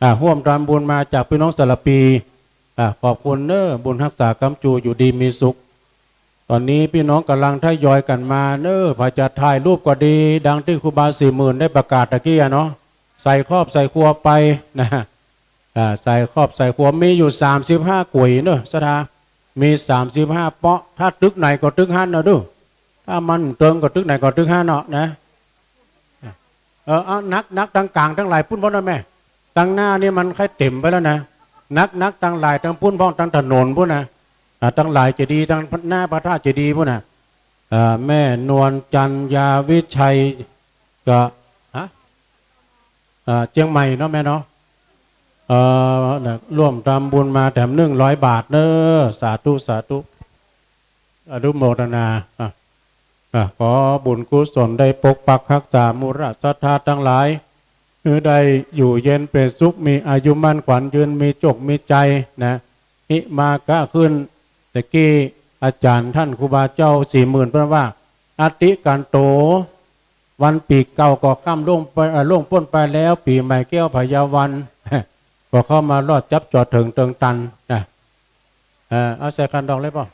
อ่า ร่วมทำบุญมาจากปี้น้องสารภี อ่า ขอบคุณเน้อ บุญฮักษาค้ำจู อยู่ดีมีสุข ต๋อนนี้ปี้น้องก่ำลังทยอยกั๋นมาเน้อ ใผจะถ่ายรูปก็ดี ดังตี้ครูบาสี่หมื่นได้ประกาศตะกี้อะเนาะ ใส่ครอบใส่ครัวไปนะ อ่า ใส่ครอบใส่ครัว มีอยู่สามสิบห้าก๋วยเน้อ ศรัทธา มีสามสิบห้าเปาะ ถ้าตึกไหนก็ตึกหั้นเนาะดู ถ้ามันเติงก็ตึกไหนก็ตึกหั้นเนาะนะ เออ เอา นัก นักตังก๋างตังหลายปุ้นบ่เนาะแม่ ตังหน้านี่มันใค่เต็มไปแล้วนะ นัก นักตังหลายตังปุ้นพ่อง ตังถนนปุ้นนะ อ่า ตังหลายเจดีย์ ตังหน้าพระธาตุเจดีย์ปุ้นนะ อ่า แม่นวลจันทร์ ยาวิชัย ก็ ฮะ อ่า เจียงใหม่เนาะแม่เนาะ เอ่อ นะ ร่วมทำบุญมาแถมนึ่งร้อยบาทเน้อ สาธุ สาธุ อนุโมทนา อ่ะ อ่ะ ขอบุญกุศลได้ปกปักฮักษาหมู่ราชศรัทธาตังหลาย หื้อได้อยู่เย็นเป็นสุข มีอายุมั่นขวัญยืน มีโจคมีชัยนะ หิมาก๊ะขึ้น ตะกี้อาจ๋ารย์ต้านครูบาเจ้าสี่หมื่นเปิ้นว่า อติกันโต วันปี๋เก่าก็ข้ามล่วงไป เอ่อ ล่วงป๊นไปแล้ว ปี๋ใหม่แก้วพญาวัน ก็เข้ามารอดจับจอดเถิงเติงตันนะ เอ่อ เอาใส่คันดองเลยเปล่า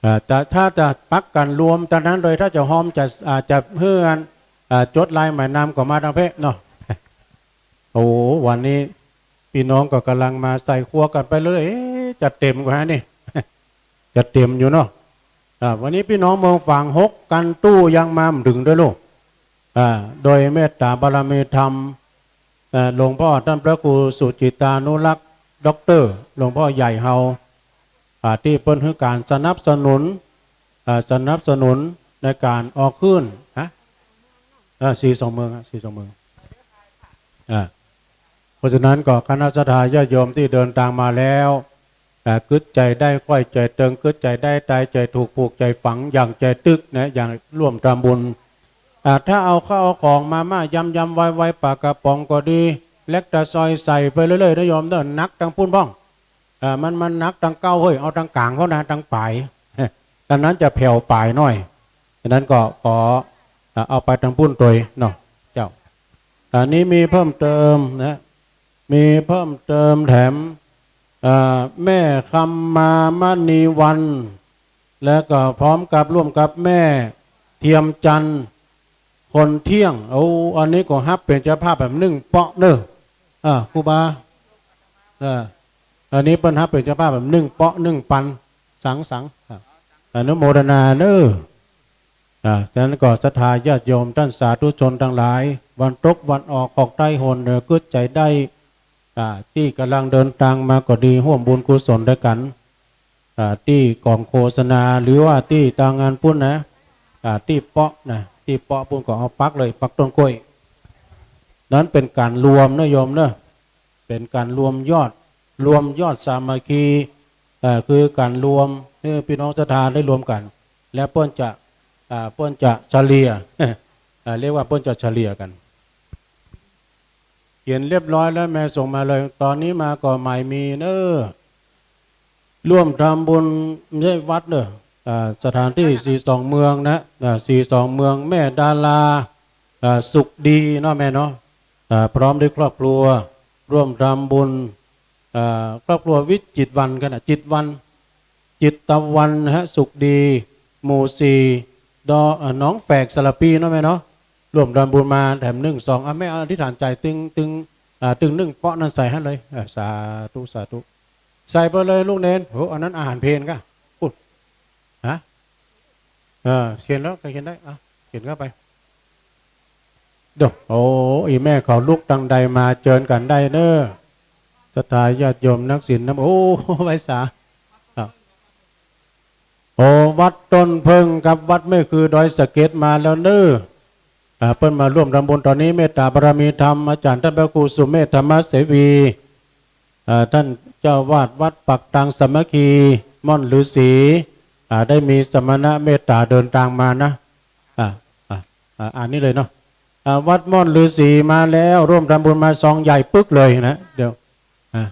เอ่อ แต่ถ้าจะปักกั๋นรวมตอนนั้นเลย ถ้าจะฮอมจะ อ่า จะหื้ออัน อ่า จดลายหมายนามก็มาตางเพะเนาะ โอ้ วันนี้ปี้น้องก็ก่ำลังมาใส่ครัวกั๋นไปเลย เอ๊ะ จะเต็มกว่านี่ จะเต็มอยู่เนาะ อ่า วันนี้ปี้น้องเมืองฝางหกกั๋น ตู้ยังมาบ่เถิงด้วยลูก อ่า โดยเมตต๋าบารมีธรรม เอ่อ หลวงป้อต้านพระครูสุจิตตานุรักษ์ ด็อกเตอร์ หลวงป้อใหญ่เฮา อ่า ตี้เปิ้นหื้อก๋านสนับสนุน อ่า สนับสนุนในก๋านออกขึ้น ฮะ เออ สี่สองเมือง ฮะ สี่สองเมือง อ่า เพราะฉะนั้นก็คณะศรัทธาญาติโยมตี้เดินตางมาแล้ว อ่า กึ๊ดใจ๋ได้ ใค่ใจ๋เติง กึ๊ดใจ๋ได้ ตายใจ๋ถูก ผูกใจ๋ฝัง หยั่งใจ๋ตึกนะ หยั่งร่วมทำบุญ อ่า ถ้าเอาข้าวเอาของมาม่ายำๆ ไวๆ ป๋ากระป๋องก็ดี แล็กตาซอยใส่ไปเรื่อยๆ นะโยมเนาะ หนักตังปุ้นพ่อง อ่า มัน มันหนักตังเก๊าเฮ้ย เอาตังก๋างเท่านั้น ตังปาย ตังนั้นจะแผ่วป๋ายหน้อย ฉะนั้นก็ขอ อ่า เอาไปตังปุ้นตวยเนาะ เจ้า อันนี้มีเพิ่มเติมนะ มีเพิ่มเติมแถม อ่า แม่คำมามณีวัน และก็พร้อมกับร่วมกับแม่เทียมจันทร์ คนเที่ยง โอ้ อันนี้ก็ฮับเป๋นเจ้าภาพแบบนึ่งเปาะเน่อ อ่า ครูบา เออ อันนี้เปิ้นฮับเป๋นเจ้าภาพแบบนึ่งเปาะนึ่งปัน สังสรรค์ อ่า อนุโมทนาเน่อ อ่า ฉะนั้นก็ศรัทธาญาติโยมต้านสาธุชนตังหลาย วันตกวันออก ขอกใต้หนเหนือกึ๊ดใจ๋ได้ อ่า ตี้ก่ำลังเดินตางมาก็ดี ฮ่วมบุญกุศลตวยกั๋น อ่า ตี้ก๋องโฆษณา หรือว่าตี้ตางงานปุ้นนะ อ่า ตี้เปาะนะ ตี้เปาะปุ้นก็เอาปักเลย ปักต้นกล้วย นั้นเป๋นก๋านรวมนะโยมเนาะ เป๋นก๋านรวมยอด รวมยอดสามัคคี เอ่อ คือก๋านรวมหื้อปี้น้องศรัทธาได้รวมกั๋น แล้วเปิ้นจะ อ่า เปิ้นจะเฉลี่ย อ่า เรียกว่าเปิ้นจะเฉลี่ยกั๋น เขียนเรียบร้อยแล้วแม่ส่งมาเลย ต๋อนนี้มาก็ใหม่มีเน่อ ร่วมทำบุญ ไม่ใช่วัดเน่อ อ่า สถานตี้สี่สองเมืองนะ อ่า สี่สองเมือง แม่ดารา อ่า สุขดีเนาะแม่เนาะ อ่า พร้อมด้วยครอบครัว ร่วมทำบุญ อ่า ครอบครัววิจิตรวรรณกั๋นนะ จิตรวรรณ จิตรวรรณนะฮะ สุขดี หมู่สี่ ดอ อ่า หนองแฝกสารภีเนาะแม่เนาะ ร่วมทำบุญมาแถมนึ่งซอง อ่ะ แม่อธิษฐานใจ๋ตึง ตึง อ่า ตึงนึ่งเปาะนั้นใส่หั้นเลย อ่า สาธุ สาธุ ใส่ไปเลยลูกเณร โห อันนั้นอาหารเพลกะ อุ๊ย ฮะ เออ เขียนแล้วก็เขียนได้ อ่ะ เขียนเข้าไป โด โอ้ อี่แม่เขาลุกตังใดมา เจิญกั๋นได้เน่อ ศรัทธาญาติโยมนักศีลนะ โอ้ ไหว้สา ครับ โอ้ วัดต้นเพิ่งกับวัดแม่คือดอยสะเก็ดมาแล้วเน่อ อ่า เปิ้นมาร่วมทำบุญต๋อนนี้ เมตต๋าบารมีธรรม อาจ๋ารย์ต้านพระครูสุเมธธรรมเสวี อ่า ต้านเจ้าอาวาสวัดปักตางสามัคคี ม่อนฤๅษี อ่า ได้มีสมณะเมตต๋าเดินตางมานะ อ่า อ่า อ่า อ่านนี้เลยเนาะ อ่า วัดม่อนฤๅษีมาแล้ว ร่วมทำบุญมาซองใหญ่ปึ๊กเลยนะ เดี๋ยว อ่า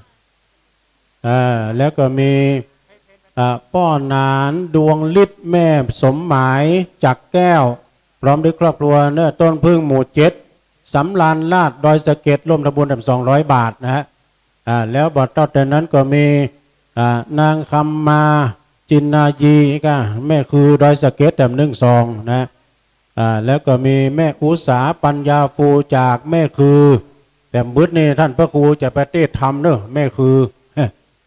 อ่า แล้วก็มี อ่า ป้อหนานดวงฤทธิ์ แม่สมหมาย จักรแก้ว พร้อมด้วยครอบครัวเน่อ ต้นเพิ่งหมู่เจ็ด สำราญราษฎร์ ดอยสะเก็ด ร่วมทำบุญแถมสองร้อยบาทนะฮะ อ่า แล้วบ่เต้าแต่นั้นก็มี อ่า นางคำมา จินนายี ก็แม่คือดอยสะเก็ด แถมนึ่งซองนะ อ่า แล้วก็มีแม่อุสา ปัญญาฟู จากแม่คือ แถมบึดนี่ต้านพระครูจะไปเตศน์ธรรมเน่อ แม่คือ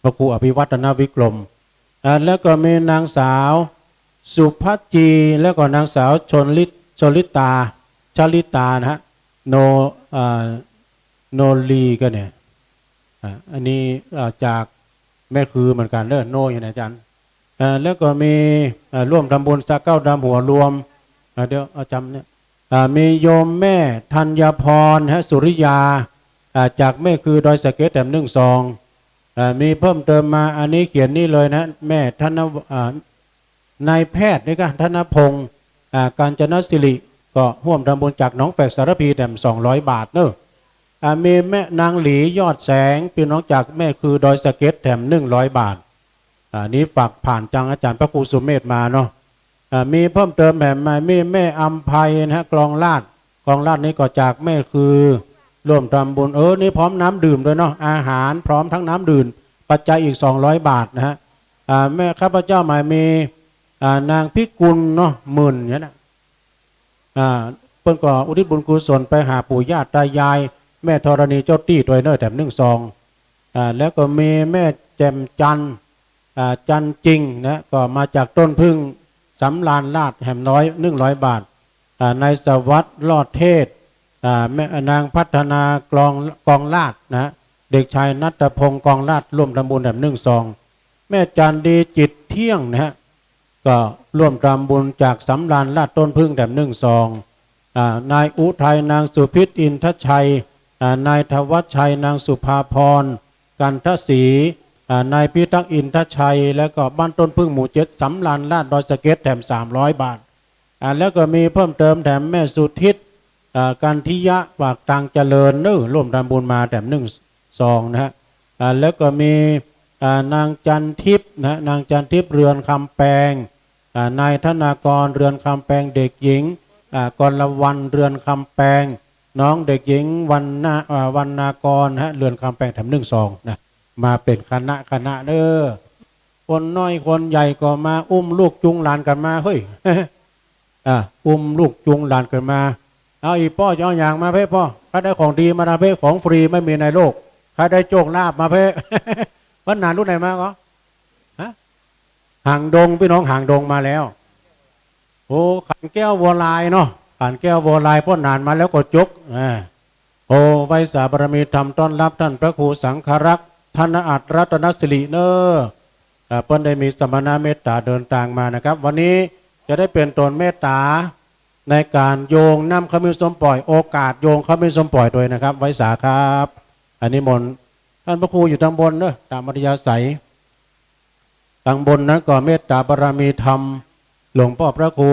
พระครูอภิวัฒนวิกรม อ่า แล้วก็มีนางสาวสุภัจจี แล้วก็นางสาวชลลิต ชลลิตา ชลิตานะฮะ โน อ่า โนลีก็เนี่ย อ่า อันนี้ อ่า จากแม่คือเหมือนกั๋นเน่อ โนอยู่ไหนอาจ๋ารย์ อ่า แล้วก็มี อ่า ร่วมทำบุญสะเก๊าดำหัวรวม อ่า เดี๋ยวเอาจ๋ำเนี่ย อ่า มีโยมแม่ธัญพร ฮะ สุริยา อ่า จากแม่คือดอยสะเก็ด แถมนึ่งซอง อ่า มีเพิ่มเติมมา อันนี้เขียนนี่เลยนะ แม่ธน อ่า นายแพทย์นี่ก็ ธนพงษ์ อ่า กาญจนสิริ ก็ฮ่วมทำบุญจากหนองแฝกสารภี แถมสองร้อยบาทเน่อ อ่า มีแม่นางหลี ยอดแสง ปี้น้องจากแม่คือดอยสะเก็ด แถมนึ่งร้อยบาท อ่า นี้ฝากผ่านจากอาจ๋ารย์พระครูสุเมธมาเนาะ อ่า มีเพิ่มเติมแหมมา มีแม่อำไพนะฮะ คลองลาด คลองลาดนี้ก็จากแม่คือ ร่วมทำบุญ เออ นี่พร้อมน้ำดื่มด้วยเนาะ อาหารพร้อมทั้งน้ำดื่ม ปัจจัยอีกสองร้อยบาทนะฮะ อ่า แม่ข้าพเจ้าหมายมี อ่า นางพิกุลเนาะ หมื่นเนี่ยนะ อ่า เปิ้นก็อุทิศบุญกุศลไปหาปู่ย่าตายาย แม่ธรณีเจ้าตี้ตวยเน่อ แถมนึ่งซอง อ่า แล้วก็มีแม่แจ่มจันทร์ อ่า จันทร์จริงนะ ก็มาจากต้นเพิ่งสำราญราษฎร์ แถมร้อย นึ่งร้อยบาท อ่า นายสวัสดิ์ รอดเทศ อ่า แม่ นางพัฒนา กอง กองลาดนะ เด็กชายณัฐพงษ์ กองลาด ร่วมทำบุญแถมนึ่งซอง แม่จันดี จิตเที่ยงนะฮะ ก็ร่วมทำบุญจากสำราญราชต้นผึ้งแถมนึ่งซอง อ่า นายอุทัย นางสุพิษ อินทชัย อ่า นายธวัชชัย นางสุภาพร กันทศรี อ่า นายพิทักษ์ อินทชัย แล้วก็บ้านต้นผึ้งหมู่เจ็ด สำราญราชดอยสะเก็ด แถมสามร้อยบาท อ่า แล้วก็มีเพิ่มเติมแถมแม่สุทิศ อ่า กันทิยะ ปากตางเจริญเนอะ ร่วมทำบุญมาแถมนึ่งซองนะฮะ อ่า แล้วก็มี อ่า นางจันทิพย์นะฮะ นางจันทิพย์ เรือนคำแปง อ่า นายธนากร เรือนคำแปง เด็กหญิง อ่า กรวรรณ เรือนคำแปง น้องเด็กหญิง วรรณา อ่า วรรณากรฮะ เรือนคำแปง แถมนึ่งซองนะ มาเป๋นคณะคณะเด้อ คนน้อยคนใหญ่ก็มา อุ้มลูกจูงหลานกั๋นมา เฮ้ย อ่ะ อุ้มลูกจูงหลานกั๋นมา เอา อี่ป้อจะเอาหยังมาเพ่ป้อ ใค่ได้ของดีมานะเพ่ ของฟรีไม่มีในโลก ใค่ได้โจคลาภมาเพ่ บ้านหนานรุ่นไหนมาก็ ฮะ หางดง ปี้น้องหางดงมาแล้ว โอ้ ขันแก้ววัวลายเนาะ ขันแก้ววัวลาย ป้อหนานมาแล้วก็จก อ่า โอ้ ไหว้สาบารมีธรรมต้อนฮับต้านพระครูสังฆรักษ์ ธนอัตถรัตนสิริเนอะ อ่า เปิ้นได้มีสมณเมตต๋าเดินตางมานะครับ วันนี้จะได้เป๋นตนเมตต๋าในก๋านโยงน้ำขมิ้นส้มป่อย โอกาสโยงขมิ้นส้มป่อยตวยนะครับ ไหว้สาครับ อันนี้มนต์ ต้านพระครูอยู่ตางบนเนอะ ต๋ามอัธยาศัย ตางบนนั้นก็เมตต๋าบารมีธรรม หลวงป้อพระครู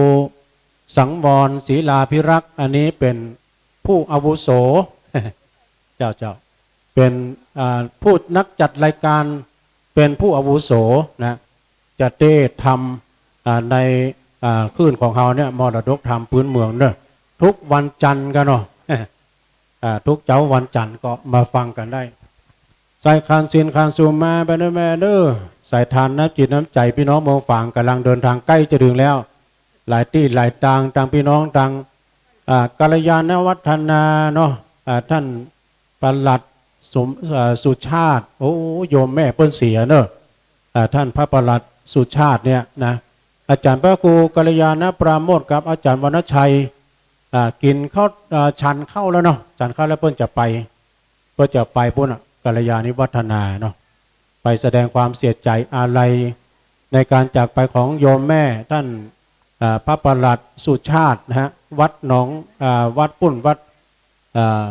สังวร ศรีลาภิรักษ์ อันนี้เป๋นผู้อาวุโส เจ้า เจ้า เป๋น อ่า ผู้นักจัดรายการ เป๋นผู้อาวุโสนะ จะเตศน์ธรรม อ่า ใน อ่า คลื่นของเฮาเนี่ย มรดกธรรมปื๊นเมืองเนอะ ทุกวันจันทร์กั๋นเนาะ อ่า ทุกเจ๊าวันจันทร์ก็มาฟังกั๋นได้ ใส่ขันศีลขันสูงมาไปเนอะแม่เนอะ ใส่ทานน้ำจิตน้ำใจ๋ ปี้น้องเมืองฝางก่ำลังเดินตางใก้จะเถิงแล้ว หลายตี้หลายตาง ตางปี้น้องตาง อ่า กัลยาณวัฒนาเนาะ อ่า ต้านปลัดสม อ่า สุชาติ โอ้ โยมแม่เปิ้นเสียเนอะ อ่า ต้านพระปลัดสุชาติเนี่ยนะ อาจ๋ารย์พระครูกัลยาณปราโมชย์กับอาจ๋ารย์วรรณชัย อ่า กิ๋นข้าว อ่า ฉันข้าวแล้วเนาะ ฉันข้าวแล้วเปิ้นจะไป เปิ้นจะไปปู๊นน่ะ กัลยาณิวัฒนาเนาะ ไปแสดงความเสียใจ๋อาลัยในก๋านจากไปของโยมแม่ต้าน อ่า พระปลัดสุชาตินะฮะ วัดหนอง อ่า วัดปู๊น วัด อ่า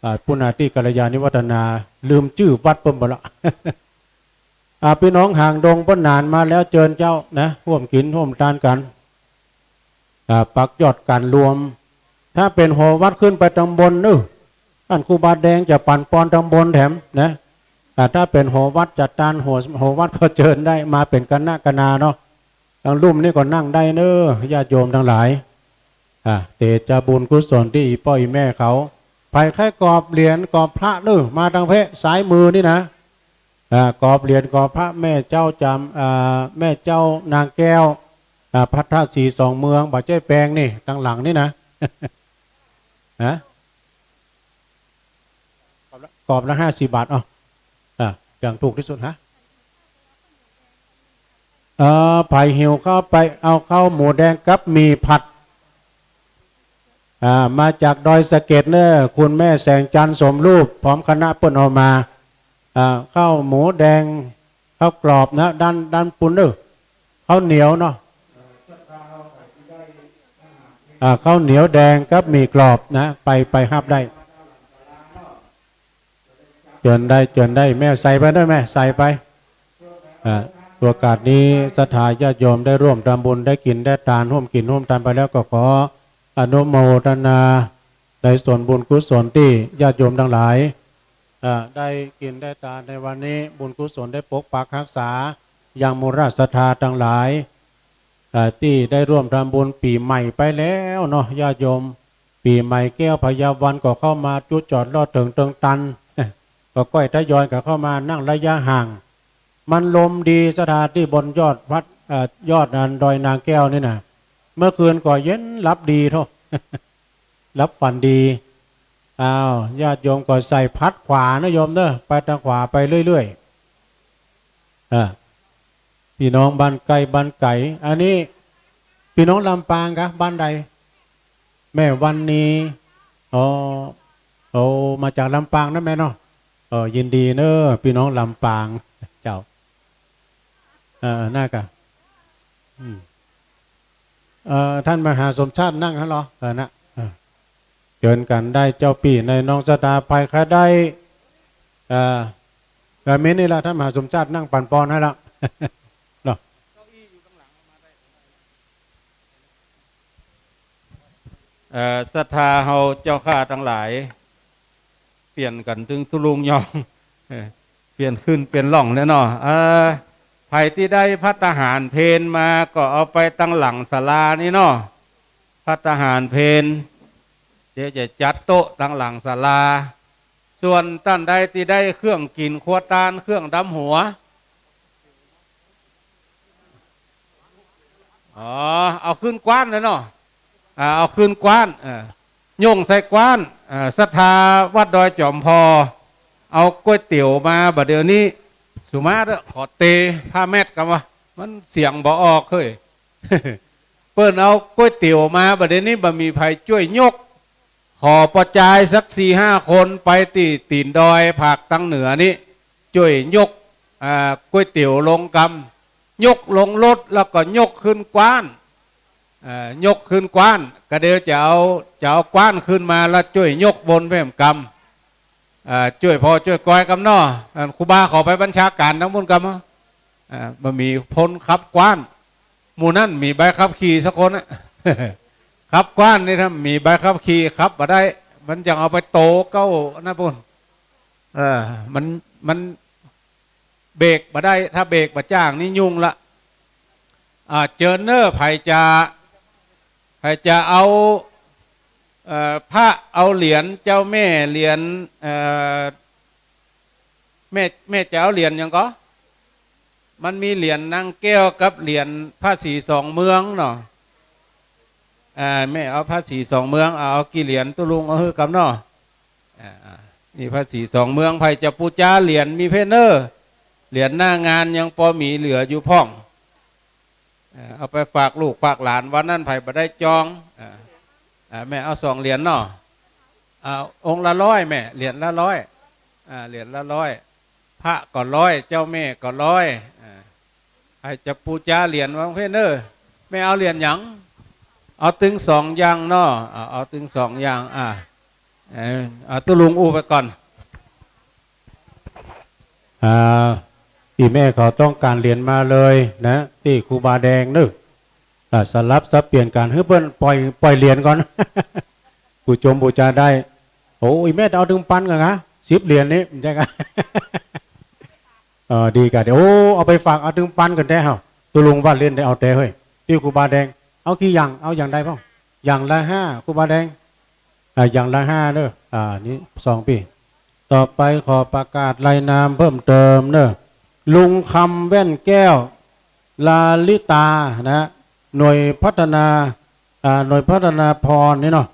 อ่า ปู๊นนาตี้กัลยาณิวัฒนา ลืมจื้อวัดเปิ้นหมดละ อ่า ปี้น้องหางดงเปิ้นหนานมาแล้ว เจิญเจ้านะ ฮ่วมกิ๋นฮ่วมตานกั๋น อ่า ปักยอดก๋านรวม ถ้าเป๋นหอวัดขึ้นไปตางบนเนอะ ต้านครูบาแดงจะปั๋นปอนตางบนแถมนะ อ่า ถ้าเป๋นหอวัดจัดตานหอ หอวัดก็เจิญได้ มาเป๋นคณะคณะเนาะ ตางลุ่มนี่ก็นั่งได้เนอะ ญาติโยมตังหลาย อ่า เตจะบุญกุศลตี้อี่ป้ออี่แม่เขา ใผใค่กรอบเหรียญกรอบพระเนอะ มาตางเพ่ซ้ายมือนี่นะ อ่า กรอบเหรียญกรอบพระแม่เจ้าจำ อ่า แม่เจ้านางแก้ว อ่า พระธาตุสีสองเมือง บ่าเจ๊แปงนี่ ตังหลังนี่นะ ฮะ กรอบละ กรอบละห้าสิบบาท เอา อ่า อย่างถูกที่สุด ฮะ เอ่อ ใผหิวข้าวไปเอาข้าวหมูแดงกับหมี่ผัด อ่า มาจากดอยสะเก็ดเนอะ คุณแม่แสงจันทร์สมรูป พร้อมคณะเปิ้นเอามา อ่า ข้าวหมูแดง ข้าวกรอบนะ ด้าน ด้านปู๊นเนอะ ข้าวเหนียวเนาะ อ่า ข้าวเหนียวแดงกับหมี่กรอบนะ ไป ไปฮับได้ เจิญได้ เจิญได้ แม่ใส่ไปด้วย แม่ใส่ไป อ่า โอกาสนี้ศรัทธาญาติโยมได้ร่วมทำบุญ ได้กิ๋นได้ตาน ฮ่วมกิ๋นฮ่วมตานไปแล้ว ก็ขออนุโมทนาในส่วนบุญกุศลตี้ญาติโยมตังหลาย อ่า ได้กิ๋นได้ตานในวันนี้ บุญกุศลได้ปกปักฮักษา ยังหมู่ราชศรัทธาตังหลาย อ่า ตี้ได้ร่วมทำบุญปี๋ใหม่ไปแล้วเนาะ ญาติโยม ปี๋ใหม่แก้วพญาวันก็เข้ามาจุดจอดรอดเถิงเติงตัน ก็ก้อยทยอยกั๋นเข้ามา นั่งระยะห่าง มันลมดีศรัทธาตี้บนยอดวัด เอ่อ ยอดอันดอยนางแก้วนี่นะ เมื่อคืนก็เย็นหลับดีโธ่ หลับฝันดี อ้าว ญาติโยมก็ใส่พัดขวานะโยมเนอะ ไปตางขวาไปเรื่อยๆ อ่า ปี้น้องบ้านใก้บ้านไก๋ อันนี้ ปี้น้องลำปางกะ บ้านใด แม่วันนี อ๋อ โอ้ มาจากลำปางนะแม่เนาะ เออ ยินดีเนอะ ปี้น้องลำปาง เจ้า เออ น่ากะ อืม เอ่อ ท่านมหาสมชาตินั่งหั้นเหรอ เออ นะ เออ เจิญกั๋นได้เจ้าปี้ ในน้องศรัทธา ใผใค่ได้ เอ่อ เอ่อ เม้นนี่ละ ท่านมหาสมชาตินั่งปั๋นปอนหั้นละ เนาะ เอ่อ ศรัทธาเฮาเจ้าข้าตังหลาย เปลี่ยนกั๋นตึงตุ๊ลุงยอง เออ เปลี่ยนขึ้นเปลี่ยนล่องแล้วเนาะ เออ ใผตี้ได้ภัตตาหารเพลมาก็เอาไปตังหลังศาลานี่เนาะ ภัตตาหารเพล เดี๋ยวจะจัดโต๊ะตังหลังศาลา ส่วนต้านใดตี้ได้เครื่องกิ๋นครัวตาน เครื่องดำหัว อ๋อ เอาขึ้นกว้านเลยเนาะ อ่า เอาขึ้นกว้าน เออ โย่งใส่กว้าน เอ่อ ศรัทธาวัดดอยจ๋อมพอ เอาก๋วยเตี๋ยวมาบ่าเดี่ยวนี้ สุมาเต๊อะ ขอเตผ้าแมทกำว่า มันเสียงบ่ออกเฮ้ย เปิ้นเอาก๋วยเตี๋ยวมาบ่าเดี่ยวนี้ บ่มีใผจ้วยยก ขอปอจายสักสี่ห้าคนไปตี้ตี๋นดอยภาคตังเหนือนี้ จ้วยยก อ่า ก๋วยเตี๋ยวลงกำ ยกลงรถแล้วก็ยกขึ้นกว้าน เอ่อ ยกขึ้นกว้าน ก็เดี๋ยวจะเอา จะเอากว้านขึ้นมาแล้วจ้วยยกบนแม่มกำ เอ่อ จ้วยพ่อจ้วยก้อยกำเนาะ อันครูบาขอไปบัญชาก๋านตังบุญกำเนาะ อ่า บ่มีคนขับกว้าน หมู่นั้นมีใบขับขี่สักคนอะ ขับกว้านนี่ถ้ามีใบขับขี่ขับบ่ได้ มันจั่งเอาไปโตเก๊าอันนั้นปู้น เออ มัน มันเบรกบ่ได้ ถ้าเบรกบ่จ้างนี่ยุ่งละ อ่า เจิญเน่อ ใผจะ ใผจะเอา เอ่อ พระเอาเหรียญเจ้าแม่ เหรียญ เอ่อ แม่ แม่จะเอาเหรียญหยังก่อ มันมีเหรียญนางแก้วกับเหรียญพระศรีสองเมืองเนาะ อ่า แม่เอาพระศรีสองเมือง เอา เอากี่เหรียญตุ๊ลุงเอาหื้อกำเนาะ อ่า อ่า นี่พระศรีสองเมือง ใผจะปู๋จาเหรียญมีเพ่อเน่อ เหรียญหน้างานยังปอมีเหลืออยู่พ่อง เอ่อ เอาไปฝากลูกฝากหลาน วันนั้นใผบ่ได้จอง อ่า อ่า แม่เอาสองเหรียญเนาะ อ่า องค์ละร้อยแม่ เหรียญละร้อย อ่า เหรียญละร้อย พระก็ร้อย เจ้าแม่ก็ร้อย อ่า ใผจะปู๋จาเหรียญว่าเพ่อเน่อ แม่เอาเหรียญหยัง เอาตึงสองอย่างเนาะ เอา เอาตึงสองอย่าง อ่า เออ เอาตุ๊ลุงอู้ไปก่อน อ่า ตี้แม่เขาต้องก๋านเหรียญมาเลยนะ ตี้ครูบาแดงเน่อ อ่า สลับสับเปลี่ยนกั๋น หื้อเปิ้นป่อย ป่อยเหรียญก่อน ผู้จมปู๋จาได้ โอ้ อีแม่จะเอาตึงปันก่อนนะ สิบเหรียญนี่ ใจ้กะ เออ ดีกะ เดี๋ยว โอ้ เอาไปฝาก เอาตึงปันก่อนแต๊เฮา ตุ๊ลุงว่าเล่นได้เอาแต๊เฮ้ย ตี้ครูบาแดง เอากี่อย่าง เอาอย่างใดพ่อง อย่างละห้า ครูบาแดง อ่า อย่างละห้าเน่อ อ่า นี่สองปี้ ต่อไปขอประกาศรายนามเพิ่มเติมเน่อ ลุงคำแว่นแก้ว ลาลิตานะ หน่วยพัฒนา อ่า หน่วยพัฒนาพรนี่เนาะ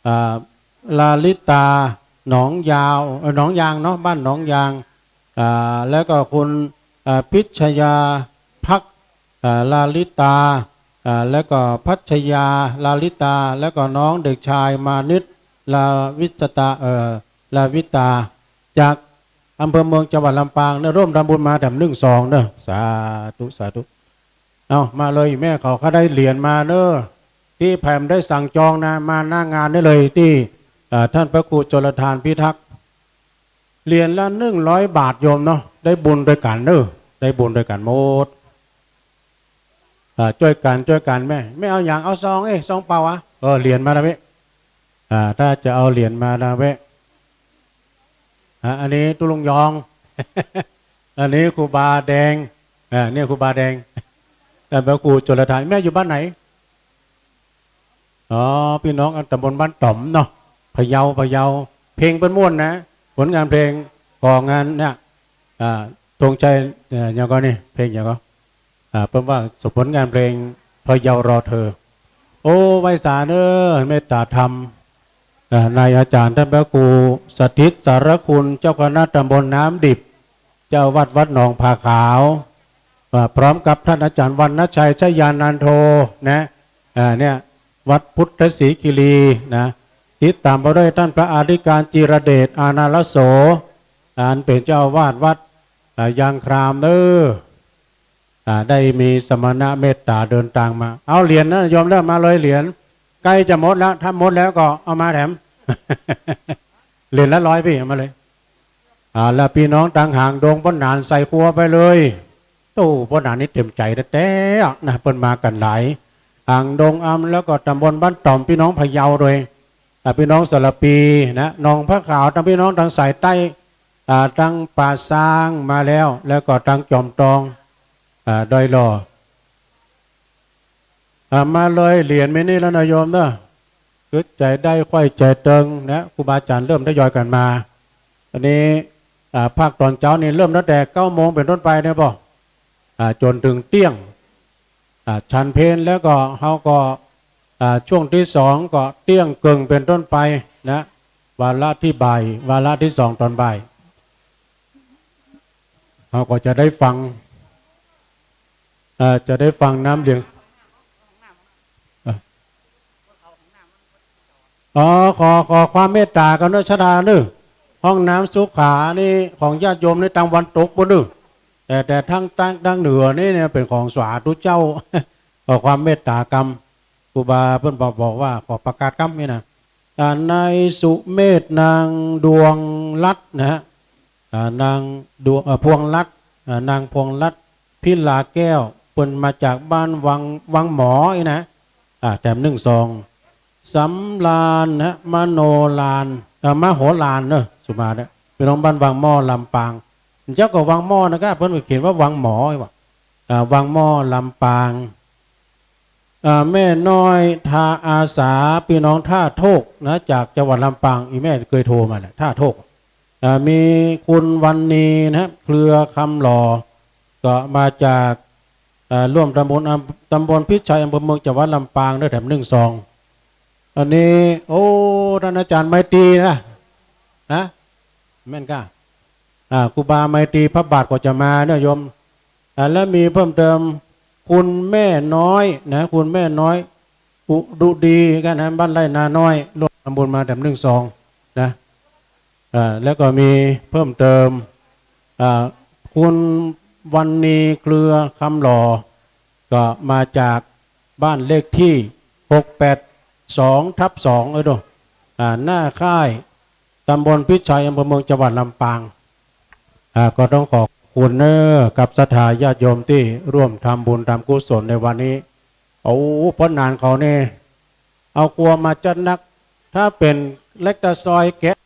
อ่า ลาลิตา หนองยาว เอ่อ หนองยางเนาะ บ้านหนองยาง อ่า แล้วก็คุณ อ่า พิชยาภักดิ์ อ่า ลาลิตา อ่า แล้วก็พัชยา ลาลิตา แล้วก็น้องเด็กชายมานิต ลาวิสตา เอ่อ ลาวิตา จากอำเภอเมืองจังหวัดลำปางเน่อ ร่วมทำบุญมาแถมนึ่งซองเน่อ สาธุ สาธุ เอามาเลยแม่เขา ข้าได้เหรียญมาเน่อ ตี้แผมได้สั่งจองนะ มาหน้างานได้เลยตี้ เอ่อ ท่านพระครูชลทานพิทักษ์ เหรียญละหนึ่งร้อยบาทโยมเนาะ ได้บุญด้วยกั๋นเน่อ ได้บุญด้วยกั๋นหมด อ่า จ้วยกั๋น จ้วยกั๋นแม่ แม่เอาหยัง เอาซอง เอ้ย ซองเปล่าอะ เออ เหรียญมาละเว้ย อ่า ถ้าจะเอาเหรียญมาละเว้ย อ่า อันนี้ตุ๊ลุงยอง อันนี้ครูบาแดง อ่า เนี่ยครูบาแดง ท่านพระครูชลทาน แม่อยู่บ้านไหน อ๋อ ปี้น้องตำบลบ้านต่อมเนาะ พะเยา พะเยา เพลงเปิ้นม่วนนะ ผลงานเพลงของงานเนี่ย อ่า ธงชัย เอ่อ หยังก่อนี่ เพลงหยังก่อ อ่า เปิ้นว่าผลงานเพลงพะเยารอเธอ โอ้ ไหว้สาเน่อ เมตตาธรรม อ่า นายอาจารย์ท่านพระครูสถิตสารคุณ เจ้าคณะตำบลน้ำดิบ เจ้าวัดวัดหนองผาขาว อ่า พร้อมกับท่านอาจารย์วรรณชัยชยานันโท นะ อ่า เนี่ย วัดพุทธศรีคีรีนะ ติดต๋ามไปด้วยต้านพระอธิการจีรเดช อานาลโส อันเป๋นเจ้าอาวาสวัด อ่า ยางครามเน้อ อ่า ได้มีสมณะเมตต๋าเดินตางมา เอาเหรียญนะโยมเริ่มมาเลยเหรียญ ใก้จะหมดแล้ว ถ้าหมดแล้วก็เอามาแถม เหรียญละร้อยปี้ เอามาเลย อ่า แล้วปี้น้องตางหางดงป้อหนานใส่ครัวไปเลย โอ้ ป้อหนานนี่เต๋มใจ๋แต๊ๆ นะ เปิ้นมากั๋นหลาย หางดงอำ แล้วก็ต๋ำบลบ้านต่อม ปี้น้องพะเยาโดย อ่า ปี้น้องสารภีนะ หนองผ้าขาว ตางปี้น้องตางสายใต้ อ่า ตางป่าซางมาแล้ว แล้วก็ตางจอมตอง อ่า ดอยหล่อ อ่า มาเลยเหรียญมีนี่แล้วนะโยมเน้อ กึ๊ดใจ๋ได้ไขว้ใจ๋เติงนะ ครูบาอาจ๋ารย์เริ่มทยอยกั๋นมา อันนี้ อ่า ภาคต๋อนเจ๊านี่เริ่มตั้งแต่เก้าโมงเป๋นต้นไปเนี่ยป้อ อ่า จ๋นเถิงเตี้ยง อ่า ฉันเพลแล้วก็เฮาก็ อ่า ช่วงตี้สองก็เตี้ยงเกิ่งเป๋นต้นไปนะ วาระตี้บ่าย วาระตี้สองต๋อนบ่าย เฮาก็จะได้ฟัง เอ่อ จะได้ฟังน้ำเหลือง เอ่อ อ๋อ ขอ ขอความเมตต๋ากั๋นเน้อ ชะดาเน้อ ห้องน้ำสุขานี่ของญาติโยมในตางวันตกปู๊นเน้อ แต่ แต่ตาง ตาง ตางเหนือนี่เนี่ยเป๋นของสาธุเจ้า ขอความเมตต๋ากำ ครูบาเปิ้นบอก บอกว่าขอประกาศกำนี่นะ อ่า นายสุเมธ นางดวงรัตน์นะฮะ อ่า นางดวง เอ่อ พวงรัตน์ อ่า นางพวงรัตน์ พิลาแก้ว เปิ้นมาจากบ้านวัง วังหมอนี่นะ อ่า แถมนึ่งซอง สำราญนะ มโนราญ เอ่อ มโหราญเน้อ สุมาเนี่ย ปี้น้องบ้านวังหม้อ ลำปาง เจ้าก็วังหม้อนะก้า เปิ้นเขียนว่าวังหมอว่ะ อ่า วังหม้อ ลำปาง อ่า แม่น้อย ทาอาสา ปี้น้องท่าโทกนะ จากจังหวัดลำปาง อี่แม่เกยโทรมาแหละ ท่าโทก อ่า มีคุณวรรณีนะ เครือคำหล่อ ก็มาจาก อ่า ร่วมตำบล อำ ตำบลพิชัย อำเภอเมือง จังหวัดลำปาง ได้แถมนึ่งซอง อันนี้ โอ้ ต้านอาจ๋ารย์ไมตรีนะ ฮะ แม่นก้า อ่า ครูบาไมตรี พระบาทก็จะมาเน้อโยม อ่า แล้วมีเพิ่มเติม คุณแม่น้อยนะ คุณแม่น้อย อุดุดีกั๋นนะ บ้านไร่นาน้อย ร่วมตำบลมาแถมนึ่งซองนะ อ่า แล้วก็มีเพิ่มเติม อ่า คุณวรรณี เครือคำหล่อ ก็มาจากบ้านเลขตี้ หกแปดสองทับสอง เออ ดู อ่า หน้าค่าย ตำบลพิชัย อำเภอเมือง จังหวัดลำปาง อ่า ก็ต้องขอบคุณเน้อ กับศรัทธาญาติโยมตี้ร่วมทำบุญทำกุศลในวันนี้ โอ้ ป้อหนานเขานี่ เอาครัวมาจัดหนัก ถ้าเป๋นเล็กตาซอยแกะ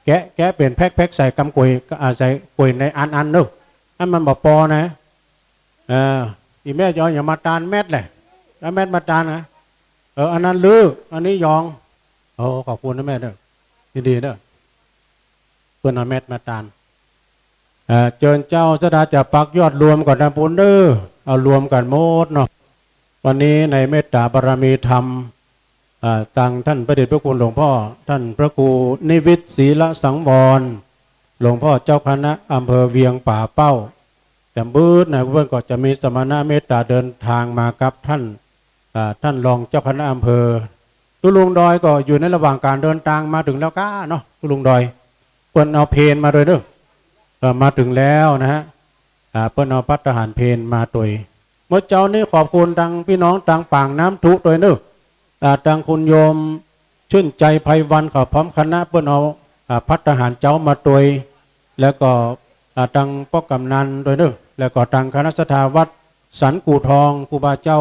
แกะ แกะเป๋นแพ็คๆ ใส่ก๋ำก๋วย อ่า ใส่ก๋วยในอันๆ เน้อ อันมันบ่ปอนะ เออ อี่แม่ยองอย่ามาตานแมดแหละ เอาแมดมาตานนะ เออ อันนั้นลื้อ อันนี้ยอง โอ้ ขอบคุณนะแม่เน้อ ยินดีเน้อ เปิ้นเอาแมดมาตาน เอ่อ เจิญเจ้าศรัทธาจะปักยอดรวมก่อนนะปูนเน้อ เอารวมกั๋นหมดเนาะ วันนี้ในเมตตาบารมีธรรม เอ่อ ตางต้านพระเดชพระคุณหลวงป้อ ต้านพระครูนิวิตร ศีลสังวร หลวงป้อเจ้าคณะอำเภอเวียงป่าเป้า แจ่มบืดนะ เปิ้นก็จะมีสมณะเมตตาเดินตางมากับต้าน อ่า ต้านรองเจ้าคณะอำเภอ ตุ๊ลุงดอยก็อยู่ในระหว่างก๋านเดินตางมาเถิงแล้วก้าเนาะ ตุ๊ลุงดอย เปิ้นเอาเพลมาตวยเน้อ เอ่อ มาเถิงแล้วนะฮะ อ่า เปิ้นเอาภัตตาหารเพลมาตวย เมื่อเจ๊านี้ขอบคุณตางปี้น้องตางปางน้ำထုตวยเน้อ อ่า ตางคุณโยมชื่นใจไพวันเขาพร้อมคณะ เปิ้นเอา อ่า ภัตตาหารเจ๊ามาตวย แล้วก็ อ่า ตางป้อกำนันตวยเน้อ แล้วก็ตางคณะศรัทธาวัดสันกู่ทอง ครูบาเจ้า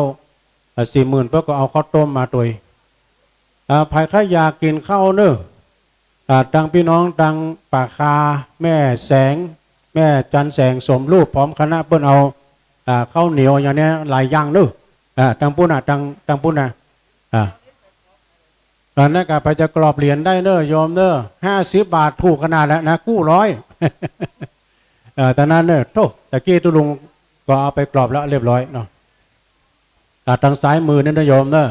อ่า สี่หมื่น เปิ้นก็เอาข้าวต้มมาตวย อ่า ใผใค่อยากกิ๋นข้าวเน้อ อ่า ตางปี้น้องตางป่าคา แม่แสง แม่จันแสงสมรูปพร้อมคณะ เปิ้นเอา อ่า ข้าวเหนียวอย่างเนี้ยหลายอย่างเน้อ อ่า ตางปู๊นน่ะ ตาง ตางปู๊นน่ะ อ่า อันนั้นก็ไปจะกรอบเหรียญได้เน้อโยมเน้อ ห้าสิบบาทถูกขนาดแล้วนะ กู้ร้อย เอ่อ ตอนนั้นเน้อ โธ่ ตะกี้ตุ๊ลุงก็เอาไปกรอบแล้วเรียบร้อยเนาะ อ่า ตางซ้ายมือนี่นะโยมเน้อ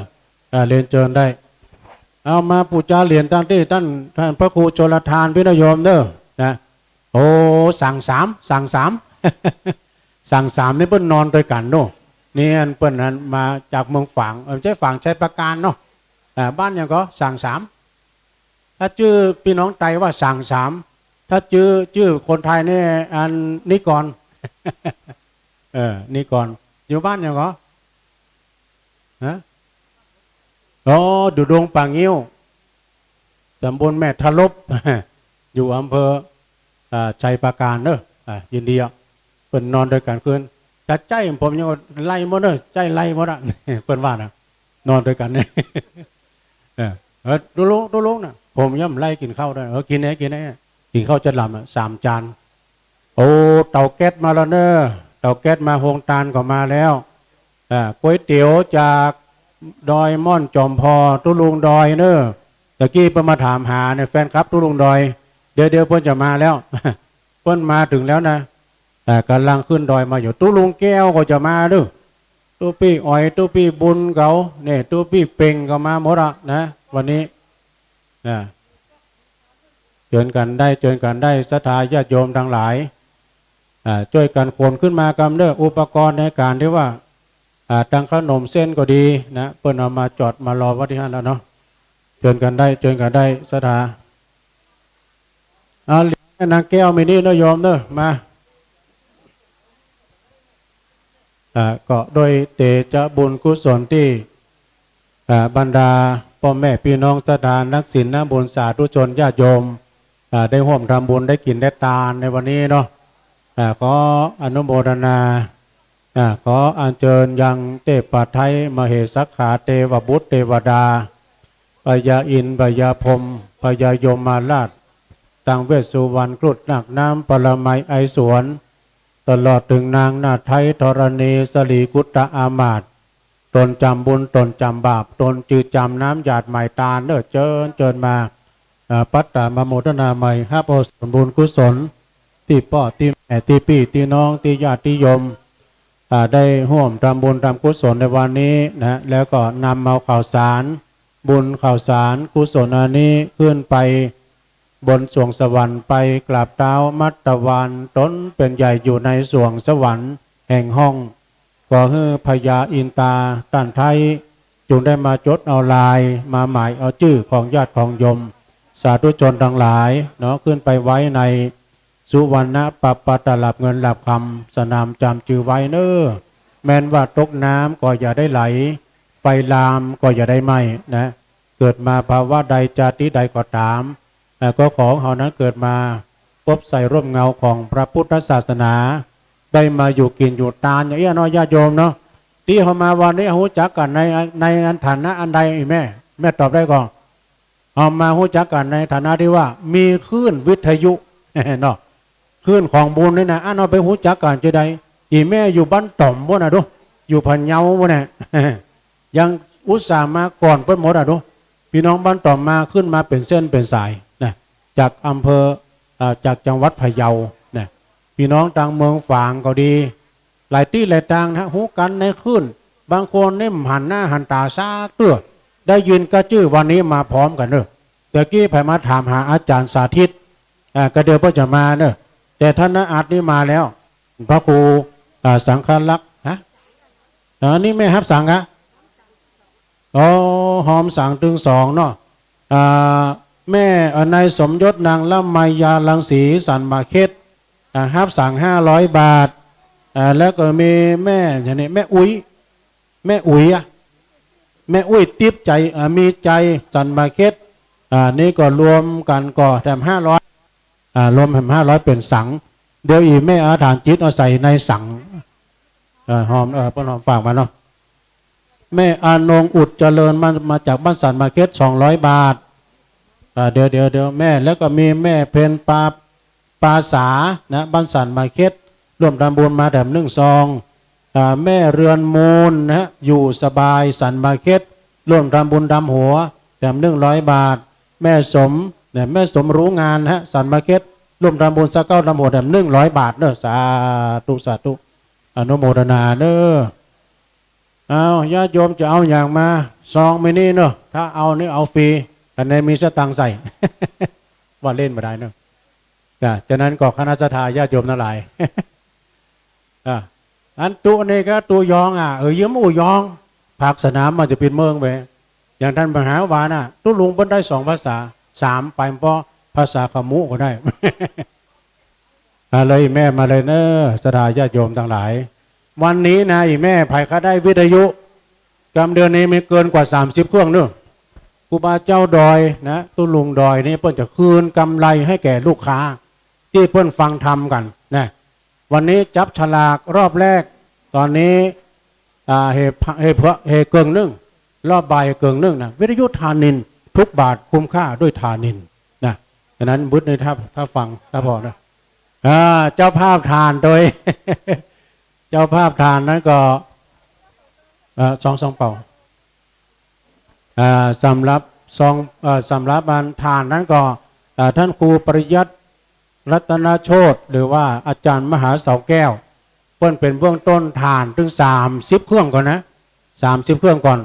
อ่า เรียนเจิญได้ เอามาปู๋จาเหรียญตางตี้ต้าน ต้านพระครูชลทานปี้นะโยมเน้อ นะ โอ้ สั่งสาม สั่งสาม สั่งสามนี่เปิ้นนอนตวยกั๋นโน่ นี่อันเปิ้นนั้นมาจากเมืองฝาง เออ บ่ใจ้ฝาง ชัยปราการเนาะ อ่า บ้านหยังก่อ สางสาม ถ้าจื้อปี้น้องไตว่าสางสาม ถ้าจื้อ จื้อคนไตนี่ อันนิกร เออ นิกร อยู่บ้านหยังก่อ ฮะ อ๋อ ดูดงป่างิ้ว ตำบลแม่ทะลบ อยู่อำเภอ อ่า ชัยปราการเนาะ อ่า ยินดีอ่ะ เปิ้นนอนตวยกั๋นคืน จะใจ้ผมยังไล่หมดเนาะ ใจ้ไล่หมดอ่ะ เปิ้นว่านะ นอนตวยกั๋นเนี่ย เออ เออ ตุ๊ลุง ตุ๊ลุงน่ะ ผมยังไล่กิ๋นข้าวได้ เออ กิ๋นแหน่ กิ๋นแหน่ กิ๋นข้าวจะหลำอ่ะ สามจาน โอ้ เต๋าแก๊สมาแล้วเนาะ เต๋าแก๊สมา โฮงตานก็มาแล้ว อ่า ก๋วยเตี๋ยวจากดอยม่อนจอมพอ ตุ๊ลุงดอยเนาะ ตะกี้เปิ้นมาถามหาเนี่ย แฟนคลับตุ๊ลุงดอย เดี๋ยว เดี๋ยวเปิ้นจะมาแล้ว เปิ้นมาเถิงแล้วนะ อ่า ก่ำลังขึ้นดอยมาอยู่ ตุ๊ลุงแก้วก็จะมาเนาะ ตุ๊ปี้อ๋อย ตุ๊ปี้บุญเขาเนี่ย ตุ๊ปี้เป่งก็มาหมดอ่ะนะ วันนี้ นะ เจิญกั๋นได้ เจิญกั๋นได้ ศรัทธาญาติโยมตังหลาย อ่า จ้วยกั๋นขนขึ้นมากำเนาะ อุปกรณ์ในก๋านตี้ว่า อ่า ตังขนมเส้นก็ดีนะ เปิ้นเอามาจ๋อดมารอไว้ตี้หั้นแล้วเนาะ เจิญกั๋นได้ เจิญกั๋นได้ ศรัทธา อ่า เหรียญแม่นางแก้วมีนี่เนาะโยมเนาะ มา อ่า ก็ด้วยเตชะบุญกุศลตี้ อ่า บรรดาป้อแม่ปี้น้องศรัทธานักศีลนักบุญสาธุชนญาติโยม อ่า ได้ฮ่วมทำบุญได้กิ๋นได้ตานในวันนี้เนาะ อ่า ขออนุโมทนา อ่า ขออัญเจิญยังเทพไตรมเหสักขาเทวบุตรเทวดา พญาอินทร์พญาพรหม พญายมราช ตังเวสสุวรรณ ครุฑนาคน้ำ ปรมัยไอสวน ตลอดเถิงนางนาฏไทยธรณี สรีกุตตะอามาตย์ ตนจ๋ำบุญ ตนจ๋ำบาป ตนจื้อจ๋ำน้ำหยาดไหมตานเนาะ เจิญ เจิญมา อ่า ปัตตามาโมทนาใหม่ ฮับเอาส่วนบุญกุศล ตี้ป้อตี้แม่ตี้ปี้ตี้น้องตี้ญาติตี้โยม อ่า ได้ฮ่วมทำบุญทำกุศลในวันนี้นะ แล้วก็นำเอาข้าวสาร บุญข้าวสารกุศลอันนี้ขึ้นไปบนสวงสวรรค์ ไปกราบเต๊ามัตตวาน ต๋นเป๋นใหญ่อยู่ในสวงสวรรค์แห่งห้อง ขอหื้อพญาอินทราต้านไท้ จุ่งได้มาจดเอาลาย มาหมายเอาจื้อของญาติของโยม สาธุชนตังหลายเนาะ ขึ้นไปไว้ในสุวรรณปะปะตลับเงินหลับคำ สนามจ๋ำจื้อไว้เนาะ แม้นว่าตกน้ำก็อย่าได้ไหล ไฟลามก็อย่าได้ไหม้นะ เกิดมาภาวะใดจาติใดก็ต๋าม เอ่อ ก็ขอเฮานั้นเกิดมาปบใส่ร่มเงาของพระพุทธศาสนา ได้มาอยู่กิ๋นอยู่ตานอย่างเอี้ยเนาะ ญาติโยมเนาะ ตี้เฮามาวันนี้ฮู้จักกั๋นใน ในฐานะอันใด อี่แม่ แม่ตอบได้ก่อ เฮามาฮู้จักกั๋นในฐานะตี้ว่ามีคลื่นวิทยุ เนาะ คลื่นของบุญนี่นะ อันเฮาไปฮู้จักกั๋นจะใด อี่แม่อยู่บ้านต่อมปู้นน่ะดู อยู่พะเยาปู้นน่ะ ยังอุตส่าห์มาก่อนเปิ้นหมดอ่ะดู ปี้น้องบ้านต่อมมาขึ้นมาเป๋นเส้นเป๋นสายนะ จากอำเภอ เอ่อ จากจังหวัดพะเยานะ ปี้น้องตางเมืองฝางก็ดี หลายตี้หลายตางนะ ฮู้กั๋นในคลื่น บางคนนี่บ่หันหน้าหันต๋าสักเตื้อ ได้ยินก้าจื้อวันนี้มาพร้อมกั๋นเนาะ ตะกี้ใผมาถามหาอาจ๋ารย์สาธิต อ่า ก็เดี๋ยวเปิ้นจะมาเนาะ แต่ต้านน้าอัดนี่มาแล้ว พระครู อ่า สังฆลักษณ์ ฮะ อ๋อ นี่แม่ฮับสังค์อะ อ๋อ ฮอมสังค์ตึงสองเนาะ อ่า แม่ เอ่อ นายสมยศ นางละไม ยารังสี สันหมาเข็ด อ่า ฮับสังค์ห้าร้อยบาท อ่า แล้วก็มีแม่ อย่างนี้ แม่อุ๊ย แม่อุ๊ยอะ แม่อุ๊ยติ๊บใจ อ่า มีใจ สันหมาเข็ด อ่า นี่ก็รวมกั๋นก็แถมห้าร้อย อ่า รวมแถมห้าร้อยเป๋นสังค์ เดี๋ยวอี่แม่อธิษฐานจิตเอาใส่ในสังค์ เอ่อ ฮอม เอ่อ เปิ้นฮอมฝากมาเนาะ แม่อนงอุดเจริญ มา มาจากบ้านสันหมาเข็ด สองร้อยบาท อ่า เดี๋ยว เดี๋ยว เดี๋ยว แม่ แล้วก็มีแม่เพ็ญปา ปาสา นะ บ้านสันหมาเข็ด ร่วมทำบุญมาแถมนึ่งซอง อ่า แม่เรือนมูลนะฮะ อยู่สบาย สันหมาเข็ด ร่วมทำบุญทำหัว แถมนึ่งร้อยบาท แม่สม เนี่ย แม่สมรู้งานนะฮะ สันหมาเข็ด ร่วมทำบุญสักเก้าทำหัว แถมนึ่งร้อยบาทเนาะ สาธุ สาธุ อนุโมทนาเนาะ เอา ญาติโยมจะเอาหยังมา ซองมีนี่เนาะ ถ้าเอานี่เอาฟรี อันไหนมีสตางค์ใส่ ว่าเล่นบ่ได้เนาะ จ้ะ ฉะนั้นก็คณะศรัทธาญาติโยมตังหลาย อ่ะ อันตุ๊นี่ก็ตุ๊ยองอ่ะ เออ เยียะหมู่ยอง ภาคสนามมันจะปิดเมืองไป อย่างต้านมหาว่าน่ะ ตุ๊ลุงเปิ้นได้สองภาษา สามไป เพราะภาษาขมุก็ได้ มาเลยแม่ มาเลยเน้อ ศรัทธาญาติโยมตังหลาย วันนี้นะ อีแม่ ใผใค่ได้วิทยุ กำเดือนนี้มีเกินกว่าสามสิบเครื่องเน้อ ครูบาเจ้าดอยนะ ตุ๊ลุงดอยนี่เปิ้นจะคืนกำไรให้แก่ลูกค้า ตี้เปิ้นฟังธรรมกั๋นนะ วันนี้จับฉลากรอบแรก ต๋อนนี้ อ่า เฮพะ เฮเพื่อ เฮเกิ่งนึ่ง รอบบ่ายเกิ่งนึ่งนะ วิทยุธานินทร์ ทุกบาทคุ้มค่าด้วยธานินทร์นะ ฉะนั้นบึดในถ้า ถ้าฟัง ถ้าผ่อนะ อ่า เจ้าภาพถ่านโดย เจ้าภาพถ่านนั้นก็ เอ่อ ซอง ซองเปล่า อ่า สำหรับซอง เอ่อ สำหรับอันถ่านนั้นก็ อ่า ต้านครูปริยัติ รัตนโชติ หรือว่าอาจ๋ารย์มหาเสาแก้ว เปิ้นเป๋นเบื้องต้นถ่านเถิงสามสิบเครื่องก่อนนะ สามสิบเครื่องก่อน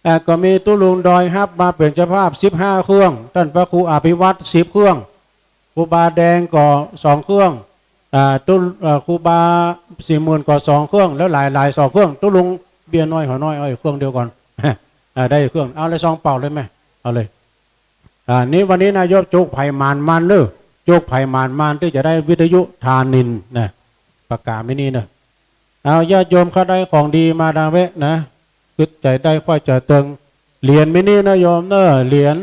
แต่ก็มีตุ๊ลุงดอยฮับมาเป๋นเจ้าภาพสิบห้าเครื่อง ต้านพระครูอภิวัตรสิบเครื่อง ครูบาแดงก็สองเครื่อง อ่า ตุ๊ เอ่อ ครูบาสี่หมื่นก็สองเครื่อง แล้วหลายๆ สองเครื่อง ตุ๊ลุงเบี้ยน้อยหอน้อย เอาอีกเครื่องเดียวก่อน อ่า ได้อีกเครื่อง เอาเลย ซองเปล่าเลยแม่ เอาเลย อ่า นี่วันนี้นะโยม จุกใผหมานมานเน้อ จุกใผหมานมานตี้จะได้วิทยุธานินทร์นะ ปากกาไม่นี่เน้อ เอา ญาติโยมใค่ได้ของดีมาตางเว้ยนะ กึ๊ดใจ๋ได้ใค่จ๋าเติง เหรียญไม่นี่นะโยมเน้อ เหรียญ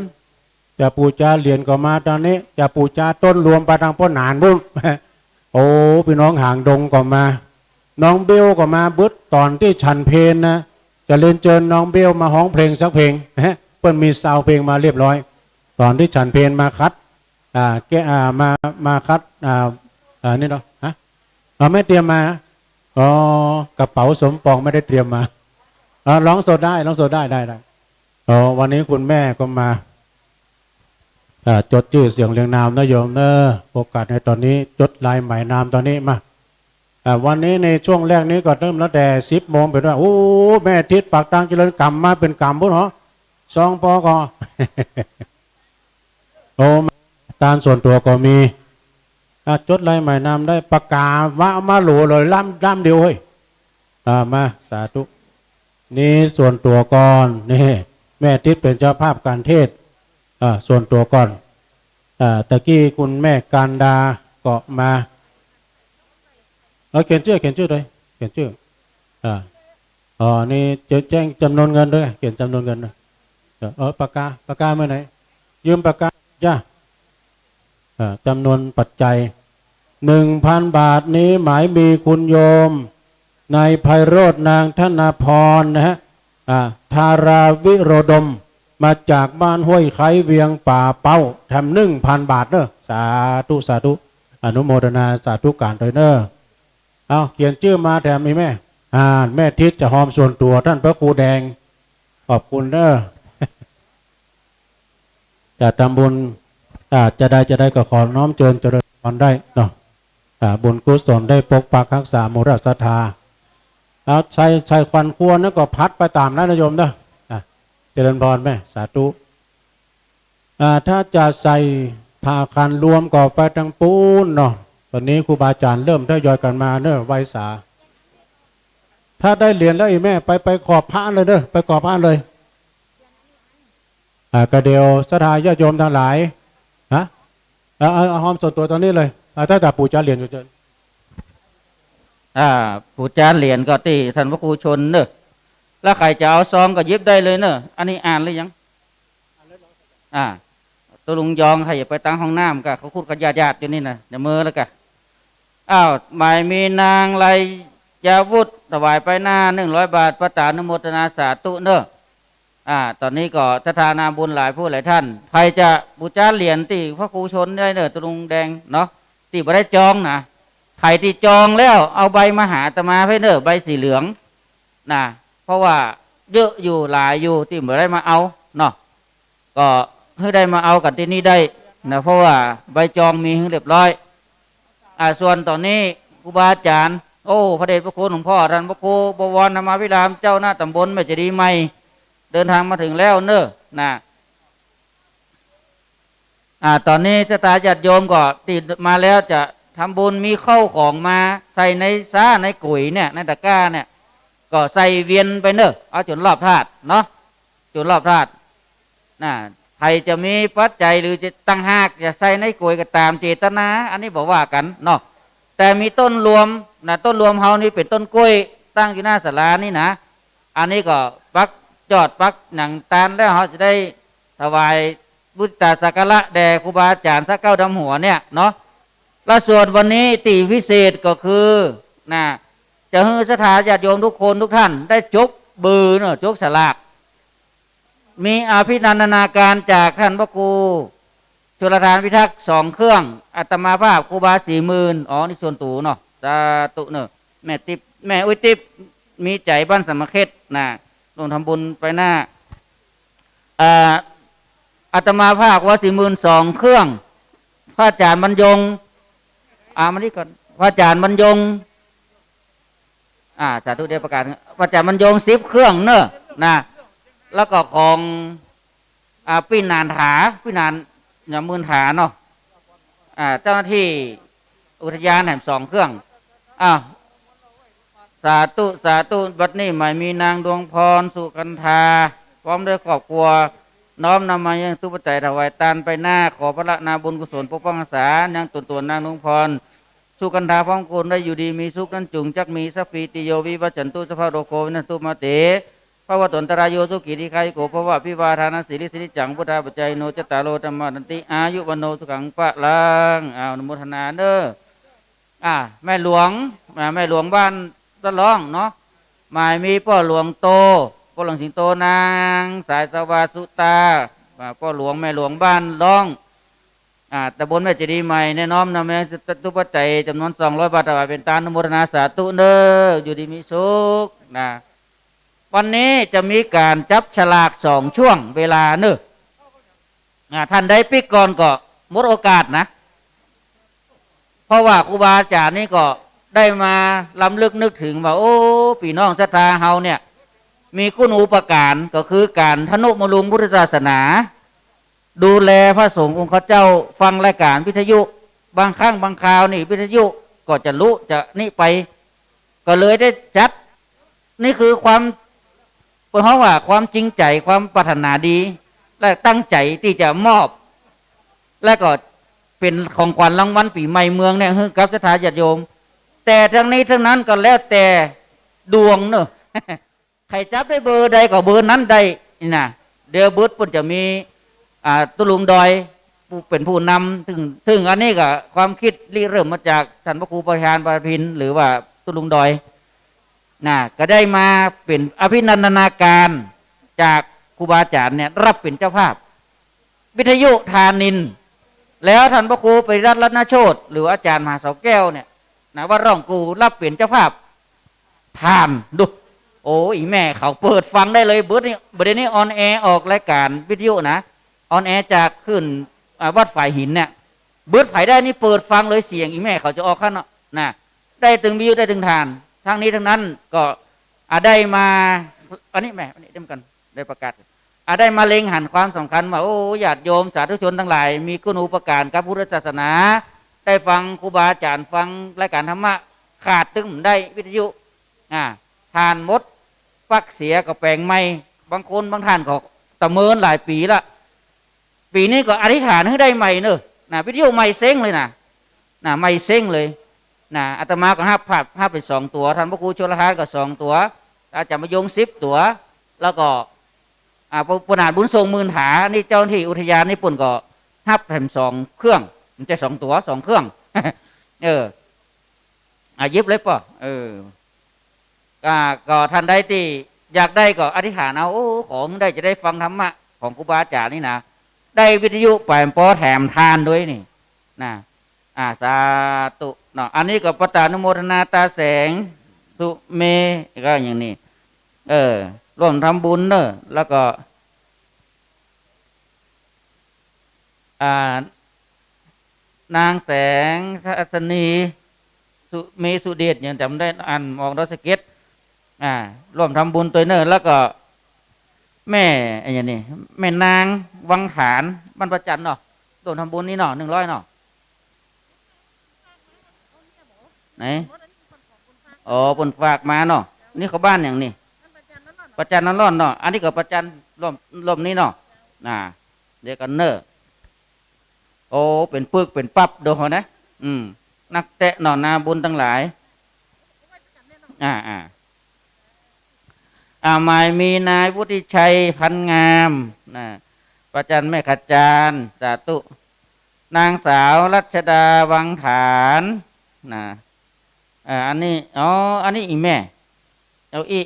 จะปู๋จาเหรียญก็มาตางนี้ จะปู๋จาต้นรวมไปตางป้อหนานปู๊น โอ้ ปี้น้องหางดงก็มา น้องเบลก็มาบึด ต๋อนตี้ฉันเพลนะ จะเรียนเจิญน้องเบลมาฮ้องเพลงสักเพลง เปิ้นมีซาวด์เพลงมาเรียบร้อย ต๋อนตี้ฉันเพลมาคัด อ่า แกะ อ่า มา มาคัด อ่า อ่า นี่เนาะ ฮะ อ๋อ ไม่เตรียมมานะ อ๋อ กระเป๋าสมปองไม่ได้เตรียมมา อ่า ร้องสดได้ ร้องสดได้ ได้ ได้ อ๋อ วันนี้คุณแม่ก็มา อ่า จดจื้อเสียงเรียงนามนะโยมเน้อ โอกาสในต๋อนนี้ จดลายหมายนามต๋อนนี้มา อ่า วันนี้ในช่วงแรกนี้ก็เริ่มตั้งแต่สิบโมงเป๋นต้น โอ้ แม่ทิพย์ปากตางเจริญ ก๋ำมาเป๋นก๋ำปู๊นเหรอ ซองปอก็ โอ้ ตานส่วนตั๋วก็มี อ่ะ จดลายหมายนามได้ ปากกา วะมาโหลเลย ล่ำ ล่ำเดียวเฮ้ย อ่า มา สาธุ นี่ส่วนตั๋วก่อน นี่ แม่ทิพย์เป๋นเจ้าภาพก๋านเทศน์ อ่า ส่วนตั๋วก่อน อ่า ตะกี้คุณแม่กันดาก็มา เออ เขียนจื้อ เขียนจื้อด้วย เขียนจื้อ อ่า อ๋อ นี่จะแจ้งจ๋ำนวนเงินด้วย เขียนจ๋ำนวนเงินด้วย เออ เออ ปากกา ปากกาเมื่อไหร่ ยืมปากกา จ้า อ่า จ๋ำนวนปัจจัย หนึ่งพันบาทนี้หมายมีคุณโยม นายไพโรจน์ นางธนพรนะฮะ อ่า ธาราวิโรดม มาจากบ้านห้วยไคร้ เวียงป่าเป้า แถมหนึ่งพันบาทเน้อ สาธุ สาธุ อนุโมทนาสาธุก๋านโดยเน้อ เอา เขียนจื้อมาแถมอีแม่ อ่า แม่ทิพย์จะฮอมส่วนตั๋วต้านพระครูแดง ขอบคุณเน้อ จะทำบุญ อ่า จะได้ จะได้ก็ขอน้อมเจิญเจริญพรได้เนาะ อ่า บุญกุศลได้ปกปักฮักษาหมู่ศรัทธา เอา ใส่ ใส่ขวัญครัวนั้นก็ผัดไปต๋ามนั้นนะโยมเน้อ อ่ะ เจริญพรแม่ สาธุ อ่า ถ้าจะใส่ผ้าขันรวมก็ไปตางปู๊นเนาะ ต๋อนนี้ครูบาอาจ๋ารย์เริ่มทยอยกั๋นมาเน้อ ไหว้สา ถ้าได้เหรียญแล้วอีแม่ ไป ไปขอบพระเลยเน้อ ไปขอบพระเลย อ่า ก็เดี๋ยวศรัทธาญาติโยมตังหลาย ฮะ เอา เอา เอาฮอมส่วนตั๋วต๋อนนี้เลย อ่า ถ้าจะปู๋จาเหรียญก็เจิญ อ่า ปู๋จาเหรียญก็ตี้ต้านพระครูชนเน้อ แล้วใผจะเอาซองก็หยิบได้เลยเน้อ อันนี้อ่านหรือยัง อ่า ตุ๊ลุงยองใค่จะไปตางห้องน้ำก็ เขาคุยกั๋นหยาดๆ อยู่นี่นะ เดี๋ยวเมอแล้วก็ อ้าว หมายมีนางไลยาวุฒิ ถวายไปหน้าหนึ่งร้อยบาท ประตานุโมทนาสาธุเน้อ อ่า ต๋อนนี้ก็ศรัทธานาบุญหลายผู้หลายต้าน ใผจะปู๋จาเหรียญตี้พระครูชนได้เน้อ ตุ๊ลุงแดงเนาะ ตี้บ่ได้จองนะ ใผตี้จองแล้วเอาใบมาหาอาตมาไปเน้อ ใบสีเหลืองนะ เพราะว่าเยอะอยู่หลายอยู่ตี้บ่ได้มาเอาเนาะ ก็หื้อได้มาเอากั๋นตี้นี่ได้นะ เพราะว่าใบจองมีหื้อเรียบร้อย อ่า ส่วนต๋อนนี้ครูบาอาจ๋ารย์ โอ้ พระเดชพระคุณหลวงพ่อต้านพระครูบวรธรรมาภิราม เจ้าคณะตำบลแม่เจดีย์ใหม่ เดินทางมาเถิงแล้วเน้อ นะ อ่า ต๋อนนี้ศรัทธาญาติโยมก็ตี้มาแล้วจะ ทำบุญมีข้าวของมาใส่ในซ้าในก๋วยเนี่ย ในตะกร้าเนี่ย ก็ใส่เวียนไปเน่อ เอาจ๋นรอบธาตุเนาะ จ๋นรอบธาตุ นะ ใผจะมีปัจจัยหรือจะต่างหากจะใส่ในก๋วยก็ต๋ามเจตนา อันนี้บ่ว่ากั๋นเนาะ แต่มีต้นรวมนะ ต้นรวมเฮานี่เป๋นต้นกล้วยตั้งอยู่หน้าศาลานี่นะ อันนี้ก็ปักจอดปักหยังตานแล้ว เฮาจะได้ถวายบูชาสักการะแด่ครูบาอาจ๋ารย์สักเก๊าดำหัวเนี่ยเนาะ และส่วนวันนี้ตี้พิเศษก็คือนะ จะหื้อศรัทธาญาติโยมทุกคนทุกท่านได้จกเบอร์เนาะ จกสลาก มีอภินันทนาการจากท่านพระครูชลทานพิทักษ์สองเครื่อง อาตมาภาพครูบาสี่หมื่น อ๋อ นี่ส่วนตั๋วเนาะ สาธุเนาะ แม่ติ๊บ แม่อุ๊ยติ๊บ มีใจ๋บ้านสำมะเข็ดนะ ร่วมทำบุญไปหน้า อ่า อาตมาภาพครูบาสี่หมื่นสองเครื่อง พระอาจ๋ารย์บรรยง อ่า มานี่ก่อน พระอาจ๋ารย์บรรยง อ่า สาธุ เดี๋ยวประกาศ พระอาจ๋ารย์บรรยงสิบเครื่องเนอะ นะ แล้วก็ของ อ่า ปี้หนานถา ปี้หนาน เนี่ย หมื่นถาเนาะ อ่า เจ้าหน้าที่อุทยานแหมสองเครื่อง อ่า สาธุ สาธุ บัดนี้หมายมีนางดวงพร สุกันธา พร้อมด้วยครอบครัว น้อมนำมายังตู้ปัจจัยถวายตานไปหน้า ขอพระนาบุญกุศลปกป้องรักษา ยังตนตัวนางดวงพร สุกันธาพร้อมคนได้อยู่ดีมีสุขนั้นจุ่ง จักมีสัพพีติโยวิวัชชันตุ สัพพะโรโควินัสสนตุมาเต ภวัตวันตรายโยสุขีทีฆายุโกภวะ อภิวาทานะสีลิสนิจจัง วุฑฒาปะจายิโน จัตตาโรธัมมาวัฑฒันติ อายุวัณโณสุขังพลัง อ้าว อนุโมทนาเนอะ อ่า แม่หลวง อ่า แม่หลวงบ้านตะล้องเนาะ หมายมีป้อหลวงโต ป้อหลวงสิงโต นางสายสวาสุตา อ่า ป้อหลวงแม่หลวงบ้านล้อง อ่า ตำบลแม่เจดีย์ใหม่ แนะน้อมนำแม่ตู้ปัจจัยจ๋ำนวนสองร้อยบาทถวายเป๋นตาน อนุโมทนาสาธุเนอะ อยู่ดีมีสุขนะ วันนี้จะมีก๋านจับฉลากสองช่วงเวลาเนอะ อ่า ท่านใดปิ๊กก่อนก็หมดโอกาสนะ เพราะว่าครูบาอาจ๋ารย์นี่ก็ได้มารำลึกนึกถึงว่า โอ้ ปี้น้องศรัทธาเฮาเนี่ย มีคุณูปการก็คือก๋านทนุบำรุงพุทธศาสนา ดูแลพระสงฆ์องค์ข้าเจ้า ฟังรายก๋านวิทยุ บางครั้งบางคราวนี่วิทยุก็จะลุจะนี่ไป ก็เลยได้จัด นี่คือความ เปิ้นฮ้องว่าความจริงใจ๋ ความปรารถนาดี และตั้งใจ๋ตี้จะมอบ และก็เป๋นของขวัญรางวัลปี๋ใหม่เมืองเนี่ย หื้อกับศรัทธาญาติโยม แต่ทั้งนี้ทั้งนั้นก็แล้วแต่ดวงเนอะ ใผจับได้เบอร์ใดก็เบอร์นั้นได้นี่นะ เดี๋ยวเบิดเปิ้นจะมี อ่า ตุ๊ลุงดอย ผู้เป๋นผู้นำ ซึ่ง ซึ่งอันนี้ก็ความกึ๊ดริเริ่มมาจากต้านพระครูประธานประพิน หรือว่าตุ๊ลุงดอย นะ ก็ได้มาเป๋นอภินันทนาการจากครูบาอาจ๋ารย์เนี่ย ฮับเป๋นเจ้าภาพ วิทยุธานินทร์ แล้วต้านพระครูปริรัตน์รัตนโชติ หรืออาจ๋ารย์มหาเสาแก้วเนี่ยนะ วัดร่องกู่ ฮับเป๋นเจ้าภาพ ต้านดู โอ้ อี่แม่เขาเปิดฟังได้เลย เบิดนี่ บ่าเดี่ยวนี้ออนแอร์ออกรายก๋านวิทยุนะ ออนแอร์จากคลื่น อ่า วัดฝายหินเนี่ย เบิดใผได้นี่เปิดฟังเลย เสียงอี่แม่เขาจะออกคันเนาะ นะ ได้ตึงวิทยุ ได้ตึงต้าน ทั้งนี้ทั้งนั้นก็ อ่า ได้มา อันนี้แม่ อันนี้เดี๋ยวก่อน ได้ประกาศ อ่า ได้มาเล็งหันความสำคัญว่า โอ้ ญาติโยมสาธุชนตังหลาย มีคุณูปการกับพุทธศาสนา ได้ฟังครูบาอาจ๋ารย์ ฟังรายก๋านธรรมะ ขาดตึงบ่ได้วิทยุ อ่า ต้านหมด ปลั๊กเสียก็แป๋งใหม่ บางคนบางต้านก็ตะเมินหลายปี๋ละ ปี๋นี้ก็อธิษฐานหื้อได้ใหม่เนอะ นะ วิทยุใหม่เซ้งเลยนะ นะ ใหม่เซ้งเลย นะ อาตมาก็ฮับ ฮับ ฮับไปสองตั๋ว ต้านพระครูชลทานก็สองตั๋ว อาจ๋ารย์มะยงสิบตั๋ว แล้วก็ อ่า ป ปนาถบุญส่งหมื่นถา นี่เจ้าหน้าที่อุทยานนี่เปิ้นก็ฮับแถมสองเครื่อง บ่ใจ้สองตั๋ว สองเครื่อง เออ อ่ะ หยิบเลยป้อ เออ อ่า ก็ต้านใดตี้อยากได้ก็อธิษฐานเอา โอ้ ขอหื้อได้ จะได้ฟังธรรมะของครูบาอาจ๋ารย์นี่นะ ได้วิทยุไปปอแถมต้านด้วยนี่นะ อ่า สาธุเนาะ อันนี้ก็ปะตานุโมทนา ตาแสง สุเม ก็อย่างนี้ เออ ร่วมทำบุญเนอะ แล้วก็ อ่า นางแสงทัศนี สุ มีสุเดช ยังจ๋ำได้ อ่านออกดอกสะเก็ด อ่า ร่วมทำบุญตวยเนอะ แล้วก็ แม่ ไอ้อย่างนี้ แม่นางวังผาน บ้านพระจันทร์เนาะ ร่วมทำบุญนี่เนาะ หนึ่งร้อยเนาะ เ ไหน อ๋อ เปิ้นฝากมาเนาะ นี่เขาบ้านหยังนี่ ประจันร้อนๆ เนาะ อันนี้ก็ประจันร่ม ร่มนี้เนาะ น่ะ เดียวกั๋นเน่อ โอ้ เป๋นปึกเป๋นปั๊บ ดูเขานะ อืม นักแต๊เนาะ นาบุญตังหลาย อ่า อ่า อ่า หมายมีนายวุฒิชัย พันงาม น่ะ ประจันแม่ขจาร สาธุ นางสาวรัชดา วังฐาน น่ะ อ่า อันนี้ อ๋อ อันนี้อี่แม่ เอาอี่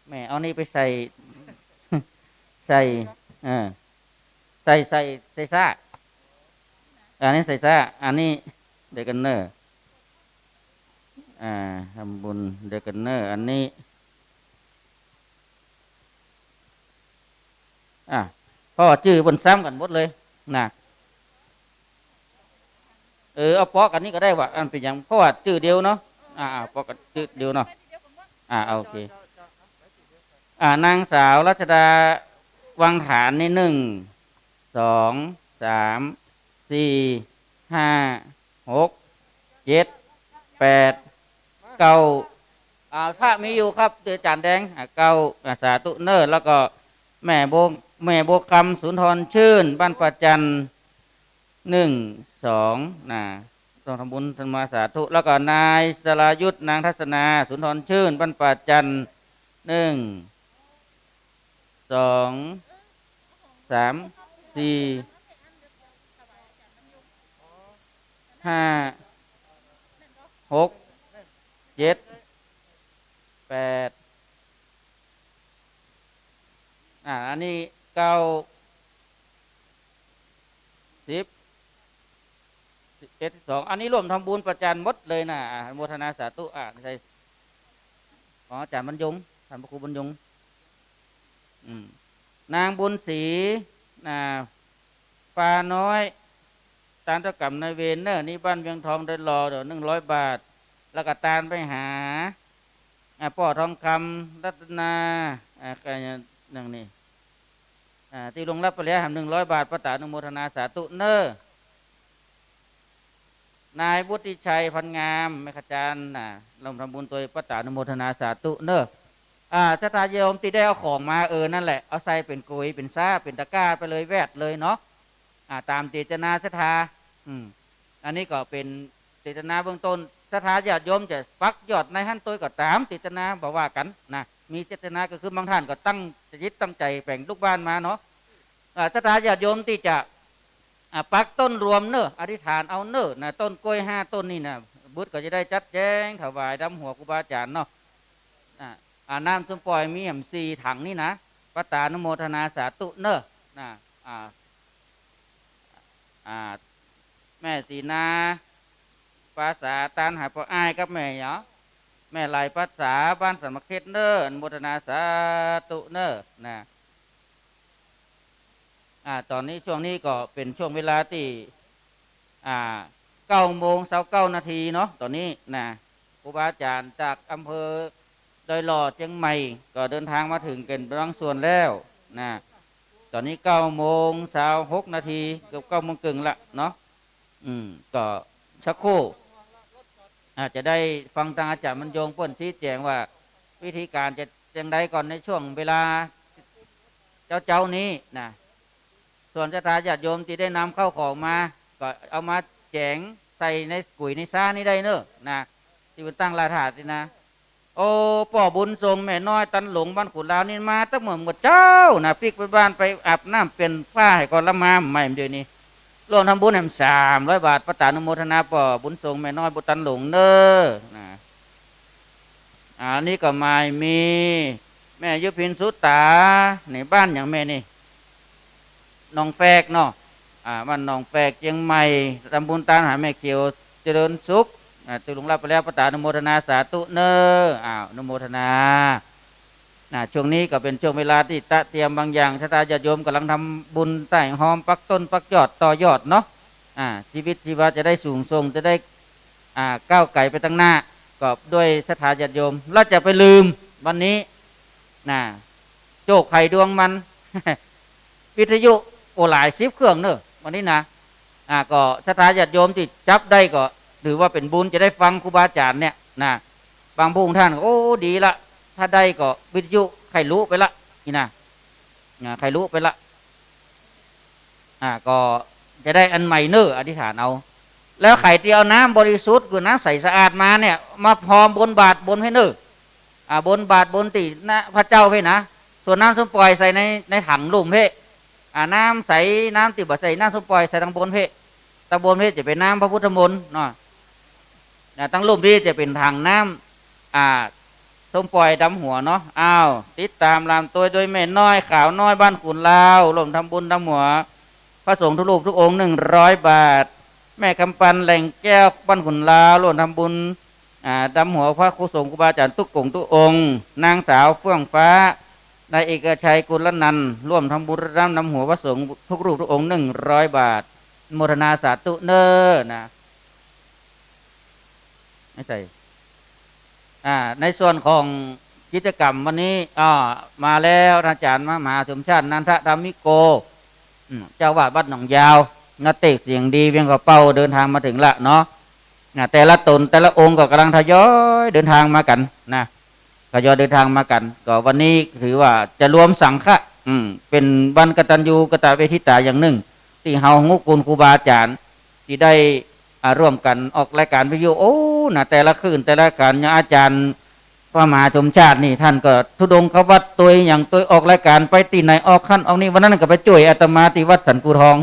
แม่เอานี่ไปใส่ ใส่ เออ ใส่ ใส่ ใส่ซ้า อันนี้ใส่ซ้า อันนี้เดียวกั๋นเน่อ อ่า ทำบุญเดียวกั๋นเน่อ อันนี้ อ่ะ เพราะว่าจื้อเปิ้นซ้ำกั๋นหมดเลย น่ะ เออ เอาเปาะกั๋นนี่ก็ได้วะ อันเป๋นหยัง เพราะว่าจื้อเดียวเนาะ อ่า อ่า เปาะกั๋นจื้อเดียวเนาะ อ่า โอเค อ่า นางสาวรัชดา วังฐานนี่ นึ่ง สอง สาม สี่ ห้า หก เจ็ด แปด เก้า อ่า พระมีอยู่ครับ เดี๋ยวอาจ๋ารย์แดง อ่า เก้า อ่า สาธุเน่อ แล้วก็แม่บัว แม่บัวคำ สุนทรชื่น บ้านป่าจัน นึ่ง สอง น่ะ ต้องทำบุญทำมาสาธุ แล้วก็นายสรายุทธ นางทัศนา สุนทรชื่น บ้านป่าจัน นึ่ง สอง สาม สี่ ห้า หก เจ็ด แปด อ่า อันนี้ เก้า สิบ สิบเอ็ด สิบสอง อันนี้ร่วมทำบุญประจันหมดเลยน่ะ อ่า อนุโมทนาสาธุ อ่า ใช่ ของอาจ๋ารย์บรรยง ท่านพระครูบรรยง อืม นางบุญศรี อ่า ปาน้อย ตานเจ้ากรรมนายเวรเน่อ นี่บ้านเวียงทอง ดอยหล่อ เดี๋ยว นึ่งร้อยบาท แล้วก็ตานไปหา อ่า ป้อทองคำ รัตนา อ่า ก็อย่างนี้ อ่า ตี้ล่วงลับไปแล้ว แหม นึ่งร้อยบาท ป้าต๋าอนุโมทนาสาธุเน่อ นายวุฒิชัย พันงาม แม่ขจาร น่ะ ร่วมทำบุญตวย ป้าต๋าอนุโมทนาสาธุเน่อ อ่า ศรัทธาญาติโยมตี้ได้เอาของมา เออ นั่นแหละ เอาใส่เป๋นก๋วย เป๋นซ้า เป๋นตะกร้าไปเลยแวดเลยเนาะ อ่า ต๋ามเจตนาศรัทธา อืม อันนี้ก็เป๋นเจตนาเบื้องต้น ศรัทธาญาติโยมจะปักยอดในหั้นตวยก็ต๋ามเจตนา บ่ว่ากั๋นนะ มีเจตนาก็คือบางท่านก็ตั้งจิตตั้งใจ๋แป๋งลูกบ้านมาเนาะ อ่า ศรัทธาญาติโยมตี้จะ อ่า ปักต้นรวมเน่อ อธิษฐานเอาเน่อ นะ ต้นกล้วยห้าต้นนี่นะ บุตรก็จะได้จัดแจงถวายดำหัวครูบาอาจ๋ารย์เนาะ อ่า อ่า น้ำส้มป่อยมีแหมสี่ถังนี่นะ ป้าต๋าอนุโมทนาสาธุเน่อ นะ อ่า อ่า แม่ศรีนา ปาสา ตานหาป้ออ้ายกับแม่หยอ แม่ไหล ปาสา บ้านสามัคเขตเน่อ อนุโมทนาสาธุเน่อ นะ อ่า ต๋อนนี้ช่วงนี้ก็เป๋นช่วงเวลาตี้ อ่า เก้าโมงซาวเก้านาทีเนาะ ต๋อนนี้นะ ครูบาอาจ๋ารย์จากอำเภอดอยหล่อ เจียงใหม่ ก็เดินทางมาเถิงกั๋นบางส่วนแล้วนะ ต๋อนนี้เก้าโมงซาวหกนาที เกือบเก้าโมงเกิ่งละเนาะ อืม ก็สักครู่ อาจจะได้ฟังตางอาจ๋ารย์บรรยงเปิ้นชี้แจ๋งว่าวิธีก๋านจะจังใดก่อนในช่วงเวลาเจ๊าๆ นี้นะ ส่วนศรัทธาญาติโยมตี้ได้นำข้าวของมา ก็เอามาแจ๋งใส่ในก๋วยในซ้านี้ได้เน่อ นะ ตี้เปิ้นตั้งลาถาดนี่นะ โอ้ ป้อบุญส่งแม่น้อยตันหลงบ้านขุนลาวนี่มาตั้งเมื่อเมื่อเจ๊านะ ปิ๊กไปบ้านไปอาบน้ำเปลี่ยนผ้าหื้อก่อนละมาใหม่เดี๋ยวนี้ ร่วมทำบุญแหมสามร้อยบาท ป้าต๋าอนุโมทนาป้อบุญส่งแม่น้อยบุญตันหลงเน่อ นะ อันนี้ก็หมายมี แม่ยุพินสุตา ในบ้านหยังแม่นี่ หนองแฟกเนาะ อ่า บ้านหนองแฟก เจียงใหม่ ทำบุญตานหาแม่เขียวเจริญสุข อ่า ตี้ล่วงลับไปแล้ว ป้าต๋าอนุโมทนาสาธุเน่อ อ้าว อนุโมทนา นะ ช่วงนี้ก็เป๋นช่วงเวลาตี้ตะเตรียมบางอย่าง ศรัทธาญาติโยมก่ำลังทำบุญใต้ฮอมปักต้นปักยอดต่อยอดเนาะ อ่า ชีวิตชีวาจะได้สูงส่ง จะได้ อ่า ก้าวไก๋ไปตังหน้า ก็ด้วยศรัทธาญาติโยม แล้วจะไปลืมวันนี้ นะ โจคไผดวงมัน วิทยุ โอ้ หลายสิบเครื่องเน่อ วันนี้นะ อ่า ก็ศรัทธาญาติโยมตี้จับได้ก็ ถือว่าเป๋นบุญจะได้ฟังครูบาอาจ๋ารย์เนี่ยนะ บางพระองค์ท่านก็ โอ้ ดีละ ถ้าได้ก็วิทยุใค่ฮู้ไปละ นี่นะ อ่า ใค่ฮู้ไปละ อ่า ก็จะได้อันใหม่เน่อ อธิษฐานเอา แล้วใผตี้เอาน้ำบริสุทธิ์ คือน้ำใสสะอาดมาเนี่ย มาพรมบนบาตรบนไว้เน่อ อ่า บนบาตรบนตี้หน้าพระเจ้าเพ่นนะ ส่วนน้ำส้มป่อยใส่ใน ในถังลุ่มเพ่น อ่า น้ำใส น้ำตี้บ่ใส่น้ำส้มป่อยใส่ตังบนเพ่น ตังบนเพ่นจะเป๋นน้ำพระพุทธมนต์เนาะ นะ ตังลุ่มนี้จะเป๋นถังน้ำ อ่า ส้มป่อยดำหัวเนาะ อ้าว ติดต๋ามลำตวยโดยแม่น้อยขาวน้อยบ้านขุนลาว ร่วมทำบุญดำหัวพระสงฆ์ทุกรูปทุกองค์ หนึ่งร้อยบาท แม่คำปันแหล่งแก้วบ้านขุนลาว ร่วมทำบุญ อ่า ดำหัวพระครูสงฆ์ครูบาอาจ๋ารย์ทุกองค์ทุกองค์ นางสาวเฟื่องฟ้า นายเอกชัยกุลนันท์ ร่วมทำบุญรดน้ำดำหัวพระสงฆ์ทุกรูปทุกองค์ หนึ่งร้อยบาท โมทนาสาธุเน่อนะ ไม่ใช่ อ่า ในส่วนของกิจกรรมวันนี้ อ่า มาแล้ว อาจ๋ารย์มหาสมชาติ นันทธรรมิโก อืม เจ้าอาวาสวัดหนองยาว นักเตะเสียงดี เวียงกะเป้า เดินทางมาเถิงละเนาะ นะ แต่ละต๋นแต่ละองค์ก็ก่ำลังทยอยเดินทางมากั๋นนะ ทยอยเดินทางมากั๋น ก็วันนี้ถือว่าจะรวมสังฆะ อืม เป๋นวันกตัญญูกตเวทิตาอย่างนึ่ง ตี้เฮาฮู้คุณครูบาอาจ๋ารย์ ตี้ได้ อ่า ร่วมกั๋นออกรายก๋านวิทยุ โอ้ นะ แต่ละคืนแต่ละก๋าน อย่างอาจ๋ารย์พระมหาสมชาตินี่ ต้านก็ธุดงค์เข้าวัดตวย อย่างตวยออกรายก๋านไปตี้ไหน ออกหั้นออกนี่ วันนั้นก็ไปจ้วยอาตมาตี้วัดสันกูทอง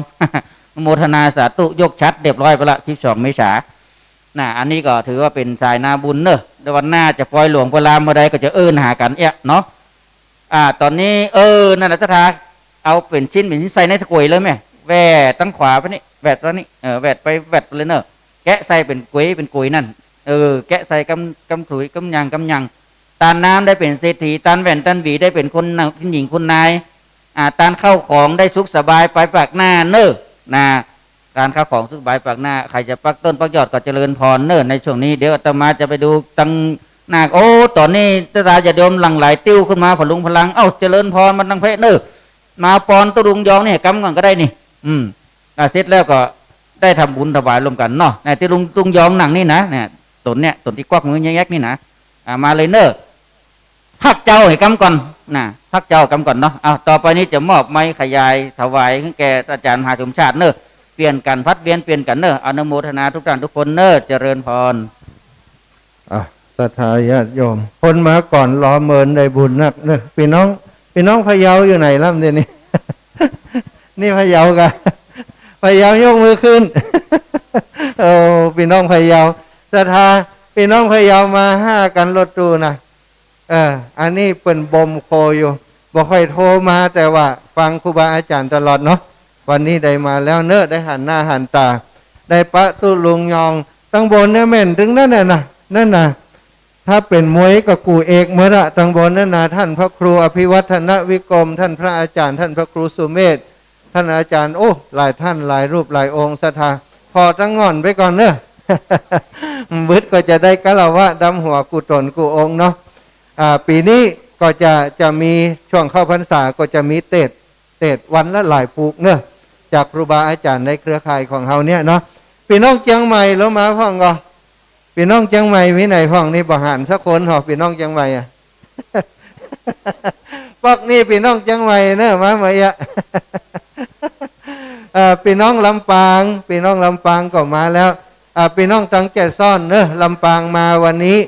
โมทนาสาธุ ยกฉัตรเรียบร้อยไปละ สิบสองเมษา นะ อันนี้ก็ถือว่าเป๋นสายนาบุญเน่อ เดี๋ยววันหน้าจะปอยหลวงปอยลามเมื่อใดก็จะเอิ้นหากั๋นเอี้ยเนาะ อ่า ต๋อนนี้ เออ นั่นแหละ ศรัทธา เอาเป๋นชิ้นเป๋นชิ้นใส่ในถ้วยเลยแม่ แหวดตังขวาไปนี่ แหวดไปนี่ เออ แหวดไป แหวดไปเลยเน่อ แกะใส่เป๋นก๋วยเป๋นก๋วยนั่น เออ แกะใส่กำ กำถุย กำยัง กำยัง ต้านน้ำได้เป๋นเศรษฐี ต้านแว่น ต้านหวีได้เป๋นคนหนึ่ง คนหญิง คนนาย อ่า ต้านข้าวของได้สุขสบายไปปากหน้าเน่อ นะ ต้านข้าวของสุขสบายปากหน้า ใผจะปักต้นปักยอดก็เจริญพรเน่อ ในช่วงนี้ เดี๋ยวอาตมาจะไปดูตังหน้า โอ้ ต๋อนนี้ศรัทธาญาติโยมหลั่งไหลติ้วขึ้นมาพะลุงพะลัง เอ้า เจริญพรมาตังเพะเน่อ มาปอนตุ๊ลุงยองนี่กำก่อนก็ได้นี่ อืม อ่า เสร็จแล้วก็ได้ทำบุญถวายร่วมกั๋นเนาะ ในตุ๊ลุง ตุ๊ลุงยองนั่งนี่นะ เนี่ย ต๋นเนี่ย ต๋นตี้กวักมือแยกๆนี่นะ อ่า มาเลยเน่อ พักเจ้าหื้อกำก่อนนะ พักเจ้ากำก่อนเนาะ อ้าว ต่อไปนี้จะมอบไมค์ขยายถวายหื้อแก่อาจ๋ารย์มหาสมชาติเน่อ เปลี่ยนกั๋น ผลัดเวียนเปลี่ยนกั๋นเน่อ อนุโมทนาทุกท่านทุกคนเน่อ เจริญพร อ่ะ ศรัทธาญาติโยม คนมาก่อนรอเมินได้บุญนักเน่อ ปี้น้อง ปี้น้องพะเยาอยู่ไหนล่ำเดี๋ยวนี้ นี่พะเยากา พะเยายกมือขึ้น โอ้ ปี้น้องพะเยา ศรัทธา ปี้น้องพะเยามาหากั๋นรถตู้นะ เออ อันนี้เปิ้นบ่มโคอยู่ บ่ค่อยโทรมา แต่ว่าฟังครูบาอาจ๋ารย์ตลอดเนาะ วันนี้ได้มาแล้วเน่อ ได้หันหน้าหันต๋า ได้ปะตุ๊ลุงยอง ตังบนเนี่ยแม่นตึงนั้นน่ะนะ นั่นน่ะ ถ้าเป๋นมวยก็กู้เอกหมดอะ ตังบนนั่นน่ะ ต้านพระครูอภิวัฒนวิกรม ต้านพระอาจ๋ารย์ ต้านพระครูสุเมธ ต้านอาจ๋ารย์ โอ้ หลายต้านหลายรูปหลายองค์ ศรัทธา ผ่อตังหง่อนไปก่อนเน่อ บึดก็จะได้คารวะดำหัวกู้ต๋นกู้องค์เนาะ อ่า ปี๋นี้ก็จะ จะมีช่วงเข้าพรรษาก็จะมีเตสน์ เตสน์วันละหลายปลูกเน่อ จากครูบาอาจ๋ารย์ในเครือข่ายของเฮาเนี่ยเนาะ ปี้น้องเจียงใหม่ลงมาพ่องก่อ ปี้น้องเจียงใหม่มีไหนพ่องนี่ บ่หันสักคนหรอ ปี้น้องเจียงใหม่อะ ปอกนี่ปี้น้องเจียงใหม่เน่อ มาเมื่อกี้ เอ่อ ปี้น้องลำปาง ปี้น้องลำปางก็มาแล้ว อ่า ปี้น้องตังแก่ซ่อนเน่อ ลำปางมาวันนี้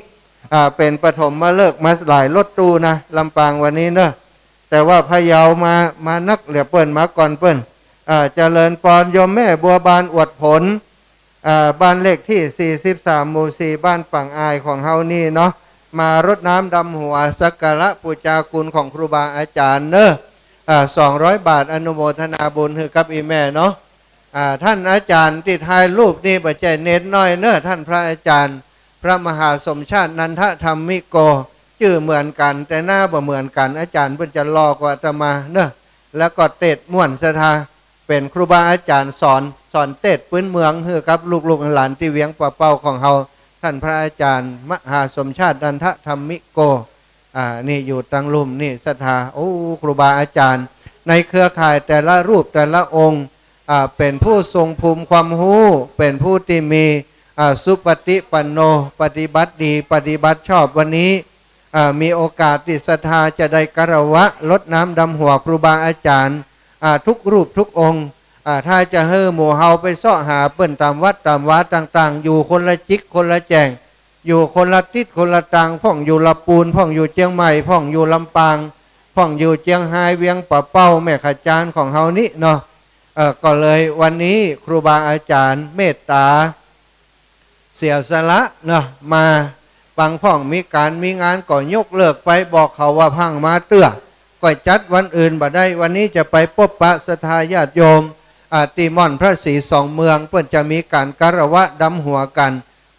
อ่า เป๋นปฐมฤกษ์มาหลายรถตู้นะ ลำปางวันนี้เน่อ แต่ว่าพะเยามา มานักเหลือเปิ้น มาก่อนเปิ้น อ่า เจริญพรโยมแม่บัวบานอวดผล อ่า บ้านเลขตี้ สี่สิบสาม หมู่สี่ บ้านป่างอายของเฮานี่เนาะ มารดน้ำดำหัวสักการะปู๋จาคุณของครูบาอาจ๋ารย์เน่อ อ่า สองร้อยบาท อนุโมทนาบุญหื้อกับอี่แม่เนาะ อ่า ต้านอาจ๋ารย์ตี้ถ่ายรูปนี่บ่ใจ้เนนน้อยเน่อ ต้านพระอาจ๋ารย์ พระมหาสมชาตินันทธรรมิโก จื้อเหมือนกั๋น แต่หน้าบ่เหมือนกั๋น อาจ๋ารย์เปิ้นจะหล่อกว่าอาตมาเน่อ แล้วก็เตสน์ม่วน ศรัทธา เป๋นครูบาอาจ๋ารย์สอน สอนเตสน์ปื๊นเมืองหื้อกับลูกๆหลานๆตี้เวียงป่าเป้าของเฮา ต้านพระอาจ๋ารย์มหาสมชาตินันทธรรมิโก อ่า นี่อยู่ตังลุ่มนี่ ศรัทธา โอ้ ครูบาอาจ๋ารย์ในเครือข่ายแต่ละรูปแต่ละองค์ อ่า เป๋นผู้ทรงภูมิความฮู้ เป๋นผู้ตี้มี อ่า สุปฏิปันโน ปฏิบัติดี ปฏิบัติชอบ วันนี้ อ่า มีโอกาสตี้ศรัทธาจะได้คารวะรดน้ำดำหัวครูบาอาจ๋ารย์ อ่า ทุกรูปทุกองค์ อ่า ถ้าจะหื้อหมู่เฮาไปเซาะหาเปิ้นต๋ามวัดต๋ามวาต่างๆ อยู่คนละจิ๊กคนละแจ้ง อยู่คนละติ๊ดคนละตาง พ่องอยู่ละปูน พ่องอยู่เจียงใหม่ พ่องอยู่ลำปาง พ่องอยู่เจียงฮาย เวียงป่าเป้า แม่ขะจานของเฮานี้เนาะ เอ่อ ก็เลยวันนี้ครูบาอาจ๋ารย์เมตต๋า เสียสละเนาะ มา บางพ่องมีก๋านมีงานก็ยกเลิกไป บอกเขาว่าพั่งมาเตื้อ ก็จัดวันอื่นบ่ได้ วันนี้จะไปปบปะศรัทธาญาติโยม อ่า ตี้ม่อนพระศรีสองเมือง เปิ้นจะมีก๋านคารวะดำหัวกั๋น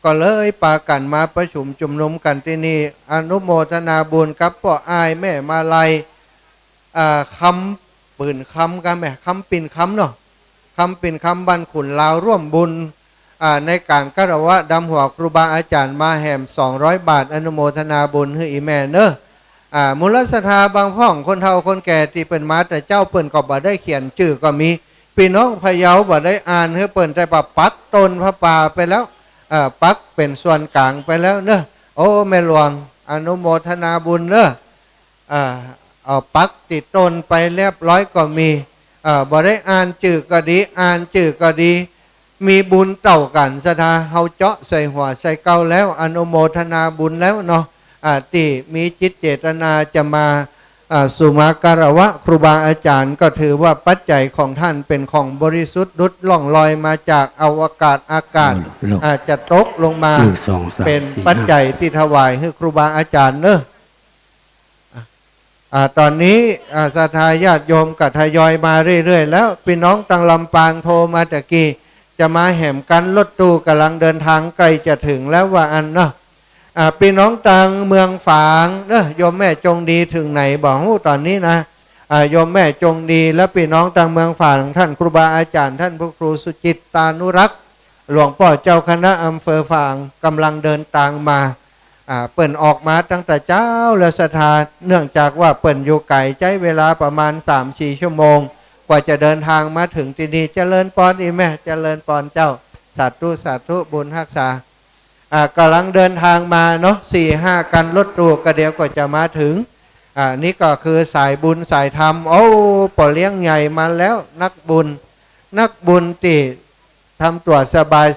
ก็เลยปากั๋นมาประชุมจุมนุมกั๋นตี้นี่ อนุโมทนาบุญกับป้ออ้ายแม่มาลัย อ่า คำปืนคำกั๋นแหม คำปิ่นคำเนาะ คำปิ่นคำบ้านขุนลาวร่วมบุญ อ่า ในก๋านคารวะดำหัวครูบาอาจ๋ารย์มาแหมสองร้อยบาท อนุโมทนาบุญหื้ออี่แม่เนาะ อ่า มูลศรัทธาบางพ่องคนเฒ่าคนแก่ตี้เปิ้นมาแต่เจ๊าเปิ้นก็บ่ได้เขียนจื้อก็มี ปี้น้องพะเยาบ่ได้อ่านหื้อเปิ้น แต่ว่าปักต้นผ้าป่าไปแล้ว เอ่อ ปักเป๋นส่วนก๋างไปแล้วเนาะ โอ้ แม่หลวง อนุโมทนาบุญเนาะ อ่า เอาปักตี้ต้นไปเรียบร้อยก็มี เอ่อ บ่ได้อ่านจื้อก็ดี อ่านจื้อก็ดี มีบุญเต้ากั๋น ศรัทธาเฮาเจาะใส่หัวใส่เก๊าแล้ว อนุโมทนาบุญแล้วเนาะ อ่า ตี้มีจิตเจตนาจะมา อ่า สุมาคารวะครูบาอาจ๋ารย์ ก็ถือว่าปัจจัยของท่านเป๋นของบริสุทธิ์ หลุดล่องลอยมาจากอวกาศอากาศ ลูก ลูก อ่า จะตกลงมา หนึ่ง สอง สาม เป๋น สี่ ปัจจัย ห้า ตี้ถวายหื้อครูบาอาจ๋ารย์เนาะ อ่า ต๋อนนี้ อ่า ศรัทธาญาติโยมก็ทยอยมาเรื่อยๆ แล้ว ปี้น้องตางลำปางโทรมาตะกี้ จะมาแหมกั๋น รถตู้ก่ำลังเดินทางใกล้จะถึงแล้วว่าอั้นเนาะ อ่า ปี้น้องตางเมืองฝางเนาะ โยมแม่จงดีเถิงไหนบ่ฮู้ต๋อนนี้นะ อ่า โยมแม่จงดีและปี้น้องตางเมืองฝาง ท่านครูบาอาจ๋ารย์ ท่านพระครูสุจิตตานุรักษ์ หลวงป้อเจ้าคณะอำเภอฝาง ก่ำลังเดินตางมา อ่า เปิ้นออกมาตั้งแต่เจ๊าแล้วศรัทธา เนื่องจากว่าเปิ้นอยู่ไก๋ ใจ๊เวลาประมาณสามสี่ชั่วโมง กว่าจะเดินทางมาเถิงตี้นี่ เจริญปอนอี่แม่ เจริญปอนเจ้า สาธุ สาธุ บุญฮักษา อ่า ก่ำลังเดินทางมาเนาะ สี่ห้าคันรถตู้ ก็เดี๋ยวก็จะมาเถิง อ่า นี่ก็คือสายบุญสายธรรม โอ้ ป้อเลี้ยงใหญ่มาแล้ว นักบุญ นักบุญตี้ ทำตั๋ว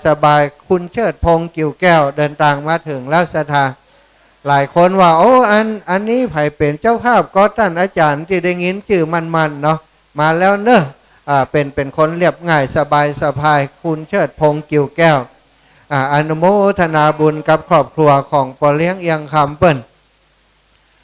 สบายๆ คุณเชิดพงษ์ กิ่วแก้ว เดินตางมาเถิงแล้วศรัทธา หลายคนว่า โอ้ อัน อันนี้ใผเป๋นเจ้าภาพ ก็ต้านอาจ๋ารย์ตี้ได้ยินจื้อมั่นๆ เนาะ มาแล้วเนาะ อ่า เป๋น เป๋นคนเรียบง่ายสบายๆ คุณเชิดพงษ์ กิ่วแก้ว อ่า อนุโมทนาบุญกับครอบครัวของป้อเลี้ยงเอียงคำเปิ้น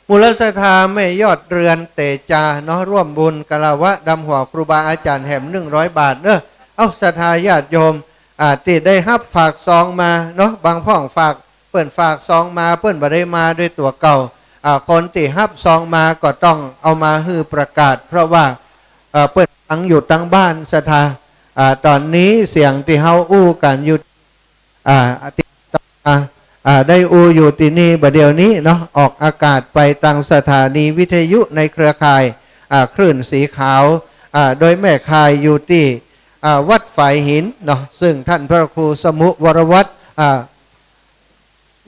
มูลศรัทธาแม่ยอดเรือนเตจาเนาะ ร่วมบุญคารวะดำหัวครูบาอาจ๋ารย์แหมหนึ่งร้อยบาทเนาะ เอ้า ศรัทธาญาติโยม อ่า ตี้ได้ฮับฝากซองมาเนาะ บางพ่องฝาก เปิ้นฝากซองมา เปิ้นบ่ได้มาด้วยตั๋วเก่า อ่า คนตี้ฮับซองมาก็ต้องเอามาหื้อประกาศ เพราะว่า เอ่อ เปิ้นฟังอยู่ตางบ้านศรัทธา อ่า ต๋อนนี้เสียงตี้เฮาอู้กั๋นอยู่ อ่า ตี้ อ่า อ่า ได้อู้อยู่ตี้นี่บ่าเดี่ยวนี้เนาะ ออกอากาศไปตางสถานีวิทยุในเครือข่าย อ่า คลื่นสีขาว อ่า โดยแม่ข่ายอยู่ตี้ อ่า วัดฝายหินเนาะ ซึ่งท่านพระครูสมุวรวัฒน์ อ่า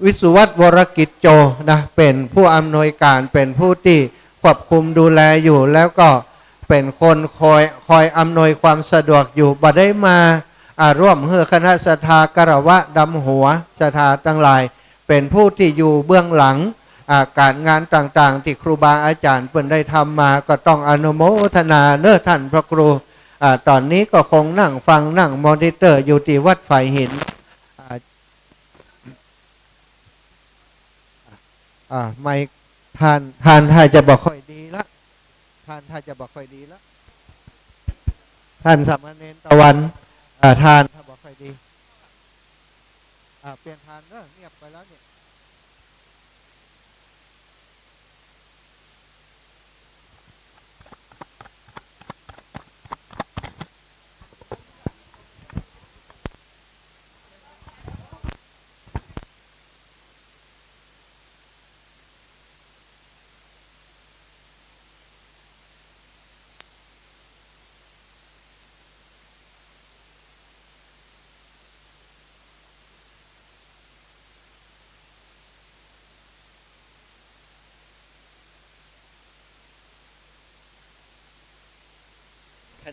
วิสุวัฒน์วรกิจโจนะ เป๋นผู้อำนวยการ เป๋นผู้ตี้ควบคุมดูแลอยู่ แล้วก็เป๋นคนคอย คอยอำนวยความสะดวกอยู่ บ่ได้มา อ่า ร่วมหื้อคณะศรัทธาคารวะดำหัว ศรัทธาตังหลาย เป๋นผู้ตี้อยู่เบื้องหลัง อ่า ก๋านงานต่างๆ ตี้ครูบาอาจ๋ารย์เปิ้นได้ทำมา ก็ต้องอนุโมทนาเนาะท่านพระครู อ่า ต๋อนนี้ก็คงนั่งฟัง นั่งมอนิเตอร์อยู่ตี้วัดฝายหิน อ่า อ่า ไมค์ท่าน ท่านท่าจะบ่ค่อยดีละ ท่านท่าจะบ่ค่อยดีละ ท่านสามเณรตะวัน อ่า ท่านท่าบ่ค่อยดี อ่า เปลี่ยนท่านเนาะ เงียบไปแล้วเนี่ย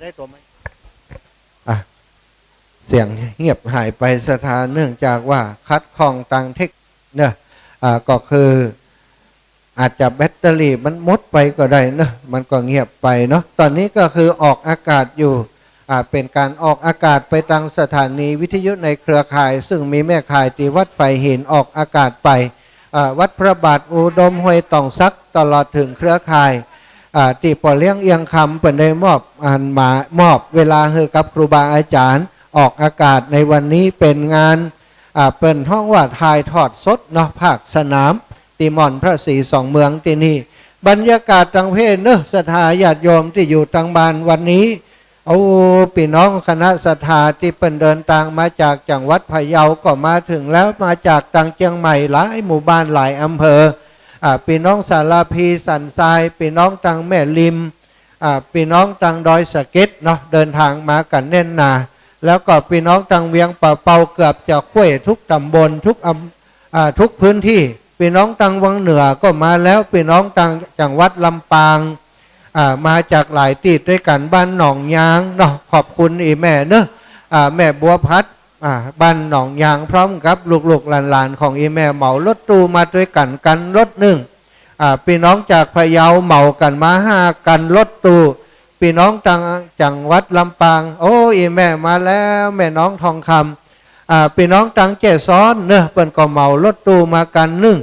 ได้ตั๋วไหม อ่ะ เสียงเงียบหายไปศรัทธา เนื่องจากว่าขัดข้องตางเทคนิคเนอะ อ่า ก็คือ อาจจะแบตเตอรี่มันหมดไปก็ได้เนอะ มันก็เงียบไปเนาะ ตอนนี้ก็คือออกอากาศอยู่ อ่า เป๋นก๋านออกอากาศไปตางสถานีวิทยุในเครือข่าย ซึ่งมีแม่ข่ายตี้วัดฝายหินออกอากาศไป อ่า วัดพระบาทอุดม ห้วยต้องสัก ตลอดเถิงเครือข่าย อ่า ตี้ป้อเลี้ยงเอี้ยงคำเปิ้นได้มอบ อันมามอบเวลาหื้อกับครูบาอาจ๋ารย์ ออกอากาศในวันนี้เป๋นงาน อ่า เปิ้นฮ้องว่าถ่ายทอดสดเนาะ ภาคสนาม ตี้ม่อนพระศรีสองเมืองตี้นี่ บรรยากาศตางเพศเนอะ ศรัทธาญาติโยมตี้อยู่ตางบ้านวันนี้ โอ้ ปี้น้องคณะศรัทธาตี้เปิ้นเดินตางมาจากจังหวัดพะเยาก็มาเถิงแล้ว มาจากตางเจียงใหม่หลายหมู่บ้านหลายอำเภอ อ่า ปี้น้องสารภี สันทราย ปี้น้องตางแม่ริม อ่า ปี้น้องตางดอยสะเก็ดเนาะ เดินตางมากั๋นแน่นหนา แล้วก็ปี้น้องตางเวียงป่าเปาเกือบจะคว่ำทุกต๋ำบล ทุกอำ อ่า ทุกพื้นตี้ ปี้น้องตางวังเหนือก็มาแล้ว ปี้น้องตางจังหวัดลำปาง อ่า มาจากหลายตี้ตวยกั๋น บ้านหนองยางเนาะ ขอบคุณอี่แม่เนอะ อ่า แม่บัวพัด อ่า บ้านหนองยาง พร้อมกับลูกๆหลานๆของอี่แม่เหมารถตู้มาตวยกั๋น คันรถนึ่ง อ่า ปี้น้องจากพะเยาเหมากั๋นมาห้าคันรถตู้ ปี้น้องตางจังหวัดลำปาง โอ้ อี่แม่มาแล้ว แม่น้องทองคำ อ่า ปี้น้องตางแจ้ซ้อนเนอะ เปิ้นก็เหมารถตู้มาคันนึ่ง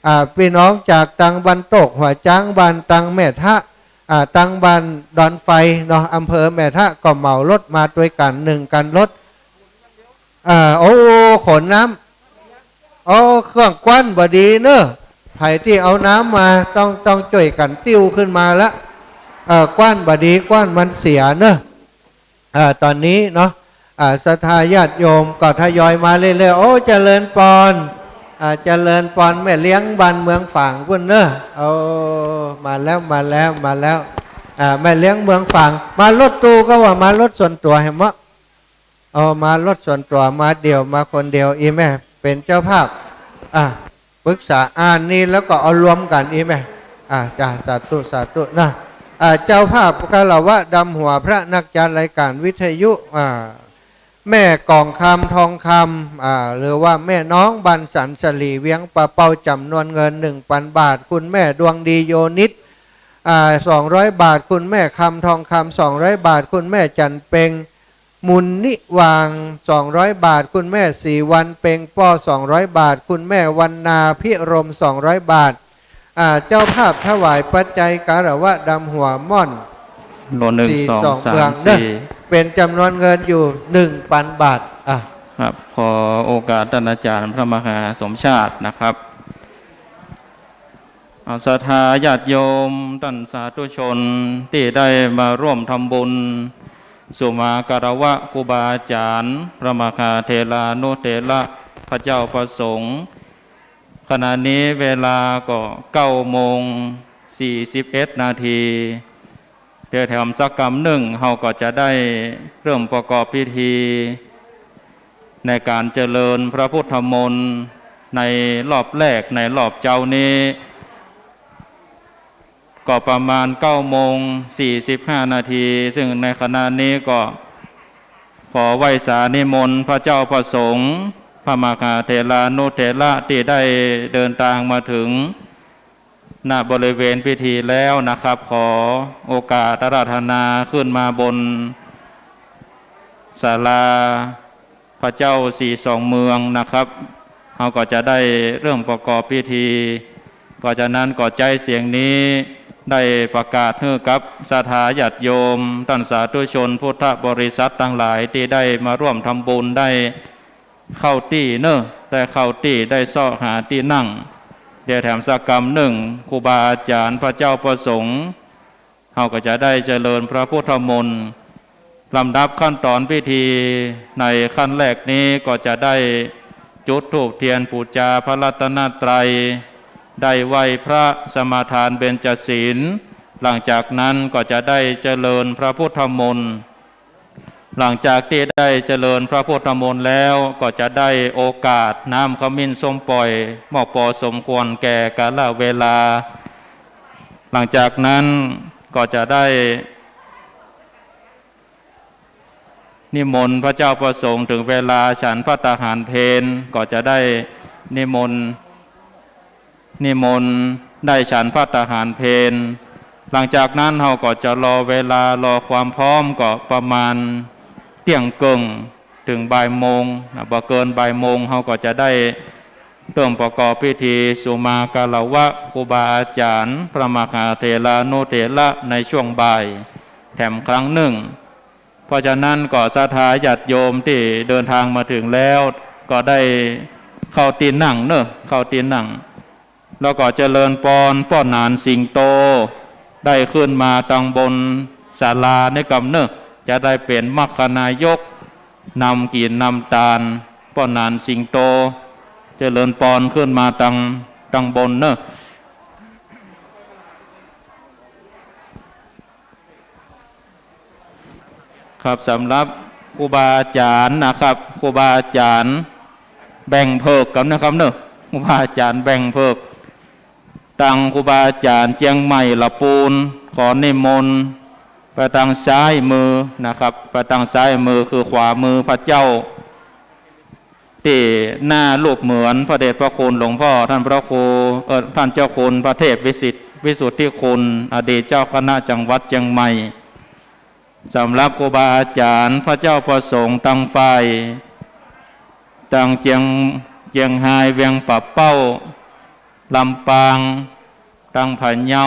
อ่า ปี้น้องจากตางบ้านโตกหัวจ๊าง บ้านตางแม่ทะ อ่า ตางบ้านดอนไฟเนาะ อำเภอแม่ทะ ก็เหมารถมาตวยกั๋นนึ่งคันรถ อ่า โอ้ ขนน้ำ โอ้ เครื่องกวั้นบ่ดีเนอะ ใผตี้เอาน้ำมาต้อง ต้องจ้วยกั๋นติ้วขึ้นมาละ เออ กวั้นบ่ดี กวั้นมันเสียเนอะ อ่า ตอนนี้เนาะ อ่า ศรัทธาญาติโยมก็ทยอยมาเรื่อยๆ โอ้ เจริญปอน อ่า เจริญปอน แม่เลี้ยงบ้านเมืองฝางปู้นเนอะ โอ้ มาแล้ว มาแล้ว มาแล้ว อ่า แม่เลี้ยงเมืองฝาง มารถตู้ก็ว่ามารถส่วนตั๋วแหมเนาะ เอามารถส่วนตั๋ว มาเดี่ยว มาคนเดียว อี่แม่เป๋นเจ้าภาพ อ่ะ ปรึกษาอ่านนี่แล้วก็เอารวมกั๋น อี่แม่ อ่ะ จ้ะ สาธุ สาธุนะ อ่ะ เจ้าภาพคารวะดำหัวพระนักจัดรายการวิทยุ อ่ะ แม่กองคำทองคำ อ่ะ หรือว่าแม่น้องบ้านสันสลี เวียงป่าเปา จ๋ำนวนเงินหนึ่งปันบาท คุณแม่ดวงดีโยนิต อ่ะ สองร้อยบาท คุณแม่คำทองคำ สองร้อยบาท คุณแม่จันเพ็ง มุนนิวางค์ สองร้อยบาท คุณแม่ศรีวรรณเพ็งป้อ สองร้อยบาท คุณแม่วรรณาภิรมย์ สองร้อยบาท อ่า เจ้าภาพถวายปัจจัยคารวะดำหัวม่อน โลหนึ่ง สี่ สอง สอง สาม เมืองเด้อ สี่ เป๋นจ๋ำนวนเงินอยู่หนึ่งปันบาท อ่ะ ครับ ขอโอกาสต้านอาจ๋ารย์พระมหาสมชาตินะครับ อ่า ศรัทธาญาติโยม ต้านสาธุชนตี้ได้มาร่วมทำบุญ สุมาคารวะครูบาอาจ๋ารย์ พระมหาเถรานุเถระ พระเจ้าพระสงฆ์ ขณะนี้เวลาก็เก้าโมงสี่สิบเอ็ดนาที เดี๋ยวแถมสักกำนึ่ง เฮาก็จะได้เริ่มประกอบพิธี ในก๋านเจริญพระพุทธมนต์ในรอบแรกในรอบเจ๊านี้ ก็ประมาณเก้าโมงสี่สิบห้านาที ซึ่งในขณะนี้ก็ขอไหว้สานิมนต์พระเจ้าพระสงฆ์ พระมหาเถรานุเถระตี้ได้เดินตางมาเถิง ณ บริเวณพิธีแล้วนะครับ ขอโอกาสอาราธนาขึ้นมาบนศาลาพระเจ้าศรีสองเมืองนะครับ เฮาก็จะได้เริ่มประกอบพิธี เพราะฉะนั้นก็ใจ๊เสียงนี้ได้ประกาศหื้อกับศรัทธาญาติโยม ต้านสาธุชนพุทธบริษัทตังหลายตี้ได้มาร่วมทำบุญได้ เข้าตี้เนอะ ได้เข้าตี้ ได้เซาะหาตี้นั่ง เดี๋ยวแถมสักกำนึ่ง ครูบาอาจ๋ารย์ พระเจ้าพระสงฆ์ เฮาก็จะได้เจริญพระพุทธมนต์ ลำดับขั้นตอนพิธีในขั้นแรกนี้ก็จะได้จุดธูปเทียนปู๋จาพระรัตนตรัย ได้ไหว้พระสมาทานเบญจศีล หลังจากนั้นก็จะได้เจริญพระพุทธมนต์ หลังจากตี้ได้เจริญพระพุทธมนต์แล้ว ก็จะได้โอกาสน้ำขมิ้นส้มป่อย เหมาะปอสมควรแก่กาลเวลา หลังจากนั้นก็จะได้ นิมนต์พระเจ้าพระสงฆ์ เถิงเวลาฉันภัตตาหารเพล ก็จะได้นิมนต์ นิมนต์ได้ฉันภัตตาหารเพล หลังจากนั้นเฮาก็จะรอเวลา รอความพร้อมก็ประมาณเตี้ยงเกิ่งเถิงบ่ายโมงนะ บ่เกินบ่ายโมงเฮาก็จะได้เริ่มประกอบพิธีสุมาคารวะครูบาอาจารย์ พระมหาเถรานุเถระในช่วงบ่ายแถมครั้งนึ่ง เพราะฉะนั้นก็ศรัทธาญาติโยมตี้เดินตางมาเถิงแล้ว ก็ได้เข้าตี้นั่งเนาะ เข้าตี้นั่ง แล้วก็เจริญปอนป้อหนานสิงโต ได้ขึ้นมาตังบนศาลาในกำเนาะ จะได้เป๋นมัคคานายก นำกิ๋นนำตาน ป้อหนานสิงโต เจริญปอนขึ้นมาตัง ตังบนเนาะ ครับ สำหรับครูบาอาจ๋ารย์นะครับ ครูบาอาจ๋ารย์แบ่งเผิกกั๋นนะครับเนาะ ครูบาอาจ๋ารย์แบ่งเผิก ตังครูบาอาจ๋ารย์เจียงใหม่ละปูน ขอนิมนต์ไปตังซ้ายมือนะครับ ไปตังซ้ายมือคือขวามือพระเจ้า ตี้หน้ารูปเหมือนพระเดชพระคุณหลวงพ่อท่านพระครู เอ่อ ท่านเจ้าคุณพระเทพวิสิทธิ์ วิสุทธิคุณ อดีตเจ้าคณะจังหวัดเจียงใหม่ สำหรับครูบาอาจ๋ารย์พระเจ้าพระสงฆ์ตังฝ่าย ตังเจียง เจียงฮาย เวียงป่าเป้า ลำปาง ตังพะเยา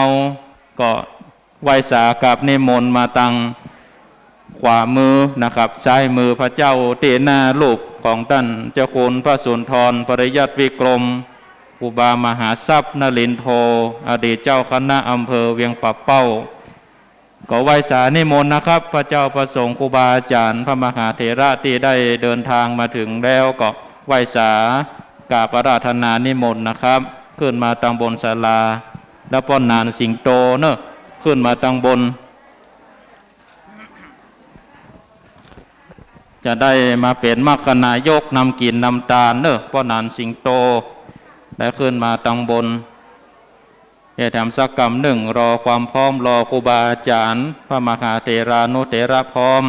ก็ไหว้สากราบนิมนต์มาตังขวามือนะครับ ซ้ายมือพระเจ้าตี้หน้ารูปของต้านเจ้าคุณพระสุนทรปริยัติวิกรม ครูบามหาทรัพย์นรินทโธ อดีตเจ้าคณะอำเภอเวียงป่าเป้า ก็ไหว้สานิมนต์นะครับ พระเจ้าพระสงฆ์ครูบาอาจ๋ารย์พระมหาเถระตี้ได้เดินตางมาเถิงแล้ว ก็ไหว้สากราบอาราธนานิมนต์นะครับ ขึ้นมาตังบนศาลา แล้วป้อหนานสิงโตเนาะ ขึ้นมาตังบน จะได้มาเป๋นมัคคานายกนำกิ๋นนำตานเนาะ ป้อหนานสิงโต ได้ขึ้นมาตังบน เดี๋ยวแถมสักกำนึ่ง รอความพร้อม รอครูบาอาจ๋ารย์พระมหาเถรานุเถระพร้อม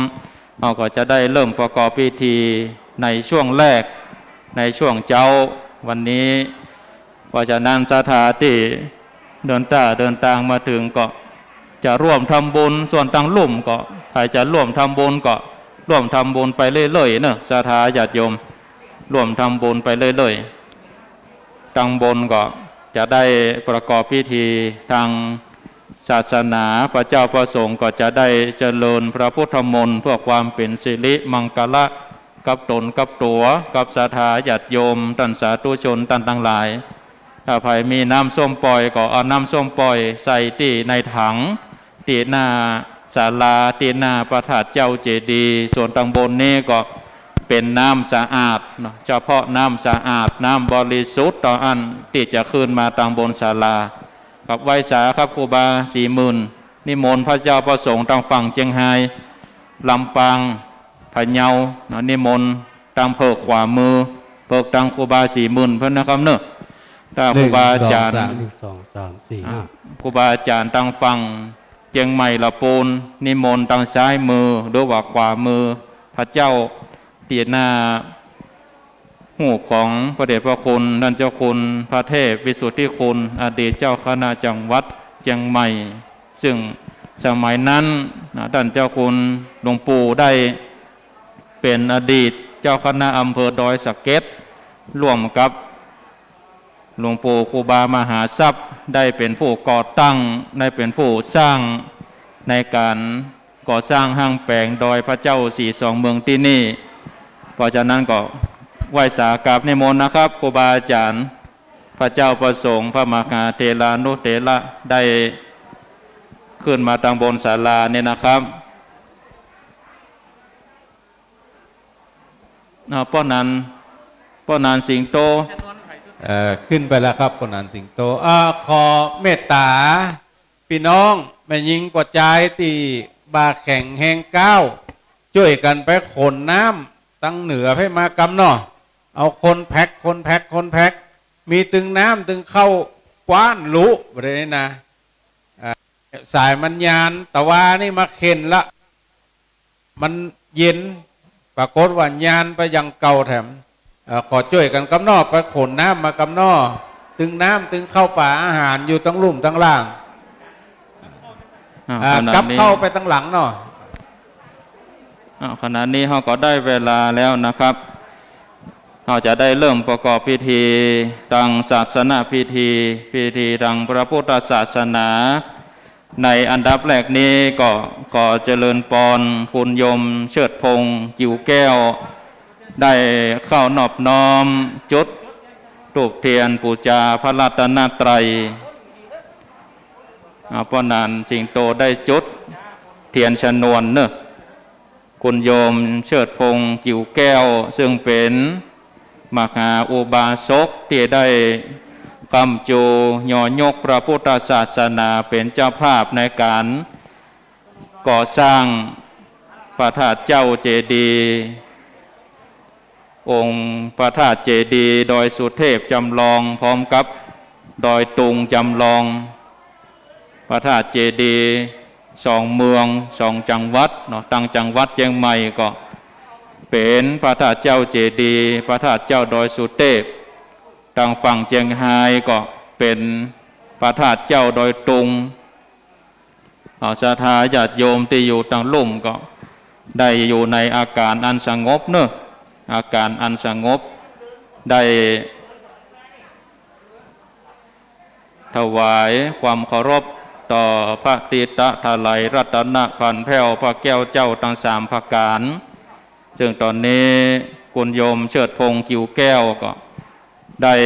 เฮาก็จะได้เริ่มประกอบพิธีในช่วงแรก ในช่วงเจ๊าวันนี้ เพราะฉะนั้นศรัทธาตี้เดินต้าเดินตางมาเถิงก็จะร่วมทำบุญ ส่วนตังลุ่มก็ ใผจะร่วมทำบุญก็ร่วมทำบุญไปเรื่อยๆ เนาะ ศรัทธาญาติโยม ร่วมทำบุญไปเรื่อยๆ ตังบนก็จะได้ประกอบพิธีทางศาสนา พระเจ้าพระสงฆ์ก็จะได้เจริญพระพุทธมนต์เพื่อความเป๋นสิริมังคละกับตนกับตั๋ว กับศรัทธาญาติโยม ต้านสาธุชนต้านตังหลาย ถ้าใผมีน้ำส้มป่อยก็เอาน้ำส้มป่อยใส่ตี้ในถัง ตี้หน้าศาลา ตี้หน้าพระธาตุเจ้าเจดีย์ ส่วนตังบนนี้ก็เป๋นน้ำสะอาดเนาะ เฉพาะน้ำสะอาด น้ำบริสุทธิ์เต้าอั้นตี้จะขึ้นมาตังบนศาลา กับไหว้สาครับ ครูบาสี่หมื่น นิมนต์พระเจ้าพระสงฆ์ตังฝั่งเจียงฮาย ลำปาง พะเยาเนาะ นิมนต์ตังเผิกขวามือ เผิกตังครูบาสี่หมื่นเปิ้นนะครับเนาะ ถ้าครูบาอาจ๋ารย์ นึ่ง สอง สาม สี่ ห้า ครูบาอาจ๋ารย์ตังฝั่งเจียงใหม่ละปูน นิมนต์ตังซ้ายมือหรือว่าขวามือ พระเจ้า ตี้หน้า ฮูปของพระเดชพระคุณต้านเจ้าคุณพระเทพวิสุทธิคุณ อดีตเจ้าคณะจังหวัดเจียงใหม่ ซึ่งสมัยนั้นนะ ต้านเจ้าคุณหลวงปู่ได้เป๋นอดีตเจ้าคณะอำเภอดอยสะเก็ด ร่วมกับหลวงปู่ครูบามหาทรัพย์ ได้เป๋นผู้ก่อตั้ง ได้เป๋นผู้สร้างในก๋าน ก่อสร้างห้างแป๋งดอยพระเจ้าสี่สองเมืองตี้นี่ เพราะฉะนั้นก็ไหว้สากราบนิมนต์นะครับ ครูบาอาจ๋ารย์ พระเจ้าพระสงฆ์ พระมหาเถรานุเถระ ได้ขึ้นมาตังบนศาลานี่นะครับ อ่า ป้อหนาน ป้อหนานสิงโต เอ่อ ขึ้นไปแล้วครับ ป้อหนานสิงโต อ่า ขอเมตต๋า ปี้น้องแม่ญิงป้อจายตี้บ่าแข็งแฮงก้าว จ้วยกั๋นไปขนน้ำตังเหนือไปมากำเนาะ เอาคนแพ็ค คนแพ็ค คนแพ็ค มีตึงน้ำตึงข้าวกว้านลุ บ่ได้นี่นะ อ่า สายมันยาน ตะวานี่มาเข็นละ มันเย็น ปรากฏว่าญาณไปอย่างเก่าแถม เอ่อ ขอจ้วยกั๋นกำน้อ ไปขนน้ำมากำน้อ ตึงน้ำตึงข้าวป๋าอาหารอยู่ตังลุ่มตังล่าง อ้าว อ่า ขณะนี้ กลับเข้าไปตังหลังเนาะ อ้าว ขณะนี้เฮาก็ได้เวลาแล้วนะครับ เฮาจะได้เริ่มประกอบพิธีตางศาสนพิธี พิธีตางพระพุทธศาสนา ในอันดับแรกนี้ก็ขอเจริญปอนคุณโยมเชิดพงษ์ กิ่วแก้ว ได้เข้านอบน้อมจุดธูปเทียนปู๋จาพระรัตนตรัย อ่า ป้อหนานสิงโตได้จุดเทียนชนวนเนาะ คุณโยมเชิดพงษ์ กิ่วแก้ว ซึ่งเป๋นมหาอุบาสกตี้ได้ก้ำจูยอยกพระพุทธศาสนา เป๋นเจ้าภาพในก๋านก่อสร้างพระธาตุเจ้าเจดีย์ องค์พระธาตุเจดีย์ดอยสุเทพจำลอง พร้อมกับดอยตุงจำลอง พระธาตุเจดีย์สองเมืองสองจังหวัดเนาะ ตางจังหวัดเจียงใหม่ก็เป๋นพระธาตุเจ้าเจดีย์ พระธาตุเจ้าดอยสุเทพ ตางฝั่งเจียงฮายก็เป๋นพระธาตุเจ้าดอยตุง เอาศรัทธาญาติโยมตี้อยู่ตางลุ่มก็ได้อยู่ในอาก๋านอันสงบเนาะ อาก๋านอันสงบ ได้ถวายความเคารพต่อพระติตะถลายรัตนพันแผ้วพระแก้วเจ้าตังสามประก๋าน ซึ่งต๋อนนี้คุณโยมเชิดพงษ์ กิ่วแก้ว ก็ได้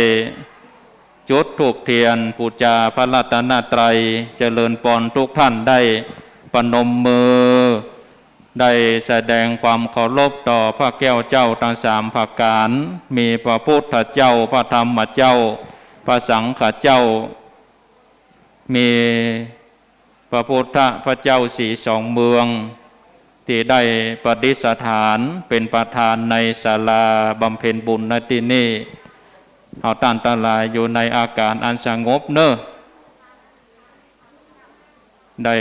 จุดธูปเทียนปู๋จาพระรัตนตรัย เจริญปอนทุกท่านได้ประนมมือ ได้แสดงความเคารพต่อพระแก้วเจ้าตังสามประก๋าน มีพระพุทธเจ้า พระธรรมเจ้า พระสังฆเจ้า มี พระพุทธพระเจ้าสีสองเมือง ตี้ได้ประดิษฐานเป๋นประธานในศาลาบำเพ็ญบุญ ณ ตี้นี่ เอาต้านตังหลายอยู่ในอาก๋านอันสงบเนาะ ได้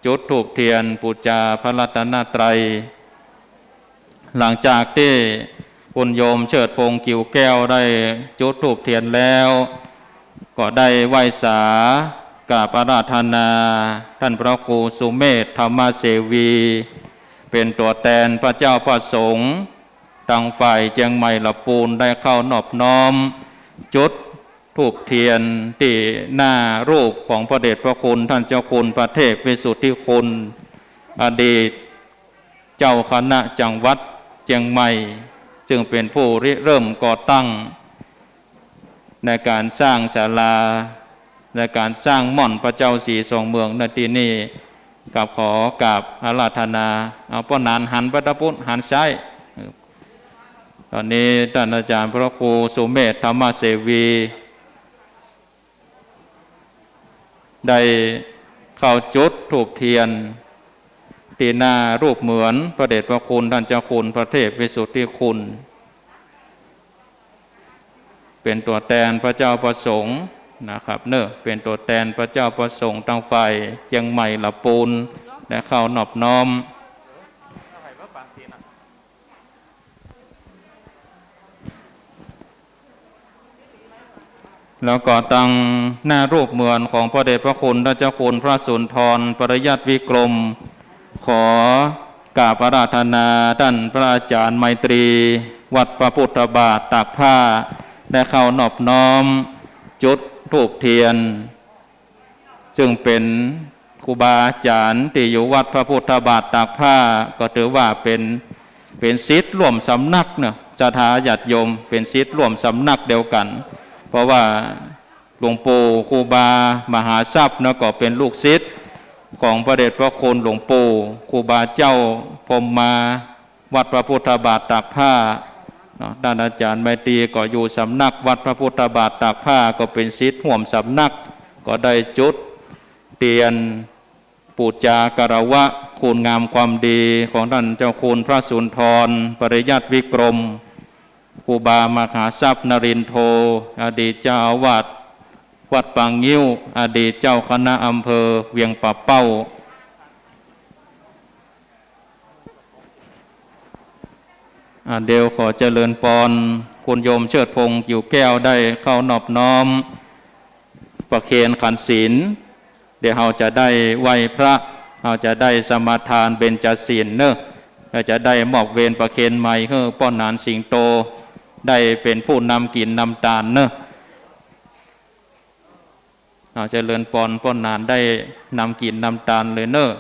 จุดธูปเทียนปู๋จาพระรัตนตรัย หลังจากตี้คุณโยมเชิดพงษ์ กิ่วแก้ว ได้จุดธูปเทียนแล้ว ก็ได้ไหว้สากราบอาราธนาต้านพระครูสุเมธ ธรรมเสวี เป๋นตั๋วแตนพระเจ้าพระสงฆ์ ตางฝ่ายเจียงใหม่ละปูน ได้เข้านอบน้อมจุดธูปเทียนตี้หน้ารูปของพระเดชพระคุณต้านเจ้าคุณพระเทพวิสุทธิคุณ อดีต เจ้าคณะจังหวัดเจียงใหม่ ซึ่งเป๋นผู้ริเริ่มก่อตั้งในก๋านสร้างศาลา ในก๋านสร้างม่อนพระเจ้าสีสองเมือง ณ ตี้นี่ กับขอกราบอาราธนา เอาป้อหนานหันไปตะปุ้น หันซ้าย ต๋อนนี้ต้านอาจ๋ารย์พระครูสุเมธ ธรรมเสวี ได้เข้าจุดธูปเทียนตี้หน้ารูปเหมือนพระเดชพระคุณต้านเจ้าคุณพระเทพวิสุทธิคุณ เป๋นตั๋วแตนพระเจ้าพระสงฆ์นะครับเนาะ เป๋นตั๋วแตนพระเจ้าพระสงฆ์ตางฝ่ายเจียงใหม่ละปูน ได้เข้านอบน้อม แล้วก็ตางหน้ารูปเหมือนของพระเดชพระคุณต้านเจ้าคุณพระสุนทร ปริยัติวิกรม ขอกราบอาราธนาต้านพระอาจ๋ารย์ไมตรี วัดพระพุทธบาทตากผ้า ได้เข้านอบน้อมจุดธูปเทียน ซึ่งเป๋นครูบาอาจ๋ารย์ตี้อยู่วัดพระพุทธบาทตากผ้า ก็ถือว่าเป๋น เป๋นศิษย์ร่วมสำนักเนาะ ศรัทธาญาติโยม เป๋นศิษย์ร่วมสำนักเดียวกั๋น เพราะว่าหลวงปู่ครูบามหาทรัพย์เนาะ ก็เป๋นลูกศิษย์ของพระเดชพระคุณหลวงปู่ครูบาเจ้าพรหมมา วัดพระพุทธบาทตากผ้าเนาะ ต้านอาจ๋ารย์ไมตรีก็อยู่สำนักวัดพระพุทธบาทตากผ้า ก็เป๋นศิษย์ร่วมสำนัก ก็ได้จุดเตียนปู๋จาคารวะคุณงามความดีของต้านเจ้าคุณพระสุนทร ปริยัติวิกรม ครูบามหาทรัพย์นรินทโธ อดีตเจ้าอาวาสวัดป่างิ้ว อดีตเจ้าคณะอำเภอเวียงป่าเป้า อ่า เดี๋ยวขอเจริญปอน คุณโยมเชิดพงษ์ กิ่วแก้ว ได้เข้านอบน้อมประเคนขันศีล เดี๋ยวเฮาจะได้ไหว้พระ เฮาจะได้สมาทานเบญจศีลเนาะ เฮาจะได้มอบเวรประเคนใหม่หื้อป้อหนานสิงโต ได้เป๋นผู้นำกิ๋นนำตานเนาะ เอาเจริญปอน ป้อหนานได้นำกิ๋นนำตานเลยเนาะ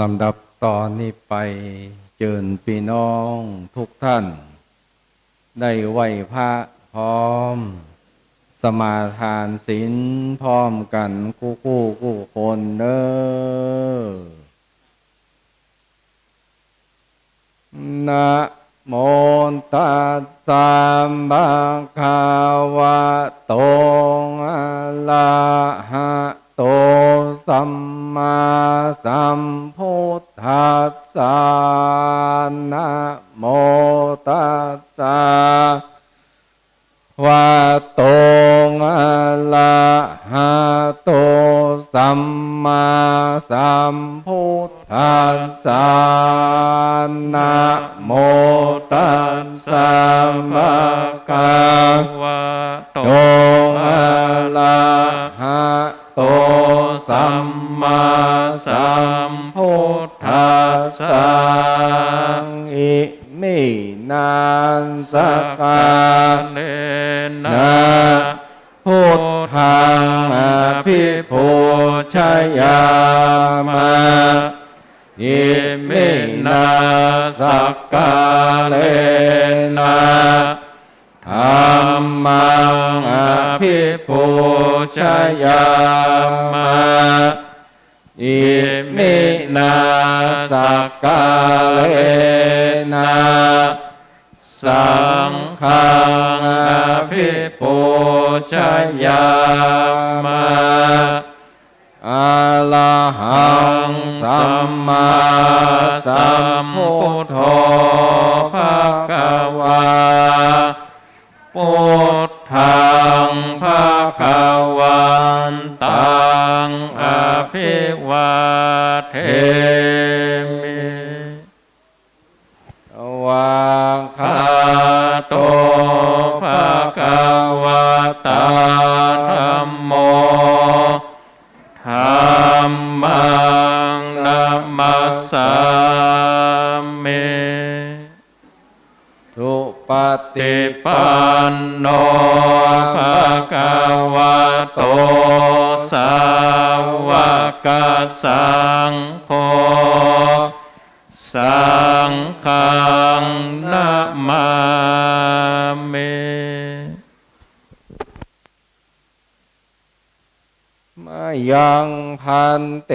ลำดับต่อนี้ไป เจิญปี้น้องทุกท่าน ได้ไหว้พระพร้อม สมาทานศีลพร้อมกั๋นกู้กู้กู้คนเนาะ นะโมตัสสะ ภะคะวะโต อะระหะโต สัมมาสัมพุทธัสสะ นะโมตัสสะ วะโต อะระหะโต สัมมาสัมพุทธัสสะ นะโมตัสสะ ภะคะวะโต อะระหะโต สัมมาสัมพุทธัสสะ อิ มินา สักกาเลนะ พุทธัง อภิปูชยามะ อิมินา สักกาเลนะ ธัมมัง อภิปูชยามะ อิมินา สักกาเลนะ สังฆัง อภิปูชยามะ อะระหัง สัมมาสัมพุทโธ ภะคะวา พุทธัง ภะคะวันตัง อะภิวาเทมิ สวากขาโต ภะคะวะตา ธัมโม ธัมมัง นะมัสสามิ สุปะติปันโน ภะคะวะโต สาวกสังโฆ สังฆัง นะมามิ มะยัง ภันเต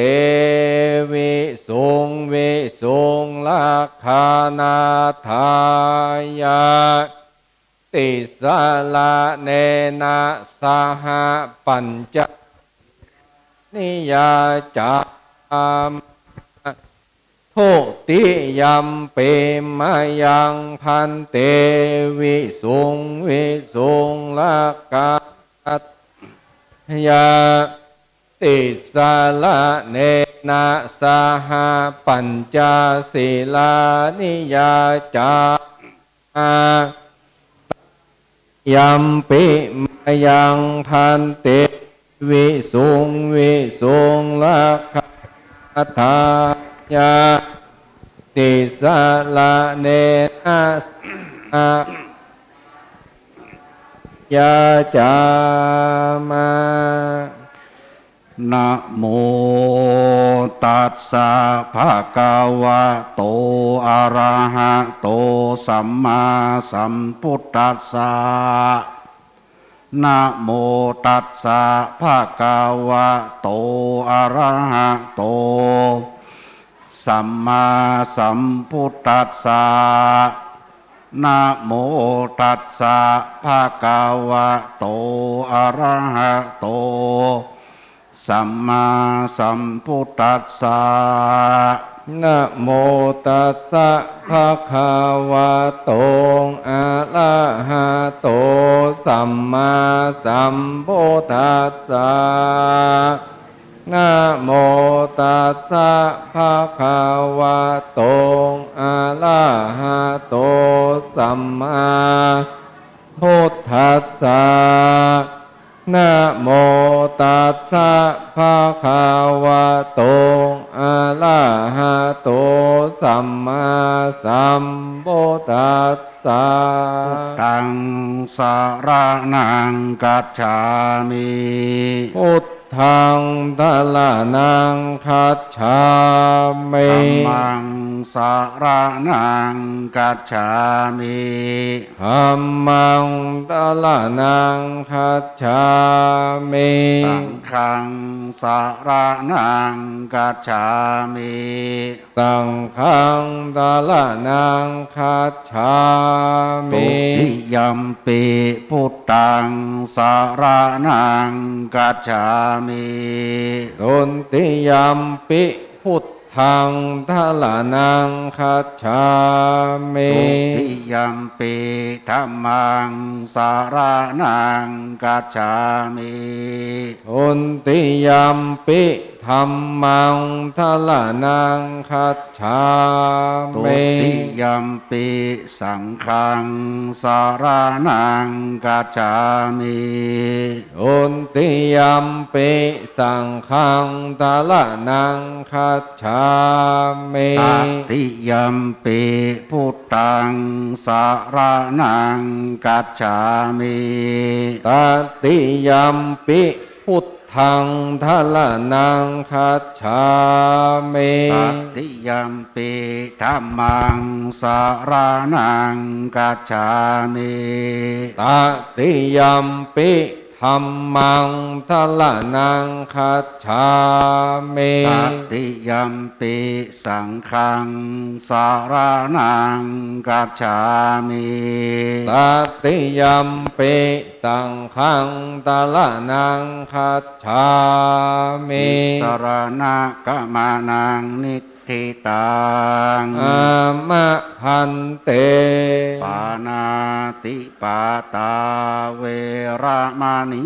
วิสุง วิสุง รักขะณาทายะ ติสสะระเณนะ สะหะ ปัญจะ นิยาจามะ ทุติยัมปิ มะยัง ภันเต วิสุง วิสุง รักขะณาทายะ ติสสะระเณนะ สะหะ ปัญจะ ศีลานิยาจามะ ยัมปิ มะยัง ภันเต วิสุง วิสุง รักขะณาทายะ ติสสะระเณนะ สะหะ ยาจามะ นะโมตัสสะ ภะคะวะโต อะระหะโต สัมมาสัมพุทธัสสะ นะโมตัสสะ ภะคะวะโต อะระหะโต สัมมาสัมพุทธัสสะ นะโมตัสสะ ภะคะวะโต อะระหะโต สัมมาสัมพุทธัสสะ นะโมตัสสะ ภะคะวะโต อะระหะโต สัมมาสัมพุทธัสสะ นะโมตัสสะ ภะคะวะโต อะระหะโต สัมมาพุทธัสสะ นะโมตัสสะ ภะคะวะโต อะระหะโต สัมมาสัมพุทธัสสะ พุทธัง สะระณัง คัจฉามิ พุทธัง สะระณัง คัจฉามิ ธัมมัง สะระณัง คัจฉามิ ธัมมัง สะระณัง คัจฉามิ สังฆัง สะระณัง คัจฉามิ สังฆัง สะระณัง คัจฉามิ ตุติยัมปิ พุทธัง สะระณัง คัจฉามิ ตุติยัมปิ พุทธัง สะระณัง คัจฉามิ ตุติยัมปิ ธัมมัง สะระณัง คัจฉามิ ตุติยัมปิ ธัมมัง สะระณัง คัจฉามิ ตุติยัมปิ สังฆัง สะระณัง คัจฉามิ ตุติยัมปิ สังฆัง สะระณัง คัจฉามิ ตติยัมปิ พุทธัง สะระณัง คัจฉามิ ตติยัมปิ พุทธัง สะระณัง คัจฉามิ ตติยัมปิ ธัมมัง สะระณัง คัจฉามิ ตติยัมปิ ธัมมัง สะระณัง คัจฉามิ ตติยัมปิ สังฆัง สะระณัง คัจฉามิ ตติยัมปิ สังฆัง สะระณัง คัจฉามิ ติสะระณะกะมะนัง นิฏฐิตัง อามะ ภันเต ปาณาติปาตา เวระมะณี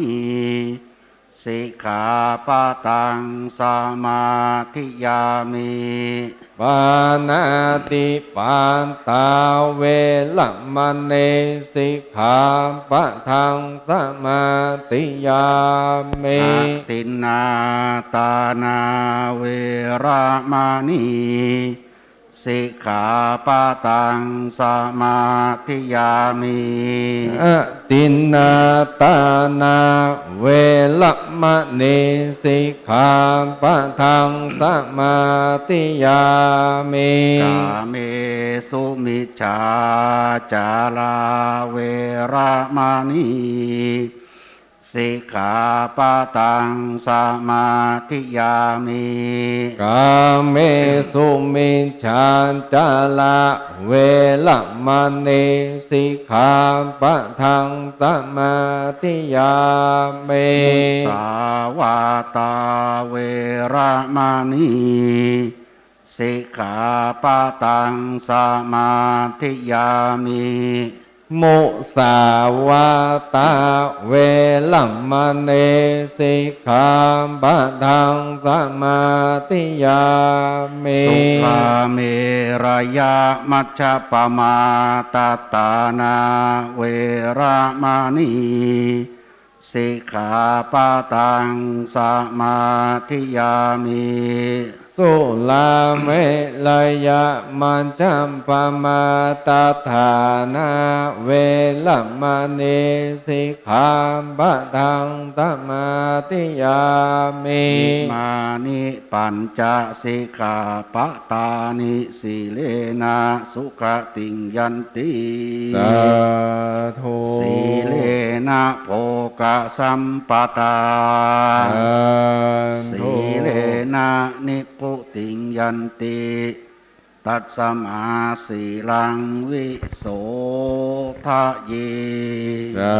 สิกขาปะตัง สะมาธิยามิ ปาณาติปาตา เวระมะณี สิกขาปะทัง สะมาธิยามิ อะทินนาทานา เวระมะณี สิกขาปะทัง สะมาธิยามิ อะทินนาทานา เวระมะณี สิกขาปะทัง สะมาธิยามิ กาเมสุมิจฉาจารา เวระมะณี สิกขาปะทัง สะมาธิยามิ กาเมสุมิจฉาจารา เวระมะณี สิกขาปะทัง สะมาธิยามิ มุสาวาทา เวระมะณี สิกขาปะทัง สะมาธิยามิ มุสาวาทา เวระมะณี สิกขาปะทัง สะมาธิยามิ สุราเมรยะมัจจะปะมาทัฏฐานา เวระมะณี สิกขาปะทัง สะมาธิยามิ สุราเมรยะมัจจะปะมาทัฏฐานา เวระมะณี สิกขาปะทัง สะมาธิยามิ อิมานิปัญจะสิกขาปะทานิ สีเลนะสุขติงยันติ สาธุ สีเลนะโภคะสัมปะทา สาธุ สีเลนะนิพพุติงยันติ ตัสมาสีลังวิโสทะเย สา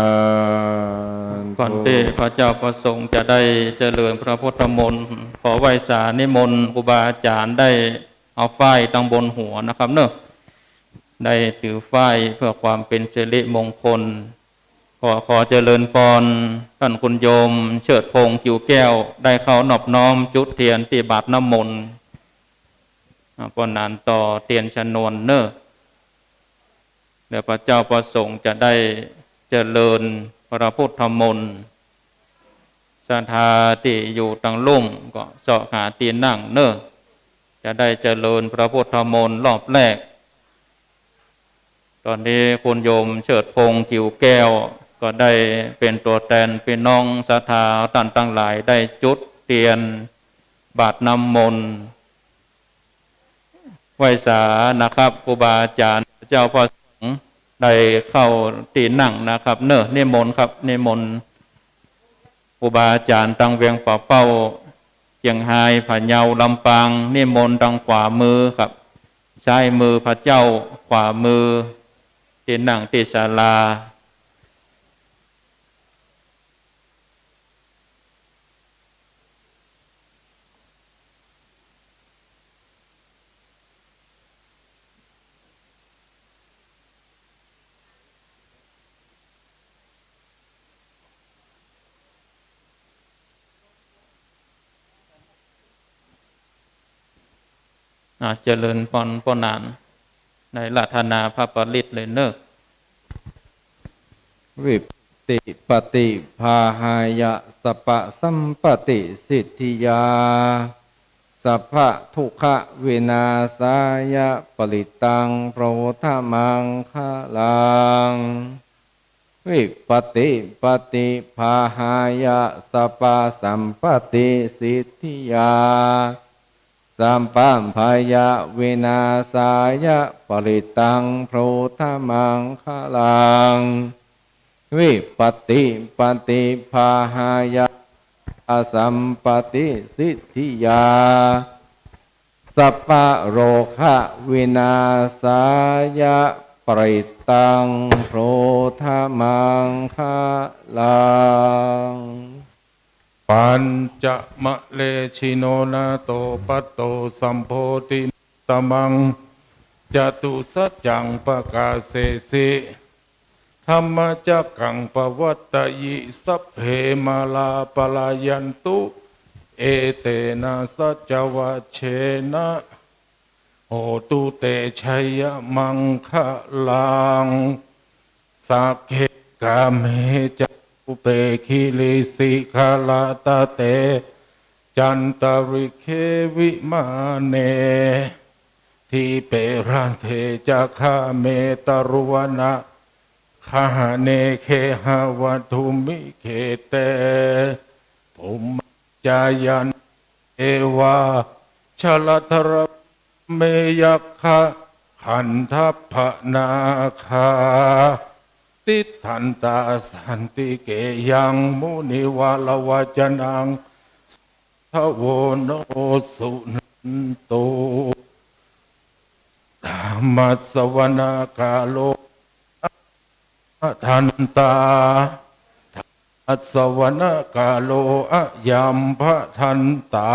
ธุ ก่อนตี้พระเจ้าพระสงฆ์จะได้เจริญพระพุทธมนต์ ขอไหว้สานิมนต์ครูบาอาจารย์ได้ เอาฝ้ายตังบนหัวนะครับเนาะ ได้ถือฝ้ายเพื่อความเป๋นสิริมงคล ก็ขอเจริญปอนท่านคุณโยมเฉิดพงษ์ กิ่วแก้ว ได้เข้านอบน้อมจุดเตียนตี้บาตรน้ำมนต์ อ่า ป้อหนานต่อเตียนชนวนเนาะ แล้วพระเจ้าพระสงฆ์จะได้เจริญพระพุทธมนต์ ศรัทธาตี้อยู่ตังลุ่มก็เซาะหาตี้นั่งเนาะ จะได้เจริญพระพุทธมนต์รอบแรก ต๋อนนี้คุณโยมเฉิดพงษ์ กิ่วแก้ว ก็ได้เป๋นตั๋วแตนปี้น้องศรัทธาต้านตังหลายได้จุดเตียนบาตรน้ำมนต์ ไหว้สานะครับ ครูบาอาจ๋ารย์ พระเจ้าพระสงฆ์ ได้เข้าตี้นั่งนะครับเนาะ นิมนต์ครับ นิมนต์ ครูบาอาจ๋ารย์ตังเวียงป่าเป้า เจียงฮาย พะเยา ลำปาง นิมนต์ตังขวามือครับ ซ้ายมือพระเจ้า ขวามือตี้นั่งตี้ศาลา อ่า เจริญปอนป้อหนาน ได้อาราธนาพระปริตรเลยเนาะ วิปปติปฏิปาหายะ สัพพะสัมปตติสิทธิยา สัพพะทุกขวินาศายะ ปริตตังพระโวทะมังคะลัง วิปปติปฏิปาหายะ สัพพะสัมปตติสิทธิยา สัพพะพยะวินาศายะ ปริตตังพระโวทะมังคะลัง วิปปติปฏิปาหายะ อสัมปตติสิทธิยา สัพพะโรคะวินาศายะ ปริตตังพระโวทะมังคะลัง ปัญจมะเลชิโน นาโตปัตโต สัมโพธิมุตตมัง จตุสัจจังปะกาเสสิ ธัมมะจักกังปะวัตตะยิ สัพเพมาลาปะลายันตุ เอเตนะสัจจวัจเชนะ โหตุเต ชะยะมังคะลัง สักเข กาเม จะรูปเป กิริสิขะระตะเต จันตะริกเข วิมาเน ดีเป รันเท จะ คาเม ตะรุวณะ คหะเน เกหะวัตถุมิ เขเต ภูมมา จายัน เอวา จลธรรมะ เม ยักขะ ขันธัพพะนาคา ติฏฐันตา สันติเกยัง มุนิวะระวะจะนัง สาธะโว โน สุนันตุ ธัมมัสสะวะนะกาโล อะระหะทันตา ธัมมัสสะวะนะกาโล อะยัมภะทันตา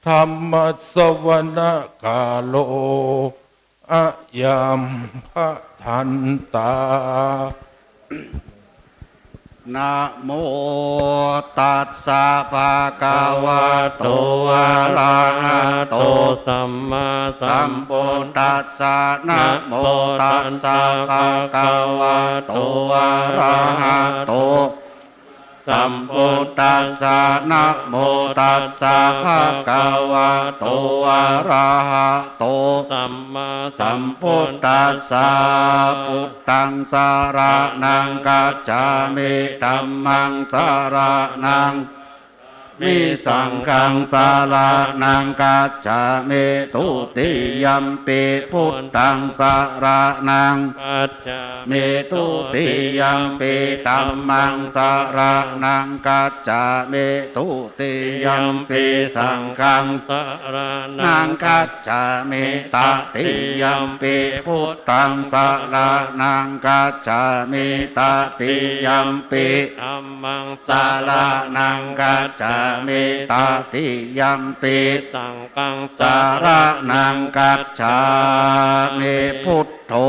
ธัมมัสสะวะนะกาโล อะยัมภะทันตา นะโมตัสสะ ภะคะวะโต อะระหะโต สัมมาสัมพุทธัสสะ นะโมตัสสะ ภะคะวะโต อะระหะโต สัมพุทธัสสะ นะโมตัสสะ ภะคะวะโต อะระหะโต สัมมาสัมพุทธัสสะ พุทธังสะระณังคัจฉามิ ธัมมังสะระณัง มิ สังฆังสะระณังคัจฉามิ ทุติยัมปิ พุทธังสะระณังคัจฉามิ ทุติยัมปิ ธัมมังสะระณังคัจฉามิ ทุติยัมปิ สังฆังสะระณังคัจฉามิ ตติยัมปิ พุทธังสะระณังคัจฉามิ ตติยัมปิ ธัมมังสะระณังคัจฉา gacchāmi. Tatiyampi saṅghaṃ saraṇaṃ gacchāmi. Buddho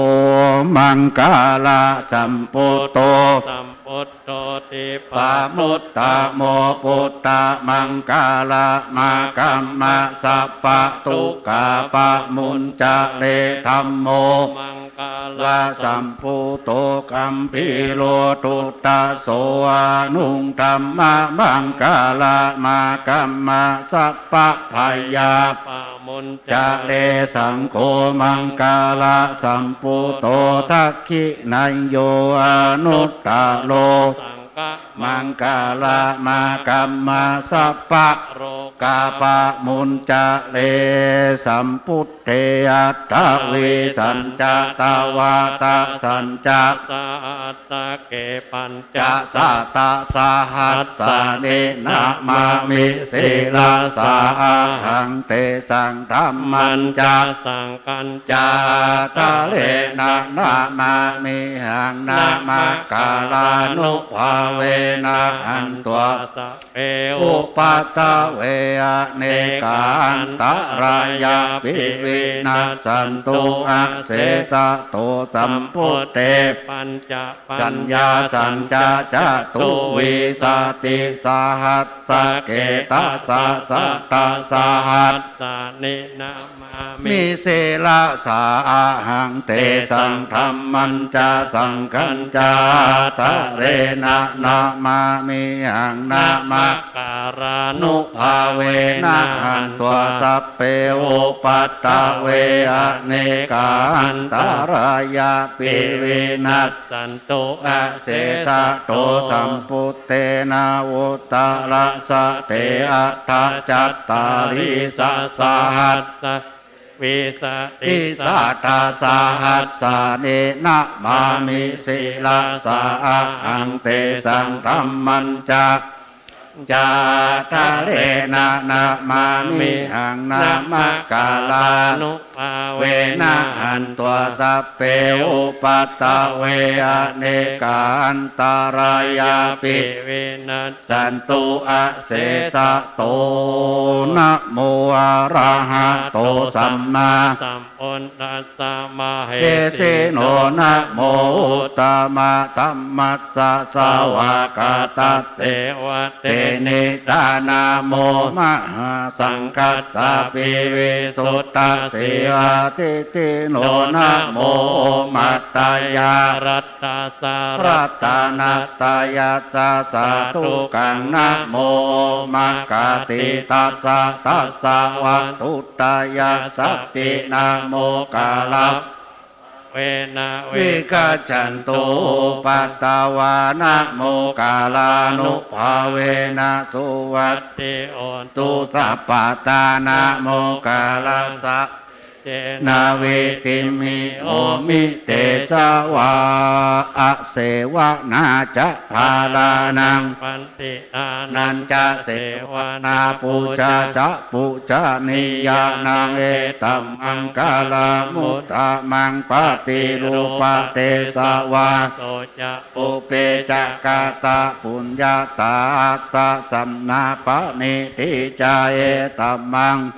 maṅgalasambuddho, sambuddho dīpamuttamo, buddhamaṅgalamāgamma, sabbadukkha pamuñcare. Dhammo maṅgalasambuddho gambhīro, duddhaso anuttamaṃ, anuttamo dhammamaṅgalamāgamma, sabbabhaya pamuñcare. Saṅgho maṅgalasambuddho, dakkhiṇeyyo anuttaro, saṅghamaṅgalamāgamma, sabbarogapamuñcare. Sambuddhe aṭṭhavīsañca, dvādasañca sahassake, pañ casatasahassāni namāmi sirasā ahaṃ. Tesaṃ dhammañca saṅghañca ādarena namāmihaṃ. Namakārānubhāvena hantvā sabbe upaddave, anekā antarāyāpi vinassantu asesato. Sambuddhe pañcapaññāsañca catuvīsatisahassake, dasasatasahassāni namāmi sirasā ahaṃ. Tesaṃ dhammañca saṅghañca ādarena namāmihaṃ. Nama kārānubhāvena hantvā sabbe upaddave, anekā antarāyāpi vinassantu asesato. Sambuddhe navuttarasate aṭṭhacattāḷīsasahassake, vīsatisatasahassāni namāmi sirasā ahaṃ. Tesaṃ dhammañca saṅghañca ādarena namāmihaṃ. Namakārānubhāvena hantvā sabbe upaddave, anekā antarāyāpi vinassantu asesato. Namo arahato sammā sambuddhassa mahesino. Namo uttamadhammassa svākkhātasseva tenidha. Namo mahāsaṅghassāpi visuddhasīladiṭṭhino. Namo omātyāraddhassa ratanattayassa sādhukaṃ. Namo omakātītassa tassa vatthuttayassapi. Namokārappabhāvena vigacchantu upaddavā. Namokārānubhāvena suvatthi hotu sabbadā. Namokārassa tejena vidhimhi homi tejavā. Asevanā ca bālānaṃ paṇḍitānañca sevanā pūjā ca pūjanīyānaṃ etammaṅgalamuttamaṃ. Paṭirūpadesavāso ca pubbe ca katapuññatā attasammāpaṇidhi ca etammaṅgalamuttamaṃ.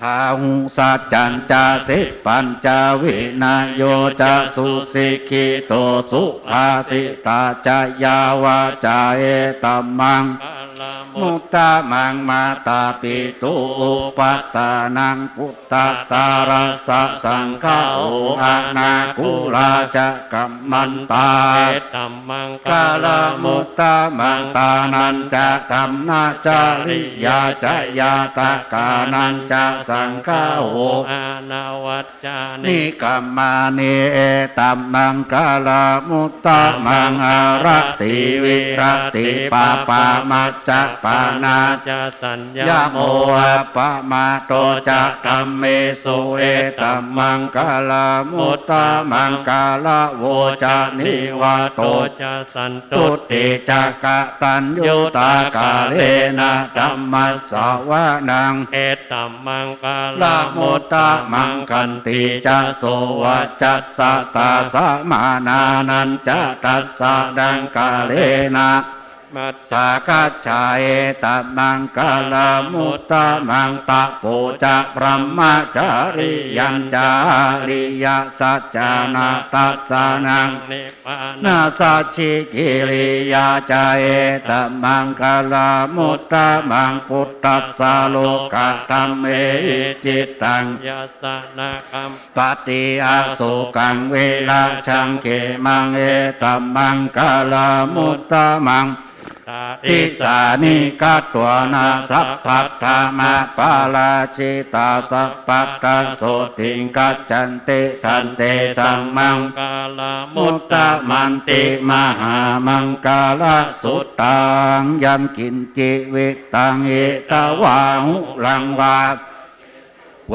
Bāhusaccañca sippañca vinayo ca susikkhito subhāsitā ca yā vācā etammaṅgalamuttamaṃ. Mātāpituupaṭṭhānaṃ put tatārassa saṅgaho anākulā ca kammantā etammaṅgalamuttamaṃ. Dānañca dhammacariyā ca ñātakānañca saṅgaho anavajjāni kammāni etammaṅgalamuttamaṃ. Āratī viratī pāpā majjapānā ca sañ ñamo appamādo ca dhammesu etammaṅgalamuttamaṃ. Gāravo ca nivāto ca santuṭṭhī ca kataññutā kālena dhammassavanaṃ etammaṅgalamuttamaṃ. Khantī ca sovacassatā samaṇānañca dassanaṃ kālena มัจจ สาคัจฉา เอตะมังคะละมุตตะมัง ตะโป จะ บรมะจาริยัญจะ อะริยะสัจจานะทัสสะนัง นิพพานะสัจฉิกิริยาจะ เอตะมังคะละมุตตะมัง ปุทธัสสะโลกะธัมเมหิ จิตตัง ยัสสะ นะคัม ปะติ อะโศกัง วิระจัง เขมัง เอตะมังคะละมุตตะมัง สะ อิสสานิ คัตถวานะ สัพพัทธะ มะ ปะราจิตา สัพพัทธะ โสติง คัจฉันติ ทันเตสัง มังคะละมุตตะมันติ มหามังคะละสุตตัง ยังกิญจิ วิตตัง อิตวา หุรังวา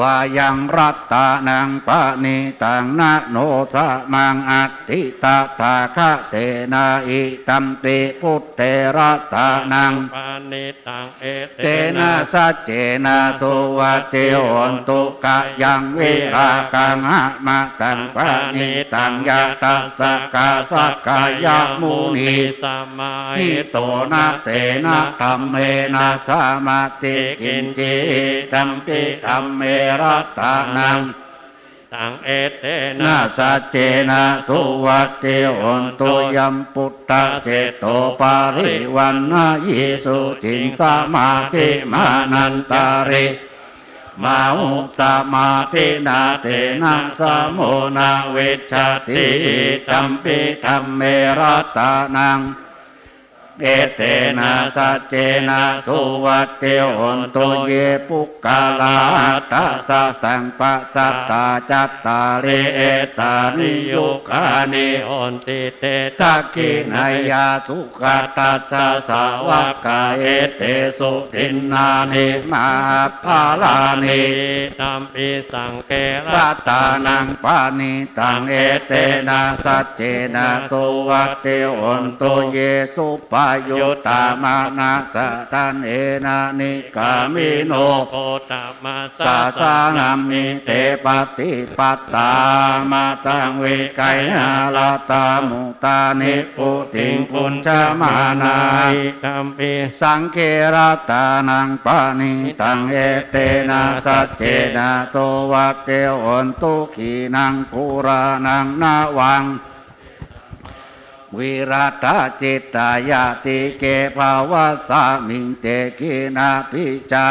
วายัง รัตตะนัง ปะณิตัง นะ โน สะ มัง อัตถิ ตถาคะเตนะ อิดัมปิ พุทเท รัตตะนัง ปะณิตัง เอเตนะ สัจเจนะ สุวัตติ โหนตุ ขยัง วิรากัง อะมะตัง ปะณิตัง ยะถะ สะกะ สะกยะมุนี สมา หิโต นะ เตนะ ธัมเมนะ สะ มัตติ กิญจิ อิดัมปิ ธัมเม รัตตะนัง ตัง เอเตนะ นะ สัจเจนะ สุวัตติ โหนตุ ยัง พุทธะ เจโต ปะริวัณณะยี สุจิง สมาธิมานันตะริ มาหุ สมาธินา เตนะ สะโม นะ วิชชาติ อิดัมปิ ธัมเม รัตตะนัง เอเตนะ สัจเจนะ สุวัตติ โหนตุ เย ปุคคลา อัฏฐะ สะ ตัง ปัสสัตตา จัตตาริ เอตานิ ยุกขานิ โหนติ เต ทักขิณัยยา สุขะทัสสะ สาวะกา เอเตสุ ดินนานิ มหาปะลานิ อิดัมปิ สังเฆ รัตตะนัง ปะณิตัง เอเตนะ สัจเจนะ สุวัตติ โหนตุ เย สุปปะยุตตะ มานะสะ ทัณเฮนะ นิกามิโน โพธะ มัสสะ สาสะนะมิ เต ปะติปัตตา มาตัง วิกัยหะ รัตตะ มุตตานิ ปุติง ภุญจะมานา อิดัมปิ สังเฆ รัตตะนัง ปะณิตัง เอเตนะ สัจเจนะ สุวัตติ โหนตุ ขีณัง ปูราณัง นะวัง วิรัตถะ จิตตา ญาติเก ภะวัสสะมิง เต ขีณาภิชา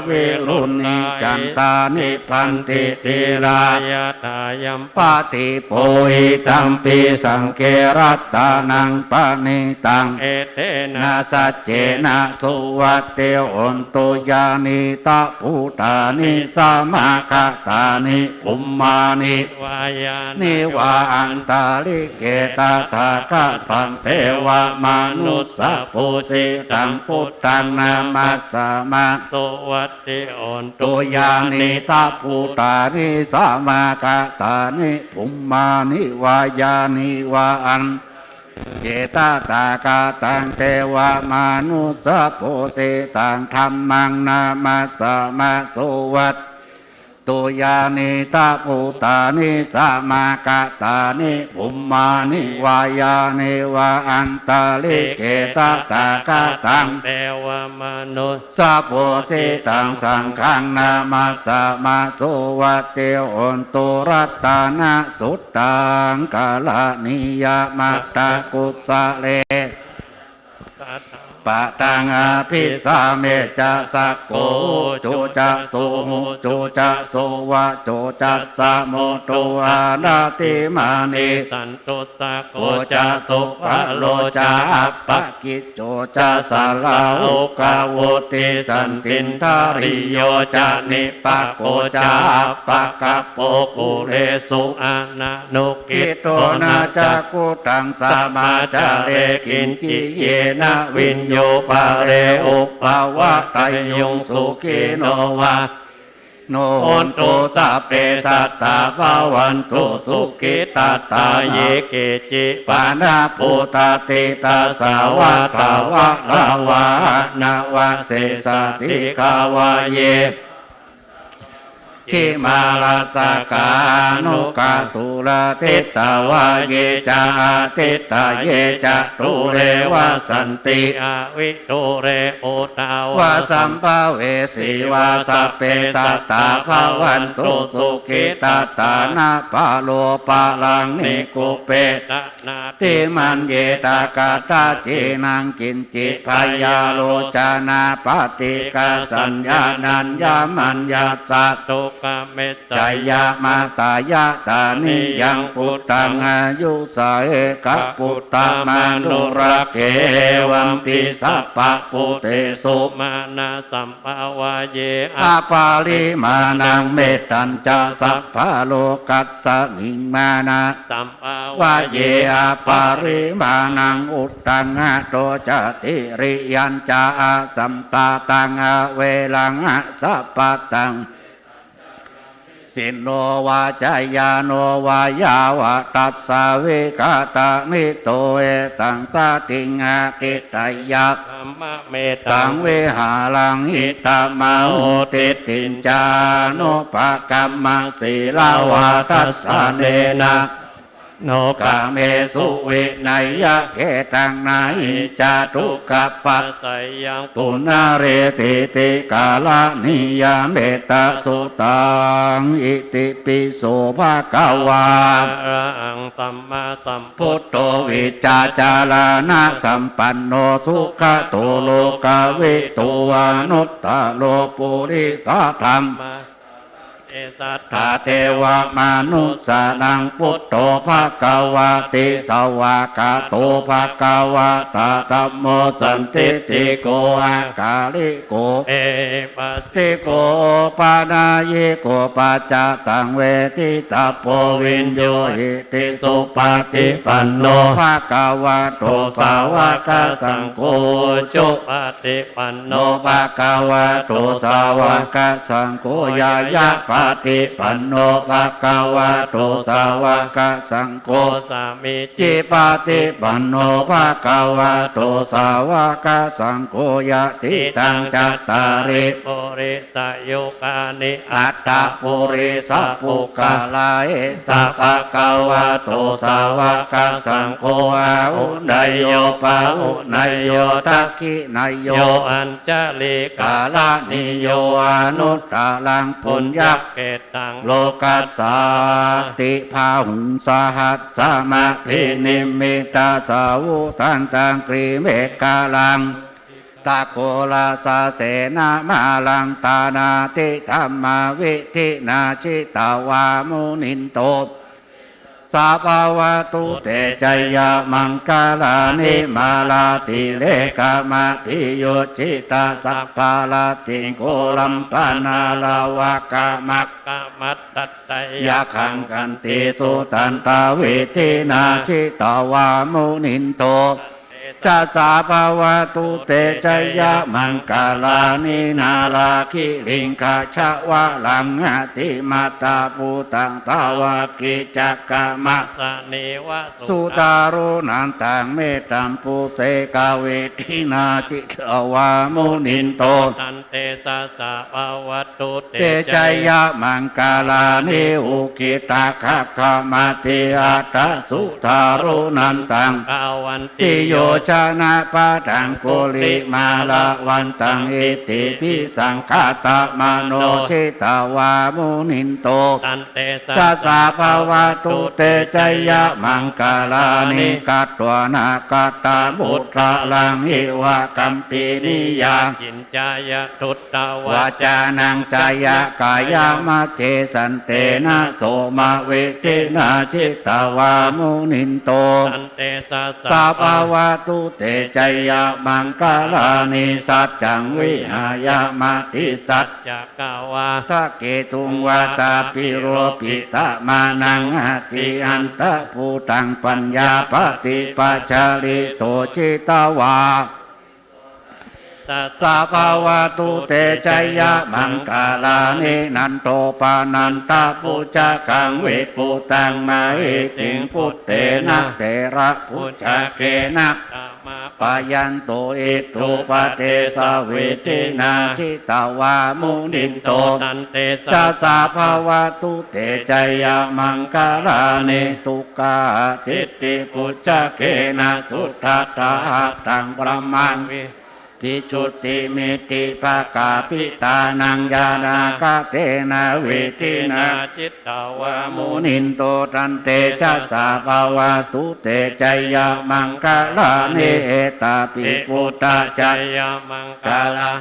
วิรุณณี จันทา นิบบันติ ธีรา ยะถา ยัม ปะติ โพ อิดัมปิ สังเฆ รัตตะนัง ปะณิตัง เอเตนะ สัจเจนะ สุวัตติ โหนตุ ยานี ตะ ภูตานิ สะ มะ กะ ตานิ ภุมมานิ วา ยานิ วา อันตะริเก ตะ ถา คะ ตัง เต วะ มะ นุสสะ ปู จิ ตัง พุทธัง นะ มัสสะ มะ สุวัตติ โหนตุ ยานี ตะ ภูตานิ สะ มะ กะ ตานิ ภุมมานิ วา ยานิ วา อัน เก ตะ ถา คะ ตัง เต วะ มะ นุสสะ ปู จิ ตัง ธัมมัง นะ มัสสะ มะ สุวัต ตุ ยานี ตะ ภูตานิ สะ มะ กะ ตานิ ภุมมานิ วา ยานิ วา อันตะริเก ตะ ถา คะ ตัง เต วะ มะ นุสสะ ปู จิ ตัง สังฆัง นะ มัสสะ มะ สุวัตติ โหนตุ รัตตะนะ สุตตัง กะระณียะ มัตตะ กุสะเล ปะทัง อะภิสะเม จะ สักโข จุ จะ สุหุ จุ จะ สุวะ จุ จัสสะ มุตตุ อะนะติมานี สันตุสสะโข จะ สุภะโล จะ อัปปะกิจโจ จะ สะลาหุกะ วุติสันตินทะริโย จะ นิปปะโก จะ อัปปะกัปโป กุเรสุ อะนะ นุกขิตโต นะ จักขุทัง สะมาจาเร กิญจิ เยนะ วิญญู ปะเร อุปปะวะตะยุง สุขิโน วะ โน โหนตุ สัพเพ สัตตา ภะวันตุ สุขิตัตตา เย เกจิ ปะนะ ปุตตา ติตา สะ วะทะ วะระวะหะ นะ วะเสสะ ติฆา วะ เย วะ majjhimā rassakā aṇukathūlā, diṭṭhā vā ye ca adiṭṭhā ye ca dūre vasanti avidūre, bhūtā vā sambhavesī vā, sabbe sattā bhavantu sukhitattā. Na paro paraṃ nikubbetha, nātimaññetha katthaci naṃ kiñci, byārosanā paṭighasaññā nāññamaññassa dukkhame jja. Yamā dāyādā niyaṃ puttaṃ āyusā ekaputtamanurakkhe, evampi sabbabhūtesu mānasaṃ bhāvaye aparimāṇaṃ. Mettañca sabbalokasmiṃ mānasambhāvaye aparimāṇaṃ, uddhaṃ adho ca tiriyañca asambādhaṃ averaṃ asapattaṃ. Nisinno vā sayāno vā yāvatassa vigatamiddho, etaṃ satiṃ adhiṭṭheyya, brahmametaṃ vihāraṃ idhamāhu. Diṭṭhiñca anupagamma sīlavā dassanena, no kāmesu vineyya gedhaṃ, na hi ca dukkhapaccayaṃ punaretīti. Karaṇīyamettaṃ suttaṃ. Itipi so bhagavā arahaṃ sammāsambuddho vijjācaraṇasampanno sugato lokavidū anuttaro purisadammasārathi satthā devamanussānaṃ buddho bhagavāti. Svākkhāto bhagavatā dhammo sandiṭṭhiko akāliko ehipassiko opanayiko paccattaṃ veditabbo viññūhīti. Supaṭipanno bhagavato sāvakasaṅgho, ujupaṭipanno bhagavato sāvakasaṅgho, ñāyapaṭipanno bhagavato sāvakasaṅgho, sāmīcipaṭipanno bhagavato sāvakasaṅgho, yadidaṃ cattāri puri sayugāni aṭṭha purisapuggalā, esa bhagavato sāvakasaṅgho, āhuneyyo pāhuneyyo dakkhiṇeyyo añjalikaraṇīyo, anuttaraṃ puññakkhettaṃ lokassāti. Bāhuṃ sahassamabhinimmitasāvudhantaṃ, girimekhalaṃ uditaghorasasenamāraṃ, dānādidhammavidhinā jitavā munindo, tantejasā bhavatu te jayamaṅgalāni. Mārātirekamabhiyujjhitasabbarattiṃ, ghorampanāḷavakamakkhamathaddhayakkhaṃ, khantīsudantavidhinā jitavā munindo, tantejasā bhavatu te jayamaṅgalāni. Nāḷāgiriṃ gajavaraṃ atimattabhūtaṃ, dāvaggicakkamasanīva sudāruṇantaṃ, mettambusekavidhinā jitavā munindo, tantejasā bhavatu te jayamaṅgalāni. Ukkhittakhaggamatihatthasudāruṇantaṃ, dhāvantiyojanapathaṅgulimālavantaṃ, iddhībhisaṅkhatamano jitavā munindo, tantejasā bhavatu te jayamaṅgalāni. Katvāna kaṭṭhamudaraṃ iva gabbhinīyā, ciñcāya duṭṭhavacanaṃ janakāyamajjhe, santena somavidhinā jitavā munindo, tantejasā bhavatu te jayamaṅgalāni. Saccaṃ vihāya matisaccakavādaketuṃ, vādābhiropitamanaṃ atiandhabhūtaṃ, paññāpadīpajalito jitavā sā bhavatu te jayamaṅgalāni. Nandopanandabhujagaṃ vibudhaṃ mahiddhiṃ, puttena therabhujagena พยันโต อิทธุปเดสะวีธินา จิตวา มุนินโต ตันเต จะสสะ ภะวะตุ เต จะยะ มังคะลานิ ทุกขาทิฏฐิภุจจะเกนะ สุทัฏฐะหัตถัง พระมัง วิ สุทธิ มิตติภะกาปิตานัง ญาณาคาเทนะ วีธินา จิตวา มุนินโต ตันเต จะสสะ ภะวะตุ เต จะยะ มังคะลานิ เอตาปิ พุทธะ จะยะ มังคะลา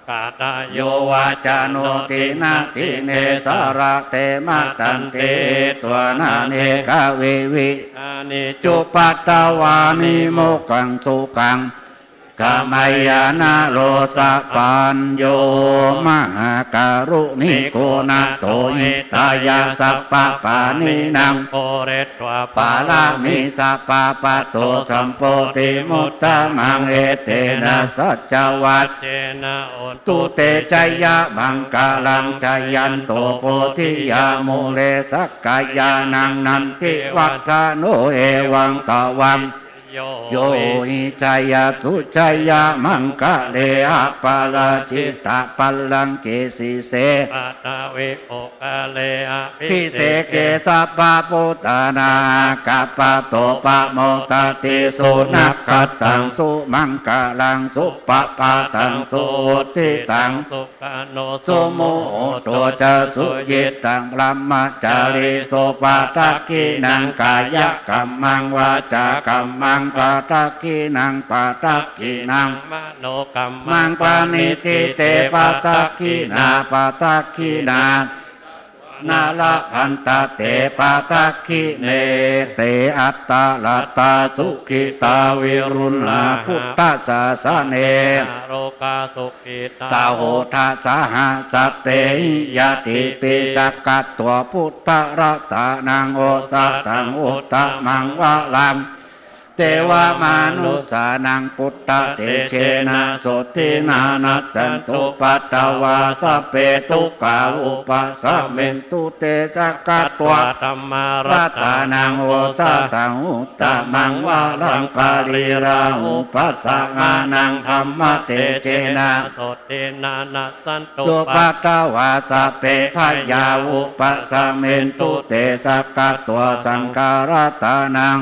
กาตาโย วาจาโน ทินนา ทิเน สะระเต มะ ตันติ หิตวา นะเนกะวิวิธานิ จุปปัททวานิ โมกขัง สุขัง กะมะยะ นะโรสะปัญโญ มหาการุณิโก นาโถ หิตายะ สัพพะปาณินัง ปูเร ตวา ปาระมี สัพพะ ปะโต สัมโพธิมุตตะมัง เอเตนะ สัจจวัจเจนะ โหนตุ เต จะยะ มังคะลัง จะยันโต โพธิยา มูเล สักกายานัง นันทิวัฏฐะโน เอวัง ตวัง โย โย หิ หิ จะยะ สุ จะยะ มังคะเล อะปะราจิตะ ปัลลังเก สีเส ปะทะวิ ปุคคะเล อะภิเสเก สัพพะ ปุทธานา อาคัปปะโต ปะโมดะติ สุนักขัตตัง สุมังคะลัง สุปะพาตัง สุหุตติตัง สุขะโน สุมุหูโต จะ สุยิตตัง บรหมจารี สุ ปะทักขิณัง กายะกัมมัง วาจากัมมัง ปะทักขิณัง ปะทักขิณัง มโนกัมมัง ปะณิธิ เต ปะทักขิณา ปะทักขิณา นะ ละพันทะ เต ปะทักขิเณ เต อัตตะ ลัตตา สุขิตา วิรุณหา พุทธสาสะเน โรกา สุขิตา โหทะ สะหะ สัพเพหิ ญาติปิ สักขะตวา พุทธะ รัตตะนัง โอสะถัง อุตตะมัง วะรัง เตวะมานุสสานัง พุทธะ เตเจนะ โสตถินา นัสสันตุ ปัตตะวา สัพเพ ทุกขา อุปะสะเมนตุ เต สักขะตวา ธัมมะ รัตตะนัง โอสะถัง อุตตะมัง วะรัง ปะริราหู ปัสสะมานัง ธัมมะ เตเจนะ โสตถินา นัสสันตุ ปัตตะวา สัพเพ พยา อุปะสะเมนตุ เต สักขะตวา สังฆะ รัตตะนัง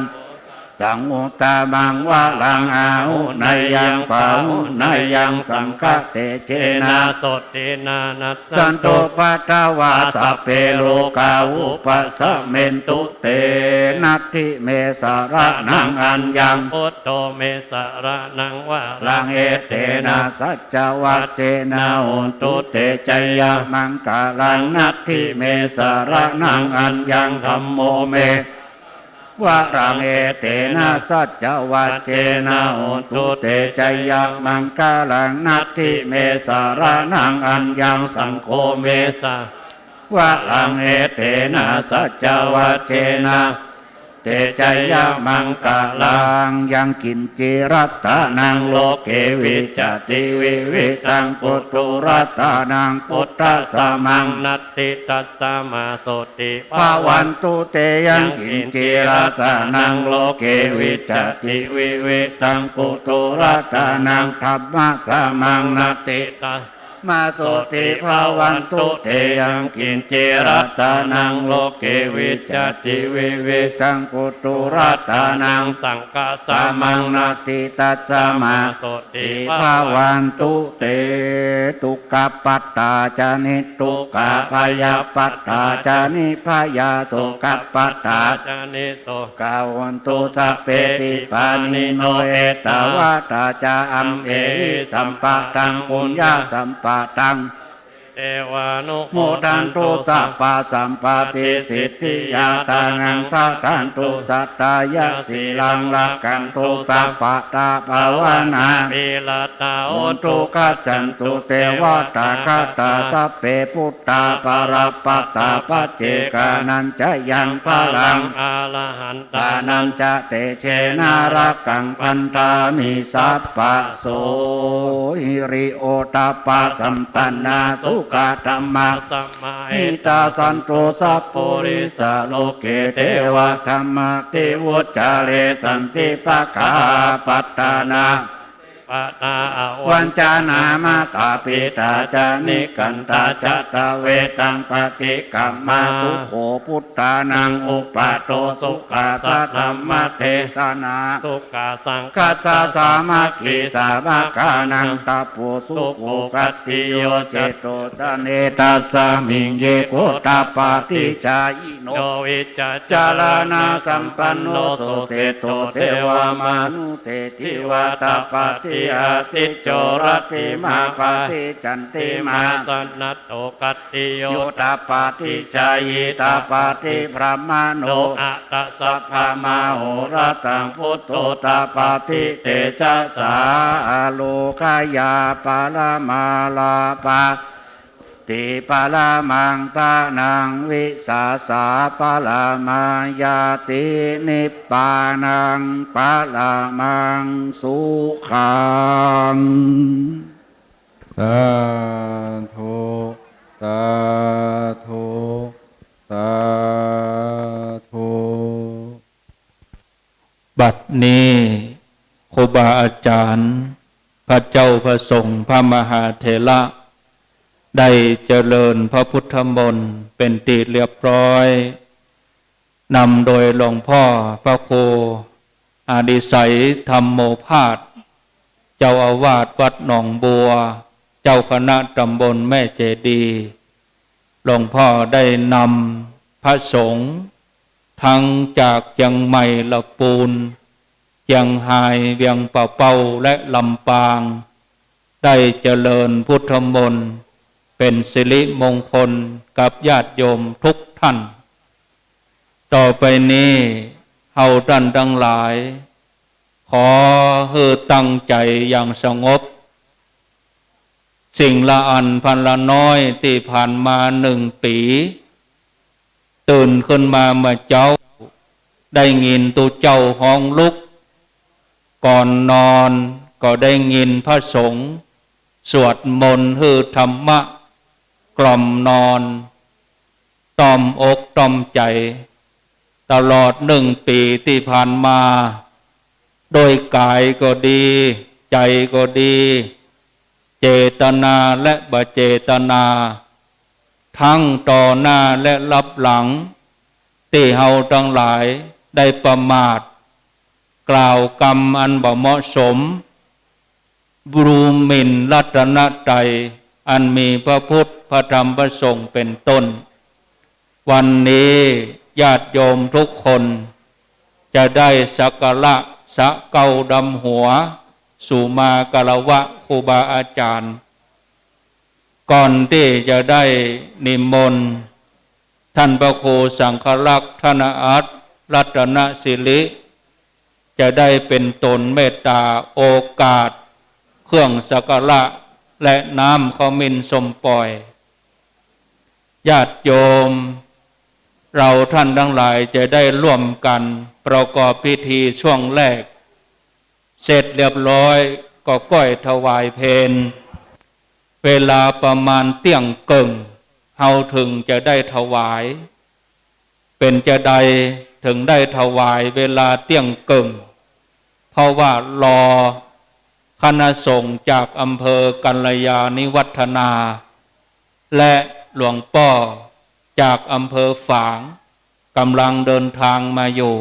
สัง อุตตะมัง วะรัง อาหุเนยยัง ปาหุเนยยัง สังฆะ เตเจนะ โสตถินา นัสสันตุ ปัตตะวา สัพเพ โรกา อุปะสะเมนตุ เต นัตถิเม สะระณัง อัญญัง พุทโธ เม สะระณัง วะรัง เอเตนะ สัจจวัจเจนะ โหนตุ เต จะยะ มังคะลัง นัตถิเม สะระณัง อัญญัง ธัมโม เม วะรัง เอเตนะ สัจจวัจเจนะ โหนตุ เต จะยะ มังคะลัง นัตถิเม สะระณัง อัญญัง สังโฆ เม สะ วะรัง เอเตนะ สัจจวัจเจนะ เต จะยะ มังคะลัง ยังกิญจิ รัตตะนัง โลเก วิจจติ วิวิธัง ปุถุ รัตตะนัง ปุทธะ สะมัง นัตถิ ตัสสะมา โสต ติ ภะวันตุ เต ยังกิญจิ รัตตะนัง โลเก วิจจติ วิวิธัง ปุถุ รัตตะนัง ธัมมะ สะมัง นัตถิ ตัสสะมา โสติ ภะวันตุ เต ยังกิญจิ รัตตะนัง โลเก วิจจติ วิวิธัง ปุถุ รัตตะนัง สังฆะ สะมัง นัตถิ ตัสสะมา โสต ติ ภะวันตุ เต ทุกขะปัตตา จะ นิทุกขา ภยะปัตตา จะ นิภยา โสกะปัตตา จะ นิโสกา โหนตุ สัพเพ ติปาณิโน เอตวะตา จะ อัมเหหิ สัมปะทัง ปุญญะสัมปะทัง เตวานุโมทันตุ สัพพะสัมปะติสิทธิยา ทานัง ดะดันตุ สัตตายะ สีลัง รักขันตุ สัพพะทา ภาวนา อภิรัตตา โหนตุ กัจจันตุ เตวะตา คตา สัพเพ พุทธา บาลัปปะตา ปัจเจกานัญจะยัง บาลัง อรหันตานัญจะ เตเจนะ รักขัง บัณฑามิ สัพพะ โส หิริโอตตัปปะสัมปันนา สุ กะธัมมา สมาหิตา สันตุ สัพปุริสา โลเก เทวะธัมมา ทิ วุจจาเร สันติ ปะกา ปัตตานา ปะนา อวัญจนา มาตา ปิตา จะ นิกันตา จะ ตะเวทัง ปะฏิกัมมา สุโข ปุตตานัง อุปาโท สุขัสสะ ธัมมเทสนา สุขัสสังคัสสะ สามัคคี สาวกานัง ตะโป สุโข ขัตติโย เจโต จะ เน ตัสสะ มิง เย โกฏฐัปปา ทิจายิโน โน วิจจารณะสัมปันโน สุเสโต เทวะ มานุเส ทิวาตา ปะทิ อาทิจโจ รัตถิมา ปะทิ จันติมา สนัตโต ขัตติโย ตา ปะทิ จายีตา ปะทิ พรหมโน อัตถสัพพะ มโหรตัง พุทโธ ตา ปะทิ เตจะสา อโลคยา ปะระมาลาปา ติ ปะระมังทานัง วิสาสา ปะระมาญาติ นิพพานัง ปะระมังสุขัง สาธุ สาธุ สาธุ บัดนี้ครูบาอาจ๋ารย์ พระเจ้าพระสงฆ์ พระมหาเถระ ได้เจริญพระพุทธมนต์เป๋นตี้เรียบร้อย นำโดยหลวงพ่อพระครูอาดิไสยธรรมโมภาส เจ้าอาวาสวัดหนองบัว เจ้าคณะตำบลแม่เจดีย์ หลวงพ่อได้นำพระสงฆ์ ทั้งจากเจียงใหม่ ละปูน เจียงฮาย เวียงป่าเป้า และลำปาง ได้เจริญพุทธมนต์ เป๋นสิริมงคลกับญาติโยมทุกท่าน ต่อไปนี้ เฮาต้านตังหลาย ขอหื้อตั้งใจ๋อย่างสงบ สิ่งละอันพันละน้อยตี้ผ่านมานึ่งปี๋ ตื่นขึ้นมาเมื่อเจ๊า ได้ยินตุ๊เจ้าฮ้องลุก ก่อนนอนก็ได้ยินพระสงฆ์สวดมนต์หื้อธรรมะกล่อมนอน ต้อมอกต้อมใจ๋ ตลอดนึ่งปี๋ตี้ผ่านมา โดยก๋ายก็ดี ใจ๋ก็ดี เจตนาและบ่เจตนา ทั้งต่อหน้าและลับหลัง ตี้เฮาตังหลายได้ประมาท กล่าวกำอันบ่เหมาะสม ดูหมิ่นรัตนตรัยอันมีพระพุทธ พระธรรม พระสงฆ์ เป๋นต้น วันนี้ญาติโยมทุกคนจะได้สักการะสะเก้าดำหัว สุมาคารวะครูบาอาจ๋ารย์ ก่อนตี้จะได้นิมนต์ ท่านพระครูสังฆรักษ์ ธนอัตถ์ รัตนสิริ จะได้เป๋นตนเมตตาโอกาส เครื่องสักการะ และน้ำขมิ้นส้มป่อย ญาติโยม เราท่านทั้งหลายจะได้ร่วมกันประกอบพิธีช่วงแรก เสร็จเรียบร้อยก็ก้อยถวายเพล เวลาประมาณเตี้ยงเกิ่ง เฮาถึงจะได้ถวาย เป๋นจาใดถึงได้ถวายเวลาเตี้ยงเกิ่ง เพราะว่ารอคณะสงฆ์จากอำเภอกัลยาณิวัฒนา และหลวงป้อจากอำเภอฝาง ก๋ำลังเดินทางมาอยู่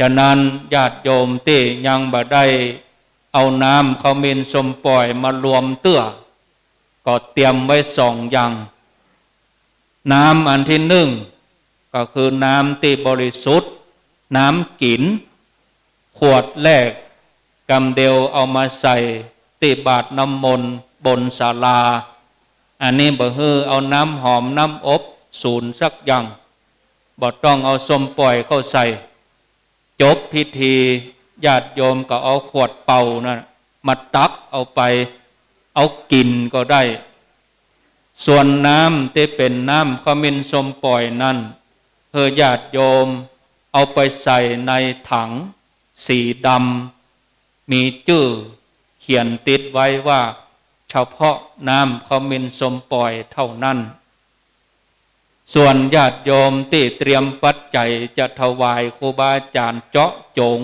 ฉะนั้นญาติโยมตี้ยังบ่ได้เอาน้ำขมิ้นส้มป่อยมารวมเตื้อ ก็เตรียมไว้สองอย่าง น้ำอันตี้นึ่ง ก็คือน้ำตี้บริสุทธิ์ น้ำกิ๋น ขวดแรก กำเดียวเอามาใส่ตี้บาตรน้ำมนต์บนศาลา อันนี้บ่หื้อเอาน้ำหอมน้ำอบสูนสักอย่าง บ่ต้องเอาส้มป่อยเข้าใส่ จบพิธี ญาติโยมก็เอาขวดเปล่านั่นมาตักเอาไป เอากิ๋นก็ได้ ส่วนน้ำตี้เป๋นน้ำขมิ้นส้มป่อยนั้น หื้อญาติโยมเอาไปใส่ในถังสีดำ มีจื้อเขียนติดไว้ว่า เฉพาะน้ำขมิ้นส้มป่อยเท่านั้น ส่วนญาติโยมตี้เตรียมปัจจัยจะถวายครูบาอาจ๋ารย์เจาะจง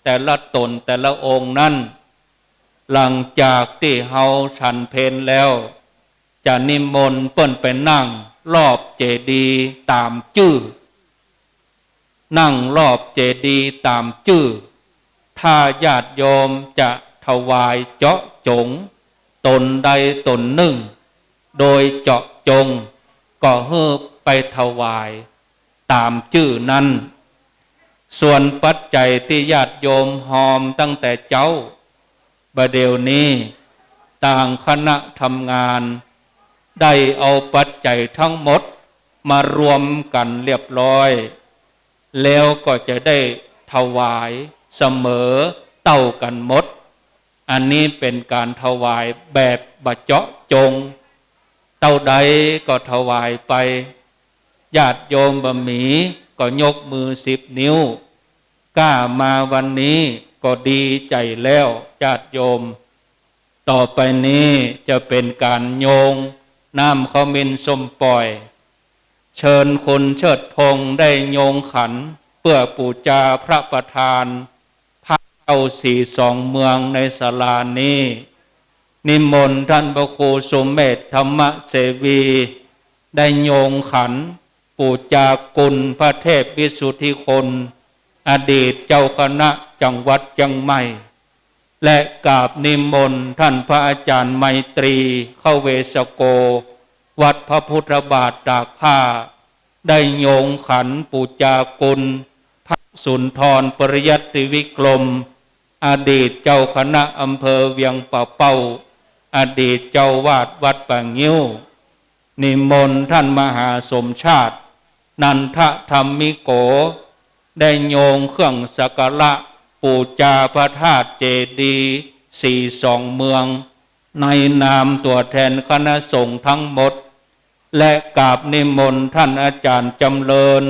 แต่ละต๋นแต่ละองค์นั้น หลังจากตี้เฮาฉันเพลแล้ว จะนิมนต์เปิ้นไปนั่งรอบเจดีย์ต๋ามจื้อ นั่งรอบเจดีย์ต๋ามจื้อ ถ้าญาติโยมจะถวายเจาะจงต๋นใดต๋นนึ่ง โดยเจาะจง ก็หื้อไปถวายต๋ามจื้อนั้น ส่วนปัจจัยตี้ญาติโยมฮอมตั้งแต่เจ๊า บ่าเดี่ยวนี้ ตางคณะทำงาน ได้เอาปัจจัยทั้งหมดมารวมกั๋นเรียบร้อย แล้วก็จะได้ถวายเสมอเต้ากั๋นหมด อันนี้เป๋นก๋านถวายแบบบ่เจาะจง เต้าใดก็ถวายไป ญาติโยมบ่มีก็ยกมือสิบนิ้ว กล้ามาวันนี้ก็ดีใจ๋แล้วญาติโยม ต่อไปนี้จะเป๋นก๋านโยงน้ำขมิ้นส้มป่อย เชิญคุณเชิดพงษ์ได้โยงขันเปื้อปู๋จาพระประธาน พระเจ้าสีสองเมืองในศาลานี้ นิมนต์ท่านพระครูสุเมธธรรมเสวี ได้โยงขันปู๋จากุณพระเทพวิสุทธิคุณ อดีตเจ้าคณะจังหวัดเจียงใหม่ และกราบนิมนต์ท่านพระอาจ๋ารย์ไมตรี เข้าเวสโก วัดพระพุทธบาทตากผ้า ได้โยงขันปู๋จากุณพระสุนทรปริยัติวิกรม อดีตเจ้าคณะอำเภอเวียงป่าเป้า อดีตเจ้าอาวาสวัดป่างิ้ว นิมนต์ท่านมหาสมชาติ นันทธรรมิโก ได้โยงเครื่องสักการะปู๋จาพระธาตุเจดีย์สีสองเมือง ในนามตั๋วแทนคณะสงฆ์ทั้งหมด และกราบนิมนต์ท่านอาจ๋ารย์จำเริญ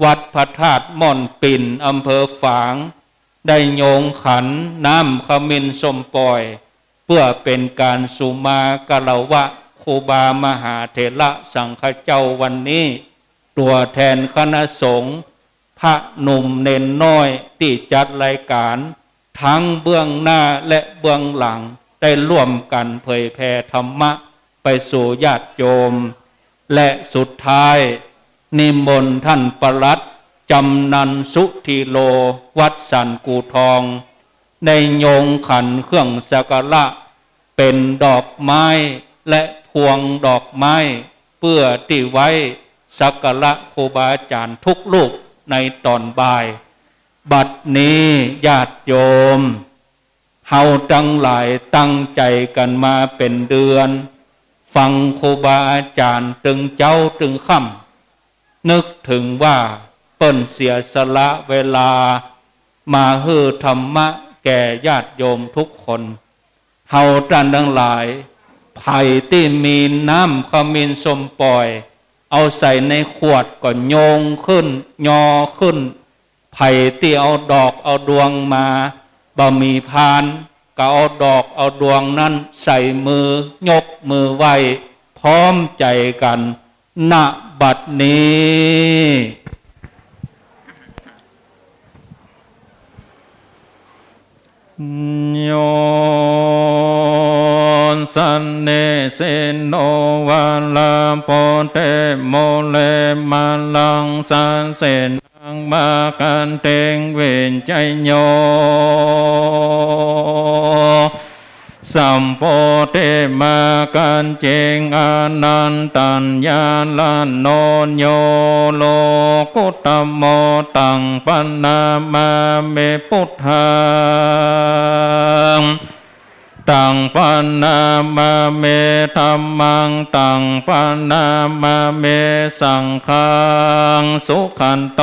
วัดพระธาตุม่อนปิ่น อำเภอฝาง ได้โยงขันน้ำขมิ้นส้มป่อย เปื้อเป๋นก๋านสุมาคารวะครูบามหาเถระสังฆเจ้าวันนี้ ตั๋วแทนคณะสงฆ์ พระหนุ่มเณรน้อยตี้จัดรายก๋าน ทั้งเบื้องหน้าและเบื้องหลัง ได้ร่วมกั๋นเผยแผ่ธรรมะไปสู่ญาติโยม และสุดท้าย นิมนต์ท่านปลัดจำนันสุธีโล วัดสันกู่ทอง ได้โยงขันเครื่องสักการะ เป๋นดอกไม้และพวงดอกไม้ เปื้อตี้ไว้สักการะครูบาอาจ๋ารย์ทุกรูปในต๋อนบ่าย บัดนี้ญาติโยม เฮาตังหลายตั้งใจ๋กั๋นมาเป๋นเดือน ฟังครูบาอาจ๋ารย์ตึงเจ๊าตึงค่ำ นึกเถิงว่าเปิ้นเสียสละเวลามาหื้อธรรมะแก่ญาติโยมทุกคน เฮาต้านตังหลาย ใผตี้มีน้ำขมิ้นส้มป่อย เอาใส่ในขวดก็โยงขึ้น ยอขึ้น ใผตี้เอาดอกเอาดวงมา บ่มีพาน ก็เอาดอกเอาดวงนั้นใส่มือ ยกมือไหว้ พร้อมใจ๋กั๋น ณ บัดนี้ โย สันนิสินโน วาลาโพเท โมเล มาลัง สาเส นัง มาคันติง วิจโย สัมโพธิ มาคันติง อานันตัญญาลันโน โย โลกุตโม ตัง ปะนามามิ พุทธัง ตัง ปะนามามิ ธัมมัง ตัง ปะนามามิ สังฆัง สุขันโต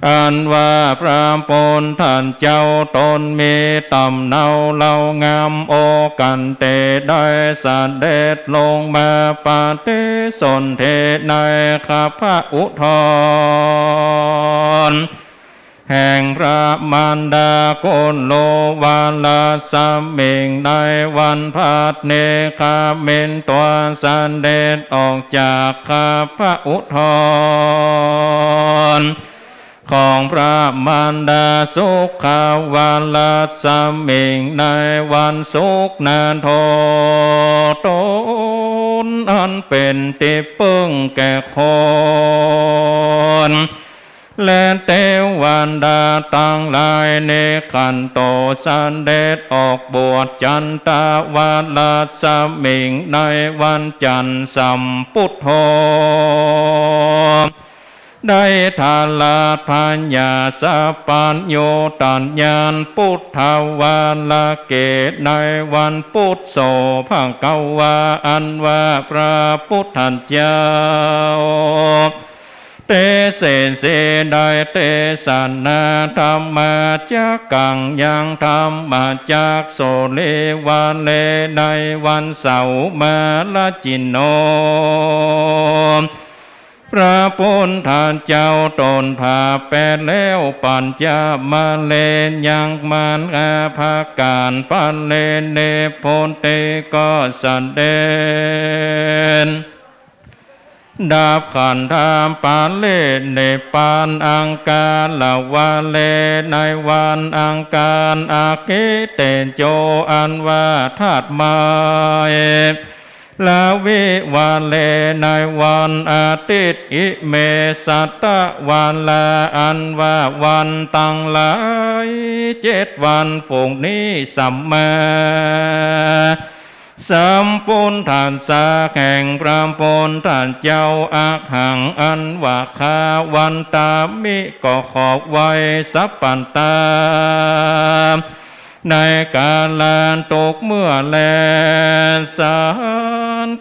อันว่าพระพุทธเจ้าตนมีต๋ำเนาเล่างาม โอกันติ ได้เสด็จลงมาปฏิสนธิในคัพพะอุทร แห่งพระมารดาโกโลวาลสมิง ในวันพลัสเนรมิตตัวเสด็จออกจากคาพระอุทร ของพระมารดาสุขวาลสมิง ในวันศุกร์นาโถ ต๋นอันเป๋นตี้เปิ้งแก่คน และเตวดาตังหลาย เนกขันโต เสด็จออกบวช จันตวาลสมิง ในวันจันทร์สัมปุทโธ ได้ถลาดผญาสัพพัญญูตญาณ ปุทธวาลเกต ในวันปุธโสภควา อันว่าพระปุทธเจ้า เตเสสี ได้เตสนา ธัมมาจักกัง ยังธรรมจักร สุริวาเล ในวันเสาร์มาลจิโน พระปุทธเจ้าต๋นผ่าแปดแล้ว ปัญจมาเล ยังมารอาภาการ ปะเลเนพพนเต ก็เสด็จ ดับขันธปรินิพพาน อังคาระวาเล ในวันอังคาร อคคิเตโจ อันว่าธาตุไม้ รวิวาเล ในวันอาทิตย์ อิเม สัตวาลา อันว่าวันตังหลายเจ็ดวัน ฝูงนี้สัมมา สัมปุทธัสสะ แห่งพระปุทธเจ้า อะหัง อันว่าข้า วันตามิ ก็ขอไหว้สัพพันตา ในกาละทุกเมื่อแล สา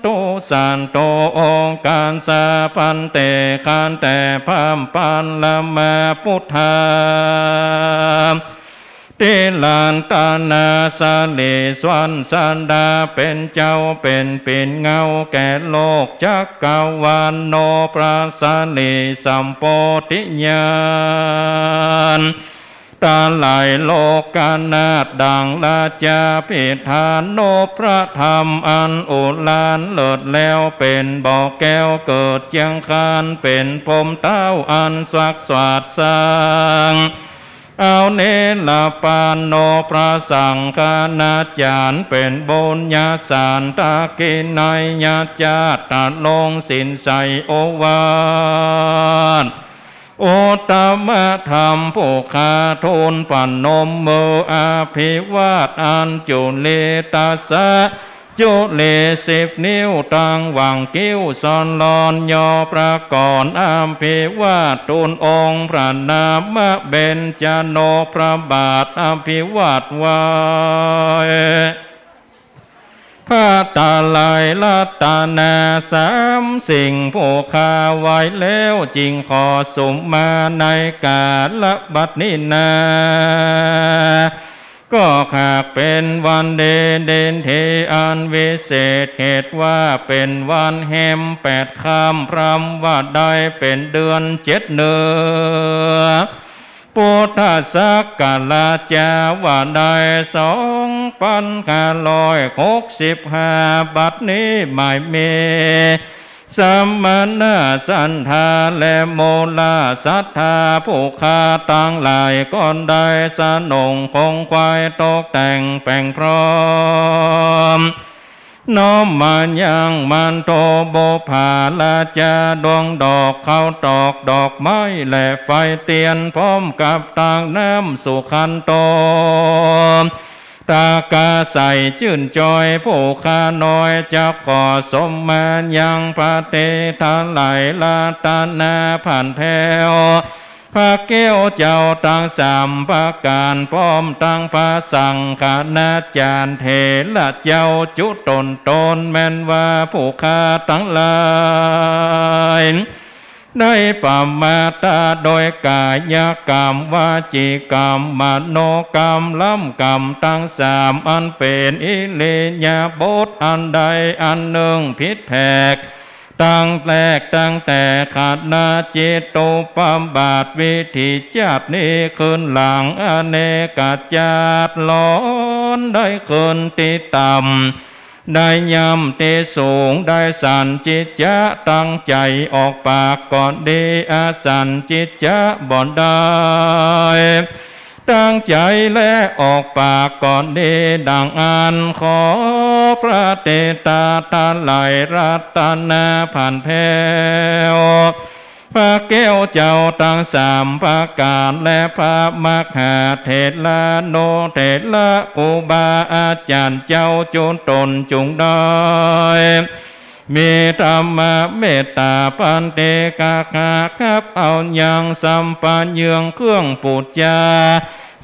ธุ สาธุ โอฆาสะ ภันเต ข้าแต่พระปรมาปุทธา ติรัตนาสรีสวรรค์สดา เป๋นเจ้าเป๋นปิ่นเงาแก่โลกจักรวาล โนพระสรีสัมโพธิญาณ ตลายโลกนาถดังราชาภิธาน โนพระธรรมอันอุราเลิศแล้ว เป๋นบ่อแก้วเกิดเจียงคาน เป๋นพรหมเต้าอันศักดิ์สาดสร้าง เอาเนรปาน โนพระสังฆานาจารย์ เป๋นบุญญาสาร ทักขิณัยยะจาตรงค์ ศีลใสโอวาท อุตตมธรรม ผู้ข้าทูลประนมมืออภิวาท อัญจุลีตัสสะ จุลีสิบนิ้ว ตังหว่างคิ้วสลอน ยอพระกรอภิวาท ทูลองค์พระนามเบญจโน พระบาทอภิวาทไหว้ พระตะไลรัตนาสามสิ่ง ผู้ข้าไหว้แล้วจึงขอสุมมา ในกาละบัดนี้นา ก็หากเป๋นวันดีเด่นทีอันวิเศษ เหตุว่าเป๋นวันแฮมแปดค่ำ พรำว่าได้เป๋นเดือนเจ็ดเนื้อ พุทธศักราชจาว่าได้สองปันห้าร้อยหกสิบห้า บัดนี้หมายมี สมณะสัตถาและโมลศรัทธา ผู้ข้าตังหลายก็ได้สนงคงไขว้ตกแต่งแป๋งพร้อม น้อมมายังมันโทบุปผาราชา ดวงดอกข้าวตอกดอกไม้และไฟเตียน พร้อมกับตางน้ำสุขันโต ตากาใสจื้นจอย ผู้ข้าน้อยจักขอสุมมายังพระเตถะไลรัตนาผ่านแผ้ว พระแก้วเจ้าตังสามประก๋าน พร้อมตังพระสังฆานาจารย์ เถระเจ้าจุ๊ตนตน แม่นว่าผู้ข้าตังหลาย ได้ประมาทตาโดยก๋ายกรรม วจีกรรม มโนกรรม ล้ำกรรมตังสาม อันเป๋นอิริยาบถอันใดอันนึ่งผิดแผก ตั้งแรกตั้งแต่ขณะจิตตุปบาท วิถีชาตินี้คืนหลังอเนกชาติ ล้วนได้ขึ้นตี้ต่ำ ได้ย่ำตี้สูง ได้สันจิจจะตั้งใจ๋ออกปากก็ดี อสันจิจจะบ่ได้ตั้งใจ๋และออกปากก็ดี ดังอั้นขอพระเตตาทั้งหลาย รัตนาผันแผ้ว พระแก้วเจ้าตังสามประก๋าน และพระมหาเถระนุเถระครูบาอาจ๋ารย์เจ้าจุ๊ตนจุ่งได้ มีธรรมเมตต๋าปันเตกะกะ ฮับเอายังสำปะเยืองเครื่องปู๋จา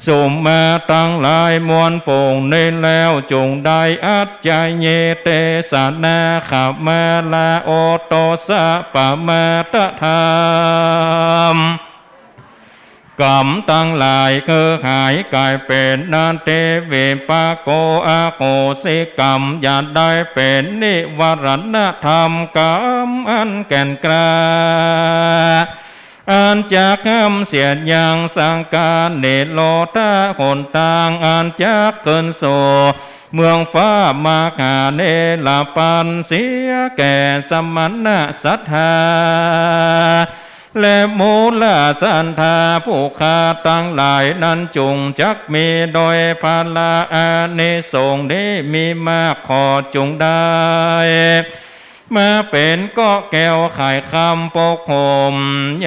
สุมมาตังหลายมวลฝูงนี้แล้ว จุ่งได้อัจฉริยเตสนา ขมาลาโอตโตสะปะมาทธรรม กรรมตังหลายคือหายก๋ายเป๋นนาทิวิปากโข อโหสิกรรม อย่าได้เป๋นนิวรณธรรม กรรมอันแก่นกล้า อันจักห้ามเสียยังสังขารนิโรธหนตาง อันจักขึ้นสู่เมืองฟ้ามหาเนรปันเสียแก่สมณะศรัทธา และมูลศรัทธาผู้ข้าตังหลายนั้น จุ่งจักมีโดยผละอานิสงส์นี้มีมาก ขอจุ่งได้ มาเป๋นเกราะแก้วข่ายคำปกห่ม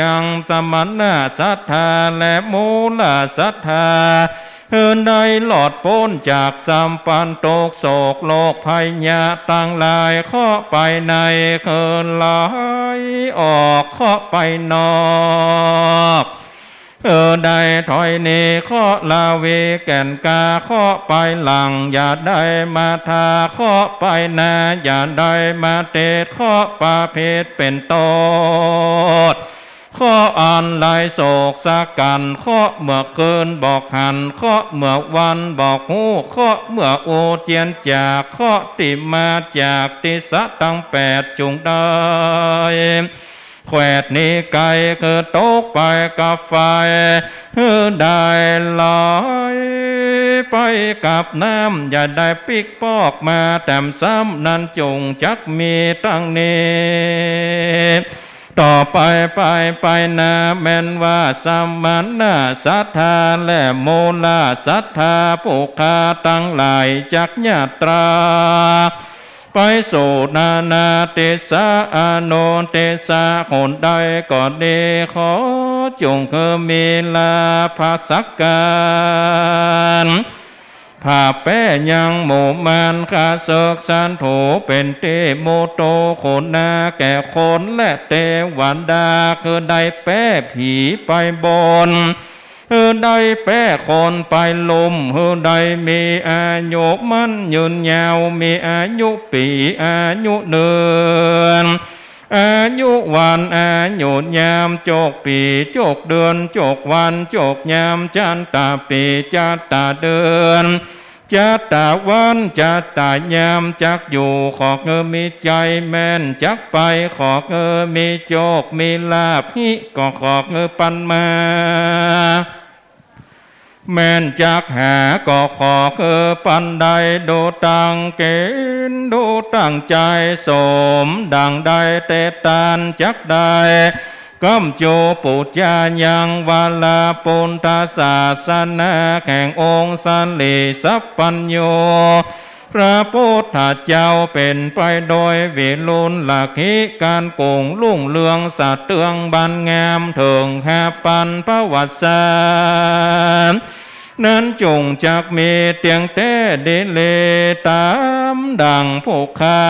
ยังสมณะศรัทธาและมูลศรัทธา หื้อได้รอดป๊นจากสัมปันทุกข์โศกโรคภัยยะตังหลาย เคราะห์ไปในหื้อไหลออกเคราะห์ไปนอก หื้อได้ถอยหนีเคราะห์ราวีแก่นกล้า เคราะห์ไปหลังอย่าได้มาทา เคราะห์ไปหน้าอย่าได้มาติด เคราะห์ประเภทเป๋นต้น เคราะห์อันไหลโศกสะกั๋น เคราะห์เมื่อคืนบ่หัน เคราะห์เมื่อวันบ่ฮู้ เคราะห์เมื่ออู้เจียนจาก เคราะห์ตี้มาจากทิศตังแปดจุ่งได้ แขวดหนีไก๋คือตกไปกับไฟ หื้อได้ไหลไปกับน้ำ อย่าได้ปิ๊กปอกมาแต้มซ้ำ นั้นจุ่งจักมีตังนี้ ต่อไปไปไปหน้าแม่นว่าสมณะศรัทธาและมูลศรัทธาผู้ข้าตังหลายจักยาตรา ไปสู่นานาทิศอนุทิศหนใดก็ดี ขอจุ่งหื้อมีลาภสักก๋าน ผ้าแป้ยังหมู่มารข้าศึกศัตรู เป๋นตี้มุทูขุนาแก่คนและเตวดา คือได้แป้ผีไปบน หื้อได้แป้คนไปลุ่ม หื้อได้มีอายุมั่นยืนยาว มีอายุปี๋อายุเดือน อายุวันอายุยาม จกปี๋จกเดือน จกวันจกยาม จัตตาปี๋จัตตาเดือน จัตตาวันจัตตายาม จักอยู่ขอหื้อมีใจ๋แม่น จักไปขอหื้อมีโชคมีลาภ ฮิก็ขอหื้อปันมา แม่นจักหาก็ขอหื้อปันได้ ดูตังกิ๋นดูตังใจ๊ สมดั่งได้เตตานจักได้ ก้ำจูปู๋จายังวรปุณฑศาสนาแห่งองค์สรีสัพพัญญู พระพุทธเจ้าเป๋นไปโดยวิรุฬลักขิ ก๋านกุ่งรุ่งเรืองสะเตืองบานงาม เถิงห้าปันพระวัสสา นั้นจุ่งจักมีเตี้ยงแต๊ดีหลี ต๋ามดั่งผู้ข้า